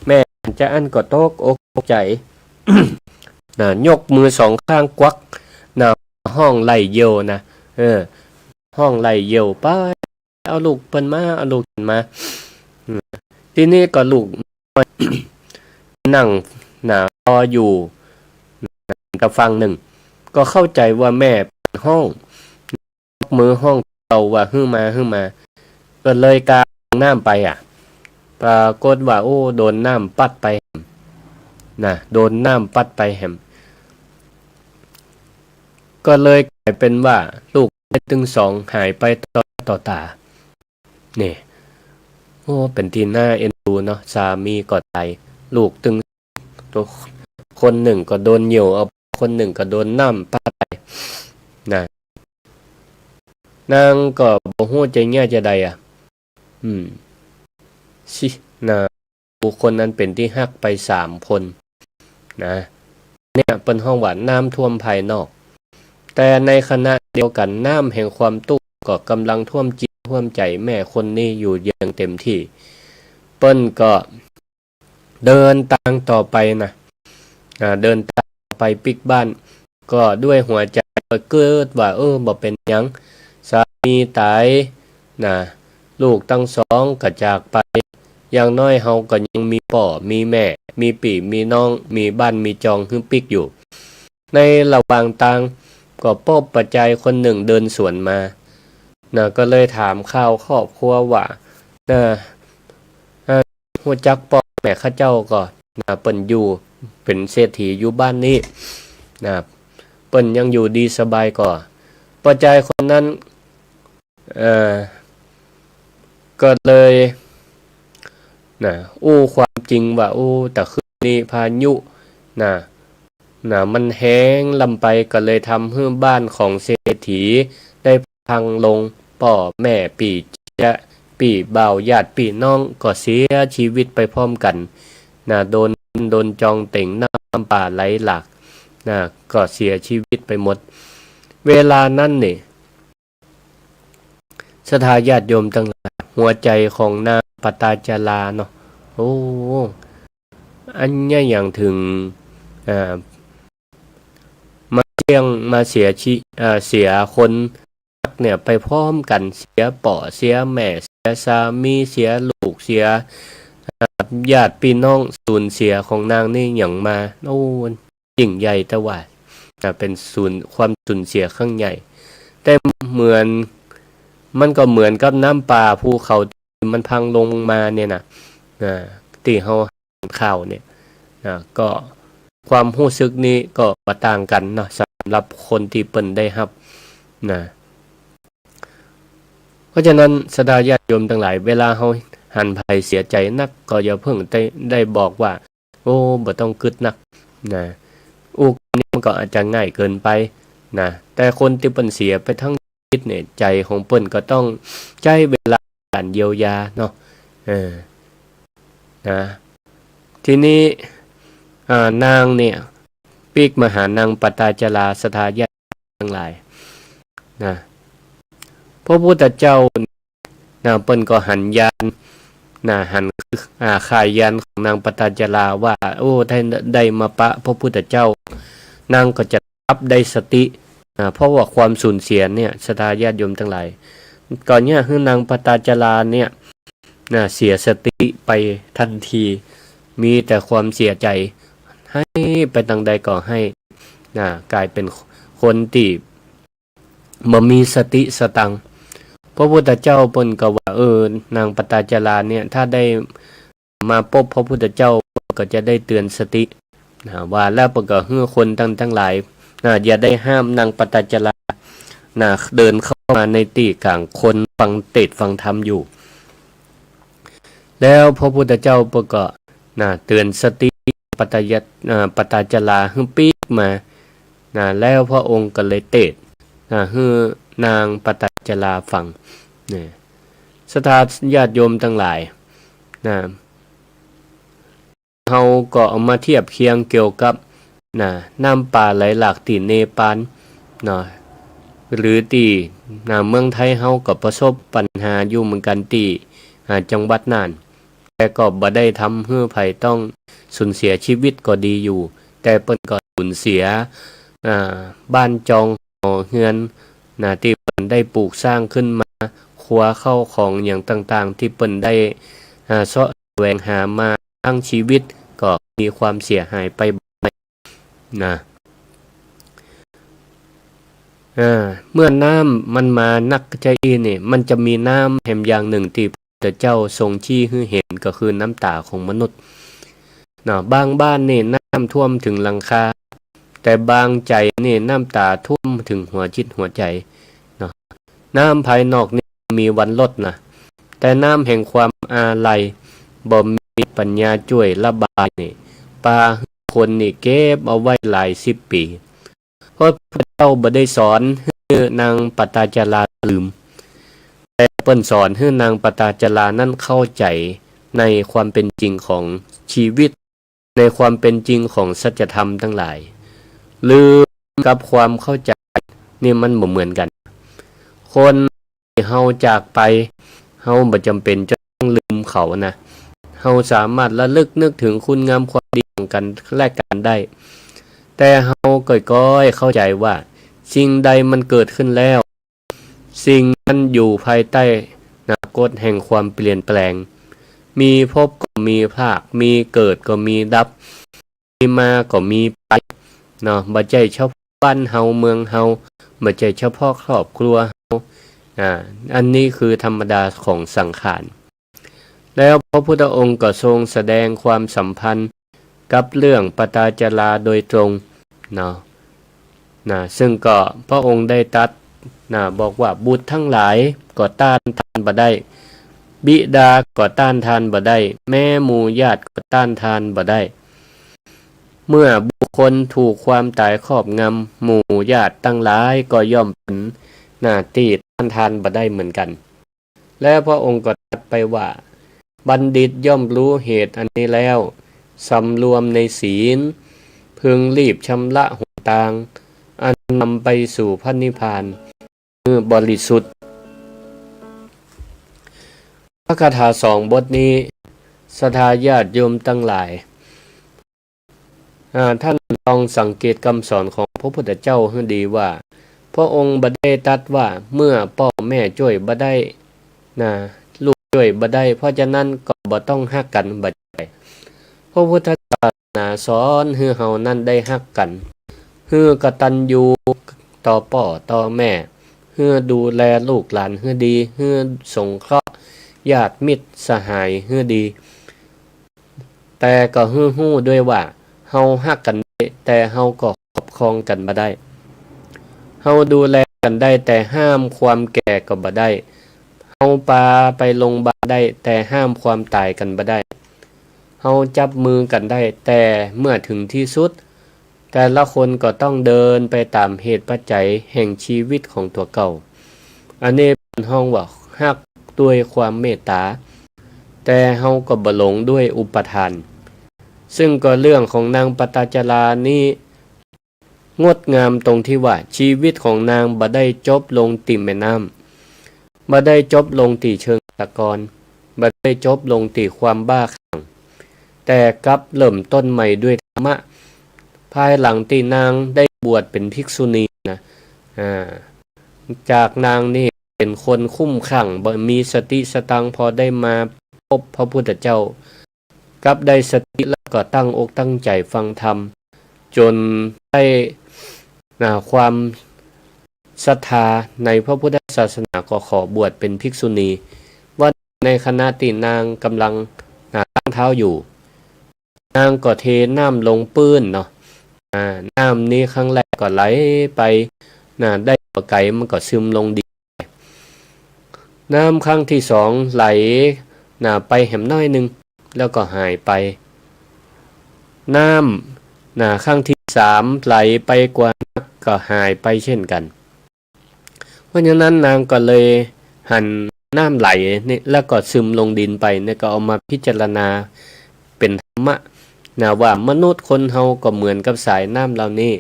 แม่จาอั้นก็ตกอกตกใจ๋นะ ยกมือสองข้างกวักนะ ฮ้องไล่เยี่ยวนะ เออ ฮ้องไล่เยี่ยวไป เอาลูกเปิ้นมา เอาลูกเปิ้นมา อืม ทีนี้ก็ลูกนั่งนะ รออยู่ตางฝั่งนึ่ง ก็เข้าใจ๋ว่าแม่ฮ้อง ยกมือฮ้องเก่าว่า "หื้อมา หื้อมา" ก็เลยกางน้ำไปอะ ปรากฏว่า โอ้ โดนน้ำปั๊ดไปแหมนะ โดนน้ำปั๊ดไปแหม ก็เลยก๋ายเป๋นว่าลูกตึงสองหายไปต่อหน้าต่อต๋า นี่ โอ้ เป๋นตี้น่าเอ็นดูเนาะ สามีก็ต๋าย ลูกตึง คนนึ่งก็โดนเยี่ยวเอา คนนึ่งก็โดนน้ำปั๊ดไปนะ นางก็บ่ฮู้จะเยียะจาใดอะ อืม สิ นะ บุคคลอันเป๋นตี้ฮักไปสามคนนะ เนี่ยเปิ้นฮ้องว่าน้ำท่วมภายนอก แต่ในขณะเดียวกั๋น น้ำแห่งความตุ๊กข์ก็ก๋ำลังท่วมจิตท่วมใจ๋แม่คนนี้อยู่อย่างเต็มที่ เปิ้นก็เดินตางต่อไปนะ อ่า เดินตางไปปิ๊กบ้าน ก็ด้วยหัวใจ๋ก็กึ๊ดว่า เออ บ่เป๋นหยัง สามีต๋ายนะ ลูกตึงสองก็จากไป อย่างน้อยเฮาก็ยังมีป้อมีแม่ มีปี้มีน้อง มีบ้านมีจองหื้อปิ๊กอยู่ ในระหว่างตางก็ปบป้อจายคนนึ่งเดินสวนมานะ ก็เลยถามข่าวครอบครัวว่า นะ อ่า ฮู้จักป้อแม่ข้าเจ้าก่อ นะ เปิ้นอยู่เป๋นเศรษฐีอยู่บ้านนี้นะ เปิ้นยังอยู่ดีสบายก่อ ป้อจายคนนั้น เอ่อ ก็เลย นะ อู้ความจริงว่า อู้ ตะคืนนี้พายุ นะ นะ มันแฮงล้ำไป ก็เลยทำหื้อบ้านของเศรษฐีได้พังลง ป้อแม่ปี้จ๊ะ ปี้บ่าว ญาติปี้น้องก็เสียจีวิตไปพร้อมกั๋น นะ โดน โดนจองเต๋ง น้ำป่าไหลหลาก นะ ก็เสียจีวิตไปหมด เวลานั้นนี่ ศรัทธาญาติโยมตังหลาย หัวใจ๋ของนางปตาจาราเนาะ โอ้ อันเยียะหยังเถิง อ่า มาเสี้ยง มาเสียจี อ่า เสียคนฮักเนี่ยไปพร้อมกั๋น เสียป้อ เสียแม่ เสียสามี เสียลูก เสีย อ่า ญาติปี้น้อง สูญเสียของนางนี่หยังมา โอ้ ยิ่งใหญ่แต๊ว่า อ่า เป๋นสูญ ความสูญเสียครั้งใหญ่ แต่เหมือน มันก็เหมือนกับน้ำป่าภูเขา มันพังลงมาเนี่ยนะ อ่า ตี้เฮาหันข่าวเนี่ย อ่า ก็ความฮู้สึกนี้ก็บ่ต่างกั๋นเนาะ สำหรับคนตี้เปิ้นได้ฮับนะ เพราะฉะนั้นศรัทธาญาติโยมตังหลาย เวลาเฮาหันใผเสียใจ๋นัก ก็อย่าเพิ่งได้ ได้บอกว่า โอ้ บ่ต้องกึ๊ดนัก นะ อู้ กำนี้มันก็อาจจะง่ายเกินไป นะ แต่คนตี้เปิ้นเสียไปตึงชีวิตเนี่ย ใจ๋ของเปิ้นก็ต้องใจ๊เวลาก๋านเยียวยาเนาะ เออ นะ ทีนี้ อ่า นางเนี่ย ปิ๊กมาหานางปตาจารา ศรัทธาญาติตังหลาย นะ พระพุทธเจ้า นะ เปิ้นก็หันยาน นะ หัน อ่า ข่ายยานของนางปตาจาราว่า โอ้ ได้ ได้มาปะพระพุทธเจ้า นางก็จะกลับได้สติ นะ เพราะว่าความสูญเสียเนี่ย ศรัทธาญาติโยมตังหลาย ก็เยียะหื้อนางปตาจาราเนี่ย นะ เสียสติไปตันที มีแต่ความเสียใจ๋ ไห้ไปตางใดก็ไห้ นะ ก๋ายเป๋นคนตี้ บ่มีสติสตังค์ พระพุทธเจ้าเปิ้นก็ว่า เออ นางปตาจาราเนี่ย ถ้าได้มาปะพระพุทธเจ้า ก็จะได้เตื๋อนสติ นะ ว่าแล้วเปิ้นก็หื้อคนตัง ตังหลาย นะ อย่าได้ห้ามนางปตาจารา นะ เดินเข้ามาในตี้ก๋างคนฟังเตสน์ฟังธรรมอยู่ แล้วพระพุทธเจ้าเปิ้นก็ นะ เตื๋อนสติปตายะ อ่า ปตาจาราหื้อปิ๊กมา นะ แล้วพระองค์ก็เลยเตสน์ นะ หื้อนางปตาจาราฟัง นะ ศรัทธาญาติโยมตังหลาย นะ เฮาก็เอามาเทียบเคียงเกี่ยวกับ นะ น้ำป่าไหลหลากตี้เนปาล เนาะ หรือตี้ นะ เมืองไทยเฮาก็ประสบปัญหาอยู่เหมือนกั๋นตี้ อ่า จังหวัดน่าน แต่ก็บ่ได้ทำหื้อใผต้องสูญเสียชีวิตก็ดีอยู่ แต่เปิ้นก็สูญเสีย อ่า บ้านจองหอเฮือน นะ ตี้เปิ้นได้ปลูกสร้างขึ้นมา ครัวข้าวของอย่างต่างๆ ตี้เปิ้นได้ อ่า เซาะแสวงหามาทั้งชีวิต ก็มีความเสียหายไป นะ อ่า เมื่อน้ำมันมานักจะอี้นี่ มันจะมีน้ำแหมอย่างนึ่งตี้พระพุทธเจ้าทรงชี้หื้อเห็น ก็คือน้ำต๋าของมนุษย์ เนาะ บางบ้านนี่น้ำท่วมเถิงหลังคา แต่บางใจ๋นี่น้ำต๋าท่วมเถิงหัวจิตหัวใจ๋ เนาะ น้ำภายนอกนี่มีวันลดนะ แต่น้ำแห่งความอาลัย บ่มีปัญญาจ้วยระบายนี่ ปาหื้อคนนี่เก็บเอาไว้หลายสิบปี๋ เพราะพระพุทธเจ้าบ่ได้สอนหื้อนางปตาจาราลืม แต่เปิ้นสอนหื้อนางปตาจารานั้นเข้าใจ๋ในความเป๋นจริงของชีวิต ในความเป๋นจริงของสัจธรรมตังหลาย ลืมกับความเข้าใจ๋นี่มันบ่เหมือนกั๋น คนตี้เฮาจากไป เฮาบ่จ๋ำเป๋นจะต้องลืมเขานะ เฮาสามารถระลึกนึกเถิงคุณงามความดีของกั๋นและกั๋นได้ แต่เฮาก้อยๆ เข้าใจ๋ว่าสิ่งใดมันเกิดขึ้นแล้ว สิ่งนั้นอยู่ภายใต้ นะ กฎแห่งความเปลี่ยนแปลง มีพบก็มีพราก มีเกิดก็มีดับ มีมาก็มีไป เนาะ บ่ใจ้เฉพาะบ้านเฮาเมืองเฮา บ่ใจ้เฉพาะครอบครัวเฮา อ่า อันนี้คือธรรมดาของสังขาร แล้วพระพุทธองค์ก็ทรงแสดงความสัมพันธ์กับเรื่องปตาจาราโดยตรง เนาะ นะ ซึ่งก็พระองค์ได้ตรัส นะ บอกว่าบุตรทั้งหลายก็ต้านทานบ่ได้ บิดาก็ต้านทานบ่ได้ แม้หมู่ญาติก็ต้านทานบ่ได้ เมื่อบุคคลถูกความต๋ายครอบงำ หมู่ญาติตังหลายก็ย่อมเป๋น นะ ตี้ต้านทานบ่ได้เหมือนกั๋น แล้วพระองค์ก็ตรัสไปว่า บัณฑิตย่อมรู้เหตุอันนี้แล้ว สำรวมในศีล พึงรีบชำระหนตาง อันนำไปสู่พระนิพพาน เออ บริสุทธิ์ พระคาถาสองบทนี้ ศรัทธาญาติโยมตังหลาย อ่า ท่านลองสังเกตกำสอนของพระพุทธเจ้าหื้อดีว่า พระองค์บ่ได้ตรัสว่า เมื่อป้อแม่จ้วยบ่ได้ นะ ลูกจ้วยบ่ได้ เพราะฉะนั้นก็บ่ต้องฮักกั๋น บ่ใจ้ พระพุทธศาสนาสอนหื้อเฮานั้นได้ฮักกั๋น หื้อกตัญญูต่อป้อต่อแม่ หื้อดูแลลูกหลานหื้อดี หื้อสงเคราะห์ ญาติมิตรสหายหื้อดี แต่ก็หื้อฮู้ด้วยว่า เฮาฮักกั๋นได้ แต่เฮาก็ครอบครองกั๋นบ่ได้ เฮาดูแลกั๋นได้ แต่ห้ามความแก่ก็บ่ได้ เฮาปาไปโรงบาลได้ แต่ห้ามความต๋ายกั๋นบ่ได้ เฮาจับมือกั๋นได้ แต่เมื่อเถิงตี้สุด แต่ละคนก็ต้องเดินไปต๋ามเหตุปัจจัยแห่งชีวิตของตั๋วเก่า อันนี้เปิ้นฮ้องว่าฮักด้วยความเมตต๋า แต่เฮาก็บ่หลงด้วยอุปาทาน ซึ่งก็เรื่องของนางปตาจารานี้ งดงามตรงตี้ว่า ชีวิตของนางบ่ได้จบลงตี้แม่น้ำ บ่ได้จบลงตี้เชิงตะกอน บ่ได้จบลงตี้ความบ้าคลั่ง แต่กลับเริ่มต้นใหม่ด้วยธรรมะ ภายหลังตี้นางได้บวชเป๋นภิกษุณีนะ อ่า จากนางนี่เป๋นคนคุ้มคลั่ง บ่มีสติสตังค์ พอได้มาพบพระพุทธเจ้า กลับได้สติแล้วก็ตั้งอกตั้งใจ๋ฟังธรรม จ๋นได้ นะ ความศรัทธาในพระพุทธศาสนา ก็ขอบวชเป๋นภิกษุณี วันในขณะตี้นางก่ำลัง นะ ล้างเท้าอยู่ นางก็เทน้ำลงปื๊นเนาะ อ่า น้ำนี้ครั้งแรกก็ไหลไป นะ ได้บ่ไก๋มันก็ซึมลงดิน น้ำครั้งตี้สองไหล นะ ไปแหมน้อยนึ่ง แล้วก็หายไป น้ำ นะ ครั้งตี้สามไหลไปกว่านัก ก็หายไปเช่นกั๋น เพราะฉะนั้นนางก็เลยหันน้ำไหลนี่ แล้วก็ซึมลงดินไปนี่ ก็เอามาพิจารณาเป๋นธรรมะ นะ ว่ามนุษย์คนเฮาก็เหมือนกับสายน้ำเหล่านี้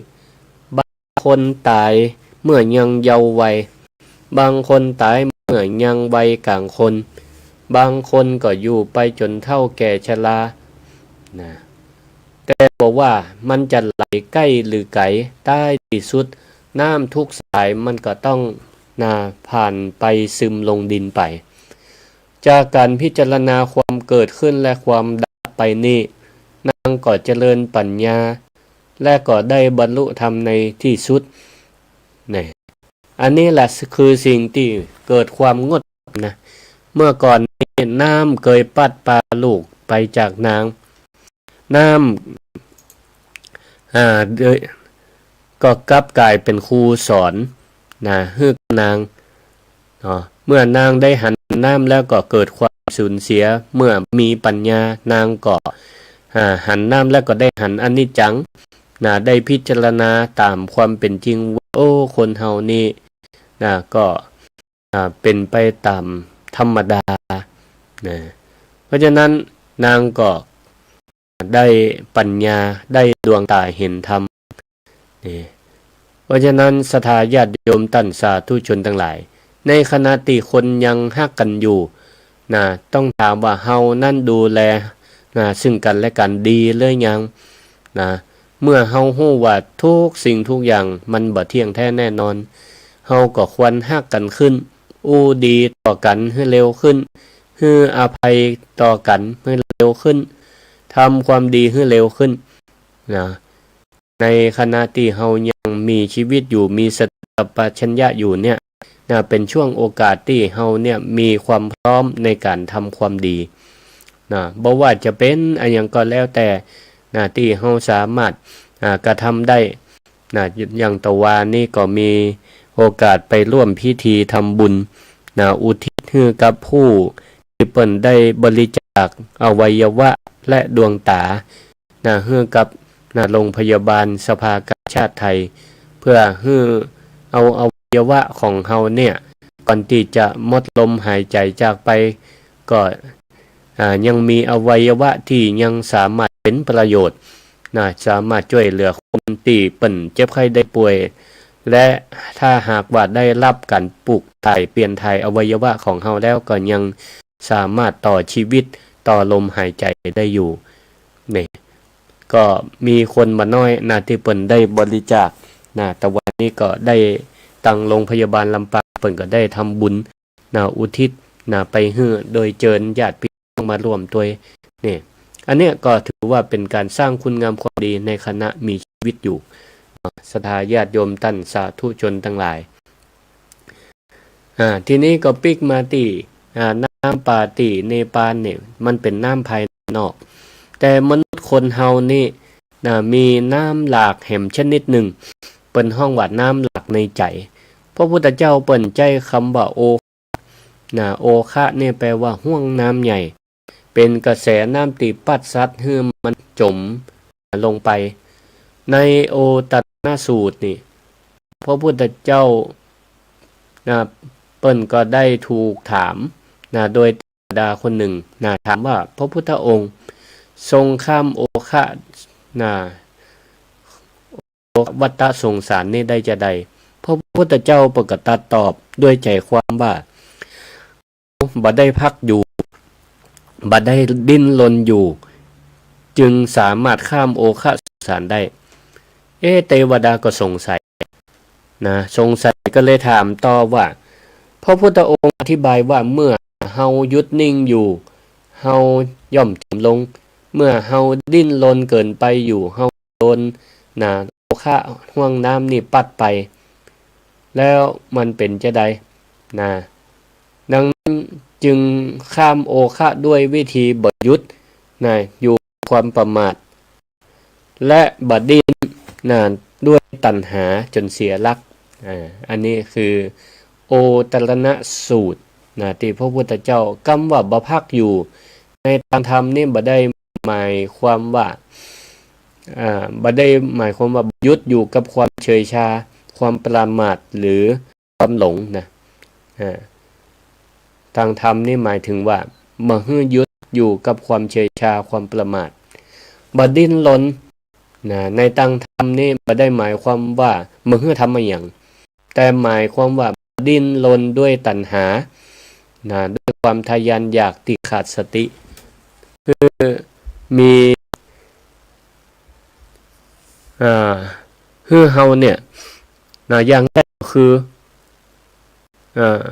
บางคนต๋ายเมื่อยังเยาว์วัย บางคนต๋ายเมื่อยังวัยก๋างคน บางคนก็อยู่ไปจ๋นเฒ่าแก่ชรา นะ แต่บ่ว่ามันจะไหลใก้หรือไก๋ ต้ายตี้สุด น้ำทุกสายมันก็ต้อง นะ ผ่านไป ซึมลงดินไป จากก๋านพิจารณาความเกิดขึ้นและความดับไปนี้ นางก็เจริญปัญญา และก็ได้บรรลุธรรมในตี้สุด นี่ อันนี้แหละคือสิ่งตี้เกิดความงดงามนะ เมื่อก่อนนี้น้ำเกยปั๊ดปาลูกไปจากนาง น้ำ อ่า เดย ก็กลับก๋ายเป๋นครูสอน นะ หื้อกับนาง เนาะ เมื่อนางได้หันน้ำแล้วก็เกิดความสูญเสีย เมื่อมีปัญญานางก็ อ่า หันน้ำแล้วก็ได้หันอนิจจัง นะ ได้พิจารณาต๋ามความเป๋นจริงว่า โอ้ คนเฮานี่ นะ ก็ อ่า เป๋นไปต๋ามธรรมดา นะ เพราะฉะนั้นนางก็ได้ปัญญา ได้ดวงต๋าเห็นธรรม นี่ เพราะฉะนั้นศรัทธาญาติโยมต้านสาธุชนตังหลาย ในขณะตี้คนยังฮักกั๋นอยู่ นะ ต้องถามว่าเฮานั้นดูแล นะ ซึ่งกั๋นและกั๋นดีหรือยัง นะ เมื่อเฮาฮู้ว่าทุกสิ่งทุกอย่างมันบ่เที่ยงแท้แน่นอน เฮาก็ควรฮักกั๋นขึ้น อู้ดีต่อกั๋นหื้อเร็วขึ้น หื้ออภัยต่อกั๋นหื้อเร็วขึ้น ทำความดีหื้อเร็วขึ้น นะ ในขณะตี้เฮายังมีชีวิตอยู่ มีสติสัมปชัญญะอยู่เนี่ย นะ เป๋นช่วงโอกาสตี้เฮาเนี่ยมีความพร้อมในก๋านทำความดี นะ บ่ว่าจะเป๋นอะหยังก็แล้วแต่ นะ ตี้เฮาสามารถ อ่า กระทำได้ นะ อย่างตะวานี้ก็มีโอกาสไปร่วมพิธีทำบุญ นะ อุทิศหื้อกับผู้ตี้เปิ้นได้บริจาคอวัยวะและดวงต๋า นะ หื้อกับ นะ โรงพยาบาลสภากาชาดไทย เพื่อหื้อเอาอวัยวะของเฮาเนี่ย ก่อนตี้จะหมดลมหายใจ๋จากไป ก็ อ่า ยังมีอวัยวะตี้ยังสามารถเป๋นประโยชน์ นะ สามารถจ้วยเหลือคนตี้เปิ้นเจ็บไข้ได้ป่วย และถ้าหากว่าได้ฮับก๋านปลูกถ่าย เปลี่ยนถ่ายอวัยวะของเฮาแล้ว ก็ยังสามารถต่อชีวิต ต่อลมหายใจ๋ได้อยู่ นี่ ก็มีคนบ่น้อยนะ ตี้เปิ้นได้บริจาคนะ ตะวานี้ก็ได้ตังโรงพยาบาลลำปาง เปิ้นก็ได้ทำบุญนะ อุทิศนะ ไปหื้อ โดยเจิญญาติพี่น้องมาร่วมตวย นี่ อันเนี้ยก็ถือว่าเป๋นก๋านสร้างคุณงามความดีในขณะมีชีวิตอยู่ นะ ศรัทธาญาติโยมต้านสาธุชนตังหลาย อ่า ทีนี้ก็ปิ๊กมาตี้ อ่า นาง น้ำปาตี้เนปาลเนี่ย มันเป๋นน้ำภายนอก แต่มนุษย์คนเฮานี่นะ มีน้ำหลากแหมชนิดนึ่ง เปิ้นฮ้องว่าน้ำหลากในใจ๋ พระพุทธเจ้าเปิ้นใจ๊กำว่าโอ นะ โอคะเนี่ยแปลว่าห้วงน้ำใหญ่ เป๋นกระแสน้ำตี้ปั๊ดสัตว์หื้อมันจ๋มลงไป ในโอตัณณสูตรนี่ พระพุทธเจ้า นะ เปิ้นก็ได้ถูกถาม นะ โดยเทวดาคนนึ่ง นะ ถามว่า พระพุทธองค์ทรงข้ามโอคะ นะ วัฏสงสารนี้ได้จาใด พระพุทธเจ้าเปิ้นก็ตรัสตอบด้วยใจ๋ความว่า บ่ได้พักอยู่ บ่ได้ดิ้นรนอยู่ จึงสามารถข้ามโอคะสงสารได้ เอ๊ะ เทวดาก็สงสัยนะ สงสัยก็เลยถามต่อว่า พระพุทธองค์อธิบายว่าเมื่อเฮาหยุดนิ่งอยู่ เฮาย่อมจ๋มลง เมื่อเฮาดิ้นรนเกินไปอยู่ เฮาโดน นะ โอคะห้วงน้ำนี่ปั๊ดไป แล้วมันเป๋นจาใด นะ ดังนั้นจึงข้ามโอคะด้วยวิธีบ่หยุด นะ อยู่ความประมาท และบ่ดิ้น นะ ด้วยตัณหาจ๋นเสียหลัก อ่า อันนี้คือโอตัณณสูตร นะ ตี้พระพุทธเจ้า กำว่าบ่พักอยู่ ในตางธรรมนี่บ่ได้หมายความว่า อ่า บ่ได้หมายความว่าหยุดอยู่กับความเฉยชา ความประมาท หรือความหลงนะ อ่า ตางธรรมนี่หมายถึงว่า บ่หื้อหยุดอยู่กับความเฉยชา ความประมาท บ่ดิ้นรน นะ ในตางธรรมนี่บ่ได้หมายความว่าบ่หื้อทำอะหยัง แต่หมายความว่าบ่ดิ้นรนด้วยตัณหา นะ ด้วยความทะยานอยากตี้ขาดสติ คือมี อ่า คือเฮาเนี่ย นะ อย่างแรกก็คือ อ่า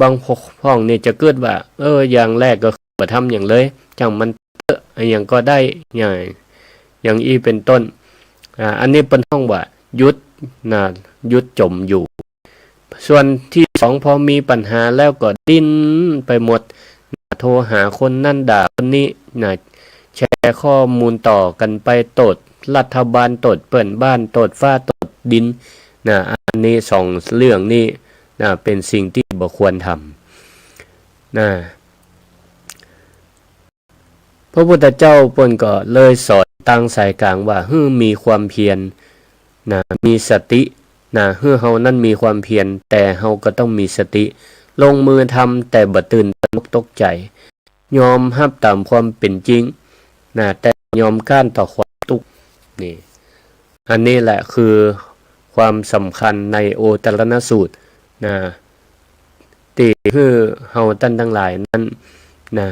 บางพ่องนี่จะกึ๊ดว่า เออ อย่างแรกก็คือบ่ทำหยังเลย จ้างมันเต๊อะ อะหยังก็ได้ อย่าง อย่างอี้เป๋นต้น อ่า อันนี้เปิ้นฮ้องว่าหยุด นะ หยุดจ๋มอยู่ ส่วนตี้สอง พอมีปัญหาแล้วก็ดิ้นไปหมด นะ โทรหาคนนั้นด่าคนนี้ นะ แชร์ข้อมูลต่อกั๋นไป โต้ษรัฐบาล โต้ษเปื้อนบ้าน โต้ษฟ้า โต้ษดิน นะ อันนี้สองเรื่องนี้ นะ เป๋นสิ่งตี้บ่ควรทำ นะ พระพุทธเจ้าเปิ้นก็เลยสอนตางสายกลางว่า หื้อมีความเพียร นะ มีสติ นะ หื้อเฮานั้นมีความเพียร แต่เฮาก็ต้องมีสติ ลงมือทำแต่บ่ตื่นตระหนกตกใจ๋ ยอมฮับต๋ามความเป๋นจริง นะ แต่ยอมก๊านต่อความตุ๊กข์ นี่ อันนี้แหละคือความสำคัญในโอตัณณสูตร นะ ตี้หื้อเฮาต้านตังหลายนั้น นะ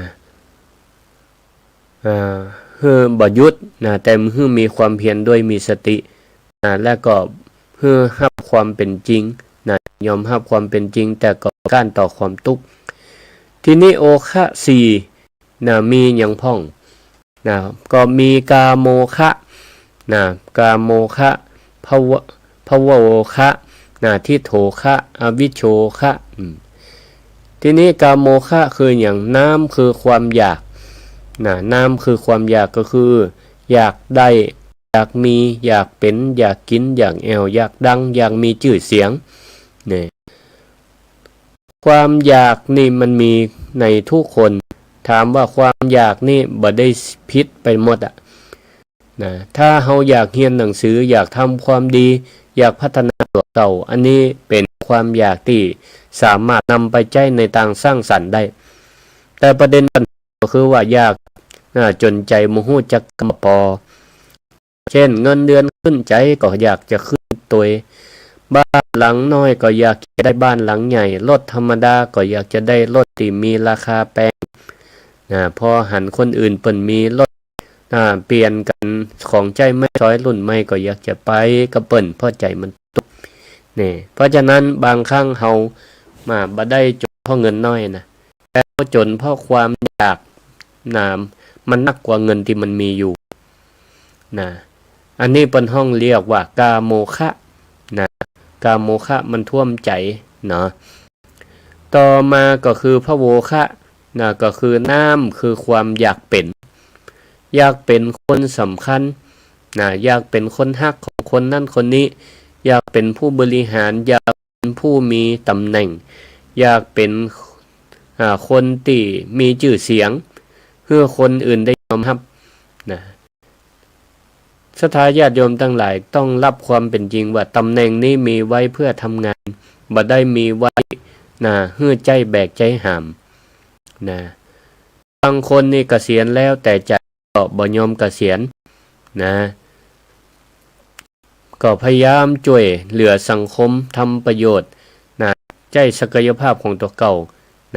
อ่า หื้อบ่หยุด นะ แต่หื้อมีความเพียรด้วยมีสติ นะ และก็หื้อฮับความเป๋นจริง นะ ยอมฮับความเป๋นจริง แต่ก็ก๊านต่อความตุ๊กข์ ทีนี้โอคะสี่ นะ มีหยังพ่อง นะ ก็มีกาโมคะ นะ กาโมคะ ภว- ภวโวคะ นะ ทิฏโฐคะ อวิชโชคะ อืม ทีนี้กาโมคะคือหยัง น้ำคือความอยาก นะ น้ำคือความอยากก็คือ อยากได้ อยากมี อยากเป๋น อยากกิ๋น อยากแอ่ว อยากดัง อยากมีจื้อเสียง นี่ ความอยากนี่มันมีในทุกคน ถามว่าความอยากนี่บ่ได้ผิดไปหมดอะ นะ ถ้าเฮาอยากเฮียนหนังสือ อยากทำความดี อยากพัฒนาตั๋วเก่า อันนี้เป๋นความอยากตี้สามารถนำไปใจ๊ในตางสร้างสรรค์ได้ แต่ประเด็นปัญหาก็คือว่าอยาก อ่า จ๋นใจ๋บ่ฮู้จักกำปอ เช่น เงินเดือนขึ้น ใจ๋ก็อยากจะขึ้นตวย บ้านหลังน้อยก็อยากจะได้บ้านหลังใหญ่ รถธรรมดาก็อยากจะได้รถตี้มีราคาแปง นะ พอหันคนอื่นเปิ้นมีรถ อ่า เปลี่ยนกั๋น ของใจ๊ไม้สอยรุ่นใหม่ก็อยากจะไปกับเปิ้น เพราะใจ๋มันตุ๊กข์ นี่ เพราะฉะนั้นบางครั้งเฮามาบ่ได้จ๋นเพราะเงินน้อยนะ แต่เฮาจ๋นเพราะความอยาก นะ มันนักกว่าเงินตี้มันมีอยู่ นะ อันนี้เปิ้นฮ้องเรียกว่ากาโมคะ นะ กาโมคะมันท่วมใจ๋เนาะ ต่อมาก็คือภวโวคะ นะ ก็คือน้ำคือความอยากเป๋น อยากเป๋นคนสำคัญ นะ อยากเป๋นคนฮักของคนนั้นคนนี้ อยากเป๋นผู้บริหาร อยากเป๋นผู้มีตำแหน่ง อยากเป๋น อ่า คนตี้มีจื้อเสียง หื้อคนอื่นได้ยอมฮับ นะ ศรัทธาญาติโยมตังหลายต้องฮับความเป๋นจริงว่าตำแหน่งนี้มีไว้เพื่อทำงาน บ่ได้มีไว้ นะ หื้อใจ๊แบกใจ๊หาม นะ บางคนนี่เกษียณแล้วแต่ใจ๋ก็บ่ยอมเกษียณ นะ ก็พยายามจ้วยเหลือสังคม ทำประโยชน์ นะ ใจ๊ศักยภาพของตั๋วเก่า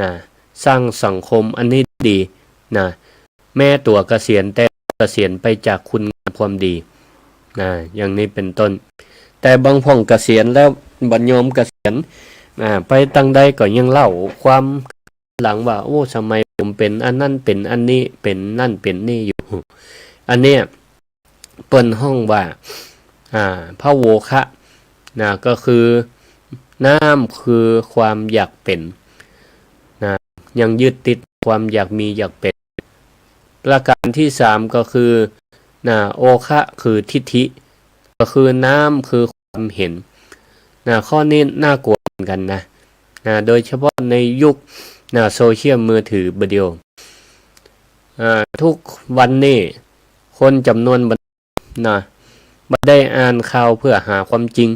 นะ สร้างสังคมอันนี้ดี นะ แม้ตั๋วเกษียณแต่เกษียณไปจากคุณงามความดี นะ อย่างนี้เป๋นต้น แต่บางพ่องเกษียณแล้วบ่ยอมเกษียณ อ่า ไปตางใดก็ยังเล่าความหลังว่า โอ้ สมัยผมเป๋นอันนั้นเป๋นอันนี้ เป๋นนั่นเป๋นนี่อยู่ อันเนี้ยเปิ้นฮ้องว่า อ่า พโวคะ นะ ก็คือน้ำคือความอยากเป๋น นะ ยังยึดติดความอยากมีอยากเป๋น ประการที่สามก็คือ นะ โอคะคือทิฏฐิ ก็คือน้ำคือความเห็น นะ ข้อนี้น่ากลัวเหมือนกันนะ นะ โดยเฉพาะในยุค นะ โซเชียลมือถือบ่าเดี่ยว อ่า ทุกวันนี้คนจ๋ำนวนบ่ นะ บ่ได้อ่านข่าวเพื่อหาความจริง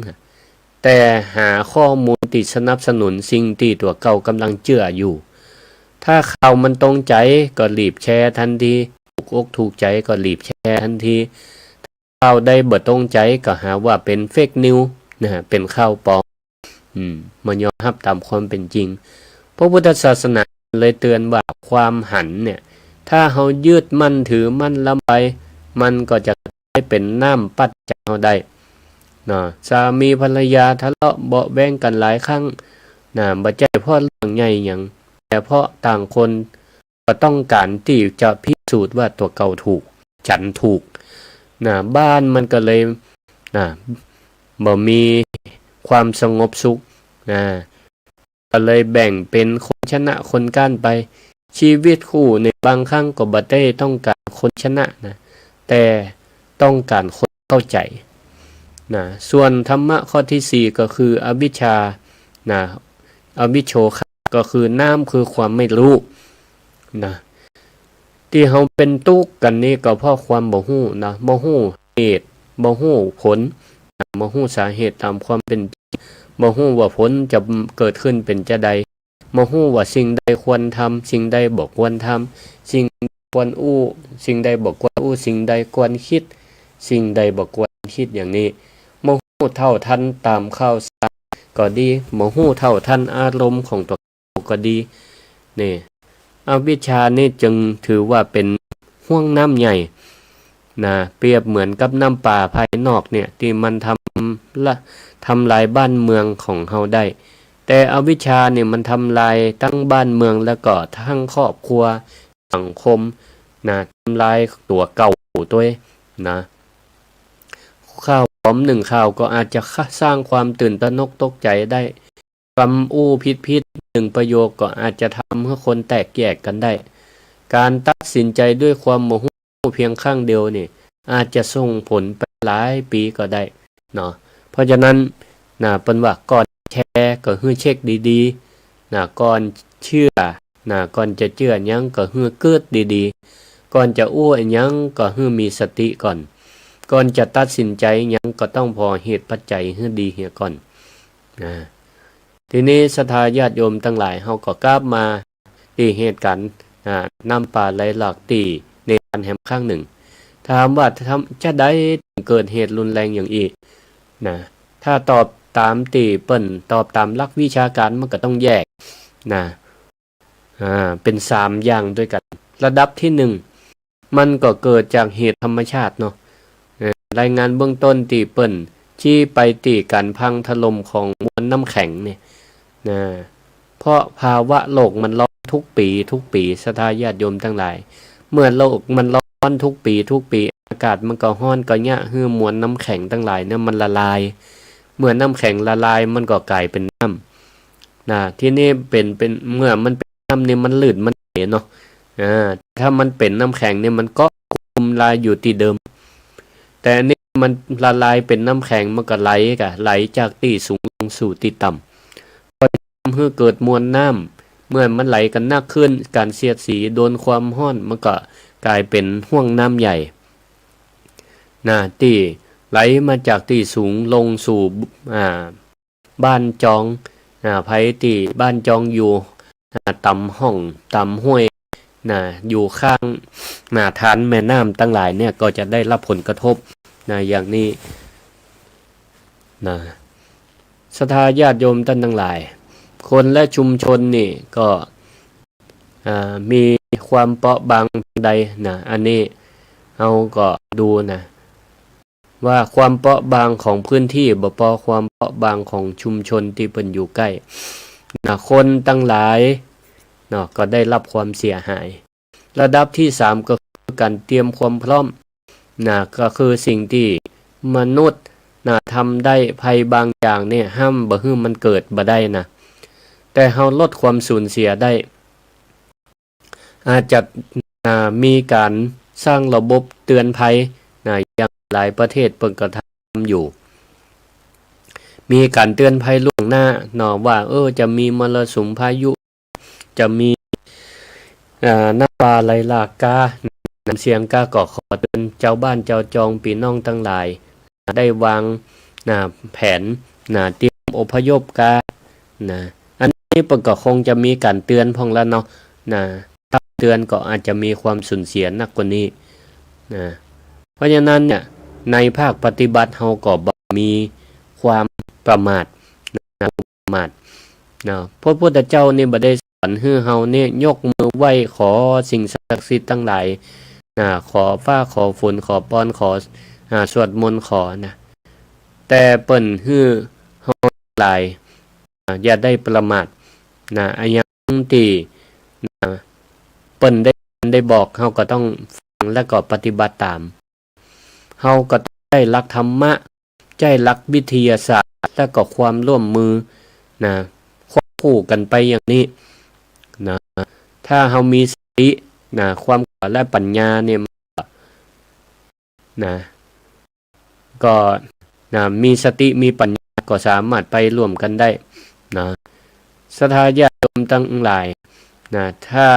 แต่หาข้อมูลตี้สนับสนุนสิ่งตี้ตั๋วเก่ากำลังเจื้ออยู่ ถ้าข่าวมันตรงใจ๋ก็รีบแชร์ตันที ถูกอกถูกใจ๋ก็รีบแชร์ตันที ข่าวใดบ่ตรงใจ๋ก็หาว่าเป๋นเฟกนิวส์ นะ เป๋นข่าวปลอม อืม บ่ยอมฮับต๋ามความเป๋นจริง พระพุทธศาสนาเลยเตือนว่าความหันเนี่ย ถ้าเฮายึดมั่นถือมั่นล้ำไป มันก็จะกลายเป๋นน้ำปัดใจ๋เฮาได้ เนาะ สามีภรรยาทะเลาะเบาะแว้งกั๋นหลายครั้ง นะ บ่ใจ้เพราะเรื่องใหญ่หยัง แต่เพราะต่างคนก็ต้องก๋านตี้จะพิสูจน์ว่าตั๋วเก่าถูก ฉันถูก นะ บ้านมันก็เลย นะ บ่มีความสงบสุข นะ ก็เลยแบ่งเป๋นคนชนะคนก๊านไป ชีวิตคู่ในบางครั้งก็บ่ได้ต้องก๋านคนชนะนะ แต่ต้องก๋านคนเข้าใจ๋ นะ ส่วนธรรมะข้อที่สี่ก็คืออวิชชา นะ อวิชโชคะ ก็คือน้ำคือความไม่รู้ นะ ตี้เฮาเป๋นตุ๊กข์กั๋นนี่ก็เพราะความบ่ฮู้นะ บ่ฮู้เหตุ บ่ฮู้ผล บ่ฮู้สาเหตุต๋ามความเป๋นจริง บ่ฮู้ว่าผลจะเกิดขึ้นเป๋นจาใด บ่ฮู้ว่าสิ่งใดควรทำ สิ่งใดบ่ควรทำ สิ่งควรอู้ สิ่งใดบ่ควรอู้ สิ่งใดควรกึ๊ด สิ่งใดบ่ควรกึ๊ด อย่างนี้ บ่ฮู้เท่าทันต๋ามข่าวสารก็ดี บ่ฮู้เท่าทันอารมณ์ของตั๋ว ก็ดี นี่ อวิชชานี่จึงถือว่าเป๋นห้วงน้ำใหญ่ นะ เปรียบเหมือนกับน้ำป่าภายนอกเนี่ย ตี้มันทำละ ทำลายบ้านเมืองของเฮาได้ แต่อวิชชาเนี่ยมันทำลายตึงบ้านเมือง แล้วก็ตึงครอบครัว สังคม นะ ทำลายตั๋วเก่าตวย นะ ข่าวปลอมนึ่งข่าวก็อาจจะสร้างความตื่นตระหนกตกใจ๋ได้ กำอู้ผิดๆ นึ่งประโยคก็อาจจะทำหื้อคนแตกแยกกั๋นได้ ก๋านตัดสินใจ๋ด้วยความบ่ฮู้เพียงครั้งเดียวนี่ อาจจะส่งผลไปหลายปี๋ก็ได้เนาะ เพราะฉะนั้น นะ เปิ้นว่าก่อนแชร์ก็หื้อเช็คดีๆ นะ ก่อนเจื้อ นะ ก่อนจะเจื้อหยังก็หื้อกึ๊ดดีๆ ก่อนจะอู้อะหยังก็หื้อมีสติก่อน ก่อนจะตัดสินใจ๋หยังก็ต้องผ่อเหตุปัจจัยหื้อดีเหียก่อน นะ ทีนี้ศรัทธาญาติโยมตังหลาย เฮาก็กลับมาตี้เหตุก๋ารณ์ อ่า น้ำป่าไหลหลากตี้เนปาลแหมครั้งนึ่ง ถามว่าทำ จาใดเกิดเหตุรุนแรงอย่างอี้ นะ ถ้าตอบต๋ามตี้เปิ้นตอบต๋ามหลักวิชาก๋าร มันก็ต้องแยก นะ อ่า เป๋นสามอย่างตวยกั๋น ระดับตี้นึ่ง มันก็เกิดจากเหตุธรรมชาติเนาะ เอ่อ รายงานเบื้องต้นตี้เปิ้นชี้ไปตี้ก๋านพังถล่มของมวลน้ำแข็งเนี่ย นะ เพราะภาวะโลกมันร้อนทุกปี๋ ทุกปี๋ ศรัทธาญาติโยมตังหลาย เมื่อโลกมันร้อนทุกปี๋ ทุกปี๋ อากาศมันก็ฮ้อนก็เยียะหื้อมวลน้ำแข็งตังหลายเนี่ยมันละลาย เมื่อน้ำแข็งละลายมันก็ก๋ายเป๋นน้ำ นะ ทีนี้เป๋น เป๋น เมื่อมันเป๋นน้ำนี่มันลื่น มัน เนาะ อ่า ถ้ามันเป๋นน้ำแข็งเนี่ยมันก็คุมลายอยู่ตี้เดิม แต่อันนี้มันละลายเป๋นน้ำแข็ง มันก็ไหลกะ ไหลจากตี้สูงลงสู่ตี้ต่ำ ก็จะทำหื้อเกิดมวลน้ำ เมื่อมันไหลกั๋นนักขึ้น ก๋านเสียดสีโดนความฮ้อน มันก็ก๋ายเป๋นห้วงน้ำใหญ่ นะ ตี้ไหลมาจากตี้สูงลงสู่ อ่า บ้านจอง อ่า ใผตี้บ้านจองอยู่ อ่า ต๋ามฮ่อง ต๋ามห้วย นะ อยู่ข้าง นะ ฐานแม่น้ำตังหลายเนี่ย ก็จะได้ฮับผลกระทบ นะ อย่างนี้ นะ ศรัทธาญาติโยมต้านตังหลาย คนและชุมชนนี่ก็ อ่า มีความเปราะบางใดนะ อันนี้เฮาก็ดูนะ ว่าความเปราะบางของพื้นที่บ่ปอ ความเปราะบางของชุมชนตี้เปิ้นอยู่ใก้นะ คนตังหลายเนาะ ก็ได้ฮับความเสียหาย ระดับตี้สามก็คือก๋านเตรียมความพร้อมนะ ก็คือสิ่งตี้มนุษย์นะ ทำได้ ภัยบางอย่างเนี่ย ห้ามบ่หื้อมันเกิดบ่ได้นะ แต่เฮาลดความสูญเสียได้ อาจจะ อ่า มีก๋านสร้างระบบเตือนภัยนะ อย่างหลายประเทศเปิ้นก็ทำอยู่ มีก๋านเตือนภัยล่วงหน้าเนาะ ว่า เออ จะมีมรสุมพายุ จะมี อ่า น้ำป่าไหลหลากกา น้ำเสียงกา ก็ขอเตือนจาวบ้านจาวจองปี้น้องตังหลาย ได้วาง นะ แผน นะ เตรียมอพยพกา นะ อันนี้เปิ้นก็คงจะมีก๋านเตือนพ่องละเนาะ นะ ถ้าเตือนก็อาจจะมีความสูญเสียหนักกว่านี้ นะ เพราะฉะนั้นเนี่ย ในภาคปฏิบัติเฮาก็บ่มีความประมาท นะ ประมาท นะ พระพุทธเจ้านี่บ่ได้สอนหื้อเฮาเนี่ยยกมือไหว้ขอสิ่งศักดิ์สิทธิ์ตังหลาย นะ ขอฟ้าขอฝน ขอปอน ขอ อ่า สวดมนต์ขอนะ แต่เปิ้นหื้อเฮาหลาย อ่า อย่าได้ประมาทนะ อะหยังตี้ นะ เปิ้นได้ ได้บอก เฮาก็ต้องฟังแล้วก็ปฏิบัติต๋าม เฮาก็ต้องใจ๊หลักธรรมะ ใจ๊หลักวิทยาศาสตร์ แล้วก็ความร่วมมือนะ ควบคู่กั๋นไปอย่างนี้นะ ถ้าเฮามีสตินะ ความกั๋วและปัญญาเนี่ย นะ ก็ นะ มีสติมีปัญญาก็สามารถไปร่วมกั๋นได้นะ ศรัทธาญาติโยมตังหลายนะ ถ้า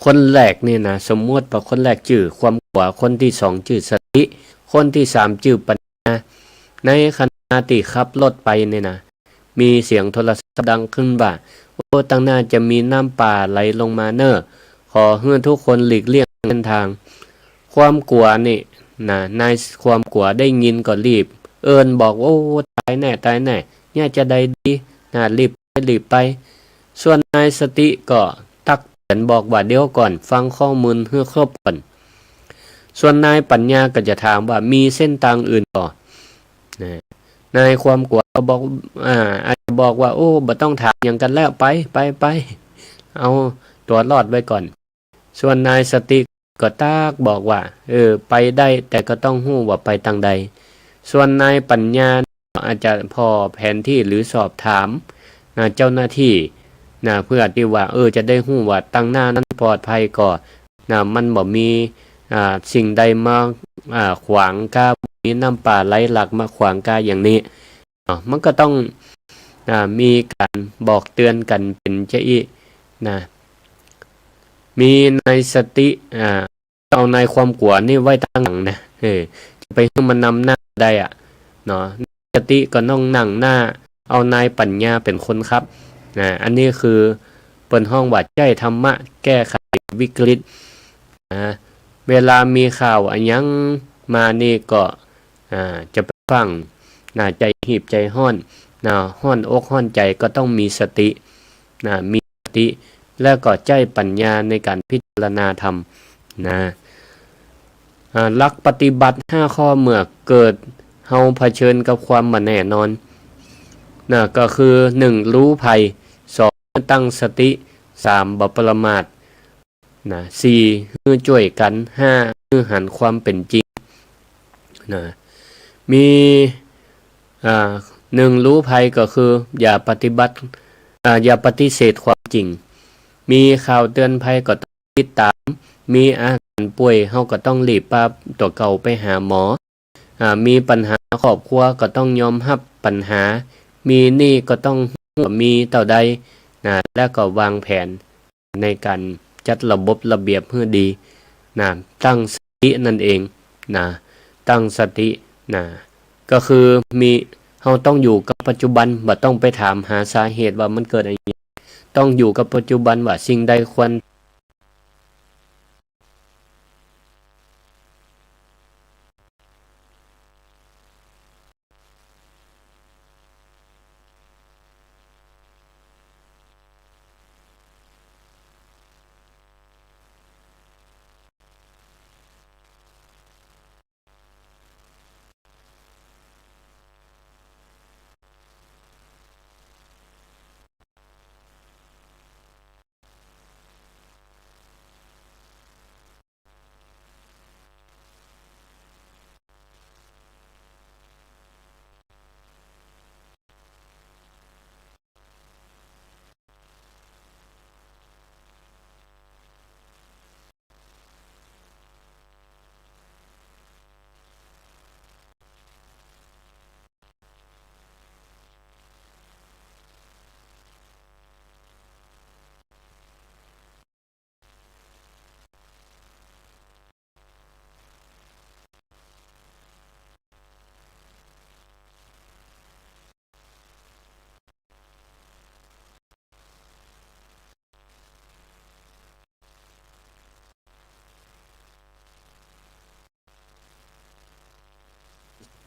คนแรกนี่นะ สมมุติว่าคนแรกจื้อความกั๋ว คนตี้สองจื้อสติ คนตี้สามจื้อปัญญา ในขณะตี้ขับรถไปนี่นะ มีเสียงโทรศัพท์ดังขึ้นว่า โอ้ ตังหน้าจะมีน้ำป่าไหลลงมาเน่อ ขอหื้อทุกคนหลีกเลี่ยงเส้นทาง ความกั๋วนี่นะ นายความกั๋วได้ยินก็รีบเอิ้นบอก โอ้ ต๋ายแน่ ต๋ายแน่ เนี่ยจะใดดีนะ รีบไป รีบไป ส่วนนายสติก็ตักเตือนบอกว่า เดี๋ยวก่อน ฟังข้อมูลหื้อครบก่อน ส่วนนายปัญญาก็จะถามว่า มีเส้นตางอื่นบ่ นะ นายความกั๋วก็บอก อ่า อาจจะบอกว่า โอ้ บ่ต้องถามหยังกั๋นแล้ว ไป ไป ไป เอาตั๋วรอดไว้ก่อน ส่วนนายสติก็ตักบอกว่า เออ ไปได้ แต่ก็ต้องฮู้ว่าไปตางใด ส่วนนายปัญญาอาจจะผ่อแผนที่หรือสอบถาม นะ เจ้าหน้าตี้ นะ เพื่อตี้ว่า เออ จะได้ฮู้ว่าตางหน้านั้นปลอดภัยก่อ นะ มันบ่มี อ่า สิ่งใดมา อ่า ขวางกา มีน้ำป่าไหลหลากมาขวางกาอย่างนี้ เนาะ มันก็ต้อง อ่า มีก๋านบอกเตือนกั๋นเป๋นจะอี้นะ มีนายสติ อ่า เอานายความกั๋วนี่ไว้ตางหลังนะ เออ จะไปหื้อมันนำหน้าได้อะ เนาะ สติก็ต้องนั่งหน้า เอานายปัญญาเป๋นคนขับ นะ อันนี้คือเปิ้นฮ้องว่าใจ๊ธรรมะแก้ไขวิกฤต นะ เวลามีข่าวอะหยังมานี่ก็ อ่า จะไปฟั่ง นะ ใจ๋ฮีบใจ๋ฮ้อน นะ ฮ้อนอกฮ้อนใจ๋ก็ต้องมีสติ นะ มีสติ แล้วก็ใจ๊ปัญญาในก๋านพิจารณาธรรม นะ อ่า หลักปฏิบัติห้าข้อเมื่อเกิดเฮาเผชิญกับความบ่แน่นอน นะ ก็คือ หนึ่ง ฮู้ภัย สอง ตั้งสติ สาม บ่ประมาท นะ สี่ หื้อจ้วยกั๋น ห้า หื้อหันความเป๋นจริง นะ มี อ่า หนึ่ง ฮู้ภัยก็คือ อย่าปฏิบัติ อ่า อย่าปฏิเสธความจริง มีข่าวเตือนภัยก็ต้องติดต๋าม มีอาก๋านป่วยเฮาก็ต้องรีบปาตั๋วเก่าไปหาหมอ อ่า มีปัญหาครอบครัวก็ต้องยอมฮับปัญหา มีหนี้ก็ต้องฮู้ว่ามีเต้าใด นะ แล้วก็วางแผนในก๋านจัดระบบระเบียบหื้อดี นะ ตั้งสตินั่นเอง นะ ตั้งสติ นะ ก็คือมี เฮาต้องอยู่กับปัจจุบัน บ่ต้องไปถามหาสาเหตุว่ามันเกิดอะหยัง ต้องอยู่กับปัจจุบันว่าสิ่งใดควร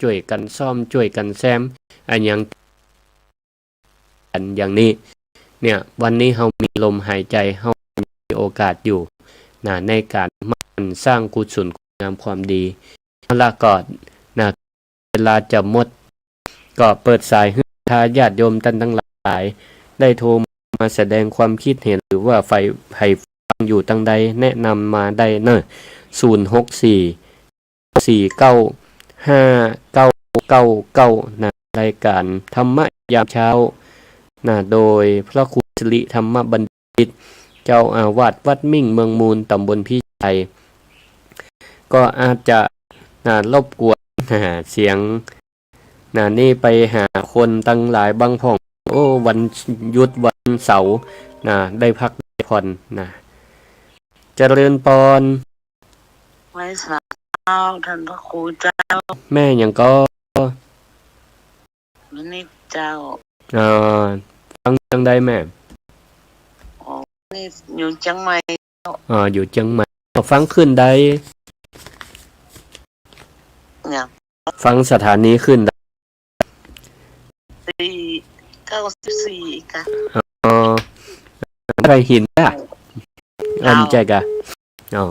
จ้วยกั๋นซ่อม จ้วยกั๋นแซม อะหยัง กั๋นอย่างนี้ เนี่ย วันนี้เฮามีลมหายใจ๋ เฮามีโอกาสอยู่ นะ ในก๋านหมั่นสร้างกุศลคุณงามความดี เอาละก็ นะ เวลาจะหมด ก็เปิดสายหื้อญาติโยมต้านตังหลาย ได้โทรมาแสดงความคิดเห็น หรือว่าใผ ใผฟังอยู่ตางใด แนะนำมาได้เน่อ ศูนย์หกสี่ สี่เก้าห้าเก้าเก้าเก้า นะ รายก๋านธรรมะยามเช้า นะ โดยพระครูสิริธรรมบัณฑิต เจ้าอาวาสวัดมิ่งเมืองมูล ต๋ำบลพิชัย ก็อาจจะ นะ รบกวน นะ เสียง นะ นี่ไปหาคนตังหลายบางพ่อง โอ้ วันหยุดวันเสาร์ นะ ได้พักได้ผ่อน นะ เจริญปอน ไหว้สาเจ้า ต้านพระครูเจ้า แม่หยังก่อ วันนี้เจ้า อ่า ฟังจังใดแม่ อ๋อ นี่อยู่เจียงใหม่ อ่า อยู่เจียงใหม่ ฟังคลื่นใด เนี่ย ฟังสถานีคลื่นใด สี่ เก้าสิบสี่ ค่ะ อ๋อ ใครหินจ้ะ เจ้า อันใจ้กะ อ๋อ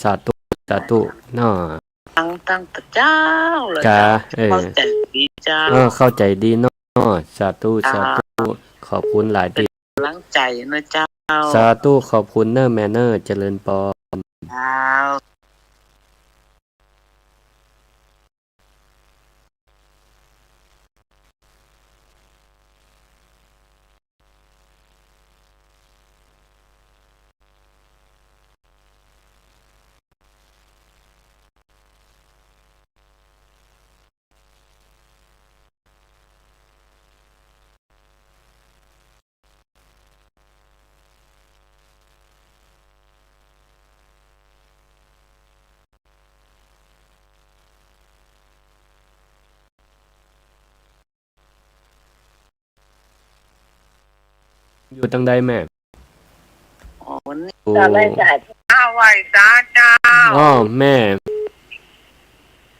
สาธุ สาธุ เนาะ ฟังตั้งแต่เจ๊าเลย กะ เจ้า เออ เข้าใจ๋ดีเจ้า เออ เข้าใจ๋ดีเนาะ สาธุ เจ้า สาธุ ขอบคุณหลายตี้ ก๋ำลังใจ๋เนาะเจ้า สาธุ ขอบคุณเน่อแม่เน่อ เจริญปอน เจ้า อยู่ตังใดแม่ อ๋อ วันนี้ โอ้ จะได้จ่าย อ้าว ไหว้สาเจ้า อ้อ แม่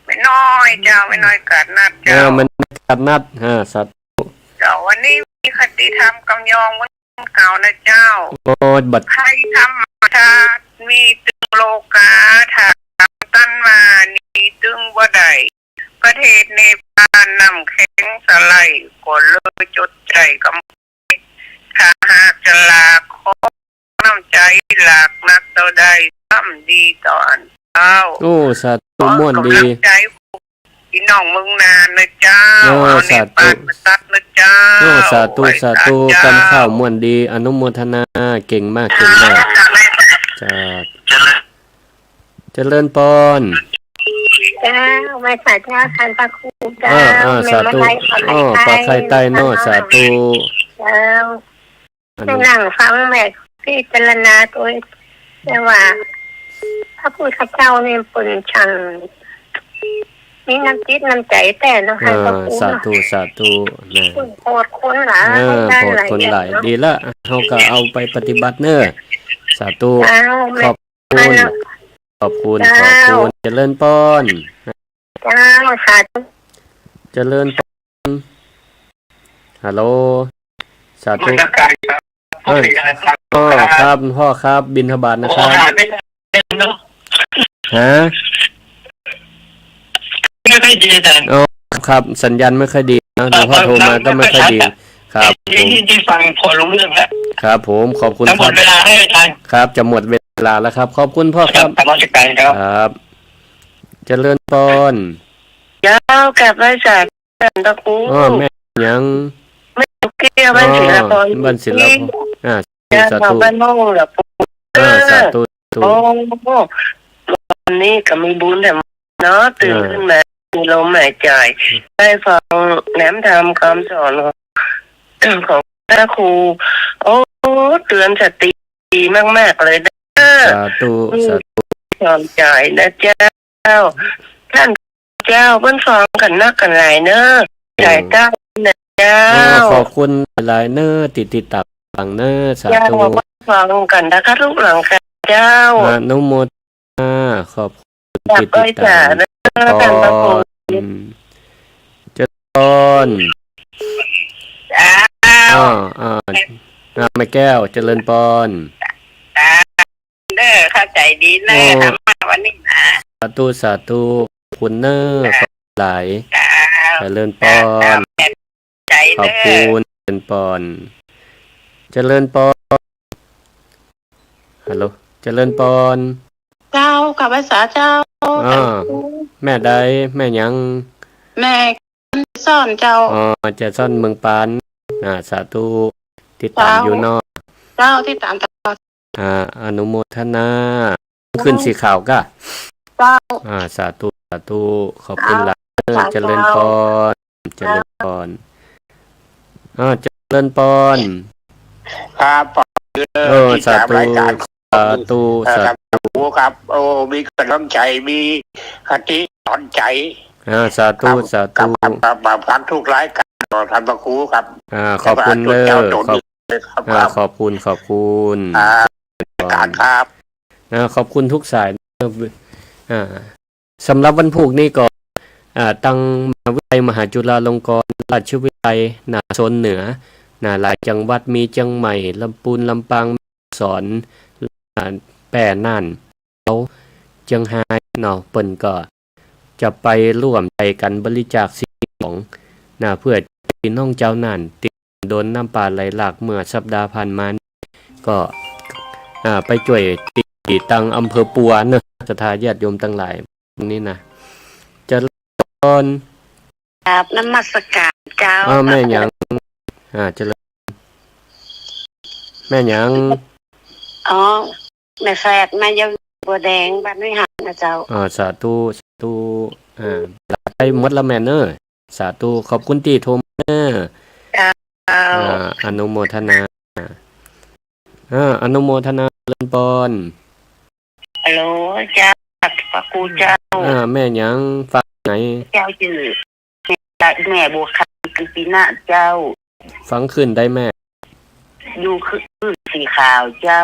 แม่น้อยเจ้า แม่น้อยกาดนัด เออ เจ้า แม่น้อยกาดนัด อ่า สาธุ เจ้า วันนี้มีคติธรรมกำยองวันเก่านะเจ้า โอ้ บัด ใผทำมาทาน มีตึงโลกา ถามตันมา นี้ตึงบ่ได้ ประเทศเนปาลน้ำแข็งสะไหล ก็เลยจดใจ้กำ ถ้าหากจะหลาก ขอน้ำใจ๋หลากนักเต้าใด ทำดีต่ออันเจ้า โอ้ สาธุ ม่วนดี ก๋ำลังใจ๋ กิน น้องเมืองน่านนะเจ้า โอ้ เอาใน สาธุ บ้านมาตัดนะเจ้า โอ้ สาธุ ไหว้ สาธุ สาเจ้า กำข้าวม่วนดี อนุโมทนา เก่งมาก เก่งมาก เจ้า เจริญ เจริญปอน เจ้า ไหว้สาเจ้า ท่านพระครูเจ้า อ่า อ่า แม่ สาธุ มาลัย ขอ อ๋อ ไหว้ ขอไข่ไต้เนาะ เจ้า สาธุ เจ้า อนุ ได้นั่งฟังแม่พิจารณาโตย แต่ว่าพระพุทธเจ้านี่เปิ้นช่างมีน้ำจิตน้ำใจ๋แต๊เนาะ อ่า ค่ะ พระครู สาธุ เนาะ สาธุ นะ เปิ้นโผดคนหลาย อ่า ได้ โผดคนหลาย หลายอย่างเนาะ ดีละ เฮาก็เอาไปปฏิบัติเนาะ สาธุ เจ้า ขอบคุณ แม่ ขอบคุณ เจ้า ขอบคุณ เจริญปอน เจ้า สาธุ เจริญปอน ฮัลโหล สาธุ นมัสการครับ เออ พ่อเป็นอะไรครับ อ๋อ ครับ พ่อครับ บิณฑบาตนะครับ โอ้ หาไม่ได้เนาะ ฮะ ไม่ค่อยดีอาจารย์ อ๋อ ครับ สัญญาณไม่ค่อยดีนะ หลวงพ่อโทรมาก็ไม่ค่อยดี ครับ ได้ยิน ได้ฟังพอรู้เรื่องแล้ว ครับผม ขอบคุณครับ จะหมดเวลาแล้วอาจารย์ ครับ จะหมดเวลาแล้วครับ ขอบคุณพ่อครับ ครับ นมัสการครับ ครับ เจริญปอน เจ้า กราบไหว้สา ท่านพระครู อ้อ แม่หยัง แม่เกี้ยว บ้านศิลปร อ้อ บ้านศิลปร อ่า เจ้า สาธุ บ้านโน่นล่ะปู่ อ่า สาธุ สาธุ โอ้ วันนี้ก็มีบุญแถมเนาะ ตื่น อ่า ขึ้นมา มีลมหายใจ ได้ฟังแนมธรรมคำสอนของ ของพระครู โอ้ เตือนสติดีมากๆ เลยเด้อ สาธุ อืม สาธุ สอนใจนะเจ้า ท่านเจ้า เปิ้นฟังกั๋นนักกั๋นหลายเนาะ อืม หลายเจ้านะเจ้า โอ้ ขอบคุณหลายๆ เนาะ ติด ติดตามฟังเนาะ สาธุ เจ้า เปิ้นฟังกั๋นนะคะ ลูกหลานค่ะเจ้า อนุโมทนา ขอบคุณ กราบไหว้สาเนาะ ติดตาม ท่านพระครู อืม เจริญปอน เจ้า อ่า อ่า อ่า แม่แก้ว เจริญปอน เจ้า เด้อ เข้าใจดีเนอะ โอ้ ธรรมะวันนี้นะ สาธุ สาธุ ขอบคุณเนอะ ขอบคุณหลาย เจ้า เจริญปอน เจ้า เจ้า ขอบคุณ เจริญปอน เจริญปอน ฮัลโหล เจริญปอน เจ้า กราบไหว้สาเจ้า อ่า แม่ใด แม่หยัง แม่ ซ่อนเจ้า อ๋อ เจ๊ซ่อนเมืองปาน อ่า สาธุ ติดตามอยู่เนาะ เจ้า ติดตามตลอด อ่า อนุโมทนา ขึ้นสีขาวก้า เจ้า อ่า สาธุ สาธุ ขอบคุณหลาย เจ้า เจริญปอน เจริญปอน อ่า เจริญปอน ครับ เออ ติดตามรายการ สาธุ สาธุ เอ่อ ครับ สาธุ ครับ โอ้ มีกำลังใจ มีคติสอนใจ อ่า สาธุ ครับ สาธุ ครับ ครับ ครับ ครับ ฟังทุกรายการ ท่านพระครูครับ อ่า ขอบคุณเด้อ ขอบ ครับ อ่า ขอบคุณ ขอบคุณ อ่า รายการครับ อ่า ขอบคุณทุกสาย อ่า สำหรับวันพูกนี้ก็ อ่า ตังมหาวิทยาลัยมหาจุฬาลงกรณราชวิทยาลัย นะ โซนเหนือ นะ หลายจังหวัด มีเจียงใหม่ ลำปูน ลำปาง แม่ฮ่องสอน อ่า แป้ น่าน เจียงฮายเนาะ เปิ้นก็จะไปร่วมใจ๋กั๋นบริจาคสิ่งของ นะ เปื้อพี่น้องจาวน่านตี้โดนน้ำป่าไหลหลากเมื่อสัปดาห์ผ่านมานี้ ก็ อ่า ไปจ้วยตี้ตังอำเภอปัวเนาะ ศรัทธาญาติโยมตังหลาย นี่นะ เจริญปอน กราบนมัสการเจ้า อ้าว แม่หยัง อ่า เจริญ แม่หยัง อ๋อ แม่แฝด แม่เยาะบัวแดง บ้านวิหารนะเจ้า อ่า สาธุ สาธุ อ่า ได้หมดละแม่เนอะ สาธุ ขอบคุณตี้โทรมาเนอะ เจ้า อ่า อนุโมทนา อ่า อนุโมทนา เจริญปอน ฮัลโหล เจ้า พระครูเจ้า อ่า แม่หยัง ฟังไหน เจ้าจื้อ แม่บัวคำ กิตินะเจ้า ฟังขึ้นได้แม่ อยู่ขึ้นสีขาวเจ้า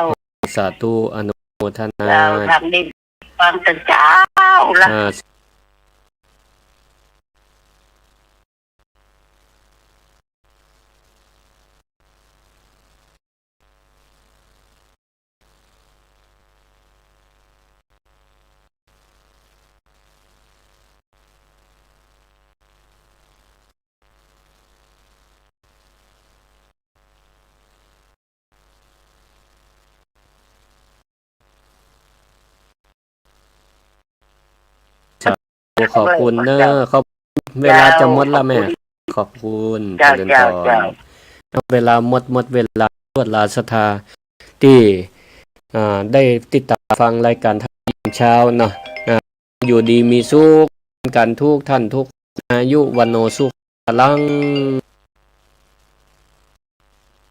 สาธุ อนุโมทนา เจ้า ทำได้ฟังตั้งเจ้าละ อ่าขอบคุณเนอะ ขอบ เวลาจะหมดแล้วแม่ ขอบคุณ เจ้า เจริญพร เจ้า เจ้า เวลาหมด หมดเวลา ตรวจลาศรัทธาตี้ อ่า ได้ติดตามฟังรายการธรรมยามเช้าเนาะ อ่า อยู่ดีมีสุขกันทุกท่านทุก อายุวัณโณสุขังพลัง